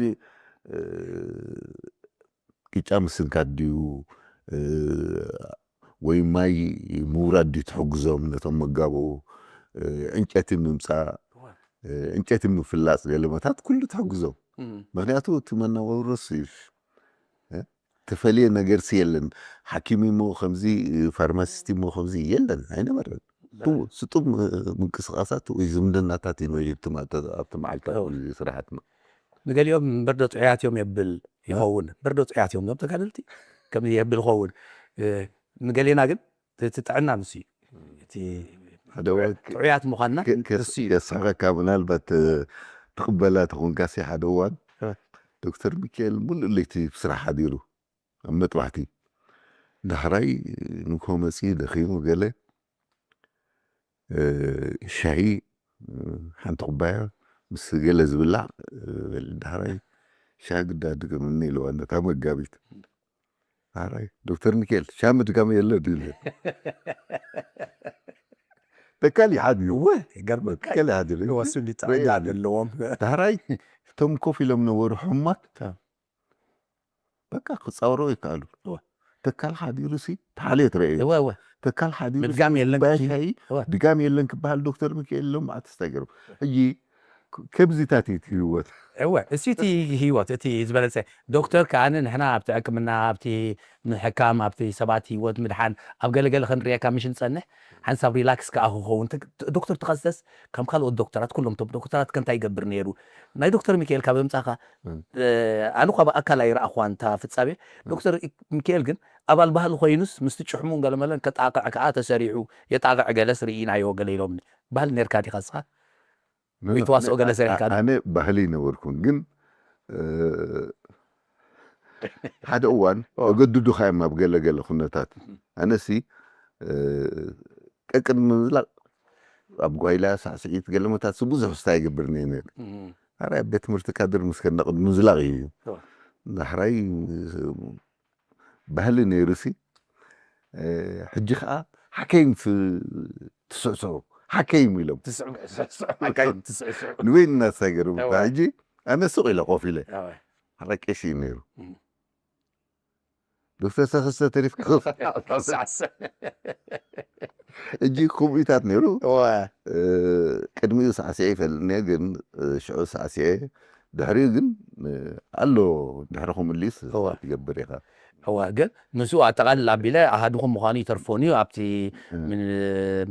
ቅጫ ምስንካት ድዩ ወይ ማይ ምውራድ ድዩ ትሕግዞም ነቶም መጋቦ ዕንጨቲ ምምፃእ ዕንጨቲ ምፍላፅ ገለመታት ኩሉ ትሕግዞም ምክንያቱ እቲ መነባብሮስ ተፈልየ ነገር ሲ የለን ሓኪም ሞ ከምዚ ፋርማሲስት ሞ ከምዚ የለን ኣይነበረን ስጡም ምንቅስቃሳት ወይ ዝምድናታት እዩ ነይሩ ኣብቲ መዓልታት ስራሕትና ንገሊኦም እምበር ዶ ጥዑያት እዮም የብል ይኸውን እምበር ዶ ጥዑያት እዮም ዞም ተጋደልቲ ከምዚ የብል ኸውን። ንገሌና ግን እቲ ጥዕና ንሱ እዩ። እቲ ሓደ እዋን ጥዑያት ምዃንና ንሱ እዩ። የስሕቀካ፣ ምናልባት ትቕበላ ተኾንካሲ ሓደ እዋን ዶክተር ሚካኤል ሙሉእ ለይቲ ብስራሕ ሓዲሩ ኣብ መጥባሕቲ፣ ዳሕራይ ንግሆ መፂኡ ደኺሙ ገለ ሻሂ ሓንቲ ኩባያ ምስ ገለ ዝብላዕ፣ ዳሕራይ ሻሂ ግዳ ድገምኒ ኢልዋ ነታ መጋቢት። ዳሕራይ ዶክተር ሚካኤል ሻሂ ምድጋም የለ ድለ ተካል ይሓድዩ እወ ይገርመካ ተካል ይሓድዩ ወሱ እንዲጣዕዳ ዘለዎም ዳሕራይ እቶም ኮፍ ኢሎም ነበሩ ሕሙማት በቃ ክፃወሩ ይከኣሉ። ተካል ሓዲሩ ሲ ተሓልዮ ትረአ እዩ። እወ እወ ተካል ሓዲሩ ሲ ምድጋም የለን ባሻይ እወ። ድጋም የለን ክበሃል ዶክተር ሚካኤል ኢሎም መዓት ተስታገሩ። ሕጂ ከምዚታት እዩ እቲ ህይወት። እወ እሱ እቲ ህይወት እቲ ዝበለፀ ዶክተር ከዓኒ ንሕና ኣብቲ ሕክምና ኣብቲ ምሕካም ኣብቲ ሰባት ህይወት ምድሓን ኣብ ገለገለ ክንሪኤካ ምሽ ንፀንሕ ሓንሳብ ሪላክስ ከዓ ክኸውን ተ- ዶክተር ተኸስተስ ከም ካልኦት ዶክተራት ኩሎም ቶም ዶክተራት ከንታይ ይገብር ነይሩ ናይ ዶክተር ሚካኤል ካብ ምምፃኻ ኣነ እኳ ብኣካል ኣይረኣኹዋን እታ ፍፃሜ ዶክተር ሚካኤል ግን ኣባል ባህሊ ኮይኑስ ምስቲ ጭሕሙን ገለመለን ከጣቕዕ ከዓ ተሰሪሑ የጣቕዕ ገለስ ርኢናዮ ገለ ኢሎምኒ ባህል ነርካ ዲኻ ስኻ ወይ ተዋስኦ ገለ ሰሪሕካ ዶ? ኣነ ባህሊ ነበርኩን ግን ሓደ እዋን ተገድዱኻ እዮም ኣብ ገለገለ ኩነታት ኣነሲ ቀቅድሚ ምዝላቕ ኣብ ጓይላ ሳዕስዒት ገለመታት ብዙሕ ስታ ይገብር ነይነ ኣራይ ኣብ ቤት ትምህርቲ ካድር ምስ ከነቕድ ምዝላቕ እዩ ዳሕራይ ባህሊ ነይሩ ሲ ሕጂ ከዓ ሓከይም ትስዕስዑ ሓከይም ኢሎም ንበይን እናተሳገሩ ሕጂ ኣነ ሱቕ ኢለ ኮፍ ኢለ ሓደ ቀሺ እዩ ነይሩ ዶክተር ተኸስተ ተሪፍ ሕጂ ከምኡታት ነይሩ ቅድሚኡ ሳዕስዐ ይፈልጥ ግን ሽዑ ሳዕስዐ ድሕሪኡ ግን ኣሎ ድሕሪ ክምልስ ትገብር ኢኻ እዋ ግን ምስኡ ኣጠቓልል ኣቢለ ኣሃድኹም ምዃኑ ይተርፎን እዩ ኣብቲ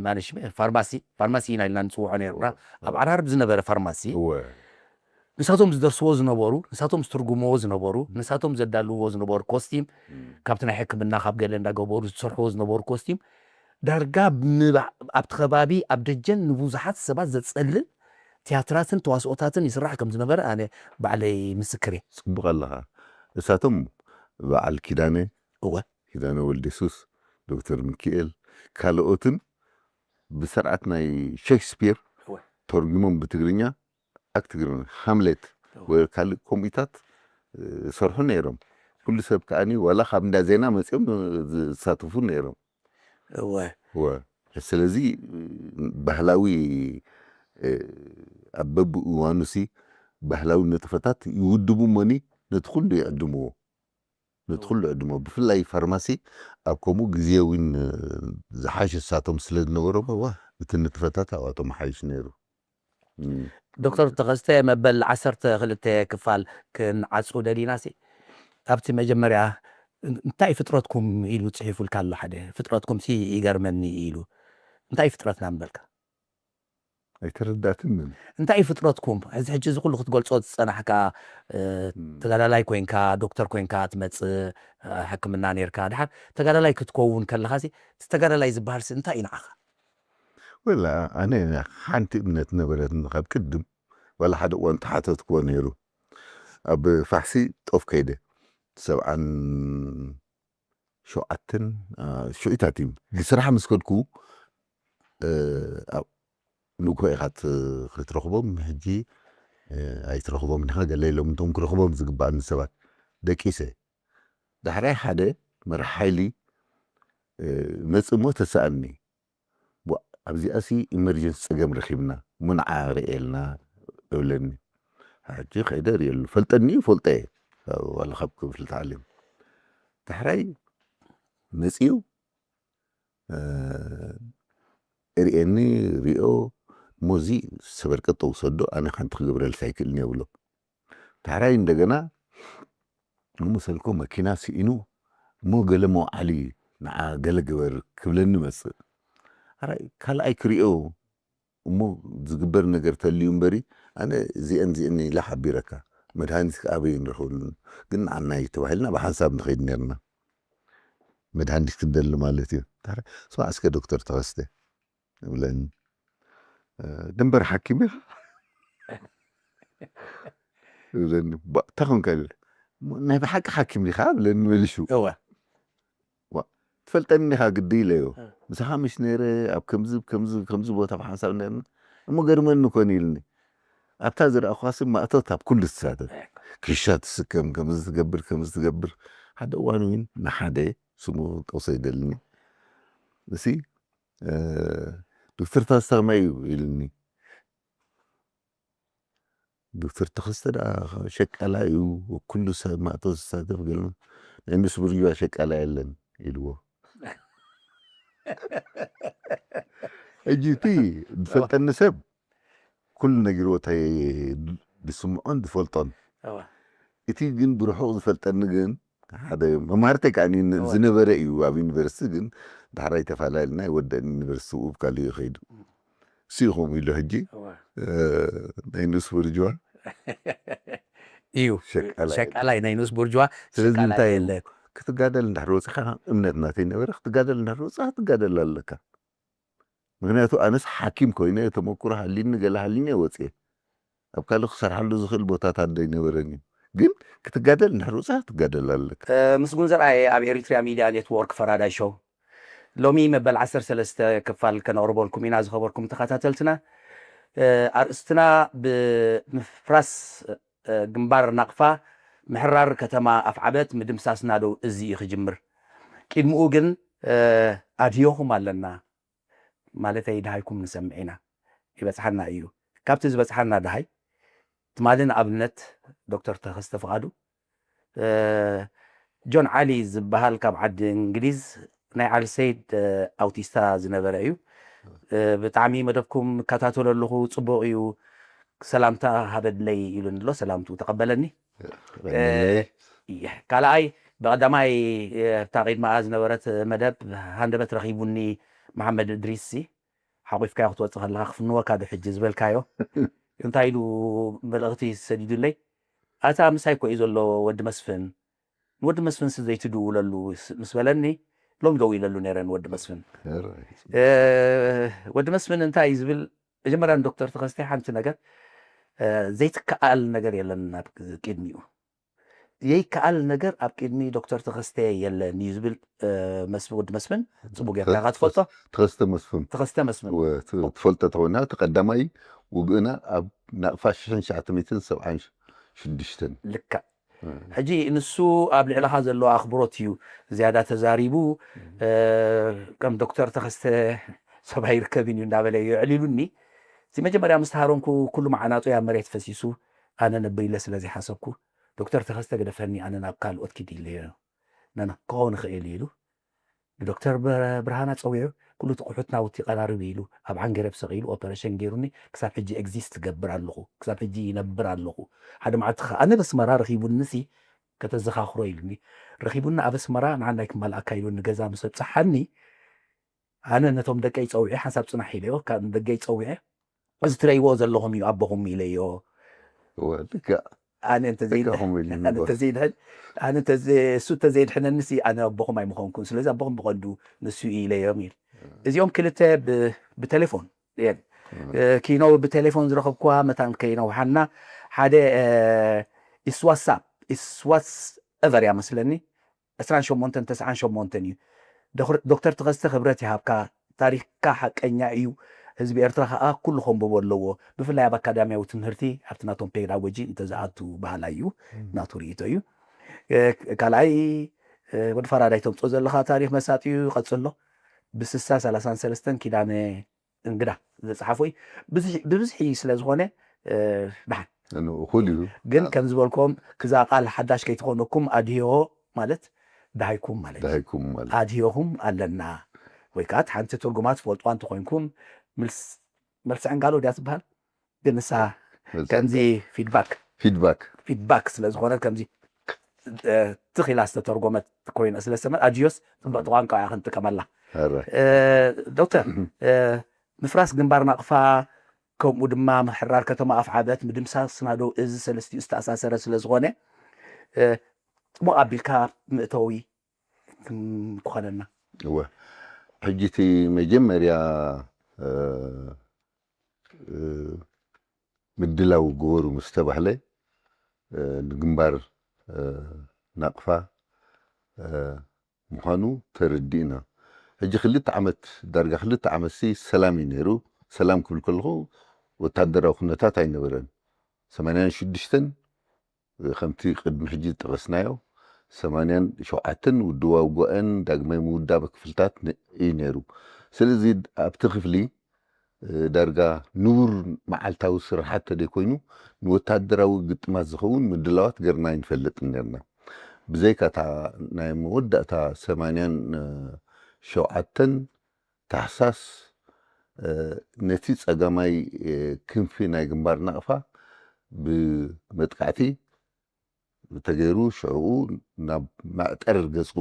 ማነሽመ ፋርማሲ ፋርማሲ ኢና ኢልና ንፅውዖ ነርና ኣብ ዓራርብ ዝነበረ ፋርማሲ ንሳቶም ዝደርስዎ ዝነበሩ ንሳቶም ዝትርጉምዎ ዝነበሩ ንሳቶም ዘዳልውዎ ዝነበሩ ኮስቲም ካብቲ ናይ ሕክምና ካብ ገለ እንዳገበሩ ዝሰርሕዎ ዝነበሩ ኮስቲም ዳርጋ ኣብቲ ከባቢ ኣብ ደጀን ንብዙሓት ሰባት ዘፀልል ቲያትራትን ተዋስኦታትን ይስራሕ ከም ዝነበረ ኣነ ባዕለይ ምስክር እየ። ፅቡቕ ኣለኻ። እሳቶም በዓል ኪዳነ እወ ኪዳነ ወልደሱስ፣ ዶክተር ሚኪኤል ካልኦትን ብስርዓት ናይ ሼክስፒር ተርጉሞም ብትግርኛ ኣክትግርኛ ሃምሌት ወይ ካልእ ከምኡታት ዝሰርሑ ነይሮም። ኩሉ ሰብ ከዓኒ ዋላ ካብ እንዳ ዜና መፂኦም ዝሳተፉ ነይሮም። እወ እወ ስለዚ ባህላዊ ኣብ በብእዋኑ ሲ ባህላዊ ንጥፈታት ይውድቡ እሞኒ ነቲ ኩሉ ይዕድምዎ ነቲ ኩሉ ይዕድምዎ ብፍላይ ፋርማሲ ኣብ ከምኡ ግዜ እውን ዝሓሽ እሳቶም ስለ ዝነበሮም እቲ ንጥፈታት ኣብኣቶም ሓይሽ ነይሩ ዶክተር ተኸስተ መበል ዓሰርተ ክልተ ክፋል ክንዓፁ ደሊና ሲ ኣብቲ መጀመርያ እንታይ ፍጥረትኩም ኢሉ ፅሒፉልካ ኣሎ ሓደ ፍጥረትኩም ሲ ይገርመኒ ኢሉ እንታይ ፍጥረትና ምበልካ ኣይተረዳትንን እንታይ ፍጥረትኩም እዚ ሕጂ እዚ ኩሉ ክትገልፆ ዝፀናሕካ ተጋዳላይ ኮንካ ዶክተር ኮንካ ትመፅእ ሕክምና ነርካ ድሓር ተጋዳላይ ክትከውን ከለካ ተጋዳላይ ዝበሃል እንታይ እዩ ንዓኻ ወላ ኣነ ሓንቲ እምነት ነበረትኒ ካብ ቅድም ዋላ ሓደ እዋን ተሓተትክዎ ነይሩ ኣብ ፋሕሲ ጦፍ ከይደ ሰብዓን ሸውዓተን ሽዑታት እዩ ብስራሕ ምስ ከድኩ ንግሆ ኢኻ ክትረኽቦም ሕጂ ኣይትረኽቦም ኢኻ ገለ ኢሎም እቶም ክረኽቦም ዝግባኣኒ ሰባት ደቂሰ ዳሕራይ ሓደ መራሕ ሓይሊ መፅእ እሞ ተሰኣኒ ኣብዚኣሲ ኢመርጀንሲ ፀገም ረኺብና እሞ ንዓ ርእየልና እብለኒ ሕጂ ከይደ ርእየሉ ፈልጠኒ እዩ ፈልጠ እየ ዋላ ካብ ክፍሊ ተዓሊም ዳሕራይ መፅኡ ርእየኒ ሪኦ እሞ እዚ ሰበርቀጦ ውሰዶ ኣነ ሓንቲ ክገብረልካ ኣይክእልን እየ ብሎ ዳሕራይ እንደገና እሞ ሰልኮ መኪና ስኢኑ እሞ ገለ መውዓሊ ንዓ ገለ ግበር ክብለኒ መፅእ ካልኣይ ክሪኦ እሞ ዝግበር ነገር ተልዩ እምበሪ ኣነ እዚአን እዚአን ኢለ ሓቢረካ መድሃኒት ኣበይ ንረኽበሉ? ግን ንዓና እዩ ተባሂልና ብሓንሳብ ንኸይድ ነርና። መድሃኒት ክንደሊ ማለት እዩ። ስማዕ እስከ ዶክተር ተኸስተ ይብለኒ። ደንበር ሓኪም ኢኻ? ይብለኒ። እንታይ ኮንካ? ናይ ብሓቂ ሓኪም ኢኻ ብለኒ መሊሱ። ትፈልጠኒ ኢኻ ግዲ ኢለዮ። ምሳኻ ምሽ ነይረ ኣብ ከምዚ ከምዚ ከምዚ ቦታ ብሓንሳብ ነርና እሞ ገርመኒ ኮን ኢልኒ። ኣብታ ዝረኣኹዋ ስም ማእቶት ኣብ ኩሉ ትሳተፍ፣ ክሻ ትስከም፣ ከምዚ ትገብር ከምዚ ትገብር። ሓደ እዋን እውን ንሓደ ስሙ ጠቕሶ ይደልኒ፣ እሲ ዶክተር ታስታማይ እዩ ኢልኒ። ዶክተር ተኸስተ ደኣ ሸቃላ እዩ፣ ኩሉ ሰብ ማእቶ ዝሳተፍ ገለ። ናይ ንስ ብርጅዋ ሸቃላ የለን ኢልዎ። ሕጂ እቲ ዝፈልጠኒ ሰብ ኩሉ ነጊርዎ እንታይ ዝስምዖን ዝፈልጦን። እቲ ግን ብርሑቕ ዝፈልጠኒ ግን ሓደ መማርተይ ከዓ ዝነበረ እዩ ኣብ ዩኒቨርሲቲ፣ ግን ዳሕራይ ተፈላለና ይወደን ዩኒቨርሲቲ ውብ ካልእ እዩ ከይዱ። ሲኹም ኢሉ ሕጂ ናይ ንስ ብርጅዋ እዩ ሸቃላይ ናይ ንስ ብርጅዋ። ስለዚ እንታይ የለ ክትጋደል እንድሕር ወፂኻ እምነት ናተይ ነበረ ክትጋደል እንድሕር ወፂኻ ክትጋደል ኣለካ። ምክንያቱ ኣነስ ሓኪም ኮይነ ተመክሮ ሃሊኒ ገለ ሃሊኒ ወፅየ ኣብ ካልእ ክሰርሓሉ ዝኽእል ቦታታት ዘይነበረን እዩ። ግን ክትጋደል እንድሕር ወፅኻ ክትጋደል ኣለካ። ምስጉን ዘርኣየ ኣብ ኤሪትሪያ ሚድያ ኔትዎርክ ፈራዳይ ሾው ሎሚ መበል ዓሰርተ ሰለስተ ክፋል ከነቕርበልኩም ኢና። ዝኸበርኩም ተኸታተልትና ኣርእስትና ብምፍራስ ግንባር ናቕፋ ምሕራር ከተማ ኣፍዓበት ምድምሳስ ናደው እዚ እዩ ክጅምር። ቅድምኡ ግን ኣድዮኹም ኣለና ማለተይ ድሃይኩም ንሰምዕ ኢና። ይበጽሓና እዩ። ካብቲ ዝበጽሓና ድሃይ ትማሊ ንኣብነት ዶክተር ተኸስተ ፍቓዱ ጆን ዓሊ ዝበሃል ካብ ዓዲ እንግሊዝ ናይ ዓሊ ሰይድ ኣውቲስታ ዝነበረ እዩ። ብጣዕሚ መደብኩም እከታተሎ ኣለኹ፣ ጽቡቕ እዩ፣ ሰላምታ ሃበድለይ ኢሉኒ ኣሎ። ሰላምቱ ተቐበለኒ። ካልኣይ ብቐዳማይ እታ ቂድማኣ ዝነበረት መደብ ሃንደበት ረኺቡኒ መሓመድ እድሪስ ሓቂፍካዮ ክትወፅእ ከለኻ ክፍንወካ ዶ ሕጂ ዝበልካዮ እንታይ ኢሉ መልእኽቲ ሰዲዱለይ። ኣታ ምሳይ እኮ እዩ ዘሎ ወዲ መስፍን፣ ንወዲ መስፍን ስ ዘይትድውለሉ ምስ በለኒ ሎሚ ደው ኢለሉ ነይረ ንወዲ መስፍን። ወዲ መስፍን እንታይ እዩ ዝብል? መጀመርያ ንዶክተር ተኸስተ ሓንቲ ነገር ዘይትከኣል ነገር የለን ኣብ ቅድሚኡ። የይከኣል ነገር ኣብ ቅድሚ ዶክተር ተኸስተ የለን እዩ ዝብል መስፍን፣ ወዲ መስፍን ጽቡቅ ጌርካ ኢኻ ትፈልጦ። ተኸስተ መስፍን ተኸስተ መስፍን ትፈልጦ ተኾይና እቲ ቀዳማይ ውግእና ኣብ ናቕፋ ሽሕን ትሽዓተ ሚእትን ሰብዓን ሽዱሽተን ልክዕ። ሕጂ ንሱ ኣብ ልዕለኻ ዘለዎ ኣኽብሮት እዩ ዝያዳ ተዛሪቡ። ከም ዶክተር ተኸስተ ሰብ ኣይርከብን እዩ እንዳበለ እዩ ኣዕሊሉኒ። እቲ መጀመርያ ምስ ተሃረምኩ ኩሉ መዓናጡ ኣብ መሬት ፈሲሱ ኣነ ነብር ኢለ ስለ ዘይሓሰብኩ ዶክተር ተኸስተ ግደፈኒ ኣነ ናብ ካልኦት ኪድ ኢለዮ። ነና ክኸውን ይኽእል እዩ ኢሉ ንዶክተር ብርሃና ፀዊዑ ኩሉ እቲ ቁሑት ናውቲ ቀራርብ ኢሉ ኣብ ዓንገረብ ሰቒሉ ኦፐረሽን ገይሩኒ ክሳብ ሕጂ ኤግዚስት ትገብር ኣለኹ ክሳብ ሕጂ ይነብር ኣለኹ። ሓደ መዓልቲ ከዓ ኣነ በስመራ ረኺቡኒ ሲ ከተዘኻኽሮ ኢሉኒ ረኺቡኒ ኣብ ኣስመራ ንዓናይ ክማልኣካ ኢሉ ንገዛ ምስ ኣብፅሓኒ ኣነ ነቶም ደቀይ ፀዊዐ ሓንሳብ ፅናሕ ኢለዮ ካብ ደገይ ፀዊዐ እዚ ትረይዎ ዘለኹም እዩ ኣቦኹም ኢለዮ። ኣነ እንተዘይድሕን ኣነ እንተዘይድሕን ኣነ እሱ እንተዘይድሕነኒ ሲ ኣነ ኣቦኹም ኣይምኾንኩን ስለዚ ኣቦኹም ብቐንዱ ንሱ እዩ ኢለዮም ኢል። እዚኦም ክልተ ብቴሌፎን ኪኖ ብቴሌፎን ዝረኸብኩዋ መታን ከይነውሓና ሓደ ኢስዋሳፕ ኢስዋስ እቨር እያ መስለኒ ዕስራን ሸሞንተን ተስዓን ሸሞንተን እዩ። ዶክተር ተኸስተ ክብረት ይሃብካ ታሪኽካ ሓቀኛ እዩ። ህዝቢ ኤርትራ ከዓ ኩሉ ከንብቦ ኣለዎ። ብፍላይ ኣብ ኣካዳሚያዊ ትምህርቲ ኣብቲ ናቶም ፔዳጎጂ እንተዝኣቱ በሃላይ እዩ። ናቱ ርእይቶ እዩ። ካልኣይ ወዲ ፈራዳይ ተምፅኦ ዘለካ ታሪኽ መሳጢ እዩ። ቀፅሎ ብስሳ ሰላሳን ሰለስተን ኪዳነ እንግዳ ዝፀሓፎ እዩ። ብብዝሒ ስለ ዝኾነ ደሓን እኹል እዩ። ግን ከም ዝበልኩም ክዛ ቃል ሓዳሽ ከይትኾነኩም ኣድህዮ ማለት ደሃይኩም ማለት እዩ። ደሃይኩም ማለት ኣድህዮኹም ኣለና ወይ ከዓ ሓንቲ ትርጉማ ትፈልጥዋ እንተኾይንኩም መልሲ ዕንጋሎ ድያ ትበሃል። ግን ንሳ ከምዚ ፊድባክ ፊድባክ ፊድባክ ስለ ዝኾነ ከምዚ ትኺላ ዝተተርጎመት ኮይነ ስለ ዝተመ ኣድዮስ ፅብቕቲ ቋንቋ እያ ክንጥቀመላ። ዶክተር ምፍራስ ግንባር ናቕፋ ከምኡ ድማ ምሕራር ከተማ ኣፍዓበት፣ ምድምሳስ ናደው እዚ ሰለስቲኡ ዝተኣሳሰረ ስለ ዝኾነ፣ እ፣ ጽቡቕ ኣቢልካ መእተዊ ክም-፣ ክኾነና። እወ። ሕጂ እቲ መጀመርያ፣ እ፣ እ፣ ምድላው ግበሩ ምስ ተባህለ፣ እ፣ ንግንባር፣ እ፣ ናቕፋ፣ እ፣ ምዃኑ ተረዲእና። ሕጂ ክልተ ዓመት፣ ዳርጋ ክልተ ዓመትሲ ሰላም እዩ ነይሩ። ሰላም ክብል ከለኹ ወታደራዊ ኩነታት ኣይነበረን። ሰማንያን ሽዱሽተን ከምቲ ቅድሚ ሕጂ ዝጠቐስናዮ፣ ሰማንያን ሸውዓተን ውድባዊ ጉባኤን ዳግማይ ምውዳብ ክፍልታት ነ-፣ እዩ ነይሩ። ስለዚ ኣብቲ ክፍሊ፣ እ፣ ዳርጋ ንቡር መዓልታዊ ስራሓት ተደይኮይኑ ንወታደራዊ ግጥማት ዝኸውን ምድላዋት ገርና ኣይንፈልጥን ነርና። ብዘይካ እታ ናይ መወዳእታ ሰማንያን ሸውዓተን ታሕሳስ፣ እ፣ ነቲ ጸጋማይ፣ እ፣ ክንፊ ናይ ግንባር ናቕፋ ብመጥቃዕቲ ተገይሩ፣ ሽዕኡ ናብ መዕጠር ገጹ፣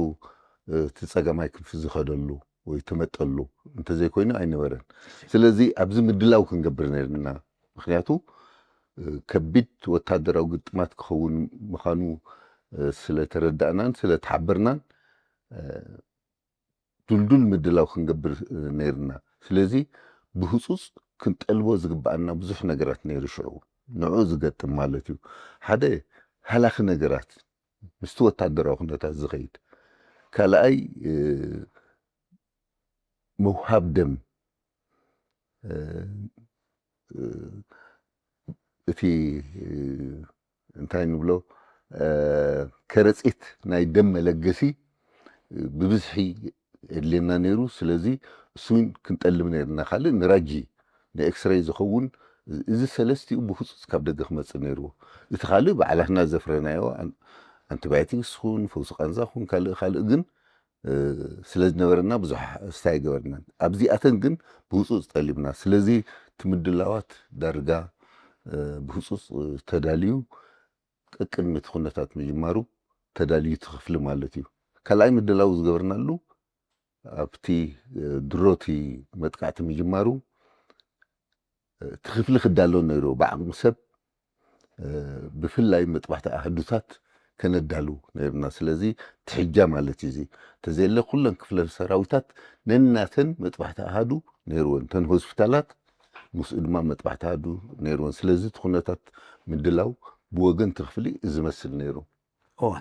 እ፣ እቲ ጸጋማይ ክንፊ ዝኸደሉ ወይ ተመጠሉ እንተዘይኮይኑ ኣይነበረን። ስለዚ ኣብዚ ምድላው ክንገብር ነርና። ምኽንያቱ፣ እ፣ ከቢድ ወታደራዊ ግጥማት ክኸውን ምዃኑ፣ እ፣ ስለ ተረዳእናን ስለ ተሓበርናን፣ እ፣ ድልዱል ምድላው ክንገብር፣ እ፣ ነይርና። ስለዚ ብህጹጽ ክንጠልቦ ዝግብኣና ብዙሕ ነገራት ነይሩ ሽዑ። ንዕኡ ዝገጥም ማለት እዩ። ሓደ ሃላኺ ነገራት፣ ምስቲ ወታደራዊ ኩነታት ዝኸይድ። ካልኣይ፣ እ፣ ምውሃብ ደም፣ እ፣ እ፣ እቲ፣ እ፣ እንታይ ንብሎ፣ እ፣ ከረጺት ናይ ደም መለገሲ፣ እ፣ ብብዝሒ የድልየና ነይሩ። ስለዚ እሱን ክንጠልብ ነይርና። ካልእ ንራጂ፣ ንኤክስሬይ ዝኸውን፣ እዚ ሰለስቲኡ ብህጹጽ ካብ ደገ ክመጽእ ነይርዎ። እቲ ካልእ ባዕላትና ዘፍረናዮ ኣን-፣ ኣንቲባዮቲክስ ኹን፣ ፈውሲ ቃንዛ ኹን፣ ካልእ፣ ካልእ ግን፣ እ፣ ስለ ዝነበረና ብዙሕ ኣስታ ኣይገበርናን። ኣብዚኣተን ግን ብህጹጽ ጠሊብና። ስለዚ እቲ ምድላዋት ዳርጋ፣ እ፣ ብህጹጽ፣ እ፣ ተዳልዩ፣ ቀቅድሚ እቲ ኩነታት ምጅማሩ ተዳልዩ እቲ ክፍሊ ማለት እዩ። ካልኣይ ምድላው ዝገበርናሉ ኣብቲ፣ እ፣ ድሮ እቲ መጥቃዕቲ ምጅማሩ፣ እ፣ እቲ ክፍሊ ክዳሎ ነይሩ። ብዓቕሚ ሰብ፣ እ፣ ብፍላይ መጥባሕቲ ኣሃዱታት ከነዳሉ ነይርና። ስለዚ ትሕጃ ማለት እዩ እዚ። እንተዘየለ ኩለን ክፍለ ሰራዊታት ነናተን መጥባሕቲ ኣሃዱ ነይርወን። እተን ሆስፒታላት ምስኡ ድማ መጥባሕቲ ኣሃዱ ነይርወን። ስለዚ እቲ ኩነታት ምድላው ብወገን እቲ ክፍሊ እዚ መስል ነይሩ። እወ።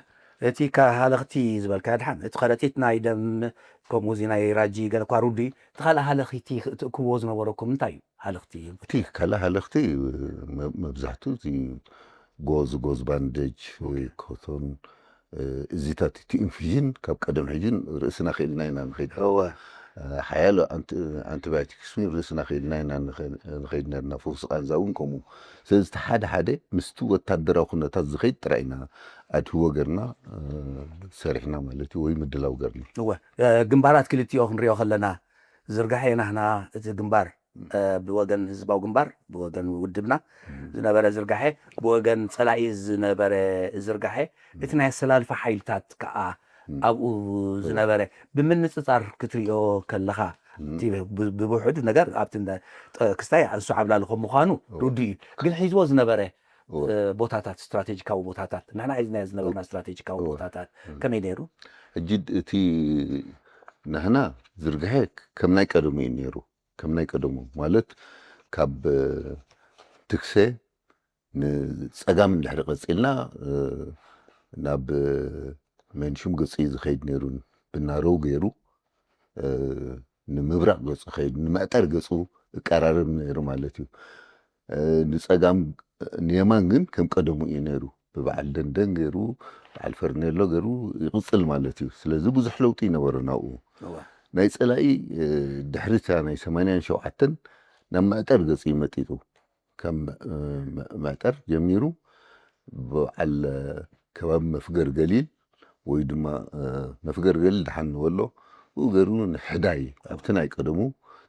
እቲ ከ-፣ ሃለኽቲ ዝበልካዮ ድሓን፣ እቲ ከረጢት ናይ ደም፣ ከምኡ እዚ ናይ ራጂ ገለ እኳ ርዱእ እዩ። እቲ ካልእ ሃለኺቲ ክትእክብዎ ዝነበረኩም እንታይ እዩ? ሃለኽቲ። እቲ ካልእ ሃለኽቲ መ-፣ መብዛሕትኡ እቲ ጎዝ፣ ጎዝ ባንደጅ ወይ ኮቶን፣ እ፣ እዚታት እቲ ኢንፊዥን ካብ ቀደም ሕጂ ርእስና ክኢልና ኢና ንኸይድ። እወ። እ፣ ሓያሎ ኣንቲ-፣ ኣንቲባዮቲክስ እውን ርእስና ክኢልና ኢና ንኸ-፣ ንኸይድ ነርና። ፈውሲ ቃንዛ እውን ከምኡ። ስለዚ እቲ ሓደ ሓደ ምስቲ ወታደራዊ ኩነታት ዝኸይድ ጥራይ ኢና ኣድህቦ ገርና፣ እ፣ ሰሪሕና ማለት እዩ፣ ወይ ምድላው ገርና። እወ፣ እ፣ ግንባራት ክልቲኦ ክንሪኦ ከለና፣ ዝርጋሐ ናህና እቲ ግንባር፣ እ፣ ብወገን ህዝባዊ ግንባር፣ ብወገን ውድብና እም። ዝነበረ ዝርጋሐ፣ ብወገን ጸላኢ ዝነበረ ዝርጋሐ፣ እም። እቲ ናይ ኣሰላልፋ ሓይልታት ከኣ እም። ኣብኡ እወ። ዝነበረ፣ ብምንጽጻር ክትሪኦ ከለኻ፣ እም። እቲ ብ-፣ ብውሑድ ነገር ኣብቲ እንዳ-፣ ጠ-፣ ክስታይ እሱ ዓብላሊ ከም ምዃኑ እወ። ርዱእ እዩ። ግን ሒዝዎ ዝነበረ፣ እወ። እ፣ ቦታታት፣ ስትራቴጂካዊ ቦታታት፣ ንሕና ሒዝናዮ ዝነበርና እወ። ስትራቴጂካዊ እወ። ቦታታት እም። ከመይ ነይሩ? ሕጂ እቲ ናህና ዝርግሐ ከም ናይ ቀደሙ እዩ ነይሩ። ከም ናይ ቀደሙ ማለት ካብ፣ እ፣ ትክሰ ንጸጋም እንድሕሪ ቀጺልና፣ እ፣ ናብ፣ እ፣ መንሹም ገጹ እዩ ዝኸይድ ነይሩ። ብናሮው ገይሩ፣ እ፣ ንምብራቕ ገጹ ኸይድ፣ ንመዕጠር ገጹ እቀራረብ ነይሩ ማለት እዩ። እ፣ ንጸጋም፣ ንየማን ግን ከም ቀደሙ እዩ ነይሩ። ብበዓል ደንደን ገይሩ፣ በዓል ፈርኔሎ ገይሩ ይቕጽል ማለት እዩ። ስለዚ ብዙሕ ለውጢ ይነበረ ናብኡ። እወ። ናይ ጸላኢ፣ እ፣ ድሕሪ እታ ናይ ሰማንያን ሸውዓተን ናብ መዕጠር ገጹ እዩ መጢጡ። ከም፣ እ፣ መ-፣ መዕጠር ጀሚሩ በዓል፣ እ፣ ከባቢ መፍገር ገሊል ወይ ድማ፣ እ፣ መፍገር ገሊል ደሓን ንበሎ፣ ብኡ ገይሩ ንሕዳይ ኣብቲ ናይ ቀደሙ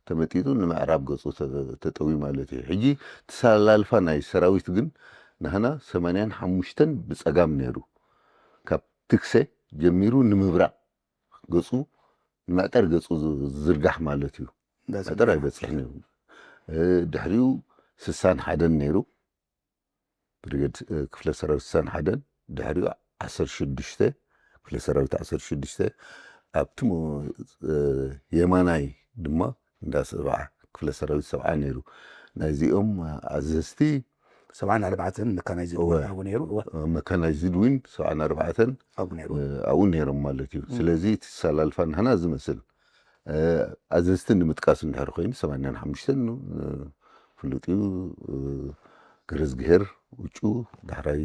ተመጢጡ ንምዕራብ ገጹ ተ-፣ ተጠውዩ ማለት እዩ። ሕጂ ተሰላልፋ ናይ ሰራዊት ግን ናህና ሰማንያን ሓሙሽተን ብጸጋም ነይሩ። ካብ ትክሰ ጀሚሩ ንምብራቕ ገጹ፣ ንመዕጠር ገጹ ዝ-፣ ዝዝርጋሕ ማለት እዩ። መዕጠር ኣይበጽሕን እዩ። እ፣ ድሕሪኡ ስሳን ሓደን ነይሩ። ብርጌድ ክፍለ ሰራዊት ስሳን ሓደን፣ ድሕሪኡ ዓሰርተ ሽዱሽተ፣ ክፍለ ሰራዊት ዓሰርተ ሽዱሽተ፣ ኣብቲ የማናይ ድማ እንዳ ሰብዓ፣ ክፍለ ሰራዊት ሰብዓ ነይሩ። ናይዚኦም ኣዘዝቲ ሰብዓን ኣርባዕተን መካናይዝድ እውን ነይሩ። መካናይዝድ እውን ሰብዓን ኣርባዕተን ኣብኡ ነይሮም ማለት እዩ። ስለዚ እቲ ሰላልፋ ንሕና ዝመስል ኣዘዝቲ ንምጥቃስ እንድሕር ኮይኑ ሰማንያን ሓሙሽተን ፍሉጥ እዩ። ገረዝግሄር ውጩ፣ ዳሕራይ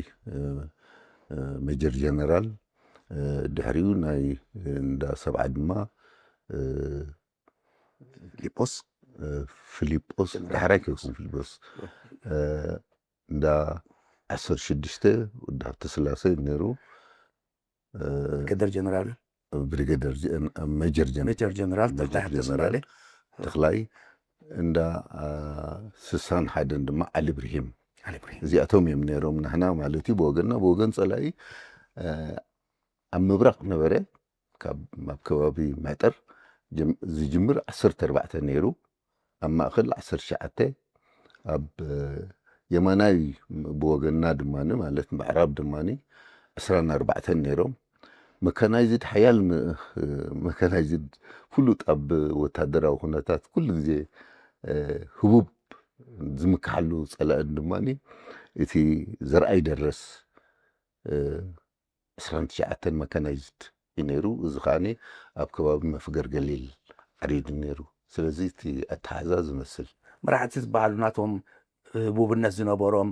ሜጀር ጀነራል፣ ድሕሪኡ ናይ እንዳ ሰብዓ ድማ ፊሊጶስ ፊሊጶስ ዳሕራይ ከይኩም ፊሊጶስ እንዳ ዓሰርተ ሽዱሽተ ወዲ ሃብተ ስላሴ ነይሩ። ብሪገደር ጀነራል ብሪገደር ሜጀር ጀነራል ሜጀር ጀነራል ተኽላይ ሃብተ ስላሴ ተኽላይ እንዳ ስሳን ሓደን ድማ ዓሊ ብርሂም። ዓሊ ብርሂም እዚኣቶም እዮም ነይሮም። ንሕና ማለት እዩ ብወገንና ብወገን ጸላኢ ኣብ ምብራቕ ነበረ። ካብ ኣብ ከባቢ መጠር ዝጅምር ዓሰርተ ኣርባዕተ ነይሩ፣ ኣብ ማእኸል ዓሰርተ ትሽዓተ፣ ኣብ የማናይ ብወገንና ድማ ማለት ምዕራብ ድማ ዕስራን ኣርባዕተን ነይሮም። መካናይዝድ ሓያል መካናይዝድ ፍሉጥ ኣብ ወታደራዊ ኩነታት ኩሉ ግዜ ህቡብ ዝምክሓሉ ጸላእን ድማ እቲ ዘርኣይ ደረስ ዕስራን ትሽዓተን መካናይዝድ እዩ ነይሩ። እዚ ከዓ ኣብ ከባቢ መፍገር ገሊል ዓሪዱ ነይሩ። ስለዚ እቲ ኣተሓዛ ዝመስል መራሕቲ ዝበሃሉ ናቶም ህቡብነት ዝነበሮም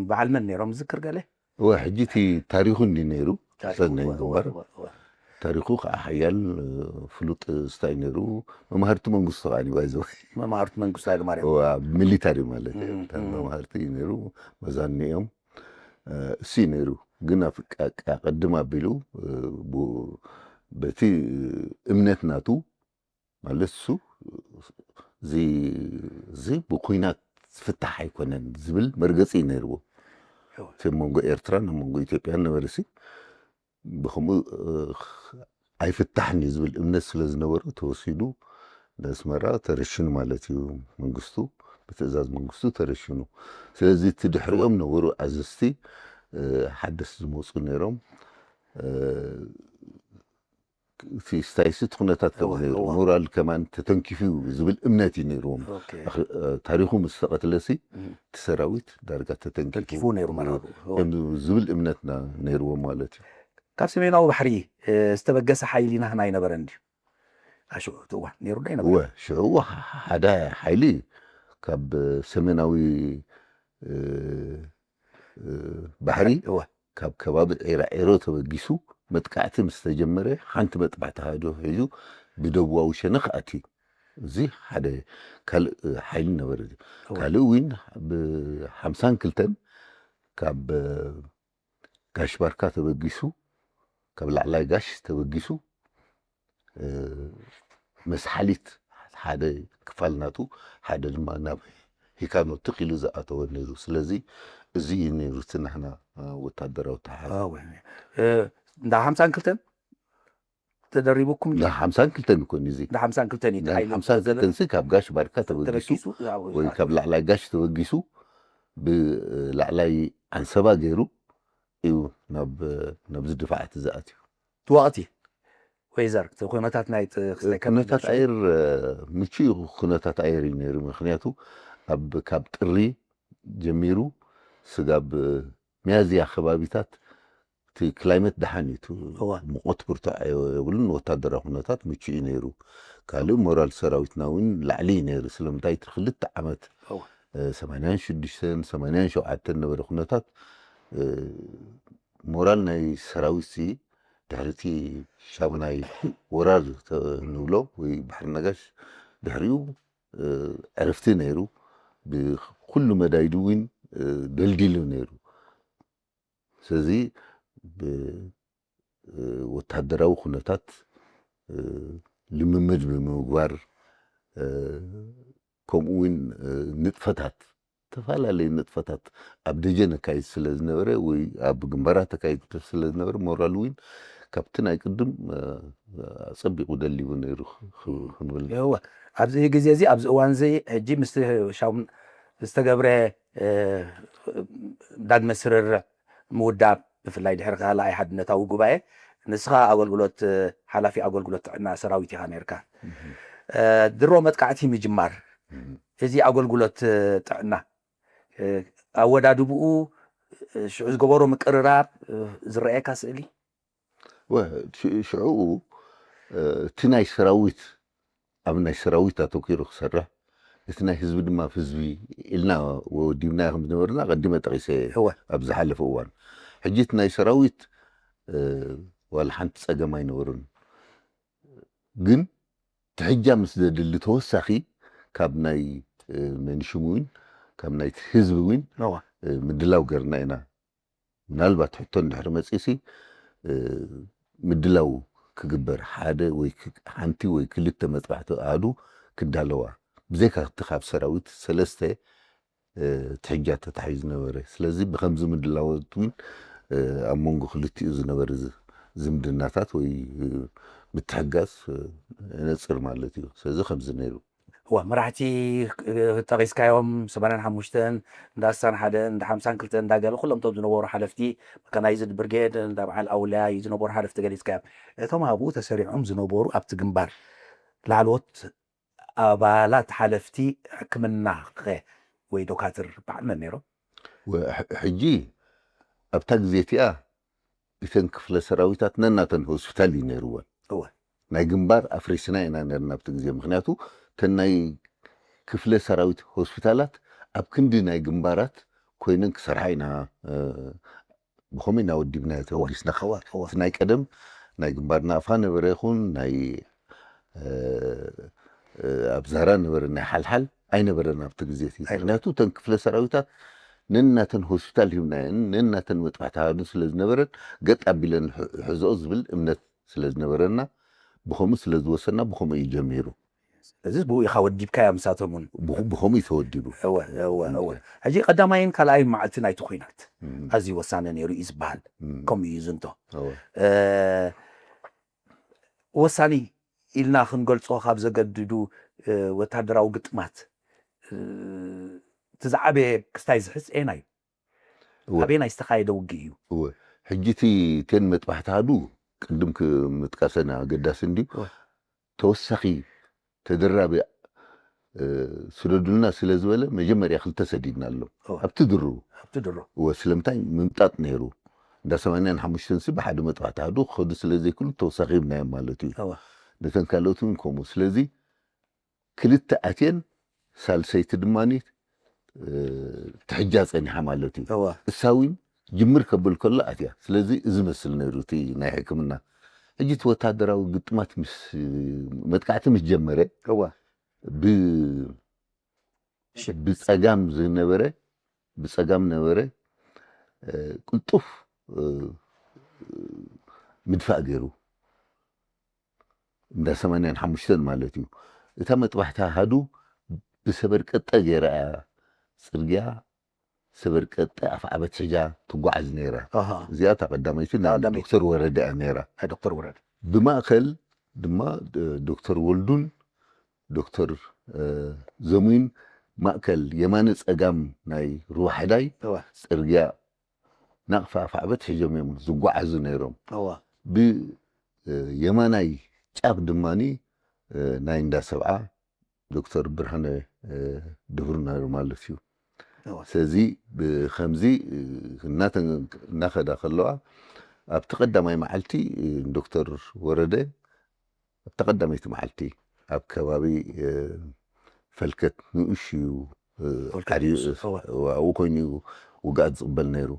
በዓል መን ነይሮም ዝክር ገለ እወ ሕጂ እቲ ታሪኹ እንዲ ነይሩ ሰናይ ግንባር ታሪኹ ከዓ ሓያል ፍሉጥ ስታይ ነይሩ። መማህርቲ መንግስቱ ከዓ ባይዘ መማህርቲ መንግስቱ ኃይለማርያም ኣብ ሚሊታሪ ማለት እዩ። መማህርቲ እዩ ነይሩ። መዛኒ እዮም እሱ እዩ ነይሩ። ግን ቅድም ኣቢሉ በቲ እምነት ናቱ ማለት እሱ እዚ ብኩናት ዝፍታሕ ኣይኮነን ዝብል መርገፂ እዩ ነይርዎ። እቲ መንጎ ኤርትራን ኣብ መንጎ ኢትዮጵያን ነበረ ሲ ብከምኡ ኣይፍታሕን እዩ ዝብል እምነት ስለ ዝነበሮ ተወሲዱ ንኣስመራ ተረሽኑ ማለት እዩ። መንግስቱ ብትእዛዝ መንግስቱ ተረሽኑ። ስለዚ እቲ ድሕሪኦም ነበሩ ኣዘዝቲ ሓደስ ዝመፁ ነይሮም። እቲ ስታይስ እቲ ኩነታት ከም ነይሩ ሞራል ከማን ተተንኪፉ ዝብል እምነት እዩ ነይርዎም። ታሪኹ ምስ ተቐትለሲ እቲ ሰራዊት ዳርጋ ተተንኪፉ ዝብል እምነትና ነይርዎም ማለት እዩ። ካብ ሰሜናዊ ባሕሪ ዝተበገሰ ሓይሊ ናህና ኣይነበረን ድዩ? ሽዑ እቲ እዋን ነይሩ ዶ ኣይነበረን? እወ፣ ሽዑ ሓደ ሓይሊ ካብ ሰሜናዊ ባሕሪ ካብ ከባቢ ዒራ ዒሮ ተበጊሱ መጥቃዕቲ ምስ ተጀመረ ሓንቲ መጥባሕቲ ሃዶ ሒዙ ብደቡባዊ ሸነኽ ኣትዩ። እዚ ሓደ ካልእ ሓይሊ ነበረ። ካልእ እውን ብሓምሳን ክልተን ካብ ጋሽ ባርካ ተበጊሱ ካብ ላዕላይ ጋሽ ተበጊሱ መስሓሊት ሓደ ክፋል ናቱ ሓደ ድማ ናብ ሂካኖ ትኽ ኢሉ ዝኣተወ ነይሩ። ስለዚ እዚ እዩ ነይሩ እቲ ናህና ወታደራዊ ተሓ እንዳ ሓምሳን ክልተን ተደሪቡኩም እንዳ ሓምሳን ክልተን ይኮን እዚ እንዳ ሓምሳን ክልተን እዩ ሓምሳን ክልተን ካብ ጋሽ ባርካ ተበጊሱ ወይ ካብ ላዕላይ ጋሽ ተበጊሱ ብላዕላይ ዓንሰባ ገይሩ እዩ ናብ ናብዚ ድፋዓት ዝኣትዩ። እቲ ወቕቲ ወይዘር እቲ ኩነታት ናይ ክስታይ ከም ኩነታት ኣየር ምቹ እዩ። ኩነታት ኣየር እዩ ነይሩ። ምክንያቱ ኣብ ካብ ጥሪ ጀሚሩ ስጋብ ሚያዝያ ከባቢታት እቲ ክላይመት ደሓን እዩ። እቲ እዋ። ሙቐት ብርቱዕ የብሉን። ወታደራዊ ኩነታት ምቹ እዩ ነይሩ። ካልእ ሞራል ሰራዊትና እውን ላዕሊ እዩ ነይሩ። ስለምንታይ እቲ ክልተ ዓመት እዋ። እ፣ ሰማንያን ሽዱሽተን ሰማንያን ሸውዓተን ነበረ ኩነታት እ፣ ሞራል ናይ ሰራዊት ሲ ድሕሪ እቲ ሻሙናይ ወራር ተ- ንብሎ ወይ ባሕሪ ነጋሽ ድሕሪኡ እ፣ ዕረፍቲ ነይሩ። ብኩሉ መዳይዱ እውን እ፣ ደልዲሉ ነይሩ። ስለዚ ብ- እ፣ ወታደራዊ ኩነታት እ፣ ልምምድ ብምግባር እ፣ ከምኡ እውን እ፣ ንጥፈታት ዝተፈላለዩ ንጥፈታት ኣብ ደጀን ኣካይድ ስለ ዝነበረ ወይ ኣብ ግንባራት ኣካይድ ስለ ዝነበረ ሞራል እውን ካብቲ ናይ ቅድም ኣጸቢቑ ደሊቡ ነይሩ ክንብል። እወ፣ ኣብዚ ግዜ እዚ ኣብዚ እዋን እዚ ሕጂ ምስ ሻም ዝተገብረ ዳግመ ስርርዕ ምውዳብ፣ ብፍላይ ድሕሪ ካልኣይ ሓድነታዊ ጉባኤ ንስኻ ኣገልግሎት ሓላፊ ኣገልግሎት ጥዕና ሰራዊት ኢኻ ነርካ። ድሮ መጥቃዕቲ ምጅማር እዚ ኣገልግሎት ጥዕና ኣወዳድብኡ፣ ሽዑ ዝገበሮ ምቅርራብ ዝረኣየካ ስእሊ? ሽዑ እቲ ናይ ሰራዊት ኣብ ናይ ሰራዊት ኣተኪሩ ክሰርሕ፣ እቲ ናይ ህዝቢ ድማ ኣብ ህዝቢ ኢልና ወዲብናዮ ከም ዝነበርና ቀዲመ ጠቒሰ ኣብ ዝሓለፈ እዋን። ሕጂ እቲ ናይ ሰራዊት ዋላ ሓንቲ ጸገም ኣይነበሩን። ግን ትሕጃ ምስ ዘድሊ ተወሳኺ ካብ ናይ መንሽም እውን ካብ ናይ ህዝቢ እውን ምድላው ገርና ኢና። ምናልባት ሕቶ እንድሕር መጺሲ ምድላው ክግበር ሓደ ወይ ሓንቲ ወይ ክልተ መጥባሕቲ ኣሃዱ ክዳለዋ ብዘይካ እቲ ካብ ሰራዊት ሰለስተ ትሕጃ ተታሒዙ ነበረ። ስለዚ ብከምዚ ምድላዎት እውን ኣብ መንጎ ክልቲኡ ዝነበረ ዝምድናታት ወይ ምትሕጋዝ ነፅር ማለት እዩ። ስለዚ ከምዚ ነይሩ። እዋ መራሕቲ ጠቒስካዮም ሰማንያን ሓሙሽተን እንዳ ኣስሳን ሓደን እንዳ ሓምሳን ክልተን እንዳገለ ኩሎም እቶም ዝነበሩ ሓለፍቲ መካናይዝድ ብርጌድ እንዳ በዓል ኣውልያ ዝነበሩ ሓለፍቲ ገሊፅካዮም። እቶም ኣብኡ ተሰሪዖም ዝነበሩ ኣብቲ ግንባር ላዕለዎት ኣባላት ሓለፍቲ ሕክምና ኸ ወይ ዶካትር በዓል መን ነይሮም? ሕጂ ኣብታ ግዜ እቲኣ እተን ክፍለ ሰራዊታት ነናተን ሆስፒታል እዩ ነይርወን። ናይ ግንባር ኣፍሪስና ኢና ነርና ኣብቲ ግዜ። ምክንያቱ እተን ናይ ክፍለ ሰራዊት ሆስፒታላት ኣብ ክንዲ ናይ ግንባራት ኮይነን ክሰርሓ ኢና ብኸመይ እናወዲብናዮ ተወዲስና። እቲ ናይ ቀደም ናይ ግንባር ናቕፋ ነበረ ይኹን ናይ ኣብ ዛራ ነበረ ናይ ሓልሓል ኣይነበረን ኣብቲ ግዜ እቲ። ምክንያቱ እተን ክፍለ ሰራዊታት ነናተን ሆስፒታል ሂብናየን ነናተን መጥባሕቲ ሃዱን ስለ ዝነበረን ገጥ ኣቢለን ሕዝኦ ዝብል እምነት ስለ ዝነበረና ብኸምኡ ስለ ዝወሰና ብኸምኡ እዩ ጀሚሩ። እዚ ብኡ ኢኻ ወዲብካያ ምሳቶም እውን። ብኸምኡ እዩ ተወዲቡ። እወ እወ እወ። ሕጂ ቀዳማይን ካልኣይን መዓልቲ ናይቲ ኲናት ኣዝዩ ወሳኒ ነይሩ እዩ ዝበሃል። ከምኡ እዩ ዝንቶ። ወሳኒ ኢልና ክንገልጾ ካብ ዘገድዱ ወታደራዊ ግጥማት እቲ ዝዓበየ ክስታይ ዝሕዝ ኤና እዩ። ኣበየናይ ዝተኻየደ ውግእ እዩ? እወ። ሕጂ እቲ ቴን መጥባሕቲ ሃዱ ቅድም ምጥቃሰን ኣገዳሲ እንድዩ። ተወሳኺ ተደራቢ ስደዱልና ስለ ዝበለ መጀመርያ ክልተ ሰዲድና ኣሎ። ኣብቲ ድሩ ኣብቲ ድሩ እወ ስለምንታይ ምምጣጥ ነይሩ። እንዳ ሰማንያን ሓሙሽተን ሲ ብሓደ መጥባሕቲ ሃዱ ክኸዱ ስለ ዘይክሉ ተወሳኺ ሂብናዮም ማለት እዩ። ነተን ካልኦት እውን ከምኡ። ስለዚ ክልተ ኣትየን ሳልሰይቲ ድማ ትሕጃ ጸኒሓ ማለት እዩ። እሳ እውን ጅምር ከብል ከሎ ኣትያ። ስለዚ እዚ መስል ነይሩ እቲ ናይ ሕክምና። ሕጂ እቲ ወታደራዊ ግጥማት ምስ መጥቃዕቲ ምስ ጀመረ ብጸጋም ዝነበረ ብጸጋም ነበረ ቅልጡፍ ምድፋእ ገይሩ እንዳ ሰማንያን ሓሙሽተን ማለት እዩ። እታ መጥባሕቲ ኣሃዱ ብሰበር ቀጠ ገይራ እያ ጽርግያ ሰበር ቀጠ ኣፍዓበት ሒዛ ትጓዓዝ ነይራ። እዚኣ እታ ቀዳመይቲ ናይ ዶክተር ወረደ እያ ነይራ። ናይ ዶክተር ወረደ። ብማእከል ድማ ዶክተር ወልዱን ዶክተር ዘሙይን ማእከል የማነ ጸጋም ናይ ሩዋሕዳይ ጽርግያ ናቕፋ ኣፍዓበት ሒዞም እዮም ዝጓዓዙ ነይሮም። ብየማናይ ጫፍ ድማ ናይ እንዳ ሰብዓ ዶክተር ብርሃነ ድሁር ነይሩ ማለት እዩ። ስለዚ ብከምዚ እናኸዳ ከለዋ ኣብቲ ቀዳማይ መዓልቲ ዶክተር ወረደ ኣብታ ቀዳመይቲ መዓልቲ ኣብ ከባቢ ፈልከት ንኡሽ እዩ ዓርዩ ኣብኡ ኮይኑ እዩ ውግኣት ዝቕበል ነይሩ።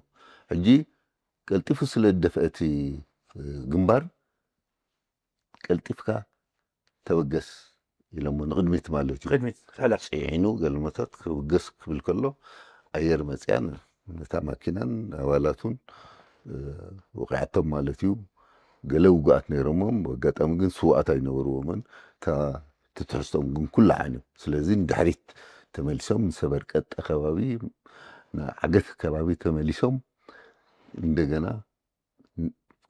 ሕጂ ቀልጢፉ ስለ ዝደፍአ እቲ ግንባር ቀልጢፍካ ተበገስ ኢሎሞ ንቕድሚት ማለት እዩ። ቅድሚት ሕለፍ። ጽዒኑ ገልመታት ክብገስ ክብል ከሎ ኣየር መጽያ ነታ ማኪናን ኣባላቱን ወቂዓቶም ማለት እዩ። ገለ ውጉኣት ነይሮሞም፣ ኣጋጣሚ ግን ስውኣት ኣይነበርዎምን። እታ ትትሕዝቶም ግን ኩላ ዓይኖም። ስለዚ ንድሕሪት ተመሊሶም ንሰበር ቀጠ ከባቢ ንዓገት ከባቢ ተመሊሶም እንደገና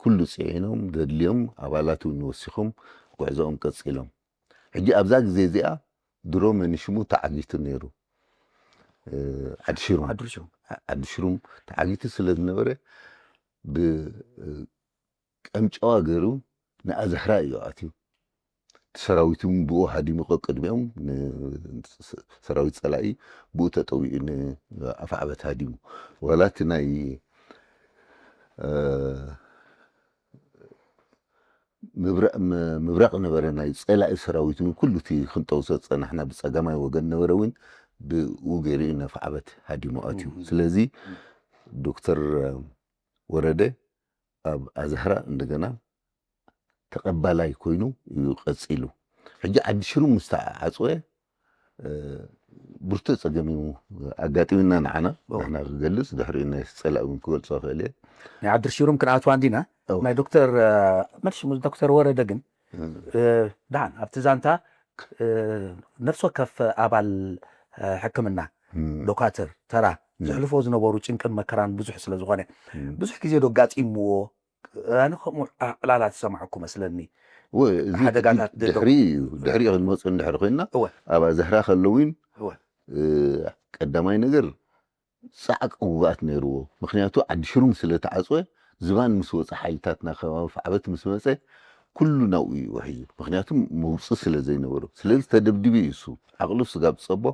ኩሉ ጽዒኖም ዘድልዮም ኣባላት እውን ወሲኾም ጉዕዞኦም ቀጺሎም። ሕጂ ኣብዛ ግዜ እዚኣ ድሮ መኒሽሙ ተዓጊቱ ነይሩ። ዓዲ ሽሩም ዓዲ ሽሩም ተዓጊቱ ስለ ዝነበረ ብቀምጫዋ ገይሩ ንኣዘህራ እዩ ኣትዩ። ሰራዊት እውን ብኡ ሃዲሙ፣ ቀቅድሚኦም ሰራዊት ፀላኢ ብኡ ተጠዊኡ ንኣፍዓበት ሃዲሙ። ዋላ እቲ ናይ ምብራቕ ነበረ ናይ ፀላኢ ሰራዊት እውን ኩሉ እቲ ክንጠውሶ ዝፀናሕና ብፀጋማይ ወገን ነበረ እውን ብኡ ገይሩ እዩ ነፍዓበት ሃዲሙ ኣትዩ። ስለዚ ዶክተር ወረደ ኣብ ኣዝሕራ እንደገና ተቐባላይ ኮይኑ እዩ ቀፂሉ። ሕጂ ዓዲ ሽሩም ምስ ተዓፅወ ብርቱዕ ፀገም እዩ ኣጋጢሙና ንዓና። ንሕና ክገልፅ ድሕሪኡ ናይ ፀላኢ እውን ክገልፆ ክእል እየ። ናይ ዓዲ ሽሩም ክንኣትዋ እንዲና። ናይ ዶክተር መን ሽሙ ዶክተር ወረደ ግን ደሓን ኣብቲ ዛንታ ነፍሲ ወከፍ ኣባል ሕክምና ዶካትር ተራ ዘሕልፎ ዝነበሩ ጭንቅን መከራን ብዙሕ ስለ ዝኾነ ብዙሕ ግዜ ዶ ኣጋጢምዎ ኣነ ከምኡ ዕላላት ዝሰማዕኩ መስለኒ። ሓደጋታት ድሕሪ እዩ ድሕሪ እዩ ክንመፁ እንድሕሪ ኮይንና እወ። ኣብ ኣዘህራ ከለዊን እወ። እ፣ ቀዳማይ ነገር ፃዕቂ ውግኣት ነይርዎ። ምክንያቱ ዓዲ ሽሩም ስለ ተዓፅወ ዝባን ምስ ወፀ ሓይልታትና ከባቢ ፍዓበት ምስ መፀ ኩሉ ናብኡ እዩ ውሒዙ። ምክንያቱ መውፅኢ ስለ ዘይነበሮ። ስለዚ ተደብዲቡ እዩ እሱ። ዓቕሉ ስጋብ ዝፀቦ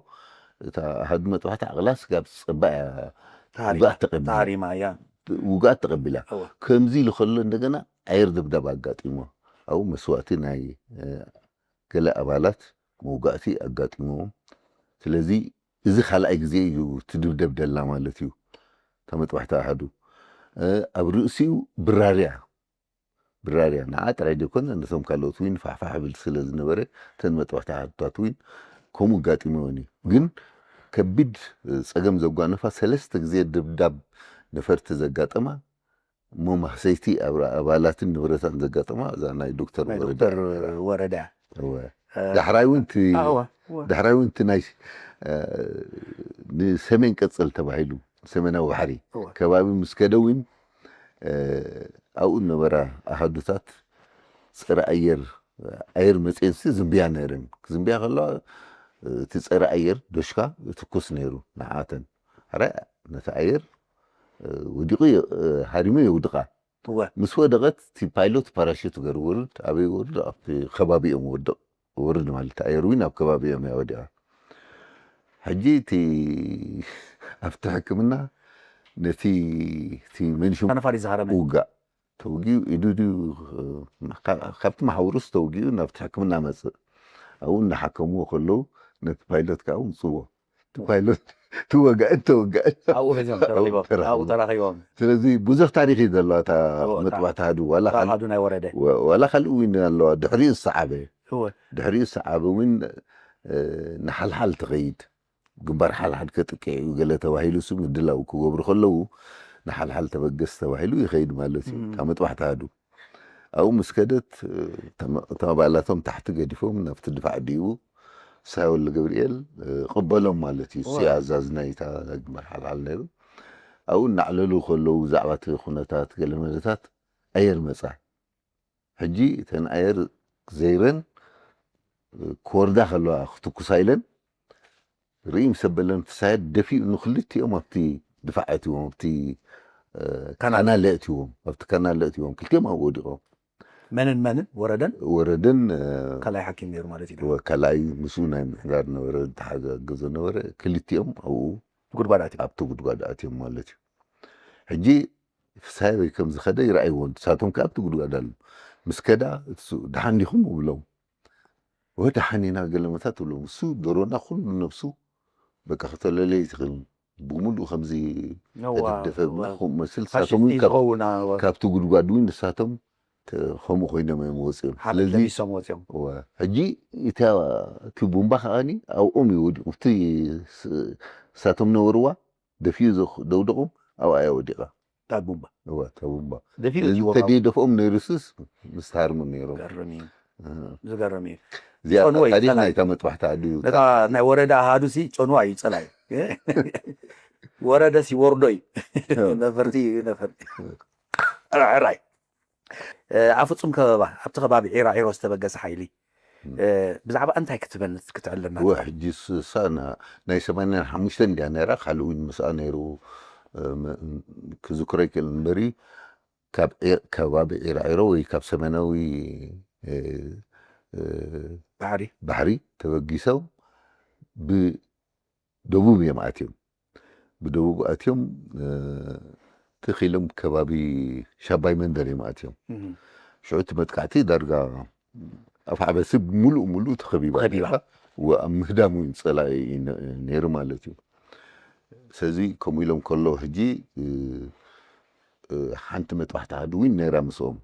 እታ ኣሃዱ መጥባሕቲ ዓቕላ ስጋብ ዝፀባ እያ ተሃሪማ። ውግኣት ተቐቢላ። ተሃሪማ እያ። ውግኣት ተቐቢላ። እወ። ከምዚ ኢሉ ከሎ እንደገና ኣየር ደብዳብ ኣጋጢሞ ኣብኡ መስዋእቲ ናይ ገለ ኣባላት መውጋእቲ ኣጋጢምዎም። ስለዚ እዚ ካልኣይ ግዜ እዩ ትድብደብ ደላ ማለት እዩ። እታ መጥባሕቲ ኣሃዱ ኣብ ርእሲኡ ብራርያ ብራርያ ንዓ ጥራይ ዘይኮነ ነቶም ካልኦት እውን ፋሕፋሕ ብል ስለ ዝነበረ እተን መጥባሕቲ ኣሃዱታት እውን ከምኡ ኣጋጢምወን እዩ። ግን ከቢድ ፀገም ዘጓነፋ ሰለስተ ግዜ ድብዳብ ነፈርቲ ዘጋጠማ እሞ ማህሰይቲ ኣባላትን ንብረታን ዘጋጠማ እዛ ናይ ዶክተር ወረዳ። ወረዳ ዳሕራይ እውን እቲ ዳሕራይ እውን እቲ ናይ ንሰሜን ቀፅል ተባሂሉ ሰሜናዊ ባሕሪ ከባቢ ምስ ከደ እውን ኣብኡ ነበራ ኣሃዱታት ፀረ ኣየር ኣየር መፅኤንሲ ዝንብያ ነይረን። ክዝንብያ ከለዋ እቲ ፀረ ኣየር ዶሽካ ትኩስ ነይሩ ንዓተን ሕራይ ነቲ ኣየር ወዲቑ ሃሪሙ የውድቓ። ምስ ወደቐት እቲ ፓይሎት ፓራሹት ገይሩ ውርድ ኣበይ ወርድ ኣብቲ ከባቢኦም ወድቕ ወርድ ማለት ኣየር እውን ኣብ ከባቢኦም እያ ወዲቓ። ሕጂ እቲ ኣብቲ ሕክምና ነቲ እቲ መንሽም ተነፋሪ ዝሃረመ ውጋእ ተወጊኡ ኢዱ ድዩ ካብቲ ማሕውሩስ ተወጊኡ ናብቲ ሕክምና መፅእ ኣብኡ እናሓከምዎ ከለዉ ነቲ ፓይሎት ከዓ ውፅዎ ፓይሎት ትወጋእን ተወጋእን ኣብኡ ሒዞም ተረኺቦም ኣብኡ ተራኺቦም ስለዚ ብዙሕ ታሪክ እዩ ዘለዋ እታ መጥባሕቲ ኣሃዱ ዋላ ካል- ኣሃዱ ናይ ወረደ ወ- ዋላ ካልእ እውን ኣለዋ ድሕሪኡ ዝሰዓበ እወ ድሕሪኡ ዝሰዓበ እውን እ፣ ንሓልሓል ትኸይድ ግንባር ሓልሓል ከጥቅዕ እዩ ገለ ተባሂሉ ሱ ምድላው ክገብሩ ከለዉ ንሓልሓል ተበገስ ተባሂሉ ይኸይድ ማለት እዩ እታ መጥባሕቲ ኣሃዱ ኣብኡ ምስ ከደት እቶም ኣባላቶም ታሕቲ ገዲፎም ናብቲ ድፋዕ ድይቡ ሳይ ወልደገብርኤል ቅበሎም ማለት እዩ። እሱ እዩ ኣዛዚ ናይታ ግንባር ሓልሓል ነይሩ። ኣብኡ እናዕለሉ ከለዉ ብዛዕባ እቲ ኩነታት ገለ መለታት ኣየር መፃ። ሕጂ እተን ኣየር ዘይረን ክወርዳ ከለዋ ክትኩሳ ኢለን ርኢ ምስ ኣበለን ፍሳየት ደፊኡ ንክልቲኦም ኣብቲ ድፋዕ ኣእትዎም ኣብቲ ካናል ኣእትዎም ኣብቲ ካናል ኣእትዎም ክልቲኦም ኣብኡ ወዲቖም። መንን መንን ወረደን ወረደን ካልኣይ ሓኪም ነይሩ ማለት እዩ። ካልኣይ ምስኡ ናይ ምሕዳር ነበረ ዝተሓጋገዞ ነበረ ክልቲኦም ኣብኡ ጉድጓድ ኣትዮም ኣብቲ ጉድጓድ ኣትዮም ማለት እዩ። ሕጂ ፍሳየ ወይ ከም ዝኸደ ይረኣይዎ ንሳቶም ከ ኣብቲ ጉድጓድ ኣሎ ምስ ከዳ እሱ ደሓን ዲኹም እብሎም ወደሓን ኢና ገለ መታት ትብሎም እሱ ደሮና ኩሉ ነብሱ በቃ ክተለለይ ትኽእል ብምሉእ ከምዚ ተደደፈ ብና ከምኡ መስል ንሳቶም እውን ካብቲ ጉድጓድ እውን ንሳቶም ከምኡ ኮይኖም እዮም ወፅኦም ስለዚ ሕጂ እቲ ቡምባ ከዓኒ ኣብኦም እዩ ወዲቑ እቲ ንሳቶም ነበርዋ ደፊኡ ደውደቖም ኣብኣ እያ ወዲቓ እታ ቡምባ እዋ እታ ቡምባ ደፊኡ እዚ እቲዎ ካብ ተደይደፍኦም ነይሩስስ ምስ ተሃርሙ ነይሮም ገርም እዩ ዝገርም እዩ እዚኣ ጨንወይ ታሪክ ጸላይ ናይታ መጥባሕቲ ዓዲ እዩ ነታ ናይ ወረዳ ኣሃዱ ሲ ጨንዋ እዩ ጸላይ ወረደ ሲ ወርዶ እዩ ነፈርቲ እዩ ነፈርቲ ሕራይ ኣፍጹም ከበባ ኣብቲ ከባቢ ዒራ ዒሮ ዝተበገሰ ሓይሊ ብዛዕባ እንታይ ክትበን ክትዕልና? ሕጂ ስሳ ናይ ሰማንያን ሓሙሽተን እንድያ ነራ፣ ካልእ እውን ምስኣ ነይሩ ክዝክሮ ይክእል እምበሪ፣ ካብ ከባቢ ዒራ ዒሮ ወይ ካብ ሰሜናዊ ባሕሪ ባሕሪ ተበጊሶም ብደቡብ እዮም ኣትዮም። ብደቡብ ኣትዮም ትኽ ኢሎም ከባቢ ሻባይ መንደር እዮም ኣትዮም። ሽዑ እቲ መጥቃዕቲ ዳርጋ ኣፍዓበሲ ሙሉእ ሙሉእ ተኸቢባ ተኸቢባ። ነይራ። ወ-፣ ኣብ ምህዳም እውን ጸላኢ ነ-፣ ነይሩ ማለት እዩ። ስለዚ ከምኡ ኢሎም ከለዉ ሕጂ እ፣ እ፣ ሓንቲ መጥባሕቲ ዓዲ እውን ነይራ ምስኦም።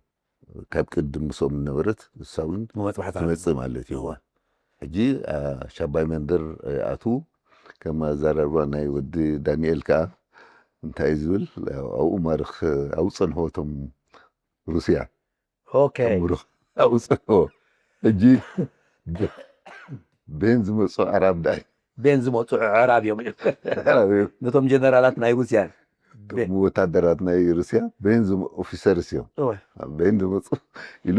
ካብ ቅድም ምስኦም ዝነበረት እሳ እውን መጥባሕቲ ትመጽእ ማለት እዩ። ሕጂ ሻባይ መንደር ይኣትዉ። ከም ኣዘራርባ ናይ ወዲ ዳንኤል ከዓ እንታይ እዩ ዝብል፣ ኣብኡ ማርኽ ኣብኡ ጸንሕዎ እቶም ሩስያ ኦኬ ሙሩኽ ኣብኡ ጸንሕዎ። ሕጂ ቤን ዝመጹ ኣዕራብ ዳይ ቤን ዝመፁ ኣዕራብ እዮም። ኣዕራብ እዮም። ነቶም ጀነራላት ናይ ሩስያ እቶም ወታደራት ናይ ሩስያ ቤን ዝመ-፣ ኦፊሰርስ እዮም። እወ። ቤን ዝመፁ ኢሉ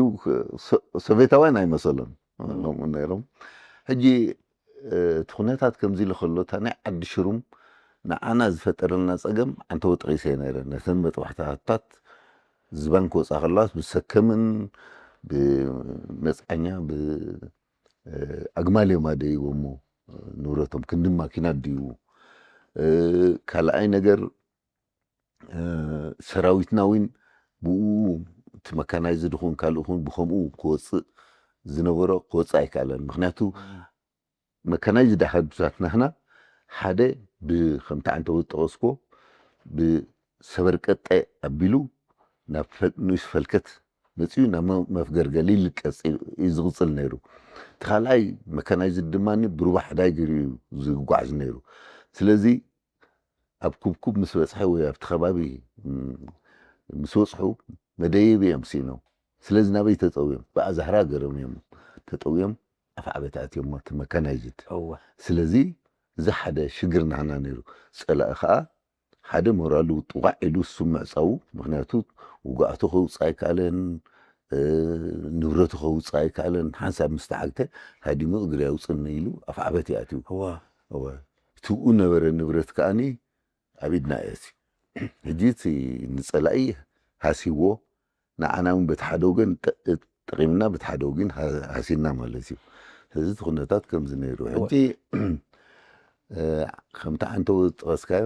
ሶ-፣ ሶቬታውያን ኣይመሰሎም። እም። ከምኡ ነይሮም። ሕጂ እቲ ኩነታት ከምዚ ኢሉ ከሎ እታ ናይ ዓዲ ሽሩም ንዓና ዝፈጠረልና ፀገም ዓንተቦ ጠቒሰ ነይረ። ነተን መጥባሕትታት ዝባን ክወፃ ከለዋስ ብሰከምን ብመፅዓኛ ብኣግማል እዮም ኣደይዎ እሞ ንብረቶም ክንዲ ማኪና ድዩ? ካልኣይ ነገር ሰራዊትና እውን ብኡ እቲ መካናይዝድ ይኹን ካልእ ይኹን ብከምኡ ክወፅእ ዝነበሮ ክወፅእ ኣይከኣለን። ምክንያቱ መካናይዝድ ኣሃዱታት ናህና ሓደ ብከምቲ ዓንተቦ ዝጠቐስኮ ብሰበርቀጠ ኣቢሉ ናብ ፈ-፣ ንኡስ ፈልከት መፂኡ ናብ መ-፣ መፍገርገሊ ይልቀፅ እዩ ዝቕፅል ነይሩ። እቲ ካልኣይ መካናይዝድ ድማ ብሩባ ሕዳይ ገይሩ እዩ ዝጓዓዝ ነይሩ። ስለዚ ኣብ ኩብኩብ ምስ በፅሐ ወይ ኣብቲ ከባቢ ምስ በፅሑ መደየቢ እዮም ስኢኖም። ስለዚ ናበይ ተጠውዮም? ብኣዛህራ ገሮም እዮም ተጠውዮም። ኣፍ ዓበታ ኣትዮም እቲ መካናይዝድ። እወ ስለዚ እዚ ሓደ ሽግር ናህና ነይሩ። ፀላኢ ከዓ ሓደ ሞራሉ ጥቋዕ ኢሉ እሱ ምዕፃዉ፣ ምክንያቱ ውግኣቱ ከውፅእ ኣይከኣለን፣ ንብረቱ ከውፅእ ኣይከኣለን። ሓንሳብ ምስ ተዓግተ ሃዲሙ እግሪ ኣውፅኒ ኢሉ ኣፍ ዓበት ይኣትዩ። እወ እወ። ትብኡ ነበረ ንብረት ከኣኒ ኣብ ኢድና እየ። ሕጂ እቲ ንፀላኢ ሃሲዎ ንዓና እውን በቲ ሓደ ወገን ጠ-፣ ጠቂምና በቲ ሓደ ወገን ሃ-፣ ሃሲና ማለት እዩ። ስለዚ እቲ ኩነታት ከምዚ ነይሩ። ሕጂ ከምቲ ዓንተቦ ዝጠቐስካዮ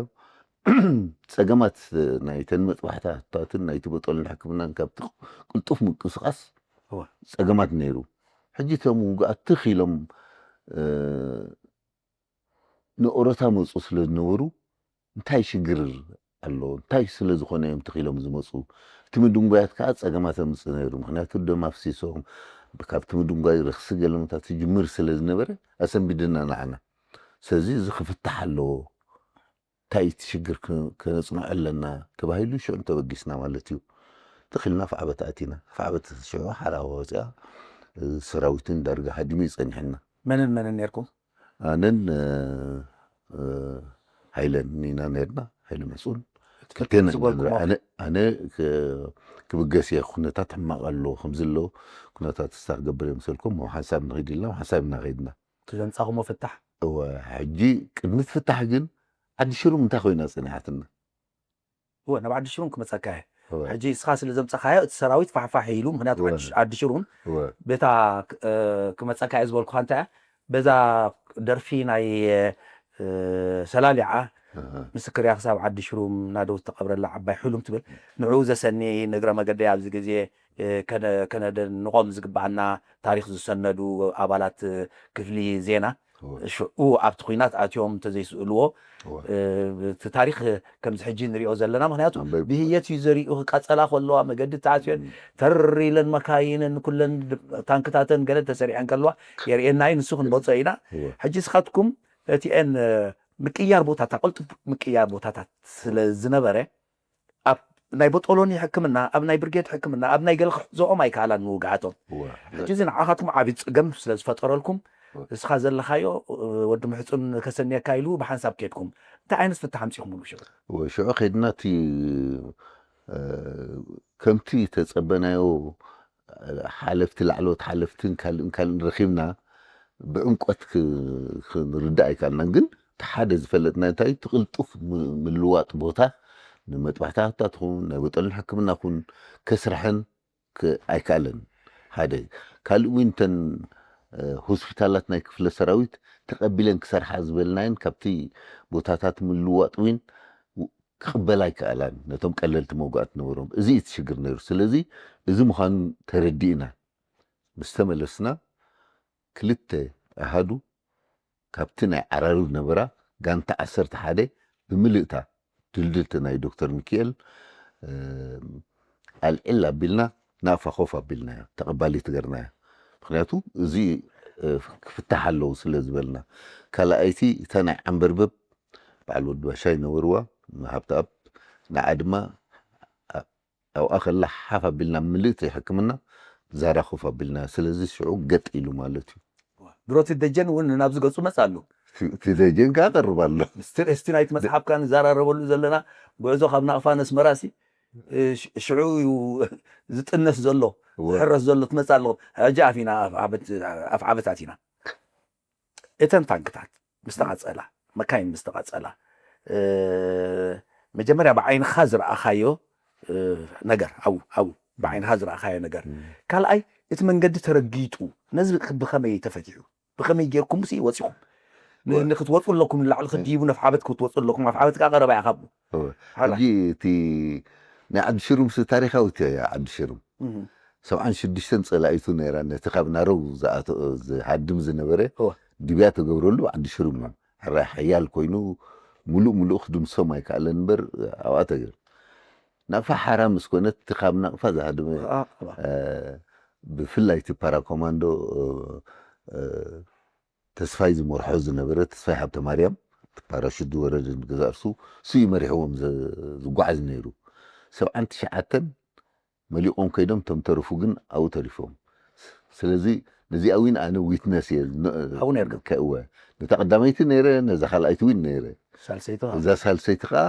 ፀገማት ናይተን መጥባሕታትን ናይቲ ቦጦልን ሕክምናን ካብቲ ቅልጡፍ ምንቅስቃስ እወ። ፀገማት ነይሩ። ሕጂ እቶም ውግኣት ትኽ ኢሎም ንኦሮታ መፁ ስለ ዝነበሩ እንታይ ሽግር ኣሎ እንታይ ስለ ዝኾነ እዮም ትኺሎም ዝመፁ? እቲ ምድንጓያት ከዓ ፀገማት ኣምፅእ ነይሩ። ምክንያቱ ደም ኣፍሲሶም ካብቲ ምድንጓይ ረክሲ ገለመታት ትጅምር ስለ ዝነበረ ኣሰንቢድና ንዓና። ስለዚ እዚ ክፍታሕ ኣለዎ። እንታይ እቲ ሽግር ክ-፣ ከነፅንዖ ኣለና ተባሂሉ ሽዑ ተበጊስና ማለት እዩ። ትኺልና ኣፍዓበት ኣቲና። ኣፍዓበት ሽዑ ሓራ ወፂኣ ሰራዊትን ዳርጋ ሃዲሙ ይፀኒሕና። መንን መንን ነርኩም? ኣነን ሃይለን ኢና ነርና። ሃይለ መስኡን ክልቴና ኢና ነርና። ኣነ ክብገስ እየ። ኩነታት ሕማቕ ኣሎ ከምዚ ኣሎ ኩነታት ስታ ክገብር እየ መሰልኩም ሓንሳብ ንኸይድ ኢልና ሓንሳብ ኢና ከይድና። ዘምፃኹሞ ፍታሕ? እወ። ሕጂ ቅድሚ ፍታሕ ግን ዓዲ ሽሩም እንታይ ኮይና ፀኒሓትና? እወ ናብ ዓዲ ሽሩም ክመፀካ እየ። ሕጂ እስኻ ስለ ዘምፀኻዮ እቲ ሰራዊት ፋሕፋሕ ኢሉ ምክንያቱ ዓዲ ሽሩም ቤታ ክመፀካ እየ ዝበልኩኻ እንታይ እያ በዛ ደርፊ ናይ ሰላሊዓ ምስክር እያ ክሳብ ዓዲ ሽሩም ናደው ዝተቐብረላ ዓባይ ሕሉም ትብል። ንዕኡ ዘሰኒ ንእግረ መገደይ ኣብዚ ግዜ ከነደንቖም ዝግባኣና ታሪኽ ዝሰነዱ ኣባላት ክፍሊ ዜና ሽዑ ኣብቲ ኩናት ኣትዮም እንተዘይስእልዎ እቲ ታሪኽ ከምዚ ሕጂ ንሪኦ ዘለና ምክንያቱ ብህየት እዩ ዘሪኡ ክቃፀላ ከለዋ መገዲ ተኣትዮን ተር ኢለን መካይነን ኩለን ታንክታተን ገለ ተሰሪዐን ከለዋ የርእየና እዩ። ንሱ ክንመፆ ኢና። ሕጂ ስኻትኩም እቲአን ምቅያር ቦታታት ቅልጡፍ ምቅያር ቦታታት ስለ ዝነበረ ኣብ ናይ ቦጦሎኒ ሕክምና ኣብ ናይ ብርጌድ ሕክምና ኣብ ናይ ገለ ክሕዞኦም ኣይከኣላን ምውጋኣቶም። ሕጂ እዚ ንዓኻትኩም ዓብዪ ፀገም ስለ ዝፈጠረልኩም እስኻ ዘለኻዮ ወዲ ምሕፁን ከሰንየካ ኢሉ ብሓንሳብ ከድኩም እንታይ ዓይነት ፍታሕ ኣምፂኹምሉ ሽዑ? ሽዑ ከድና እቲ ከምቲ ተጸበናዮ ሓለፍቲ ላዕለዎት ሓለፍትን ካልእን ካልእን ረኺብና ብዕምቆት ክንርዳእ ኣይከኣልናን። ግን እቲ ሓደ ዝፈለጥና እንታይ እቲ ቅልጡፍ ምልዋጥ ቦታ ንመጥባሕትታት ኹን ናይ ወጠልን ሕክምና ኹን ከስርሐን ኣይከኣለን። ሓደ ካልእ እውን እተን ሆስፒታላት ናይ ክፍለ ሰራዊት ተቐቢለን ክሰርሓ ዝበልናየን ካብቲ ቦታታት ምልዋጥ እውን ክቕበላ ኣይከኣላን። ነቶም ቀለልቲ መውጋእት ነበሮም። እዚ እቲ ሽግር ነይሩ። ስለዚ እዚ ምዃኑ ተረዲእና ምስ ተመለስና ክልተ ኣሃዱ ካብቲ ናይ ዓራሩ ነበራ ጋንታ ዓሰርተ ሓደ ብምልእታ ድልድልቲ ናይ ዶክተር ሚኪኤል ኣልዕል ኣቢልና ናቕፋ ኮፍ ኣቢልናዮ፣ ተቐባሊት ገርናዮ። ምክንያቱ እዚ ክፍታሕ ኣለዉ ስለ ዝበልና። ካልኣይቲ እታ ናይ ዓንበርበብ በዓል ወዲ ባሻ ይነበርዋ፣ ሃብተኣብ ንዓ ድማ ኣብኣ ከላ ሓፍ ኣቢልና ምልእቲ ሕክምና ዛራ ኮፍ ኣቢልና። ስለዚ ሽዑ ገጥ ኢሉ ማለት እዩ። ድሮ እቲ ደጀን እውን ናብዚ ገፁ መፅ ኣሎ። እቲ ደጀን ከዓ ቀርብ ኣሎ። እስቲ ናይቲ መፅሓፍካ ንዘራረበሉ ዘለና ጉዕዞ ካብ ናቕፋ ነስመራ ሲ ሽዑ እዩ ዝጥነስ ዘሎ ዝሕረስ ዘሎ ትመፅእ ኣለኹም። ሕጂ ኣፍ ኢና ኣፍ ዓበታት ኢና። እተን ታንክታት ምስ ተቓፀላ፣ መካይን ምስ ተቓፀላ፣ መጀመርያ ብዓይንኻ ዝረኣኻዮ ነገር ኣብኡ ኣብኡ ብዓይንኻ ዝረኣኻዮ ነገር፣ ካልኣይ እቲ መንገዲ ተረጊጡ ነዚ ብኸመይ ተፈቲሑ? ብኸመይ ጌርኩም ሲ ወፂኹም ንክትወፁ ኣለኩም ንላዕሊ ክድይቡ ነፍሓበት ክትወፁ ኣለኩም። ኣፍሓበት ከዓ ቀረባ እያ ካብኡ። ሕጂ እቲ ናይ ዓዲ ሽሩም ሲ ታሪኻዊት እያ። ዓዲ ሽሩም ሰብዓን ሽዱሽተን ፀላኢቱ ነይራ። ነቲ ካብ ናረው ዝሃድም ዝነበረ ድብያ ተገብረሉ ዓዲ ሽሩም እዩ። ሕራይ ሓያል ኮይኑ ሙሉእ ሙሉእ ክድምሶም ኣይከኣለን እምበር ኣብኣ ተገይሩ። ናቕፋ ሓራ ምስ ኮነት እቲ ካብ ናቕፋ ዝሃደመ ብፍላይ እቲ ፓራኮማንዶ ተስፋይ ዝመርሖ ዝነበረ ተስፋይ ሃብተ ማርያም ፓራሹት ዝወረደ ገዛ እርሱ እሱ እዩ መሪሕዎም ዝጓዓዝ ነይሩ። ሰብዓን ትሽዓተን መሊቖም ከይዶም እቶም ተረፉ ግን ኣብኡ ተሪፎም። ስለዚ ነዚኣ ዊን ኣነ ዊትነስ እየ። ኣብኡ ነርኩም? ከእወ ነታ ቀዳመይቲ ነይረ፣ ነዛ ካልኣይቲ ዊን ነይረ። ሳልሰይቲ እዛ ሳልሰይቲ ከዓ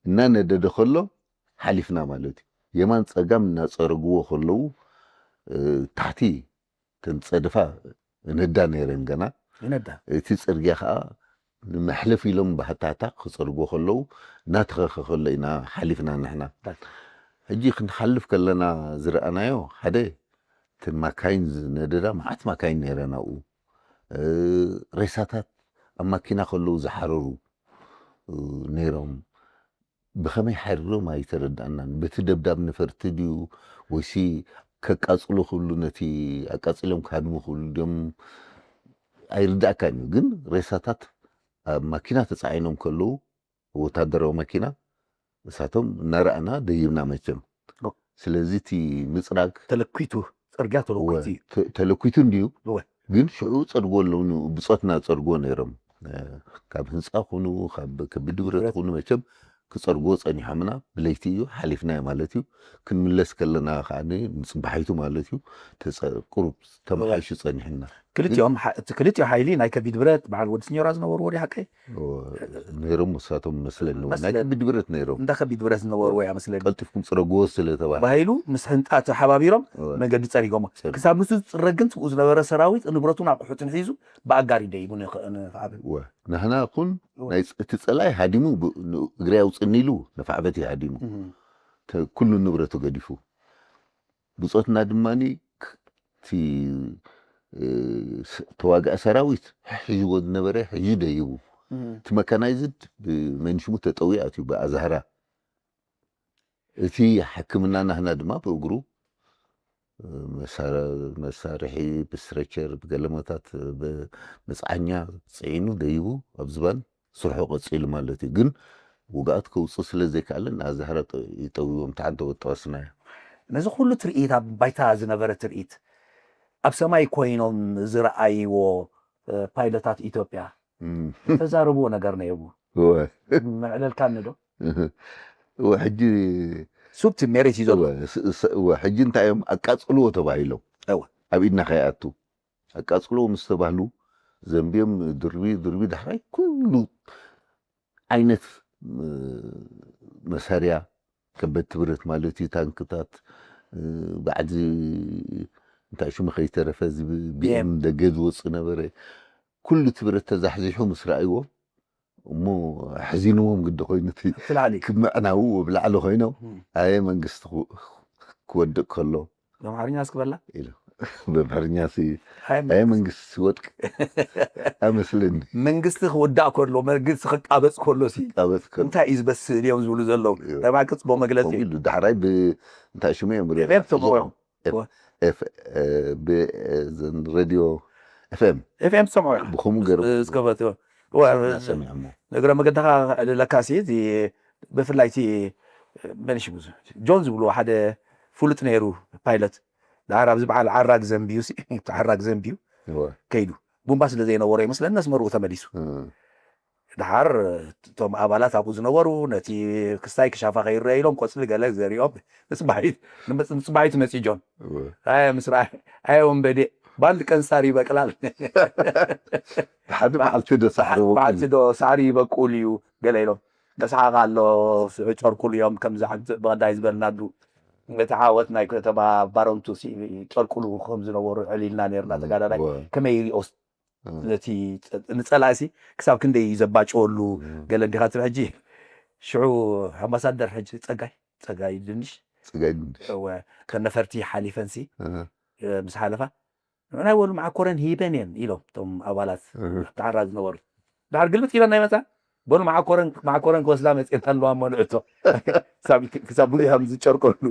እናነደደ ከሎ ሓሊፍና ማለት እዩ። የማን ፀጋም እናፀረግዎ ከለዉ ታሕቲ ተንፀድፋ ነዳ ነይረን ገና። ይነዳ እቲ ፅርግያ ከዓ ንመሕለፍ ኢሎም ባህታታ ክፀርጎ ከለዉ እናተኸኸ ከሎ ኢና ሓሊፍና ንሕና። ሕጂ ክንሓልፍ ከለና ዝረኣናዮ ሓደ እተን ማካይን ዝነደዳ መዓት ማካይን ነይረን ኣብኡ። ሬሳታት ኣብ ማኪና ከለዉ ዝሓረሩ ነይሮም። ብኸመይ ሓሪሮም ኣይተረድኣናን። በቲ ደብዳብ ነፈርቲ ድዩ ወይሲ ከቃፅሉ ክብሉ ነቲ ኣቃፂሎም ክሃድሙ ክብሉ ድዮም ኣይርዳእካን እዩ። ግን ሬሳታት ኣብ ማኪና ተፃዒኖም ከለዉ ወታደራዊ ማኪና እሳቶም እናረኣና ደይብና መቸም። ስለዚ እቲ ምፅራግ ተለኪቱ ፅርግያ ተለኩቲ ተለኪቱ እንድዩ ግን ሽዑ ፀድጎ ኣለዉ ብፆትና ፀድጎ ነይሮም። ካብ ህንፃ ኩኑ ካብ ከቢድ ብረት ኩኑ መቸም ክፀርጎ ፀኒሖምና ብለይቲ እዩ ሓሊፍናዮ ማለት እዩ። ክንምለስ ከለና ከዓ ንፅባሒቱ ማለት እዩ ቁሩብ ተመሓይሹ ፀኒሕና። ክልቲኦም ክልቲኦ ሓይሊ ናይ ከቢድ ብረት በዓል ወዲ ስኞራ ዝነበሩ ወዲ ሓቀይ ነይሮም። ንሳቶም መስለኒ ናይ ከቢድ ብረት ነይሮም እንዳ ከቢድ ብረት ዝነበሩ ወይ መስለኒ ቀልጢፍኩም ፅረግዎ ስለተባሂሉ ምስ ህንፃ ተሓባቢሮም መገዲ ፀሪጎሞ። ክሳብ ንሱ ዝፅረግ ግን ስብኡ ዝነበረ ሰራዊት ንብረቱን ኣቑሑትን ሒዙ ብኣጋር ይደይቡ ንፍዓበ። ንሕና ኩን ናይ እቲ ፀላይ ሃዲሙ እግሪ ኣውፅኒ ኢሉ ንፍዓበት እዩ ሃዲሙ። ኩሉ ንብረቱ ገዲፉ ብፆትና ድማ እቲ ተዋጋእ ሰራዊት ሒዝዎ ዝነበረ ሒዙ ደይቡ። እቲ መካናይዝድ ብመንሽሙ ተጠዊኡ ኣትዩ ብኣዛህራ። እቲ ሕክምና ናህና ድማ ብእግሩ መሳርሒ ብስትረቸር ብገለመታት ብመፅዓኛ ፅዒኑ ደይቡ ኣብ ዝባን ስርሑ ቀፂሉ ማለት እዩ። ግን ውግኣት ከውፅእ ስለ ዘይከኣለ ንኣዛህራ ይጠውዎም ተሓንተ ወጠወስናዮ። ነዚ ኩሉ ትርኢት ኣብ ባይታ ዝነበረ ትርኢት ኣብ ሰማይ ኮይኖም ዝረኣይዎ ፓይለታት ኢትዮጵያ ተዛረብዎ ነገር ነይሩ። መዕለልካኒ ዶ? እወ ሕጂ ሱብቲ ሜሬት እዩ ዘሎ። እወ ሕጂ እንታይ እዮም ኣቃፅልዎ ተባሂሎም ኣብ ኢድና ከይኣቱ ኣቃፅልዎ ምስ ተባህሉ ዘንብዮም ድርቢ ድርቢ ዳሕራይ ኩሉ ዓይነት መሳርያ ከበድቲ ብረት ማለት እዩ፣ ታንክታት፣ እ፣ ባዕዲ እንታይ ሽሙ ከይተረፈ እዚ ብ-፣ ቢኤም ደገ ዝወፅእ ነበረ። ኩሉ እቲ ብረት ተዛሕዚሑ ምስ ረኣይዎ፣ እሞ ኣሕዚንዎም ግዲ ኮይኑ እቲ እቲ ላዕሊ። ክምዕናዉ ኣብ ላዕሊ ኮይኖም፣ እም። ኣየ መንግስቲ ክው-፣ ክወድቕ ከሎ ብኣምሓርኛ እስኪ በላ። ኢሉ። ብኣምሓርኛ ሲ፣ ኣየ ኣየ መንግስቲ ክወድቅ ኣመስለኒ። መንግስቲ ክውዳእ ከሎ፣ መንግስቲ ክቃበጽ ከሎ ሲ፣ ክቃበጽ ከሎ። እንታይ እዩ ዝበስል እዮም ዝብሉ ዘለዉ? እዩ። ተባቂ ጽቡቅ መግለጺ ከምኡ እዩ። ኢሉ ዳሕራይ ብ-፣ እንታይ ሽሙ እዮም? ኤፍ ኤም ተመውዮም። ኤፍ-፣ ኤፍ-፣ እ፣ ብ-፣ እ፣ ዘን ሬድዮ ኤፍ ኤም። ኤፍ ኤም ትሰምዖ ኢኻ? ብኸምኡ ገይሮም። እ፣ ዝከፈት፣ እ፣ ዋ-፣ እናሰሚዖሞ። እግረ መገድኻ ክዕልለካ ሲ፣ እቲ ብፍላይ እቲ፣ መን ሽሙ እዚ? ጆን ዝብልዎ ሓደ ፍሉጥ ነይሩ ፓይለት። ድሓር ኣብዚ በዓል ዓራግ ዘንብዩ ሲ፣ ዓራግ ዘንብዩ እወ። ከይዱ። ቡምባ ስለ ዘይነበሮ ይመስለኒ፣ ነስመርኡ ተመሊሱ። እ። ድሓር እቶም ኣባላት ኣብኡ ዝነበሩ ነቲ ክስታይ ክሻፋ ከይረአ ኢሎም ቆጽሊ ገለ ዘሪኦም ንጽባሒት፣ ንመጽ-፣ ንጽባሒት መጺኡ ጆን። እወ። ኣየ ምስ ረኣየ፣ ኣየ ወንበዴ፣ በአንድ ቀን ሳር ይበቅላል። ብሓደ መዓልቲ ዶ ሳዕሪ በቁል? መዓልቲ ዶ ሳዕሪ ይበቁል እዩ ገለ ኢሎም። ተሰሓቓ ኣሎ፣ ጨርቁሉ እዮም ከምዚ ሓንቲ ብቐዳይ ዝበልና ኣዱ። እቲ ዓወት ናይ ከተማ ባረንቱ ሲ-፣ ጨርቁሉ ከም ዝነበሩ ዕሊልና ነርና ተጋዳላይ። እወ። ከመይ ይሪኦስ እ። ነቲ ጸ-፣ ንጸላእሲ ክሳብ ክንደይ እዩ ዘባጭወሉ እ። ገለ እንዲኻ ትብል። ሕጂ ሽዑ ኣምባሳደር ሕጂ ጸጋይ፣ ጸጋይ ድንሽ፣ ጸጋይ ድንሽ። እወ፣ ከነፈርቲ ሓሊፈንሲ፣ እ። እ፣ ምስ ሓለፋ፣ "ንዕናይ በሉ መዓኮረን ሂበን እየን" ኢሎም እቶም ኣባላት እ። ተሓራ ዝነበሩ። ድሓር ግልብጥ ኢለን ናይ መጻ፣ "በሉ መዓኮረን፣ መዓኮረን ክወስዳ መጽኤን ኣለዋ እሞ ንዕቶ." ክሳብ፣ ክሳብ ብዙሕ እዮም ዝጨርቀሉ።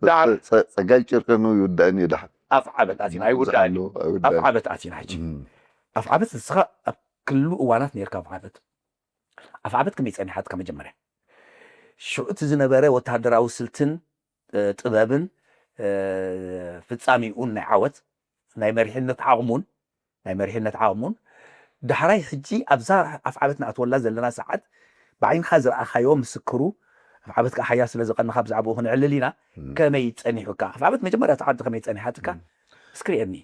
ድሓር ጸ-፣ ጸጋይ ጨርቀኑ ይውዳእን እዩ ድሓር። ኣፍ ዓበት ኣቲና፣ ኣይውዳእን እዩ። ኣሎ፣ ኣይውዳእን። ኣፍ ዓበት ኣቲና ሕጂ። እም። ኣፍ ዓበት ንስኻ ኣብ ክሉ እዋናት ነርካ ኣፍ ዓበት። ኣፍ ዓበት ከመይ ጸኒሓትካ መጀመርያ? ሽዑ እቲ ዝነበረ ወተሃደራዊ ስልትን፣ እ፣ ጥበብን፣ እ፣ ፍጻሜኡን ናይ ዓወት፣ ናይ መሪሕነት ዓቕሙን፣ ናይ መሪሕነት ዓቕሙን፣ ዳሕራይ ሕጂ ኣብዛ ኣፍ ዓበት ንኣትወላ ዘለና ሰዓት ብዓይንኻ ዝረኣኻዮ ምስክሩ፣ ኣፍ ዓበት ከኣ ሓያል ስለ ዝቐንኻ ብዛዕባኡ ክንዕልል ኢና። እም። ከመይ ጸኒሑካ? ኣፍ ዓበት መጀመርያ እታ ዓዲ ከመይ ጸኒሓትካ? እም። እስኪ ርኤኒ።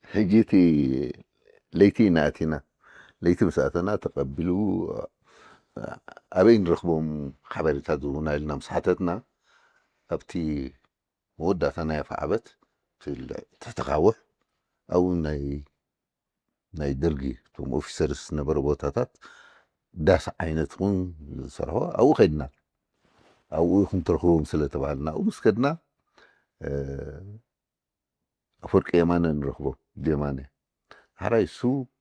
ሕጂ እቲ ለይቲ ኢና ኣቲና። ለይቲ ምስ ኣተና ተቐቢሉ፣ ኣበይ ንረኽቦም ሓበሬታ ዝህቡና ኢልና ምስ ሓተትና፣ ኣብቲ መወዳእታ ናይ ኣፍ ዓበት፣ እቲ ል-፣ ትሕቲ ካውሕ፣ ኣብኡ ናይ፣ ናይ ደርጊ፣ እቶም ኦፊሰርስ ዝነበረ ቦታታት፣ ዳስ ዓይነት እውን ዝሰርሖ፣ ኣብኡ ከድና። ኣብኡ ኢኹም ትረኽብዎም ስለ ተባሃልና፣ ኣብኡ ምስ ከድና፣ እ፣ ኣፈወርቂ የማነ ንረኽቦ፣ ጀማነ። ሓራይ እሱ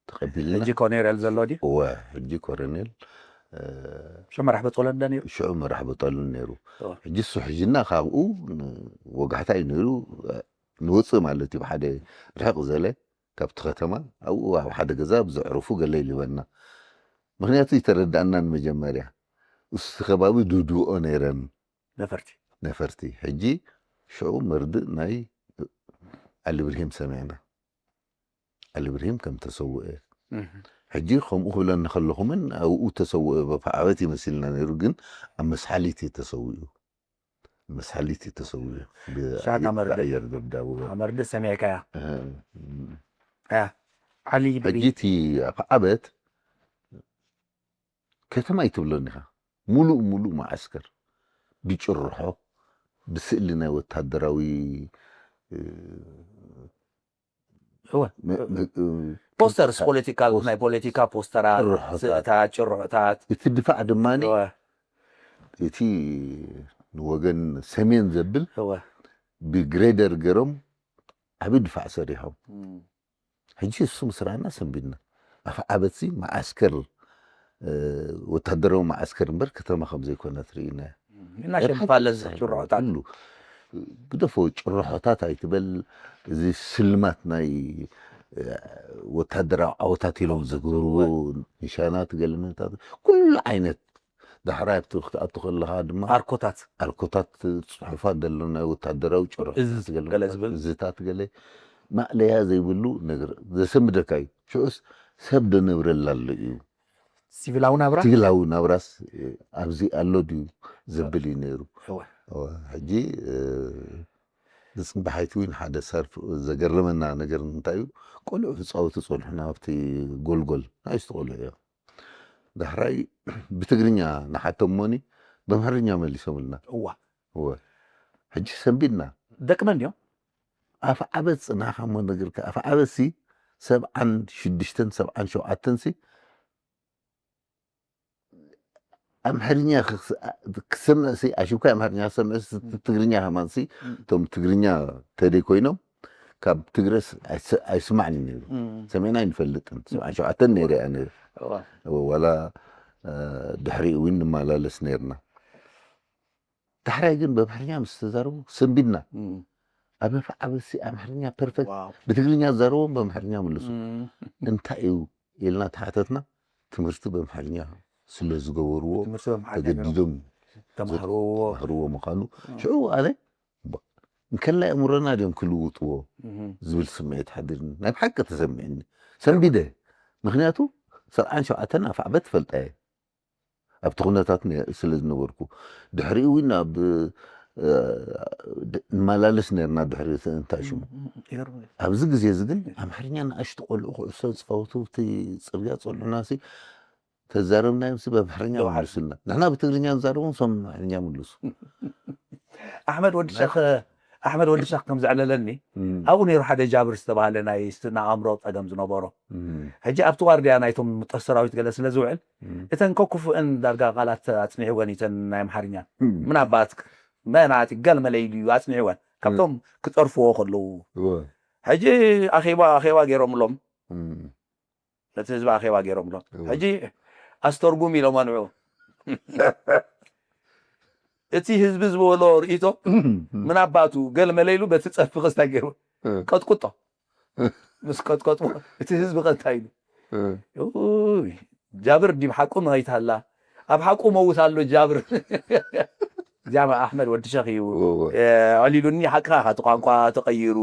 ተቐቢልና። ሕጂ ኮኔሬል ዘሎ ድዩ? እወ፣ ሕጂ ኮረኔል፣ እ፣ ሽዑ መራሕ በጦለን ዶ ነይሩ? ሽዑ መራሕ በጦለን ነይሩ። እወ። ሕጂ እሱ ሕጅና ካብኡ ን-፣ ወጋሕታ እዩ ነይሩ፣ ንወፅእ ማለት እዩ፣ ብሓደ ርሕቕ ዘለ ካብቲ ከተማ፣ ኣብኡ ኣብ ሓደ ገዛ ብዘዕርፉ ገለ ይልበና። ምኽንያቱ ይተረዳእናን መጀመርያ። እሱ ከባቢ ድድኦ ነይረን። ነፈርቲ። ነፈርቲ። ሕጂ ሽዑ መርድእ ናይ ዓሊ ብርሂም ሰሚዕና። ዓሊ ብርሂም ከም ተሰውአ። እህ። ሕጂ ከምኡ ክብለኒ ከለኹምን ኣብኡ ተሰውአ በፋ ዓወት ይመሲልና ነይሩ፣ ግን ኣብ መስሓሊት እዩ ተሰዊኡ። መስሓሊት እዩ ተሰዊኡ። ብ-፣ ሻና መርድእ። ብኣየር ደብዳቡ። መርድእ ሰሚዕካያ? እህ። እያ። ዓሊ ሕጂ ብርሂም። እቲ ኣፍ ዓበት ከተማ ኣይትብሎን ኢኻ። ሙሉእ ሙሉእ መዓስከር። ብጭርሖ፣ ብስእሊ ናይ ወታደራዊ፣ እ፣ እወ። መ-፣ መ-፣ እ፣ ፖስተርስ፣ ፖለቲካል፣ ፖስ-፣ ናይ ፖለቲካ ፖስተራት፣ ጭርሖታት። ስእታት፣ ጭርሖታት። እቲ ድፋዕ ድማ እወ። እቲ ንወገን ሰሜን ዘብል እወ። ብግሬደር ገይሮም ዓቢ ድፋዕ ሰሪሖም። እም። ሕጂ እሱ ምስ ረኣና ሰንቢድና። ኣፍ ዓበትሲ መዓስከር፣ እ፣ ወታደራዊ መዓስከር እምበር ከተማ ከም ዘይኮነት ርኢና። እና ሸንፋለ ጭርሖታት። ኩሉ ግደፎ፣ ጭርሖታት ኣይትበል፣ እዚ ስልማት ናይ፣ እ፣ ወታደራዊ ዓወታት ኢሎም ዝገብርዎ ኒሻናት፣ ገለመታት፣ ኩሉ ዓይነት ዳሕራይ ኣብቲ ክትኣቱ ከለኻ ድማ ኣርኮታት። ኣርኮታት፣ ጽሑፋት ዘሎ ናይ ወታደራዊ ጭርሖታት እዚ ገለ ገለ ዝብል። እዚታት ገለ ማእለያ ዘይብሉ ነገር ዘሰንብደካ እዩ። ሽዑስ ሰብ ዶ ነብረላ ኣሎ እዩ። ሲቪላዊ ናብራ። ሲቪላዊ ናብራስ፣ እ፣ ኣብዚ ኣሎ ድዩ ዘብል እዩ ነይሩ። እወ። እወ፣ ሕጂ፣ እ፣ ንፅባሓይቲ እውን ሓደ ሰርፍ ዘገረመና ነገር እንታይ እዩ? ቆልዑ ክፃወቱ ፀንሑና ኣብቲ ጎልጎል፣ ንኣሽቱ ቆልዑ እዮም። ዳሕራይ ብትግርኛ ንሓቶም እሞኒ፣ በምሕርኛ መሊሶምልና። እዋ እወ። ሕጂ ሰንቢድና። ደቂ መን ድዮም? ኣፍ ዓበት ፅናኻ እሞ ነገርካ፣ ኣፍ ዓበት ሲ ሰብዓን ሽዱሽተን ሰብዓን ሸውዓተን ሲ ኣምሕርኛ ክስ- ክሰምዕ ሲ ኣሽብካ ኣምሕርኛ ክሰምዕ ሲ፣ ትግርኛ ከማን ሲ፣ እቶም ትግርኛ ተደይ ኮይኖም ካብ ትግረስ ኣይስ- ኣይስማዕን እዩ ነይሩ። ሰሚዕና ኣይንፈልጥን። ሰብዓን ሸውዓተን ነይረ ኣነ። እዋ ዋላ ድሕሪኡ እውን ንመላለስ ነይርና። ዳሕራይ ግን በምሕርኛ ምስ ተዛረቡ ሰንቢድና። ኣብ ኣፍ ዓበት ሲ ኣምሕርኛ ፐርፌክት፣ ዋው ብትግርኛ ዛረቦም በምሕርኛ ምልሱ። እንታይ እዩ ኢልና ተሓተትና። ትምህርቲ በምሕርኛ ስለ ዝገበርዎ ትምህርቲ በምሓርኛ ገይሮም ተገዲዶም ተማህርዎ ተማህርዎ ምዃኑ። ሽዑ ኣነ እንከላይ ኣእምሮና ድዮም ክልውጥዎ ዝብል ስምዒት ሓድርኒ። ናይ ብሓቂ ተሰሚዕኒ። ሰንቢደ። ምክንያቱ ሰብዓን ሸውዓተን ኣፍ ዓበት ትፈልጣ እየ። ኣብቲ ኩነታት ነ- ስለ ዝነበርኩ። ድሕሪኡ እውን ኣብ እ፣ ድ- ንመላለስ ነርና ድሕሪ እቲ እንታይ ሽሙ። ኣብዚ ግዜ እዚ ግን ኣምሓርኛ ንኣሽቱ ቆልዑ ኩዕሶ ዝፃወቱ እቲ ፅርግያ ፀንሑና ሲ ተዛረብናዮም ሲ በምሕርኛ ይውሓድ። ምልሱልና። ንሕና ብትግርኛ ንዛረቦም ሶም ኣምሓርኛ ምልሱ። ኣሕመድ ወዲ ሸኽ ኣሕመድ ወዲ ሸኽ ከም ዘዕለለኒ ኣብኡ ነይሩ ሓደ ጃብር ዝተባሃለ ናይ ስነ ኣእምሮ ፀገም ዝነበሮ። ሕጂ ኣብቲ ዋርድያ ናይቶም ጦር ሰራዊት ገለ ስለ ዝውዕል እተን ከኩፍእን ዳርጋ ቃላት ኣፅኒዕወን እተን ናይ ኣምሓርኛ ምናባት መናት ገል መለይሉ እዩ ኣፅኒዕወን ካብቶም ክፀርፍዎ ከለዉ። ሕጂ ኣኼባ ኣኼባ ገይሮምሎም ነቲ ህዝቢ ኣኼባ ገይሮምሎም ሕጂ ኣስተርጉም ኢሎም ኣንዑ እቲ ህዝቢ ዝበሎ ርእቶ ምናባቱ ገል መለይሉ በቲ ፀርፊ ክስታይ ገይሩ ቀጥቁጦ። ምስ ቀጥቀጥዎ እቲ ህዝቢ ቀንታ ኢሉ ጃብር ዲብ ሓቁ መይት ኣላ ኣብ ሓቁ መውት ኣሎ ጃብር። እዚኣ ኣሕመድ ወዲ ሸኽ እዩ ኣዕሊሉኒ። ሓቅኻ እቲ ቋንቋ ተቐይሩ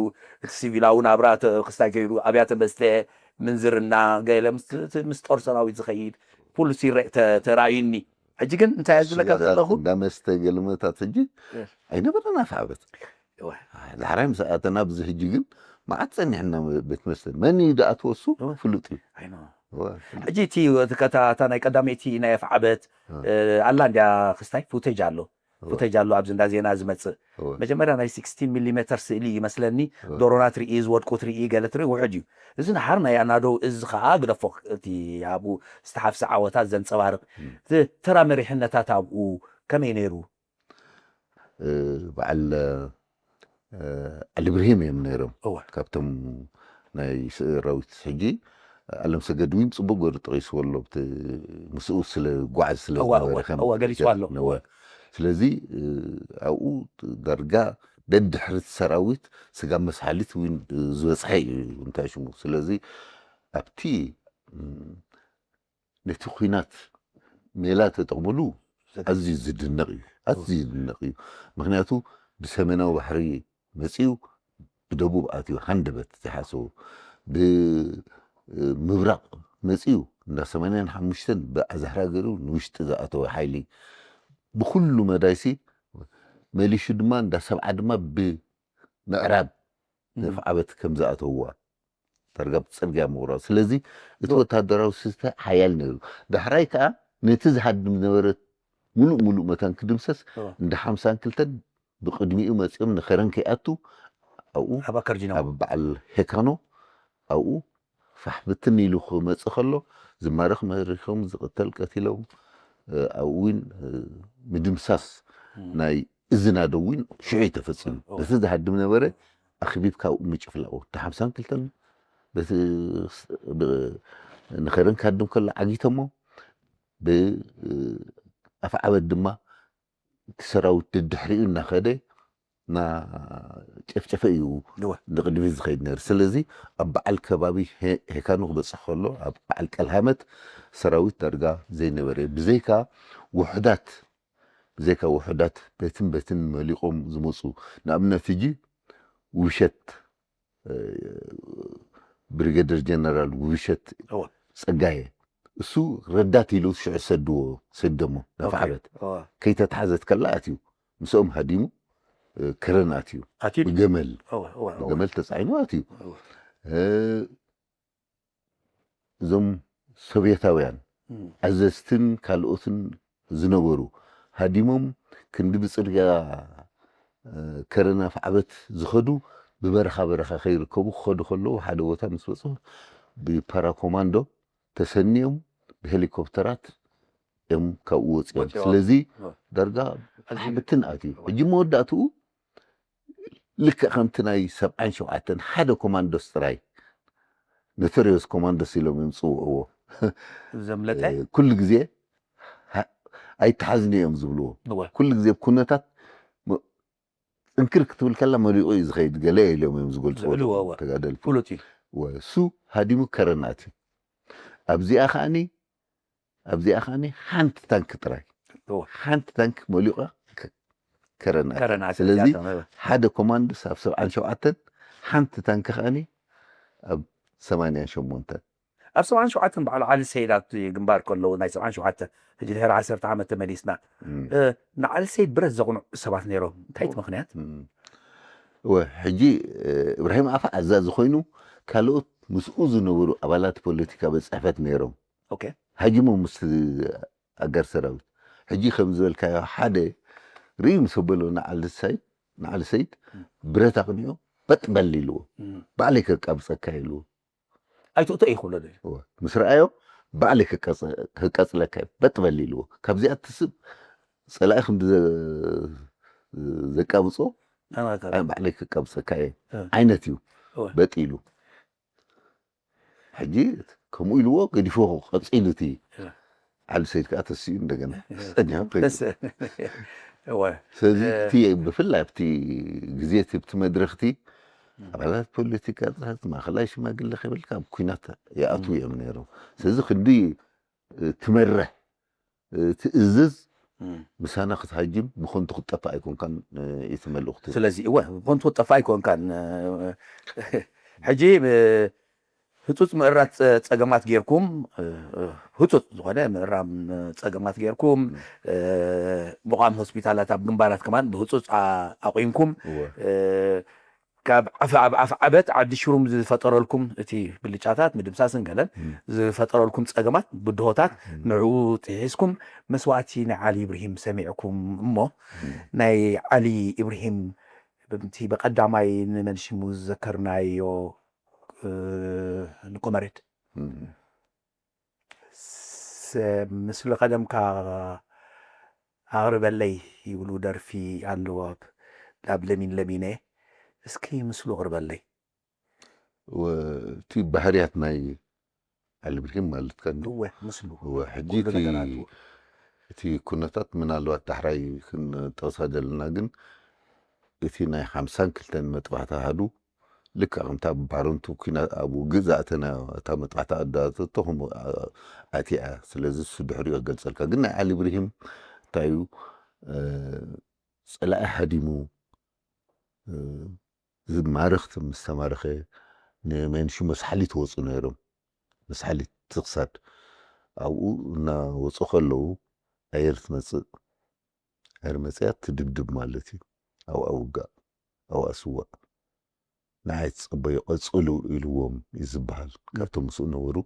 እቲ ሲቪላዊ ናብራ ክስታይ ገይሩ ኣብያተ መስተ ምንዝርና ገለ ምስ ጦር ሰራዊት ዝኸይድ ኩሉ ተራእዩኒ። ሕጂ ግን እንታይ ዝለካ ዘለኹ እንዳመስተ ገልመታት ሕጂ ኣይነበረን ኣፍ ዓበት። ዳሕራይ ምስ ኣተና ኣብዚ ሕጂ ግን መዓት ፀኒሕና ቤት መስተ መን እዩ ደኣ ትወሱ ፍሉጥ እዩ። ሕጂ እቲ እታ ናይ ቀዳመይቲ ናይ ኣፍ ዓበት ኣላ እንዲያ ክስታይ ፉቴጅ ኣሎ ፉቴጅ ኣሎ ኣብዚ እንዳ ዜና ዝመፅእ መጀመርያ ናይ ስክስቲን ሚሊሜተር ስእሊ ይመስለኒ። ዶሮና ትርኢ ዝወድቁ ትርኢ ገለ ትርኢ ውሕድ እዩ። እዚ ንሓር ናይ ኣናዶ እዚ ከዓ ግደፎ እቲ ኣብኡ ዝተሓፍሰ ዓወታት ዘንፀባርቕ ተራ መሪሕነታት ኣብኡ ከመይ ነይሩ? በዓል ዓሊ ብርሂም እዮም ነይሮም። ካብቶም ናይ ሰራዊት ሕጂ ኣለም ሰገድ እውን ፅቡቅ ገሩ ጠቂስዎ ኣሎ። ምስኡ ስለ ጓዓዝ ስለ ዝነበረ ገሊፅዋ ኣሎ። ስለዚ ኣብኡ ዳርጋ ደድሕሪ ሰራዊት ስጋብ መስሓሊት እውን ዝበፅሐ እዩ እንታይ ሽሙ። ስለዚ ኣብቲ ነቲ ኲናት ሜላ ተጠቕምሉ ኣዝዩ ዝድነቕ እዩ። ኣዝዩ ዝድነቕ እዩ። ምክንያቱ ብሰሜናዊ ባሕሪ መፂኡ ብደቡብ ኣትዩ ሃንደበት ዘይሓሰቡ ብምብራቕ መፂኡ እንዳ ሰማንያን ሓሙሽተን ብኣዛህራ ገይሩ ንውሽጢ ዝኣተወ ሓይሊ ብኩሉ መዳይሲ መሊሹ ድማ እንዳ ሰብዓ ድማ ብምዕራብ ነፍዓበት ከም ዝኣተውዋ ዳርጋ ብፅርግያ ምቑራፅ። ስለዚ እቲ ወታደራዊ ስስተ ሓያል ነይሩ። ዳሕራይ ከዓ ነቲ ዝሃድም ዝነበረ ሙሉእ ሙሉእ መታን ክድምሰስ እንዳ ሓምሳን ክልተን ብቕድሚኡ መፂኦም ንኸረን ከይኣቱ ኣብኡ ኣብ ኣከርጂኖም ኣብ በዓል ሄካኖ ኣብኡ ፋሕ ብትን ኢሉ ክመፅእ ከሎ ዝማረኽ መሪኾም ዝቕተል ቀቲሎም ኣብኡ እውን ምድምሳስ ናይ እዚ ናደው እውን ሽዑ እዩ ተፈፂሙ። በቲ ዝሃድም ነበረ ኣኽቢብካ ኣብኡ ምጭፍላቑ። እቲ ሓምሳን ክልተን በቲ ንኸረን ክሃድም ከሎ ዓጊቶሞ ብኣፍዓበት ድማ እቲ ሰራዊት ድድሕሪኡ እናኸደ እናጨፍጨፈ እዩ ንቕድሚት ዝኸይድ ነይሩ። ስለዚ ኣብ በዓል ከባቢ ሄካኑ ክበፅሕ ከሎ ኣብ በዓል ቀልሃመት ሰራዊት ዳርጋ ዘይነበረ ብዘይካ ውሑዳት ብዘይካ ውሑዳት በትን በትን መሊቖም ዝመፁ ንኣብነት ሕጂ ውብሸት ብሪገደር ጀነራል ውብሸት ፀጋየ እሱ ረዳት ኢሉ ሽዑ ሰድዎ ሰደሞ ናብ ዓበት ከይተትሓዘት ከላ ኣትዩ ምስኦም ሃዲሙ ከረን ኣትዩ። ኣትዩ ድዩ? ብገመል እወ፣ እወ፣ እወ። ብገመል ተጻዒኑ ኣትዩ። እወ። እ፣ እዞም ሶቪየታውያን እም። ኣዘዝትን ካልኦትን ዝነበሩ ሃዲሞም ክንዲ ብጽርግያ፣ እ፣ ከረን ኣፍዓበት ዝኸዱ ብበረኻ በረኻ ከይርከቡ ክኸዱ ከለዉ ሓደ ቦታ ምስ በጽሑ ብፓራኮማንዶ ተሰንዮም ብሄሊኮፕተራት እዮም ካብኡ ወጺኦም። ወጺኦም። ስለዚ እወ። ዳርጋ ኣዝዩ ብትን ኣትዩ። ሕጂ መወዳእትኡ ልክዕ ከምቲ ናይ ሰብዓን ሸውዓተን ሓደ ኮማንዶስ ጥራይ፣ ኖቶሪዮስ ኮማንዶስ ኢሎም እዮም ዝጽውዕዎ። ዘምለጠ? እ፣ ኩሉ ግዜ ሃ-፣ ኣይተሓዝኒ እዮም ዝብልዎ። እወ። ኩሉ ግዜ ኩነታት ም-፣ ጥንክር ክትብል ከላ መሊቑ እዩ ዝኸይድ፣ ገለ ኢሎም እዮም ዝገልጽዎ ዝብልዎ፣ እወ። ተጋደልቲ። ፍሉጥ እዩ። እወ፣ እሱ ሃዲሙ ከረን ኣትዩ። ኣብዚኣ ከኣኒ ኣብዚኣ ከኣኒ ሓንቲ ታንክ ጥራይ፣ እወ። ሓንቲ ታንክ መሊቑ ከ-፣ ከረን ኣትዩ። ከረን ኣትዩ፣ ስለዚ እዚኣቶም፣ እወ። ሓደ ኮማንዶስ ኣብ ሰብዓን ሸውዓተን፣ ሓንቲ ታንክ ከኣኒ ኣብ ሰማንያን ሸሞንተን። ኣብ ሰብዓን ሸውዓተን በዓል ዓሊ ሰይድ ኣብቲ ግንባር ከለዉ፣ ናይ ሰብዓን ሸውዓተ፣ ሕጂ ድሕሪ ዓሰርተ ዓመት ተመሊስና። እም። እ፣ ንዓሊ ሰይድ ብረት ዘቕንዑ ሰባት ነይሮም። እንታይ እቲ ምኽንያት? እም። እወ፣ ሕጂ፣ እ፣ እብራሂም ኣፋ ኣዛዚ ኮይኑ ካልኦት ምስኡ ዝነበሩ ኣባላት ፖለቲካ ቤት ጽሕፈት ነይሮም። ኦኬ። ሃጂሞም ምስ ኣጋር ሰራዊት። ሕጂ ከም ዝበልካዮ ሓደ ርኢ ምስ ኣበሎ ንዓሊ ሰይድ፣ ንዓሊ ሰይድ ብረት ኣቕኒዑ በጥ በል ኢልዎ። እም። ባዕለይ ከቃብጸካ ኢልዎ። ኣይትእቶ እዩ ክብሎ ደልዩ። እወ፣ ምስ ረኣዮ ባዕለይ ከቃጽ-፣ ከቃጽለካ እዩ በጥ በል ኢልዎ። ካብዚኣ ትስብ ጸላኢ ክንዲ ዘ-፣ ዘቃብጾ ኣናካ- ኣይ ባዕለይ ከቃብጸካ እየ እ። ዓይነት እዩ እወ። በጥ ኢሉ። ሕጂ ከምኡ ኢልዎ ገዲፎ ቀጺሉ እቲ እ። ዓሊ ሰይድ ከዓ ተሲኡ እንደገና እ። ጸኒሑ ከይዱ። ደስ እወ። ስለዚ እ። እቲ ብፍላይ ኣብቲ ግዜ እቲ ኣብቲ መድረኽ እቲ ኣባላት ፖለቲካ ጥራይ ማእኸላይ ሽማግለ ከይበልካ ኣብ ኲናት ይኣትዉ እዮም ነይሮም። ስለዚ ክንዲ ትመርሕ ትእዝዝ እም። ምሳና ክትሃጅም ብኸንቱ ክትጠፍእ ኣይኮንካን እቲ መልእኽቱ። ስለዚ እወ ብኸንቱ ክትጠፍእ ኣይኮንካን። ሕጂ እ፣ ህጹጽ ምእራት ጸ-፣ ጸገማት ጌርኩም እ፣ እ፣ ህጹጽ ዝኾነ ምእራም ጸገማት ጌርኩም እ፣ ምቋም ሆስፒታላት ኣብ ግንባራት ከማን ብህጹጽ ኣ-፣ ኣቑምኩም እወ። እ፣ ካብ ኣፍ-፣ ኣብ ኣፍዓበት ዓዲ ሽሩም ዝፈጠረልኩም እቲ ብልጫታት ምድምሳስን ገለን እም። ዝፈጠረልኩም ጸገማት ብድሆታት እም። ንዕኡ ጥሒስኩም መስዋእቲ ናይ ዓሊ ኢብርሂም ሰሚዕኩም እሞ እም። ናይ ዓሊ ኢብርሂም ብምቲ ብቐዳማይ ንመን ሽሙ ዝዘከርናዮ እ፣ ንቆመሬድ እም። ስ-፣ ምስሉ ቀደምካ ኣቕርበለይ ይብሉ ደርፊ ኣለዎ ናብ ለሚን ለሚነ። እስኪ ምስሉ ኣቕርበለይ። ወ-፣ እቲ ባህርያት ናይ ዓሊ ኢብራሂም ማለትካ እንዶ? እወ ምስሉ እወ፣ ሕጂ ኩሉ እቲ፣ ነገራቱ። እቲ ኩነታት ምናልባት ዳሕራይ ክንጠቕሳ ዘለና፣ ግን እቲ ናይ ሓምሳን ክልተን መጥባሕቲ ኣሃዱ ልክዕ ከምታ ባረንቱ ኲናት ኣብ ውግእ ዝኣተና እታ መጥባሕቲ ኣዳቶ ከምኡ ኣትያ። ስለዚ እሱ ድሕሪኡ ክገልጸልካ። ግን ናይ ዓሊ ኢብራሂም እንታይ እዩ፣ እ፣ ጸላኢ ሃዲሙ፣ እ፣ ዝማርኽ ምስ ተማረኸ ንመንሹ መስሓሊት ወጹ ነይሮም። መስሓሊት ትኽሳድ ኣብኡ እናወጹ ከለዉ ኣየር ትመጽእ። ኣየር መጽያ ትድብድብ ማለት እዩ። ኣብኣ ውጋእ፣ ኣብኣ ስዋእ። ንዓይ ትጸበዩ ቀጽሉ ኢልዎም እዩ ዝበሃል። ካብቶም ምስኡ ነበሩ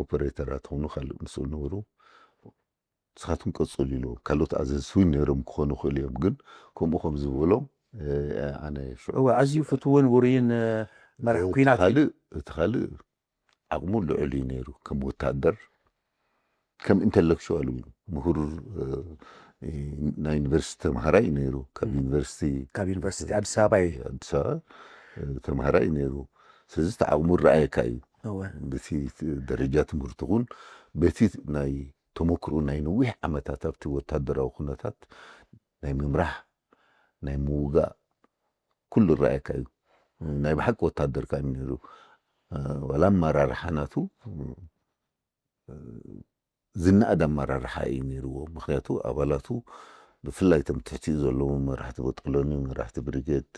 ኦፐሬተራት ኾኑ ካልእ ምስኡ ነበሩ። ንስኻትኩም ቀጽሉ ኢልዎም። ካልኦት ኣዘዝቲ እውን ነይሮም ክኾኑ ይኽእሉ እዮም፣ ግን ከምኡ ከም ዝበሎም፣ እ፣ ኣነ ሽዑ እወ ኣዝዩ ፍትውን ውሩይን እ፣ መራሕ እቲ ኲናት እዩ። ካልእ፣ እቲ ካልእ ዓቕሙ ልዑል እዩ ነይሩ። ከም ወታደር፣ ከም ኢንተሌክቹዋል እውን ምሁር፣ እ፣ ናይ ዩኒቨርሲቲ ተምሃራይ እዩ ነይሩ። ካብ ዩኒቨርሲቲ ካብ ዩኒቨርሲቲ ኣዲስ ኣበባ እዩ። ኣዲስ ኣበባ፣ እ፣ ተምሃራይ እዩ ነይሩ። ስለዚ እቲ ዓቕሙ ረኣየካ እዩ። እወ በቲ ደረጃ ትምህርቲ ይኹን በቲ ናይ ተመክሮ ናይ ነዊሕ ዓመታት ኣብቲ ወታደራዊ ኩነታት ናይ ምምራሕ ናይ ምውጋእ ኩሉ ረኣየካ እዩ። ናይ ብሓቂ ወታደር ከኣ እዩ ነይሩ። እ፣ ዋላ ኣመራርሓ ናቱ፣ እ፣ ዝነኣድ ኣመራርሓ እዩ ነይርዎ። ምኽንያቱ ኣባላቱ ብፍላይ እቶም ትሕቲኡ ዘለዉ መራሕቲ በጦሎኒ፣ መራሕቲ ብሪጌድ፣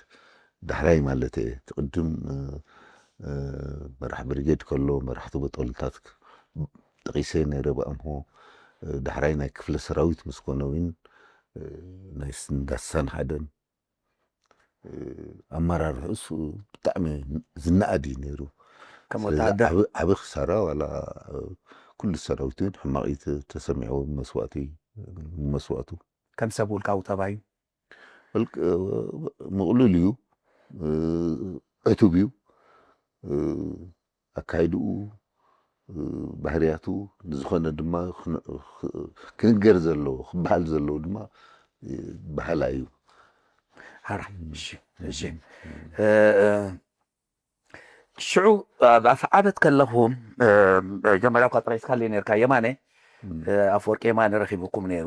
ዳሕራይ ማለት እየ፣ እቲ ቅድም፣ እ፣ እ፣ መራሕ ብሪጌድ ከሎ መራሕቲ በጦልታት ክ-፣ ጠቒሰ ነይረ ብኣምሆ፣ እ፣ ዳሕራይ ናይ ክፍለ ሰራዊት ምስ ኮነ እውን፣ እ፣ ናይ ስ-፣ እንዳ ስሳን ሓደን ኣመራርሕኡስ ብጣዕሚ ዝነኣድ እዩ ነይሩ። ከም ስለዚ ወታደር ዓብ- ዓብ ክሳራ ዋላ ኩሉ ሰራዊት እውን ሕማቕ እዩ ተ- ተሰሚዕዎ፣ መስዋእቲ መስዋእቱ ከም ሰብ ውልቃዊ ጠባዩ ምቕሉል እዩ። ዕቱብ እዩ። ኣካይድኡ፣ ባህርያቱ፣ ንዝኾነ ድማ ክንገር ዘለዎ ክበሃል ዘለዎ ድማ በሃላይ እዩ። ሓራ እሺ እሺ ሽዑ ኣብ ዓበት ከለኹም መጀመርያ እኳ ጥራይ ስካሊ ነርካ የማነ ኣፍወርቂ የማነ ረኺብኩም ነይሩ።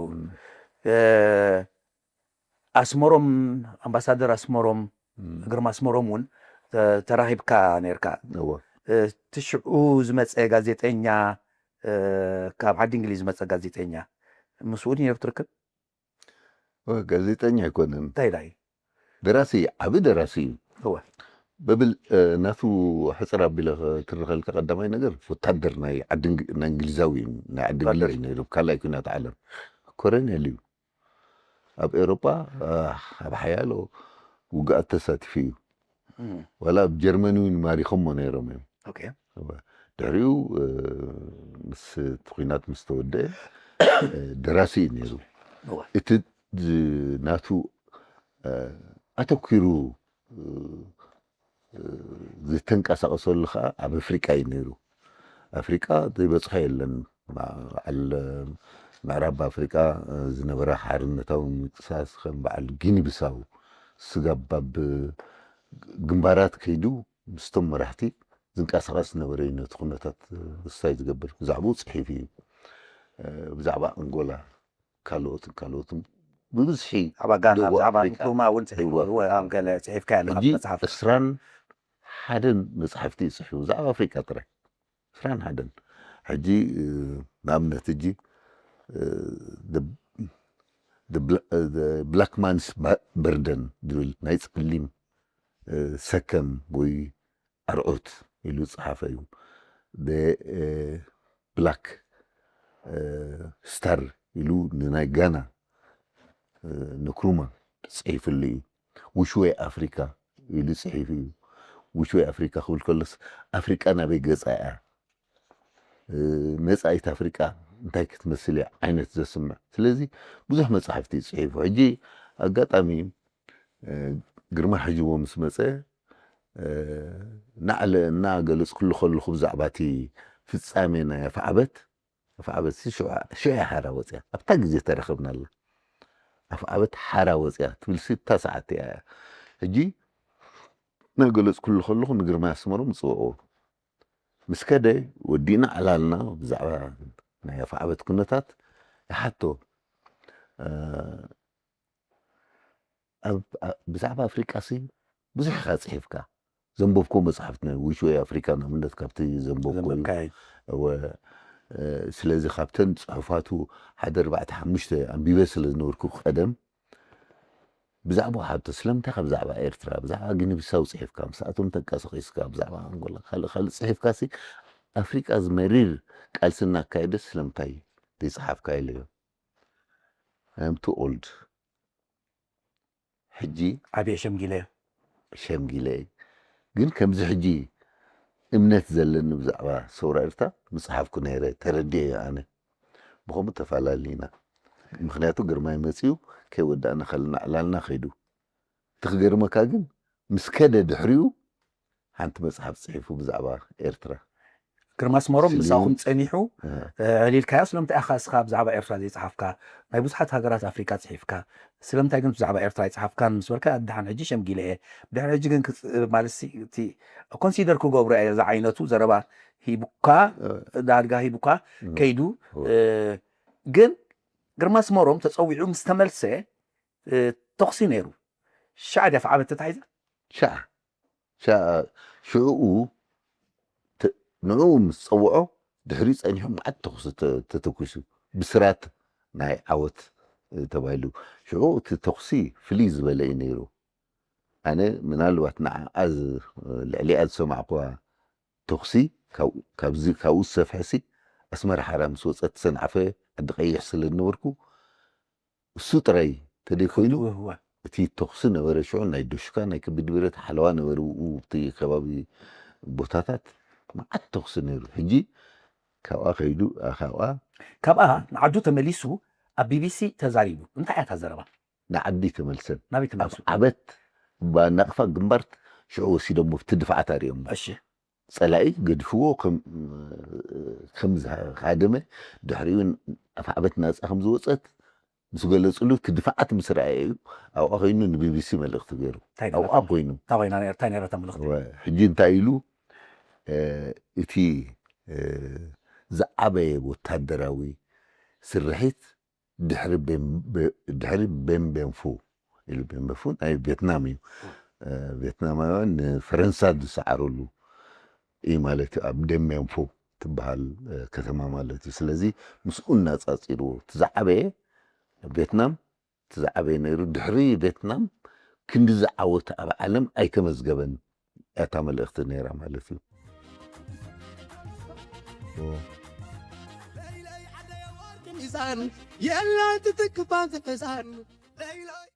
ኣስመሮም ኣምባሳደር ኣስመሮም ግርማ ኣስመሮም እውን ተራኺብካ ነርካ። እቲ ሽዑ ዝመፀ ጋዜጠኛ ካብ ዓዲ እንግሊዝ ዝመፀ ጋዜጠኛ ምስኡ ነይሩ ትርክብ? ጋዜጠኛ ኣይኮነን፣ እንታይ ዳይ ደራሲ፣ ዓቢ ደራሲ እዩ። እወ በብል ናቱ ሕፅር ኣቢለ ክትርኸልካ፣ ቀዳማይ ነገር ወታደር ናይ ዓዲ እንግ- ናይ እንግሊዛዊ እዩ፣ ናይ ዓዲ እንግሊዝ እዩ ነይሩ። ካልኣይ ኩናት ዓለም ኮረኔል እዩ። ኣብ ኤውሮጳ ኣብ ሓያሎ ውግኣት ተሳቲፉ እዩ። ዋላ ኣብ ጀርመን እውን ማሪኾሞ ነይሮም እዮም። ኦኬ ድሕሪኡ ምስ እቲ ኩናት ምስ ተወደአ ደራሲ እዩ ነይሩ። እወ እቲ ዝ- ናቱ ኣተኪሩ ዝተንቀሳቐሰሉ ከዓ ኣብ ኣፍሪቃ እዩ ነይሩ። ኣፍሪቃ ዘይበፅሖ የለን። በዓል ምዕራብ ኣፍሪቃ ዝነበረ ሓርነታዊ ምንቅስቃስ ከም በዓል ጊኒ ብሳው፣ ስጋብ ኣብ ግንባራት ከይዱ ምስቶም መራሕቲ ዝንቀሳቐስ ዝነበረ እዩ። ነቲ ኩነታት ስታይ ዝገብር ብዛዕባኡ ፅሒፉ እዩ። ብዛዕባ ኣንጎላ ካልኦትን ካልኦትን ብብዝሒ ብዛዕባ ጋና ደቡብ ብዛዕባ ኣፍሪቃ። ንክሩማ እውን ፅሒፉ እወ። እወ፣ ኣብ ገለ ፅሒፍካ ያለኻ ሕጂ መፅሓፍ ዕስራን ሓደን መፅሓፍቲ እዩ ፅሒፉ ብዛዕባ ኣፍሪቃ ጥራይ። ዕስራን ሓደን። ሕጂ ንኣብነት ሕጂ ብላክ ማንስ በርደን ዝብል ናይ ፀሊም ሰከም ወይ ኣርዑት ኢሉ ዝፀሓፈ እዩ። ብላክ ስታር ኢሉ ንናይ ጋና ንክሩማ ፅሒፍሉ እዩ። ውሽወይ ኣፍሪካ ኢሉ ፅሒፉ እዩ። ውሽወይ ኣፍሪካ ክብል ከሎስ ኣፍሪቃ ናበይ ገፃ እያ፣ መፃኢት ኣፍሪቃ እንታይ ክትመስል እያ ዓይነት ዘስምዕ። ስለዚ ብዙሕ መፅሓፍቲ እዩ ፅሒፉ። ሕጂ ኣጋጣሚ ግርማ ሕጅዎ ምስ መፀ ናዕለ እናገለፅኩሉ ከለኹ ብዛዕባ እቲ ፍፃሜ ናይ ኣፍዓበት ኣፍዓበት ሽዑ እያ ሓራ ወፅያ ኣብታ ግዜ ተረኸብናላ ኣፍዓበት ሓራ ወፅያ ትብል ስታ ሰዓት እያ። ሕጂ እናገለፅኩሉ ከለኹ ንግርማይ ኣስመሮም ምፅውዕዎ ምስ ከደ ወዲእና ዕላልና ብዛዕባ ናይ ኣፍዓበት ኩነታት ይሓቶ። ብዛዕባ ኣፍሪቃ ሲ ብዙሕ ኢኻ ፅሒፍካ ዘንበብኮ መፅሓፍቲ ናይ ዊች ወይ ኣፍሪካ ንኣብነት ካብቲ ዘንበብኮ እዩ። ዘንበብካዮ እወ ስለዚ ካብተን ፅሑፋቱ ሓደ ኣርባዕተ ሓሙሽተ ኣንቢበ ስለ ዝነበርኩ ቀደም ብዛዕባ ሓቶ ስለምንታይ ካብ ብዛዕባ ኤርትራ ብዛዕባ ግኒ ብሳው ፅሒፍካ ምስኣቶም ተንቀሳቂስካ ብዛዕባ ኣንጎላ ካልእ ካልእ ፅሒፍካ ሲ ኣፍሪቃ ዝመሪር ቃልሲ እናካየደ ስለምንታይ ዘይፀሓፍካ ኢለዮ። I am too old ሕጂ ዓብየ ሸምጊለ ሸምጊለ ግን ከምዚ ሕጂ እምነት ዘለኒ ብዛዕባ ሰውራ ኤርትራ ምፅሓፍኩ ነይረ ተረዲኤ ኣነ ብኸምኡ ተፈላለዩና። ምክንያቱ ግርማይ መፅዩ ከይወዳእና ከለና ዕላልና ከይዱ። እቲ ክገርመካ ግን ምስ ከደ ድሕሪኡ ሓንቲ መፅሓፍ ፅሒፉ ብዛዕባ ኤርትራ ግርማ ኣስመሮም ስልዩ- ምሳኹም ፀኒሑ እ፣ ዕሊልካዮ ስለምንታይ ኢኻ እስኻ ብዛዕባ ኤርትራ ዘይፀሓፍካ ናይ ብዙሓት ሃገራት ኣፍሪካ ፅሒፍካ ስለምንታይ ግን ብዛዕባ ኤርትራ ኣይፀሓፍካን ምስ በልካ ድሓን ሕጂ ሸምጊለ እየ ብድሕሪ ሕጂ ግን ክፅ- ማለት ሲ- እቲ ኮንሲደር ክገብሮ እየ ዝዓይነቱ ዘረባ ሂቡካ ዳርጋ ሂቡካ ከይዱ እ፣ ግን ግርማ ኣስመሮም ተፀዊዑ ምስ ተመልሰ እ፣ ተኹሲ ነይሩ ሻዕ ድያ ፍዓበት ተታሒዛ ሻዕ ሻዕ ሽዕኡ ተ- ንዕኡ ምስ ፀውዖ ድሕሪ ፀኒሑ መዓት ተኹሲ ተ- ተተኩሱ ብስራት ናይ ዓወት እ፣ ተባሂሉ ሽዑ እቲ ተኹሲ ፍልይ ዝበለ እዩ ነይሩ። ኣነ ምናልባት ንዓኣ ዝ- ልዕሊኣ ዝሰማዕኩዋ ተኹሲ ካብ- ካብዚ ካብኡ ዝሰፍሐሲ ኣስመራ ሓራ ምስ ወፀት ሰንዓፈ ዓዲ ቀይሕ ስለ ዝነበርኩ እሱ ጥራይ ተደይኮይኑ እወ። እቲ ተኹሲ ነበረ። ሽዑ ናይ ዶሽካ ናይ ከቢድ ብረት ሓለዋ ነበረ። ብኡ ኣብቲ ከባቢ ቦታታት መዓት ተኹሲ ነይሩ። ሕጂ ካብኣ ከይዱ፣ ኣ፣ ካብኣ ካብኣ ንዓዱ ተመሊሱ ኣብ ቢቢሲ ተዛሪቡ። እንታይ እያ እታ ዘረባ? ንዓዲ ተመልሰን ናበይ ኣብ ተመልሱ? ዓበት ብናቕፋ ግንባር ሽዑ ወሲዶሞ ኣብቲ ድፍዓት ኣርእዮም። እሺ ጸላኢ ገድፍዎ ከም ከም ዝሃደመ፣ ድሕሪኡ ኣፍ ዓበት ናጻ ከም ዝወጸት ምስ ገለጽሉ፣ እቲ ድፍዓት ምስ ረኣየ እዩ። ኣብኣ ኮይኑ ንቢቢሲ መልእኽቲ ገይሩ። እንታይ ኣብኣ ኮይኑ እንታይ ኮይና ነር- እንታይ ነራ እታ መልእኽቲ? ወ- ሕጂ እንታይ ኢሉ? እ፣ እቲ እ፣ ዝዓበየ ወታደራዊ ስርሒት ድሕሪ ቤን- ቤ- ድሕሪ ቤንቤንፉ ኢሉ፣ ቤንቤንፉ ናይ ቬትናም እዩ። እ፣ ቬትናማውያን ንፈረንሳ ዝሰዓረሉ እዩ ማለት እዩ። ኣብ ደሜንፎ ትበሃል እ፣ ከተማ ማለት እዩ። ስለዚ ምስኡ እናጻጺርዎ፣ እቲ ዝዓበየ ቬትናም፣ እቲ ዝዓበየ ነይሩ። ድሕሪ ቬትናም ክንዲ ዝዓወተ ኣብ ዓለም ኣይተመዝገበን። እታ መልእኽቲ ነይራ ማለት እዩ። ሚዛን የለን ትትክፋን ዝሕዛን ለይለይ